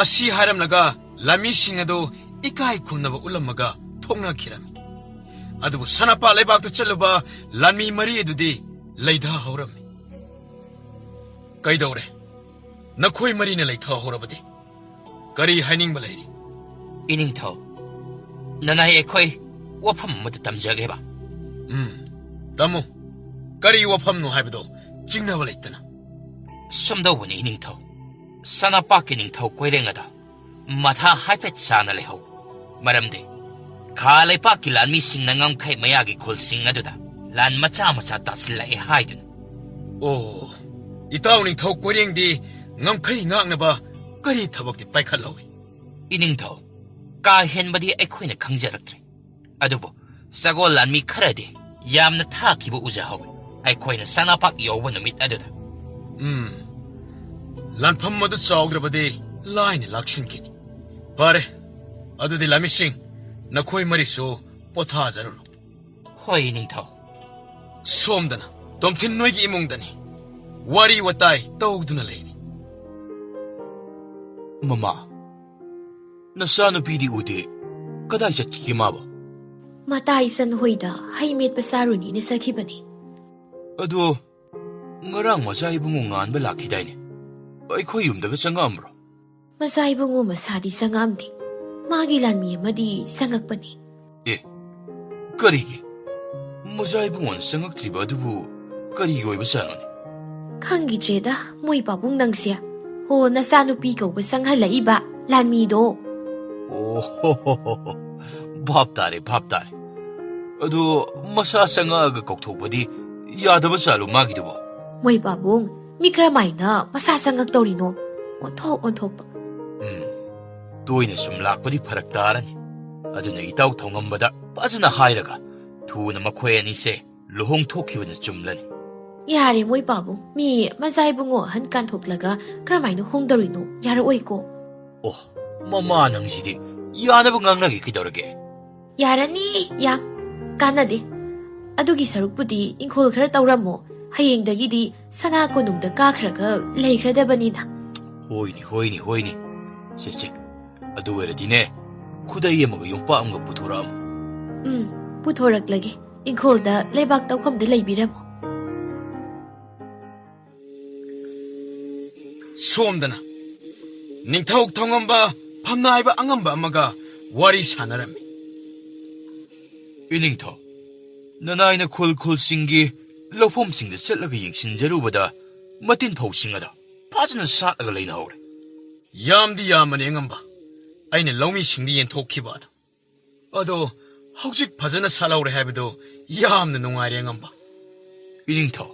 ꯑꯁꯤ ꯍꯥꯏꯔꯝꯂꯒ ꯂꯥꯟꯃꯤꯁꯤꯡ ꯑꯗꯨ ꯏꯀꯥꯏ ꯈꯨꯝꯅꯕ ꯎꯠꯂꯝꯃꯒ ꯊꯣꯛꯅꯈꯤꯔꯝꯃꯤ꯫ ꯑꯗꯨꯕꯨ ꯁꯅꯥꯄꯥ ꯂꯩꯕꯥꯛꯇ ꯆꯠꯂꯨꯕ ꯂꯥꯟꯃꯤ ꯃꯔꯤ ꯑꯗꯨꯗꯤ ꯂꯩꯊꯍꯧꯔꯝꯃꯤ꯫ "ꯀꯩꯗꯧꯔꯦ? ꯅꯈꯣꯏ ꯃꯔꯤꯅ ꯂꯩꯊꯍꯧꯔꯕꯗꯤ ꯀꯔꯤ ꯍꯥꯏꯅꯤꯡꯕ ꯂꯩꯔꯤ?" "ꯏꯅꯤꯡꯊꯧ, ꯅꯅꯥꯏ ꯑꯩꯈꯣꯏ ꯋꯥꯐꯝ ꯑꯃꯇ ꯇꯝꯖꯒꯦꯕ꯫" "ꯎꯝ, ꯇꯝꯃꯨ꯫ ꯀꯔꯤ ꯋꯥꯐꯝꯅꯣ ꯍꯥꯏꯕꯗꯣ ꯆꯤꯡꯅꯕ ꯂꯩꯇꯅ꯫" "ꯁꯨꯝꯗꯧꯕꯅꯤ ꯏꯅꯤꯡꯊꯧ, ꯁꯅꯥꯄꯥꯛꯀꯤ ꯅꯤꯡꯊꯧ ꯀꯣꯏꯔꯦꯡ ꯑꯗꯣ ꯃꯊꯥ ꯍꯥꯏꯐꯦꯠ ꯁꯥꯅ ꯂꯩꯍꯧ꯫ ꯃꯔꯝꯗꯤ ꯈꯥ ꯂꯩꯄꯥꯛꯀꯤ ꯂꯥꯟꯃꯤꯁꯤꯡꯅ ꯉꯝꯈꯩ ꯃꯌꯥꯒꯤ ꯈꯨꯜꯁꯤꯡ ꯑꯗꯨꯗ ꯂꯥꯟ ꯃꯆꯥ ꯃꯆꯥ ꯇꯥꯁꯤꯜꯂꯛꯑꯦ ꯍꯥꯏꯗꯨꯅ꯫" "ꯑꯣ, ꯏꯇꯥꯎ ꯅꯤꯡꯊꯧ ꯀꯣꯏꯔꯦꯡꯗꯤ ꯉꯝꯈꯩ ꯉꯥꯛꯅꯕ ꯀꯔꯤ ꯊꯕꯛꯇꯤ ꯄꯥꯏꯈꯠꯍꯧꯏ?" "ꯏꯅꯤꯡꯊꯧ, ꯀꯥ ꯍꯦꯟꯕꯗꯤ ꯑꯩꯈꯣꯏꯅ ꯈꯪꯖꯔꯛꯇ꯭ꯔꯦ꯫ ꯑꯗꯨꯕꯨ ꯁꯒꯣꯜ ꯂꯥꯟꯃꯤ ꯈꯔꯗꯤ ꯌꯥꯝꯅ ꯊꯥꯈꯤꯕ ꯎꯖꯍꯧꯏ ꯑꯩꯈꯣꯏꯅ ꯁꯅꯥꯄꯥꯛ ꯌꯧꯕ ꯅꯨꯃꯤꯠ ꯑꯗꯨꯗ꯫" "ꯎꯝ, ꯂꯥꯟꯐꯝ ꯑꯗꯨ ꯆꯥꯎꯗ꯭ꯔꯕꯗꯤ ꯂꯥꯏꯅ ꯂꯥꯛꯁꯤꯟꯈꯤꯅꯤ꯫ ꯐꯔꯦ, ꯑꯗꯨꯗꯤ ꯂꯥꯟꯃꯤꯁꯤꯡ, ꯅꯈꯣꯏ ꯃꯔꯤꯁꯨ ꯄꯣꯊꯥꯖꯔꯨꯔꯣ꯫" "ꯍꯣꯏ ꯅꯤꯡꯊꯧ꯫" "ꯁꯣꯝꯗꯅ ꯇꯣꯝꯊꯤꯟ ꯅꯣꯏꯒꯤ ꯏꯃꯨꯡꯗꯅꯤ꯫ ꯋꯥꯔꯤ ꯋꯥꯇꯥꯏ ꯇꯧꯗꯨꯅ ꯂꯩꯔꯤ꯫" "ꯃꯃꯥ, ꯅꯆꯥꯅꯨꯄꯤꯗꯤ ꯎꯗꯦ꯫ ꯀꯗꯥꯏ ꯆꯠꯈꯤꯒꯦ ꯃꯥꯕꯣ?" "ꯃꯇꯥꯏ ꯆꯟꯍꯣꯏꯗ ꯍꯩ ꯃꯦꯠꯄ ꯆꯥꯔꯨꯅꯤꯅ ꯆꯠꯈꯤꯕꯅꯤ꯫" "ꯑꯗꯣ ꯉꯔꯥꯡ ꯃꯆꯥ ꯏꯕꯨꯡꯉꯣ ꯉꯥꯟꯕ ꯂꯥꯛꯈꯤꯗꯥꯏꯅꯦ? ꯑꯩꯈꯣꯏ ꯌꯨꯝꯗꯒ ꯆꯪꯉꯛꯑꯝꯕ꯭ꯔꯣ?" "ꯃꯆꯥ ꯏꯕꯨꯡꯉꯣ ꯃꯁꯥꯗꯤ ꯆꯪꯉꯛꯑꯝꯗꯦ꯫ ꯃꯥꯒꯤ ꯂꯥꯟꯃꯤ ꯑꯃꯗꯤ ꯆꯪꯉꯛꯄꯅꯤ꯫" "ꯑꯦ, ꯀꯔꯤꯒꯤ? ꯃꯆꯥ ꯏꯕꯨꯡꯉꯣꯅ ꯆꯪꯉꯛꯇ꯭ꯔꯤꯕ ꯑꯗꯨꯕꯨ ꯀꯔꯤꯒꯤ ꯑꯣꯏꯕꯖꯥꯠꯅꯣꯅꯦ?" "ꯈꯪꯈꯤꯗ꯭ꯔꯦꯗ, ꯃꯣꯏ ꯄꯥꯕꯨꯡ ꯅꯪꯁꯦ꯫ ꯍꯣ, ꯅꯆꯥꯅꯨꯄꯤ ꯀꯧꯕ ꯆꯪꯍꯜꯂꯛꯏꯕ ꯂꯥꯟꯃꯤꯗꯣ꯫" "ꯑꯣ ꯍꯣ ꯍꯣ ꯍꯣ ꯍꯣ꯫ ꯚꯥꯞ ꯇꯥꯔꯦ, ꯚꯥꯞ ꯇꯥꯔꯦ꯫ ꯑꯗꯣ ꯃꯁꯥ ꯆꯪꯉꯛꯑꯒ ꯀꯧꯊꯣꯛꯄꯗꯤ ꯌꯥꯗꯕ ꯖꯥꯠꯂꯣ ꯃꯥꯒꯤꯗꯨꯕꯣ?" "ꯃꯣꯏ ꯄꯥꯕꯨꯡ, ꯃꯤ ꯀꯔꯝꯍꯥꯏꯅ ꯃꯁꯥ ꯆꯪꯉꯛꯇꯧꯔꯤꯅꯣ? ꯑꯣꯟꯊꯣꯛ ꯑꯣꯟꯊꯣꯛꯄ꯫" "ꯎꯝ, ꯇꯣꯏꯅ ꯁꯨꯝ ꯂꯥꯛꯄꯗꯤ ꯐꯔꯛ ꯇꯥꯔꯅꯤ꯫ ꯑꯗꯨꯅ ꯏꯇꯥꯎ ꯊꯧꯉꯝꯕꯗ ꯐꯖꯅ ꯍꯥꯏꯔꯒ ꯊꯨꯅ ꯃꯈꯣꯏ ꯑꯅꯤꯁꯦ ꯂꯨꯍꯣꯡꯊꯣꯛꯈꯤꯕꯅ ꯆꯨꯝꯂꯅꯤ꯫" ꯌꯥꯔꯦ ꯃꯣꯏ ꯄꯥꯕꯨꯡ, ꯃꯤ ꯃꯆꯥ ꯏꯕꯨꯡꯉꯣ ꯑꯍꯟ ꯀꯥꯟꯊꯣꯛꯂꯒ ꯀꯔꯝꯍꯥꯏꯅ ꯍꯣꯡꯗꯧꯔꯤꯅꯣ? ꯌꯥꯔꯛꯑꯣꯏꯀꯣ꯫ ꯑꯣ, ꯃꯃꯥ ꯅꯪꯁꯤꯗꯤ ꯌꯥꯅꯕ ꯉꯥꯡꯅꯒꯦ ꯀꯩꯗꯧꯔꯒꯦ? ꯌꯥꯔꯅꯤ, ꯌꯥꯝ ꯀꯥꯟꯅꯗꯦ꯫ ꯑꯗꯨꯒꯤ ꯁꯔꯨꯛꯄꯨꯗꯤ ꯏꯪꯈꯣꯜ ꯈꯔ ꯇꯧꯔꯝꯃꯣ꯫ ꯍꯌꯦꯡꯗꯒꯤꯗꯤ ꯁꯅꯥ ꯀꯣꯅꯨꯡꯗ ꯀꯥꯈ꯭ꯔꯒ ꯂꯩꯈ꯭ꯔꯗꯕꯅꯤꯅ꯫ ꯍꯣꯏꯅꯦ, ꯍꯣꯏꯅꯦ, ꯍꯣꯏꯅꯦ꯫ ꯁꯦ, ꯁꯦ, ꯑꯗꯨ ꯑꯣꯏꯔꯗꯤꯅꯦ, ꯈꯨꯗꯩ ꯑꯃꯒ ꯌꯣꯝꯄꯥꯛ ꯑꯃꯒ ꯄꯨꯊꯣꯔꯛꯑꯝꯃꯣ꯫ ꯎꯝ, ꯄꯨꯊꯣꯔꯛꯂꯒꯦ꯫ ꯏꯪꯈꯣꯜꯗ ꯂꯩꯕꯥꯛ ꯇꯧꯐꯝꯗ ꯂꯩꯕꯤꯔꯝꯃꯣ꯫ ꯁꯣꯝꯗꯅ ꯅꯤꯡꯊꯧ ꯊꯧꯉꯝꯕ ꯐꯝꯅꯥꯏꯕ ꯑꯉꯝꯕ ꯑꯃꯒ ꯋꯥꯔꯤ ꯁꯥꯟꯅꯔꯝꯃꯤ꯫ ꯏꯅꯤꯡꯊꯧ, ꯅꯅꯥꯏꯅ ꯈꯨꯜ ꯈꯨꯜꯁꯤꯡꯒꯤ ꯂꯧꯐꯝꯁꯤꯡꯗ ꯆꯠꯂꯒ ꯌꯦꯡꯁꯤꯟꯖꯔꯨꯕꯗ ꯃꯇꯤꯟ ꯐꯧꯁꯤꯡ ꯑꯗꯣ ꯐꯖꯅ ꯁꯥꯠꯂꯒ ꯂꯩꯅꯍꯧꯔꯦ꯫ ꯌꯥꯝꯗꯤ ꯌꯥꯝꯕꯅꯤ ꯑꯉꯝꯕ, ꯑꯩꯅ ꯂꯧꯃꯤꯁꯤꯡꯗ ꯌꯦꯟꯊꯣꯛꯈꯤꯕ ꯑꯗꯣ꯫ ꯑꯗꯣ ꯍꯧꯖꯤꯛ ꯐꯖꯅ ꯁꯥꯠꯍꯧꯔꯦ ꯍꯥꯏꯕꯗꯣ ꯌꯥꯝꯅ ꯅꯨꯡꯉꯥꯏꯔꯦ ꯑꯉꯝꯕ꯫ ꯏꯅꯤꯡꯊꯧ,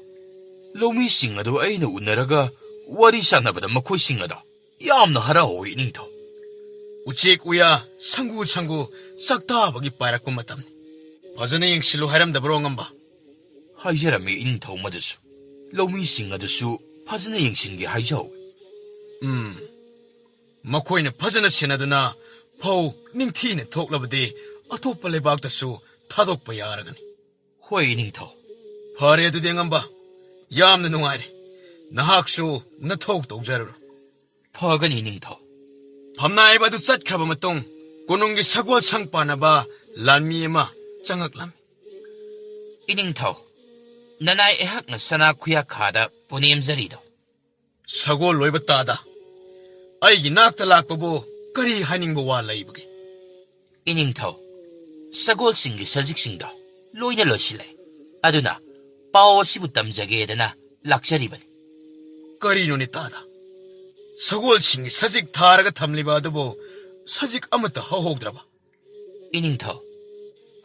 ꯂꯧꯃꯤꯁꯤꯡ ꯑꯗꯨ ꯑꯩꯅ ꯎꯅꯔꯒ ꯋꯥꯔꯤ ꯁꯥꯟꯅꯕꯗ ꯃꯈꯣꯏꯁꯤꯡ ꯑꯗꯣ ꯌꯥꯝꯅ ꯍꯔꯥꯎꯍꯧꯏ ꯏꯅꯤꯡꯊꯧ꯫ ꯎꯆꯦꯛ ꯎꯌꯥ ꯁꯪꯒꯨ ꯁꯪꯒꯨ ꯆꯥꯛꯇꯥꯕꯒꯤ ꯄꯥꯏꯔꯛꯄ ꯃꯇꯝꯅꯤ꯫ ꯐꯖꯅ ꯌꯦꯡꯁꯤꯜꯂꯨ ꯍꯥꯏꯔꯝꯗꯕ꯭ꯔꯣ ꯑꯉꯝꯕ? ꯍꯥꯏꯖꯔꯝꯃꯤ ꯏꯅꯤꯡꯊꯧ, ꯃꯗꯨꯁꯨ ꯂꯧꯃꯤꯁꯤꯡ ꯑꯗꯨꯁꯨ ꯐꯖꯅ ꯌꯦꯡꯁꯤꯟꯒꯦ ꯍꯥꯏꯖꯍꯧꯏ꯫ ꯎꯝ, ꯃꯈꯣꯏꯅ ꯐꯖꯅ ꯁꯦꯟꯅꯗꯨꯅ ꯐꯧ ꯅꯤꯡꯊꯤꯅ ꯊꯣꯛꯂꯕꯗꯤ ꯑꯇꯣꯞꯄ ꯂꯩꯕꯥꯛꯇꯁꯨ ꯊꯥꯗꯣꯛꯄ ꯌꯥꯔꯒꯅꯤ꯫ ꯍꯣꯏ ꯏꯅꯤꯡꯊꯧ꯫ ꯐꯔꯦ ꯑꯗꯨꯗꯤ ꯑꯉꯝꯕ, ꯌꯥꯝꯅ ꯅꯨꯡꯉꯥꯏꯔꯦ꯫ ꯅꯍꯥꯛꯁꯨ ꯅꯊꯧ ꯇꯧꯖꯔꯨꯔꯣ꯫ ꯐꯒꯅꯤ ꯏꯅꯤꯡꯊꯧ꯫ ꯐꯝꯅꯥꯏꯕ ꯑꯗꯨ ꯆꯠꯈ꯭ꯔꯕ ꯃꯇꯨꯡ ꯀꯣꯅꯨꯡꯒꯤ ꯁꯒꯣꯜ ꯁꯪ ꯄꯥꯟꯅꯕ ꯂꯥꯟꯃꯤ ꯑꯃ ꯆꯪꯉꯛꯂꯝꯃꯤ꯫ ꯏꯅꯤꯡꯊꯧ, ꯅꯅꯥꯏ ꯑꯩꯍꯥꯛꯅ ꯁꯅꯥ ꯈꯨꯌꯥꯈꯥꯗ ꯄꯨꯅꯦꯝꯖꯔꯤꯗꯣ꯫ ꯁꯒꯣꯜ ꯂꯣꯏꯕ ꯇꯥꯗ, ꯑꯩꯒꯤ ꯅꯥꯛꯇ ꯂꯥꯛꯄꯕꯨ ꯀꯔꯤ ꯍꯥꯏꯅꯤꯡꯕ ꯋꯥ ꯂꯩꯕꯒꯦ? ꯏꯅꯤꯡꯊꯧ, ꯁꯒꯣꯜꯁꯤꯡꯒꯤ ꯁꯖꯤꯛꯁꯤꯡꯗꯣ ꯂꯣꯏꯅ ꯂꯣꯏꯁꯤꯜꯂꯦ꯫ ꯑꯗꯨꯅ ꯄꯥꯎ ꯑꯁꯤꯕꯨ ꯇꯝꯖꯒꯦꯗꯅ ꯂꯥꯛꯆꯔꯤꯕꯅꯤ꯫ ꯀꯔꯤꯅꯣꯅꯦ ꯇꯥꯗ? ꯁꯒꯣꯜꯁꯤꯡꯒꯤ ꯁꯖꯤꯛ ꯊꯥꯔꯒ ꯊꯝꯂꯤꯕ ꯑꯗꯨꯕꯨ ꯁꯖꯤꯛ ꯑꯃꯠꯇ ꯍꯧꯍꯧꯗ꯭ꯔꯕ? ꯏꯅꯤꯡꯊꯧ,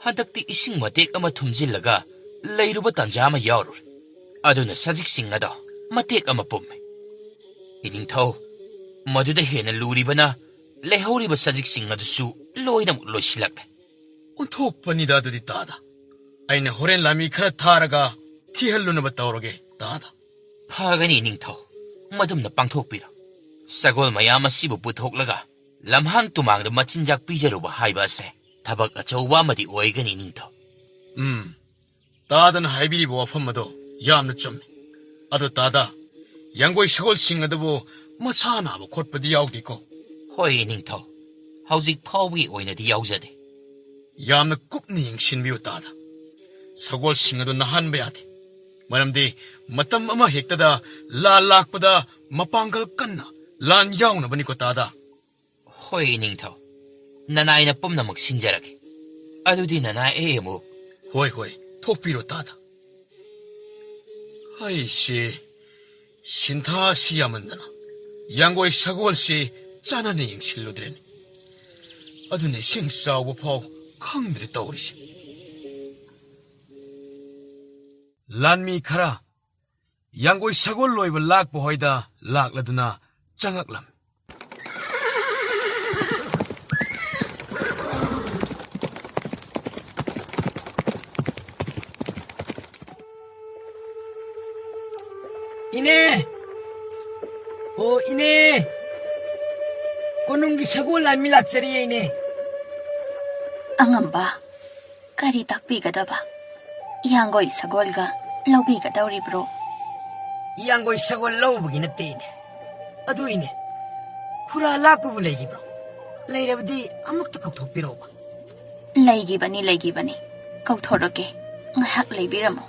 ꯍꯟꯗꯛꯇꯤ ꯏꯁꯤꯡ ꯃꯇꯦꯛ ꯑꯃ ꯊꯨꯝꯖꯤꯜꯂꯒ ꯂꯩꯔꯨꯕ ꯇꯥꯟꯖꯥ ꯑꯃ ꯌꯥꯎꯔꯨꯔꯦ꯫ ꯑꯗꯨꯅ ꯁꯖꯤꯛꯁꯤꯡ ꯑꯗꯣ ꯃꯇꯦꯛ ꯑꯃ ꯄꯨꯝꯃꯦ꯫ ꯏꯅꯤꯡꯊꯧ, ꯃꯗꯨꯗ ꯍꯦꯟꯅ ꯂꯨꯔꯤꯕꯅ ꯂꯩꯍꯧꯔꯤꯕ ꯁꯖꯤꯛꯁꯤꯡ ꯑꯗꯨꯁꯨ ꯂꯣꯏꯅꯃꯛ ꯂꯣꯏꯁꯤꯜꯂꯛꯂꯦ꯫ ꯑꯣꯟꯊꯣꯛꯄꯅꯤꯗ ꯑꯗꯨꯗꯤ ꯇꯥꯗ꯫ ꯑꯩꯅ ꯍꯣꯔꯦꯟ ꯂꯥꯟꯃꯤ ꯈꯔ ꯊꯥꯔꯒ ꯊꯤꯍꯜꯂꯨꯅꯕ ꯇꯧꯔꯒꯦ, ꯇꯥꯗ꯫ ꯐꯒꯅꯤ, ꯅꯤꯡꯊꯧ꯫ ꯃꯗꯨꯝꯅ ꯄꯥꯡꯊꯣꯛꯄꯤꯔꯣ꯫ ꯁꯒꯣꯜ ꯃꯌꯥꯝ ꯑꯁꯤꯕꯨ ꯄꯨꯊꯣꯛꯂꯒ ꯂꯝꯍꯥꯡ ꯇꯨꯃꯥꯡꯗ ꯃꯆꯤꯟꯖꯥꯛ ꯄꯤꯖꯔꯨꯕ ꯍꯥꯏꯕ ꯑꯁꯦ ꯊꯕꯛ ꯑꯆꯧꯕ ꯑꯃꯗꯤ ꯑꯣꯏꯒꯅꯤ, ꯅꯤꯡꯊꯧ꯫ ꯎꯝ, ꯇꯥꯗꯅ ꯍꯥꯏꯕꯤꯔꯤꯕ ꯋꯥꯐꯝ ꯑꯗꯣ ꯌꯥꯝꯅ ꯆꯨꯝꯃꯤ꯫ ꯑꯗꯣ ꯇꯥꯗ, ꯌꯥꯡꯒꯣꯏ ꯁꯒꯣꯜꯁꯤꯡ ꯑꯗꯨꯕꯨ ꯃꯁꯥ ꯅꯥꯕ ꯈꯣꯠꯄꯗꯤ ꯌꯥꯎꯗꯦꯀꯣ? ꯍꯣꯏ, ꯅꯤꯡꯊꯧ꯫ ꯍꯧꯖꯤꯛ ꯐꯥꯎꯕꯒꯤ ꯑꯣꯏꯅꯗꯤ ꯌꯥꯎꯖꯗꯦ꯫ ꯌꯥꯝꯅ ꯀꯨꯞꯅ ꯌꯦꯡꯁꯤꯟꯕꯤꯌꯨ, ꯇꯥꯗ꯫ ꯁꯒꯣꯜꯁꯤꯡ ꯑꯗꯨ ꯅꯥꯍꯟꯕ ꯌꯥꯗꯦ, ꯃꯔꯝꯗꯤ ꯃꯇꯝ ꯑꯃ ꯍꯦꯛꯇꯗ ꯂꯥꯟ ꯂꯥꯛꯄꯗ ꯃꯄꯥꯡꯒꯜ ꯀꯟꯅ ꯂꯥꯟ ꯌꯥꯎꯅꯕꯅꯤꯀꯣ, ꯇꯥꯗ꯫ ꯍꯣꯏ, ꯅꯤꯡꯊꯧ꯫ ꯅꯅꯥꯏꯅ ꯄꯨꯝꯅꯃꯛ ꯁꯤꯟꯖꯔꯒꯦ꯫ ꯑꯗꯨꯗꯤ ꯅꯅꯥꯏ, ꯑꯩ ꯑꯃꯨꯛ꯫ ꯍꯣꯏ, ꯍꯣꯏ, ꯊꯣꯛꯄꯤꯔꯣ, ꯇꯥꯗ꯫ ꯑꯩꯁꯦ ꯁꯤꯟꯊꯥ ꯑꯁꯤ ꯌꯥꯝꯃꯟꯗꯅ ꯌꯥꯡꯒꯣꯏ ꯁꯒꯣꯜꯁꯤ ꯆꯥꯟꯅꯅ ꯌꯦꯡꯁꯤꯜꯂꯨꯗ꯭ꯔꯦꯅꯦ꯫ ꯑꯗꯨꯅ ꯏꯁꯤꯡ ꯆꯥꯎꯕ ꯐꯥꯎ ꯈꯪꯗ꯭ꯔꯦ ꯇꯧꯔꯤꯁꯦ꯫ ꯂꯥꯟꯃꯤ ꯈꯔ ꯌꯥꯡꯒꯣꯏ ꯁꯒꯣꯜ ꯂꯣꯏꯕ ꯂꯥꯛꯄ ꯍꯣꯏꯗ ꯂꯥꯛꯂꯗꯨꯅ ꯆꯪꯉꯛꯂꯝꯃꯤ꯫ ꯏꯅꯦ! ꯑꯣ, ꯏꯅꯦ! ꯀꯣꯅꯨꯡꯒꯤ ꯁꯒꯣꯜ ꯂꯥꯟꯃꯤ ꯂꯥꯛꯆꯔꯤꯌꯦ, ꯏꯅꯦ꯫ ꯑꯉꯝꯕ, ꯀꯔꯤ ꯇꯥꯛꯄꯤꯒꯗꯕ? ꯏꯌꯥꯡꯒꯣꯏ ꯁꯒꯣꯜꯒ ꯂꯧꯕꯤꯒꯗꯧꯔꯤꯕ꯭ꯔꯣ? ꯏꯌꯥꯡꯒꯣꯏ ꯁꯒꯣꯜ ꯂꯧꯕꯒꯤ ꯅꯠꯇꯦ, ꯏꯅꯦ꯫ ꯑꯗꯨ, ꯏꯅꯦ, ꯈꯨꯔꯥ ꯂꯥꯛꯄꯕꯨ ꯂꯩꯈꯤꯕ꯭ꯔꯣ? ꯂꯩꯔꯕꯗꯤ ꯑꯃꯨꯛꯇ ꯀꯧꯊꯣꯛꯄꯤꯔꯛꯎꯕ꯫ ꯂꯩꯈꯤꯕꯅꯤ, ꯂꯩꯈꯤꯕꯅꯤ꯫ ꯀꯧꯊꯣꯔꯛꯀꯦ꯫ ꯉꯥꯏꯍꯥꯛ ꯂꯩꯕꯤꯔꯝꯃꯨ꯫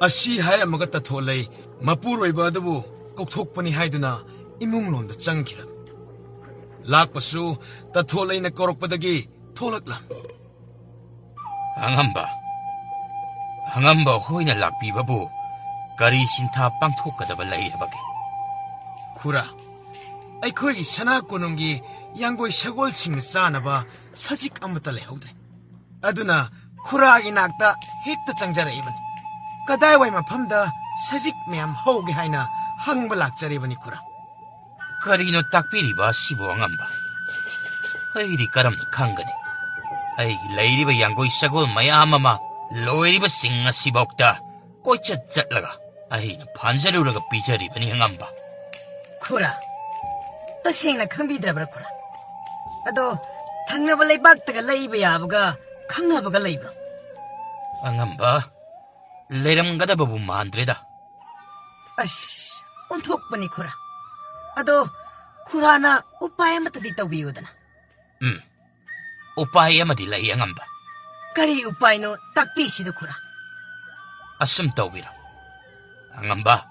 ꯑꯁꯤ ꯍꯥꯏꯔꯝꯃꯒ ꯇꯊꯣꯠꯂꯩ ꯃꯄꯨꯔꯣꯏꯕ ꯑꯗꯨꯕꯨ ꯀꯧꯊꯣꯛꯄꯅꯤ ꯍꯥꯏꯗꯨꯅ ꯏꯃꯨꯡꯂꯣꯝꯗ ꯆꯪꯈꯤꯔꯝꯃꯤ꯫ ꯂꯥꯛꯄꯁꯨ ꯇꯊꯣꯠꯂꯩꯅ ꯀꯧꯔꯛꯄꯗꯒꯤ ꯊꯣꯛꯂꯛꯂꯝꯃꯤ꯫ ꯑꯉꯝꯕ, ꯑꯉꯝꯕ ꯍꯣꯏꯅ ꯂꯥꯛꯄꯤꯕꯕꯨ ꯀꯔꯤ ꯁꯤꯟꯊꯥ ꯄꯥꯡꯊꯣꯛꯀꯗꯕ ꯂꯩꯔꯕꯒꯦ? ꯈꯨꯔꯥ, ꯑꯩꯈꯣꯏꯒꯤ ꯁꯅꯥ ꯀꯣꯅꯨꯡꯒꯤ ꯌꯥꯡꯒꯣꯏ ꯁꯒꯣꯜꯁꯤꯡꯅ ꯆꯥꯅꯕ ꯁꯖꯤꯛ ꯑꯃꯠꯇ ꯂꯩꯍꯧꯗ꯭ꯔꯦ꯫ ꯑꯗꯨꯅ ꯈꯨꯔꯥꯒꯤ ꯅꯥꯛꯇ ꯍꯦꯛꯇ ꯆꯪꯖꯔꯛꯏꯕꯅꯤ꯫ ꯀꯗꯥꯏꯋꯥꯏ ꯃꯐꯝꯗ ꯁꯖꯤꯛ ꯃꯌꯥꯝ ꯍꯧꯒꯦ ꯍꯥꯏꯅ ꯍꯪꯕ ꯂꯥꯛꯆꯔꯤꯕꯅꯤ, ꯈꯨꯔꯥ꯫ ꯀꯔꯤꯅꯣ ꯇꯥꯛꯄꯤꯔꯤꯕ ꯑꯁꯤꯕꯨ, ꯑꯉꯝꯕ? ꯑꯩꯗꯤ ꯀꯔꯝꯅ ꯈꯪꯒꯅꯤ? ꯑꯩꯒꯤ ꯂꯩꯔꯤꯕ ꯌꯥꯡꯒꯣꯏ ꯁꯒꯣꯜ ꯃꯌꯥꯝ ꯑꯃ ꯂꯣꯏꯔꯤꯕꯁꯤꯡ ꯑꯁꯤꯐꯥꯎꯗ ꯀꯣꯏꯆꯠ ꯆꯠꯂꯒ ꯑꯩꯅ ꯐꯥꯟꯖꯔꯨꯔꯒ ꯄꯤꯖꯔꯤꯕꯅꯤ, ꯑꯉꯝꯕ꯫ ꯈꯨꯔꯥ, ꯇꯁꯦꯡꯅ ꯈꯪꯕꯤꯗ꯭ꯔꯕ꯭ꯔꯥ, ꯈꯨꯔꯥ? ꯑꯗꯣ, ꯊꯪꯅꯕ ꯂꯩꯕꯥꯛꯇꯒ ꯂꯩꯕ ꯌꯥꯕꯒ ꯈꯪꯅꯕꯒ ꯂꯩꯕ꯭ꯔꯣ? ꯑꯉꯝꯕ, ꯂꯩꯔꯝꯒꯗꯕꯕꯨ ꯃꯥꯟꯗ꯭ꯔꯦꯗ꯫ ꯑꯁ, ꯑꯣꯟꯊꯣꯛꯄꯅꯤ, ꯈꯨꯔꯥ꯫ ꯑꯗꯣ, ꯈꯨꯔꯥꯅ ꯎꯄꯥꯏ ꯑꯃꯠꯇꯗꯤ ꯇꯧꯕꯤꯌꯨꯗꯅ꯫ ꯎꯝ, ꯎꯄꯥꯏ ꯑꯃꯗꯤ ꯂꯩ, ꯑꯉꯝꯕ꯫ ꯀꯔꯤ ꯎꯄꯥꯏꯅꯣ? ꯇꯥꯛꯄꯤꯁꯤꯗ, ꯈꯨꯔꯥ꯫ ꯑꯁꯨꯝ ꯇꯧꯕꯤꯔꯣ, ꯑꯉꯝꯕ꯫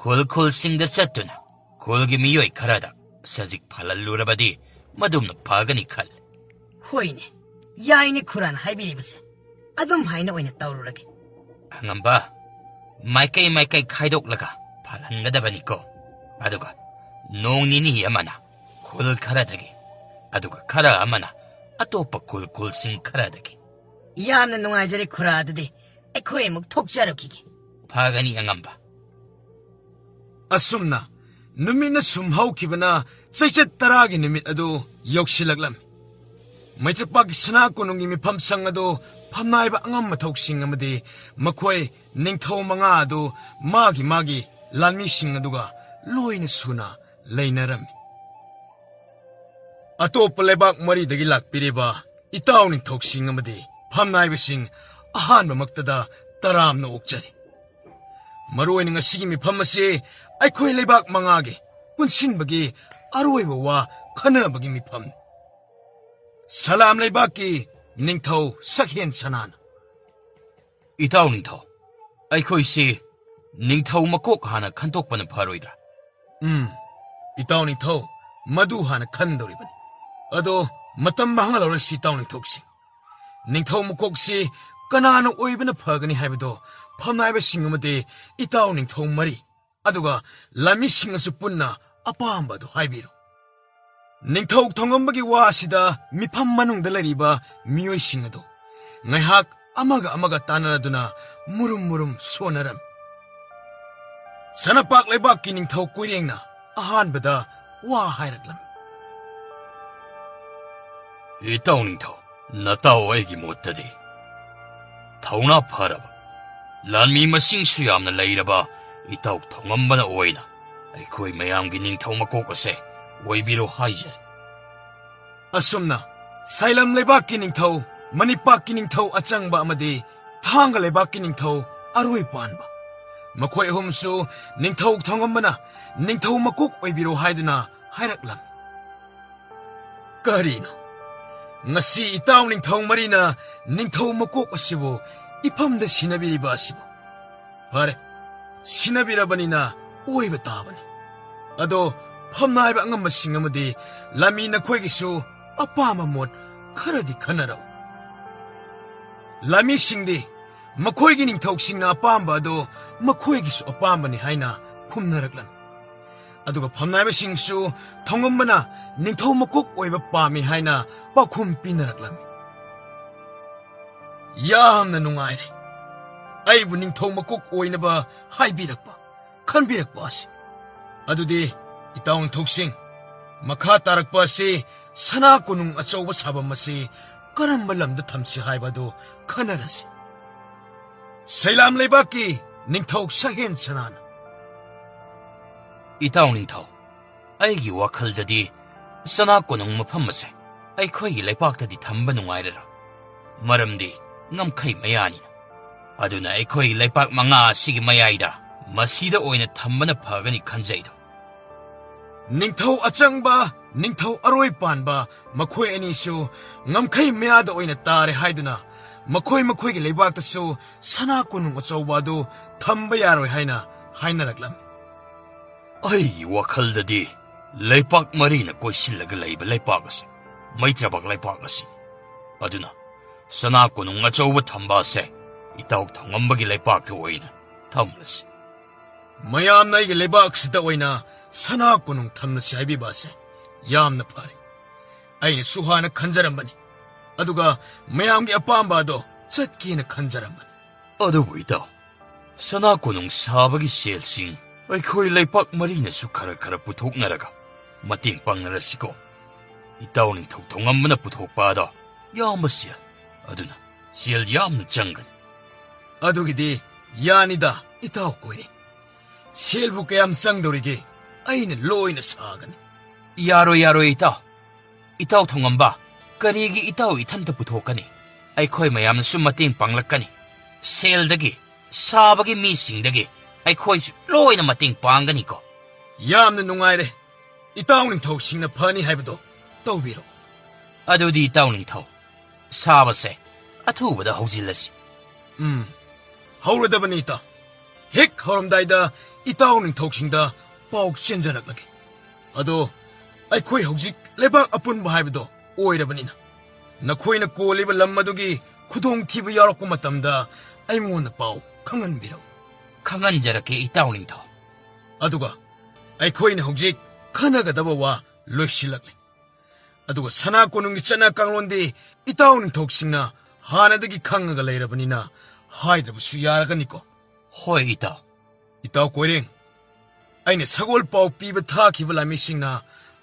ꯈꯨꯜ ꯈꯨꯜꯁꯤꯡꯗ ꯆꯠꯇꯨꯅ ꯈꯨꯜꯒꯤ ꯃꯤꯑꯣꯏ ꯈꯔꯗ ꯁꯖꯤꯛ ꯐꯥꯜꯍꯜꯂꯨꯔꯕꯗꯤ ꯃꯗꯨꯝꯅ ꯐꯒꯅꯤ ꯈꯜꯂꯤ꯫ ꯍꯣꯏꯅꯦ, ꯌꯥꯏꯅꯦ ꯈꯨꯔꯥꯅ ꯍꯥꯏꯕꯤꯔꯤꯕꯁꯦ꯫ ꯑꯗꯨꯝ ꯍꯥꯏꯅ ꯑꯣꯏꯅ ꯇꯧꯔꯨꯔꯒꯦ꯫ ꯑꯉꯝꯕ, ꯃꯥꯏꯀꯩ ꯃꯥꯏꯀꯩ ꯈꯥꯏꯗꯣꯛꯂꯒ ꯐꯥꯜꯍꯟꯒꯗꯕꯅꯤꯀꯣ꯫ ꯑꯗꯨꯒ ꯅꯣꯡ ꯅꯤꯅꯤ ꯑꯃꯅ ꯈꯨꯜ ꯈꯔꯗꯒꯤ, ꯑꯗꯨꯒ ꯈꯔ ꯑꯃꯅ ꯑꯇꯣꯞꯄ ꯈꯨꯜ ꯈꯨꯜꯁꯤꯡ ꯈꯔꯗꯒꯤ꯫ ꯌꯥꯝꯅ ꯅꯨꯡꯉꯥꯏꯖꯔꯦ ꯈꯨꯔꯥ, ꯑꯗꯨꯗꯤ ꯑꯩꯈꯣꯏ ꯑꯃꯨꯛ ꯊꯣꯛꯆꯔꯛꯈꯤꯒꯦ꯫ ꯐꯒꯅꯤ, ꯑꯉꯝꯕ꯫ ꯑꯁꯨꯝꯅ ꯅꯨꯃꯤꯠꯅ ꯁꯨꯝ ꯍꯧꯈꯤꯕꯅ ꯆꯩꯆꯠ ꯇꯔꯥꯒꯤ ꯅꯨꯃꯤꯠ ꯑꯗꯨ ꯌꯧꯁꯤꯜꯂꯛꯂꯝꯃꯤ꯫ ꯃꯩꯇ꯭ꯔꯄꯥꯛꯀꯤ ꯁꯅꯥ ꯀꯣꯅꯨꯡꯒꯤ ꯃꯤꯐꯝ ꯁꯪ ꯑꯗꯨ ꯐꯝꯅꯥꯏꯕ ꯑꯉꯝ ꯃꯊꯧꯁꯤꯡ ꯑꯃꯗꯤ ꯃꯈꯣꯏ ꯅꯤꯡꯊꯧ ꯃꯉꯥ ꯑꯗꯨ ꯃꯥꯒꯤ ꯃꯥꯒꯤ ꯂꯥꯟꯃꯤꯁꯤꯡ ꯑꯗꯨꯒ ꯂꯣꯏꯅ ꯁꯨꯅ ꯂꯩꯅꯔꯝꯃꯤ꯫ ꯑꯇꯣꯞꯄ ꯂꯩꯕꯥꯛ ꯃꯔꯤꯗꯒꯤ ꯂꯥꯛꯄꯤꯔꯤꯕ ꯏꯇꯥꯎ ꯅꯤꯡꯊꯧꯁꯤꯡ ꯑꯃꯗꯤ ꯐꯝꯅꯥꯏꯕꯁꯤꯡ ꯑꯍꯥꯟꯕꯃꯛꯇꯗ ꯇꯔꯥꯝꯅ ꯑꯣꯛꯆꯔꯤ꯫ ꯃꯔꯨꯑꯣꯏꯅ ꯉꯁꯤꯒꯤ ꯃꯤꯐꯝ ꯑꯁꯤ ꯑꯩꯈꯣꯏ ꯂꯩꯕꯥꯛ ꯃꯉꯥꯒꯤ ꯄꯨꯟꯁꯤꯟꯕꯒꯤ ꯑꯔꯣꯏꯕ ꯋꯥ ꯈꯟꯅꯕꯒꯤ ꯃꯤꯐꯝꯅꯤ꯫ ꯁꯂꯥꯝ ꯂꯩꯕꯥꯛꯀꯤ ꯅꯤꯡꯊꯧ ꯁꯛꯍꯦꯟ ꯁꯅꯥꯅ꯫ ꯏꯇꯥꯎ ꯅꯤꯡꯊꯧ, ꯑꯩꯈꯣꯏꯁꯤ ꯅꯤꯡꯊꯧ ꯃꯀꯣꯛ ꯍꯥꯟꯅ ꯈꯟꯗꯣꯛꯄꯅ ꯐꯔꯣꯏꯗ꯭ꯔꯥ? ꯎꯝ, ꯏꯇꯥꯎ ꯅꯤꯡꯊꯧ, ꯃꯗꯨ ꯍꯥꯟꯅ ꯈꯟꯗꯧꯔꯤꯕꯅꯤ꯫ ꯑꯗꯣ ꯃꯇꯝ ꯃꯥꯡꯍꯜꯂꯔꯣꯏꯁꯤ, ꯏꯇꯥꯎ ꯅꯤꯡꯊꯧꯁꯤꯡ꯫ ꯅꯤꯡꯊꯧ ꯃꯀꯣꯛꯁꯤ ꯀꯅꯥꯅ ꯑꯣꯏꯕꯅ ꯐꯒꯅꯤ ꯍꯥꯏꯕꯗꯣ ꯐꯝꯅꯥꯏꯕꯁꯤꯡ ꯑꯃꯗꯤ ꯏꯇꯥꯎ ꯅꯤꯡꯊꯧ ꯃꯔꯤ, ꯑꯗꯨꯒ ꯂꯥꯟꯃꯤꯁꯤꯡꯅꯁꯨ ꯄꯨꯟꯅ ꯑꯄꯥꯝꯕ ꯑꯗꯨ ꯍꯥꯏꯕꯤꯔꯣ꯫ ꯅꯤꯡꯊꯧ ꯊꯣꯡꯉꯝꯕꯒꯤ ꯋꯥ ꯑꯁꯤꯗ ꯃꯤꯐꯝ ꯃꯅꯨꯡꯗ ꯂꯩꯔꯤꯕ ꯃꯤꯑꯣꯏꯁꯤꯡ ꯑꯗꯨ ꯉꯥꯏꯍꯥꯛ ꯑꯃꯒ ꯑꯃꯒ ꯇꯥꯟꯅꯔꯗꯨꯅ ꯃꯨꯔꯨꯝ ꯃꯨꯔꯨꯝ ꯁꯣꯟꯅꯔꯝꯃꯤ꯫ ꯁꯅꯥꯄꯥꯛ ꯂꯩꯕꯥꯛꯀꯤ ꯅꯤꯡꯊꯧ ꯀꯣꯏꯔꯦꯡꯅ ꯑꯍꯥꯟꯕꯗ ꯋꯥ ꯍꯥꯏꯔꯛꯂꯝꯃꯤ꯫ ꯏꯇꯥꯎ ꯅꯤꯡꯊꯧ, ꯅꯇꯥꯎ, ꯑꯩꯒꯤ ꯃꯣꯠꯇꯗꯤ ꯊꯧꯅꯥ ꯐꯔꯕ, ꯂꯥꯟꯃꯤ ꯃꯁꯤꯡꯁꯨ ꯌꯥꯝꯅ ꯂꯩꯔꯕ ꯏꯇꯥꯎ ꯊꯧꯉꯝꯕꯅ ꯑꯣꯏꯅ ꯑꯩꯈꯣꯏ ꯃꯌꯥꯝꯒꯤ ꯅꯤꯡꯊꯧ ꯃꯀꯣꯛ ꯑꯁꯦ ꯑꯣꯏꯕꯤꯔꯣ ꯍꯥꯏꯖꯔꯤ꯫ ꯑꯁꯨꯝꯅ ꯁꯥꯏꯂꯝ ꯂꯩꯕꯥꯛꯀꯤ ꯅꯤꯡꯊꯧ, ꯃꯅꯤꯄꯥꯛꯀꯤ ꯅꯤꯡꯊꯧ ꯑꯆꯪꯕ ꯑꯃꯗꯤ ꯊꯥꯡꯒ ꯂꯩꯕꯥꯛꯀꯤ ꯅꯤꯡꯊꯧ ꯑꯔꯣꯏ ꯄꯥꯟꯕ, ꯃꯈꯣꯏ ꯑꯍꯨꯝꯁꯨ ꯅꯤꯡꯊꯧ ꯊꯧꯉꯝꯕꯅ ꯅꯤꯡꯊꯧ ꯃꯀꯣꯛ ꯑꯣꯏꯕꯤꯔꯣ ꯍꯥꯏꯗꯨꯅ ꯍꯥꯏꯔꯛꯂꯝꯃꯤ꯫ ꯀꯔꯤꯅꯣ? ꯉꯁꯤ ꯏꯇꯥꯎ ꯅꯤꯡꯊꯧ ꯃꯔꯤꯅ ꯅꯤꯡꯊꯧ ꯃꯀꯣꯛ ꯑꯁꯤꯕꯨ ꯏꯐꯝꯗ ꯁꯤꯟꯅꯕꯤꯔꯤꯕ ꯑꯁꯤꯕꯨ? ꯐꯔꯦ, ꯁꯤꯟꯅꯕꯤꯔꯕꯅꯤꯅ ꯑꯣꯏꯕ ꯇꯥꯕꯅꯤ꯫ ꯑꯗꯣ ꯐꯝꯅꯥꯏꯕ ꯑꯉꯝꯕꯁꯤꯡ ꯑꯃꯗꯤ ꯂꯥꯟꯃꯤ ꯅꯈꯣꯏꯒꯤꯁꯨ ꯑꯄꯥꯝꯕ ꯃꯣꯠ ꯈꯔꯗꯤ ꯈꯟꯅꯔꯛꯎ꯫ ꯂꯥꯟꯃꯤꯁꯤꯡꯗꯤ ꯃꯈꯣꯏꯒꯤ ꯅꯤꯡꯊꯧꯁꯤꯡꯅ ꯑꯄꯥꯝꯕ ꯑꯗꯨ ꯃꯈꯣꯏꯒꯤꯁꯨ ꯑꯄꯥꯝꯕꯅꯤ ꯍꯥꯏꯅ ꯈꯨꯝꯅꯔꯛꯂꯝꯃꯤ꯫ ꯑꯗꯨꯒ ꯐꯝꯅꯥꯏꯕꯁꯤꯡꯁꯨ ꯊꯧꯉꯝꯕꯅ ꯅꯤꯡꯊꯧ ꯃꯀꯣꯛ ꯑꯣꯏꯕ ꯄꯥꯝꯃꯤ ꯍꯥꯏꯅ ꯄꯥꯎꯈꯨꯝ ꯄꯤꯅꯔꯛꯂꯝꯃꯤ꯫ ꯌꯥꯝꯅ ꯅꯨꯡꯉꯥꯏꯔꯦ, ꯑꯩꯕꯨ ꯅꯤꯡꯊꯧ ꯃꯀꯣꯛ ꯑꯣꯏꯅꯕ ꯍꯥꯏꯕꯤꯔꯛꯄ, ꯈꯟꯕꯤꯔꯛꯄ ꯑꯁꯤ꯫ ꯑꯗꯨꯗꯤ ꯏꯇꯥꯎ ꯅꯤꯡꯊꯧꯁꯤꯡ, ꯃꯈꯥ ꯇꯥꯔꯛꯄ ꯑꯁꯤ ꯁꯅꯥ ꯀꯣꯅꯨꯡ ꯑꯆꯧꯕ ꯁꯥꯐꯝ ꯑꯁꯤ ꯀꯔꯝꯕ ꯂꯝꯗ ꯊꯝꯁꯤ ꯍꯥꯏꯕ ꯑꯗꯨ ꯈꯟꯅꯔꯁꯤ꯫ ꯁꯩꯂꯥꯝ ꯂꯩꯕꯥꯛꯀꯤ ꯅꯤꯡꯊꯧ ꯁꯛꯍꯦꯟ ꯁꯅꯥꯅ꯫ ꯏꯇꯥꯎ ꯅꯤꯡꯊꯧ, ꯑꯩꯒꯤ ꯋꯥꯈꯜꯗꯗꯤ ꯁꯅꯥ ꯀꯣꯅꯨꯡ ꯃꯐꯝ ꯑꯁꯦ ꯑꯩꯈꯣꯏꯒꯤ ꯂꯩꯄꯥꯛꯇꯗꯤ ꯊꯝꯕ ꯅꯨꯡꯉꯥꯏꯔꯔꯣꯏ, ꯃꯔꯝꯗꯤ ꯉꯝꯈꯩ ꯃꯌꯥꯅꯤꯅ꯫ ꯑꯗꯨꯅ ꯑꯩꯈꯣꯏꯒꯤ ꯂꯩꯄꯥꯛ ꯃꯉꯥ ꯑꯁꯤꯒꯤ ꯃꯌꯥꯏꯗ ꯃꯁꯤꯗ ꯑꯣꯏꯅ ꯊꯝꯕꯅ ꯐꯒꯅꯤ ꯈꯟꯖꯩꯗꯣ꯫ ꯅꯤꯡꯊꯧ ꯑꯆꯪꯕ, ꯅꯤꯡꯊꯧ ꯑꯔꯣꯏ ꯄꯥꯟꯕ ꯃꯈꯣꯏ ꯑꯅꯤꯁꯨ ꯉꯝꯈꯩ ꯃꯌꯥꯗ ꯑꯣꯏꯅ ꯇꯥꯔꯦ ꯍꯥꯏꯗꯨꯅ ꯃꯈꯣꯏ ꯃꯈꯣꯏꯒꯤ ꯂꯩꯕꯥꯛꯇꯁꯨ ꯁꯅꯥ ꯀꯣꯅꯨꯡ ꯑꯆꯧꯕ ꯑꯗꯨ ꯊꯝꯕ ꯌꯥꯔꯣꯏ ꯍꯥꯏꯅ ꯍꯥꯏꯅꯔꯛꯂꯝꯃꯤ꯫ ꯑꯩꯒꯤ ꯋꯥꯈꯜꯗꯗꯤ ꯂꯩꯄꯥꯛ ꯃꯔꯤꯅ ꯀꯣꯏꯁꯤꯜꯂꯒ ꯂꯩꯕ ꯂꯩꯄꯥꯛ ꯑꯁꯤ ꯃꯩꯇ꯭ꯔꯕꯛ ꯂꯩꯄꯥꯛ ꯑꯁꯤ꯫ ꯑꯗꯨꯅ ꯁꯅꯥ ꯀꯣꯅꯨꯡ ꯑꯆꯧꯕ ꯊꯝꯕ ꯑꯁꯦ ꯏꯇꯥꯎ ꯊꯧꯉꯝꯕꯒꯤ ꯂꯩꯄꯥꯛꯇ ꯑꯣꯏꯅ ꯊꯝꯂꯁꯤ꯫ ꯃꯌꯥꯝꯅ ꯑꯩꯒꯤ ꯂꯩꯕꯥꯛꯁꯤꯗ ꯑꯣꯏꯅ ꯁꯅꯥ ꯀꯣꯅꯨꯡ ꯊꯝꯂꯁꯤ ꯍꯥꯏꯕꯤꯕ ꯑꯁꯦ ꯌꯥꯝꯅ ꯐꯔꯦ꯫ ꯑꯩꯅꯁꯨ ꯍꯥꯟꯅ ꯈꯟꯖꯔꯝꯕꯅꯤ, ꯑꯗꯨꯒ ꯃꯌꯥꯝꯒꯤ ꯑꯄꯥꯝꯕ ꯑꯗꯣ ꯆꯠꯀꯦꯅ ꯈꯟꯖꯔꯝꯕꯅꯤ꯫ ꯑꯗꯨꯕꯨ ꯏꯇꯥꯎ, ꯁꯅꯥ ꯀꯣꯅꯨꯡ ꯁꯥꯕꯒꯤ ꯁꯦꯜꯁꯤꯡ ꯑꯩꯈꯣꯏ ꯂꯩꯄꯥꯛ ꯃꯔꯤꯅꯁꯨ ꯈꯔ ꯈꯔ ꯄꯨꯊꯣꯛꯅꯔꯒ ꯃꯇꯦꯡ ꯄꯥꯡꯅꯔꯁꯤꯀꯣ꯫ ꯏꯇꯥꯎ ꯅꯤꯡꯊꯧ ꯊꯧꯉꯝꯕꯅ ꯄꯨꯊꯣꯛꯄ ꯑꯗꯣ ꯌꯥꯝꯕ ꯁꯦꯜ꯫ ꯑꯗꯨꯅ ꯁꯦꯜ ꯌꯥꯝꯅ ꯆꯪꯒꯅꯤ꯫ ꯑꯗꯨꯒꯤꯗꯤ ꯌꯥꯅꯤꯗ, ꯏꯇꯥꯎ ꯀꯣꯏꯔꯦ꯫ ꯁꯦꯜꯕꯨ ꯀꯌꯥꯝ ꯆꯪꯗꯧꯔꯤꯒꯦ? ꯑꯩꯅ ꯂꯣꯏꯅ ꯁꯥꯒꯅꯤ꯫ ꯌꯥꯔꯣꯏ, ꯌꯥꯔꯣꯏ, ꯏꯇꯥꯎ꯫ ꯏꯇꯥꯎ ꯊꯣꯡꯉꯝꯕ, ꯀꯔꯤꯒꯤ ꯏꯇꯥꯎ ꯏꯊꯟꯇ ꯄꯨꯊꯣꯛꯀꯅꯤ? ꯑꯩꯈꯣꯏ ꯃꯌꯥꯝꯅꯁꯨ ꯃꯇꯦꯡ ꯄꯥꯡꯂꯛꯀꯅꯤ꯫ ꯁꯦꯜꯗꯒꯤ, ꯁꯥꯕꯒꯤ ꯃꯤꯁꯤꯡꯗꯒꯤ ꯑꯩꯈꯣꯏꯁꯨ ꯂꯣꯏꯅ ꯃꯇꯦꯡ ꯄꯥꯡꯒꯅꯤꯀꯣ꯫ ꯌꯥꯝꯅ ꯅꯨꯡꯉꯥꯏꯔꯦ꯫ ꯏꯇꯥꯎ ꯅꯤꯡꯊꯧꯁꯤꯡꯅ ꯐꯅꯤ ꯍꯥꯏꯕꯗꯣ ꯇꯧꯕꯤꯔꯣ꯫ ꯑꯗꯨꯗꯤ ꯏꯇꯥꯎ ꯅꯤꯡꯊꯧ, ꯁꯥꯕꯁꯦ ꯑꯊꯨꯕꯗ ꯍꯧꯖꯤꯜꯂꯁꯤ꯫ ꯎꯝ, ꯍꯧꯔꯗꯕꯅꯤ ꯏꯇꯥꯎ꯫ ꯍꯦꯛ ꯍꯧꯔꯝꯗꯥꯏꯗ ꯏꯇꯥꯎ ꯅꯤꯡꯊꯧꯁꯤꯡꯗ ꯄꯥꯎ ꯆꯦꯟꯖꯔꯛꯂꯒꯦ꯫ ꯑꯗꯣ ꯑꯩꯈꯣꯏ ꯍꯧꯖꯤꯛ ꯂꯩꯕꯥꯛ ꯑꯄꯨꯟꯕ ꯍꯥꯏꯕꯗꯣ ꯑꯣꯏꯔꯕꯅꯤꯅ, ꯅꯈꯣꯏꯅ ꯀꯣꯜꯂꯤꯕ ꯂꯝ ꯑꯗꯨꯒꯤ ꯈꯨꯗꯣꯡꯊꯤꯕ ꯌꯥꯎꯔꯛꯄ ꯃꯇꯝꯗ ꯑꯩꯉꯣꯟꯗ ꯄꯥꯎ ꯈꯪꯍꯟꯕꯤꯔꯛꯎ꯫ ꯈꯪꯍꯟꯖꯔꯛꯀꯦ, ꯏꯇꯥꯎ ꯅꯤꯡꯊꯧ꯫ ꯑꯗꯨꯒ ꯑꯩꯈꯣꯏꯅ ꯍꯧꯖꯤꯛ ꯈꯟꯅꯒꯗꯕ ꯋꯥ ꯂꯣꯏꯁꯤꯜꯂꯛꯂꯦ꯫ ꯑꯗꯨꯒ ꯁꯅꯥ ꯀꯣꯅꯨꯡꯒꯤ ꯆꯠꯅ ꯀꯥꯡꯂꯣꯟꯗꯤ ꯏꯇꯥꯎ ꯅꯤꯡꯊꯧꯁꯤꯡꯅ ꯍꯥꯟꯅꯗꯒꯤ ꯈꯪꯉꯒ ꯂꯩꯔꯕꯅꯤꯅ ꯍꯥꯏꯗ꯭ꯔꯕꯁꯨ ꯌꯥꯔꯒꯅꯤꯀꯣ? ꯍꯣꯏ, ꯏꯇꯥꯎ꯫ ꯏꯇꯥꯎ ꯀꯣꯏꯔꯦꯡ, ꯑꯩꯅ ꯁꯒꯣꯜ ꯄꯥꯎ ꯄꯤꯕ ꯊꯥꯈꯤꯕ ꯂꯥꯟꯃꯤꯁꯤꯡꯅ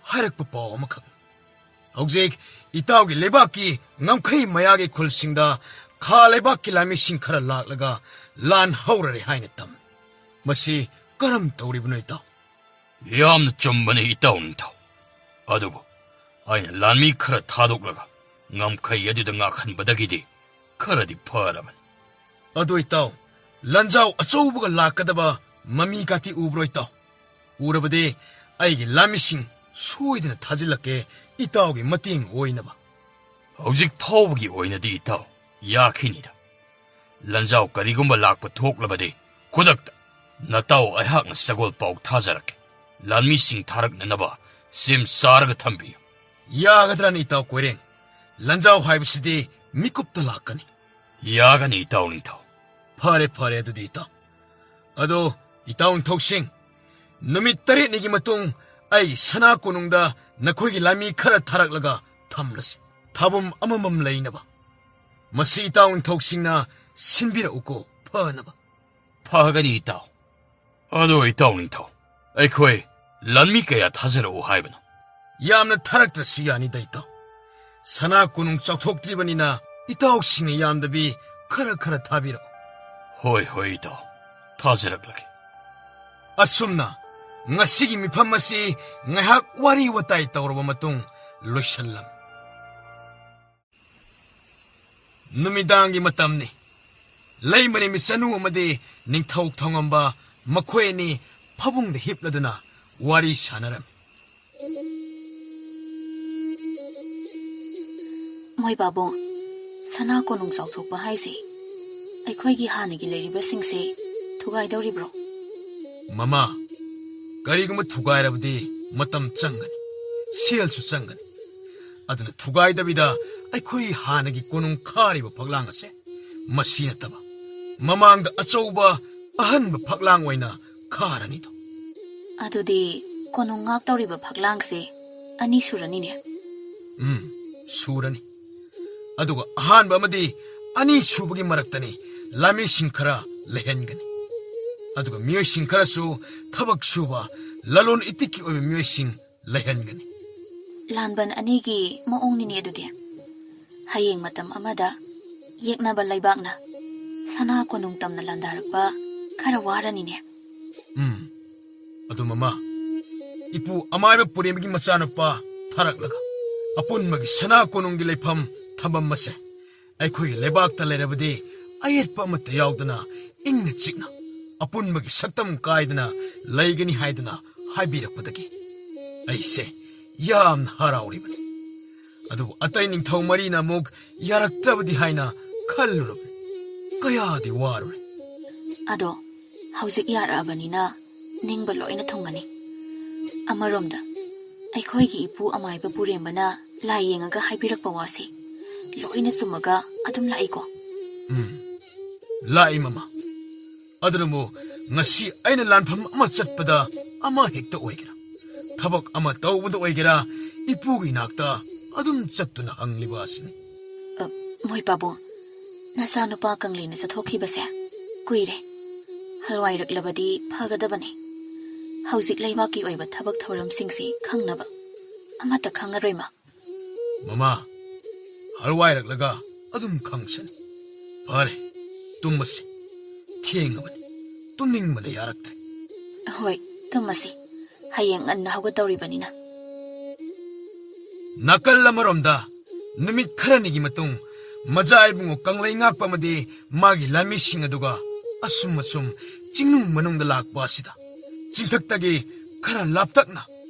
ꯍꯥꯏꯔꯛꯄ ꯄꯥꯎ ꯑꯃꯈꯛ꯫ ꯍꯧꯖꯤꯛ ꯏꯇꯥꯎꯒꯤ ꯂꯩꯕꯥꯛꯀꯤ ꯉꯝꯈꯩ ꯃꯌꯥꯒꯤ ꯈꯨꯜꯁꯤꯡꯗ ꯈꯥ ꯂꯩꯕꯥꯛꯀꯤ ꯂꯥꯟꯃꯤꯁꯤꯡ ꯈꯔ ꯂꯥꯛꯂꯒ ꯂꯥꯟ ꯍꯧꯔꯔꯦ ꯍꯥꯏꯅ ꯇꯝꯃꯤ꯫ ꯃꯁꯤ ꯀꯔꯝ ꯇꯧꯔꯤꯕꯅꯣ, ꯏꯇꯥꯎ? ꯌꯥꯝꯅ ꯆꯨꯝꯕꯅꯤ, ꯏꯇꯥꯎ ꯅꯤꯡꯊꯧ꯫ ꯑꯗꯨꯕꯨ ꯑꯩꯅ ꯂꯥꯟꯃꯤ ꯈꯔ ꯊꯥꯗꯣꯛꯂꯒ ꯉꯝꯈꯩ ꯑꯗꯨꯗ ꯉꯥꯛꯍꯟꯕꯗꯒꯤꯗꯤ ꯈꯔꯗꯤ ꯐꯔꯕꯅꯤ꯫ ꯑꯗꯨ ꯏꯇꯥꯎ, ꯂꯥꯟꯖꯥꯎ ꯑꯆꯧꯕꯒ ꯂꯥꯛꯀꯗꯕ ꯃꯃꯤ ꯀꯥꯇꯤ ꯎꯕ꯭ꯔꯣ ꯏꯇꯥꯎ? ꯎꯔꯕꯗꯤ ꯑꯩꯒꯤ ꯂꯥꯟꯃꯤꯁꯤꯡ ꯁꯣꯏꯗꯅ ꯊꯥꯖꯤꯜꯂꯛꯀꯦ, ꯏꯇꯥꯎꯒꯤ ꯃꯇꯦꯡ ꯑꯣꯏꯅꯕ꯫ ꯍꯧꯖꯤꯛ ꯐꯥꯎꯕꯒꯤ ꯑꯣꯏꯅꯗꯤ ꯏꯇꯥꯎ, ꯌꯥꯈꯤꯅꯤꯗ꯫ ꯂꯥꯟꯖꯥꯎ ꯀꯔꯤꯒꯨꯝꯕ ꯂꯥꯛꯄ ꯊꯣꯛꯂꯕꯗꯤ ꯈꯨꯗꯛꯇ ꯅꯇꯥꯎ ꯑꯩꯍꯥꯛꯅ ꯁꯒꯣꯜ ꯄꯥꯎ ꯊꯥꯖꯔꯛꯀꯦ꯫ ꯂꯥꯟꯃꯤꯁꯤꯡ ꯊꯥꯔꯛꯅꯅꯕ ꯁꯦꯝ ꯁꯥꯔꯒ ꯊꯝꯕꯤꯌꯨ꯫ ꯌꯥꯒꯗ꯭ꯔꯥꯅꯦ ꯏꯇꯥꯎ ꯀꯣꯏꯔꯦꯡ? ꯂꯥꯟꯖꯥꯎ ꯍꯥꯏꯕꯁꯤꯗꯤ ꯃꯤꯀꯨꯞꯇ ꯂꯥꯛꯀꯅꯤ꯫ ꯌꯥꯒꯅꯤ, ꯏꯇꯥꯎ ꯅꯤꯡꯊꯧ꯫ ꯐꯔꯦ, ꯐꯔꯦ, ꯑꯗꯨꯗꯤ ꯏꯇꯥꯎ꯫ ꯑꯗꯣ, ꯏꯇꯥꯎ ꯅꯤꯡꯊꯧꯁꯤꯡ, ꯅꯨꯃꯤꯠ ꯇꯔꯦꯠꯅꯤꯒꯤ ꯃꯇꯨꯡ ꯑꯩ ꯁꯅꯥ ꯀꯣꯅꯨꯡꯗ ꯅꯈꯣꯏꯒꯤ ꯂꯥꯟꯃꯤ ꯈꯔ ꯊꯥꯔꯛꯂꯒ ꯊꯝꯂꯁꯤ, ꯊꯥꯕꯝ ꯑꯃꯃꯝ ꯂꯩꯅꯕ꯫ ꯃꯁꯤ ꯏꯇꯥꯎ ꯅꯤꯡꯊꯧꯁꯤꯡꯅ ꯁꯤꯟꯕꯤꯔꯛꯎꯀꯣ, ꯐꯅꯕ꯫ ꯐꯒꯅꯤ, ꯏꯇꯥꯎ꯫ ꯑꯗꯣ, ꯏꯇꯥꯎ ꯅꯤꯡꯊꯧ, ꯑꯩꯈꯣꯏ ꯂꯥꯟꯃꯤ ꯀꯌꯥ ꯊꯥꯖꯔꯛꯎ ꯍꯥꯏꯕꯅꯣ? ꯌꯥꯝꯅ ꯊꯥꯔꯛꯇ꯭ꯔꯁꯨ ꯌꯥꯅꯤꯗ, ꯏꯇꯥꯎ꯫ ꯁꯅꯥ ꯀꯣꯅꯨꯡ ꯆꯥꯎꯊꯣꯛꯇ꯭ꯔꯤꯕꯅꯤꯅ ꯏꯇꯥꯎꯁꯤꯡꯅ ꯌꯥꯝꯗꯕꯤ ꯈꯔ ꯈꯔ ꯊꯥꯕꯤꯔꯛꯑꯣ꯫ ꯍꯣꯏ, ꯍꯣꯏ, ꯏꯇꯥꯎ꯫ ꯊꯥꯖꯔꯛꯂꯒꯦ꯫ ꯑꯁꯨꯝꯅ ꯉꯁꯤꯒꯤ ꯃꯤꯐꯝ ꯑꯁꯤ ꯉꯥꯏꯍꯥꯛ ꯋꯥꯔꯤ ꯋꯥꯇꯥꯏ ꯇꯧꯔꯕ ꯃꯇꯨꯡ ꯂꯣꯏꯁꯜꯂꯝꯃꯤ꯫ ꯅꯨꯃꯤꯗꯥꯡꯒꯤ ꯃꯇꯝꯅꯤ꯫ ꯂꯩꯃꯔꯦꯝꯕꯤ ꯆꯅꯨ ꯑꯃꯗꯤ ꯅꯤꯡꯊꯧ ꯊꯣꯡꯉꯝꯕ ꯃꯈꯣꯏ ꯑꯅꯤ ꯐꯃꯨꯡꯗ ꯍꯤꯞꯂꯗꯨꯅ ꯋꯥꯔꯤ ꯁꯥꯟꯅꯔꯝꯃꯤ꯫ ꯃꯣꯏ ꯄꯥꯕꯨꯡ, ꯁꯅꯥ ꯀꯣꯅꯨꯡ ꯆꯥꯎꯊꯣꯛꯄ ꯍꯥꯏꯁꯦ ꯑꯩꯈꯣꯏꯒꯤ ꯍꯥꯟꯅꯒꯤ ꯂꯩꯔꯤꯕꯁꯤꯡꯁꯦ ꯊꯨꯒꯥꯏꯗꯧꯔꯤꯕ꯭ꯔꯣ? ꯃꯃꯥ, ꯀꯔꯤꯒꯨꯝꯕ ꯊꯨꯒꯥꯏꯔꯕꯗꯤ ꯃꯇꯝ ꯆꯪꯒꯅꯤ, ꯁꯦꯜꯁꯨ ꯆꯪꯒꯅꯤ꯫ ꯑꯗꯨꯅ ꯊꯨꯒꯥꯏꯗꯕꯤꯗ ꯑꯩꯈꯣꯏ ꯍꯥꯟꯅꯒꯤ ꯀꯣꯅꯨꯡ ꯈꯥꯔꯤꯕ ꯐꯛꯂꯥꯡ ꯑꯁꯦ, ꯃꯁꯤ ꯅꯠꯇꯕ ꯃꯃꯥꯡꯗ ꯑꯆꯧꯕ ꯑꯍꯟꯕ ꯐꯛꯂꯥꯡ ꯑꯣꯏꯅ ꯈꯥꯔꯅꯤꯗꯣ꯫ ꯑꯗꯨꯗꯤ ꯀꯣꯅꯨꯡ ꯉꯥꯛꯇꯧꯔꯤꯕ ꯐꯛꯂꯥꯡꯁꯦ ꯑꯅꯤ ꯁꯨꯔꯅꯤꯅꯦ꯫ ꯎꯝ, ꯁꯨꯔꯅꯤ꯫ ꯑꯗꯨꯒ ꯑꯍꯥꯟꯕ ꯑꯃꯗꯤ ꯑꯅꯤꯁꯨꯕꯒꯤ ꯃꯔꯛꯇꯅꯤ ꯂꯥꯟꯃꯤꯁꯤꯡ ꯈꯔ ꯂꯩꯍꯟꯒꯅꯤ꯫ ꯑꯗꯨꯒ ꯃꯤꯑꯣꯏꯁꯤꯡ ꯈꯔꯁꯨ ꯊꯕꯛ ꯁꯨꯕ, ꯂꯂꯣꯟ ꯏꯇꯤꯛꯀꯤ ꯑꯣꯏꯕ ꯃꯤꯑꯣꯏꯁꯤꯡ ꯂꯩꯍꯟꯒꯅꯤ꯫ ꯂꯥꯟꯕꯟ ꯑꯅꯤꯒꯤ ꯃꯑꯣꯡꯅꯤꯅꯦ ꯑꯗꯨꯗꯤ꯫ ꯍꯌꯦꯡ ꯃꯇꯝ ꯑꯃꯗ ꯌꯦꯛꯅꯕ ꯂꯩꯕꯥꯛꯅ ꯁꯅꯥ ꯀꯣꯅꯨꯡ ꯇꯝꯅ ꯂꯥꯟꯗꯥꯔꯛꯄ ꯈꯔ ꯋꯥꯔꯅꯤꯅꯦ꯫ ꯎꯝ꯫ ꯑꯗꯨ ꯃꯃꯥ, ꯏꯄꯨ ꯑꯃꯥꯏꯕ ꯄꯨꯔꯦꯝꯕꯒꯤ ꯃꯆꯥꯅꯨꯄꯥ ꯊꯥꯔꯛꯂꯒ ꯑꯄꯨꯟꯕꯒꯤ ꯁꯅꯥ ꯀꯣꯅꯨꯡꯒꯤ ꯂꯩꯐꯝ ꯊꯝꯐꯝ ꯑꯁꯦ ꯑꯩꯈꯣꯏꯒꯤ ꯂꯩꯕꯥꯛꯇ ꯂꯩꯔꯕꯗꯤ ꯑꯌꯦꯠꯄ ꯑꯃꯠꯇ ꯌꯥꯎꯗꯅ ꯏꯪꯅ ꯆꯤꯛꯅ ꯑꯄꯨꯟꯕꯒꯤ ꯁꯛꯇꯝ ꯀꯥꯏꯗꯅ ꯂꯩꯒꯅꯤ ꯍꯥꯏꯗꯨꯅ ꯍꯥꯏꯕꯤꯔꯛꯄꯗꯒꯤ ꯑꯩꯁꯦ ꯌꯥꯝꯅ ꯍꯔꯥꯎꯔꯤꯕꯅꯤ꯫ ꯑꯗꯨꯕꯨ ꯑꯇꯩ ꯅꯤꯡꯊꯧ ꯃꯔꯤꯅ ꯑꯃꯨꯛ ꯌꯥꯔꯛꯇ꯭ꯔꯕꯗꯤ ꯍꯥꯏꯅ ꯈꯜꯂꯨꯔꯕꯅꯤ꯫ ꯀꯌꯥꯗꯤ ꯋꯥꯔꯨꯔꯦ꯫ ꯑꯗꯣ ꯍꯧꯖꯤꯛ ꯌꯥꯔꯛꯑꯕꯅꯤꯅ ꯅꯤꯡꯕ ꯂꯣꯏꯅ ꯊꯨꯡꯒꯅꯤ꯫ ꯑꯃꯔꯣꯝꯗ ꯑꯩꯈꯣꯏꯒꯤ ꯏꯄꯨ ꯑꯃꯥꯏꯕ ꯄꯨꯔꯦꯝꯕꯅ ꯂꯥꯏ ꯌꯦꯡꯉꯒ ꯍꯥꯏꯕꯤꯔꯛꯄ ꯋꯥꯁꯦ ꯂꯣꯏꯅ ꯆꯨꯝꯃꯒ ꯑꯗꯨꯝ ꯂꯥꯛꯏꯀꯣ꯫ ꯎꯝ, ꯂꯥꯛꯏ ꯃꯃꯥ꯫ ꯑꯗꯨꯅꯕꯨ ꯉꯁꯤ ꯑꯩꯅ ꯂꯥꯟꯐꯝ ꯑꯃ ꯆꯠꯄꯗ, ꯑꯃ ꯍꯦꯛꯇ ꯑꯣꯏꯒꯦꯔꯥ, ꯊꯕꯛ ꯑꯃ ꯇꯧꯕꯗ ꯑꯣꯏꯒꯦꯔꯥ, ꯏꯄꯨꯒꯤ ꯏꯅꯥꯛꯇ ꯑꯗꯨꯝ ꯆꯠꯇꯨꯅ ꯍꯪꯂꯤꯕ ꯑꯁꯤꯅꯤ꯫ ꯑ, ꯃꯣꯏ ꯄꯥꯕꯨꯡ, ꯅꯆꯥꯅꯨꯄꯥ ꯀꯪꯂꯩꯅ ꯆꯠꯊꯣꯛꯈꯤꯕꯁꯦ ꯀꯨꯏꯔꯦ꯫ ꯍꯜꯋꯥꯏꯔꯛꯂꯕꯗꯤ ꯐꯒꯗꯕꯅꯤ꯫ ꯍꯧꯖꯤꯛ ꯂꯩꯕꯥꯛꯀꯤ ꯑꯣꯏꯕ ꯊꯕꯛ ꯊꯧꯔꯝꯁꯤꯡꯁꯤ ꯈꯪꯅꯕ ꯑꯃꯠꯇ ꯈꯪꯉꯔꯣꯏ ꯃꯥ꯫ ꯃꯃꯥ, ꯍꯜꯋꯥꯏꯔꯛꯂꯒ ꯑꯗꯨꯝ ꯈꯪꯁꯅꯤ꯫ ꯐꯔꯦ, ꯇꯨꯝꯃꯁꯤ꯫ ꯊꯦꯡꯉꯕꯅꯤ, ꯇꯨꯝꯅꯤꯡꯕꯅ ꯌꯥꯔꯛꯇ꯭ꯔꯦ꯫ ꯍꯣꯏ, ꯇꯨꯝꯃꯁꯤ꯫ ꯍꯌꯦꯡ ꯉꯟꯅ ꯍꯧꯒꯠꯇꯧꯔꯤꯕꯅꯤꯅ꯫ ꯅꯥꯀꯜ ꯑꯃꯔꯣꯝꯗ ꯅꯨꯃꯤꯠ ꯈꯔꯅꯤꯒꯤ ꯃꯇꯨꯡ ꯃꯖꯥ ꯏꯕꯨꯡꯉꯣ ꯀꯪꯂꯩ ꯉꯥꯛꯄ ꯑꯃꯗꯤ ꯃꯥꯒꯤ ꯂꯥꯟꯃꯤꯁꯤꯡ ꯑꯗꯨꯒ ꯑꯁꯨꯝ ꯑꯁꯨꯝ ꯆꯤꯡꯅꯨꯡ ꯃꯅꯨꯡꯗ ꯂꯥꯛꯄ ꯑꯁꯤꯗ ꯆꯤꯡꯊꯛꯇꯒꯤ ꯈꯔ ꯂꯥꯞꯇꯛꯅ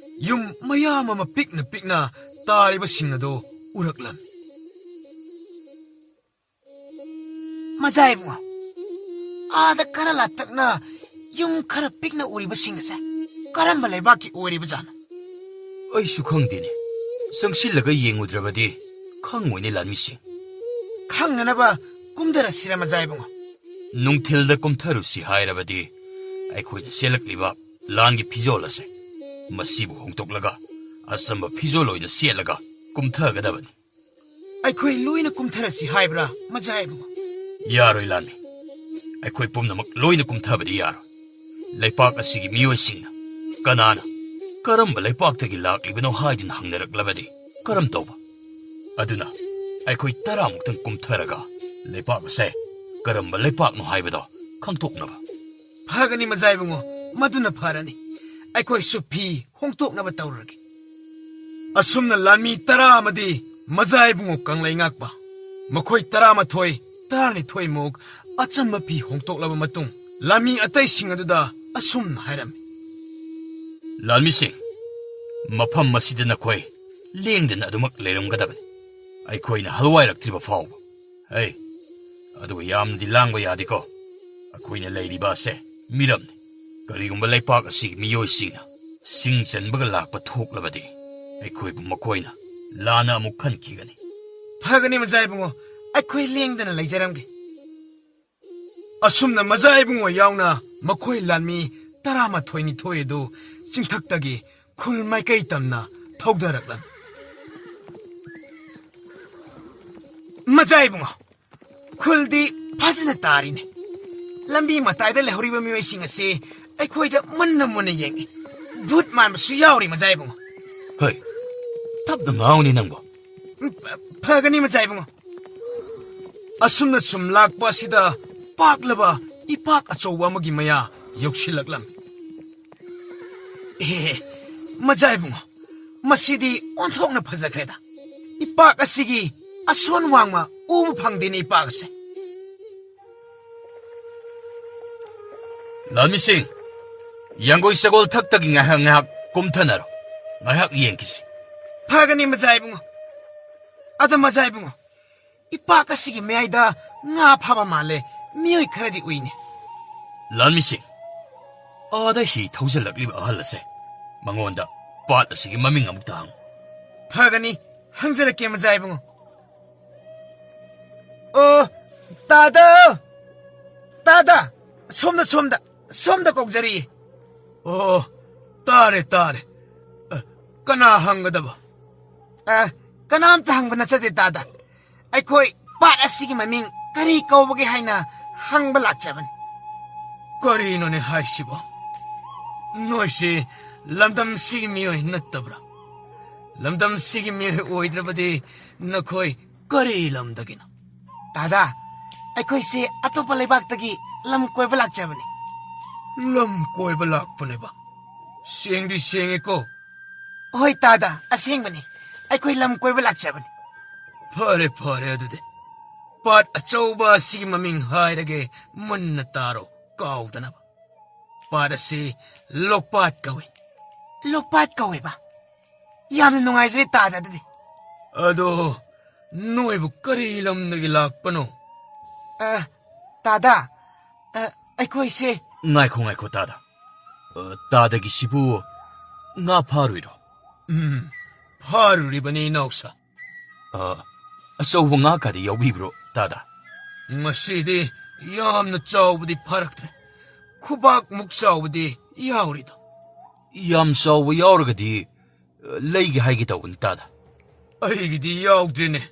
ꯌꯨꯝ ꯃꯌꯥꯝ ꯑꯃ ꯄꯤꯛꯅ ꯄꯤꯛꯅ ꯇꯥꯔꯤꯕꯁꯤꯡ ꯑꯗꯨ ꯎꯔꯛꯂꯝꯃꯤ꯫ ꯃꯖꯥ ꯏꯕꯨꯡꯉꯣ, ꯑꯥꯗ ꯈꯔ ꯂꯥꯞꯇꯛꯅ ꯌꯨꯝ ꯈꯔ ꯄꯤꯛꯅ ꯎꯔꯤꯕꯁꯤꯡ ꯑꯁꯦ ꯀꯔꯝꯕ ꯂꯩꯕꯥꯛꯀꯤ ꯑꯣꯏꯔꯤꯕꯖꯥꯠꯅꯣ? ꯑꯩꯁꯨ ꯈꯪꯗꯦꯅꯦ꯫ ꯆꯪꯁꯤꯜꯂꯒ ꯌꯦꯡꯉꯨꯗ꯭ꯔꯕꯗꯤ ꯈꯪꯉꯣꯏꯅꯦ ꯂꯥꯟꯃꯤꯁꯤꯡ꯫ ꯈꯪꯅꯅꯕ ꯀꯨꯝꯊꯔꯁꯤꯔ ꯃꯖꯥ ꯏꯕꯨꯡꯉꯣ? ꯅꯨꯡꯊꯤꯜꯗ ꯀꯨꯝꯊꯔꯨꯁꯤ ꯍꯥꯏꯔꯕꯗꯤ ꯑꯩꯈꯣꯏꯅ ꯁꯦꯠꯂꯛꯂꯤꯕ ꯂꯥꯟꯒꯤ ꯐꯤꯖꯣꯜ ꯑꯁꯦ ꯃꯁꯤꯕꯨ ꯍꯣꯡꯗꯣꯛꯂꯒ ꯑꯆꯝꯕ ꯐꯤꯖꯣꯜ ꯑꯣꯏꯅ ꯁꯦꯠꯂꯒ ꯀꯨꯝꯊꯒꯗꯕꯅꯤ꯫ ꯑꯩꯈꯣꯏ ꯂꯣꯏꯅ ꯀꯨꯝꯊꯔꯁꯤ ꯍꯥꯏꯕ꯭ꯔꯥ ꯃꯖꯥ ꯏꯕꯨꯡꯉꯣ? ꯌꯥꯔꯣꯏ ꯂꯥꯟꯃꯤ꯫ ꯑꯩꯈꯣꯏ ꯄꯨꯝꯅꯃꯛ ꯂꯣꯏꯅ ꯀꯨꯝꯊꯕꯗꯤ ꯌꯥꯔꯣꯏ꯫ ꯂꯩꯄꯥꯛ ꯑꯁꯤꯒꯤ ꯃꯤꯑꯣꯏꯁꯤꯡꯅ ꯀꯅꯥꯅ ꯀꯔꯝꯕ ꯂꯩꯄꯥꯛꯇꯒꯤ ꯂꯥꯛꯂꯤꯕꯅꯣ ꯍꯥꯏꯗꯨꯅ ꯍꯪꯅꯔꯛꯂꯕꯗꯤ ꯀꯔꯝ ꯇꯧꯕ? ꯑꯗꯨꯅ ꯑꯩꯈꯣꯏ ꯇꯔꯥꯃꯨꯛꯇꯪ ꯀꯨꯝꯊꯔꯒ ꯂꯩꯄꯥꯛ ꯑꯁꯦ ꯀꯔꯝꯕ ꯂꯩꯄꯥꯛꯅꯣ ꯍꯥꯏꯕꯗꯣ ꯈꯪꯗꯣꯛꯅꯕ꯫ ꯐꯒꯅꯤ ꯃꯖꯥ ꯏꯕꯨꯡꯉꯣ, ꯃꯗꯨꯅ ꯐꯔꯅꯤ꯫ ꯑꯩꯈꯣꯏꯁꯨ ꯐꯤ ꯍꯣꯡꯗꯣꯛꯅꯕ ꯇꯧꯔꯒꯦ꯫ ꯑꯁꯨꯝꯅ ꯂꯥꯟꯃꯤ ꯇꯔꯥ ꯑꯃꯗꯤ ꯃꯖꯥ ꯏꯕꯨꯡꯉꯣ ꯀꯪꯂꯩ ꯉꯥꯛꯄ, ꯃꯈꯣꯏ ꯇꯔꯥꯃꯥꯊꯣꯏ, ꯇꯔꯥꯅꯤꯊꯣꯏꯃꯨꯛ ꯑꯆꯝꯕ ꯐꯤ ꯍꯣꯡꯗꯣꯛꯂꯕ ꯃꯇꯨꯡ ꯂꯥꯟꯃꯤ ꯑꯇꯩꯁꯤꯡ ꯑꯗꯨꯗ ꯑꯁꯨꯝꯅ ꯍꯥꯏꯔꯝꯃꯤ꯫ ꯂꯥꯟꯃꯤꯁꯤꯡ, ꯃꯐꯝ ꯑꯁꯤꯗ ꯅꯈꯣꯏ ꯂꯦꯡꯗꯅ ꯑꯗꯨꯃꯛ ꯂꯩꯔꯝꯒꯗꯕꯅꯤ, ꯑꯩꯈꯣꯏꯅ ꯍꯜꯋꯥꯏꯔꯛꯇ꯭ꯔꯤꯕ ꯐꯥꯎꯕ꯫ ꯍꯩ, ꯑꯗꯨꯒ ꯌꯥꯝꯅꯗꯤ ꯂꯥꯡꯕ ꯌꯥꯗꯦꯀꯣ꯫ ꯑꯩꯈꯣꯏꯅ ꯂꯩꯔꯤꯕ ꯑꯁꯦ ꯃꯤꯔꯝꯅꯤ꯫ ꯀꯔꯤꯒꯨꯝꯕ ꯂꯩꯄꯥꯛ ꯑꯁꯤꯒꯤ ꯃꯤꯑꯣꯏꯁꯤꯡꯅ ꯁꯤꯡ ꯆꯟꯕꯒ ꯂꯥꯛꯄ ꯊꯣꯛꯂꯕꯗꯤ ꯑꯩꯈꯣꯏꯕꯨ ꯃꯈꯣꯏꯅ ꯂꯥꯟꯅ ꯑꯃꯨꯛ ꯈꯟꯈꯤꯒꯅꯤ꯫ ꯐꯒꯅꯤ ꯃꯖꯥ ꯏꯕꯨꯡꯉꯣ, ꯑꯩꯈꯣꯏ ꯂꯦꯡꯗꯅ ꯂꯩꯖꯔꯝꯒꯦ꯫ ꯑꯁꯨꯝꯅ ꯃꯖꯥ ꯏꯕꯨꯡꯉꯣ ꯌꯥꯎꯅ ꯃꯈꯣꯏ ꯂꯥꯟꯃꯤ ꯇꯔꯥꯃꯥꯊꯣꯏ ꯅꯤꯊꯣꯏ ꯑꯗꯨ ꯆꯤꯡꯊꯛꯇꯒꯤ ꯈꯨꯜ ꯃꯥꯏꯀꯩ ꯇꯝꯅ ꯊꯧꯗꯔꯛꯂꯝꯃꯤ꯫ ꯃꯖꯥ ꯏꯕꯨꯡꯉꯣ, ꯈꯨꯜꯗꯤ ꯐꯖꯅ ꯇꯥꯔꯤꯅꯦ꯫ ꯂꯝꯕꯤ ꯃꯇꯥꯏꯗ ꯂꯩꯍꯧꯔꯤꯕ ꯃꯤꯑꯣꯏꯁꯤꯡ ꯑꯁꯤ ꯑꯩꯈꯣꯏꯗ ꯃꯨꯟꯅ ꯃꯨꯟꯅ ꯌꯦꯡꯏ꯫ ꯚꯨꯠ ꯃꯥꯟꯕꯁꯨ ꯌꯥꯎꯔꯤ ꯃꯖꯥ ꯏꯕꯨꯡꯉꯣ꯫ ꯍꯩ, ꯇꯞꯅ ꯉꯥꯡꯉꯨꯅꯦ ꯅꯪꯕꯣ꯫ ꯎꯝ, ꯐ-, ꯐꯒꯅꯤ ꯃꯖꯥ ꯏꯕꯨꯡꯉꯣ꯫ ꯑꯁꯨꯝꯅ ꯁꯨꯝ ꯂꯥꯛꯄ ꯑꯁꯤꯗ ꯄꯥꯛꯂꯕ ꯏꯄꯥꯛ ꯑꯆꯧꯕ ꯑꯃꯒꯤ ꯃꯌꯥ ꯌꯧꯁꯤꯜꯂꯛꯂꯝꯃꯤ꯫ ꯑꯦ, ꯃꯖꯥ ꯏꯕꯨꯡꯉꯣ, ꯃꯁꯤꯗꯤ ꯑꯣꯟꯊꯣꯛꯅ ꯐꯖꯈ꯭ꯔꯦꯗ꯫ ꯏꯄꯥꯛ ꯑꯁꯤꯒꯤ ꯑꯁꯣꯟ ꯋꯥꯡꯃ ꯎꯕ ꯐꯪꯗꯦꯅꯦ, ꯏꯄꯥꯛ ꯑꯁꯦ꯫ ꯂꯥꯟꯃꯤꯁꯤꯡ, ꯌꯥꯡꯒꯣꯏ ꯁꯒꯣꯜ ꯊꯛꯇꯒꯤ ꯉꯥꯏꯍꯥꯛ ꯉꯥꯏꯍꯥꯛ ꯀꯨꯝꯊꯅꯔꯣ꯫ ꯉꯥꯏꯍꯥꯛ ꯌꯦꯡꯈꯤꯁꯤ꯫ ꯐꯒꯅꯤ, ꯃꯖꯥ ꯏꯕꯨꯡꯉꯣ꯫ ꯑꯗꯣ, ꯃꯖꯥ ꯏꯕꯨꯡꯉꯣ, ꯏꯄꯥꯛ ꯑꯁꯤꯒꯤ ꯃꯌꯥꯏꯗ ꯉꯥ ꯐꯥꯕ ꯃꯥꯜꯂꯦ, ꯃꯤꯑꯣꯏ ꯈꯔꯗꯤ ꯎꯏꯅꯦ꯫ ꯂꯥꯟꯃꯤꯁꯤꯡ, ꯑꯥꯗ ꯍꯤ ꯊꯧꯖꯤꯜꯂꯛꯂꯤꯕ ꯑꯍꯜ ꯑꯁꯦ, ꯃꯉꯣꯟꯗ ꯄꯥꯠ ꯑꯁꯤꯒꯤ ꯃꯃꯤꯡ ꯑꯃꯨꯛꯇ ꯍꯪꯉꯨ꯫ ꯐꯒꯅꯤ, ꯍꯪꯖꯔꯛꯀꯦ, ꯃꯖꯥ ꯏꯕꯨꯡꯉꯣ꯫ ꯑꯣ, ꯇꯥꯗ! ꯇꯥꯗ! ꯁꯣꯝꯗ, ꯁꯣꯝꯗ, ꯁꯣꯝꯗ ꯀꯧꯖꯔꯤꯌꯦ꯫ ꯑꯣ, ꯇꯥꯔꯦ, ꯇꯥꯔꯦ꯫ ꯑ, ꯀꯅꯥ ꯍꯪꯒꯗꯕ? ꯑ, ꯀꯅꯥꯝꯇ ꯍꯪꯕ ꯅꯠꯆꯗꯦ, ꯇꯥꯗ꯫ ꯑꯩꯈꯣꯏ ꯄꯥꯠ ꯑꯁꯤꯒꯤ ꯃꯃꯤꯡ ꯀꯔꯤ ꯀꯧꯕꯒꯦ ꯍꯥꯏꯅ ꯍꯪꯕ ꯂꯥꯛꯆꯕꯅꯤ꯫ ꯀꯔꯤꯅꯣꯅꯦ ꯍꯥꯏꯁꯤꯕꯣ? ꯅꯣꯏꯁꯤ ꯂꯝꯗꯝꯁꯤꯒꯤ ꯃꯤꯑꯣꯏ ꯅꯠꯇꯕ꯭ꯔꯥ? ꯂꯝꯗꯝꯁꯤꯒꯤ ꯃꯤꯑꯣꯏ ꯑꯣꯏꯗ꯭ꯔꯕꯗꯤ ꯅꯈꯣꯏ ꯀꯔꯤ ꯂꯝꯗꯒꯤꯅꯣ? ꯇꯥꯗ, ꯑꯩꯈꯣꯏꯁꯦ ꯑꯇꯣꯞꯄ ꯂꯩꯕꯥꯛꯇꯒꯤ ꯂꯝ ꯀꯣꯏꯕ ꯂꯥꯛꯆꯕꯅꯤ꯫ ꯂꯝ ꯀꯣꯏꯕ ꯂꯥꯛꯄꯅꯦꯕ? ꯁꯦꯡꯗꯤ ꯁꯦꯡꯉꯦꯀꯣ꯫ ꯍꯣꯏ ꯇꯥꯗ, ꯑꯁꯦꯡꯕꯅꯤ꯫ ꯑꯩꯈꯣꯏ ꯂꯝ ꯀꯣꯏꯕ ꯂꯥꯛꯆꯕꯅꯤ꯫ ꯐꯔꯦ, ꯐꯔꯦ ꯑꯗꯨꯗꯤ꯫ ꯄꯥꯠ ꯑꯆꯧꯕ ꯑꯁꯤꯒꯤ ꯃꯃꯤꯡ ꯍꯥꯏꯔꯒꯦ, ꯃꯨꯟꯅ ꯇꯥꯔꯣ, ꯀꯥꯎꯗꯅꯕ꯫ ꯄꯥꯠ ꯑꯁꯤ ꯂꯣꯛꯄꯥꯠ ꯀꯧꯏ꯫ ꯂꯣꯛꯄꯥꯠ ꯀꯧꯋꯦꯕ? ꯌꯥꯝꯅ ꯅꯨꯡꯉꯥꯏꯖꯔꯦ ꯇꯥꯗ ꯑꯗꯨꯗꯤ꯫ ꯑꯗꯣ, ꯅꯣꯏꯕꯨ ꯀꯔꯤ ꯂꯝꯗꯒꯤ ꯂꯥꯛꯄꯅꯣ? ꯑ, ꯇꯥꯗ, ꯑ, ꯑꯩꯈꯣꯏꯁꯦ ꯉꯥꯏꯈꯣ, ꯉꯥꯏꯈꯣ, ꯇꯥꯗ꯫ ꯑ, ꯇꯥꯗꯒꯤꯁꯤꯕꯨ ꯉꯥ ꯐꯥꯔꯨꯏꯔꯣ? ꯎꯝ, ꯐꯥꯔꯨꯔꯤꯕꯅꯤ, ꯏꯅꯥꯎꯁꯥ꯫ ꯑ, ꯑꯆꯧꯕ ꯉꯥ ꯀꯥꯗꯤ ꯌꯥꯎꯕꯤꯕ꯭ꯔꯣ, ꯇꯥꯗ? ꯉꯁꯤꯗꯤ ꯌꯥꯝꯅ ꯆꯥꯎꯕꯗꯤ ꯐꯥꯔꯛꯇ꯭ꯔꯦ꯫ ꯈꯨꯕꯥꯛꯃꯨꯛ ꯆꯥꯎꯕꯗꯤ ꯌꯥꯎꯔꯤꯗ꯫ ꯌꯥꯝ ꯆꯥꯎꯕ ꯌꯥꯎꯔꯒꯗꯤ, ꯑ, ꯂꯩꯒꯦ ꯍꯥꯏꯒꯦ ꯇꯧꯕꯅꯤ, ꯇꯥꯗ꯫ ꯑꯩꯒꯤꯗꯤ ꯌꯥꯎꯗ꯭ꯔꯤꯅꯦ꯫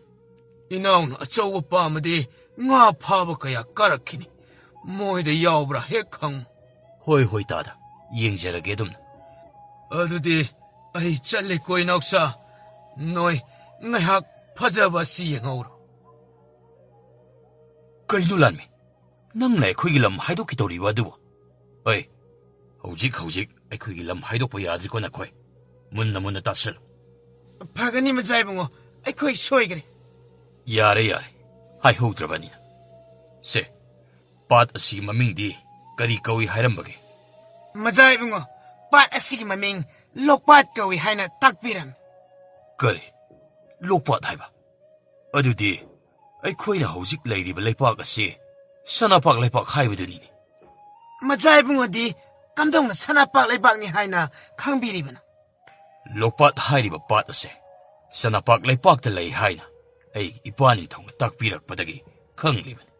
ꯏꯅꯥꯎꯅ ꯑꯆꯧꯕ ꯄꯥꯝꯃꯗꯤ ꯉꯥ ꯐꯥꯕ ꯀꯌꯥ ꯀꯥꯔꯛꯈꯤꯅꯤ꯫ ꯃꯣꯏꯗ ꯌꯥꯎꯕ꯭ꯔꯥ ꯍꯦꯛ ꯍꯪꯉꯨ꯫ ꯍꯣꯏ, ꯍꯣꯏ, ꯇꯥꯗ꯫ ꯌꯦꯡꯖꯔꯒꯦ ꯑꯗꯨꯝꯅ꯫ ꯑꯗꯨꯗꯤ ꯑꯩ ꯆꯠꯂꯦꯀꯣ, ꯏꯅꯥꯎꯁꯥ꯫ ꯅꯣꯏ ꯉꯥꯏꯍꯥꯛ ꯐꯖꯕ ꯑꯁꯤ ꯌꯦꯡꯍꯧꯔꯣ꯫ ꯀꯩꯅꯣ ꯂꯥꯟꯃꯤ? ꯅꯪꯅ ꯑꯩꯈꯣꯏꯒꯤ ꯂꯝ ꯍꯥꯏꯗꯣꯛꯈꯤꯗꯧꯔꯤꯕ ꯑꯗꯨꯕꯨ? ꯑꯩ, ꯍꯧꯖꯤꯛ ꯍꯧꯖꯤꯛ ꯑꯩꯈꯣꯏꯒꯤ ꯂꯝ ꯍꯥꯏꯗꯣꯛꯄ ꯌꯥꯗ꯭ꯔꯤꯀꯣ ꯅꯈꯣꯏ꯫ ꯃꯨꯟꯅ ꯃꯨꯟꯅ ꯇꯥꯁꯤꯜꯂꯨ꯫ ꯐꯒꯅꯤ ꯃꯖꯥ ꯏꯕꯨꯡꯉꯣ, ꯑꯩꯈꯣꯏ ꯁꯣꯏꯈ꯭ꯔꯦ꯫ ꯌꯥꯔꯦ, ꯌꯥꯔꯦ, ꯍꯥꯏꯍꯧꯗ꯭ꯔꯕꯅꯤꯅ꯫ ꯁꯦ, ꯄꯥꯠ ꯑꯁꯤꯒꯤ ꯃꯃꯤꯡꯗꯤ ꯀꯔꯤ ꯀꯧꯏ ꯍꯥꯏꯔꯝꯕꯒꯦ? ꯃꯖꯥ ꯏꯕꯨꯡꯉꯣ, ꯄꯥꯠ ꯑꯁꯤꯒꯤ ꯃꯃꯤꯡ ꯂꯣꯛꯄꯥꯠ ꯀꯧꯏ ꯍꯥꯏꯅ ꯇꯥꯛꯄꯤꯔꯝꯃꯤ꯫ ꯀꯔꯤ? ꯂꯣꯛꯄꯥꯠ ꯍꯥꯏꯕ? ꯑꯗꯨꯗꯤ ꯑꯩꯈꯣꯏꯅ ꯍꯧꯖꯤꯛ ꯂꯩꯔꯤꯕ ꯂꯩꯄꯥꯛ ꯑꯁꯤ ꯁꯅꯥꯄꯥꯛ ꯂꯩꯄꯥꯛ ꯍꯥꯏꯕꯗꯨꯅꯤꯅꯦ꯫ ꯃꯖꯥ ꯏꯕꯨꯡꯉꯣꯗꯤ ꯀꯝꯗꯧꯅ ꯁꯅꯥꯄꯥꯛ ꯂꯩꯄꯥꯛꯅꯤ ꯍꯥꯏꯅ ꯈꯪꯕꯤꯔꯤꯕꯅꯣ? ꯂꯣꯛꯄꯥꯠ ꯍꯥꯏꯔꯤꯕ ꯄꯥꯠ ꯑꯁꯦ ꯁꯅꯥꯄꯥꯛ ꯂꯩꯄꯥꯛꯇ ꯂꯩ ꯍꯥꯏꯅ ꯑꯩ ꯏꯄꯥ ꯅꯤꯡꯊꯧꯅ ꯇꯥꯛꯄꯤꯔꯛꯄꯗꯒꯤ ꯈꯪꯂꯤꯕꯅꯤ꯫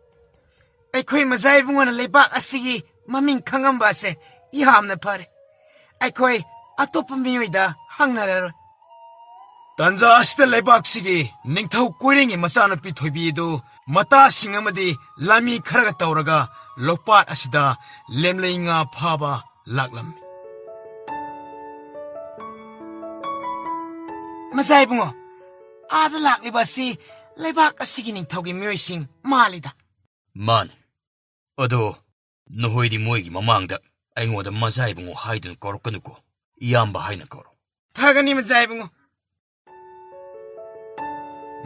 ꯑꯩꯈꯣꯏ ꯃꯖꯥ ꯏꯕꯨꯡꯉꯣꯅ ꯂꯩꯄꯥꯛ ꯑꯁꯤꯒꯤ ꯃꯃꯤꯡ ꯈꯪꯉꯝꯕ ꯑꯁꯦ ꯌꯥꯝꯅ ꯐꯔꯦ꯫ ꯑꯩꯈꯣꯏ ꯑꯇꯣꯞꯄ ꯃꯤꯑꯣꯏꯗ ꯍꯪꯅꯔꯔꯣꯏ꯫ ꯇꯥꯟꯖꯥ ꯑꯁꯤꯗ ꯂꯩꯕꯥꯛꯁꯤꯒꯤ ꯅꯤꯡꯊꯧ ꯀꯣꯏꯔꯦꯡꯒꯤ ꯃꯆꯥꯅꯨꯄꯤ ꯊꯣꯏꯕꯤ ꯑꯗꯨ ꯃꯇꯥꯁꯤꯡ ꯑꯃꯗꯤ ꯂꯥꯟꯃꯤ ꯈꯔꯒ ꯇꯧꯔꯒ ꯂꯣꯛꯄꯥꯠ ꯑꯁꯤꯗ ꯂꯦꯝꯂꯩ ꯉꯥ ꯐꯥꯕ ꯂꯥꯛꯂꯝꯃꯤ꯫ ꯃꯖꯥ ꯏꯕꯨꯡꯉꯣ, ꯑꯥꯗ ꯂꯥꯛꯂꯤꯕ ꯑꯁꯤ ꯂꯩꯕꯥꯛ ꯑꯁꯤꯒꯤ ꯅꯤꯡꯊꯧꯒꯤ ꯃꯤꯑꯣꯏꯁꯤꯡ ꯃꯥꯜꯂꯤꯗ꯫ ꯃꯥꯅꯤ꯫ ꯑꯗꯣ ꯅꯈꯣꯏꯗꯤ ꯃꯣꯏꯒꯤ ꯃꯃꯥꯡꯗ ꯑꯩꯉꯣꯟꯗ ꯃꯖꯥ ꯏꯕꯨꯡꯉꯣ ꯍꯥꯏꯗꯨꯅ ꯀꯧꯔꯛꯀꯅꯨꯀꯣ, ꯏꯌꯥꯝꯕ ꯍꯥꯏꯅ ꯀꯧꯔꯣ꯫ ꯐꯒꯅꯤ ꯃꯖꯥ ꯏꯕꯨꯡꯉꯣ꯫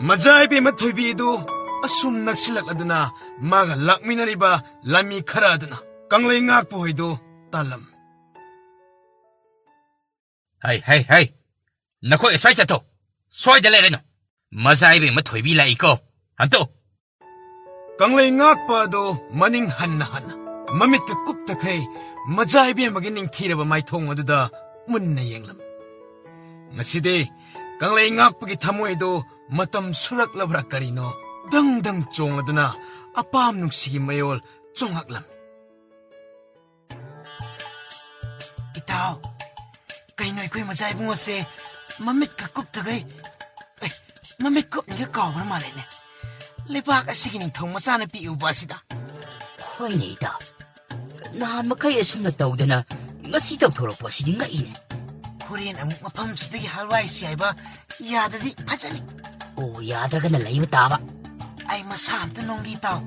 ꯃꯖꯥ ꯏꯕꯦꯝꯃ ꯊꯣꯏꯕꯤ ꯑꯗꯨ ꯑꯁꯨꯝ ꯅꯛꯁꯤꯜꯂꯛꯂꯗꯨꯅ ꯃꯥꯒ ꯂꯥꯛꯃꯤꯟꯅꯔꯤꯕ ꯂꯥꯟꯃꯤ ꯈꯔ ꯑꯗꯨꯅ ꯀꯪꯂꯩ ꯉꯥꯛꯄ ꯍꯣꯏꯗꯨ ꯇꯥꯜꯂꯝꯃꯤ꯫ ꯍꯩ, ꯍꯩ, ꯍꯩ! ꯅꯈꯣꯏ ꯑꯁ꯭ꯋꯥꯏ ꯆꯠꯊꯣꯛ! ꯁ꯭ꯋꯥꯏꯗ ꯂꯩꯔꯅꯨ! ꯃꯖꯥ ꯏꯕꯦꯝꯃ ꯊꯣꯏꯕꯤ ꯂꯥꯛꯏꯀꯣ! ꯍꯟꯇꯣꯛ! ꯀꯪꯂꯩ ꯉꯥꯛꯄ ꯑꯗꯨ ꯃꯅꯤꯡ ꯍꯟꯅ ꯍꯟꯅ ꯃꯃꯤꯠꯀ ꯀꯨꯞꯇꯈꯩ ꯃꯖꯥ ꯏꯕꯦꯝꯃꯒꯤ ꯅꯤꯡꯊꯤꯔꯕ ꯃꯥꯏꯊꯣꯡ ꯑꯗꯨꯗ ꯃꯨꯟꯅ ꯌꯦꯡꯂꯝꯃꯤ꯫ ꯉꯁꯤꯗꯤ ꯀꯪꯂꯩ ꯉꯥꯛꯄꯒꯤ ꯊꯃꯣꯏ ꯑꯗꯨ ꯃꯇꯝ ꯁꯨꯔꯛꯂꯕ꯭ꯔꯥ ꯀꯔꯤꯅꯣ ꯗꯪ ꯗꯪ ꯆꯣꯡꯂꯗꯨꯅ ꯑꯄꯥꯝ ꯅꯨꯡꯁꯤꯒꯤ ꯃꯌꯣꯜ ꯆꯣꯡꯉꯛꯂꯝꯃꯤ꯫ ꯏꯇꯥꯎ, ꯀꯩꯅꯣ ꯑꯩꯈꯣꯏ ꯃꯖꯥ ꯏꯕꯨꯡꯉꯣꯁꯦ ꯃꯃꯤꯠꯀ ꯀꯨꯞꯇꯈꯩ, ꯑꯦ, ꯃꯃꯤꯠ ꯀꯨꯞꯅꯤꯒ ꯀꯥꯎꯈ꯭ꯔ ꯃꯥꯜꯂꯦꯅꯦ꯫ ꯂꯩꯕꯥꯛ ꯑꯁꯤꯒꯤ ꯅꯤꯡꯊꯧ ꯃꯆꯥꯅꯨꯄꯤ ꯎꯕ ꯑꯁꯤꯗ꯫ ꯍꯣꯏꯅꯦ ꯏꯇꯥꯎ, ꯅꯍꯥꯟ ꯃꯈꯩ ꯑꯁꯨꯝꯅ ꯇꯧꯗꯅ ꯉꯁꯤ ꯇꯧꯊꯣꯔꯛꯄ ꯑꯁꯤꯗꯤ ꯉꯛꯏꯅꯦ꯫ ꯍꯣꯔꯦꯟ ꯑꯃꯨꯛ ꯃꯐꯝꯁꯤꯗꯒꯤ ꯍꯜꯋꯥꯏ ꯁꯤ ꯍꯥꯏꯕ ꯌꯥꯗꯗꯤ ꯐꯖꯅꯤ꯫ ꯑꯣ, ꯌꯥꯗ꯭ꯔꯒꯅ ꯂꯩꯕ ꯇꯥꯕ꯫ ꯑꯩ ꯃꯁꯥ ꯑꯝꯇ ꯅꯣꯡꯒꯤ ꯏꯇꯥꯎ꯫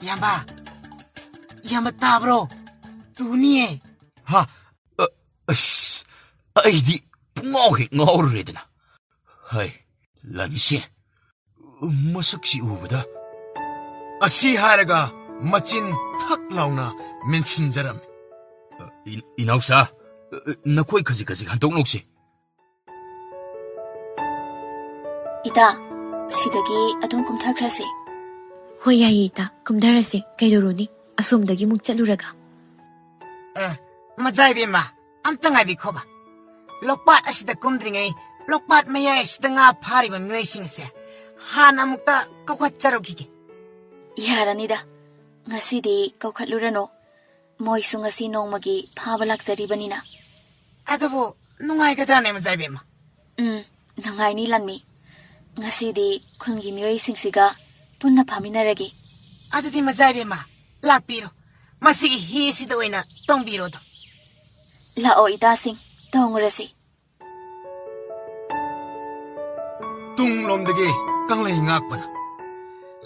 ꯏꯌꯥꯝꯕ, ꯏꯌꯥꯝꯕ ꯇꯥꯕ꯭ꯔꯣ? ꯇꯨꯅꯤꯌꯦ꯫ ꯍꯥ? ꯑ, ꯑꯁ, ꯑꯩꯗꯤ ꯄꯨꯡꯉꯥꯎ ꯍꯦꯛ ꯉꯥꯎꯔꯨꯔꯦꯗꯅ꯫ ꯍꯩ, ꯂꯟꯁꯦ, ꯃꯁꯛꯁꯤ ꯎꯕꯗ꯫ ꯑꯁꯤ ꯍꯥꯏꯔꯒ ꯃꯆꯤꯟ ꯊꯛ ꯂꯥꯎꯅ ꯃꯦꯟꯁꯤꯟꯖꯔꯝꯃꯤ꯫ ꯏ-, ꯏꯅꯥꯎꯁꯥ, ꯅꯈꯣꯏ ꯈꯖꯤꯛ ꯈꯖꯤꯛ ꯍꯟꯗꯣꯛꯅꯧꯁꯤ꯫ ꯏꯇꯥ, ꯁꯤꯗꯒꯤ ꯑꯗꯨꯝ ꯀꯨꯝꯊꯈ꯭ꯔꯁꯤ꯫ ꯍꯣꯏ, ꯌꯥꯏꯌꯦ, ꯏꯇꯥ, ꯀꯨꯝꯊꯔꯁꯤ꯫ ꯀꯩꯗꯧꯔꯨꯅꯤ, ꯑꯁꯣꯝꯗꯒꯤ ꯑꯃꯨꯛ ꯆꯠꯂꯨꯔꯒ꯫ ꯑꯦ, ꯃꯖꯥ ꯏꯕꯦꯝꯃ, ꯑꯝꯇ ꯉꯥꯏꯕꯤꯈꯣꯕ꯫ ꯂꯣꯛꯄꯥꯠ ꯑꯁꯤꯗ ꯀꯨꯝꯗ꯭ꯔꯤꯉꯩ, ꯂꯣꯛꯄꯥꯠ ꯃꯌꯥꯏ ꯑꯁꯤꯗ ꯉꯥ ꯐꯥꯔꯤꯕ ꯃꯤꯑꯣꯏꯁꯤꯡ ꯑꯁꯦ ꯍꯥꯟꯅ ꯑꯃꯨꯛꯇ ꯀꯧꯈꯠꯆꯔꯨꯈꯤꯒꯦ꯫ ꯌꯥꯔꯅꯤꯗ, ꯉꯁꯤꯗꯤ ꯀꯧꯈꯠꯂꯨꯔꯅꯨ꯫ ꯃꯣꯏꯁꯨ ꯉꯁꯤ ꯅꯣꯡꯃꯒꯤ ꯐꯥꯕ ꯂꯥꯛꯆꯔꯤꯕꯅꯤꯅ꯫ ꯑꯗꯨꯕꯨ ꯅꯨꯡꯉꯥꯏꯒꯗ꯭ꯔꯥꯅꯦ, ꯃꯖꯥ ꯏꯕꯦꯝꯃ? ꯎꯝ, ꯅꯨꯡꯉꯥꯏꯅꯤ, ꯂꯥꯟꯃꯤ꯫ ꯉꯁꯤꯗꯤ ꯈꯨꯟꯒꯤ ꯃꯤꯑꯣꯏꯁꯤꯡꯁꯤꯒ ꯄꯨꯟꯅ ꯐꯥꯃꯤꯟꯅꯔꯒꯦ꯫ ꯑꯗꯨꯗꯤ, ꯃꯖꯥ ꯏꯕꯦꯝꯃ, ꯂꯥꯛꯄꯤꯔꯣ꯫ ꯃꯁꯤꯒꯤ ꯍꯤꯁꯤꯗ ꯑꯣꯏꯅ ꯇꯣꯡꯕꯤꯔꯣꯗꯣ꯫ ꯂꯥꯛꯑꯣ, ꯏꯇꯥꯁꯤꯡ, ꯇꯣꯡꯉꯨꯔꯁꯤ꯫ ꯇꯨꯡꯂꯣꯝꯗꯒꯤ ꯀꯪꯂꯩ ꯉꯥꯛꯄꯅ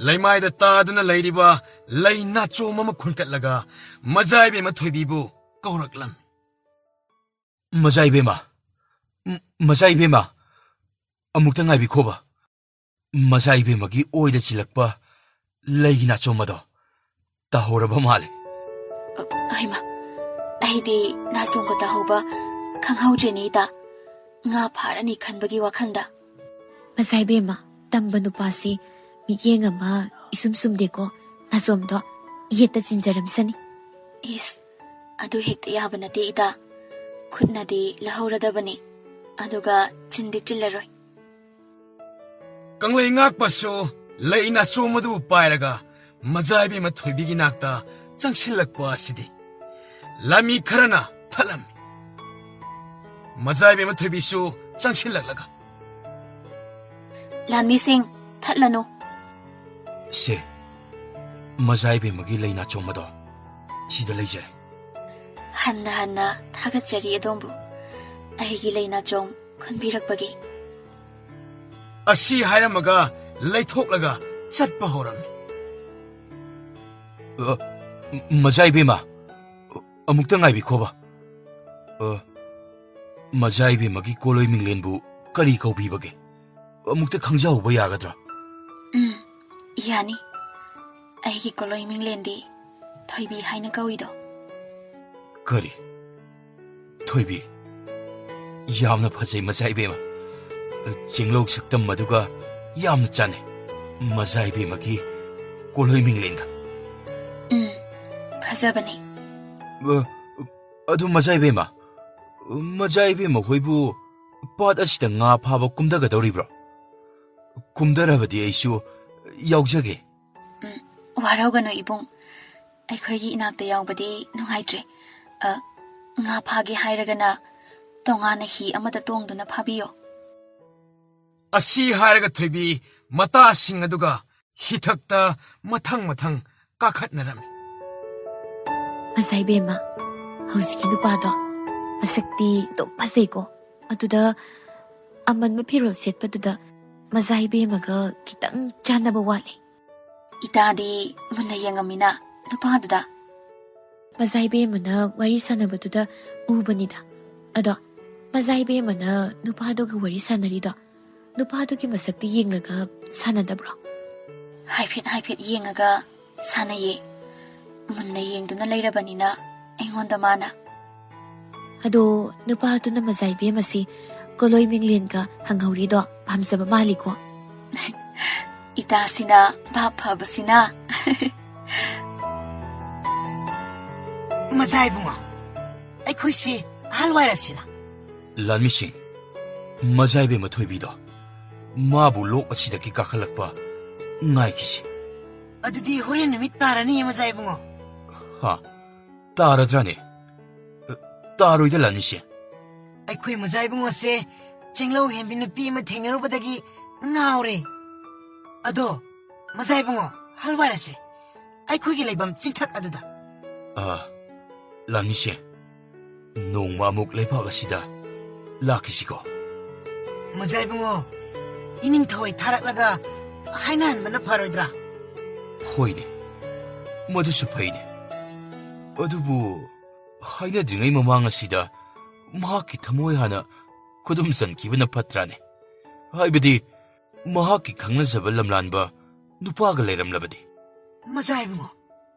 ꯂꯩꯃꯥꯏꯗ ꯇꯥꯗꯨꯅ ꯂꯩꯔꯤꯕ ꯂꯩ ꯅꯥꯆꯣꯝ ꯑꯃ ꯈꯨꯟꯀꯠꯂꯒ ꯃꯖꯥ ꯏꯕꯦꯝꯃ ꯊꯣꯏꯕꯤꯕꯨ ꯀꯧꯔꯛꯂꯝꯃꯤ꯫ ꯃꯖꯥ ꯏꯕꯦꯝꯃ, ꯃ-, ꯃꯖꯥ ꯏꯕꯦꯝꯃ, ꯑꯃꯨꯛꯇ ꯉꯥꯏꯕꯤꯈꯣꯕ꯫ ꯃꯖꯥ ꯏꯕꯦꯝꯃꯒꯤ ꯑꯣꯏꯗ ꯆꯤꯜꯂꯛꯄ ꯂꯩꯒꯤ ꯅꯥꯆꯣꯝ ꯑꯗꯣ ꯇꯥꯍꯧꯔꯕ ꯃꯥꯜꯂꯦ꯫ ꯑ, ꯍꯩꯃꯥ, ꯑꯩꯗꯤ ꯅꯥꯆꯣꯝꯒ ꯇꯥꯍꯧꯕ ꯈꯪꯍꯧꯗ꯭ꯔꯦꯅꯦ, ꯏꯇꯥ꯫ ꯉꯥ ꯐꯥꯔꯅꯤ ꯈꯟꯕꯒꯤ ꯋꯥꯈꯜꯗ꯫ ꯃꯖꯥ ꯏꯕꯦꯝꯃ, ꯇꯝꯕ ꯅꯨꯄꯥꯁꯤ ꯃꯤꯠꯌꯦꯡ ꯑꯃ ꯏꯁꯨꯝ ꯁꯨꯝꯗꯦꯀꯣ, ꯅꯥꯆꯣꯝꯗꯣ ꯌꯦꯠꯇ ꯆꯤꯟꯖꯔꯝꯁꯅꯤ꯫ ꯏꯁ, ꯑꯗꯨ ꯍꯦꯛꯇ ꯌꯥꯕ ꯅꯠꯇꯦ, ꯏꯇꯥ꯫ ꯈꯨꯠꯅꯗꯤ ꯂꯧꯍꯧꯔꯗꯕꯅꯤ, ꯑꯗꯨꯒ ꯆꯤꯟꯗꯤ ꯆꯤꯜꯂꯔꯣꯏ꯫ ꯀꯪꯂꯩ ꯉꯥꯛꯄꯁꯨ ꯂꯩ ꯅꯥꯆꯣꯝ ꯑꯗꯨꯕꯨ ꯄꯥꯏꯔꯒ ꯃꯖꯥ ꯏꯕꯦꯝꯃ ꯊꯣꯏꯕꯤꯒꯤ ꯅꯥꯛꯇ ꯆꯪꯁꯤꯜꯂꯛꯄ ꯑꯁꯤꯗꯤ ꯂꯥꯟꯃꯤ ꯈꯔꯅ ꯊꯠꯂꯝꯃꯤ꯫ ꯃꯖꯥ ꯏꯕꯦꯝꯃ ꯊꯣꯏꯕꯤꯁꯨ ꯆꯪꯁꯤꯜꯂꯛꯂꯒ, "ꯂꯥꯟꯃꯤꯁꯤꯡ, ꯊꯠꯂꯅꯨ꯫" "ꯁꯦ, ꯃꯖꯥ ꯏꯕꯦꯝꯃꯒꯤ ꯂꯩ ꯅꯥꯆꯣꯝ ꯑꯗꯣ ꯁꯤꯗ ꯂꯩꯖꯔꯦ꯫" "ꯍꯟꯅ ꯍꯟꯅ ꯊꯥꯒꯠꯆꯔꯤ ꯑꯗꯣꯝꯕꯨ, ꯑꯩꯒꯤ ꯂꯩ ꯅꯥꯆꯣꯝ ꯈꯨꯟꯕꯤꯔꯛꯄꯒꯤ꯫" ꯑꯁꯤ ꯍꯥꯏꯔꯝꯃꯒ ꯂꯩꯊꯣꯛꯂꯒ ꯆꯠꯄ ꯍꯧꯔꯝꯃꯤ꯫ ꯑ, ꯃꯖꯥ ꯏꯕꯦꯝꯃ, ꯑꯃꯨꯛꯇ ꯉꯥꯏꯕꯤꯈꯣꯕ꯫ ꯑ, ꯃꯖꯥ ꯏꯕꯦꯝꯃꯒꯤ ꯀꯣꯂꯣꯏ ꯃꯤꯡꯂꯦꯟꯕꯨ ꯀꯔꯤ ꯀꯧꯕꯤꯕꯒꯦ? ꯑꯃꯨꯛꯇ ꯈꯪꯖꯍꯧꯕ ꯌꯥꯒꯗ꯭ꯔꯥ? ꯎꯝ, ꯌꯥꯅꯤ꯫ ꯑꯩꯒꯤ ꯀꯣꯂꯣꯏ ꯃꯤꯡꯂꯦꯟꯗꯤ ꯊꯣꯏꯕꯤ ꯍꯥꯏꯅ ꯀꯧꯏꯗꯣ꯫ ꯀꯔꯤ? ꯊꯣꯏꯕꯤ, ꯌꯥꯝꯅ ꯐꯖꯩ ꯃꯖꯥ ꯏꯕꯦꯝꯃ꯫ ꯆꯦꯡꯂꯧ ꯁꯛꯇꯝ ꯑꯗꯨꯒ ꯌꯥꯝꯅ ꯆꯥꯟꯅꯩ꯫ ꯃꯖꯥ ꯏꯕꯦꯝꯃꯒꯤ ꯀꯣꯂꯣꯏ ꯃꯤꯡꯂꯦꯟꯒ꯫ ꯎꯝ, ꯐꯖꯕꯅꯤ꯫ ꯑ, ꯑꯗꯨ ꯃꯖꯥ ꯏꯕꯦꯝꯃ, ꯃꯖꯥ ꯏꯕꯦꯝꯃ ꯍꯣꯏꯕꯨ ꯄꯥꯠ ꯑꯁꯤꯗ ꯉꯥ ꯐꯥꯕ ꯀꯨꯝꯊꯒꯗꯧꯔꯤꯕ꯭ꯔꯣ? ꯀꯨꯝꯊꯔꯕꯗꯤ ꯑꯩꯁꯨ ꯌꯥꯎꯖꯒꯦ꯫ ꯎꯝ, ꯋꯥꯔꯧꯒꯅꯨ ꯏꯕꯨꯡ꯫ ꯑꯩꯈꯣꯏꯒꯤ ꯏꯅꯥꯛꯇ ꯌꯥꯎꯕꯗꯤ ꯅꯨꯡꯉꯥꯏꯇ꯭ꯔꯦ꯫ ꯑ, ꯉꯥ ꯐꯥꯒꯦ ꯍꯥꯏꯔꯒꯅ ꯇꯣꯉꯥꯟꯅ ꯍꯤ ꯑꯃꯗ ꯇꯣꯡꯗꯨꯅ ꯐꯥꯕꯤꯌꯣ꯫ ꯑꯁꯤ ꯍꯥꯏꯔꯒ ꯊꯣꯏꯕꯤ ꯃꯇꯥꯁꯤꯡ ꯑꯗꯨꯒ ꯍꯤꯊꯛꯇ ꯃꯊꯪ ꯃꯊꯪ ꯀꯥꯈꯠꯅꯔꯝꯃꯤ꯫ ꯃꯖꯥ ꯏꯕꯦꯝꯃ, ꯍꯧꯖꯤꯛꯀꯤ ꯅꯨꯄꯥꯗꯣ ꯃꯁꯛꯇꯤ ꯑꯗꯨꯝ ꯐꯖꯩꯀꯣ꯫ ꯑꯗꯨꯗ ꯑꯃꯟꯕ ꯐꯤꯔꯣꯜ ꯁꯦꯠꯄꯗꯨꯗ ꯃꯖꯥ ꯏꯕꯦꯝꯃꯒ ꯈꯤꯇꯪ ꯆꯥꯟꯅꯕ ꯋꯥꯠꯂꯤ꯫ ꯏꯇꯥꯗꯤ ꯃꯨꯟꯅ ꯌꯦꯡꯉꯝꯃꯤꯅ ꯅꯨꯄꯥꯗꯨꯗ꯫ ꯃꯖꯥ ꯏꯕꯦꯝꯃꯅ ꯋꯥꯔꯤ ꯁꯥꯟꯅꯕꯗꯨꯗ ꯎꯕꯅꯤꯗ꯫ ꯑꯗꯣ ꯃꯖꯥ ꯏꯕꯦꯝꯃꯅ ꯅꯨꯄꯥꯗꯨꯒ ꯋꯥꯔꯤ ꯁꯥꯟꯅꯔꯤꯗꯣ ꯅꯨꯄꯥꯗꯨꯒꯤ ꯃꯁꯛꯇ ꯌꯦꯡꯂꯒ ꯁꯥꯟꯅꯗꯕ꯭ꯔꯣ? ꯍꯥꯏꯐꯦꯠ ꯍꯥꯏꯐꯦꯠ ꯌꯦꯡꯉꯒ ꯁꯥꯟꯅꯩꯌꯦ꯫ ꯃꯨꯟꯅ ꯌꯦꯡꯗꯨꯅ ꯂꯩꯔꯕꯅꯤꯅ ꯑꯩꯉꯣꯟꯗ ꯃꯥꯅ꯫ ꯑꯗꯣ ꯅꯨꯄꯥꯗꯨꯅ ꯃꯖꯥ ꯏꯕꯦꯝꯃꯁꯤ ꯀꯣꯂꯣꯏ ꯃꯤꯡꯂꯦꯟꯒ ꯍꯪꯍꯧꯔꯤꯗꯣ ꯄꯥꯝꯖꯕ ꯃꯥꯜꯂꯤꯀꯣ? ꯏꯇꯥꯁꯤꯅ ꯚꯥꯞ ꯐꯕꯁꯤꯅ꯫ ꯃꯖꯥ ꯏꯕꯨꯡꯉꯣ, ꯑꯩꯈꯣꯏꯁꯤ ꯑꯍꯜ ꯑꯣꯏꯔꯁꯤꯅ꯫ ꯂꯥꯟꯃꯤꯁꯤꯡ, ꯃꯖꯥ ꯏꯕꯦꯝꯃ ꯊꯣꯏꯕꯤꯗꯣ, ꯃꯥꯕꯨ ꯂꯣꯛ ꯑꯁꯤꯗꯒꯤ ꯀꯥꯈꯠꯂꯛꯄ ꯉꯥꯏꯈꯤꯁꯤ꯫ ꯑꯗꯨꯗꯤ ꯍꯣꯔꯦꯟ ꯅꯨꯃꯤꯠ ꯇꯥꯔꯅꯤꯌꯦ, ꯃꯖꯥ ꯏꯕꯨꯡꯉꯣ꯫ ꯍꯥ? ꯇꯥꯔꯗ꯭ꯔꯥꯅꯦ? ꯇꯥꯔꯣꯏꯗ, ꯂꯥꯟꯃꯤꯁꯦ꯫ ꯑꯩꯈꯣꯏ ꯃꯖꯥ ꯏꯕꯨꯡꯉꯣꯁꯦ ꯆꯤꯡꯂꯧ ꯍꯦꯟꯕꯤ ꯅꯨꯄꯤ ꯑꯃ ꯊꯦꯡꯅꯔꯨꯕꯗꯒꯤ ꯉꯥꯎꯔꯦ꯫ ꯑꯗꯣ, ꯃꯖꯥ ꯏꯕꯨꯡꯉꯣ, ꯍꯜꯋꯥꯏꯔꯁꯦ꯫ ꯑꯩꯈꯣꯏꯒꯤ ꯂꯩꯐꯝ ꯆꯤꯡꯊꯛ ꯑꯗꯨꯗ꯫ ꯑꯥ, ꯂꯥꯟꯃꯤꯁꯦ, ꯅꯣꯡꯃ ꯑꯃꯨꯛ ꯂꯩꯕꯥꯛ ꯑꯁꯤꯗ ꯂꯥꯛꯈꯤꯁꯤꯀꯣ꯫ ꯃꯖꯥ ꯏꯕꯨꯡꯉꯣ, ꯏꯅꯤꯡꯊꯧ ꯊꯥꯔꯛꯂꯒ ꯍꯥꯏꯅꯍꯟꯕꯅ ꯐꯔꯣꯏꯗ꯭ꯔꯥ? ꯍꯣꯏꯅꯦ, ꯃꯗꯨꯁꯨ ꯐꯩꯅꯦ꯫ ꯑꯗꯨꯕꯨ ꯍꯥꯏꯅꯗ꯭ꯔꯤꯉꯩ ꯃꯃꯥꯡ ꯑꯁꯤꯗ ꯃꯍꯥꯛꯀꯤ ꯊꯃꯣꯏ ꯍꯥꯟꯅ ꯈꯨꯗꯨꯝ ꯆꯟꯈꯤꯕꯅ ꯐꯠꯇ꯭ꯔꯥꯅꯦ? ꯍꯥꯏꯕꯗꯤ ꯃꯍꯥꯛꯀꯤ ꯈꯪꯅꯖꯕ ꯂꯝꯂꯥꯟꯕ ꯅꯨꯄꯥꯒ ꯂꯩꯔꯝꯂꯕꯗꯤ? ꯃꯖꯥ ꯏꯕꯨꯡꯉꯣ,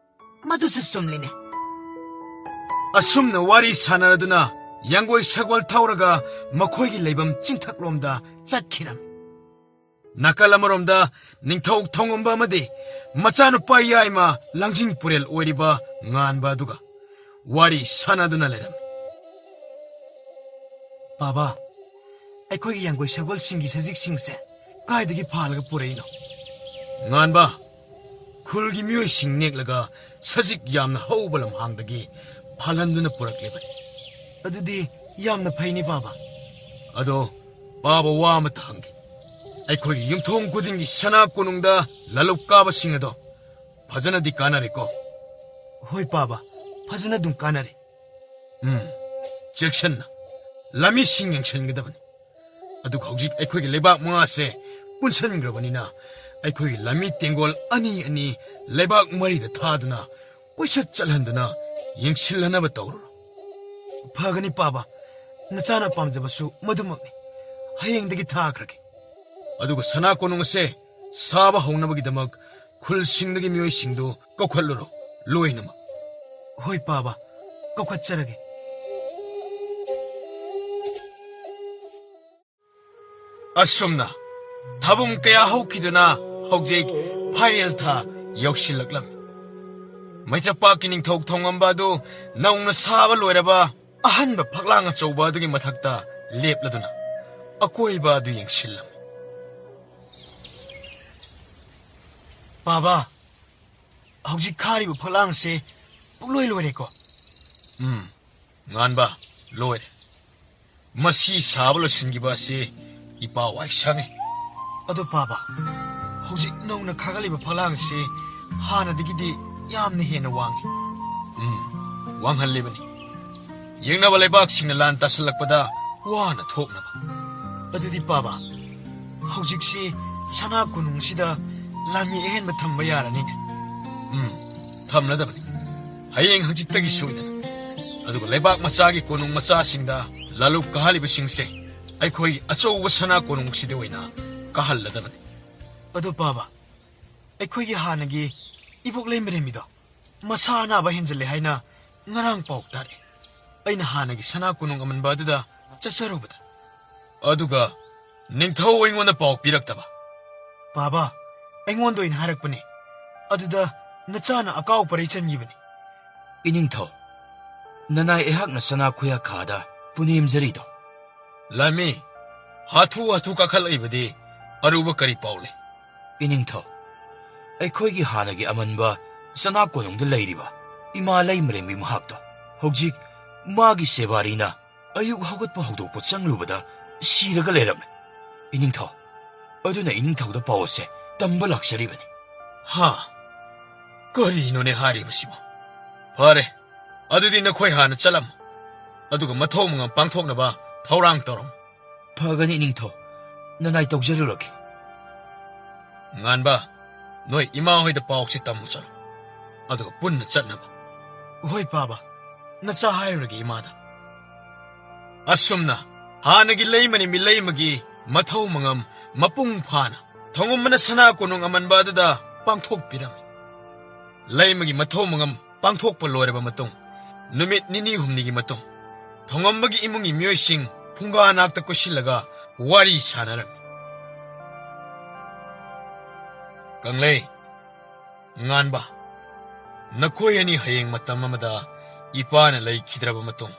ꯃꯗꯨꯁꯨ ꯆꯨꯝꯂꯤꯅꯦ꯫ ꯑꯁꯨꯝꯅ ꯋꯥꯔꯤ ꯁꯥꯟꯅꯔꯗꯨꯅ ꯌꯥꯡꯒꯣꯏ ꯁꯒꯣꯜ ꯊꯧꯔꯒ ꯃꯈꯣꯏꯒꯤ ꯂꯩꯐꯝ ꯆꯤꯡꯊꯛꯂꯣꯝꯗ ꯆꯠꯈꯤꯔꯝꯃꯤ꯫ ꯅꯥꯀꯜ ꯑꯃꯔꯣꯝꯗ ꯅꯤꯡꯊꯧ ꯊꯣꯡꯉꯝꯕ ꯑꯃꯗꯤ ꯃꯆꯥꯅꯨꯄꯥ ꯌꯥꯏꯃ ꯂꯥꯡꯖꯤꯡ ꯄꯨꯔꯦꯜ ꯑꯣꯏꯔꯤꯕ ꯉꯥꯟꯕ ꯑꯗꯨꯒ ꯋꯥꯔꯤ ꯁꯥꯟꯅꯗꯨꯅ ꯂꯩꯔꯝꯃꯤ꯫ ꯕꯥꯕꯥ, ꯑꯩꯈꯣꯏꯒꯤ ꯌꯥꯡꯒꯣꯏ ꯁꯒꯣꯜꯁꯤꯡꯒꯤ ꯁꯖꯤꯛꯁꯤꯡꯁꯦ ꯀꯥꯏꯗꯒꯤ ꯐꯥꯜꯂꯒ ꯄꯨꯔꯛꯏꯅꯣ? ꯉꯥꯟꯕ, ꯈꯨꯜꯒꯤ ꯃꯤꯑꯣꯏꯁꯤꯡ ꯅꯦꯛꯂꯒ ꯁꯖꯤꯛ ꯌꯥꯝꯅ ꯍꯧꯕ ꯂꯝꯍꯥꯡꯗꯒꯤ ꯐꯥꯜꯍꯟꯗꯨꯅ ꯄꯨꯔꯛꯂꯤꯕꯅꯤ꯫ ꯑꯗꯨꯗꯤ ꯌꯥꯝꯅ ꯐꯩꯅꯤ, ꯕꯥꯕꯥ꯫ ꯑꯗꯣ, ꯄꯥꯕ ꯋꯥ ꯑꯃꯇ ꯍꯪꯒꯦ꯫ ꯑꯩꯈꯣꯏꯒꯤ ꯌꯨꯝꯊꯣꯡ ꯈꯨꯗꯤꯡꯒꯤ ꯁꯅꯥ ꯀꯣꯅꯨꯡꯗ ꯂꯥꯂꯨꯞ ꯀꯥꯕꯁꯤꯡ ꯑꯗꯣ ꯐꯖꯅꯗꯤ ꯀꯥꯟꯅꯔꯦꯀꯣ? ꯍꯣꯏ, ꯄꯥꯕ, ꯐꯖꯅ ꯑꯗꯨꯝ ꯀꯥꯟꯅꯔꯦ꯫ ꯎꯝ, ꯆꯦꯛꯁꯟꯅ ꯂꯥꯃꯤꯁꯤꯡ ꯌꯦꯡꯁꯤꯟꯒꯗꯕꯅꯤ꯫ ꯑꯗꯨꯒ ꯍꯧꯖꯤꯛ ꯑꯩꯈꯣꯏꯒꯤ ꯂꯩꯕꯥꯛ ꯃꯉꯥꯁꯦ ꯄꯨꯟꯁꯤꯟꯈ꯭ꯔꯕꯅꯤꯅ, ꯑꯩꯈꯣꯏꯒꯤ ꯂꯥꯃꯤ ꯇꯦꯡꯒꯣꯜ ꯑꯅꯤ ꯑꯅꯤ ꯂꯩꯕꯥꯛ ꯃꯔꯤꯗ ꯊꯥꯗꯨꯅ ꯀꯣꯏꯆꯠ ꯆꯠꯍꯟꯗꯨꯅ ꯌꯦꯡꯁꯤꯜꯍꯟꯅꯕ ꯇꯧꯔꯨꯔꯣ꯫ ꯐꯒꯅꯤ, ꯄꯥꯕ꯫ ꯅꯆꯥꯅ ꯄꯥꯝꯖꯕꯁꯨ ꯃꯗꯨꯃꯛꯅꯤ꯫ ꯍꯌꯦꯡꯗꯒꯤ ꯊꯥꯈ꯭ꯔꯒꯦ꯫ ꯑꯗꯨꯒ ꯁꯅꯥ ꯀꯣꯅꯨꯡ ꯑꯁꯦ ꯁꯥꯕ ꯍꯧꯅꯕꯒꯤꯗꯃꯛ ꯈꯨꯜꯁꯤꯡꯗꯒꯤ ꯃꯤꯑꯣꯏꯁꯤꯡꯗꯨ ꯀꯧꯈꯠꯂꯨꯔꯣ, ꯂꯣꯏꯅꯃꯛ꯫ ꯍꯣꯏ, ꯄꯥꯕ, ꯀꯧꯈꯠꯆꯔꯒꯦ꯫ ꯑꯁꯨꯝꯅ ꯊꯥꯕꯨꯝ ꯀꯌꯥ ꯍꯧꯈꯤꯗꯨꯅ ꯍꯧꯖꯤꯛ ꯐꯥꯏꯔꯦꯜ ꯊꯥ ꯌꯧꯁꯤꯜꯂꯛꯂꯝꯃꯤ꯫ ꯃꯩꯇ꯭ꯔꯄꯥꯛꯀꯤ ꯅꯤꯡꯊꯧ ꯊꯣꯡꯉꯝꯕ ꯑꯗꯨ ꯅꯧꯅ ꯁꯥꯕ ꯂꯣꯏꯔꯕ ꯑꯍꯟꯕ ꯐꯛꯂꯥꯡ ꯑꯆꯧꯕ ꯑꯗꯨꯒꯤ ꯃꯊꯛꯇ ꯂꯦꯞꯂꯗꯨꯅ ꯑꯀꯣꯏꯕ ꯑꯗꯨ ꯌꯦꯡꯁꯤꯜꯂꯝꯃꯤ꯫ ꯄꯥꯕ, ꯍꯧꯖꯤꯛ ꯈꯥꯔꯤꯕ ꯐꯛꯂꯥꯡꯁꯦ ꯄꯨꯡꯂꯣꯏ ꯂꯣꯏꯔꯦꯀꯣ? ꯎꯝ, ꯉꯥꯟꯕ, ꯂꯣꯏꯔꯦ꯫ ꯃꯁꯤ ꯁꯥꯕ ꯂꯣꯏꯁꯤꯟꯈꯤꯕ ꯑꯁꯤ ꯏꯄꯥ ꯋꯥꯏ ꯁꯪꯉꯦ꯫ ꯑꯗꯣ ꯄꯥꯕ, ꯍꯧꯖꯤꯛ ꯅꯧꯅ ꯈꯥꯒꯠꯂꯤꯕ ꯐꯛꯂꯥꯡꯁꯤ ꯍꯥꯟꯅꯗꯒꯤꯗꯤ ꯌꯥꯝꯅ ꯍꯦꯟꯅ ꯋꯥꯡꯉꯤ꯫ ꯎꯝ, ꯋꯥꯡꯍꯜꯂꯤꯕꯅꯤ꯫ ꯌꯦꯡꯅꯕ ꯂꯩꯕꯥꯛꯁꯤꯡꯅ ꯂꯥꯟ ꯇꯥꯁꯜꯂꯛꯄꯗ ꯋꯥꯅ ꯊꯣꯛꯅꯕ꯫ ꯑꯗꯨꯗꯤ ꯄꯥꯕ, ꯍꯧꯖꯤꯛꯁꯤ ꯁꯅꯥ ꯀꯣꯅꯨꯡꯁꯤꯗ ꯂꯥꯟꯃꯤ ꯑꯍꯦꯟꯕ ꯊꯝꯕ ꯌꯥꯔꯅꯤꯅꯦ꯫ ꯎꯝ, ꯊꯝꯂꯗꯕꯅꯤ꯫ ꯍꯌꯦꯡ ꯍꯪꯆꯤꯠꯇꯒꯤ ꯁꯣꯏꯗꯅ꯫ ꯑꯗꯨꯒ ꯂꯩꯕꯥꯛ ꯃꯆꯥꯒꯤ ꯀꯣꯅꯨꯡ ꯃꯆꯥꯁꯤꯡꯗ ꯂꯥꯂꯨꯛ ꯀꯥꯍꯜꯂꯤꯕꯁꯤꯡꯁꯦ ꯑꯩꯈꯣꯏ ꯑꯆꯧꯕ ꯁꯅꯥ ꯀꯣꯅꯨꯡꯁꯤꯗ ꯑꯣꯏꯅ ꯀꯥꯍꯜꯂꯗꯕꯅꯤ꯫ ꯑꯗꯨ ꯄꯥꯕ, ꯑꯩꯈꯣꯏꯒꯤ ꯍꯥꯟꯅꯒꯤ ꯏꯕꯣꯛ ꯂꯩꯃꯔꯦꯝꯕꯤꯗꯣ ꯃꯁꯥ ꯑꯅꯥꯕ ꯍꯦꯟꯖꯜꯂꯦ ꯍꯥꯏꯅ ꯉꯔꯥꯡ ꯄꯥꯎ ꯇꯥꯔꯛꯑꯦ꯫ ꯑꯩꯅ ꯍꯥꯟꯅꯒꯤ ꯁꯅꯥ ꯀꯣꯅꯨꯡ ꯑꯃꯟꯕ ꯑꯗꯨꯗ ꯆꯠꯆꯔꯨꯕꯗ꯫ ꯑꯗꯨꯒ ꯅꯤꯡꯊꯧ ꯑꯩꯉꯣꯟꯗ ꯄꯥꯎ ꯄꯤꯔꯛꯇꯕ? ꯄꯥꯕ, ꯑꯩꯉꯣꯟꯗ ꯑꯣꯏꯅ ꯍꯥꯏꯔꯛꯄꯅꯦ꯫ ꯑꯗꯨꯗ ꯅꯆꯥꯅ ꯑꯀꯥꯎ ꯄꯔꯩ ꯆꯟꯈꯤꯕꯅꯤ꯫ ꯏꯅꯤꯡꯊꯧ, ꯅꯅꯥꯏ ꯑꯩꯍꯥꯛꯅ ꯁꯅꯥ ꯈꯨꯌꯥ ꯈꯥꯗ ꯄꯨꯅꯦꯝꯖꯔꯤꯗꯣ꯫ ꯂꯥꯟꯃꯤ, ꯍꯥꯊꯨ ꯍꯥꯊꯨ ꯀꯥꯈꯠꯂꯛꯏꯕꯗꯤ ꯑꯔꯨꯕ ꯀꯔꯤ ꯄꯥꯎ ꯂꯩ? ꯏꯅꯤꯡꯊꯧ, ꯑꯩꯈꯣꯏꯒꯤ ꯍꯥꯟꯅꯒꯤ ꯑꯃꯟꯕ ꯁꯅꯥ ꯀꯣꯅꯨꯡꯗ ꯂꯩꯔꯤꯕ ꯏꯃꯥ ꯂꯩꯃꯔꯦꯝꯕꯤ ꯃꯍꯥꯛꯇꯣ ꯍꯧꯖꯤꯛ ꯃꯥꯒꯤ ꯁꯦꯕꯥꯔꯤꯅ ꯑꯌꯨꯛ ꯍꯧꯒꯠꯄ ꯍꯧꯗꯣꯛꯄ ꯆꯪꯂꯨꯕꯗ ꯁꯤꯔꯒ ꯂꯩꯔꯝꯃꯦ꯫ ꯏꯅꯤꯡꯊꯧ, ꯑꯗꯨꯅ ꯏꯅꯤꯡꯊꯧꯗ ꯄꯥꯎ ꯑꯁꯦ ꯇꯝꯕ ꯂꯥꯛꯆꯔꯤꯕꯅꯤ꯫ ꯍꯥ? ꯀꯔꯤꯅꯣꯅꯦ ꯍꯥꯏꯔꯤꯕꯁꯤꯕꯣ? ꯐꯔꯦ, ꯑꯗꯨꯗꯤ ꯅꯈꯣꯏ ꯍꯥꯟꯅ ꯆꯠꯂꯝꯃꯨ꯫ ꯑꯗꯨꯒ ꯃꯊꯧ ꯃꯉꯝ ꯄꯥꯡꯊꯣꯛꯅꯕ ꯊꯧꯔꯥꯡ ꯇꯧꯔꯝꯃꯨ꯫ ꯐꯒꯅꯤ ꯏꯅꯤꯡꯊꯧ, ꯅꯅꯥꯏ ꯇꯧꯖꯔꯨꯔꯒꯦ꯫ ꯉꯥꯟꯕ, ꯅꯣꯏ ꯏꯃꯥ ꯍꯣꯏꯗ ꯄꯥꯎꯁꯤ ꯇꯝꯃꯨ ꯆꯠꯂꯨ꯫ ꯑꯗꯨꯒ ꯄꯨꯟꯅ ꯆꯠꯅꯕ꯫ ꯍꯣꯏ ꯄꯥꯕ, ꯅꯆꯥ ꯍꯥꯏꯔꯨꯔꯒꯦ ꯏꯃꯥꯗ꯫ ꯑꯁꯨꯝꯅ ꯍꯥꯟꯅꯒꯤ ꯂꯩꯃꯅꯤ ꯃꯤꯂꯩꯃꯒꯤ ꯃꯊꯧ ꯃꯉꯝ ꯃꯄꯨꯡ ꯐꯥꯅ ꯊꯣꯡꯉꯝꯕꯅ ꯁꯅꯥ ꯀꯣꯅꯨꯡ ꯑꯃꯟꯕ ꯑꯗꯨꯗ ꯄꯥꯡꯊꯣꯛꯄꯤꯔꯝꯃꯤ꯫ ꯂꯩꯃꯒꯤ ꯃꯊꯧ ꯃꯉꯝ ꯄꯥꯡꯊꯣꯛꯄ ꯂꯣꯏꯔꯕ ꯃꯇꯨꯡ, ꯅꯨꯃꯤꯠ ꯅꯤꯅꯤ ꯍꯨꯝꯅꯤꯒꯤ ꯃꯇꯨꯡ, ꯊꯣꯡꯉꯝꯕꯒꯤ ꯏꯃꯨꯡꯒꯤ ꯃꯤꯑꯣꯏꯁꯤꯡ ꯐꯨꯡꯒꯥ ꯅꯥꯛꯇ ꯀꯣꯏꯁꯤꯜꯂꯒ ꯋꯥꯔꯤ ꯁꯥꯟꯅꯔꯝꯃꯤ꯫ ꯀꯪꯂꯩ, ꯉꯥꯟꯕ, ꯅꯈꯣꯏ ꯑꯅꯤ ꯍꯌꯦꯡ ꯃꯇꯝ ꯑꯃꯗ ꯏꯄꯥꯅ ꯂꯩꯈꯤꯗ꯭ꯔꯕ ꯃꯇꯨꯡ,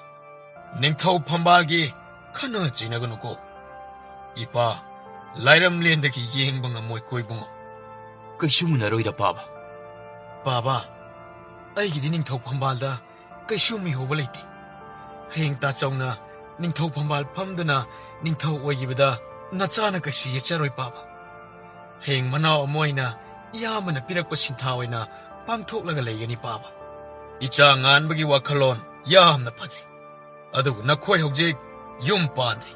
ꯅꯤꯡꯊꯧ ꯐꯝꯕꯥꯜꯒꯤ ꯈꯠꯅ ꯆꯩꯅꯒꯅꯨꯀꯣ꯫ ꯏꯄꯥ, ꯂꯥꯏꯔꯝꯂꯦꯟꯗꯒꯤ ꯌꯦꯡꯕ ꯉꯝꯃꯣꯏꯀꯣ ꯏꯕꯨꯡꯉꯣ꯫ ꯀꯩꯁꯨ ꯃꯨꯟꯅꯔꯣꯏꯗ ꯄꯥꯕ꯫ ꯄꯥꯕ, ꯑꯩꯒꯤꯗꯤ ꯅꯤꯡꯊꯧ ꯐꯝꯕꯥꯜꯗ ꯀꯩꯁꯨ ꯃꯤꯍꯧꯕ ꯂꯩꯇꯦ꯫ ꯍꯌꯦꯡ ꯇꯥꯆꯧꯅ ꯅꯤꯡꯊꯧ ꯐꯝꯕꯥꯜ ꯐꯝꯗꯨꯅ ꯅꯤꯡꯊꯧ ꯑꯣꯏꯈꯤꯕꯗ ꯅꯆꯥꯅ ꯀꯩꯁꯨ ꯌꯦꯠꯆꯔꯣꯏ ꯄꯥꯕ꯫ ꯍꯌꯦꯡ ꯃꯅꯥꯎ ꯑꯃ ꯑꯣꯏꯅ ꯏꯌꯥꯝꯕꯅ ꯄꯤꯔꯛꯄ ꯁꯤꯟꯊꯥ ꯑꯣꯏꯅ ꯄꯥꯡꯊꯣꯛꯂꯒ ꯂꯩꯒꯅꯤ ꯄꯥꯕ꯫ ꯏꯆꯥ ꯉꯥꯟꯕꯒꯤ ꯋꯥꯈꯜꯂꯣꯟ ꯌꯥꯝꯅ ꯐꯖꯩ꯫ ꯑꯗꯨꯕꯨ ꯅꯈꯣꯏ ꯍꯧꯖꯤꯛ ꯌꯨꯝ ꯄꯥꯟꯗ꯭ꯔꯤ꯫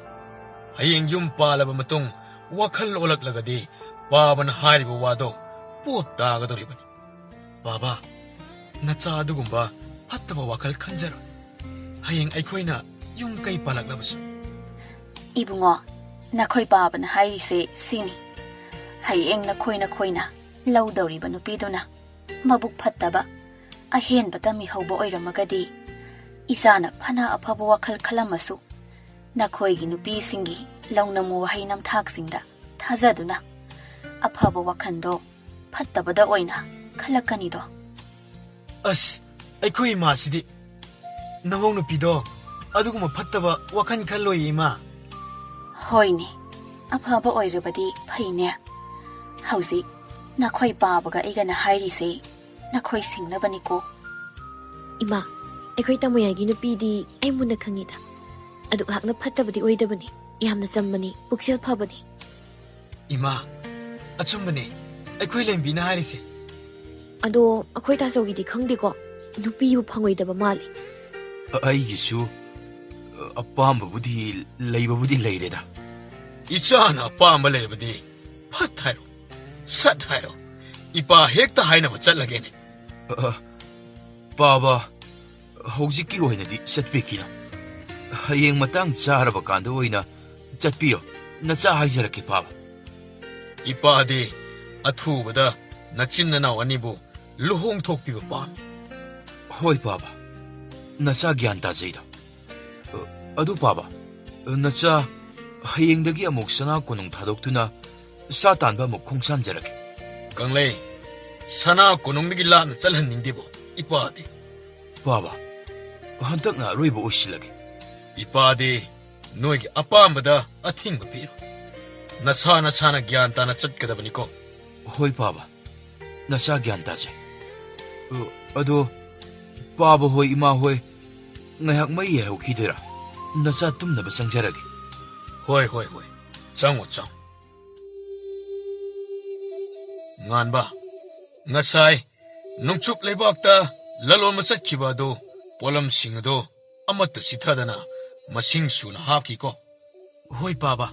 ꯍꯌꯦꯡ ꯌꯨꯝ ꯄꯥꯜꯂꯕ ꯃꯇꯨꯡ ꯋꯥꯈꯜ ꯑꯣꯜꯂꯛꯂꯒꯗꯤ ꯄꯥꯕꯅ ꯍꯥꯏꯔꯤꯕ ꯋꯥꯗꯣ ꯄꯣꯞ ꯇꯥꯒꯗꯧꯔꯤꯕꯅꯤ꯫ ꯄꯥꯕ, ꯅꯆꯥ ꯑꯗꯨꯒꯨꯝꯕ ꯐꯠꯇꯕ ꯋꯥꯈꯜ ꯈꯟꯖꯔꯣꯏ꯫ ꯍꯌꯦꯡ ꯑꯩꯈꯣꯏꯅ ꯌꯨꯝ ꯀꯩ ꯄꯥꯜꯂꯛꯂꯕꯁꯨ꯫ ꯏꯕꯨꯡꯉꯣ, ꯅꯈꯣꯏ ꯄꯥꯕꯅ ꯍꯥꯏꯔꯤꯁꯦ ꯁꯤꯅꯤ꯫ ꯍꯌꯦꯡ ꯅꯈꯣꯏ ꯅꯈꯣꯏꯅ ꯂꯧꯗꯧꯔꯤꯕ ꯅꯨꯄꯤꯗꯨꯅ ꯃꯕꯨꯛ ꯐꯠꯇꯕ, ꯑꯍꯦꯟꯕ ꯇꯝꯃꯤꯍꯧꯕ ꯑꯣꯏꯔꯝꯃꯒꯗꯤ, ꯏꯆꯥꯅ ꯐꯅ ꯑꯐꯕ ꯋꯥꯈꯜ ꯈꯜꯂꯝꯃꯁꯨ, ꯅꯈꯣꯏꯒꯤ ꯅꯨꯄꯤꯁꯤꯡꯒꯤ ꯂꯧꯅꯝ ꯋꯥꯍꯩ ꯅꯝꯊꯥꯛꯁꯤꯡꯗ ꯊꯥꯖꯗꯨꯅ ꯑꯐꯕ ꯋꯥꯈꯜꯗꯣ ꯐꯠꯇꯕꯗ ꯑꯣꯏꯅ ꯈꯜꯂꯛꯀꯅꯤꯗꯣ꯫ ꯑꯁ, ꯑꯩꯈꯣꯏ ꯏꯃꯥꯁꯤꯗꯤ, ꯅꯃꯧ ꯅꯨꯄꯤꯗꯣ ꯑꯗꯨꯒꯨꯝꯕ ꯐꯠꯇꯕ ꯋꯥꯈꯜ ꯈꯜꯂꯣꯏꯌꯦ, ꯏꯃꯥ꯫ ꯍꯣꯏꯅꯦ, ꯑꯐꯕ ꯑꯣꯏꯔꯕꯗꯤ ꯐꯩꯅꯦ꯫ ꯍꯧꯖꯤꯛ ꯅꯈꯣꯏ ꯄꯥꯕꯒ ꯑꯩꯒꯅ ꯍꯥꯏꯔꯤꯁꯦ ꯅꯈꯣꯏ ꯁꯤꯡꯅꯕꯅꯤꯀꯣ꯫ ꯏꯃꯥ, ꯑꯩꯈꯣꯏ ꯇꯥꯃꯣꯌꯥꯏꯒꯤ ꯅꯨꯄꯤꯗꯤ ꯑꯩ ꯃꯨꯟꯅ ꯈꯪꯉꯤꯗ꯫ ꯑꯗꯨꯛ ꯍꯥꯛꯅ ꯐꯠꯇꯕꯗꯤ ꯑꯣꯏꯗꯕꯅꯤ꯫ ꯌꯥꯝꯅ ꯆꯝꯕꯅꯤ, ꯄꯨꯛꯆꯦꯜ ꯐꯕꯅꯤ꯫ ꯏꯃꯥ, ꯑꯆꯨꯝꯕꯅꯦ ꯑꯩꯈꯣꯏ ꯂꯦꯝꯕꯤꯅ ꯍꯥꯏꯔꯤꯁꯦ꯫ ꯑꯗꯣ ꯑꯩꯈꯣꯏ ꯇꯥꯆꯧꯒꯤꯗꯤ ꯈꯪꯗꯦꯀꯣ, ꯅꯨꯄꯤꯕꯨ ꯐꯪꯉꯣꯏꯗꯕ ꯃꯥꯜꯂꯤ꯫ ꯑꯩꯒꯤꯁꯨ ꯑꯄꯥꯝꯕꯕꯨꯗꯤ ꯂꯩꯕꯕꯨꯗꯤ ꯂꯩꯔꯦꯗ꯫ ꯏꯆꯥꯅ ꯑꯄꯥꯝꯕ ꯂꯩꯔꯕꯗꯤ ꯐꯠ ꯍꯥꯏꯔꯣ, ꯁꯠ ꯍꯥꯏꯔꯣ, ꯏꯄꯥ ꯍꯦꯛꯇ ꯍꯥꯏꯅꯕ ꯆꯠꯂꯒꯦꯅꯦ꯫ ꯑ, ꯄꯥꯕ, ꯍꯧꯖꯤꯛꯀꯤ ꯑꯣꯏꯅꯗꯤ ꯆꯠꯄꯤꯈꯤꯅꯨ꯫ ꯍꯌꯦꯡ ꯃꯇꯥꯡ ꯆꯥꯔꯕ ꯀꯥꯟꯗ ꯑꯣꯏꯅ ꯆꯠꯄꯤꯌꯣ꯫ ꯅꯆꯥ ꯍꯥꯏꯖꯔꯛꯀꯦ, ꯄꯥꯕ꯫ ꯏꯄꯥꯗꯤ ꯑꯊꯨꯕꯗ ꯅꯆꯤꯟ ꯅꯅꯥꯎ ꯑꯅꯤꯕꯨ ꯂꯨꯍꯣꯡꯊꯣꯛꯄꯤꯕ ꯄꯥꯝꯃꯤ꯫ ꯍꯣꯏ, ꯄꯥꯕ꯫ ꯅꯆꯥ ꯒ꯭ꯌꯥꯟ ꯇꯥꯖꯩꯗ꯫ ꯑ, ꯑꯗꯨ, ꯄꯥꯕ, ꯅꯆꯥ ꯍꯌꯦꯡꯗꯒꯤ ꯑꯃꯨꯛ ꯁꯅꯥ ꯀꯣꯅꯨꯡ ꯊꯥꯗꯣꯛꯇꯨꯅ ꯁꯥ ꯇꯥꯟꯕ ꯑꯃꯨꯛ ꯈꯣꯡꯁꯥꯟꯖꯔꯒꯦ꯫ ꯀꯪꯂꯩ, ꯁꯅꯥ ꯀꯣꯅꯨꯡꯗꯒꯤ ꯂꯥꯞꯅ ꯆꯠꯍꯟꯅꯤꯡꯗꯦꯕꯣ, ꯏꯄꯥꯗꯤ꯫ ꯄꯥꯕ, ꯍꯟꯗꯛꯅ ꯑꯔꯣꯏꯕ ꯑꯣꯏꯁꯤꯜꯂꯒꯦ꯫ ꯏꯄꯥꯗꯤ ꯅꯣꯏꯒꯤ ꯑꯄꯥꯝꯕꯗ ꯑꯊꯤꯡꯕ ꯄꯤꯔꯣ꯫ ꯅꯁꯥ ꯅꯁꯥꯅ ꯒ꯭ꯌꯥꯟ ꯇꯥꯅ ꯆꯠꯀꯗꯕꯅꯤꯀꯣ꯫ ꯍꯣꯏ, ꯄꯥꯕ꯫ ꯅꯆꯥ ꯒ꯭ꯌꯥꯟ ꯇꯥꯖꯩ꯫ ꯑ, ꯑꯗꯣ, ꯄꯥꯕ ꯍꯣꯏ, ꯏꯃꯥ ꯍꯣꯏ, ꯉꯥꯏꯍꯥꯛ ꯃꯩ ꯌꯥꯏꯍꯧꯈꯤꯗꯣꯏꯔꯥ? ꯅꯆꯥ ꯇꯨꯝꯅꯕ ꯆꯪꯖꯔꯒꯦ꯫ ꯍꯣꯏ, ꯍꯣꯏ, ꯍꯣꯏ꯫ ꯆꯪꯉꯣ, ꯆꯪꯉꯣ꯫ ꯉꯥꯟꯕ, ꯉꯁꯥꯏ ꯅꯣꯡꯆꯨꯞ ꯂꯩꯕꯥꯛꯇ ꯂꯂꯣꯟꯕ ꯆꯠꯈꯤꯕ ꯑꯗꯨ ꯄꯣꯠꯂꯝꯁꯤꯡ ꯑꯗꯨ ꯑꯃꯠꯇ ꯆꯤꯊꯗꯅ ꯃꯁꯤꯡ ꯁꯨꯅ ꯍꯥꯞꯈꯤꯀꯣ꯫ ꯍꯣꯏ, ꯄꯥꯕ꯫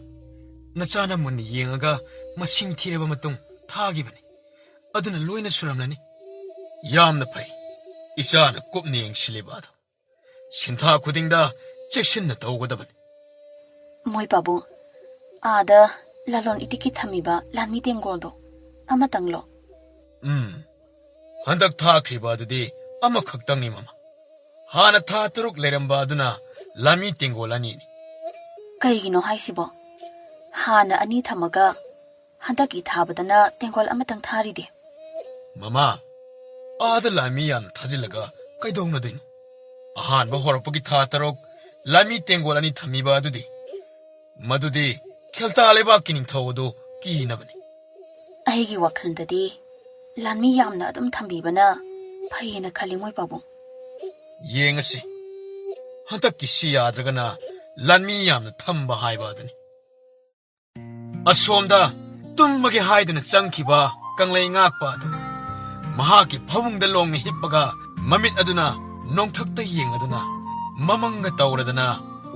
ꯅꯆꯥꯅ ꯃꯨꯟꯅ ꯌꯦꯡꯉꯒ ꯃꯁꯤꯡ ꯊꯤꯔꯕ ꯃꯇꯨꯡ ꯊꯥꯈꯤꯕꯅꯤ꯫ ꯑꯗꯨꯅ ꯂꯣꯏꯅ ꯁꯨꯔꯝꯂꯅꯤ꯫ ꯌꯥꯝꯅ ꯐꯩ꯫ ꯏꯆꯥꯅ ꯀꯨꯞꯅ ꯌꯦꯡꯁꯤꯜꯂꯤꯕ ꯑꯗꯣ ꯁꯤꯟꯊꯥ ꯈꯨꯗꯤꯡꯗ ꯆꯦꯛꯁꯤꯟꯅ ꯇꯧꯒꯗꯕꯅꯤ꯫ ꯃꯣꯏ ꯄꯥꯕꯨꯡ, ꯑꯥꯗ ꯂꯂꯣꯟ ꯏꯇꯤꯛꯀꯤ ꯊꯝꯃꯤꯕ ꯂꯥꯟꯃꯤ ꯇꯦꯡꯒꯣꯜꯗꯣ ꯑꯃꯇꯪꯂꯣ? ꯎꯝ, ꯍꯟꯗꯛ ꯊꯥꯈ꯭ꯔꯤꯕ ꯑꯗꯨꯗꯤ ꯑꯃꯈꯛꯇꯪꯅꯤ, ꯃꯃꯥ꯫ ꯍꯥꯟꯅ ꯊꯥ ꯇꯔꯨꯛ ꯂꯩꯔꯝꯕ ꯑꯗꯨꯅ ꯂꯥꯟꯃꯤ ꯇꯦꯡꯒꯣꯜ ꯑꯅꯤꯅꯤ꯫ ꯀꯩꯒꯤꯅꯣ ꯍꯥꯏꯁꯤꯕꯣ? ꯍꯥꯟꯅ ꯑꯅꯤ ꯊꯝꯃꯒ ꯍꯟꯗꯛꯀꯤ ꯊꯥꯕꯗꯅ ꯇꯦꯡꯒꯣꯜ ꯑꯃꯇꯪ ꯊꯥꯔꯤꯗꯤ? ꯃꯃꯥ, ꯑꯥꯗ ꯂꯥꯟꯃꯤ ꯌꯥꯝꯅ ꯊꯥꯖꯤꯜꯂꯒ ꯀꯩꯗꯧꯅꯗꯣꯏꯅꯣ? ꯑꯍꯥꯟꯕ ꯍꯧꯔꯛꯄꯒꯤ ꯊꯥ ꯇꯔꯨꯛ ꯂꯥꯟꯃꯤ ꯇꯦꯡꯒꯣꯜ ꯑꯅꯤ ꯊꯝꯃꯤꯕ ꯑꯗꯨꯗꯤ, ꯃꯗꯨꯗꯤ ꯈꯦꯜꯇꯥ ꯂꯩꯕꯥꯛꯀꯤ ꯅꯤꯡꯊꯧ ꯑꯗꯨ ꯀꯤꯅꯕꯅꯤ꯫ ꯑꯩꯒꯤ ꯋꯥꯈꯜꯗꯗꯤ ꯂꯥꯟꯃꯤ ꯌꯥꯝꯅ ꯑꯗꯨꯝ ꯊꯝꯕꯤꯕꯅ ꯐꯩꯌꯦꯅ ꯈꯜꯂꯤ, ꯃꯣꯏ ꯄꯥꯕꯨꯡ꯫ ꯌꯦꯡꯉꯁꯤ, ꯍꯟꯗꯛꯀꯤ ꯁꯤ ꯌꯥꯗ꯭ꯔꯒꯅ ꯂꯥꯟꯃꯤ ꯌꯥꯝꯅ ꯊꯝꯕ ꯍꯥꯏꯕ ꯑꯗꯨꯅꯤ꯫ ꯑꯁꯣꯝꯗ ꯇꯨꯝꯃꯒꯦ ꯍꯥꯏꯗꯨꯅ ꯆꯪꯈꯤꯕ ꯀꯪꯂꯩ ꯉꯥꯛꯄ ꯑꯗꯨ ꯃꯍꯥꯛꯀꯤ ꯐꯃꯨꯡꯗ ꯂꯣꯡꯅ ꯍꯤꯞꯄꯒ ꯃꯃꯤꯠ ꯑꯗꯨꯅ ꯅꯣꯡꯊꯛꯇ ꯌꯦꯡꯂꯗꯨꯅ ꯃꯃꯪꯒ ꯇꯧꯔꯗꯅ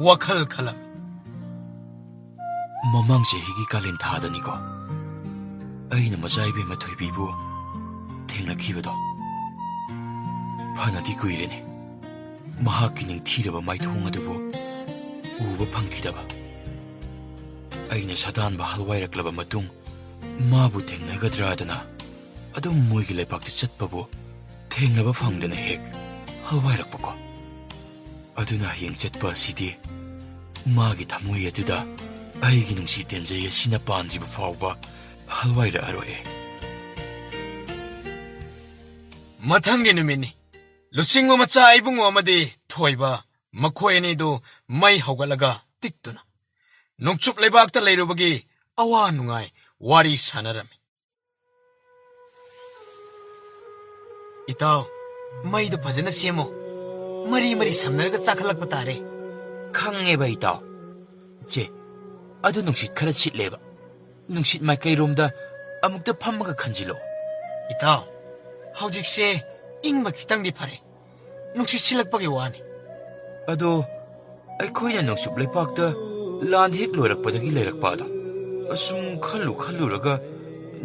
ꯋꯥꯈꯜ ꯈꯜꯂꯝꯃꯤ꯫ ꯃꯃꯥꯡ ꯆꯍꯤꯒꯤ ꯀꯥꯂꯦꯟ ꯊꯥꯗꯅꯤꯀꯣ, ꯑꯩꯅ ꯃꯆꯥ ꯏꯕꯦꯝꯃ ꯊꯣꯏꯕꯤꯕꯨ ꯊꯦꯡꯅꯈꯤꯕꯗꯣ꯫ ꯐꯅꯗꯤ ꯀꯨꯏꯔꯦꯅꯦ, ꯃꯍꯥꯛꯀꯤ ꯅꯤꯡꯊꯤꯔꯕ ꯃꯥꯏꯊꯣꯡ ꯑꯗꯨꯕꯨ ꯎꯕ ꯐꯪꯈꯤꯗꯕ꯫ ꯑꯩꯅ ꯁꯥꯗꯥꯟꯕ ꯍꯜꯋꯥꯏꯔꯛꯂꯕ ꯃꯇꯨꯡ ꯃꯥꯕꯨ ꯊꯦꯡꯅꯒꯗ꯭ꯔꯥꯗꯅ ꯑꯗꯨꯝ ꯃꯣꯏꯒꯤ ꯂꯩꯄꯥꯛꯇ ꯆꯠꯄꯕꯨ ꯊꯦꯡꯅꯕ ꯐꯪꯗꯅ ꯍꯦꯛ ꯍꯜꯋꯥꯏꯔꯛꯄꯀꯣ꯫ ꯑꯗꯨꯅ ꯍꯌꯦꯡ ꯆꯠꯄ ꯑꯁꯤꯗꯤ ꯃꯥꯒꯤ ꯊꯃꯣꯏ ꯑꯗꯨꯗ ꯑꯩꯒꯤ ꯅꯨꯡꯁꯤ ꯇꯦꯟꯖꯩ ꯑꯁꯤꯅ ꯄꯥꯟꯗ꯭ꯔꯤꯕ ꯐꯥꯎꯕ ꯍꯜꯋꯥꯏꯔꯛꯑꯔꯣꯏ꯫ ꯃꯊꯪꯒꯤ ꯅꯨꯃꯤꯠꯅꯤ꯫ ꯂꯨꯆꯤꯡꯕ ꯃꯆꯥ ꯏꯕꯨꯡꯉꯣ ꯑꯃꯗꯤ ꯊꯣꯏꯕ, ꯃꯈꯣꯏ ꯑꯅꯤꯗꯨ ꯃꯩ ꯍꯧꯒꯠꯂꯒ ꯇꯤꯛꯇꯨꯅ ꯅꯣꯡꯆꯨꯞ ꯂꯩꯕꯥꯛꯇ ꯂꯩꯔꯨꯕꯒꯤ ꯑꯋꯥ ꯅꯨꯡꯉꯥꯏ ꯋꯥꯔꯤ ꯁꯥꯟꯅꯔꯝꯃꯤ꯫ ꯏꯇꯥꯎ, ꯃꯩꯗꯨ ꯐꯖꯅ ꯁꯦꯝꯃꯣ꯫ ꯃꯔꯤ ꯃꯔꯤ ꯁꯝꯅꯔꯒ ꯆꯥꯈꯠꯂꯛꯄ ꯇꯥꯔꯦ꯫ ꯈꯪꯉꯦꯕ ꯏꯇꯥꯎ꯫ ꯆꯦ, ꯑꯗꯨ ꯅꯨꯡꯁꯤꯠ ꯈꯔ ꯁꯤꯠꯂꯦꯕ꯫ ꯅꯨꯡꯁꯤꯠ ꯃꯥꯏꯀꯩꯔꯣꯝꯗ ꯑꯃꯨꯛꯇ ꯐꯝꯃꯒ ꯈꯟꯖꯤꯜꯂꯣ꯫ ꯏꯇꯥꯎ, ꯍꯧꯖꯤꯛꯁꯦ ꯏꯪꯕ ꯈꯤꯇꯪꯗꯤ ꯐꯔꯦ꯫ ꯅꯨꯡꯁꯤꯠ ꯁꯤꯜꯂꯛꯄꯒꯤ ꯋꯥꯅꯤ꯫ ꯑꯗꯣ ꯑꯩꯈꯣꯏꯅ ꯅꯣꯡꯆꯨꯞ ꯂꯩꯄꯥꯛꯇ ꯂꯥꯟ ꯍꯦꯛ ꯂꯣꯏꯔꯛꯄꯗꯒꯤ ꯂꯩꯔꯛꯄ ꯑꯗꯣ ꯑꯁꯨꯝ ꯈꯜꯂꯨ ꯈꯜꯂꯨꯔꯒ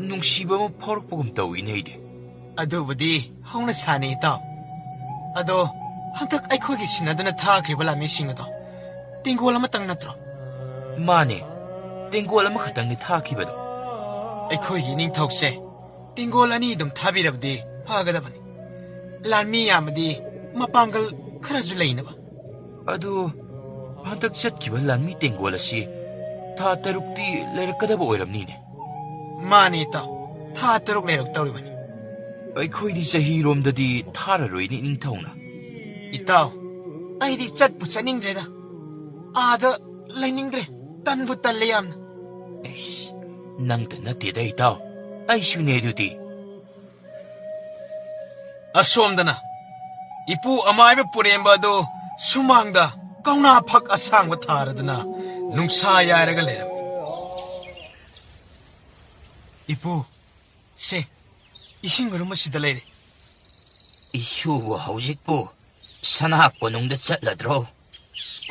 ꯅꯨꯡꯁꯤꯕ ꯑꯃ ꯐꯥꯎꯔꯛꯄꯒꯨꯝ ꯇꯧꯏꯅꯦ ꯑꯩꯗꯤ꯫ ꯑꯗꯨꯕꯨꯗꯤ ꯍꯧꯅ ꯁꯥꯅꯤ ꯏꯇꯥꯎ꯫ ꯑꯗꯣ, ꯍꯟꯗꯛ ꯑꯩꯈꯣꯏꯒꯤ ꯁꯤꯟꯅꯗꯨꯅ ꯊꯥꯈ꯭ꯔꯤꯕ ꯂꯥꯟꯃꯤꯁꯤꯡ ꯑꯗꯣ ꯇꯦꯡꯒꯣꯜ ꯑꯃꯇꯪ ꯅꯠꯇ꯭ꯔꯣ? ꯃꯥꯅꯦ, ꯇꯦꯡꯒꯣꯜ ꯑꯃꯈꯛꯇꯪꯅꯤ ꯊꯥꯈꯤꯕꯗꯣ꯫ ꯑꯩꯈꯣꯏꯒꯤ ꯏꯅꯤꯡꯊꯧꯁꯦ ꯇꯦꯡꯒꯣꯜ ꯑꯅꯤ ꯑꯗꯨꯝ ꯊꯥꯕꯤꯔꯕꯗꯤ ꯐꯒꯗꯕꯅꯤ꯫ ꯂꯥꯟꯃꯤ ꯌꯥꯝꯃꯗꯤ ꯃꯄꯥꯡꯒꯜ ꯈꯔꯁꯨ ꯂꯩꯅꯕ꯫ ꯑꯗꯨ, ꯍꯟꯗꯛ ꯆꯠꯈꯤꯕ ꯂꯥꯟꯃꯤ ꯇꯦꯡꯒꯣꯜ ꯑꯁꯤ ꯊꯥ ꯇꯔꯨꯛꯇꯤ ꯂꯩꯔꯛꯀꯗꯕ ꯑꯣꯏꯔꯝꯅꯤꯅꯦ꯫ ꯃꯥꯅꯤ ꯏꯇꯥꯎ, ꯊꯥ ꯇꯔꯨꯛ ꯂꯩꯔꯛꯇꯧꯔꯤꯕꯅꯤ꯫ ꯑꯩꯈꯣꯏꯗꯤ ꯆꯍꯤꯔꯣꯝꯗꯗꯤ ꯊꯥꯔꯔꯣꯏꯅꯦ, ꯏꯅꯤꯡꯊꯧꯅ꯫ ꯏꯇꯥꯎ, ꯑꯩꯗꯤ ꯆꯠꯄꯨ ꯆꯠꯅꯤꯡꯗ꯭ꯔꯦꯗ꯫ ꯑꯥꯗ ꯂꯩꯅꯤꯡꯗ꯭ꯔꯦ꯫ ꯇꯟꯕꯨ ꯇꯜꯂꯦ ꯌꯥꯝꯅ꯫ ꯑꯩꯁ, ꯅꯪꯇ ꯅꯠꯇꯦꯗ ꯏꯇꯥꯎ, ꯑꯩꯁꯨꯅꯦ ꯑꯗꯨꯗꯤ꯫ ꯑꯁꯣꯝꯗꯅ ꯏꯄꯨ ꯑꯃꯥꯏꯕ ꯄꯨꯔꯦꯝꯕ ꯑꯗꯨ ꯁꯨꯃꯥꯡꯗ ꯀꯧꯅꯥ ꯐꯛ ꯑꯁꯥꯡꯕ ꯊꯥꯔꯗꯨꯅ ꯅꯨꯡꯁꯥ ꯌꯥꯏꯔꯒ ꯂꯩꯔꯝꯃꯤ꯫ ꯏꯄꯨ, ꯁꯦ, ꯏꯁꯤꯡ ꯃꯔꯨꯝ ꯑꯁꯤꯗ ꯂꯩꯔꯦ꯫ ꯏꯁꯨꯕꯨ ꯍꯧꯖꯤꯛꯄꯨ ꯁꯅꯥ ꯀꯣꯅꯨꯡꯗ ꯆꯠꯂꯗ꯭ꯔꯣ?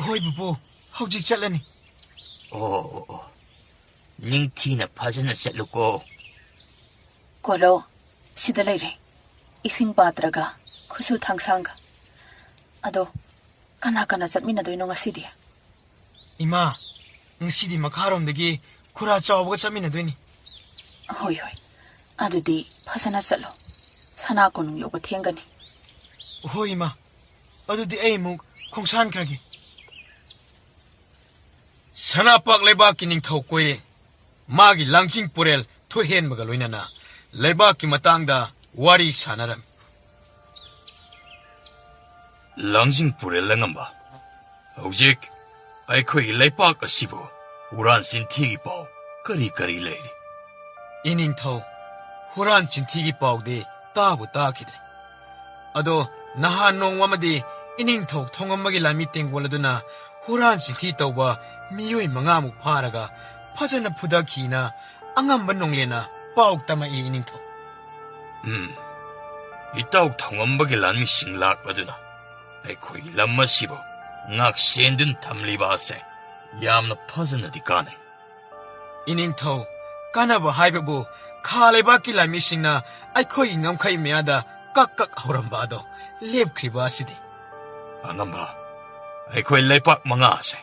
ꯍꯣꯏ ꯄꯨꯄꯨ, ꯍꯧꯖꯤꯛ ꯆꯠꯂꯅꯤ꯫ ꯑꯣ, ꯑꯣ, ꯑꯣ꯫ ꯅꯤꯡꯊꯤꯅ ꯐꯖꯅ ꯆꯠꯂꯨꯀꯣ꯫ ꯀꯣꯂꯣ, ꯁꯤꯗ ꯂꯩꯔꯦ꯫ ꯏꯁꯤꯡ ꯄꯥꯇ꯭ꯔꯒ ꯈꯨꯠꯁꯨ ꯊꯥꯡꯁꯥꯡꯒ꯫ ꯑꯗꯣ, ꯀꯅꯥ ꯀꯅꯥ ꯆꯠꯃꯤꯟꯅꯗꯣꯏꯅꯣ ꯉꯁꯤꯗꯤ? ꯏꯃꯥ, ꯉꯁꯤꯗꯤ ꯃꯈꯥꯔꯣꯝꯗꯒꯤ ꯈꯨꯔꯥ ꯆꯥꯎꯕꯒ ꯆꯠꯃꯤꯟꯅꯗꯣꯏꯅꯤ꯫ ꯍꯣꯏ, ꯍꯣꯏ꯫ ꯑꯗꯨꯗꯤ ꯐꯖꯅ ꯆꯠꯂꯣ꯫ ꯁꯅꯥ ꯀꯣꯅꯨꯡ ꯌꯧꯕ ꯊꯦꯡꯒꯅꯤ꯫ ꯍꯣꯏ, ꯏꯃꯥ꯫ ꯑꯗꯨꯗꯤ ꯑꯩ ꯑꯃꯨꯛ ꯈꯣꯡꯁꯥꯟꯈ꯭ꯔꯒꯦ꯫ ꯁꯅꯥꯄꯥꯛ ꯂꯩꯕꯥꯛꯀꯤ ꯅꯤꯡꯊꯧ ꯀꯣꯏꯔꯦ꯫ ꯃꯥꯒꯤ ꯂꯥꯡꯖꯤꯡ ꯄꯨꯔꯦꯜ ꯊꯣꯏꯍꯦꯟꯕꯒ ꯂꯣꯏꯅꯅ ꯂꯩꯕꯥꯛꯀꯤ ꯃꯇꯥꯡꯗ ꯋꯥꯔꯤ ꯁꯥꯟꯅꯔꯝꯃꯤ꯫ ꯂꯥꯡꯖꯤꯡ ꯄꯨꯔꯦꯜ ꯂꯪꯉꯝꯕ, ꯍꯧꯖꯤꯛ ꯑꯩꯈꯣꯏꯒꯤ ꯂꯩꯄꯥꯛ ꯑꯁꯤꯕꯨ ꯍꯨꯔꯥꯟ ꯆꯤꯟꯊꯤꯒꯤ ꯄꯥꯎ ꯀꯔꯤ ꯀꯔꯤ ꯂꯩꯔꯤ? ꯏꯅꯤꯡꯊꯧ, ꯍꯨꯔꯥꯟ ꯆꯤꯟꯊꯤꯒꯤ ꯄꯥꯎꯗꯤ ꯇꯥꯕꯨ ꯇꯥꯈꯤꯗ꯭ꯔꯦ꯫ ꯑꯗꯣ ꯅꯍꯥꯟ ꯅꯣꯡꯃ ꯑꯃꯗꯤ ꯏꯅꯤꯡꯊꯧ ꯊꯣꯡꯉꯝꯕꯒꯤ ꯂꯥꯟꯃꯤ ꯇꯦꯡꯒꯣꯜ ꯑꯗꯨꯅ ꯍꯨꯔꯥꯟ ꯆꯤꯟꯊꯤ ꯇꯧꯕ ꯃꯤꯑꯣꯏ ꯃꯉꯥꯃꯨꯛ ꯐꯥꯔꯒ ꯐꯖꯅ ꯐꯨꯗꯈꯤꯅ ꯑꯉꯝꯕ ꯅꯣꯡꯂꯦꯟꯅ ꯄꯥꯎ ꯇꯝꯃꯛꯏ, ꯏꯅꯤꯡꯊꯧ꯫ ꯎꯝ, ꯏꯇꯥꯎ ꯊꯣꯡꯉꯝꯕꯒꯤ ꯂꯥꯟꯃꯤꯁꯤꯡ ꯂꯥꯛꯂꯗꯨꯅ ꯑꯩꯈꯣꯏꯒꯤ ꯂꯝ ꯑꯁꯤꯕꯨ ꯉꯥꯛꯁꯦꯟꯗꯨꯅ ꯊꯝꯂꯤꯕ ꯑꯁꯦ ꯌꯥꯝꯅ ꯐꯖꯅꯗꯤ ꯀꯥꯟꯅꯩ꯫ ꯏꯅꯤꯡꯊꯧ, ꯀꯥꯟꯅꯕ ꯍꯥꯏꯕꯕꯨ ꯈꯥ ꯂꯩꯕꯥꯛꯀꯤ ꯂꯥꯟꯃꯤꯁꯤꯡꯅ ꯑꯩꯈꯣꯏꯒꯤ ꯉꯝꯈꯩ ꯃꯌꯥꯗ ꯀꯛ ꯀꯛ ꯍꯧꯔꯝꯕ ꯑꯗꯣ ꯂꯦꯞꯈ꯭ꯔꯤꯕ ꯑꯁꯤꯗꯤ꯫ ꯑꯉꯝꯕ, ꯑꯩꯈꯣꯏ ꯂꯩꯄꯥꯛ ꯃꯉꯥ ꯑꯁꯦ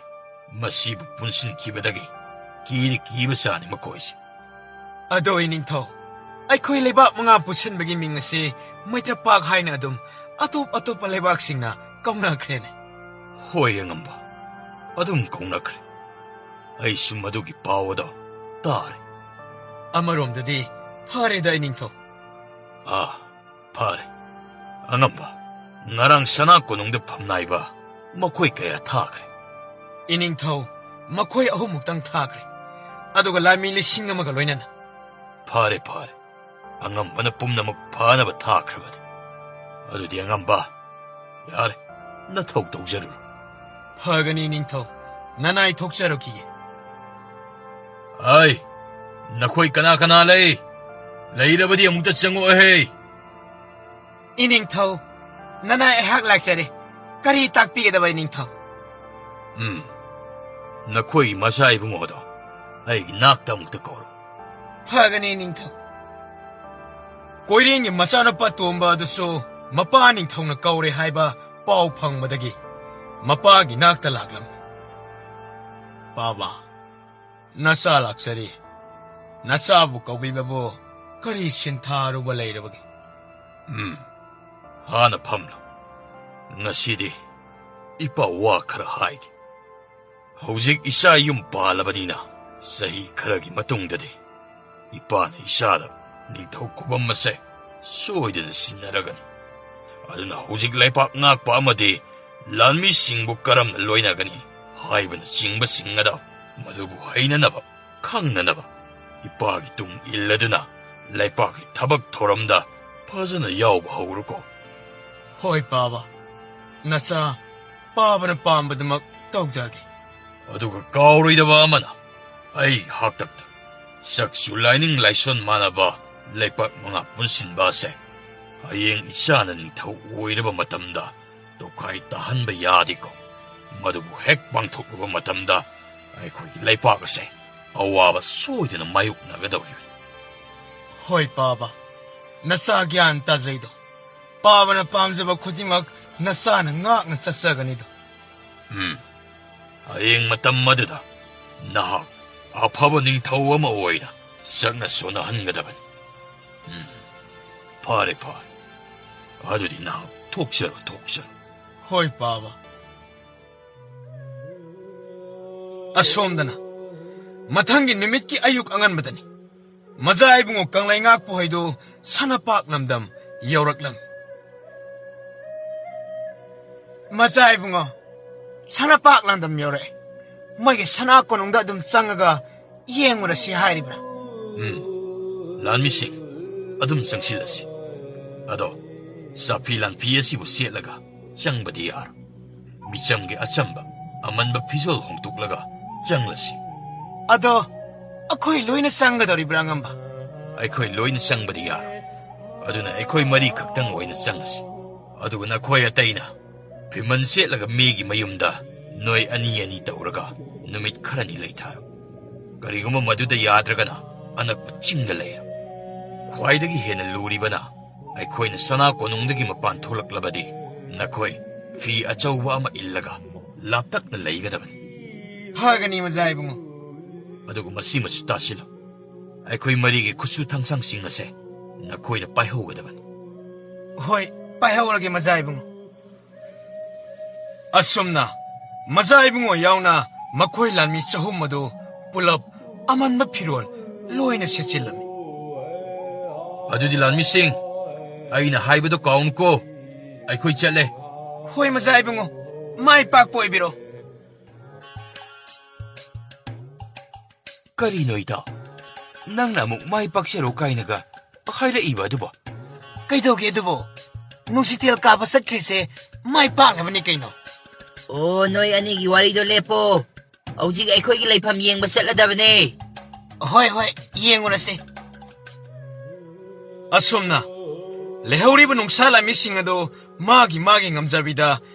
ꯃꯁꯤꯕꯨ ꯄꯨꯟꯁꯤꯟꯈꯤꯕꯗꯒꯤ ꯀꯤꯗꯤ ꯀꯤꯕ ꯆꯥꯅꯤ ꯃꯈꯣꯏꯁꯦ꯫ ꯑꯗꯣ ꯏꯅꯤꯡꯊꯧ, ꯑꯩꯈꯣꯏ ꯂꯩꯕꯥꯛ ꯃꯉꯥ ꯄꯨꯟꯁꯤꯟꯕꯒꯤ ꯃꯤꯡ ꯑꯁꯤ ꯃꯩꯇ꯭ꯔꯄꯥꯛ ꯍꯥꯏꯅ ꯑꯗꯨꯝ ꯑꯇꯣꯞ ꯑꯇꯣꯞꯄ ꯂꯩꯕꯥꯛꯁꯤꯡꯅ ꯀꯧꯅꯈ꯭ꯔꯦꯅꯦ꯫ ꯍꯣꯏ ꯑꯉꯝꯕ, ꯑꯗꯨꯝ ꯀꯧꯅꯈ꯭ꯔꯦ꯫ ꯑꯩꯁꯨ ꯃꯗꯨꯒꯤ ꯄꯥꯎ ꯑꯗꯣ ꯇꯥꯔꯦ꯫ ꯑꯃꯔꯣꯝꯗꯗꯤ ꯐꯔꯦꯗ ꯏꯅꯤꯡꯊꯧ꯫ ꯑꯥ, ꯐꯔꯦ꯫ ꯑꯉꯝꯕ, ꯉꯔꯥꯡ ꯁꯅꯥ ꯀꯣꯅꯨꯡꯗ ꯐꯝꯅꯥꯏꯕ ꯃꯈꯣꯏ ꯀꯌꯥ ꯊꯥꯈ꯭ꯔꯦ? ꯏꯅꯤꯡꯊꯧ, ꯃꯈꯣꯏ ꯑꯍꯨꯝꯃꯨꯛꯇꯪ ꯊꯥꯈ꯭ꯔꯦ꯫ ꯑꯗꯨꯒ ꯂꯥꯟꯃꯤ ꯂꯤꯁꯤꯡ ꯑꯃꯒ ꯂꯣꯏꯅꯅ꯫ ꯐꯔꯦ, ꯐꯔꯦ꯫ ꯑꯉꯝꯕꯅ ꯄꯨꯝꯅꯃꯛ ꯐꯅꯕ ꯊꯥꯈ꯭ꯔꯕꯅꯤ꯫ ꯑꯗꯨꯗꯤ ꯑꯉꯝꯕ, ꯌꯥꯔꯦ, ꯅꯊꯧ ꯇꯧꯖꯔꯨꯔꯣ꯫ ꯐꯒꯅꯤ ꯏꯅꯤꯡꯊꯧ, ꯅꯅꯥꯏ ꯊꯣꯛꯆꯔꯨꯈꯤꯒꯦ꯫ ꯑꯩ, ꯅꯈꯣꯏ ꯀꯅꯥ ꯀꯅꯥ ꯂꯩ? ꯂꯩꯔꯕꯗꯤ ꯑꯃꯨꯛꯇ ꯆꯪꯉꯛꯑꯣꯍꯦ꯫ ꯏꯅꯤꯡꯊꯧ, ꯅꯅꯥꯏ ꯑꯩꯍꯥꯛ ꯂꯥꯛꯆꯔꯦ꯫ ꯀꯔꯤ ꯇꯥꯛꯄꯤꯒꯗꯕ ꯏꯅꯤꯡꯊꯧ? ꯎꯝ, ꯅꯈꯣꯏꯒꯤ ꯃꯆꯥ ꯏꯕꯨꯡꯉꯣꯗꯣ ꯑꯩꯒꯤ ꯅꯥꯛꯇ ꯑꯃꯨꯛꯇ ꯀꯧꯔꯣ꯫ ꯐꯒꯅꯤ ꯏꯅꯤꯡꯊꯧ꯫ ꯀꯣꯏꯔꯦꯡꯒꯤ ꯃꯆꯥꯅꯨꯄꯥ ꯇꯣꯝꯕ ꯑꯗꯨꯁꯨ ꯃꯄꯥ ꯅꯤꯡꯊꯧꯅ ꯀꯧꯔꯦ ꯍꯥꯏꯕ ꯄꯥꯎ ꯐꯪꯕꯗꯒꯤ ꯃꯄꯥꯒꯤ ꯅꯥꯛꯇ ꯂꯥꯛꯂꯝꯃꯤ꯫ ꯄꯥꯕ, ꯅꯆꯥ ꯂꯥꯛꯆꯔꯤ꯫ ꯅꯆꯥꯕꯨ ꯀꯧꯕꯤꯕꯕꯨ ꯀꯔꯤ ꯁꯤꯟꯊꯥꯔꯨꯕ ꯂꯩꯔꯕꯒꯦ? ꯎꯝ, ꯍꯥꯟꯅ ꯐꯝꯂꯣ꯫ ꯉꯁꯤꯗꯤ ꯏꯄꯥ ꯋꯥ ꯈꯔ ꯍꯥꯏꯒꯦ꯫ ꯍꯧꯖꯤꯛ ꯏꯆꯥ ꯌꯨꯝ ꯄꯥꯜꯂꯕꯅꯤꯅ ꯆꯍꯤ ꯈꯔꯒꯤ ꯃꯇꯨꯡꯗꯗꯤ ꯏꯄꯥꯅ ꯏꯆꯥꯗ ꯅꯤꯡꯊꯧ ꯈꯨꯕꯝ ꯑꯁꯦ ꯁꯣꯏꯗꯅ ꯁꯤꯟꯅꯔꯒꯅꯤ꯫ ꯑꯗꯨꯅ ꯍꯧꯖꯤꯛ ꯂꯩꯄꯥꯛ ꯉꯥꯛꯄ ꯑꯃꯗꯤ ꯂꯥꯟꯃꯤꯁꯤꯡꯕꯨ ꯀꯔꯝꯅ ꯂꯣꯏꯅꯒꯅꯤ ꯍꯥꯏꯕꯅꯆꯤꯡꯕꯁꯤꯡ ꯑꯗꯣ ꯃꯗꯨꯕꯨ ꯍꯩꯅꯅꯕ, ꯈꯪꯅꯅꯕ ꯏꯄꯥꯒꯤ ꯇꯨꯡ ꯏꯜꯂꯗꯨꯅ ꯂꯩꯄꯥꯛꯀꯤ ꯊꯕꯛ ꯊꯧꯔꯝꯗ ꯐꯖꯅ ꯌꯥꯎꯕ ꯍꯧꯔꯨꯀꯣ꯫ ꯍꯣꯏ ꯄꯥꯕ, ꯅꯆꯥ ꯄꯥꯕꯅ ꯄꯥꯝꯕꯗꯨꯃꯛ ꯇꯧꯖꯒꯦ꯫ ꯑꯗꯨꯒ ꯀꯥꯎꯔꯣꯏꯗꯕ ꯑꯃꯅ, ꯑꯩ ꯍꯥꯛꯇꯛꯇ ꯆꯛꯁꯨ ꯂꯥꯏꯅꯤꯡ ꯂꯥꯏꯁꯣꯟ ꯃꯥꯟꯅꯕ ꯂꯩꯄꯥꯛ ꯃꯉꯥ ꯄꯨꯟꯁꯤꯟꯕ ꯑꯁꯦ ꯍꯌꯦꯡ ꯏꯆꯥꯅ ꯅꯤꯡꯊꯧ ꯑꯣꯏꯔꯕ ꯃꯇꯝꯗ ꯇꯣꯈꯥꯏ ꯇꯥꯍꯟꯕ ꯌꯥꯗꯦꯀꯣ꯫ ꯃꯗꯨꯕꯨ ꯍꯦꯛ ꯄꯥꯡꯊꯣꯛꯂꯨꯕ ꯃꯇꯝꯗ ꯑꯩꯈꯣꯏꯒꯤ ꯂꯩꯄꯥꯛ ꯑꯁꯦ ꯑꯋꯥꯕ ꯁꯣꯏꯗꯅ ꯃꯥꯌꯣꯛꯅꯒꯗꯧꯔꯤꯕꯅꯤ꯫ ꯍꯣꯏ ꯄꯥꯕ, ꯅꯆꯥ ꯒ꯭ꯌꯥꯟ ꯇꯥꯖꯩꯗꯣ꯫ ꯄꯥꯕꯅ ꯄꯥꯝꯖꯕ ꯈꯨꯗꯤꯡꯃꯛ ꯅꯆꯥꯅ ꯉꯥꯛꯅ ꯆꯠꯆꯒꯅꯤꯗꯣ꯫ ꯎꯝ꯫ ꯍꯌꯦꯡ ꯃꯇꯝ ꯑꯗꯨꯗ ꯅꯍꯥꯛ ꯑꯐꯕ ꯅꯤꯡꯊꯧ ꯑꯃ ꯑꯣꯏꯅ ꯁꯛꯅ ꯁꯣꯟꯅꯍꯟꯒꯗꯕꯅꯤ꯫ ꯎꯝ꯫ ꯐꯔꯦ, ꯐꯔꯦ꯫ ꯑꯗꯨꯗꯤ ꯅꯍꯥꯛ ꯊꯣꯛꯆꯔꯣ, ꯊꯣꯛꯆꯔꯣ꯫ ꯍꯣꯏ, ꯄꯥꯕ꯫ ꯑꯁꯣꯝꯗꯅ ꯃꯊꯪꯒꯤ ꯅꯨꯃꯤꯠꯀꯤ ꯑꯌꯨꯛ ꯑꯉꯟꯕꯗꯅꯤ꯫ ꯃꯖꯥ ꯏꯕꯨꯡꯉꯣ ꯀꯪꯂꯩꯉꯥꯛꯄ ꯍꯣꯏꯗꯨ ꯁꯅꯥꯄꯥꯛ ꯂꯝꯗꯝ ꯌꯧꯔꯛꯂꯝꯃꯤ꯫ ꯃꯖꯥ ꯏꯕꯨꯡꯉꯣ, ꯁꯅꯥꯄꯥꯛ ꯂꯝꯗꯝ ꯌꯧꯔꯛꯑꯦ꯫ ꯃꯣꯏꯒꯤ ꯁꯅꯥ ꯀꯣꯅꯨꯡꯗ ꯑꯗꯨꯝ ꯆꯪꯉꯒ ꯌꯦꯡꯉꯨꯔꯁꯤ ꯍꯥꯏꯔꯤꯕ꯭ꯔꯥ? ꯎꯝ, ꯂꯥꯟꯃꯤꯁꯤꯡ, ꯑꯗꯨꯝ ꯆꯪꯁꯤꯜꯂꯁꯤ꯫ ꯑꯗꯣ ꯆꯥꯐꯤ ꯂꯥꯟꯐꯤ ꯑꯁꯤꯕꯨ ꯁꯦꯠꯂꯒ ꯆꯪꯕꯗꯤ ꯌꯥꯔꯣꯏ꯫ ꯃꯤꯆꯝꯒꯤ ꯑꯆꯝꯕ ꯑꯃꯟꯕ ꯐꯤꯖꯣꯜ ꯍꯣꯡꯗꯣꯛꯂꯒ ꯆꯪꯂꯁꯤ꯫ ꯑꯗꯣ ꯑꯩꯈꯣꯏ ꯂꯣꯏꯅ ꯆꯪꯒꯗꯧꯔꯤꯕ꯭ꯔꯥ, ꯑꯉꯝꯕ? ꯑꯩꯈꯣꯏ ꯂꯣꯏꯅ ꯆꯪꯕꯗꯤ ꯌꯥꯔꯣꯏ꯫ ꯑꯗꯨꯅ ꯑꯩꯈꯣꯏ ꯃꯔꯤ ꯈꯛꯇꯪ ꯑꯣꯏꯅ ꯆꯪꯂꯁꯤ꯫ ꯑꯗꯨꯒ ꯅꯈꯣꯏ ꯑꯇꯩꯅ ꯐꯤꯃꯟ ꯁꯦꯠꯂꯒ ꯃꯤꯒꯤ ꯃꯌꯨꯝꯗ ꯅꯣꯏ ꯑꯅꯤ ꯑꯅꯤ ꯇꯧꯔꯒ ꯅꯨꯃꯤꯠ ꯈꯔꯅꯤ ꯂꯩꯊꯔꯣ꯫ ꯀꯔꯤꯒꯨꯝꯕ ꯃꯗꯨꯗ ꯌꯥꯗ꯭ꯔꯒꯅ ꯑꯅꯛꯄ ꯆꯤꯡꯗ ꯂꯩꯔꯣ꯫ ꯈ꯭ꯋꯥꯏꯗꯒꯤ ꯍꯦꯟꯅ ꯂꯨꯔꯤꯕꯅ, ꯑꯩꯈꯣꯏꯅ ꯁꯅꯥ ꯀꯣꯅꯨꯡꯗꯒꯤ ꯃꯄꯥꯟ ꯊꯣꯛꯂꯛꯂꯕꯗꯤ ꯅꯈꯣꯏ ꯐꯤ ꯑꯆꯧꯕ ꯑꯃ ꯏꯜꯂꯒ ꯂꯥꯞꯇꯛꯅ ꯂꯩꯒꯗꯕꯅꯤ꯫ ꯐꯒꯅꯤ, ꯃꯖꯥ ꯏꯕꯨꯡꯉꯣ꯫ ꯑꯗꯨꯒ ꯃꯁꯤꯃꯁꯨ ꯇꯥꯁꯤꯜꯂꯨ, ꯑꯩꯈꯣꯏ ꯃꯔꯤꯒꯤ ꯈꯨꯠꯁꯨ ꯊꯥꯡꯁꯥꯡꯁꯤꯡ ꯑꯁꯦ ꯅꯈꯣꯏꯅ ꯄꯥꯏꯍꯧꯒꯗꯕꯅꯤ꯫ ꯍꯣꯏ, ꯄꯥꯏꯍꯧꯔꯒꯦ, ꯃꯖꯥ ꯏꯕꯨꯡꯉꯣ꯫ ꯑꯁꯨꯝꯅ ꯃꯖꯥ ꯏꯕꯨꯡꯉꯣ ꯌꯥꯎꯅ ꯃꯈꯣꯏ ꯂꯥꯟꯃꯤ ꯆꯍꯨꯝ ꯑꯗꯨ ꯄꯨꯂꯞ ꯑꯃꯟꯕ ꯐꯤꯔꯣꯜ ꯂꯣꯏꯅ ꯁꯦꯠꯆꯤꯜꯂꯝꯃꯤ꯫ ꯑꯗꯨꯗꯤ ꯂꯥꯟꯃꯤꯁꯤꯡ, ꯑꯩꯅ ꯍꯥꯏꯕꯗꯣ ꯀꯥꯎꯅꯨꯀꯣ, ꯑꯩꯈꯣꯏ ꯆꯠꯂꯦ꯫ ꯍꯣꯏ, ꯃꯖꯥ ꯏꯕꯨꯡꯉꯣ, ꯃꯥꯏ ꯄꯥꯛꯄ ꯑꯣꯏꯕꯤꯔꯣ꯫ ꯀꯔꯤꯅꯣ ꯏꯇꯥꯎ, ꯅꯪꯅ ꯑꯃꯨꯛ ꯃꯥꯏ ꯄꯥꯛꯆꯔꯣ ꯀꯥꯏꯅꯒ ꯍꯥꯏꯔꯛꯏꯕ ꯑꯗꯨꯕꯣ? ꯀꯩꯗꯧꯒꯦ ꯑꯗꯨꯕꯣ? ꯅꯨꯡꯁꯤꯇꯦꯜ ꯀꯥꯕ ꯆꯠꯈ꯭ꯔꯤꯁꯦ ꯃꯥꯏ ꯄꯥꯛꯅꯕꯅꯤ ꯀꯩꯅꯣ꯫ ꯑꯣ, ꯅꯣꯏ ꯑꯅꯤꯒꯤ ꯋꯥꯔꯤꯗꯣ ꯂꯦꯞꯄꯣ꯫ ꯍꯧꯖꯤꯛ ꯑꯩꯈꯣꯏꯒꯤ ꯂꯩꯐꯝ ꯌꯦꯡꯕ ꯆꯠꯂꯗꯕꯅꯦ꯫ ꯍꯣꯏ, ꯍꯣꯏ, ꯌꯦꯡꯉꯨꯔꯁꯤ꯫ ꯑꯁꯨꯝꯅ ꯂꯩꯍꯧꯔꯤꯕ ꯅꯨꯡꯁꯥ ꯂꯥꯟꯃꯤꯁꯤꯡ ꯑꯗꯨ ꯃꯥꯒꯤ ꯃꯥꯒꯤ ꯉꯝꯖꯕꯤꯗ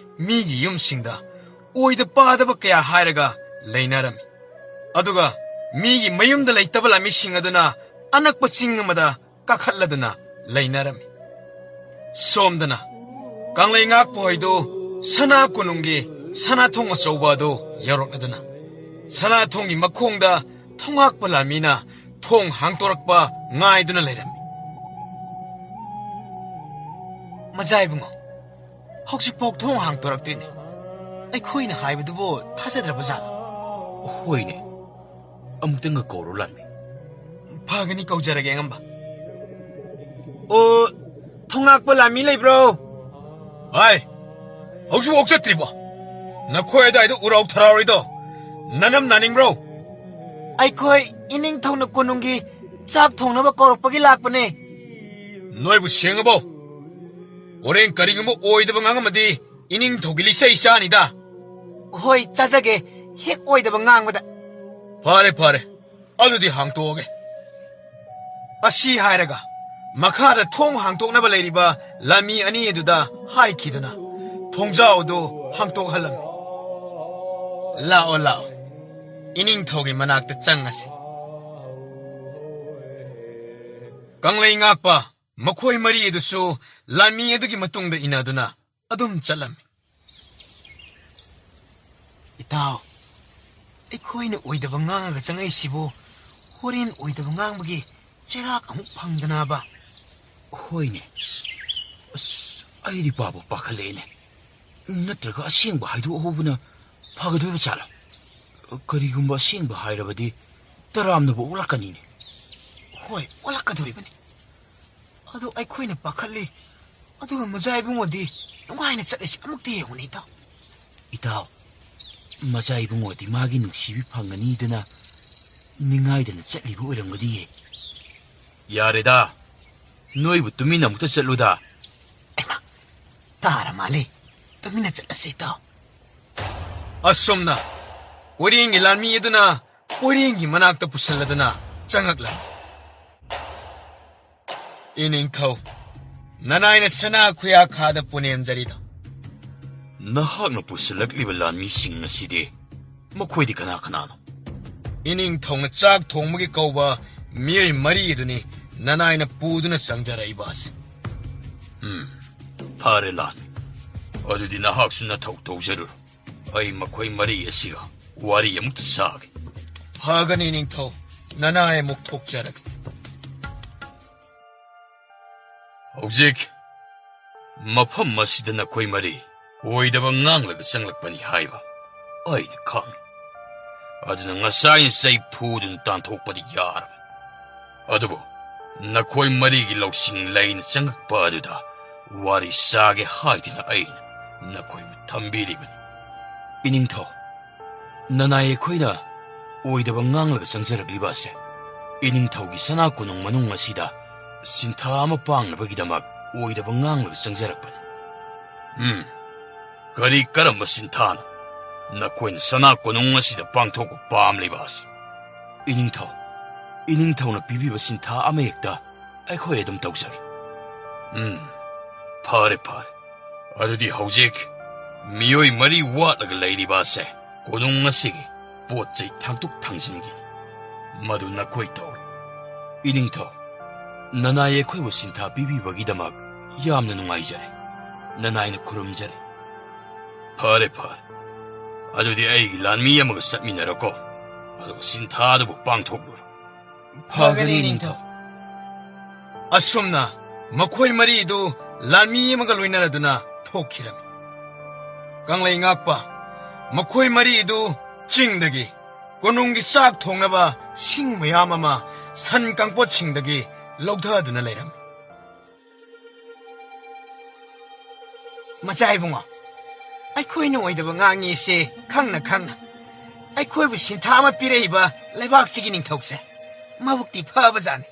ꯃꯤꯒꯤ ꯌꯨꯝꯁꯤꯡꯗ ꯑꯣꯏꯗ ꯄꯥꯗꯕ ꯀꯌꯥ ꯍꯥꯏꯔꯒ ꯂꯩꯅꯔꯝꯃꯤ꯫ ꯑꯗꯨꯒ ꯃꯤꯒꯤ ꯃꯌꯨꯝꯗ ꯂꯩꯇꯕ ꯂꯥꯟꯃꯤꯁꯤꯡ ꯑꯗꯨꯅ ꯑꯅꯛꯄ ꯆꯤꯡ ꯑꯃꯗ ꯀꯥꯈꯠꯂꯗꯨꯅ ꯂꯩꯅꯔꯝꯃꯤ꯫ ꯁꯣꯝꯗꯅ ꯀꯪꯂꯩ ꯉꯥꯛꯄ ꯍꯣꯏꯗꯨ ꯁꯅꯥ ꯀꯣꯅꯨꯡꯒꯤ ꯁꯅꯥꯊꯣꯡ ꯑꯆꯧꯕ ꯑꯗꯨ ꯌꯧꯔꯛꯂꯗꯨꯅ ꯁꯅꯥꯊꯣꯡꯒꯤ ꯃꯈꯣꯡꯗ ꯊꯣꯡꯉꯥꯛꯄ ꯂꯥꯟꯃꯤꯅ ꯊꯣꯡ ꯍꯥꯡꯇꯣꯔꯛꯄ ꯉꯥꯏꯗꯨꯅ ꯂꯩꯔꯝꯃꯤ꯫ ꯃꯖꯥ ꯏꯕꯨꯡꯉꯣ, ꯍꯧꯖꯤꯛꯐꯥꯎ ꯊꯣꯡ ꯍꯥꯡꯇꯣꯔꯛꯇ꯭ꯔꯤꯅꯦ꯫ ꯑꯩꯈꯣꯏꯅ ꯍꯥꯏꯕꯗꯨꯕꯨ ꯊꯥꯖꯗ꯭ꯔꯕ ꯖꯥꯠꯂꯣ? ꯍꯣꯏꯅꯦ, ꯑꯃꯨꯛꯇꯪꯒ ꯀꯧꯔꯣ ꯂꯥꯟꯃꯤ꯫ ꯐꯒꯅꯤ, ꯀꯧꯖꯔꯒꯦ ꯑꯉꯝꯕ꯫ ꯑꯣ, ꯊꯣꯡꯂꯥꯛꯄ ꯂꯥꯟꯃꯤ ꯂꯩꯕ꯭ꯔꯣ? ꯍꯥꯏ, ꯍꯧꯖꯤꯛꯐꯥꯎ ꯆꯠꯇ꯭ꯔꯤꯕꯣ? ꯅꯈꯣꯏ ꯑꯗꯨꯋꯥꯏꯗ ꯎꯔꯥꯎ ꯊꯔꯥꯎꯔꯤꯗꯣ ꯅꯅꯝ ꯅꯥꯅꯤꯡꯕ꯭ꯔꯣ? ꯑꯩꯈꯣꯏ ꯏꯅꯤꯡꯊꯧꯅ ꯀꯣꯅꯨꯡꯒꯤ ꯆꯥꯛ ꯊꯣꯡꯅꯕ ꯀꯧꯔꯛꯄꯒꯤ ꯂꯥꯛꯄꯅꯦ꯫ ꯅꯣꯏꯕꯨ ꯁꯦꯡꯉꯕꯣ? ꯍꯣꯔꯦꯟ ꯀꯔꯤꯒꯨꯝꯕ ꯑꯣꯏꯗꯕ ꯉꯥꯡꯉꯝꯃꯗꯤ ꯏꯅꯤꯡꯊꯧꯒꯤ ꯂꯤꯆꯩ ꯆꯥꯅꯤꯗ꯫ ꯍꯣꯏ, ꯆꯥꯖꯒꯦ, ꯍꯦꯛ ꯑꯣꯏꯗꯕ ꯉꯥꯡꯕꯗ꯫ ꯐꯔꯦ, ꯐꯔꯦ, ꯑꯗꯨꯗꯤ ꯍꯥꯡꯇꯣꯛꯑꯒꯦ꯫ ꯑꯁꯤ ꯍꯥꯏꯔꯒ ꯃꯈꯥꯗ ꯊꯣꯡ ꯍꯥꯡꯇꯣꯛꯅꯕ ꯂꯩꯔꯤꯕ ꯂꯥꯟꯃꯤ ꯑꯅꯤ ꯑꯗꯨꯗ ꯍꯥꯏꯈꯤꯗꯨꯅ ꯊꯣꯡꯖꯥꯎ ꯑꯗꯨ ꯍꯥꯡꯇꯣꯛꯍꯜꯂꯝꯃꯤ꯫ ꯂꯥꯛꯑꯣ, ꯂꯥꯛꯑꯣ, ꯏꯅꯤꯡꯊꯧꯒꯤ ꯃꯅꯥꯛꯇ ꯆꯪꯉꯁꯤ꯫ ꯀꯪꯂꯩ ꯉꯥꯛꯄ ꯃꯈꯣꯏ ꯃꯔꯤ ꯑꯗꯨꯁꯨ ꯂꯥꯟꯃꯤ ꯑꯗꯨꯒꯤ ꯃꯇꯨꯡꯗ ꯏꯟꯅꯗꯨꯅ ꯑꯗꯨꯝ ꯆꯠꯂꯝꯃꯤ꯫ ꯏꯇꯥꯎ, ꯑꯩꯈꯣꯏꯅ ꯑꯣꯏꯗꯕ ꯉꯥꯡꯉꯒ ꯆꯪꯉꯛꯏꯁꯤꯕꯨ ꯍꯣꯔꯦꯟ ꯑꯣꯏꯗꯕ ꯉꯥꯡꯕꯒꯤ ꯆꯩꯔꯥꯛ ꯑꯃꯨꯛ ꯐꯪꯗꯅꯕ? ꯍꯣꯏꯅꯦ꯫ ꯑꯁ, ꯑꯩꯗꯤ ꯄꯥꯕꯨ ꯄꯥꯈꯠꯂꯛꯑꯦꯅꯦ꯫ ꯅꯠꯇ꯭ꯔꯒ ꯑꯁꯦꯡꯕ ꯍꯥꯏꯗꯣꯛꯍꯧꯕꯅ ꯐꯒꯗꯣꯏꯕ ꯖꯥꯠꯂꯣ? ꯀꯔꯤꯒꯨꯝꯕ ꯑꯁꯦꯡꯕ ꯍꯥꯏꯔꯕꯗꯤ ꯇꯔꯥꯝꯅꯕꯨ ꯑꯣꯛꯂꯛꯀꯅꯤꯅꯦ꯫ ꯍꯣꯏ, ꯑꯣꯜꯂꯛꯀꯗꯣꯔꯤꯕꯅꯤ꯫ ꯑꯗꯣ ꯑꯩꯈꯣꯏꯅ ꯄꯥꯈꯠꯂꯤ꯫ ꯑꯗꯨꯒ ꯃꯖꯥ ꯏꯕꯨꯡꯉꯣꯗꯤ ꯅꯨꯡꯉꯥꯏꯅ ꯆꯠꯂꯤꯁꯤ ꯑꯃꯨꯛꯇ ꯌꯦꯡꯉꯨꯅꯦ, ꯏꯇꯥꯎ꯫ ꯏꯇꯥꯎ, ꯃꯖꯥ ꯏꯕꯨꯡꯉꯣꯗꯤ ꯃꯥꯒꯤ ꯅꯨꯡꯁꯤꯕꯤ ꯐꯪꯉꯅꯤꯗꯅ ꯅꯤꯡꯉꯥꯏꯗꯅ ꯆꯠꯂꯤꯕ ꯑꯣꯏꯔꯝꯒꯅꯤꯌꯦ꯫ ꯌꯥꯔꯦꯗ, ꯅꯣꯏꯕꯨ ꯇꯨꯃꯤꯟꯅ ꯑꯃꯨꯛꯇ ꯆꯠꯂꯨꯗ꯫ ꯍꯩꯃꯥ, ꯇꯥꯔ ꯃꯥꯜꯂꯦ꯫ ꯇꯨꯃꯤꯟꯅ ꯆꯠꯂꯁꯤ, ꯏꯇꯥꯎ꯫ ꯑꯁꯨꯝꯅ ꯀꯣꯏꯔꯦꯡꯒꯤ ꯂꯥꯟꯃꯤ ꯑꯗꯨꯅ ꯀꯣꯏꯔꯦꯡꯒꯤ ꯃꯅꯥꯛꯇ ꯄꯨꯁꯜꯂꯗꯨꯅ ꯆꯪꯉꯛꯂꯝꯃꯤ꯫ ꯏꯅꯤꯡꯊꯧ, ꯅꯅꯥꯏꯅ ꯁꯅꯥ ꯈꯨꯌꯥꯈꯥꯗ ꯄꯨꯅꯦꯝꯖꯔꯤꯗꯣ? ꯅꯍꯥꯛꯅ ꯄꯨꯁꯤꯜꯂꯛꯂꯤꯕ ꯂꯥꯟꯃꯤꯁꯤꯡ ꯑꯁꯤꯗꯤ ꯃꯈꯣꯏꯗꯤ ꯀꯅꯥ ꯀꯅꯥꯅꯣ? ꯏꯅꯤꯡꯊꯧꯅ ꯆꯥꯛ ꯊꯣꯡꯕꯒꯤ ꯀꯧꯕ ꯃꯤꯑꯣꯏ ꯃꯔꯤ ꯑꯗꯨꯅꯤ ꯅꯅꯥꯏꯅ ꯄꯨꯗꯨꯅ ꯆꯪꯖꯔꯛꯏꯕ ꯑꯁꯤ꯫ ꯎꯝ, ꯐꯔꯦ ꯂꯥꯟꯃꯤ꯫ ꯑꯗꯨꯗꯤ ꯅꯍꯥꯛꯁꯨ ꯅꯊꯧ ꯇꯧꯖꯔꯨꯔꯣ꯫ ꯑꯩ ꯃꯈꯣꯏ ꯃꯔꯤ ꯑꯁꯤꯒ ꯋꯥꯔꯤ ꯑꯃꯨꯛꯇ ꯁꯥꯒꯦ꯫ ꯐꯒꯅꯤ ꯅꯤꯡꯊꯧ, ꯅꯅꯥꯏ ꯑꯃꯨꯛ ꯊꯣꯛꯆꯔꯒꯦ꯫ ꯍꯧꯖꯤꯛ ꯃꯐꯝ ꯑꯁꯤꯗ ꯅꯈꯣꯏ ꯃꯔꯤ ꯑꯣꯏꯗꯕ ꯉꯥꯡꯂꯒ ꯆꯪꯂꯛꯄꯅꯤ ꯍꯥꯏꯕ ꯑꯩꯅ ꯈꯪꯏ꯫ ꯑꯗꯨꯅ ꯉꯁꯥꯏꯅ ꯆꯩ ꯐꯨꯗꯨꯅ ꯇꯥꯟꯊꯣꯛꯄꯗꯤ ꯌꯥꯔꯕꯅꯤ꯫ ꯑꯗꯨꯕꯨ ꯅꯈꯣꯏ ꯃꯔꯤꯒꯤ ꯂꯧꯁꯤꯡ ꯂꯩꯅ ꯆꯪꯂꯛꯄ ꯑꯗꯨꯗ ꯋꯥꯔꯤ ꯁꯥꯒꯦ ꯍꯥꯏꯗꯨꯅ ꯑꯩꯅ ꯅꯈꯣꯏꯕꯨ ꯊꯝꯕꯤꯔꯤꯕꯅꯤ꯫ ꯏꯅꯤꯡꯊꯧ, ꯅꯅꯥꯏ ꯑꯩꯈꯣꯏꯅ ꯑꯣꯏꯗꯕ ꯉꯥꯡꯂꯒ ꯆꯪꯖꯔꯛꯂꯤꯕ ꯑꯁꯦ ꯏꯅꯤꯡꯊꯧꯒꯤ ꯁꯅꯥ ꯀꯣꯅꯨꯡ ꯃꯅꯨꯡ ꯑꯁꯤꯗ ꯁꯤꯟꯊꯥ ꯑꯃ ꯄꯥꯡꯅꯕꯒꯤꯗꯃꯛ ꯑꯣꯏꯗꯕ ꯉꯥꯡꯂꯒ ꯆꯪꯖꯔꯛꯄꯅꯤ꯫ ꯎꯝ, ꯀꯔꯤ ꯀꯔꯝꯕ ꯁꯤꯟꯊꯥꯅꯣ ꯅꯈꯣꯏꯅ ꯁꯅꯥ ꯀꯣꯅꯨꯡ ꯑꯁꯤꯗ ꯄꯥꯡꯊꯣꯛꯄ ꯄꯥꯝꯂꯤꯕ ꯑꯁꯤ? ꯏꯅꯤꯡꯊꯧ, ꯏꯅꯤꯡꯊꯧꯅ ꯄꯤꯕꯤꯕ ꯁꯤꯟꯊꯥ ꯑꯃꯍꯦꯛꯇ ꯑꯩꯈꯣꯏ ꯑꯗꯨꯝ ꯇꯧꯖꯒꯦ꯫ ꯎꯝ, ꯐꯔꯦ, ꯐꯔꯦ꯫ ꯑꯗꯨꯗꯤ ꯍꯧꯖꯤꯛ ꯃꯤꯑꯣꯏ ꯃꯔꯤ ꯋꯥꯠꯂꯒ ꯂꯩꯔꯤꯕ ꯑꯁꯦ ꯀꯣꯅꯨꯡ ꯑꯁꯤꯒꯤ ꯄꯣꯠ ꯆꯩ ꯊꯥꯡꯗꯣꯛ ꯊꯥꯡꯖꯤꯟꯒꯤ ꯃꯗꯨ ꯅꯈꯣꯏ ꯇꯧꯔꯣ꯫ ꯏꯅꯤꯡꯊꯧ, ꯅꯅꯥꯏ ꯑꯩꯈꯣꯏꯕꯨ ꯁꯤꯟꯊꯥ ꯄꯤꯕꯤꯕꯒꯤꯗꯃꯛ ꯌꯥꯝꯅ ꯅꯨꯡꯉꯥꯏꯖꯔꯦ꯫ ꯅꯅꯥꯏꯅ ꯈꯨꯔꯨꯝꯖꯔꯤ꯫ ꯐꯔꯦ, ꯐꯔꯦ꯫ ꯑꯗꯨꯗꯤ ꯑꯩꯒꯤ ꯂꯥꯟꯃꯤ ꯑꯃꯒ ꯆꯠꯃꯤꯟꯅꯔꯣꯀꯣ꯫ ꯑꯗꯨꯒ ꯁꯤꯟꯊꯥꯗꯨꯕꯨ ꯄꯥꯡꯊꯣꯛꯂꯨꯔꯣ꯫ ꯐꯒꯅꯤ, ꯅꯤꯡꯊꯧ꯫ ꯑꯁꯨꯝꯅ ꯃꯈꯣꯏ ꯃꯔꯤꯗꯨ ꯂꯥꯟꯃꯤ ꯑꯃꯒ ꯂꯣꯏꯅꯔꯗꯨꯅ ꯊꯣꯛꯈꯤꯔꯝꯃꯤ꯫ ꯀꯪꯂꯩ ꯉꯥꯛꯄ ꯃꯈꯣꯏ ꯃꯔꯤꯗꯨ ꯆꯤꯡꯗꯒꯤ ꯀꯣꯅꯨꯡꯒꯤ ꯆꯥꯛ ꯊꯣꯡꯅꯕ ꯁꯤꯡ ꯃꯌꯥꯝ ꯑꯃ ꯁꯟ ꯀꯥꯡꯄꯣꯠꯁꯤꯡꯗꯒꯤ ꯂꯧꯊꯗꯨꯅ ꯂꯩꯔꯝꯃꯤ꯫ ꯃꯆꯥ ꯏꯕꯨꯡꯉꯣ, ꯑꯩꯈꯣꯏꯅ ꯑꯣꯏꯗꯕ ꯉꯥꯡꯉꯤꯁꯦ ꯈꯪꯅ ꯈꯪꯅ ꯑꯩꯈꯣꯏꯕꯨ ꯁꯤꯟꯊꯥ ꯑꯃ ꯄꯤꯔꯛꯏꯕ ꯂꯩꯕꯥꯛꯁꯤꯒꯤ ꯅꯤꯡꯊꯧꯁꯦ ꯃꯕꯨꯛꯇꯤ ꯐꯕꯖꯥꯠꯅꯤ꯫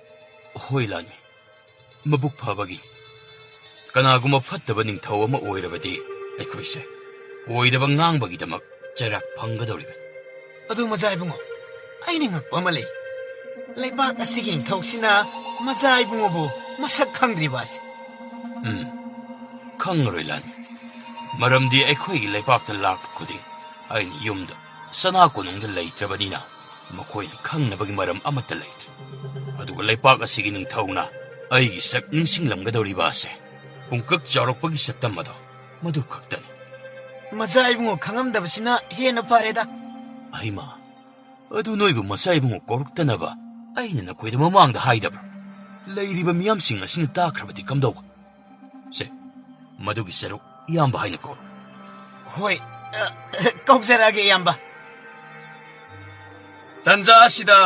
ꯍꯣꯏ ꯂꯥꯟꯃꯤ, ꯃꯕꯨꯛ ꯐꯕꯒꯤ꯫ ꯀꯅꯥꯒꯨꯝꯕ ꯐꯠꯇꯕ ꯅꯤꯡꯊꯧ ꯑꯃ ꯑꯣꯏꯔꯕꯗꯤ ꯑꯩꯈꯣꯏꯁꯦ ꯑꯣꯏꯗꯕ ꯉꯥꯡꯕꯒꯤꯗꯃꯛ ꯆꯩꯔꯥꯛ ꯐꯪꯒꯗꯧꯔꯤꯕꯅꯤ꯫ ꯑꯗꯨ ꯃꯆꯥ ꯏꯕꯨꯡꯉꯣ, ꯑꯩꯅ ꯉꯛꯄ ꯑꯃ ꯂꯩ꯫ ꯂꯩꯕꯥꯛ ꯑꯁꯤꯒꯤ ꯅꯤꯡꯊꯧꯁꯤꯅ ꯃꯆꯥ ꯏꯕꯨꯡꯉꯣꯕꯨ ꯃꯁꯛ ꯈꯪꯗ꯭ꯔꯤꯕ ꯑꯁꯤ꯫ ꯎꯝ, ꯈꯪꯉꯔꯣꯏ ꯂꯥꯟꯃꯤ꯫ ꯃꯔꯝꯗꯤ ꯑꯩꯈꯣꯏꯒꯤ ꯂꯩꯕꯥꯛꯇ ꯂꯥꯛꯄ ꯈꯨꯗꯤꯡ ꯑꯩꯅ ꯌꯨꯝꯗ ꯁꯅꯥ ꯀꯣꯅꯨꯡꯗ ꯂꯩꯇ꯭ꯔꯕꯅꯤꯅ ꯃꯈꯣꯏꯅ ꯈꯪꯅꯕꯒꯤ ꯃꯔꯝ ꯑꯃꯠꯇ ꯂꯩꯇ꯭ꯔꯦ꯫ ꯑꯗꯨꯒ ꯂꯩꯄꯥꯛ ꯑꯁꯤꯒꯤ ꯅꯤꯡꯊꯧꯅ ꯑꯩꯒꯤ ꯁꯛ ꯅꯤꯡꯁꯤꯡꯂꯝꯒꯗꯧꯔꯤꯕ ꯑꯁꯦ ꯄꯨꯡꯀꯛ ꯆꯥꯎꯔꯛꯄꯒꯤ ꯁꯛꯇꯝ ꯑꯗꯣ ꯃꯗꯨ ꯈꯛꯇꯅꯤ꯫ ꯃꯆꯥ ꯏꯕꯨꯡꯉꯣ ꯈꯪꯉꯝꯗꯕꯁꯤꯅ ꯍꯦꯟꯅ ꯐꯔꯦꯗ꯫ ꯍꯩꯃꯥ, ꯑꯗꯨ ꯅꯣꯏꯕꯨ ꯃꯆꯥ ꯏꯕꯨꯡꯉꯣ ꯀꯧꯔꯛꯇꯅꯕ ꯑꯩꯅ ꯅꯈꯣꯏꯗ ꯃꯃꯥꯡꯗ ꯍꯥꯏꯗꯕ꯭ꯔꯥ? ꯂꯩꯔꯤꯕ ꯃꯤꯌꯥꯝꯁꯤꯡ ꯑꯁꯤꯅ ꯇꯥꯈ꯭ꯔꯕꯗꯤ ꯀꯝꯗꯧꯕ? ꯁꯦ, ꯃꯗꯨꯒꯤ ꯁꯔꯨꯛ ꯏꯌꯥꯝꯕ ꯍꯥꯏꯅ ꯀꯧꯔꯣ꯫ ꯍꯣꯏ, ꯑ, ꯀꯧꯖꯔꯛꯑꯒꯦ, ꯏꯌꯥꯝꯕ꯫ ꯇꯟꯖꯥ ꯑꯁꯤꯗ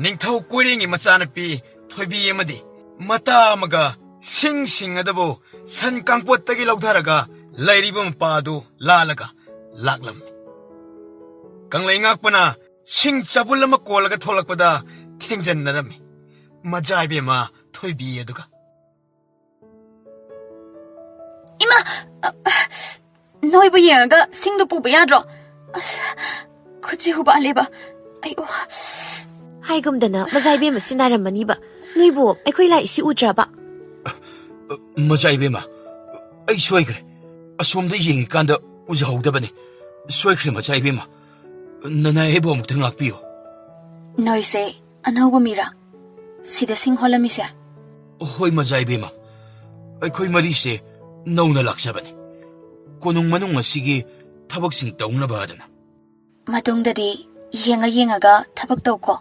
ꯅꯤꯡꯊꯧ ꯀꯣꯏꯔꯦꯡꯒꯤ ꯃꯆꯥꯅꯨꯄꯤ ꯊꯣꯏꯕꯤ ꯑꯃꯗꯤ ꯃꯇꯥ ꯑꯃꯒ ꯁꯤꯡ ꯁꯤꯡ ꯑꯗꯨꯕꯨ ꯁꯟ ꯀꯥꯡꯄꯣꯠꯇꯒꯤ ꯂꯧꯊꯔꯒ ꯂꯩꯔꯤꯕ ꯃꯄꯥ ꯑꯗꯨ ꯂꯥꯜꯂꯒ ꯂꯥꯛꯂꯝꯃꯤ꯫ ꯀꯪꯂꯩ ꯉꯥꯛꯄꯅ ꯁꯤꯡ ꯆꯕꯨꯜ ꯑꯃ ꯀꯣꯜꯂꯒ ꯊꯣꯛꯂꯛꯄꯗ ꯊꯦꯡꯖꯟꯅꯔꯝꯃꯤ ꯃꯆꯥ ꯏꯕꯦꯝꯃ ꯊꯣꯏꯕꯤ ꯑꯗꯨꯒ꯫ ꯏꯃꯥ! ꯑ, ꯑ, ꯅꯣꯏꯕꯨ ꯌꯦꯡꯉꯒ ꯁꯤꯡꯗꯨ ꯄꯨꯕ ꯌꯥꯗ꯭ꯔꯣ? ꯑꯁ, ꯈꯨꯠꯁꯤ ꯍꯨꯕꯥꯜꯂꯦꯕ꯫ ꯑꯩ, ꯑꯣ꯫ ꯍꯥꯏꯒꯨꯝꯗꯅ ꯃꯖꯥ ꯏꯕꯦꯝꯃ ꯁꯤ ꯅꯥꯔꯝꯃꯅꯤꯕ꯫ ꯅꯣꯏꯕꯨ ꯑꯩꯈꯣꯏ ꯂꯥꯛꯏꯁꯤ ꯎꯗ꯭ꯔꯕ? ꯃꯆꯥ ꯏꯕꯦꯝꯃ, ꯑꯩ ꯁꯣꯏꯈ꯭ꯔꯦ꯫ ꯑꯁꯣꯝꯗ ꯌꯦꯡꯉꯤꯀꯥꯟꯗ ꯎꯖꯍꯧꯗꯕꯅꯤ꯫ ꯁꯣꯏꯈ꯭ꯔꯦ, ꯃꯆꯥ ꯏꯕꯦꯝꯃ꯫ ꯅꯅꯥꯏ ꯑꯩꯕꯨ ꯑꯃꯨꯛꯇ ꯉꯥꯛꯄꯤꯌꯨ꯫ ꯅꯣꯏꯁꯦ ꯑꯅꯧꯕ ꯃꯤꯔꯥ ꯁꯤꯗ ꯁꯤꯡ ꯍꯣꯜꯂꯝꯃꯤꯁꯦ? ꯍꯣꯏ, ꯃꯖꯥ ꯏꯕꯦꯝꯃ꯫ ꯑꯩꯈꯣꯏ ꯃꯔꯤꯁꯦ ꯅꯧꯅ ꯂꯥꯛꯆꯕꯅꯤ꯫ ꯀꯣꯅꯨꯡ ꯃꯅꯨꯡ ꯑꯁꯤꯒꯤ ꯊꯕꯛꯁꯤꯡ ꯇꯧꯅꯕ ꯑꯗꯨꯅ꯫ ꯃꯇꯨꯡꯗꯗꯤ ꯌꯦꯡꯉ ꯌꯦꯡꯉꯒ ꯊꯕꯛ ꯇꯧꯀꯣ꯫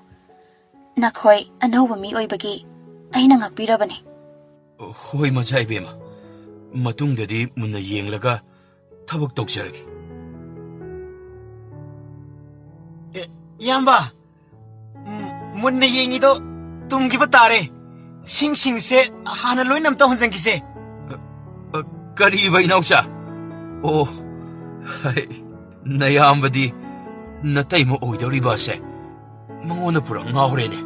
ꯅꯈꯣꯏ ꯑꯅꯧꯕ ꯃꯤ ꯑꯣꯏꯕꯒꯤ ꯑꯩꯅ ꯉꯥꯛꯄꯤꯔꯕꯅꯤ꯫ ꯍꯣꯏ, ꯃꯖꯥ ꯏꯕꯦꯝꯃ꯫ ꯃꯇꯨꯡꯗꯗꯤ ꯃꯨꯟꯅ ꯌꯦꯡꯂꯒ ꯊꯕꯛ ꯇꯧꯖꯔꯒꯦ꯫ ꯑꯦ, ꯏꯌꯥꯝꯕ, ꯎꯝ, ꯃꯨꯟꯅ ꯌꯦꯡꯉꯤꯗꯣ ꯇꯨꯝꯈꯤꯕ ꯇꯥꯔꯦ꯫ ꯁꯤꯡꯁꯤꯡꯁꯦ ꯍꯥꯟꯅ ꯂꯣꯏꯅ ꯑꯝꯇ ꯍꯣꯟꯖꯟꯈꯤꯁꯦ꯫ ꯑ, ꯑ, ꯀꯔꯤꯕ, ꯏꯅꯥꯎꯆꯥ? ꯑꯣ, ꯍꯩ, ꯅꯌꯥꯝꯕꯗꯤ ꯅꯇꯩꯃ ꯑꯣꯏꯗꯧꯔꯤꯕ ꯑꯁꯦ ꯃꯉꯣꯟꯗ ꯄꯨꯔꯥ ꯉꯥꯎꯔꯦꯅꯦ꯫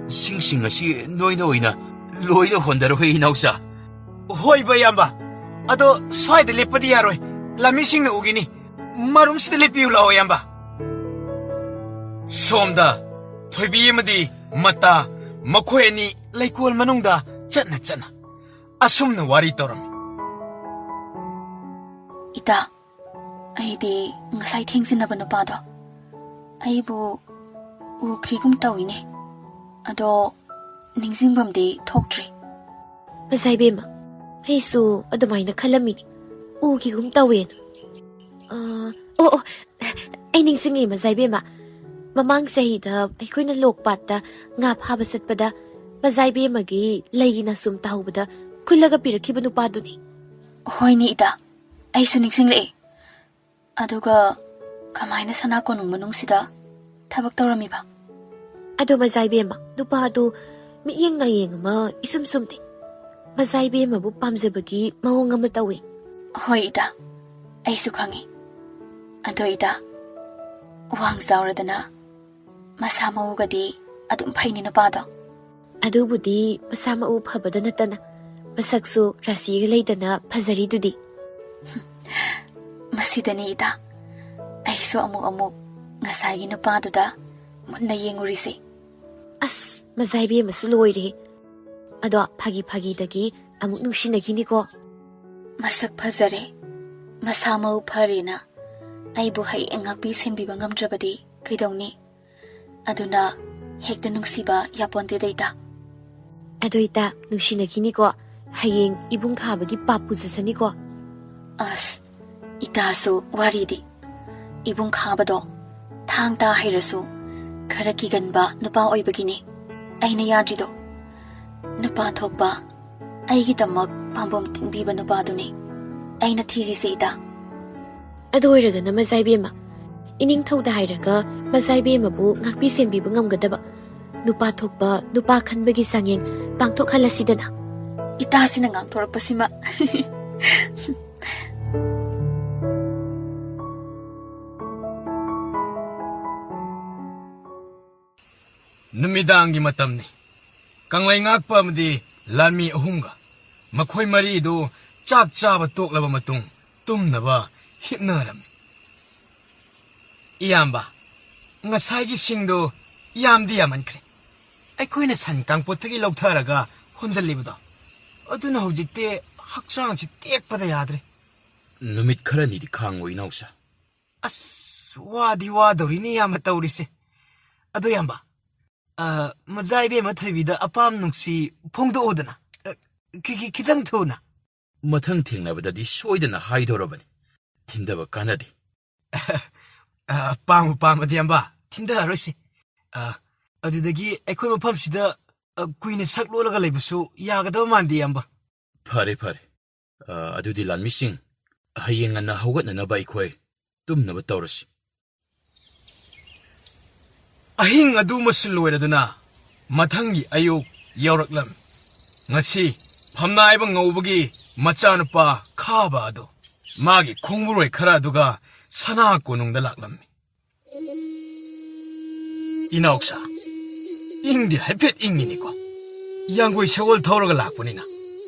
ꯁꯤꯡꯁꯤꯡ ꯑꯁꯤ ꯅꯣꯏꯅ ꯑꯣꯏꯅ ꯂꯣꯏꯅ ꯍꯣꯟꯗꯔꯣꯍꯦ, ꯏꯅꯥꯎꯆꯥ꯫ ꯍꯣꯏ, ꯚꯥꯏ, ꯏꯌꯥꯝꯕ꯫ ꯑꯗꯣ ꯁ꯭ꯋꯥꯏꯗ ꯂꯦꯞꯄꯗꯤ ꯌꯥꯔꯣꯏ꯫ ꯂꯥꯃꯤꯁꯤꯡꯅ ꯎꯒꯤꯅꯤ꯫ ꯃꯔꯨꯝꯁꯤꯗ ꯂꯦꯞꯄꯤꯌꯨ ꯂꯥꯛꯑꯣ, ꯏꯌꯥꯝꯕ꯫ ꯁꯣꯝꯗ ꯊꯣꯏꯕꯤ ꯑꯃꯗꯤ ꯃꯇꯥ, ꯃꯈꯣꯏ ꯑꯅꯤ ꯂꯩꯀꯣꯜ ꯃꯅꯨꯡꯗ ꯆꯠꯅ ꯆꯠꯅ ꯑꯁꯨꯝꯅ ꯋꯥꯔꯤ ꯇꯧꯔꯝꯃꯤ꯫ ꯏꯇꯥ, ꯑꯩꯗꯤ ꯉꯁꯥꯏ ꯊꯦꯡꯖꯤꯟꯅꯕ ꯅꯨꯄꯥꯗꯣ ꯑꯩꯕꯨ ꯎꯈꯤꯒꯨꯝ ꯇꯧꯏꯅꯦ꯫ ꯑꯗꯣ ꯅꯤꯡꯁꯤꯡꯐꯝꯗꯤ ꯊꯣꯛꯇ꯭ꯔꯤ꯫ ꯃꯖꯥ ꯏꯕꯦꯝꯃ, ꯑꯩꯁꯨ ꯑꯗꯨꯃꯥꯏꯅ ꯈꯜꯂꯝꯃꯤꯅꯤ꯫ ꯎꯈꯤꯒꯨꯝ ꯇꯧꯋꯦꯅ꯫ ꯑꯥ, ꯑꯣ, ꯑꯣ, ꯑꯩ ꯅꯤꯡꯁꯤꯡꯉꯦ, ꯃꯖꯥ ꯏꯕꯦꯝꯃ꯫ ꯃꯃꯥꯡ ꯆꯍꯤꯗ ꯑꯩꯈꯣꯏꯅ ꯂꯣꯛꯄꯥꯠꯇ ꯉꯥ ꯐꯥꯕ ꯆꯠꯄꯗ ꯃꯖꯥ ꯏꯕꯦꯝꯃꯒꯤ ꯂꯩꯒꯤ ꯅꯥꯁꯨꯝ ꯇꯥꯍꯧꯕꯗ ꯈꯨꯜꯂꯒ ꯄꯤꯔꯛꯈꯤꯕ ꯅꯨꯄꯥꯗꯨꯅꯤ꯫ ꯍꯣꯏꯅꯦ ꯏꯇꯥ, ꯑꯩꯁꯨ ꯅꯤꯡꯁꯤꯡꯂꯛꯑꯦ꯫ ꯑꯗꯨꯒ ꯀꯃꯥꯏꯅ ꯁꯅꯥ ꯀꯣꯅꯨꯡ ꯃꯅꯨꯡꯁꯤꯗ ꯊꯕꯛ ꯇꯧꯔꯝꯃꯤꯕ? ꯑꯗꯣ ꯃꯖꯥ ꯏꯕꯦꯝꯃ, ꯅꯨꯄꯥꯗꯣ ꯃꯤꯠꯌꯦꯡ ꯅꯥꯌꯦꯡ ꯑꯃ ꯏꯁꯨꯝ ꯁꯨꯝꯗꯦ꯫ ꯃꯖꯥ ꯏꯕꯦꯝꯃꯕꯨ ꯄꯥꯝꯖꯕꯒꯤ ꯃꯑꯣꯡ ꯑꯃ ꯇꯧꯏ꯫ ꯍꯣꯏ ꯏꯇꯥ, ꯑꯩꯁꯨ ꯈꯪꯉꯤ꯫ ꯑꯗꯣ ꯏꯇꯥ, ꯋꯥꯡ ꯆꯥꯎꯔꯗꯅ ꯃꯁꯥ ꯃꯎꯒꯗꯤ ꯑꯗꯨꯝ ꯐꯩꯅꯤ ꯅꯨꯄꯥꯗꯣ꯫ ꯑꯗꯨꯕꯨꯗꯤ ꯃꯁꯥ ꯃꯎ ꯐꯕꯗ ꯅꯠꯇꯅ ꯃꯁꯛꯁꯨ ꯔꯥꯁꯤꯒ ꯂꯩꯗꯅ ꯐꯖꯔꯤꯗꯨꯗꯤ꯫ ꯃꯁꯤꯗꯅꯤ ꯏꯇꯥ, ꯑꯩꯁꯨ ꯑꯃꯨꯛ ꯑꯃꯨꯛ ꯉꯁꯥꯏꯒꯤ ꯅꯨꯄꯥꯗꯨꯗ ꯃꯨꯟꯅ ꯌꯦꯡꯉꯨꯔꯤꯁꯦ꯫ ꯑꯁ, ꯃꯖꯥ ꯏꯕꯦꯝꯃꯁꯨ ꯂꯣꯏꯔꯦ꯫ ꯑꯗꯣ ꯐꯥꯒꯤ ꯐꯥꯒꯤꯗꯒꯤ ꯑꯃꯨꯛ ꯅꯨꯡꯁꯤꯅꯈꯤꯅꯤꯀꯣ꯫ ꯃꯁꯛ ꯐꯖꯔꯦ, ꯃꯁꯥ ꯃꯎ ꯐꯔꯦꯅ ꯑꯩꯕꯨ ꯍꯌꯦꯡ ꯉꯥꯛꯄꯤ ꯁꯦꯟꯕꯤꯕ ꯉꯝꯗ꯭ꯔꯕꯗꯤ ꯀꯩꯗꯧꯅꯤ? ꯑꯗꯨꯅ ꯍꯦꯛꯇ ꯅꯨꯡꯁꯤꯕ ꯌꯥꯄꯣꯟꯇꯦꯗ ꯏꯇꯥ꯫ ꯑꯗꯣ ꯏꯇꯥ, ꯅꯨꯡꯁꯤꯅꯈꯤꯅꯤꯀꯣ꯫ ꯍꯌꯦꯡ ꯏꯕꯨꯡ ꯈꯥꯕꯒꯤ ꯄꯥꯞ ꯄꯨꯖꯁꯅꯤꯀꯣ꯫ ꯑꯁ, ꯏꯇꯥꯁꯨ ꯋꯥꯔꯤꯗꯤ꯫ ꯏꯕꯨꯡ ꯈꯥꯕꯗꯣ ꯊꯥꯡ ꯇꯥ ꯍꯩꯔꯁꯨ ꯈꯔ ꯀꯤꯒꯟꯕ ꯅꯨꯄꯥ ꯑꯣꯏꯕꯒꯤꯅꯤ ꯑꯩꯅ ꯌꯥꯗ꯭ꯔꯤꯗꯣ꯫ ꯅꯨꯄꯥ ꯊꯣꯛꯄ, ꯑꯩꯒꯤꯗꯃꯛ ꯄꯥꯝꯕꯣꯝ ꯇꯤꯡꯕꯤꯕ ꯅꯨꯄꯥꯗꯨꯅꯤ ꯑꯩꯅ ꯊꯤꯔꯤꯁꯦ ꯏꯇꯥ꯫ ꯑꯗꯨ ꯑꯣꯏꯔꯒꯅ ꯃꯖꯥ ꯏꯕꯦꯝꯃ, ꯏꯅꯤꯡꯊꯧꯗ ꯍꯥꯏꯔꯒ ꯃꯖꯥ ꯏꯕꯦꯝꯃꯕꯨ ꯉꯥꯛꯄꯤ ꯁꯦꯟꯕꯤꯕ ꯉꯝꯒꯗꯕ ꯅꯨꯄꯥ ꯊꯣꯛꯄ ꯅꯨꯄꯥ ꯈꯟꯕꯒꯤ ꯆꯥꯡꯌꯦꯡ ꯄꯥꯡꯊꯣꯛꯍꯜꯂꯁꯤꯗꯅ꯫ ꯏꯇꯥꯁꯤꯅ ꯉꯥꯡꯊꯣꯔꯛꯄꯁꯤꯃ꯫ ꯅꯨꯃꯤꯗꯥꯡꯒꯤ ꯃꯇꯝꯅꯤ꯫ ꯀꯪꯂꯩ ꯉꯥꯛꯄ ꯑꯃꯗꯤ ꯂꯥꯟꯃꯤ ꯑꯍꯨꯝꯒ ꯃꯈꯣꯏ ꯃꯔꯤꯗꯨ ꯆꯥꯛ ꯆꯥꯕ ꯇꯣꯛꯂꯕ ꯃꯇꯨꯡ ꯇꯨꯝꯅꯕ ꯍꯤꯞꯅꯔꯝꯃꯤ꯫ "ꯏꯌꯥꯝꯕ, ꯉꯁꯥꯏꯒꯤ ꯁꯤꯡꯗꯨ ꯌꯥꯝꯗꯤ ꯌꯥꯝꯃꯟꯈ꯭ꯔꯦ꯫ ꯑꯩꯈꯣꯏꯅ ꯁꯟ ꯀꯥꯡꯄꯣꯠꯇꯒꯤ ꯂꯧꯊꯔꯒ ꯍꯣꯟꯖꯜꯂꯤꯕꯗꯣ, ꯑꯗꯨꯅ ꯍꯧꯖꯤꯛꯇꯤ ꯍꯛꯆꯥꯡꯁꯤ ꯇꯦꯛꯄꯗ ꯌꯥꯗ꯭ꯔꯦ꯫" "ꯅꯨꯃꯤꯠ ꯈꯔꯅꯤꯗꯤ ꯈꯥꯡꯉꯣ, ꯏꯅꯥꯎꯁꯥ꯫" "ꯑꯁ, ꯋꯥꯗꯤ ꯋꯥꯗꯧꯔꯤꯅꯤ ꯏꯌꯥꯝꯕ ꯇꯧꯔꯤꯁꯦ꯫ ꯑꯗꯣ ꯏꯌꯥꯝꯕ, ꯑ, ꯃꯖꯥ ꯏꯕꯦꯝꯃ ꯊꯣꯏꯕꯤꯗ ꯑꯄꯥꯝ ꯅꯨꯡꯁꯤ ꯐꯣꯡꯗꯣꯛꯎꯗꯅ꯫ ꯑ, ꯈꯤ-, ꯈꯤ-, ꯈꯤꯇꯪ ꯊꯨꯅ꯫" ꯃꯊꯪ ꯊꯦꯡꯅꯕꯗꯗꯤ ꯁꯣꯏꯗꯅ ꯍꯥꯏꯗꯧꯔꯕꯅꯤ꯫ ꯊꯤꯟꯗꯕ ꯀꯥꯟꯅꯗꯦ꯫ ꯑ, ꯄꯥꯝꯕꯨ ꯄꯥꯝꯃꯗꯤ, ꯑꯝꯕ, ꯊꯤꯟꯗꯔꯔꯣꯏꯁꯤ꯫ ꯑ, ꯑꯗꯨꯗꯒꯤ ꯑꯩꯈꯣꯏ ꯃꯐꯝꯁꯤꯗ, ꯑ, ꯀꯨꯏꯅ ꯁꯛ ꯂꯣꯜꯂꯒ ꯂꯩꯕꯁꯨ ꯌꯥꯒꯗꯕ ꯃꯥꯟꯗꯦ, ꯑꯝꯕ꯫ ꯐꯔꯦ, ꯐꯔꯦ꯫ ꯑ, ꯑꯗꯨꯗꯤ ꯂꯥꯟꯃꯤꯁꯤꯡ, ꯍꯌꯦꯡ ꯉꯟꯅ ꯍꯧꯒꯠꯅꯅꯕ ꯑꯩꯈꯣꯏ ꯇꯨꯝꯅꯕ ꯇꯧꯔꯁꯤ꯫ ꯑꯍꯤꯡ ꯑꯗꯨꯃꯁꯨ ꯂꯣꯏꯔꯗꯨꯅ ꯃꯊꯪꯒꯤ ꯑꯌꯨꯛ ꯌꯧꯔꯛꯂꯝꯃꯤ꯫ ꯉꯁꯤ ꯐꯝꯅꯥꯏꯕ ꯉꯧꯕꯒꯤ ꯃꯆꯥꯅꯨꯄꯥ ꯈꯥꯕ ꯑꯗꯨ ꯃꯥꯒꯤ ꯈꯣꯡꯕꯨꯔꯣꯏ ꯈꯔ ꯑꯗꯨꯒ ꯁꯅꯥ ꯀꯣꯅꯨꯡꯗ ꯂꯥꯛꯂꯝꯃꯤ꯫ ꯏꯅꯥꯎꯁꯥ, ꯏꯪꯗꯤ ꯍꯥꯏꯐꯦꯠ ꯏꯪꯉꯤꯅꯤꯀꯣ, ꯌꯥꯡꯒꯣꯏ ꯁꯒꯣꯜ ꯊꯧꯔꯒ ꯂꯥꯛꯄꯅꯤꯅ꯫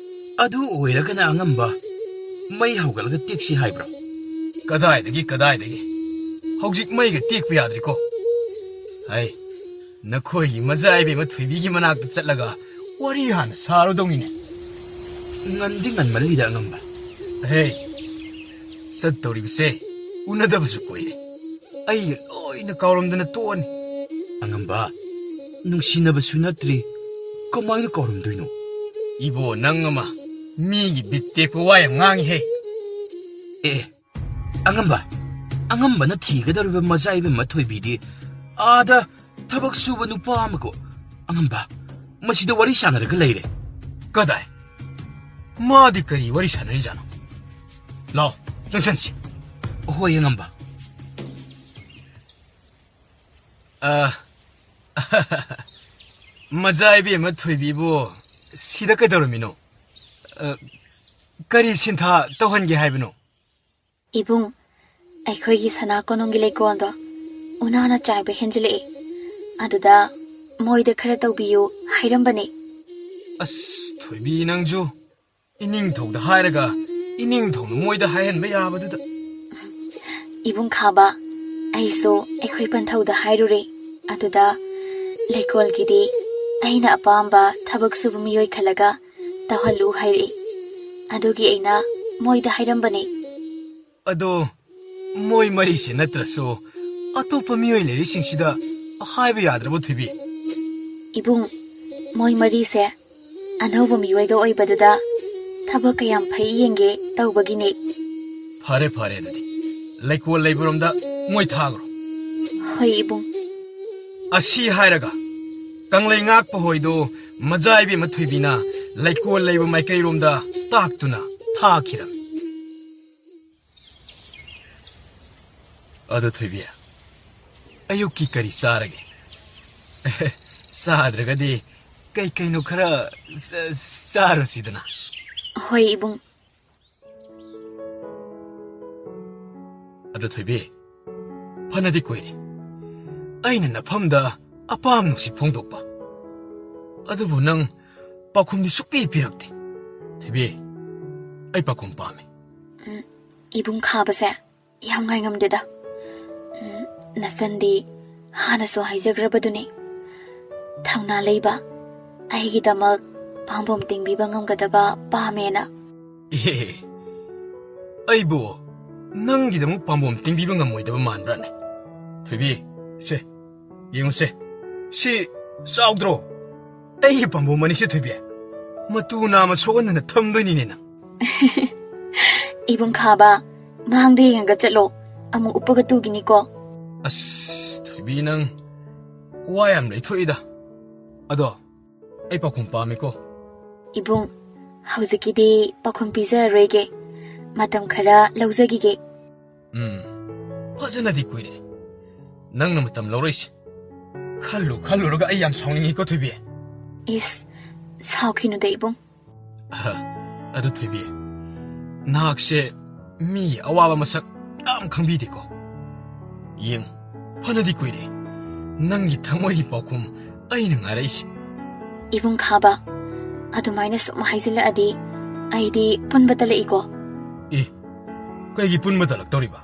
ꯑꯗꯨ ꯑꯣꯏꯔꯒꯅ ꯑꯉꯝꯕ, ꯃꯩ ꯍꯧꯒꯠꯂꯒ ꯇꯦꯛꯁꯤ ꯍꯥꯏꯕ꯭ꯔꯣ? ꯀꯗꯥꯏꯗꯒꯤ, ꯀꯗꯥꯏꯗꯒꯤ? ꯍꯧꯖꯤꯛ ꯃꯩꯒ ꯇꯦꯛꯄ ꯌꯥꯗ꯭ꯔꯤꯀꯣ꯫ ꯍꯩ, ꯅꯈꯣꯏꯒꯤ ꯃꯖꯥ ꯏꯕꯦꯝꯃ ꯊꯣꯏꯕꯤꯒꯤ ꯃꯅꯥꯛꯇ ꯆꯠꯂꯒ ꯋꯥꯔꯤ ꯍꯥꯟꯅ ꯁꯥꯔꯨꯗꯧꯅꯤꯅꯦ꯫ ꯉꯟꯗꯤ ꯉꯟꯃꯜꯂꯤꯗ, ꯑꯉꯝꯕ꯫ ꯍꯦ, ꯆꯠꯇꯧꯔꯤꯕꯁꯦ ꯎꯅꯗꯕꯁꯨ ꯀꯨꯏꯔꯦ꯫ ꯑꯩ ꯂꯣꯏꯅ ꯀꯥꯎꯔꯝꯗꯅ ꯇꯣꯛꯑꯅꯤ꯫ ꯑꯉꯝꯕ, ꯅꯨꯡꯁꯤꯅꯕꯁꯨ ꯅꯠꯇ꯭ꯔꯤ, ꯀꯃꯥꯏꯅ ꯀꯥꯎꯔꯝꯗꯣꯏꯅꯣ? ꯏꯕꯣ, ꯅꯪ ꯑꯃ, ꯃꯤꯒꯤ ꯕꯤꯠ ꯇꯦꯛꯄ ꯋꯥ ꯌꯥꯝ ꯉꯥꯡꯉꯤꯍꯦ꯫ ꯑꯦ, ꯑꯉꯝꯕ, ꯑꯉꯝꯕꯅ ꯊꯤꯒꯗꯧꯔꯤꯕ ꯃꯆꯥ ꯏꯕꯦꯝꯃ ꯊꯣꯏꯕꯤꯗꯤ ꯑꯥꯗ ꯊꯕꯛ ꯁꯨꯕ ꯅꯨꯄꯥ ꯑꯃꯒ, ꯑꯉꯝꯕ, ꯃꯁꯤꯗ ꯋꯥꯔꯤ ꯁꯥꯟꯅꯔꯒ ꯂꯩꯔꯦ꯫ ꯀꯗꯥꯏ? ꯃꯥꯗꯤ ꯀꯔꯤ ꯋꯥꯔꯤ ꯁꯥꯟꯅꯔꯤꯖꯥꯠꯅꯣ? ꯂꯥꯎ, ꯆꯪꯁꯟꯁꯤ꯫ ꯍꯣꯏ, ꯑꯉꯝꯕ꯫ ꯑ, ꯃꯖꯥ ꯏꯕꯦꯝꯃ ꯊꯣꯏꯕꯤꯕꯨ ꯁꯤꯗ ꯀꯩꯗꯧꯔꯝꯃꯤꯅꯣ? ꯑ, ꯀꯔꯤ ꯁꯤꯟꯊꯥ ꯇꯧꯍꯟꯒꯦ ꯍꯥꯏꯕꯅꯣ? ꯏꯕꯨꯡ, ꯑꯩꯈꯣꯏꯒꯤ ꯁꯅꯥ ꯀꯣꯅꯨꯡꯒꯤ ꯂꯩꯀꯣꯜꯗꯣ ꯎꯅꯥꯅ ꯆꯥꯏꯕ ꯍꯦꯟꯖꯤꯜꯂꯛꯑꯦ꯫ ꯑꯗꯨꯗ ꯃꯣꯏꯗ ꯈꯔ ꯇꯧꯕꯤꯌꯨ ꯍꯥꯏꯔꯝꯕꯅꯦ꯫ ꯑꯁ, ꯊꯣꯏꯕꯤ ꯅꯪꯁꯨ꯫ ꯏꯅꯤꯡꯊꯧꯗ ꯍꯥꯏꯔꯒ ꯏꯅꯤꯡꯊꯧꯅ ꯃꯣꯏꯗ ꯍꯥꯏꯍꯟꯕ ꯌꯥꯕꯗꯨꯗ꯫ ꯏꯕꯨꯡ ꯈꯥꯕ, ꯑꯩꯁꯨ ꯑꯩꯈꯣꯏ ꯄꯟꯊꯧꯗ ꯍꯥꯏꯔꯨꯔꯦ꯫ ꯑꯗꯨꯗ ꯂꯩꯀꯣꯜꯒꯤꯗꯤ ꯑꯩꯅ ꯑꯄꯥꯝꯕ ꯊꯕꯛ ꯁꯨꯕ ꯃꯤꯑꯣꯏ ꯈꯜꯂꯒ ꯇꯧꯍꯜꯂꯨ ꯍꯥꯏꯔꯛꯏ꯫ ꯑꯗꯨꯒꯤ ꯑꯩꯅ ꯃꯣꯏꯗ ꯍꯥꯏꯔꯝꯕꯅꯦ꯫ ꯑꯗꯣ ꯃꯣꯏ ꯃꯔꯤꯁꯦ ꯅꯠꯇ꯭ꯔꯁꯨ ꯑꯇꯣꯞꯄ ꯃꯤꯑꯣꯏ ꯂꯩꯔꯤꯁꯤꯡꯁꯤꯗ ꯍꯥꯏꯕ ꯌꯥꯗ꯭ꯔꯕꯣ, ꯊꯣꯏꯕꯤ? ꯏꯕꯨꯡ, ꯃꯣꯏ ꯃꯔꯤꯁꯦ ꯑꯅꯧꯕ ꯃꯤꯑꯣꯏꯒ ꯑꯣꯏꯕꯗꯨꯗ ꯊꯕꯛ ꯀꯌꯥꯝ ꯐꯩ ꯌꯦꯡꯒꯦ ꯇꯧꯕꯒꯤꯅꯦ꯫ ꯐꯔꯦ, ꯐꯔꯦ, ꯑꯗꯨꯗꯤ ꯂꯩꯀꯣꯜ ꯂꯩꯕꯔꯣꯝꯗ ꯃꯣꯏ ꯊꯥꯈ꯭ꯔꯣ꯫ ꯍꯣꯏ, ꯏꯕꯨꯡ꯫ ꯑꯁꯤ ꯍꯥꯏꯔꯒ, ꯀꯪꯂꯩ ꯉꯥꯛꯄ ꯍꯣꯏꯗꯣ ꯃꯖꯥ ꯏꯕꯦꯝꯃ ꯊꯣꯏꯕꯤꯅ ꯂꯩꯀꯣꯜ ꯂꯩꯕ ꯃꯥꯏꯀꯩꯔꯣꯝꯗ ꯇꯥꯛꯇꯨꯅ ꯊꯥꯈꯤꯔꯝꯃꯤ꯫ ꯑꯗꯣ ꯊꯣꯏꯕꯤ, ꯑꯌꯨꯛꯀꯤ ꯀꯔꯤ ꯆꯥꯔꯒꯦ? ꯆꯥꯗ꯭ꯔꯒꯗꯤ ꯀꯩ ꯀꯩꯅꯣ ꯈꯔ ꯆ-, ꯆꯥꯔꯨꯁꯤꯗꯅ꯫ ꯍꯣꯏ, ꯏꯕꯨꯡ꯫ ꯑꯗꯣ ꯊꯣꯏꯕꯤ, ꯐꯅꯗꯤ ꯀꯨꯏꯔꯦ ꯑꯩꯅ ꯅꯐꯝꯗ ꯑꯄꯥꯝ ꯅꯨꯡꯁꯤ ꯐꯣꯡꯗꯣꯛꯄ꯫ ꯑꯗꯨꯕꯨ ꯅꯪ ꯄꯥꯎꯈꯨꯝꯗꯤ ꯁꯨꯛꯄꯤ ꯄꯤꯔꯛꯇꯦ꯫ ꯊꯣꯏꯕꯤ, ꯑꯩ ꯄꯥꯎꯈꯨꯝ ꯄꯥꯝꯃꯤ꯫ ꯎꯝ, ꯏꯕꯨꯡ ꯈꯥꯕꯁꯦ ꯌꯥꯝ ꯉꯥꯏꯉꯝꯗꯦꯗ꯫ ꯎꯝ, ꯅꯆꯟꯗꯤ ꯍꯥꯟꯅꯁꯨ ꯍꯥꯏꯖꯈ꯭ꯔꯕꯗꯨꯅꯤ, ꯊꯧꯅꯥ ꯂꯩꯕ, ꯑꯩꯒꯤꯗꯃꯛ ꯄꯥꯝꯕꯣꯝ ꯇꯤꯡꯕꯤꯕ ꯉꯝꯒꯗꯕ ꯄꯥꯝꯃꯦꯅ꯫ ꯑꯦ, ꯑꯩꯕꯨ ꯅꯪꯒꯤꯗꯃꯛ ꯄꯥꯝꯕꯣꯝ ꯇꯤꯡꯕꯤꯕ ꯉꯝꯃꯣꯏꯗꯕ ꯃꯥꯟꯕ꯭ꯔꯥꯅꯦ? ꯊꯣꯏꯕꯤ, ꯁꯦ, ꯌꯦꯡꯉꯨꯁꯦ꯫ ꯁꯤ ꯆꯥꯎꯗ꯭ꯔꯣ? ꯑꯩꯒꯤ ꯄꯥꯝꯕꯣꯝ ꯑꯅꯤꯁꯦ, ꯊꯣꯏꯕꯤ꯫ ꯃꯇꯨ ꯅꯥꯝꯃ ꯁꯣꯛꯍꯟꯗꯅ ꯊꯝꯗꯣꯏꯅꯤꯅꯦ ꯅꯪ꯫ ꯏꯕꯨꯡ ꯈꯥꯕ, ꯃꯥꯡꯗ ꯌꯦꯡꯉꯒ ꯆꯠꯂꯣ, ꯑꯃꯨꯛ ꯎꯞꯄꯒ ꯇꯨꯈꯤꯅꯤꯀꯣ꯫ ꯑꯁ, ꯊꯣꯏꯕꯤ, ꯅꯪ ꯋꯥ ꯌꯥꯝ ꯂꯩꯊꯣꯛꯏꯗ꯫ ꯑꯗꯣ, ꯑꯩ ꯄꯥꯎꯈꯨꯝ ꯄꯥꯝꯃꯤꯀꯣ꯫ ꯏꯕꯨꯡ, ꯍꯧꯖꯤꯛꯀꯤꯗꯤ ꯄꯥꯎꯈꯨꯝ ꯄꯤꯖꯔꯔꯣꯏꯒꯦ꯫ ꯃꯇꯝ ꯈꯔ ꯂꯧꯖꯈꯤꯒꯦ꯫ ꯎꯝ, ꯐꯖꯅꯗꯤ ꯀꯨꯏꯔꯦ ꯅꯪꯅ ꯃꯇꯝ ꯂꯧꯔꯛꯏꯁꯦ꯫ ꯈꯜꯂꯨ ꯈꯜꯂꯨꯔꯒ ꯑꯩ ꯌꯥꯝ ꯁꯥꯎꯅꯤꯡꯉꯤꯀꯣ, ꯊꯣꯏꯕꯤ꯫ ꯏꯁ, ꯁꯥꯎꯈꯤꯅꯨꯗ, ꯏꯕꯨꯡ꯫ ꯑꯍ, ꯑꯗꯨ ꯊꯣꯏꯕꯤ, ꯅꯍꯥꯛꯁꯦ ꯃꯤꯒꯤ ꯑꯋꯥꯕ ꯃꯁꯛ ꯌꯥꯝ ꯈꯪꯕꯤꯗꯦꯀꯣ꯫ ꯌꯦꯡ, ꯐꯅꯗꯤ ꯀꯨꯏꯔꯦ ꯅꯪꯒꯤ ꯊꯃꯣꯏꯒꯤ ꯄꯥꯎꯈꯨꯝ ꯑꯩꯅ ꯉꯥꯏꯔꯛꯏꯁꯦ꯫ ꯏꯕꯨꯡ ꯈꯥꯕ, ꯑꯗꯨꯃꯥꯏꯅ ꯁꯨꯝ ꯍꯥꯏꯖꯤꯜꯂꯛꯑꯗꯤ ꯑꯩꯗꯤ ꯄꯨꯟꯕ ꯇꯜꯂꯛꯏꯀꯣ꯫ ꯑꯦ, ꯀꯩꯒꯤ ꯄꯨꯟꯕ ꯇꯜꯂꯛꯇꯧꯔꯤꯕ?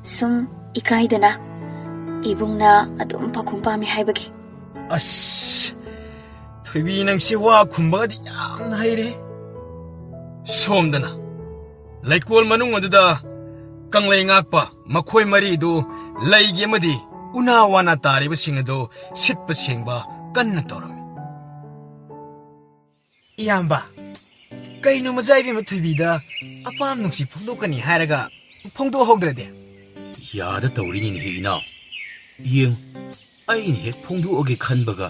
ꯁꯨꯝ ꯏꯀꯥꯏꯗꯅ, ꯏꯕꯨꯡꯅ ꯑꯗꯨꯝ ꯄꯥꯎꯈꯨꯝ ꯄꯥꯝꯃꯤ ꯍꯥꯏꯕꯒꯤ꯫ ꯑꯁ, ꯊꯣꯏꯕꯤ, ꯅꯪꯁꯦ ꯋꯥ ꯈꯨꯝꯕꯒꯗꯤ ꯌꯥꯝꯅ ꯍꯩꯔꯦ꯫ ꯁꯣꯝꯗꯅ ꯂꯩꯀꯣꯜ ꯃꯅꯨꯡ ꯑꯗꯨꯗ ꯀꯪꯂꯩ ꯉꯥꯛꯄ ꯃꯈꯣꯏ ꯃꯔꯤꯗꯨ ꯂꯩꯒꯤ ꯑꯃꯗꯤ ꯎꯅꯥ ꯋꯥꯅꯥ ꯇꯥꯔꯤꯕꯁꯤꯡ ꯑꯗꯨ ꯁꯤꯠꯄ ꯁꯦꯡꯕ ꯀꯟꯅ ꯇꯧꯔꯝꯃꯤ꯫ ꯏꯌꯥꯝꯕ, ꯀꯩꯅꯣ ꯃꯆꯥ ꯏꯕꯦꯝꯃ ꯊꯣꯏꯕꯤꯗ ꯑꯄꯥꯝ ꯅꯨꯡꯁꯤ ꯐꯣꯡꯗꯣꯛꯀꯅꯤ ꯍꯥꯏꯔꯒ ꯐꯣꯡꯗꯣꯛꯍꯧꯗ꯭ꯔꯗꯤ? ꯌꯥꯗ ꯇꯧꯔꯤꯅꯤꯅꯦꯍꯦ ꯏꯅꯥꯎ꯫ ꯌꯦꯡ, ꯑꯩꯅ ꯍꯦꯛ ꯐꯣꯡꯗꯣꯛꯑꯒꯦ ꯈꯟꯕꯒ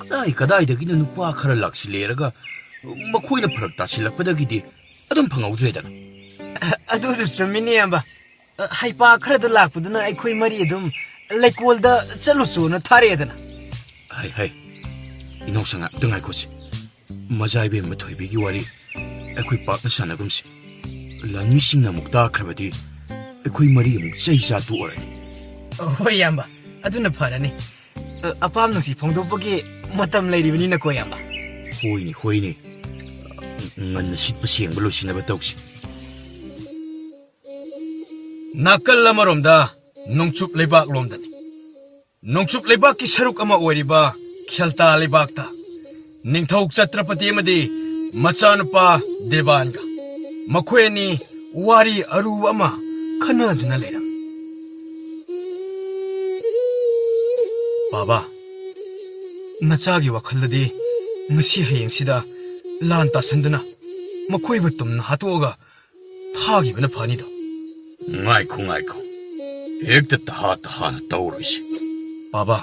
ꯀꯗꯥꯏ ꯀꯗꯥꯏꯗꯒꯤꯅꯣ ꯅꯨꯄꯥ ꯈꯔ ꯂꯥꯛꯁꯤꯜꯂꯦꯔꯒ ꯃꯈꯣꯏꯅ ꯐꯔꯛ ꯇꯥꯁꯤꯜꯂꯛꯄꯗꯒꯤꯗꯤ ꯑꯗꯨꯝ ꯐꯪꯍꯧꯗ꯭ꯔꯦꯗꯅ꯫ ꯑꯗꯨꯁꯨ ꯆꯨꯝꯃꯤꯅꯦ ꯏꯌꯥꯝꯕ꯫ ꯍꯩꯄꯥ ꯈꯔꯗ ꯂꯥꯛꯄꯗꯨꯅ ꯑꯩꯈꯣꯏ ꯃꯔꯤ ꯑꯗꯨꯝ ꯂꯩꯀꯣꯜꯗ ꯆꯠꯂꯨꯆꯣꯅ ꯊꯥꯔꯛꯑꯦꯗꯅ꯫ ꯍꯩ ꯍꯩ, ꯏꯅꯧꯁꯪ ꯉꯥꯛꯇ ꯉꯥꯏꯈꯣꯁꯤ꯫ ꯃꯆꯥ ꯏꯕꯦꯝꯃ ꯊꯣꯏꯕꯤꯒꯤ ꯋꯥꯔꯤ ꯑꯩꯈꯣꯏ ꯄꯥꯛꯅ ꯁꯥꯟꯅꯒꯨꯝꯁꯤ꯫ ꯂꯥꯟꯃꯤꯁꯤꯡꯅ ꯑꯃꯨꯛ ꯇꯥꯈ꯭ꯔꯕꯗꯤ ꯑꯩꯈꯣꯏ ꯃꯔꯤ ꯑꯃꯨꯛ ꯆꯩ ꯆꯥ ꯇꯣꯛꯑꯔꯅꯤ꯫ ꯍꯣꯏ ꯏꯌꯥꯝꯕ, ꯑꯗꯨꯅ ꯐꯔꯅꯤ꯫ ꯑ, ꯑꯄꯥꯝ ꯅꯨꯡꯁꯤ ꯐꯣꯡꯗꯣꯛꯄꯒꯤ ꯃꯇꯝ ꯂꯩꯔꯤꯕꯅꯤꯅꯀꯣ ꯏꯌꯥꯝꯕ꯫ ꯍꯣꯏꯅꯦ ꯍꯣꯏꯅꯦ, ꯉꯟꯅ ꯁꯤꯠꯄ ꯁꯦꯡꯕ ꯂꯣꯏꯁꯤꯟꯅꯕ ꯇꯧꯁꯤ꯫ ꯅꯥꯀꯜ ꯑꯃꯔꯣꯝꯗ ꯅꯣꯡꯆꯨꯞ ꯂꯩꯕꯥꯛ ꯂꯣꯝꯗꯅꯤ꯫ ꯅꯣꯡꯆꯨꯞ ꯂꯩꯕꯥꯛꯀꯤ ꯁꯔꯨꯛ ꯑꯃ ꯑꯣꯏꯔꯤꯕ ꯈꯦꯜꯇꯥ ꯂꯩꯕꯥꯛꯇ ꯅꯤꯡꯊꯧ ꯆꯇ꯭ꯔꯄꯇꯤ ꯑꯃꯗꯤ ꯃꯆꯥꯅꯨꯄꯥ ꯗꯦꯕꯥꯟꯒ ꯃꯈꯣꯏ ꯑꯅꯤ ꯋꯥꯔꯤ ꯑꯔꯨꯕ ꯑꯃ ꯈꯟꯅꯗꯨꯅ ꯂꯩꯔꯝꯃꯤ꯫ ꯕꯥꯕꯥ, ꯅꯆꯥꯒꯤ ꯋꯥꯈꯜꯗꯗꯤ ꯉꯁꯤ ꯍꯌꯦꯡꯁꯤꯗ ꯂꯥꯟ ꯇꯥꯁꯟꯗꯨꯅ ꯃꯈꯣꯏꯕꯨ ꯇꯨꯝꯅ ꯍꯥꯠꯇꯣꯛꯑꯒ ꯊꯥꯈꯤꯕꯅ ꯐꯅꯤꯗꯣ꯫ ꯉꯥꯏꯈꯣ, ꯉꯥꯏꯈꯣ꯫ ꯍꯦꯛꯇ ꯇꯍꯥ ꯇꯍꯥꯅ ꯇꯧꯔꯣꯏꯁꯦ꯫ ꯕꯥꯕꯥ,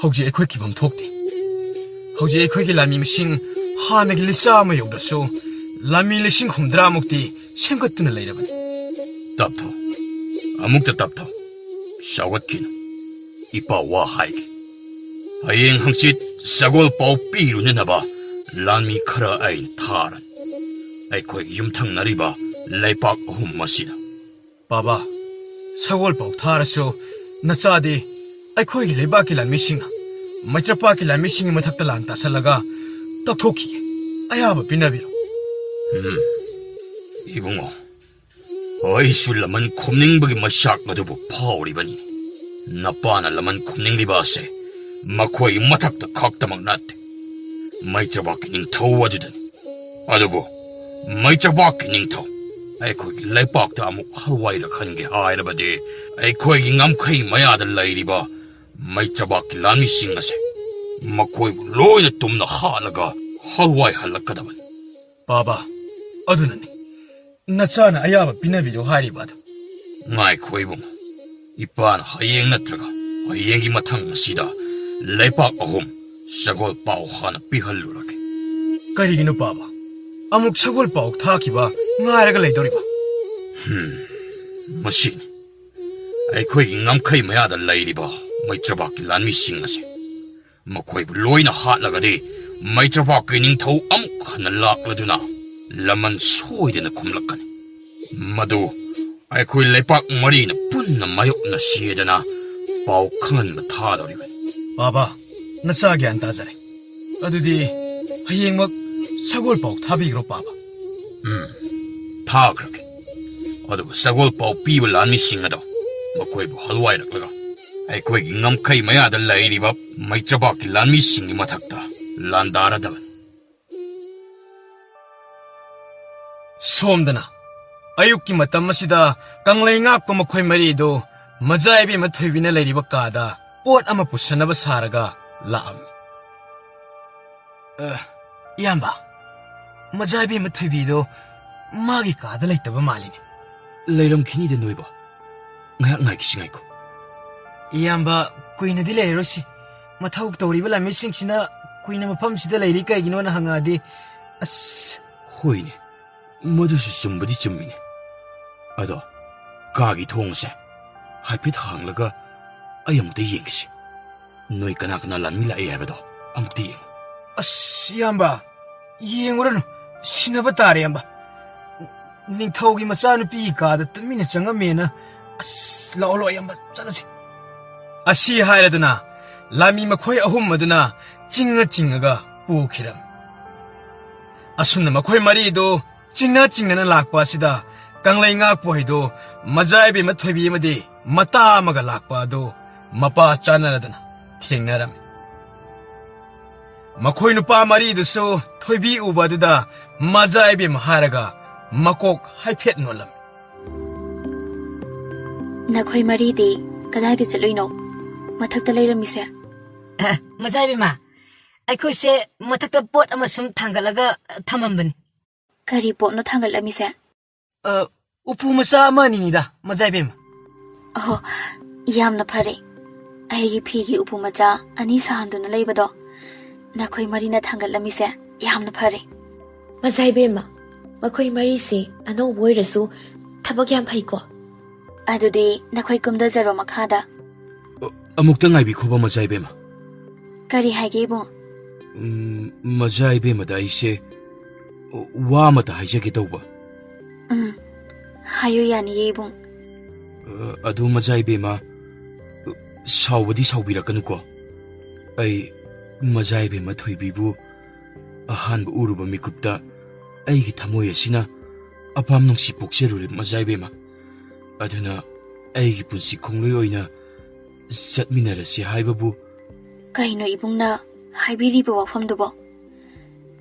ꯍꯧꯖꯤꯛ ꯑꯩꯈꯣꯏ ꯀꯤꯐꯝ ꯊꯣꯛꯇꯦ꯫ ꯍꯧꯖꯤꯛ ꯑꯩꯈꯣꯏꯒꯤ ꯂꯥꯟꯃꯤ ꯃꯁꯤꯡ ꯍꯥꯟꯅꯒꯤ ꯂꯤꯁꯥ ꯑꯃ ꯌꯧꯗ꯭ꯔꯁꯨ, ꯂꯥꯟꯃꯤ ꯂꯤꯁꯤꯡ ꯍꯨꯝꯗ꯭ꯔꯥ ꯃꯨꯛꯇꯤ ꯁꯦꯝꯒꯠꯇꯨꯅ ꯂꯩꯔꯕꯅꯤ꯫ ꯇꯞꯊꯧ, ꯑꯃꯨꯛꯇ ꯇꯞꯊꯧ꯫ ꯁꯥꯎꯒꯠꯈꯤꯅꯨ꯫ ꯏꯄꯥ ꯋꯥ ꯍꯥꯏꯒꯦ꯫ ꯍꯌꯦꯡ ꯍꯪꯆꯤꯠ ꯁꯒꯣꯜ ꯄꯥꯎ ꯄꯤꯔꯨꯅꯅꯕ ꯂꯥꯟꯃꯤ ꯈꯔ ꯑꯩꯅ ꯊꯥꯔꯅꯤ꯫ ꯑꯩꯈꯣꯏꯒꯤ ꯌꯨꯝꯊꯪꯅꯔꯤꯕ ꯂꯩꯄꯥꯛ ꯑꯍꯨꯝ ꯑꯁꯤꯗ꯫ ꯕꯥꯕꯥ, ꯁꯒꯣꯜ ꯄꯥꯎ ꯊꯥꯔꯁꯨ ꯅꯆꯥꯗꯤ ꯑꯩꯈꯣꯏꯒꯤ ꯂꯩꯕꯥꯛꯀꯤ ꯂꯥꯟꯃꯤꯁꯤꯡꯅ ꯃꯩꯇ꯭ꯔꯄꯥꯛꯀꯤ ꯂꯥꯟꯃꯤꯁꯤꯡꯒꯤ ꯃꯊꯛꯇ ꯂꯥꯟ ꯇꯥꯁꯜꯂꯒ ꯇꯧꯊꯣꯛꯈꯤꯒꯦ꯫ ꯑꯌꯥꯕ ꯄꯤꯅꯕꯤꯔꯣ꯫ ꯎꯝ, ꯏꯕꯨꯡꯉꯣ, ꯑꯩꯁꯨ ꯂꯃꯟ ꯈꯨꯝꯅꯤꯡꯕꯒꯤ ꯃꯩꯆꯥꯛ ꯑꯗꯨꯕꯨ ꯐꯥꯎꯔꯤꯕꯅꯤ꯫ ꯅꯄꯥꯅ ꯂꯃꯟ ꯈꯨꯝꯅꯤꯡꯂꯤꯕ ꯑꯁꯦ ꯃꯈꯣꯏ ꯃꯊꯛꯇ ꯈꯛꯇꯃꯛ ꯅꯠꯇꯦ, ꯃꯩꯇ꯭ꯔꯕꯥꯛꯀꯤ ꯅꯤꯡꯊꯧ ꯑꯗꯨꯗꯅꯤ꯫ ꯑꯗꯨꯕꯨ ꯃꯩꯇ꯭ꯔꯕꯥꯛꯀꯤ ꯅꯤꯡꯊꯧ ꯑꯩꯈꯣꯏꯒꯤ ꯂꯩꯄꯥꯛꯇ ꯑꯃꯨꯛ ꯍꯜꯋꯥꯏꯔꯛꯍꯟꯒꯦ ꯍꯥꯏꯔꯕꯗꯤ, ꯑꯩꯈꯣꯏꯒꯤ ꯉꯝꯈꯩ ꯃꯌꯥꯗ ꯂꯩꯔꯤꯕ ꯃꯩꯇ꯭ꯔꯕꯥꯛꯀꯤ ꯂꯥꯟꯃꯤꯁꯤꯡ ꯑꯁꯦ ꯃꯈꯣꯏꯕꯨ ꯂꯣꯏꯅ ꯇꯨꯝꯅ ꯍꯥꯠꯂꯒ ꯍꯜꯋꯥꯏꯍꯜꯂꯛꯀꯗꯕꯅꯤ꯫ ꯄꯥꯕ, ꯑꯗꯨꯅꯅꯤ ꯅꯆꯥꯅ ꯑꯌꯥꯕ ꯄꯤꯅꯕꯤꯔꯣ ꯍꯥꯏꯔꯤꯕ ꯑꯗꯨ꯫ ꯉꯥꯏꯈꯣ ꯏꯕꯨꯡ, ꯏꯄꯥꯅ ꯍꯌꯦꯡ ꯅꯠꯇ꯭ꯔꯒ ꯍꯌꯦꯡꯒꯤ ꯃꯊꯪ ꯑꯁꯤꯗ ꯂꯩꯄꯥꯛ ꯑꯍꯨꯝ ꯁꯒꯣꯜ ꯄꯥꯎ ꯍꯥꯟꯅ ꯄꯤꯍꯜꯂꯨꯔꯒꯦ꯫ ꯀꯔꯤꯒꯤꯅꯣ ꯄꯥꯕ? ꯑꯃꯨꯛ ꯁꯒꯣꯜ ꯄꯥꯎ ꯊꯥꯈꯤꯕ ꯉꯥꯏꯔꯒ ꯂꯩꯗꯧꯔꯤꯕ? ꯍꯝ, ꯃꯁꯤꯅꯤ꯫ ꯑꯩꯈꯣꯏꯒꯤ ꯉꯝꯈꯩ ꯃꯌꯥꯗ ꯂꯩꯔꯤꯕ ꯃꯩꯇ꯭ꯔꯕꯥꯛꯀꯤ ꯂꯥꯟꯃꯤꯁꯤꯡ ꯑꯁꯦ, ꯃꯈꯣꯏꯕꯨ ꯂꯣꯏꯅ ꯍꯥꯠꯂꯒꯗꯤ ꯃꯩꯇ꯭ꯔꯕꯥꯛꯀꯤ ꯅꯤꯡꯊꯧ ꯑꯃꯨꯛ ꯍꯟꯅ ꯂꯥꯛꯂꯗꯨꯅ ꯂꯃꯟ ꯁꯣꯏꯗꯅ ꯈꯨꯝꯂꯛꯀꯅꯤ꯫ ꯃꯗꯨ ꯑꯩꯈꯣꯏ ꯂꯩꯄꯥꯛ ꯃꯔꯤꯅ ꯄꯨꯟꯅ ꯃꯥꯌꯣꯛꯅꯁꯤꯗꯅ ꯄꯥꯎ ꯈꯪꯍꯟꯕ ꯊꯥꯗꯧꯔꯤꯕꯅꯤ꯫ ꯄꯥꯕ, ꯅꯆꯥ ꯒ꯭ꯌꯥꯟ ꯇꯥꯖꯔꯦ꯫ ꯑꯗꯨꯗꯤ ꯍꯌꯦꯡꯃꯛ ꯁꯒꯣꯜ ꯄꯥꯎ ꯊꯥꯕꯤꯈ꯭ꯔꯣ ꯄꯥꯕ꯫ ꯎꯝ, ꯊꯥꯈ꯭ꯔꯒꯦ꯫ ꯑꯗꯨꯒ ꯁꯒꯣꯜ ꯄꯥꯎ ꯄꯤꯕ ꯂꯥꯟꯃꯤꯁꯤꯡ ꯑꯗꯣ ꯃꯈꯣꯏꯕꯨ ꯍꯜꯋꯥꯏꯔꯛꯂꯒ ꯑꯩꯈꯣꯏꯒꯤ ꯉꯝꯈꯩ ꯃꯌꯥꯗ ꯂꯩꯔꯤꯕ ꯃꯩꯇ꯭ꯔꯕꯥꯛꯀꯤ ꯂꯥꯟꯃꯤꯁꯤꯡꯒꯤ ꯃꯊꯛꯇ ꯂꯥꯟꯗꯥꯔꯗꯕꯅꯤ꯫ ꯁꯣꯝꯗꯅ ꯑꯌꯨꯛꯀꯤ ꯃꯇꯝ ꯑꯁꯤꯗ ꯀꯪꯂꯩ ꯉꯥꯛꯄ ꯃꯈꯣꯏ ꯃꯔꯤꯗꯨ ꯃꯖꯥ ꯏꯕꯦꯝꯃ ꯊꯣꯏꯕꯤꯅ ꯂꯩꯔꯤꯕ ꯀꯥꯗ ꯄꯣꯠ ꯑꯃ ꯄꯨꯁꯟꯅꯕ ꯁꯥꯔꯒ ꯂꯥꯛꯑꯝꯃꯤ꯫ ꯑ, ꯏꯌꯥꯝꯕ, ꯃꯖꯥ ꯏꯕꯦꯝꯃ ꯊꯣꯏꯕꯤꯗꯣ ꯃꯥꯒꯤ ꯀꯥꯗ ꯂꯩꯇꯕ ꯃꯥꯜꯂꯤꯅꯦ꯫ ꯂꯩꯔꯝꯈꯤꯅꯤꯗ ꯅꯣꯏꯕꯣ꯫ ꯉꯥꯏꯍꯥꯛ ꯉꯥꯏꯈꯤꯁꯤ, ꯉꯥꯏꯈꯣ꯫ ꯏꯌꯥꯝꯕ, ꯀꯨꯏꯅꯗꯤ ꯂꯩꯔꯔꯣꯏꯁꯤ꯫ ꯃꯊꯧ ꯇꯧꯔꯤꯕ ꯂꯥꯟꯃꯤꯁꯤꯡꯁꯤꯅ ꯀꯨꯏꯅ ꯃꯐꯝꯁꯤꯗ ꯂꯩꯔꯤ ꯀꯩꯒꯤꯅꯣꯅ ꯍꯪꯉꯛꯑꯗꯤ, ꯑꯁ꯫ ꯍꯣꯏꯅꯦ, ꯃꯗꯨꯁꯨ ꯆꯨꯝꯕꯗꯤ ꯆꯨꯝꯃꯤꯅꯦ꯫ ꯑꯗꯣ ꯀꯥꯒꯤ ꯊꯣꯡꯁꯦ ꯍꯥꯏꯐꯦꯠ ꯍꯥꯡꯂꯒ ꯑꯩ ꯑꯃꯨꯛꯇ ꯌꯦꯡꯒꯦꯁꯤ꯫ ꯅꯣꯏ ꯀꯅꯥ ꯀꯅꯥ ꯂꯥꯟꯃꯤ ꯂꯥꯛꯏ ꯍꯥꯏꯕꯗꯣ ꯑꯃꯨꯛꯇ ꯌꯦꯡꯉꯨ꯫ ꯑꯁ, ꯏꯌꯥꯝꯕ, ꯌꯦꯡꯉꯨꯔꯅꯨ꯫ ꯁꯤꯟꯅꯕ ꯇꯥꯔꯦ, ꯏꯌꯥꯝꯕ꯫ ꯅꯤꯡꯊꯧꯒꯤ ꯃꯆꯥꯅꯨꯄꯤꯒꯤ ꯀꯥꯗ ꯇꯨꯃꯤꯟꯅ ꯆꯪꯉꯝꯃꯦꯅ꯫ ꯑꯁ, ꯂꯥꯛꯑꯣ, ꯂꯥꯛꯑꯣ, ꯏꯌꯥꯝꯕ, ꯆꯠꯂꯁꯤ꯫ ꯑꯁꯤ ꯍꯥꯏꯔꯗꯨꯅ ꯂꯥꯟꯃꯤ ꯃꯈꯣꯏ ꯑꯍꯨꯝ ꯑꯗꯨꯅ ꯆꯤꯡꯉ ꯆꯤꯡꯉꯒ ꯄꯨꯈꯤꯔꯝꯃꯤ꯫ ꯑꯁꯨꯝꯅ ꯃꯈꯣꯏ ꯃꯔꯤꯗꯨ ꯆꯤꯡꯅ ꯆꯤꯡꯅꯅ ꯂꯥꯛꯄ ꯑꯁꯤꯗ ꯀꯪꯂꯩ ꯉꯥꯛꯄ ꯍꯩꯗꯨ ꯃꯖꯥ ꯏꯕꯦꯝꯃ ꯊꯣꯏꯕꯤ ꯑꯃꯗꯤ ꯃꯇꯥ ꯑꯃꯒ ꯂꯥꯛꯄ ꯑꯗꯨ ꯃꯄꯥ ꯆꯥꯅꯔꯗꯨꯅ ꯊꯦꯡꯅꯔꯝꯃꯤ꯫ ꯃꯈꯣꯏ ꯅꯨꯄꯥ ꯃꯔꯤꯗꯨꯁꯨ ꯊꯣꯏꯕꯤ ꯎꯕ ꯑꯗꯨꯗ ꯃꯖꯥ ꯏꯕꯦꯝꯃ ꯍꯥꯏꯔꯒ ꯃꯀꯣꯛ ꯍꯥꯏꯐꯦꯠ ꯅꯣꯜꯂꯝꯃꯤ꯫ ꯅꯈꯣꯏ ꯃꯔꯤꯗꯤ ꯀꯗꯥꯏꯗ ꯆꯠꯂꯨꯏꯅꯣ? ꯃꯊꯛꯇ ꯂꯩꯔꯝꯃꯤꯁꯦ? ꯑ, ꯃꯖꯥ ꯏꯕꯦꯝꯃ, ꯑꯩꯈꯣꯏꯁꯦ ꯃꯊꯛꯇ ꯄꯣꯠ ꯑꯃ ꯁꯨꯝ ꯊꯥꯡꯒꯠꯂꯒ ꯊꯝꯃꯝꯕꯅꯤ꯫ ꯀꯔꯤ ꯄꯣꯠꯅꯣ ꯊꯥꯡꯒꯠꯂꯝꯃꯤꯁꯦ? ꯑ, ꯎꯄꯨ ꯃꯆꯥ ꯑꯃ ꯑꯅꯤꯅꯤꯗ, ꯃꯖꯥ ꯏꯕꯦꯝꯃ꯫ ꯑꯣꯍꯣ, ꯌꯥꯝꯅ ꯐꯔꯦ꯫ ꯑꯩꯒꯤ ꯐꯤꯒꯤ ꯎꯄꯨ ꯃꯆꯥ ꯑꯅꯤ ꯁꯥꯍꯟꯗꯨꯅ ꯂꯩꯕꯗꯣ ꯅꯈꯣꯏ ꯃꯔꯤꯅ ꯊꯥꯡꯒꯠꯂꯝꯃꯤꯁꯦ ꯌꯥꯝꯅ ꯐꯔꯦ꯫ ꯃꯖꯥ ꯏꯕꯦꯝꯃ, ꯃꯈꯣꯏ ꯃꯔꯤꯁꯦ ꯑꯅꯧꯕ ꯑꯣꯏꯔꯁꯨ ꯊꯕꯛ ꯌꯥꯝ ꯐꯩꯀꯣ꯫ ꯑꯗꯨꯗꯤ ꯅꯈꯣꯏ ꯀꯨꯝꯊꯖꯔꯣ ꯃꯈꯥꯗ꯫ ꯑꯃꯨꯛꯇ ꯉꯥꯏꯕꯤꯈꯣꯕ, ꯃꯖꯥ ꯏꯕꯦꯝꯃ꯫ ꯀꯔꯤ ꯍꯥꯏꯒꯦ ꯏꯕꯨꯡ? ꯎꯝ, ꯃꯖꯥ ꯏꯕꯦꯝꯃꯗ ꯑꯩꯁꯦ ꯋꯥ ꯑꯃꯇ ꯍꯥꯏꯖꯒꯦ ꯇꯧꯕ꯫ ꯎꯝ, ꯍꯥꯏꯌꯨ, ꯌꯥꯅꯤꯌꯦ ꯏꯕꯨꯡ꯫ ꯑ, ꯑꯗꯨ ꯃꯖꯥ ꯏꯕꯦꯝꯃ, ꯁꯥꯎꯕꯗꯤ ꯁꯥꯎꯕꯤꯔꯛꯀꯅꯨꯀꯣ꯫ ꯑꯩ ꯃꯖꯥ ꯏꯕꯦꯝꯃ ꯊꯣꯏꯕꯤꯕꯨ ꯑꯍꯥꯟꯕ ꯎꯔꯨꯕ ꯃꯤꯀꯨꯞꯇ ꯑꯩꯒꯤ ꯊꯃꯣꯏ ꯑꯁꯤꯅ ꯑꯄꯥꯝ ꯅꯨꯡꯁꯤ ꯄꯣꯛꯆꯔꯨꯔꯦ, ꯃꯖꯥ ꯏꯕꯦꯝꯃ꯫ ꯑꯗꯨꯅ ꯑꯩꯒꯤ ꯄꯨꯟꯁꯤ ꯈꯣꯡꯂꯣꯏ ꯑꯣꯏꯅ ꯆꯠꯃꯤꯟꯅꯔꯁꯤ ꯍꯥꯏꯕꯕꯨ꯫ ꯀꯩꯅꯣ ꯏꯕꯨꯡꯅ ꯍꯥꯏꯕꯤꯔꯤꯕ ꯋꯥꯐꯝꯗꯨꯕꯣ?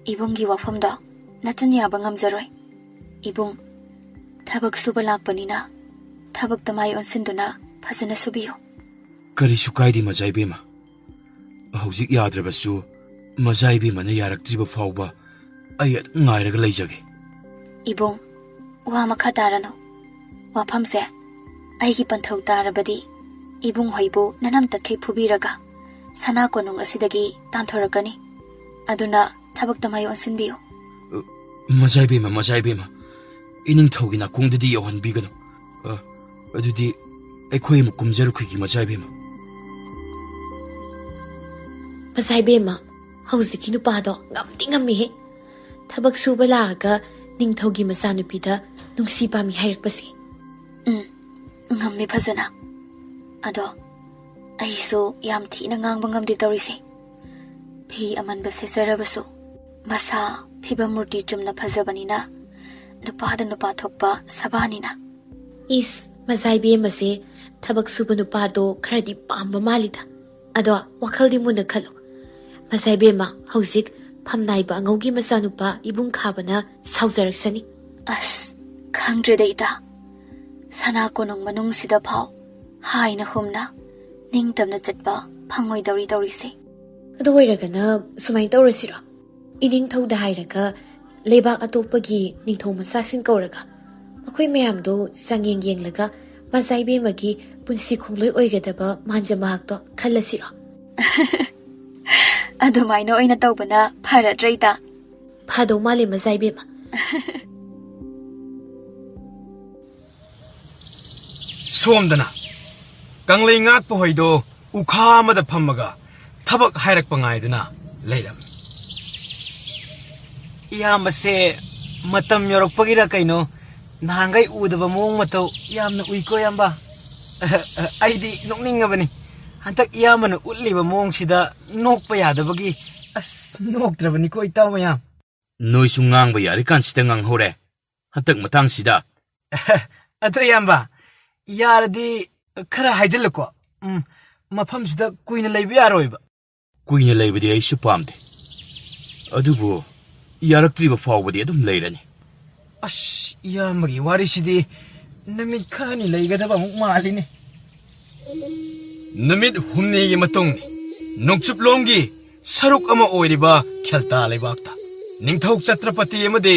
ꯏꯕꯨꯡꯒꯤ ꯋꯥꯐꯝꯗꯣ ꯅꯆꯤꯟ ꯌꯥꯕ ꯉꯝꯖꯔꯣꯏ꯫ ꯏꯕꯨꯡ, ꯊꯕꯛ ꯁꯨꯕ ꯂꯥꯛꯄꯅꯤꯅ ꯊꯕꯛꯇ ꯃꯥꯏ ꯑꯣꯟꯁꯤꯟꯗꯨꯅ ꯐꯖꯅ ꯁꯨꯕꯤꯌꯨ꯫ ꯀꯔꯤꯁꯨ ꯀꯥꯏꯗꯦ, ꯃꯖꯥ ꯏꯕꯦꯝꯃ꯫ ꯍꯧꯖꯤꯛ ꯌꯥꯗ꯭ꯔꯕꯁꯨ, ꯃꯖꯥ ꯏꯕꯦꯝꯃꯅ ꯌꯥꯔꯛꯇ꯭ꯔꯤꯕ ꯐꯥꯎꯕ ꯑꯩ ꯑꯗꯨꯝ ꯉꯥꯏꯔꯒ ꯂꯩꯖꯒꯦ꯫ ꯏꯕꯨꯡ, ꯋꯥ ꯃꯈꯥ ꯇꯥꯔꯅꯨ꯫ ꯋꯥꯐꯝꯁꯦ ꯑꯩꯒꯤ ꯄꯟꯊꯧ ꯇꯥꯔꯕꯗꯤ ꯏꯕꯨꯡ ꯍꯣꯏꯕꯨ ꯅꯅꯝ ꯇꯠꯈꯩ ꯐꯨꯕꯤꯔꯒ ꯁꯅꯥ ꯀꯣꯅꯨꯡ ꯑꯁꯤꯗꯒꯤ ꯇꯥꯟꯊꯣꯔꯛꯀꯅꯤ꯫ ꯑꯗꯨꯅ ꯊꯕꯛꯇ ꯃꯥꯏ ꯑꯣꯟꯁꯤꯟꯕꯤꯌꯨ꯫ ꯃꯖꯥ ꯏꯕꯦꯝꯃ, ꯃꯖꯥ ꯏꯕꯦꯝꯃ, ꯏꯅꯤꯡꯊꯧꯒꯤ ꯅꯥꯀꯣꯡꯗꯗꯤ ꯌꯧꯍꯟꯕꯤꯒꯅꯨ꯫ ꯑ, ꯑꯗꯨꯗꯤ ꯑꯩꯈꯣꯏ ꯑꯃꯨꯛ ꯀꯨꯝꯖꯔꯨꯈꯤꯒꯦ, ꯃꯖꯥ ꯏꯕꯦꯝꯃ꯫ ꯃꯖꯥ ꯏꯕꯦꯝꯃ, ꯍꯧꯖꯤꯛꯀꯤ ꯅꯨꯄꯥꯗꯣ ꯉꯝꯗꯤ ꯉꯝꯃꯤꯍꯦ꯫ ꯊꯕꯛ ꯁꯨꯕ ꯂꯥꯛꯑꯒ ꯅꯤꯡꯊꯧꯒꯤ ꯃꯆꯥꯅꯨꯄꯤꯗ ꯅꯨꯡꯁꯤ ꯄꯥꯝꯃꯤ ꯍꯥꯏꯔꯛꯄꯁꯦ꯫ ꯎꯝ, ꯉꯝꯃꯤ ꯐꯖꯅ꯫ ꯑꯗꯣ ꯑꯩꯁꯨ ꯌꯥꯝ ꯊꯤꯅ ꯉꯥꯡꯕ ꯉꯝꯗꯦ ꯇꯧꯔꯤꯁꯦ꯫ ꯐꯤ ꯑꯃꯟꯕ ꯁꯦꯠꯆꯔꯕꯁꯨ ꯃꯁꯥ ꯐꯤꯕꯝ ꯃꯨꯔꯇꯤ ꯆꯨꯝꯅ ꯐꯖꯕꯅꯤꯅ ꯅꯨꯄꯥꯗ ꯅꯨꯄꯥ ꯊꯣꯛꯄ ꯁꯕꯥꯅꯤꯅ꯫ ꯏꯁ, ꯃꯖꯥ ꯏꯕꯦꯝꯃꯁꯦ ꯊꯕꯛ ꯁꯨꯕ ꯅꯨꯄꯥꯗꯣ ꯈꯔꯗꯤ ꯄꯥꯝꯕ ꯃꯥꯜꯂꯤꯗ꯫ ꯑꯗꯣ ꯋꯥꯈꯜꯗꯤ ꯃꯨꯟꯅ ꯈꯜꯂꯨ꯫ ꯃꯖꯥ ꯏꯕꯦꯝꯃ, ꯍꯧꯖꯤꯛ ꯐꯝꯅꯥꯏꯕ ꯑꯉꯧꯒꯤ ꯃꯆꯥꯅꯨꯄꯥ ꯏꯕꯨꯡ ꯈꯥꯕꯅ ꯁꯥꯎꯖꯔꯛꯁꯅꯤ꯫ ꯑꯁ, ꯈꯪꯗ꯭ꯔꯦꯗ ꯏꯇꯥ꯫ ꯁꯅꯥ ꯀꯣꯅꯨꯡ ꯃꯅꯨꯡꯁꯤꯗ ꯐꯥꯎ ꯍꯥꯏꯅ ꯍꯨꯝꯅ ꯅꯤꯡꯇꯝꯅ ꯆꯠꯄ ꯐꯪꯉꯣꯏꯗꯧꯔꯤ ꯇꯧꯔꯤꯁꯦ꯫ ꯑꯗꯨ ꯑꯣꯏꯔꯒꯅ ꯁꯨꯃꯥꯏꯅ ꯇꯧꯔꯁꯤꯔꯣ? ꯏꯅꯤꯡꯊꯧꯗ ꯍꯥꯏꯔꯒ ꯂꯩꯕꯥꯛ ꯑꯇꯣꯞꯄꯒꯤ ꯅꯤꯡꯊꯧ ꯃꯆꯥꯁꯤꯡ ꯀꯧꯔꯒ ꯑꯩꯈꯣꯏ ꯃꯌꯥꯝꯗꯣ ꯆꯥꯡꯌꯦꯡ ꯌꯦꯡꯂꯒ ꯃꯖꯥ ꯏꯕꯦꯝꯃꯒꯤ ꯄꯨꯟꯁꯤ ꯈꯣꯡꯂꯣꯏ ꯑꯣꯏꯒꯗꯕ ꯃꯥꯟꯖ ꯃꯍꯥꯛꯇꯣ ꯈꯜꯂꯁꯤꯔꯣ? ꯑꯗꯨꯃꯥꯏꯅ ꯑꯣꯏꯅ ꯇꯧꯕꯅ ꯐꯔꯗ꯭ꯔꯥ, ꯏꯇꯥ? ꯐꯗꯧ ꯃꯥꯜꯂꯦ, ꯃꯖꯥ ꯏꯕꯦꯝꯃ꯫ ꯁꯣꯝꯗꯅ ꯀꯪꯂꯩ ꯉꯥꯛꯄ ꯍꯣꯏꯗꯣ ꯎꯈꯥ ꯑꯃꯗ ꯐꯝꯃꯒ ꯊꯕꯛ ꯍꯥꯏꯔꯛꯄ ꯉꯥꯏꯗꯨꯅ ꯂꯩꯔꯝꯃꯤ꯫ ꯏꯌꯥꯝꯕꯁꯦ ꯃꯇꯝ ꯌꯧꯔꯛꯄꯒꯤꯔ ꯀꯩꯅꯣ, ꯅꯍꯥꯟꯈꯩ ꯎꯗꯕ ꯃꯑꯣꯡ ꯃꯇꯧ ꯌꯥꯝꯅ ꯎꯏꯀꯣ, ꯏꯌꯥꯝꯕ꯫ ꯑꯩꯗꯤ ꯅꯣꯛꯅꯤꯡꯉꯕꯅꯤ꯫ ꯍꯟꯗꯛ ꯏꯌꯥꯝꯕꯅ ꯎꯠꯂꯤꯕ ꯃꯑꯣꯡꯁꯤꯗ ꯅꯣꯛꯄ ꯌꯥꯗꯕꯒꯤ, ꯑꯁ, ꯅꯣꯛꯇ꯭ꯔꯕꯅꯤꯀꯣ, ꯏꯇꯥꯎ ꯃꯌꯥꯝ꯫ ꯅꯣꯏꯁꯨ ꯉꯥꯡꯕ ꯌꯥꯔꯤꯀꯥꯟꯁꯤꯗ ꯉꯥꯡꯍꯧꯔꯦ꯫ ꯍꯟꯗꯛ ꯃꯇꯥꯡꯁꯤꯗ꯫ ꯑꯗꯣ ꯏꯌꯥꯝꯕ, ꯌꯥꯔꯗꯤ ꯈꯔ ꯍꯥꯏꯖꯤꯜꯂꯨꯀꯣ꯫ ꯎꯝ, ꯃꯐꯝꯁꯤꯗ ꯀꯨꯏꯅ ꯂꯩꯕ ꯌꯥꯔꯣꯏꯕ꯫ ꯀꯨꯏꯅ ꯂꯩꯕꯗꯤ ꯑꯩꯁꯨ ꯄꯥꯝꯗꯦ, ꯑꯗꯨꯕꯨ ꯌꯥꯔꯛꯇ꯭ꯔꯤꯕ ꯐꯥꯎꯕꯗꯤ ꯑꯗꯨꯝ ꯂꯩꯔꯅꯤ꯫ ꯑꯁ, ꯏꯌꯥꯝꯕꯒꯤ ꯋꯥꯔꯤꯁꯤꯗꯤ ꯅꯨꯃꯤꯠ ꯈꯔꯅꯤ ꯂꯩꯒꯗꯕ ꯑꯃꯨꯛ ꯃꯥꯜꯂꯤꯅꯦ꯫ ꯅꯨꯃꯤꯠ ꯍꯨꯝꯅꯤꯒꯤ ꯃꯇꯨꯡ ꯅꯣꯡꯆꯨꯞꯂꯣꯝꯒꯤ ꯁꯔꯨꯛ ꯑꯃ ꯑꯣꯏꯔꯤꯕ ꯈꯦꯜꯇꯥ ꯂꯩꯕꯥꯛꯇ ꯅꯤꯡꯊꯧ ꯆꯇ꯭ꯔꯄꯇꯤ ꯑꯃꯗꯤ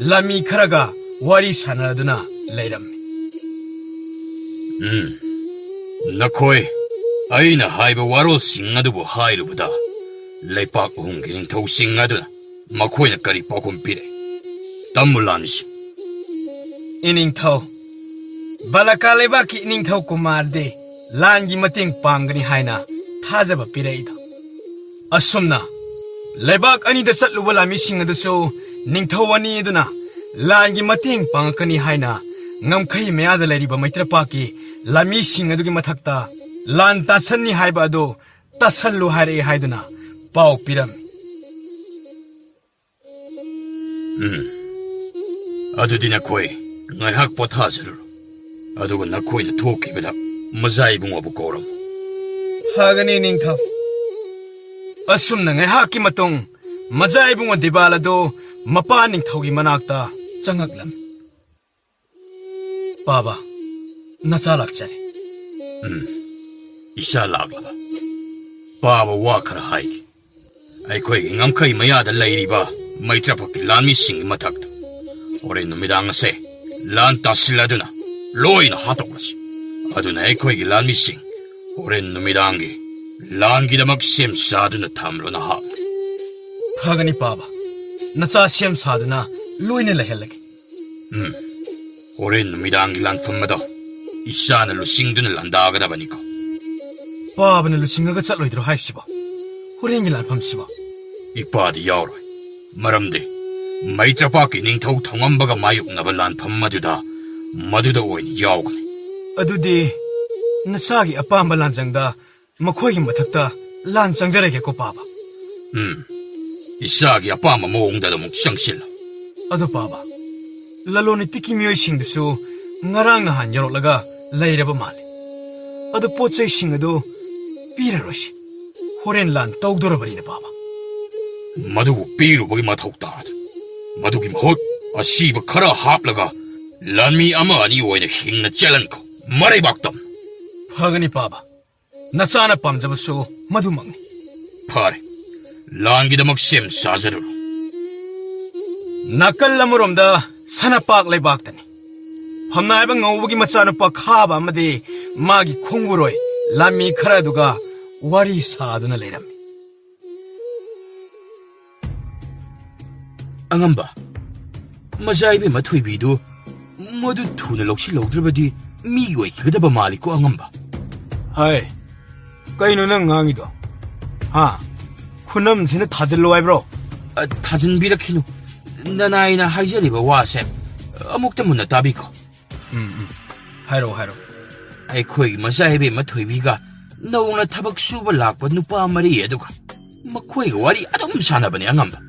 ꯂꯥꯟꯃꯤ ꯈꯔꯒ ꯋꯥꯔꯤ ꯁꯥꯟꯅꯗꯨꯅ ꯂꯩꯔꯝꯃꯤ꯫ ꯎꯝ, ꯅꯈꯣꯏ ꯑꯩꯅ ꯍꯥꯏꯕ ꯋꯥꯔꯣꯜꯁꯤꯡ ꯑꯗꯨꯕꯨ ꯍꯥꯏꯔꯨꯕꯗ, ꯂꯩꯄꯥꯛ ꯑꯍꯨꯝꯒꯤ ꯅꯤꯡꯊꯧꯁꯤꯡ ꯑꯗꯨꯅ ꯃꯈꯣꯏꯅ ꯀꯔꯤ ꯄꯥꯎꯈꯨꯝ ꯄꯤꯔꯦ? ꯇꯝꯃꯨ, ꯂꯥꯟꯃꯤꯁꯤꯡ꯫ ꯏꯅꯤꯡꯊꯧ, ꯕꯂꯀꯥ ꯂꯩꯕꯥꯛꯀꯤ ꯏꯅꯤꯡꯊꯧ ꯀꯨꯃꯥꯔꯗꯤ ꯂꯥꯟꯒꯤ ꯃꯇꯦꯡ ꯄꯥꯡꯒꯅꯤ ꯍꯥꯏꯅ ꯊꯥꯖꯕ ꯄꯤꯔꯛꯏꯗꯣ꯫ ꯑꯁꯨꯝꯅ ꯂꯩꯕꯥꯛ ꯑꯅꯤꯗ ꯆꯠꯂꯨꯕ ꯂꯥꯟꯃꯤꯁꯤꯡ ꯑꯗꯨꯁꯨ ꯅꯤꯡꯊꯧ ꯑꯅꯤ ꯑꯗꯨꯅ ꯂꯥꯟꯒꯤ ꯃꯇꯦꯡ ꯄꯥꯡꯉꯛꯀꯅꯤ ꯍꯥꯏꯅ ꯉꯝꯈꯩ ꯃꯌꯥꯗ ꯂꯩꯔꯤꯕ ꯃꯩꯇ꯭ꯔꯄꯥꯛꯀꯤ ꯂꯥꯟꯃꯤꯁꯤꯡ ꯑꯗꯨꯒꯤ ꯃꯊꯛꯇ ꯂꯥꯟ ꯇꯥꯁꯟꯅꯤ ꯍꯥꯏꯕ ꯑꯗꯨ ꯇꯥꯁꯜꯂꯨ ꯍꯥꯏꯔꯛꯏ ꯍꯥꯏꯗꯨꯅ ꯄꯥꯎ ꯄꯤꯔꯝꯃꯤ꯫ ꯎꯝ꯫ ꯑꯗꯨꯗꯤ ꯅꯈꯣꯏ ꯉꯥꯏꯍꯥꯛ ꯄꯣꯊꯥꯖꯔꯨꯔꯣ꯫ ꯑꯗꯨꯒ ꯅꯈꯣꯏꯅ ꯊꯣꯛꯈꯤꯕꯗ ꯃꯖꯥ ꯏꯕꯨꯡꯉꯣꯕꯨ ꯀꯧꯔꯝꯃꯨ꯫ ꯐꯒꯅꯤ, ꯅꯤꯡꯊꯧ꯫ ꯑꯁꯨꯝꯅ ꯉꯥꯏꯍꯥꯛꯀꯤ ꯃꯇꯨꯡ ꯃꯖꯥ ꯏꯕꯨꯡꯉꯣ ꯗꯤꯕꯥꯜ ꯑꯗꯨ ꯃꯄꯥ ꯅꯤꯡꯊꯧꯒꯤ ꯃꯅꯥꯛꯇ ꯆꯪꯉꯛꯂꯝꯃꯤ꯫ ꯄꯥꯕ, ꯅꯆꯥ ꯂꯥꯛꯆꯔꯦ꯫ ꯎꯝ, ꯏꯆꯥ ꯂꯥꯛꯂꯕ? ꯄꯥꯕ, ꯋꯥ ꯈꯔ ꯍꯥꯏꯒꯦ꯫ ꯑꯩꯈꯣꯏꯒꯤ ꯉꯝꯈꯩ ꯃꯌꯥꯗ ꯂꯩꯔꯤꯕ ꯃꯩꯇ꯭ꯔꯄꯥꯛꯀꯤ ꯂꯥꯟꯃꯤꯁꯤꯡꯒꯤ ꯃꯊꯛꯇ ꯍꯣꯔꯦꯟ ꯅꯨꯃꯤꯗꯥꯡ ꯑꯁꯦ ꯂꯥꯟ ꯇꯥꯁꯤꯜꯂꯗꯨꯅ ꯂꯣꯏꯅ ꯍꯥꯠꯇꯣꯛꯂꯁꯤ꯫ ꯑꯗꯨꯅ ꯑꯩꯈꯣꯏꯒꯤ ꯂꯥꯟꯃꯤꯁꯤꯡ ꯍꯣꯔꯦꯟ ꯅꯨꯃꯤꯗꯥꯡꯒꯤ ꯂꯥꯟꯒꯤꯗꯃꯛ ꯁꯦꯝ ꯁꯥꯗꯨꯅ ꯊꯝꯂꯣ, ꯅꯍꯥꯛ꯫ ꯐꯒꯅꯤ ꯄꯥꯕ, ꯅꯆꯥ ꯁꯦꯝ ꯁꯥꯗꯨꯅ ꯂꯣꯏꯅ ꯂꯩꯍꯜꯂꯒꯦ꯫ ꯎꯝ, ꯍꯣꯔꯦꯟ ꯅꯨꯃꯤꯗꯥꯡꯒꯤ ꯂꯥꯟꯐꯝ ꯑꯗꯣ ꯏꯆꯥꯅ ꯂꯨꯆꯤꯡꯗꯨꯅ ꯂꯥꯟꯗꯥꯒꯗꯕꯅꯤꯀꯣ꯫ ꯄꯥꯕꯅ ꯂꯨꯆꯤꯡꯉꯒ ꯆꯠꯂꯣꯏꯗ꯭ꯔꯣ ꯍꯥꯏꯁꯤꯕꯣ? ꯍꯣꯔꯦꯟꯒꯤ ꯂꯥꯟꯐꯝꯁꯤꯕꯣ? ꯏꯄꯥꯗꯤ ꯌꯥꯎꯔꯣꯏ꯫ ꯃꯔꯝꯗꯤ ꯃꯩꯇ꯭ꯔꯄꯥꯛꯀꯤ ꯅꯤꯡꯊꯧ ꯊꯧꯉꯝꯕꯒ ꯃꯥꯌꯣꯛꯅꯕ ꯂꯥꯟꯐꯝ ꯑꯗꯨꯗ ꯃꯗꯨꯗ ꯑꯣꯏꯅ ꯌꯥꯎꯒꯅꯤ꯫ ꯑꯗꯨꯗꯤ ꯅꯆꯥꯒꯤ ꯑꯄꯥꯝꯕ ꯂꯥꯟꯖꯪꯗ ꯃꯈꯣꯏꯒꯤ ꯃꯊꯛꯇ ꯂꯥꯟ ꯆꯪꯖꯔꯒꯦꯀꯣ ꯄꯥꯕ꯫ ꯎꯝ, ꯏꯆꯥꯒꯤ ꯑꯄꯥꯝꯕ ꯃꯑꯣꯡꯗ ꯑꯗꯨꯃꯛ ꯆꯪꯁꯤꯜꯂꯨ꯫ ꯑꯗꯨ ꯄꯥꯕ, ꯂꯂꯣꯟ ꯏꯇꯤꯛꯀꯤ ꯃꯤꯑꯣꯏꯁꯤꯡꯗꯨꯁꯨ ꯉꯔꯥꯡ ꯅꯍꯥꯟ ꯌꯧꯔꯛꯂꯒ ꯂꯩꯔꯕ ꯃꯥꯜꯂꯤ꯫ ꯑꯗꯨ ꯄꯣꯠ ꯆꯩꯁꯤꯡ ꯑꯗꯨ ꯄꯤꯔꯔꯣꯏꯁꯤ꯫ ꯍꯣꯔꯦꯟ ꯂꯥꯟ ꯇꯧꯗꯣꯔꯕꯅꯤꯅ ꯄꯥꯕ꯫ ꯃꯗꯨꯕꯨ ꯄꯤꯔꯨꯕꯒꯤ ꯃꯊꯧ ꯇꯥꯗꯦ꯫ ꯃꯗꯨꯒꯤ ꯃꯍꯨꯠ ꯑꯁꯤꯕ ꯈꯔ ꯍꯥꯞꯂꯒ ꯂꯥꯟꯃꯤ ꯑꯃ ꯑꯅꯤ ꯑꯣꯏꯅ ꯍꯤꯡꯅ ꯆꯦꯜꯍꯟꯈꯣ꯫ ꯃꯔꯩꯕꯥꯛ ꯇꯝꯅ꯫ ꯐꯒꯅꯤ ꯄꯥꯕ꯫ ꯅꯆꯥꯅ ꯄꯥꯝꯖꯕꯁꯨ ꯃꯗꯨꯃꯛꯅꯤ꯫ ꯐꯔꯦ, ꯂꯥꯟꯒꯤꯗꯃꯛ ꯁꯦꯝ ꯁꯥꯖꯔꯨꯔꯣ꯫ ꯅꯥꯀꯜ ꯑꯃꯔꯣꯝꯗ ꯁꯅꯥꯄꯥꯛ ꯂꯩꯕꯥꯛꯇꯅꯤ꯫ ꯐꯝꯅꯥꯏꯕ ꯉꯧꯕꯒꯤ ꯃꯆꯥꯅꯨꯄꯥ ꯈꯥꯕ ꯑꯃꯗꯤ ꯃꯥꯒꯤ ꯈꯣꯡꯕꯨꯔꯣꯏ ꯂꯥꯟꯃꯤ ꯈꯔ ꯑꯗꯨꯒ ꯋꯥꯔꯤ ꯁꯥꯗꯨꯅ ꯂꯩꯔꯝꯃꯤ꯫ ꯑꯉꯝꯕ, ꯃꯆꯥ ꯏꯕꯦꯝꯃ ꯊꯣꯏꯕꯤꯗꯨ ꯃꯗꯨ ꯊꯨꯅ ꯂꯧꯁꯤꯜꯍꯧꯗ꯭ꯔꯕꯗꯤ ꯃꯤꯒꯤ ꯑꯣꯏꯈꯤꯒꯗꯕ ꯃꯥꯜꯂꯤꯀꯣ, ꯑꯉꯝꯕ꯫ ꯍꯥꯏ, ꯀꯩꯅꯣ ꯅꯪ ꯉꯥꯡꯉꯤꯗꯣ? ꯍꯥ? ꯈꯨꯅꯝꯁꯤꯅ ꯊꯥꯖꯤꯜꯂꯣ ꯍꯥꯏꯕ꯭ꯔꯣ? ꯑ, ꯊꯥꯖꯤꯟꯕꯤꯔꯛꯈꯤꯅꯨ꯫ ꯅꯅꯥꯏꯅ ꯍꯥꯏꯖꯔꯤꯕ ꯋꯥꯁꯦ ꯑꯃꯨꯛꯇ ꯃꯨꯟꯅ ꯇꯥꯕꯤꯈꯣ꯫ ꯎꯝ, ꯎꯝ꯫ ꯍꯥꯏꯔꯛꯑꯣ, ꯍꯥꯏꯔꯛꯑꯣ꯫ ꯑꯩꯈꯣꯏꯒꯤ ꯃꯆꯥ ꯏꯕꯦꯝꯃ ꯊꯣꯏꯕꯤꯒ ꯅꯧꯅ ꯊꯕꯛ ꯁꯨꯕ ꯂꯥꯛꯄ ꯅꯨꯄꯥ ꯃꯔꯤ ꯑꯗꯨꯒ ꯃꯈꯣꯏꯒ ꯋꯥꯔꯤ ꯑꯗꯨꯝ ꯁꯥꯟꯅꯕꯅꯦ, ꯑꯉꯝꯕ꯫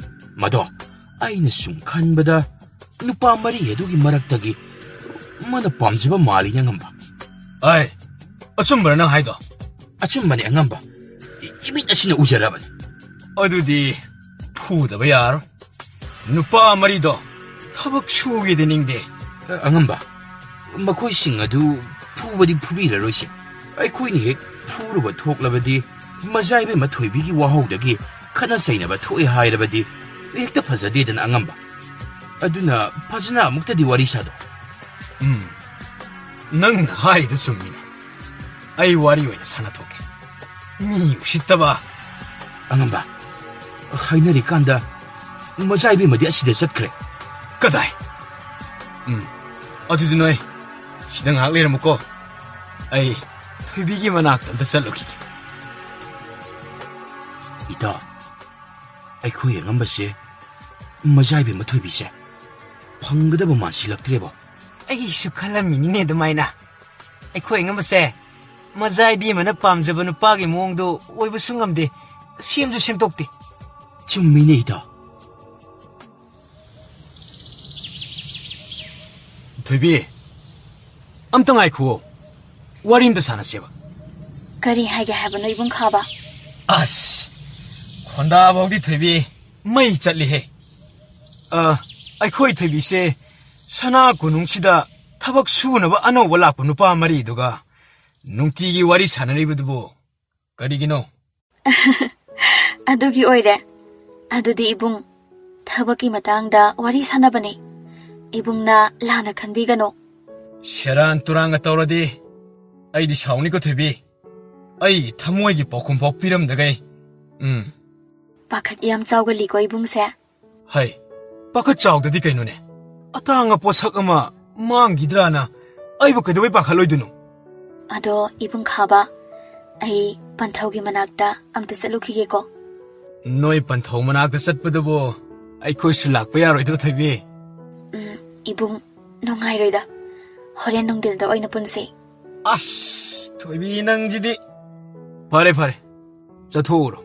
ꯃꯗꯣ ꯑꯩꯅ ꯁꯨꯝ ꯈꯟꯕꯗ ꯅꯨꯄꯥ ꯃꯔꯤ ꯑꯗꯨꯒꯤ ꯃꯔꯛꯇꯒꯤ ꯑꯃꯅ ꯄꯥꯝꯖꯕ ꯃꯥꯜꯂꯤꯅꯦ, ꯑꯉꯝꯕ꯫ ꯑꯩ, ꯑꯆꯨꯝꯕꯔ ꯅꯪ ꯍꯥꯏꯗꯣ? ꯑꯆꯨꯝꯕꯅꯦ, ꯑꯉꯝꯕ꯫ ꯏ-, ꯏꯃꯤꯠ ꯑꯁꯤꯅ ꯎꯖꯔꯕꯅꯤ꯫ ꯑꯗꯨꯗꯤ ꯐꯨꯗꯕ ꯌꯥꯔꯣꯏ꯫ ꯅꯨꯄꯥ ꯃꯔꯤꯗꯣ ꯊꯕꯛ ꯁꯨꯒꯦꯗꯤ ꯅꯤꯡꯗꯦ꯫ ꯑ, ꯑꯉꯝꯕ, ꯃꯈꯣꯏꯁꯤꯡ ꯑꯗꯨ ꯐꯨꯕꯗꯤ ꯐꯨꯕꯤꯔꯔꯣꯏꯁꯤ꯫ ꯑꯩꯈꯣꯏꯅ ꯍꯦꯛ ꯐꯨꯔꯨꯕ ꯊꯣꯛꯂꯕꯗꯤ, ꯃꯆꯥ ꯏꯕꯦꯝꯃ ꯊꯣꯏꯕꯤꯒꯤ ꯋꯥꯍꯧꯗꯒꯤ ꯈꯠꯅ ꯆꯩꯅꯕ ꯊꯣꯛꯑꯦ ꯍꯥꯏꯔꯕꯗꯤ, ꯍꯦꯛꯇ ꯐꯖꯗꯦꯗꯅ, ꯑꯉꯝꯕ꯫ ꯑꯗꯨꯅ ꯐꯖꯅ ꯑꯃꯨꯛꯇꯗꯤ ꯋꯥꯔꯤ ꯁꯥꯗꯣ꯫ ꯎꯝ, ꯅꯪꯅ ꯍꯥꯏꯗꯨ ꯆꯨꯝꯃꯤꯅꯦ꯫ ꯑꯩ ꯋꯥꯔꯤ ꯑꯣꯏꯅ ꯁꯥꯟꯅꯊꯣꯛꯀꯦ꯫ ꯃꯤ ꯎꯁꯤꯠꯇꯕ꯫ ꯑꯉꯝꯕ, ꯍꯥꯏꯅꯔꯤꯀꯥꯟꯗ ꯃꯆꯥ ꯏꯕꯦꯝꯃꯗꯤ ꯑꯁꯤꯗ ꯆꯠꯈ꯭ꯔꯦ꯫ ꯀꯗꯥꯏ? ꯎꯝ, ꯑꯗꯨꯗꯤ ꯅꯣꯏ ꯁꯤꯗ ꯉꯥꯏꯍꯥꯛ ꯂꯩꯔꯝꯃꯨꯀꯣ꯫ ꯑꯩ ꯊꯣꯏꯕꯤꯒꯤ ꯃꯅꯥꯛꯇ ꯑꯝꯇ ꯆꯠꯂꯨꯈꯤꯒꯦ꯫ ꯏꯇꯥꯎ, ꯑꯩꯈꯣꯏ ꯑꯉꯝꯕꯁꯦ, ꯃꯆꯥ ꯏꯕꯦꯝꯃ ꯊꯣꯏꯕꯤꯁꯦ ꯐꯪꯒꯗꯕ ꯃꯥꯟꯁꯤꯜꯂꯛꯇ꯭ꯔꯦꯕꯣ꯫ ꯑꯩꯁꯨ ꯈꯜꯂꯝꯃꯤꯅꯤꯅꯦ ꯑꯗꯨꯃꯥꯏꯅ꯫ ꯑꯩꯈꯣꯏ ꯑꯉꯝꯕꯁꯦ ꯃꯆꯥ ꯏꯕꯦꯝꯃꯅ ꯄꯥꯝꯖꯕ ꯅꯨꯄꯥꯒꯤ ꯃꯑꯣꯡꯗꯣ ꯑꯣꯏꯕꯁꯨ ꯉꯝꯗꯦ, ꯁꯦꯝꯁꯨ ꯁꯦꯝꯗꯣꯛꯇꯦ꯫ ꯆꯨꯝꯃꯤꯅꯦ ꯏꯇꯥꯎ꯫ ꯊꯣꯏꯕꯤ, ꯑꯝꯇ ꯉꯥꯏꯈꯨꯑꯣ, ꯋꯥꯔꯤ ꯑꯝꯇ ꯁꯥꯟꯅꯁꯦꯕ꯫ ꯀꯔꯤ ꯍꯥꯏꯒꯦ ꯍꯥꯏꯕꯅꯣ ꯏꯕꯨꯡ ꯈꯥꯕ? ꯑꯁ, ꯈꯣꯟꯗꯥ ꯐꯥꯎꯗꯤ ꯊꯣꯏꯕꯤ ꯃꯩ ꯆꯠꯂꯤꯍꯦ꯫ ꯑ, ꯑꯩꯈꯣꯏ ꯊꯣꯏꯕꯤꯁꯦ ꯁꯅꯥ ꯀꯣꯅꯨꯡꯁꯤꯗ ꯊꯕꯛ ꯁꯨꯅꯕ ꯑꯅꯧꯕ ꯂꯥꯛꯄ ꯅꯨꯄꯥ ꯃꯔꯤꯗꯨꯒ ꯅꯨꯡꯇꯤꯒꯤ ꯋꯥꯔꯤ ꯁꯥꯟꯅꯔꯤꯕꯗꯨꯕꯨ ꯀꯔꯤꯒꯤꯅꯣ? ꯑꯗꯨꯒꯤ ꯑꯣꯏꯔꯦ꯫ ꯑꯗꯨꯗꯤ ꯏꯕꯨꯡ, ꯊꯕꯛꯀꯤ ꯃꯇꯥꯡꯗ ꯋꯥꯔꯤ ꯁꯥꯟꯅꯕꯅꯦ꯫ ꯏꯕꯨꯡꯅ ꯂꯥꯟꯅ ꯈꯟꯕꯤꯒꯅꯨ꯫ ꯁꯦꯔꯥꯟ ꯇꯨꯔꯥꯟꯒ ꯇꯧꯔꯗꯤ ꯑꯩꯗꯤ ꯁꯥꯎꯅꯤꯀꯣ ꯊꯣꯏꯕꯤ꯫ ꯑꯩ ꯊꯃꯣꯏꯒꯤ ꯄꯥꯎꯈꯨꯝ ꯐꯥꯎ ꯄꯤꯔꯝꯗꯒꯩ꯫ ꯎꯝ꯫ ꯄꯥꯈꯠ ꯌꯥꯝ ꯆꯥꯎꯒꯜꯂꯤꯀꯣ ꯏꯕꯨꯡꯁꯦ꯫ ꯍꯩ, ꯄꯥꯈꯠ ꯆꯥꯎꯗꯗꯤ ꯀꯩꯅꯣꯅꯦ? ꯑꯇꯥꯡꯕ ꯄꯣꯠꯁꯛ ꯑꯃ ꯃꯥꯡꯈꯤꯗ꯭ꯔꯥꯅ ꯑꯩꯕꯨ ꯀꯩꯗꯧꯕꯩ ꯄꯥꯈꯠꯂꯣꯏꯗꯣꯏꯅꯣ? ꯑꯗꯣ ꯏꯕꯨꯡ ꯈꯥꯕ, ꯑꯩ ꯄꯟꯊꯧꯒꯤ ꯃꯅꯥꯛꯇ ꯑꯝꯇ ꯆꯠꯂꯨꯈꯤꯒꯦꯀꯣ꯫ ꯅꯣꯏ ꯄꯟꯊꯧ ꯃꯅꯥꯛꯇ ꯆꯠꯄꯗꯨꯕꯨ ꯑꯩꯈꯣꯏꯁꯨ ꯂꯥꯛꯄ ꯌꯥꯔꯣꯏꯗ꯭ꯔꯣ, ꯊꯣꯏꯕꯤ? ꯎꯝ, ꯏꯕꯨꯡ, ꯅꯨꯡꯉꯥꯏꯔꯣꯏꯗ꯫ ꯍꯣꯔꯦꯟ ꯅꯨꯡꯊꯤꯜꯗ ꯑꯣꯏꯅ ꯄꯨꯟꯁꯦ꯫ ꯑꯁ, ꯊꯣꯏꯕꯤ ꯅꯪꯁꯤꯗꯤ꯫ ꯐꯔꯦ, ꯐꯔꯦ, ꯆꯠꯊꯣꯛꯎꯔꯣ꯫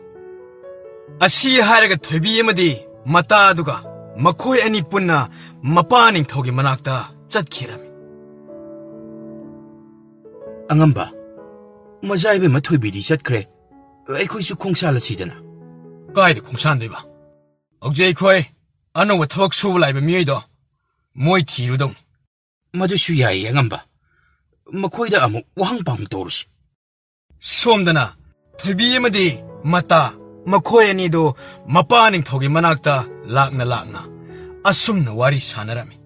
ꯑꯁꯤ ꯍꯥꯏꯔꯒ ꯊꯣꯏꯕꯤ ꯑꯃꯗꯤ ꯃꯇꯥꯗꯨꯒ ꯃꯈꯣꯏ ꯑꯅꯤ ꯄꯨꯟꯅ ꯃꯄꯥ ꯅꯤꯡꯊꯧꯒꯤ ꯃꯅꯥꯛꯇ ꯆꯠꯈꯤꯔꯝꯃꯤ꯫ ꯑꯉꯝꯕ, ꯃꯆꯥ ꯏꯕꯦꯝꯃ ꯊꯣꯏꯕꯤꯗꯤ ꯆꯠꯈ꯭ꯔꯦ, ꯑꯩꯈꯣꯏꯁꯨ ꯈꯣꯡꯁꯥꯜꯂꯁꯤꯗꯅ꯫ ꯀꯥꯏꯗ ꯈꯣꯡꯁꯥꯟꯗꯣꯏꯕ? ꯍꯧꯖꯤꯛ ꯑꯩꯈꯣꯏ ꯑꯅꯧꯕ ꯊꯕꯛ ꯁꯨꯕ ꯂꯥꯛꯏꯕ ꯃꯤꯑꯣꯏꯗꯣ ꯃꯣꯏ ꯊꯤꯔꯨꯗꯧꯅꯤ꯫ ꯃꯗꯨꯁꯨ ꯌꯥꯏꯌꯦ, ꯑꯉꯝꯕ꯫ ꯃꯈꯣꯏꯗ ꯑꯃꯨꯛ ꯋꯥꯍꯪ ꯄꯥꯎꯍꯪ ꯇꯧꯔꯨꯁꯤ꯫ ꯁꯣꯝꯗꯅ ꯊꯣꯏꯕꯤ ꯑꯃꯗꯤ ꯃꯇꯥ, ꯃꯈꯣꯏ ꯑꯅꯤꯗꯨ ꯃꯄꯥ ꯅꯤꯡꯊꯧꯒꯤ ꯃꯅꯥꯛꯇ ꯂꯥꯛꯅ ꯂꯥꯛꯅ ꯑꯁꯨꯝꯅ ꯋꯥꯔꯤ ꯁꯥꯟꯅꯔꯝꯃꯤ꯫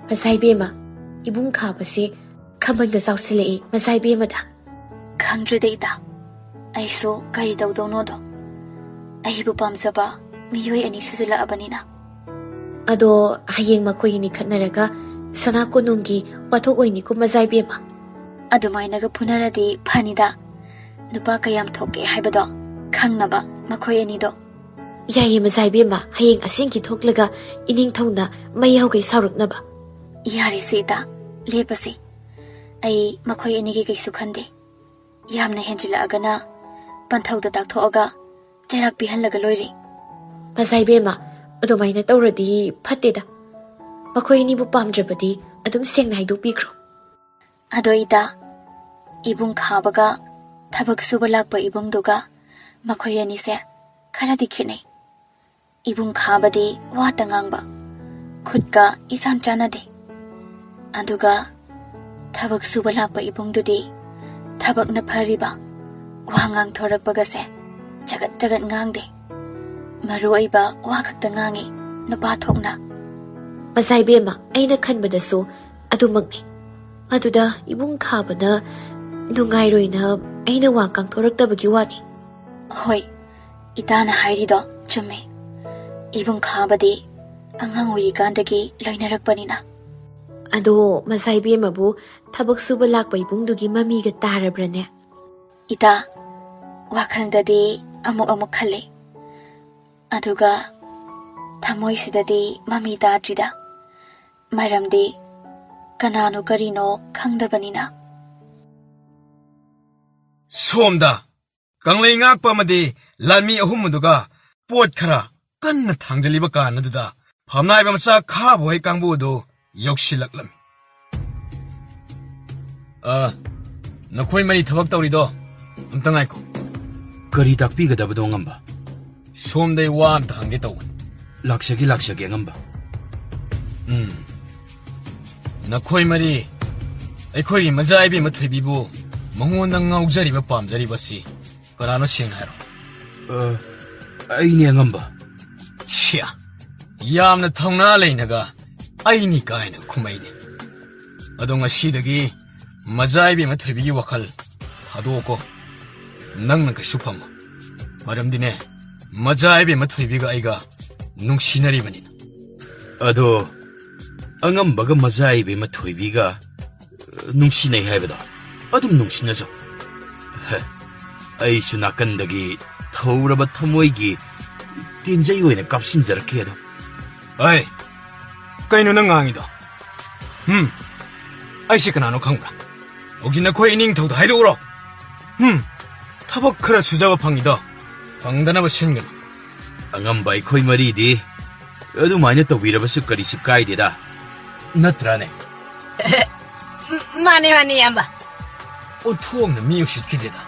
ꯃꯖꯥ ꯏꯕꯦꯝꯃ, ꯏꯕꯨꯡ ꯈꯥꯕꯁꯦ ꯈꯝꯕꯟꯗ ꯆꯥꯎꯁꯤꯜꯂꯛꯏ, ꯃꯖꯥ ꯏꯕꯦꯝꯃꯗ꯫ ꯈꯪꯗ꯭ꯔꯦꯗ ꯏꯇꯥ, ꯑꯩꯁꯨ ꯀꯔꯤ ꯇꯧꯗꯧꯅꯣꯗꯣ꯫ ꯑꯩꯕꯨ ꯄꯥꯝꯖꯕ ꯃꯤꯑꯣꯏ ꯑꯅꯤ ꯁꯨꯖꯜꯂꯛꯑꯕꯅꯤꯅ꯫ ꯑꯗꯣ ꯍꯌꯦꯡ ꯃꯈꯣꯏ ꯑꯅꯤ ꯈꯠꯅꯔꯒ ꯁꯅꯥ ꯀꯣꯅꯨꯡꯒꯤ ꯋꯥꯊꯣꯛ ꯑꯣꯏꯅꯤꯀꯣ, ꯃꯖꯥ ꯏꯕꯦꯝꯃ꯫ ꯑꯗꯨꯃꯥꯏꯅꯒ ꯐꯨꯅꯔꯗꯤ ꯐꯅꯤꯗ꯫ ꯅꯨꯄꯥ ꯀꯌꯥꯝ ꯊꯣꯛꯀꯦ ꯍꯥꯏꯕꯗꯣ ꯈꯪꯅꯕ ꯃꯈꯣꯏ ꯑꯅꯤꯗꯣ꯫ ꯌꯥꯏꯌꯦ, ꯃꯖꯥ ꯏꯕꯦꯝꯃ, ꯍꯌꯦꯡ ꯑꯁꯦꯡꯀꯤ ꯊꯣꯛꯂꯒ ꯏꯅꯤꯡꯊꯧꯅ ꯃꯩ ꯍꯧꯒꯩ ꯁꯥꯎꯔꯛꯅꯕ꯫ ꯌꯥꯔꯦꯁꯦ ꯏꯇꯥ, ꯂꯦꯞꯄꯁꯦ꯫ ꯑꯩ ꯃꯈꯣꯏ ꯑꯅꯤꯒꯤ ꯀꯩꯁꯨ ꯈꯟꯗꯦ꯫ ꯌꯥꯝꯅ ꯍꯦꯟꯖꯤꯜꯂꯛꯑꯒꯅ ꯄꯟꯊꯧꯗ ꯇꯥꯛꯊꯣꯛꯑꯒ ꯆꯩꯔꯥꯛ ꯄꯤꯍꯜꯂꯒ ꯂꯣꯏꯔꯦ꯫ ꯃꯖꯥ ꯏꯕꯦꯝꯃ, ꯑꯗꯨꯃꯥꯏꯅ ꯇꯧꯔꯗꯤ ꯐꯠꯇꯦꯗ꯫ ꯃꯈꯣꯏ ꯑꯅꯤꯕꯨ ꯄꯥꯝꯗ꯭ꯔꯕꯗꯤ ꯑꯗꯨꯝ ꯁꯦꯡꯅ ꯍꯥꯏꯗꯣꯛꯄꯤꯈ꯭ꯔꯣ꯫ ꯑꯗꯣ ꯏꯇꯥ, ꯏꯕꯨꯡ ꯈꯥꯕꯒ ꯊꯕꯛ ꯁꯨꯕ ꯂꯥꯛꯄ ꯏꯕꯨꯡꯗꯨꯒ ꯃꯈꯣꯏ ꯑꯅꯤꯁꯦ ꯈꯔꯗꯤ ꯈꯦꯠꯅꯩ꯫ ꯏꯕꯨꯡ ꯈꯥꯕꯗꯤ ꯋꯥꯇ ꯉꯥꯡꯕ, ꯈꯨꯠꯀ ꯏꯆꯥꯟ ꯆꯥꯟꯅꯗꯦ꯫ ꯑꯗꯨꯒ ꯊꯕꯛ ꯁꯨꯕ ꯂꯥꯛꯄ ꯏꯕꯨꯡꯗꯨꯗꯤ ꯊꯕꯛꯅ ꯐꯔꯤꯕ, ꯋꯥ ꯉꯥꯡꯊꯣꯔꯛꯄꯒꯁꯦ ꯆꯒꯠ ꯆꯒꯠ ꯉꯥꯡꯗꯦ꯫ ꯃꯔꯨ ꯑꯣꯏꯕ ꯋꯥ ꯈꯛꯇ ꯉꯥꯡꯉꯤ, ꯅꯨꯄꯥ ꯊꯣꯛꯅ꯫ ꯃꯖꯥ ꯏꯕꯦꯝꯃ, ꯑꯩꯅ ꯈꯟꯕꯗꯁꯨ ꯑꯗꯨꯃꯛꯅꯤ꯫ ꯑꯗꯨꯗ ꯏꯕꯨꯡ ꯈꯥꯕꯅ ꯅꯨꯡꯉꯥꯏꯔꯣꯏꯅ ꯑꯩꯅ ꯋꯥ ꯉꯥꯡꯊꯣꯔꯛꯇꯕꯒꯤ ꯋꯥꯅꯤ꯫ ꯍꯣꯏ, ꯏꯇꯥꯅ ꯍꯥꯏꯔꯤꯗꯣ ꯆꯨꯝꯃꯦ꯫ ꯏꯕꯨꯡ ꯈꯥꯕꯗꯤ ꯑꯉꯥꯡ ꯑꯣꯏꯔꯤꯀꯥꯟꯗꯒꯤ ꯂꯣꯏꯅꯔꯛꯄꯅꯤꯅ꯫ ꯑꯗꯣ ꯃꯖꯥ ꯏꯕꯦꯝꯃꯕꯨ ꯊꯕꯛ ꯁꯨꯕ ꯂꯥꯛꯄ ꯏꯕꯨꯡꯗꯨꯒꯤ ꯃꯃꯤꯒ ꯇꯥꯔꯕ꯭ꯔꯅꯦ? ꯏꯇꯥ, ꯋꯥꯈꯜꯗꯗꯤ ꯑꯃꯨꯛ ꯑꯃꯨꯛ ꯈꯜꯂꯤ꯫ ꯑꯗꯨꯒ ꯊꯃꯣꯏꯁꯤꯗꯗꯤ ꯃꯃꯤ ꯇꯥꯗ꯭ꯔꯤꯗ꯫ ꯃꯔꯝꯗꯤ ꯀꯅꯥꯅꯣ ꯀꯔꯤꯅꯣ ꯈꯪꯗꯕꯅꯤꯅ꯫ ꯁꯣꯝꯗ ꯀꯪꯂꯩ ꯉꯥꯛꯄ ꯑꯃꯗꯤ ꯂꯥꯟꯃꯤ ꯑꯍꯨꯝ ꯑꯗꯨꯒ ꯄꯣꯠ ꯈꯔ ꯀꯟꯅ ꯊꯥꯡꯖꯜꯂꯤꯕ ꯀꯥꯟ ꯑꯗꯨꯗ ꯐꯝꯅꯥꯏꯕ ꯃꯆꯥ ꯈꯥꯕ ꯍꯣꯏ ꯀꯥꯡꯕꯨ ꯑꯗꯨ ꯌꯧꯁꯤꯜꯂꯛꯂꯝꯃꯤ꯫ "ꯑ, ꯅꯈꯣꯏ ꯃꯔꯤ ꯊꯕꯛ ꯇꯧꯔꯤꯗꯣ ꯑꯝꯇ ꯉꯥꯏꯈꯣ꯫ ꯀꯔꯤ ꯇꯥꯛꯄꯤꯒꯗꯕꯅꯣ, ꯑꯉꯝꯕ?" "ꯁꯣꯝꯗ ꯑꯩ ꯋꯥ ꯑꯝꯇ ꯍꯪꯒꯦ ꯇꯧꯕꯅꯤ꯫" "ꯂꯥꯛꯆꯒꯦ, ꯂꯥꯛꯆꯒꯦ, ꯑꯉꯝꯕ꯫" "ꯎꯝ, ꯅꯈꯣꯏ ꯃꯔꯤ ꯑꯩꯈꯣꯏꯒꯤ ꯃꯖꯥ ꯏꯕꯦꯝꯃ ꯊꯣꯏꯕꯤꯕꯨ ꯃꯉꯣꯟꯗ ꯉꯥꯎꯖꯔꯤꯕ, ꯄꯥꯝꯖꯔꯤꯕꯁꯤ ꯀꯅꯥꯅꯣ, ꯁꯦꯡꯅ ꯍꯥꯏꯔꯣ꯫" "ꯑ, ꯑꯩꯅꯦ, ꯑꯉꯝꯕ꯫" ꯌꯥꯝꯅ ꯊꯧꯅꯥ ꯂꯩꯅꯒ ꯑꯩꯅꯤ ꯀꯥꯏꯅ ꯈꯨꯝꯃꯩꯅꯦ꯫ ꯑꯗꯣ ꯉꯁꯤꯗꯒꯤ ꯃꯖꯥ ꯏꯕꯦꯝꯃ ꯊꯣꯏꯕꯤꯒꯤ ꯋꯥꯈꯜ ꯊꯥꯗꯣꯛꯑꯣꯀꯣ꯫ ꯅꯪꯅ ꯀꯩꯁꯨ ꯐꯪꯉꯣ꯫ ꯃꯔꯝꯗꯤꯅꯦ, ꯃꯖꯥ ꯏꯕꯦꯝꯃ ꯊꯣꯏꯕꯤꯒ ꯑꯩꯒ ꯅꯨꯡꯁꯤꯅꯔꯤꯕꯅꯤꯅ꯫ ꯑꯗꯣ ꯑꯉꯝꯕꯒ ꯃꯖꯥ ꯏꯕꯦꯝꯃ ꯊꯣꯏꯕꯤꯒ ꯅꯨꯡꯁꯤꯅꯩ ꯍꯥꯏꯕꯗꯣ ꯑꯗꯨꯝ ꯅꯨꯡꯁꯤꯅꯖꯧ꯫ ꯍꯦ, ꯑꯩꯁꯨ ꯅꯥꯀꯟꯗꯒꯤ ꯊꯧꯔꯕ ꯊꯃꯣꯏꯒꯤ ꯇꯦꯟꯖꯩ ꯑꯣꯏꯅ ꯀꯥꯞꯁꯤꯟꯖꯔꯛꯀꯦ ꯑꯗꯣ꯫ ꯑꯩ, ꯀꯩꯅꯣ ꯅꯪ ꯉꯥꯡꯉꯤꯗꯣ? ꯍꯝ? ꯑꯩꯁꯦ ꯀꯅꯥꯅꯣ ꯈꯪꯕ꯭ꯔꯥ? ꯍꯧꯖꯤꯛ ꯅꯈꯣꯏ ꯏꯅꯤꯡꯊꯧꯗ ꯍꯥꯏꯗꯣꯛꯎꯔꯣ꯫ ꯍꯝ? ꯊꯕꯛ ꯈꯔ ꯁꯨꯖꯕ ꯐꯪꯉꯤꯗꯣ ꯐꯪꯗꯅꯕ ꯁꯤꯟꯒꯅꯨ꯫ ꯑꯉꯝꯕ ꯑꯩꯈꯣꯏ ꯃꯔꯤꯗꯤ ꯑꯗꯨꯃꯥꯏꯅ ꯇꯧꯕꯤꯔꯕꯁꯨ ꯀꯔꯤꯁꯨ ꯀꯥꯏꯗꯦꯗ, ꯅꯠꯇ꯭ꯔꯥꯅꯦ? ꯃꯥꯅꯦ, ꯃꯥꯅꯦ, ꯏꯌꯥꯝꯕ꯫ ꯑꯣꯟꯊꯣꯛꯅ ꯃꯤ ꯎꯁꯤꯠꯈꯤꯗꯦꯗ꯫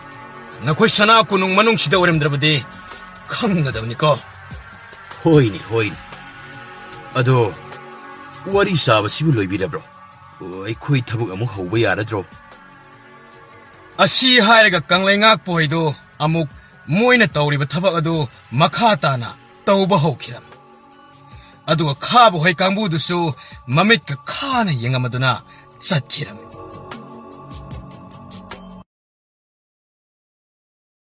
ꯅꯈꯣꯏ ꯁꯅꯥ ꯀꯣꯅꯨꯡ ꯃꯅꯨꯡꯁꯤꯗ ꯑꯣꯏꯔꯝꯗ꯭ꯔꯕꯗꯤ ꯈꯪꯒꯗꯕꯅꯤꯀꯣ꯫ ꯍꯣꯏꯅꯦ, ꯍꯣꯏꯅꯦ꯫ ꯑꯗꯣ, ꯋꯥꯔꯤ ꯁꯥꯕꯁꯤꯕꯨ ꯂꯣꯏꯕꯤꯔꯕ꯭ꯔꯣ? ꯑꯩꯈꯣꯏ ꯊꯕꯛ ꯑꯃꯨꯛ ꯍꯧꯕ ꯌꯥꯔꯗ꯭ꯔꯣ? ꯑꯁꯤ ꯍꯥꯏꯔꯒ ꯀꯪꯂꯩꯉꯥꯛꯄ ꯍꯣꯏꯗꯨ ꯑꯃꯨꯛ ꯃꯣꯏꯅ ꯇꯧꯔꯤꯕ ꯊꯕꯛ ꯑꯗꯨ ꯃꯈꯥ ꯇꯥꯅ ꯇꯧꯕ ꯍꯧꯈꯤꯔꯝꯃꯤ꯫ ꯑꯗꯨꯒ ꯈꯥꯕ ꯍꯣꯏ ꯀꯥꯡꯕꯨꯗꯨꯁꯨ ꯃꯃꯤꯠꯀ ꯈꯥꯅ ꯌꯦꯡꯉꯝꯃꯗꯨꯅ ꯆꯠꯈꯤꯔꯝꯃꯤ꯫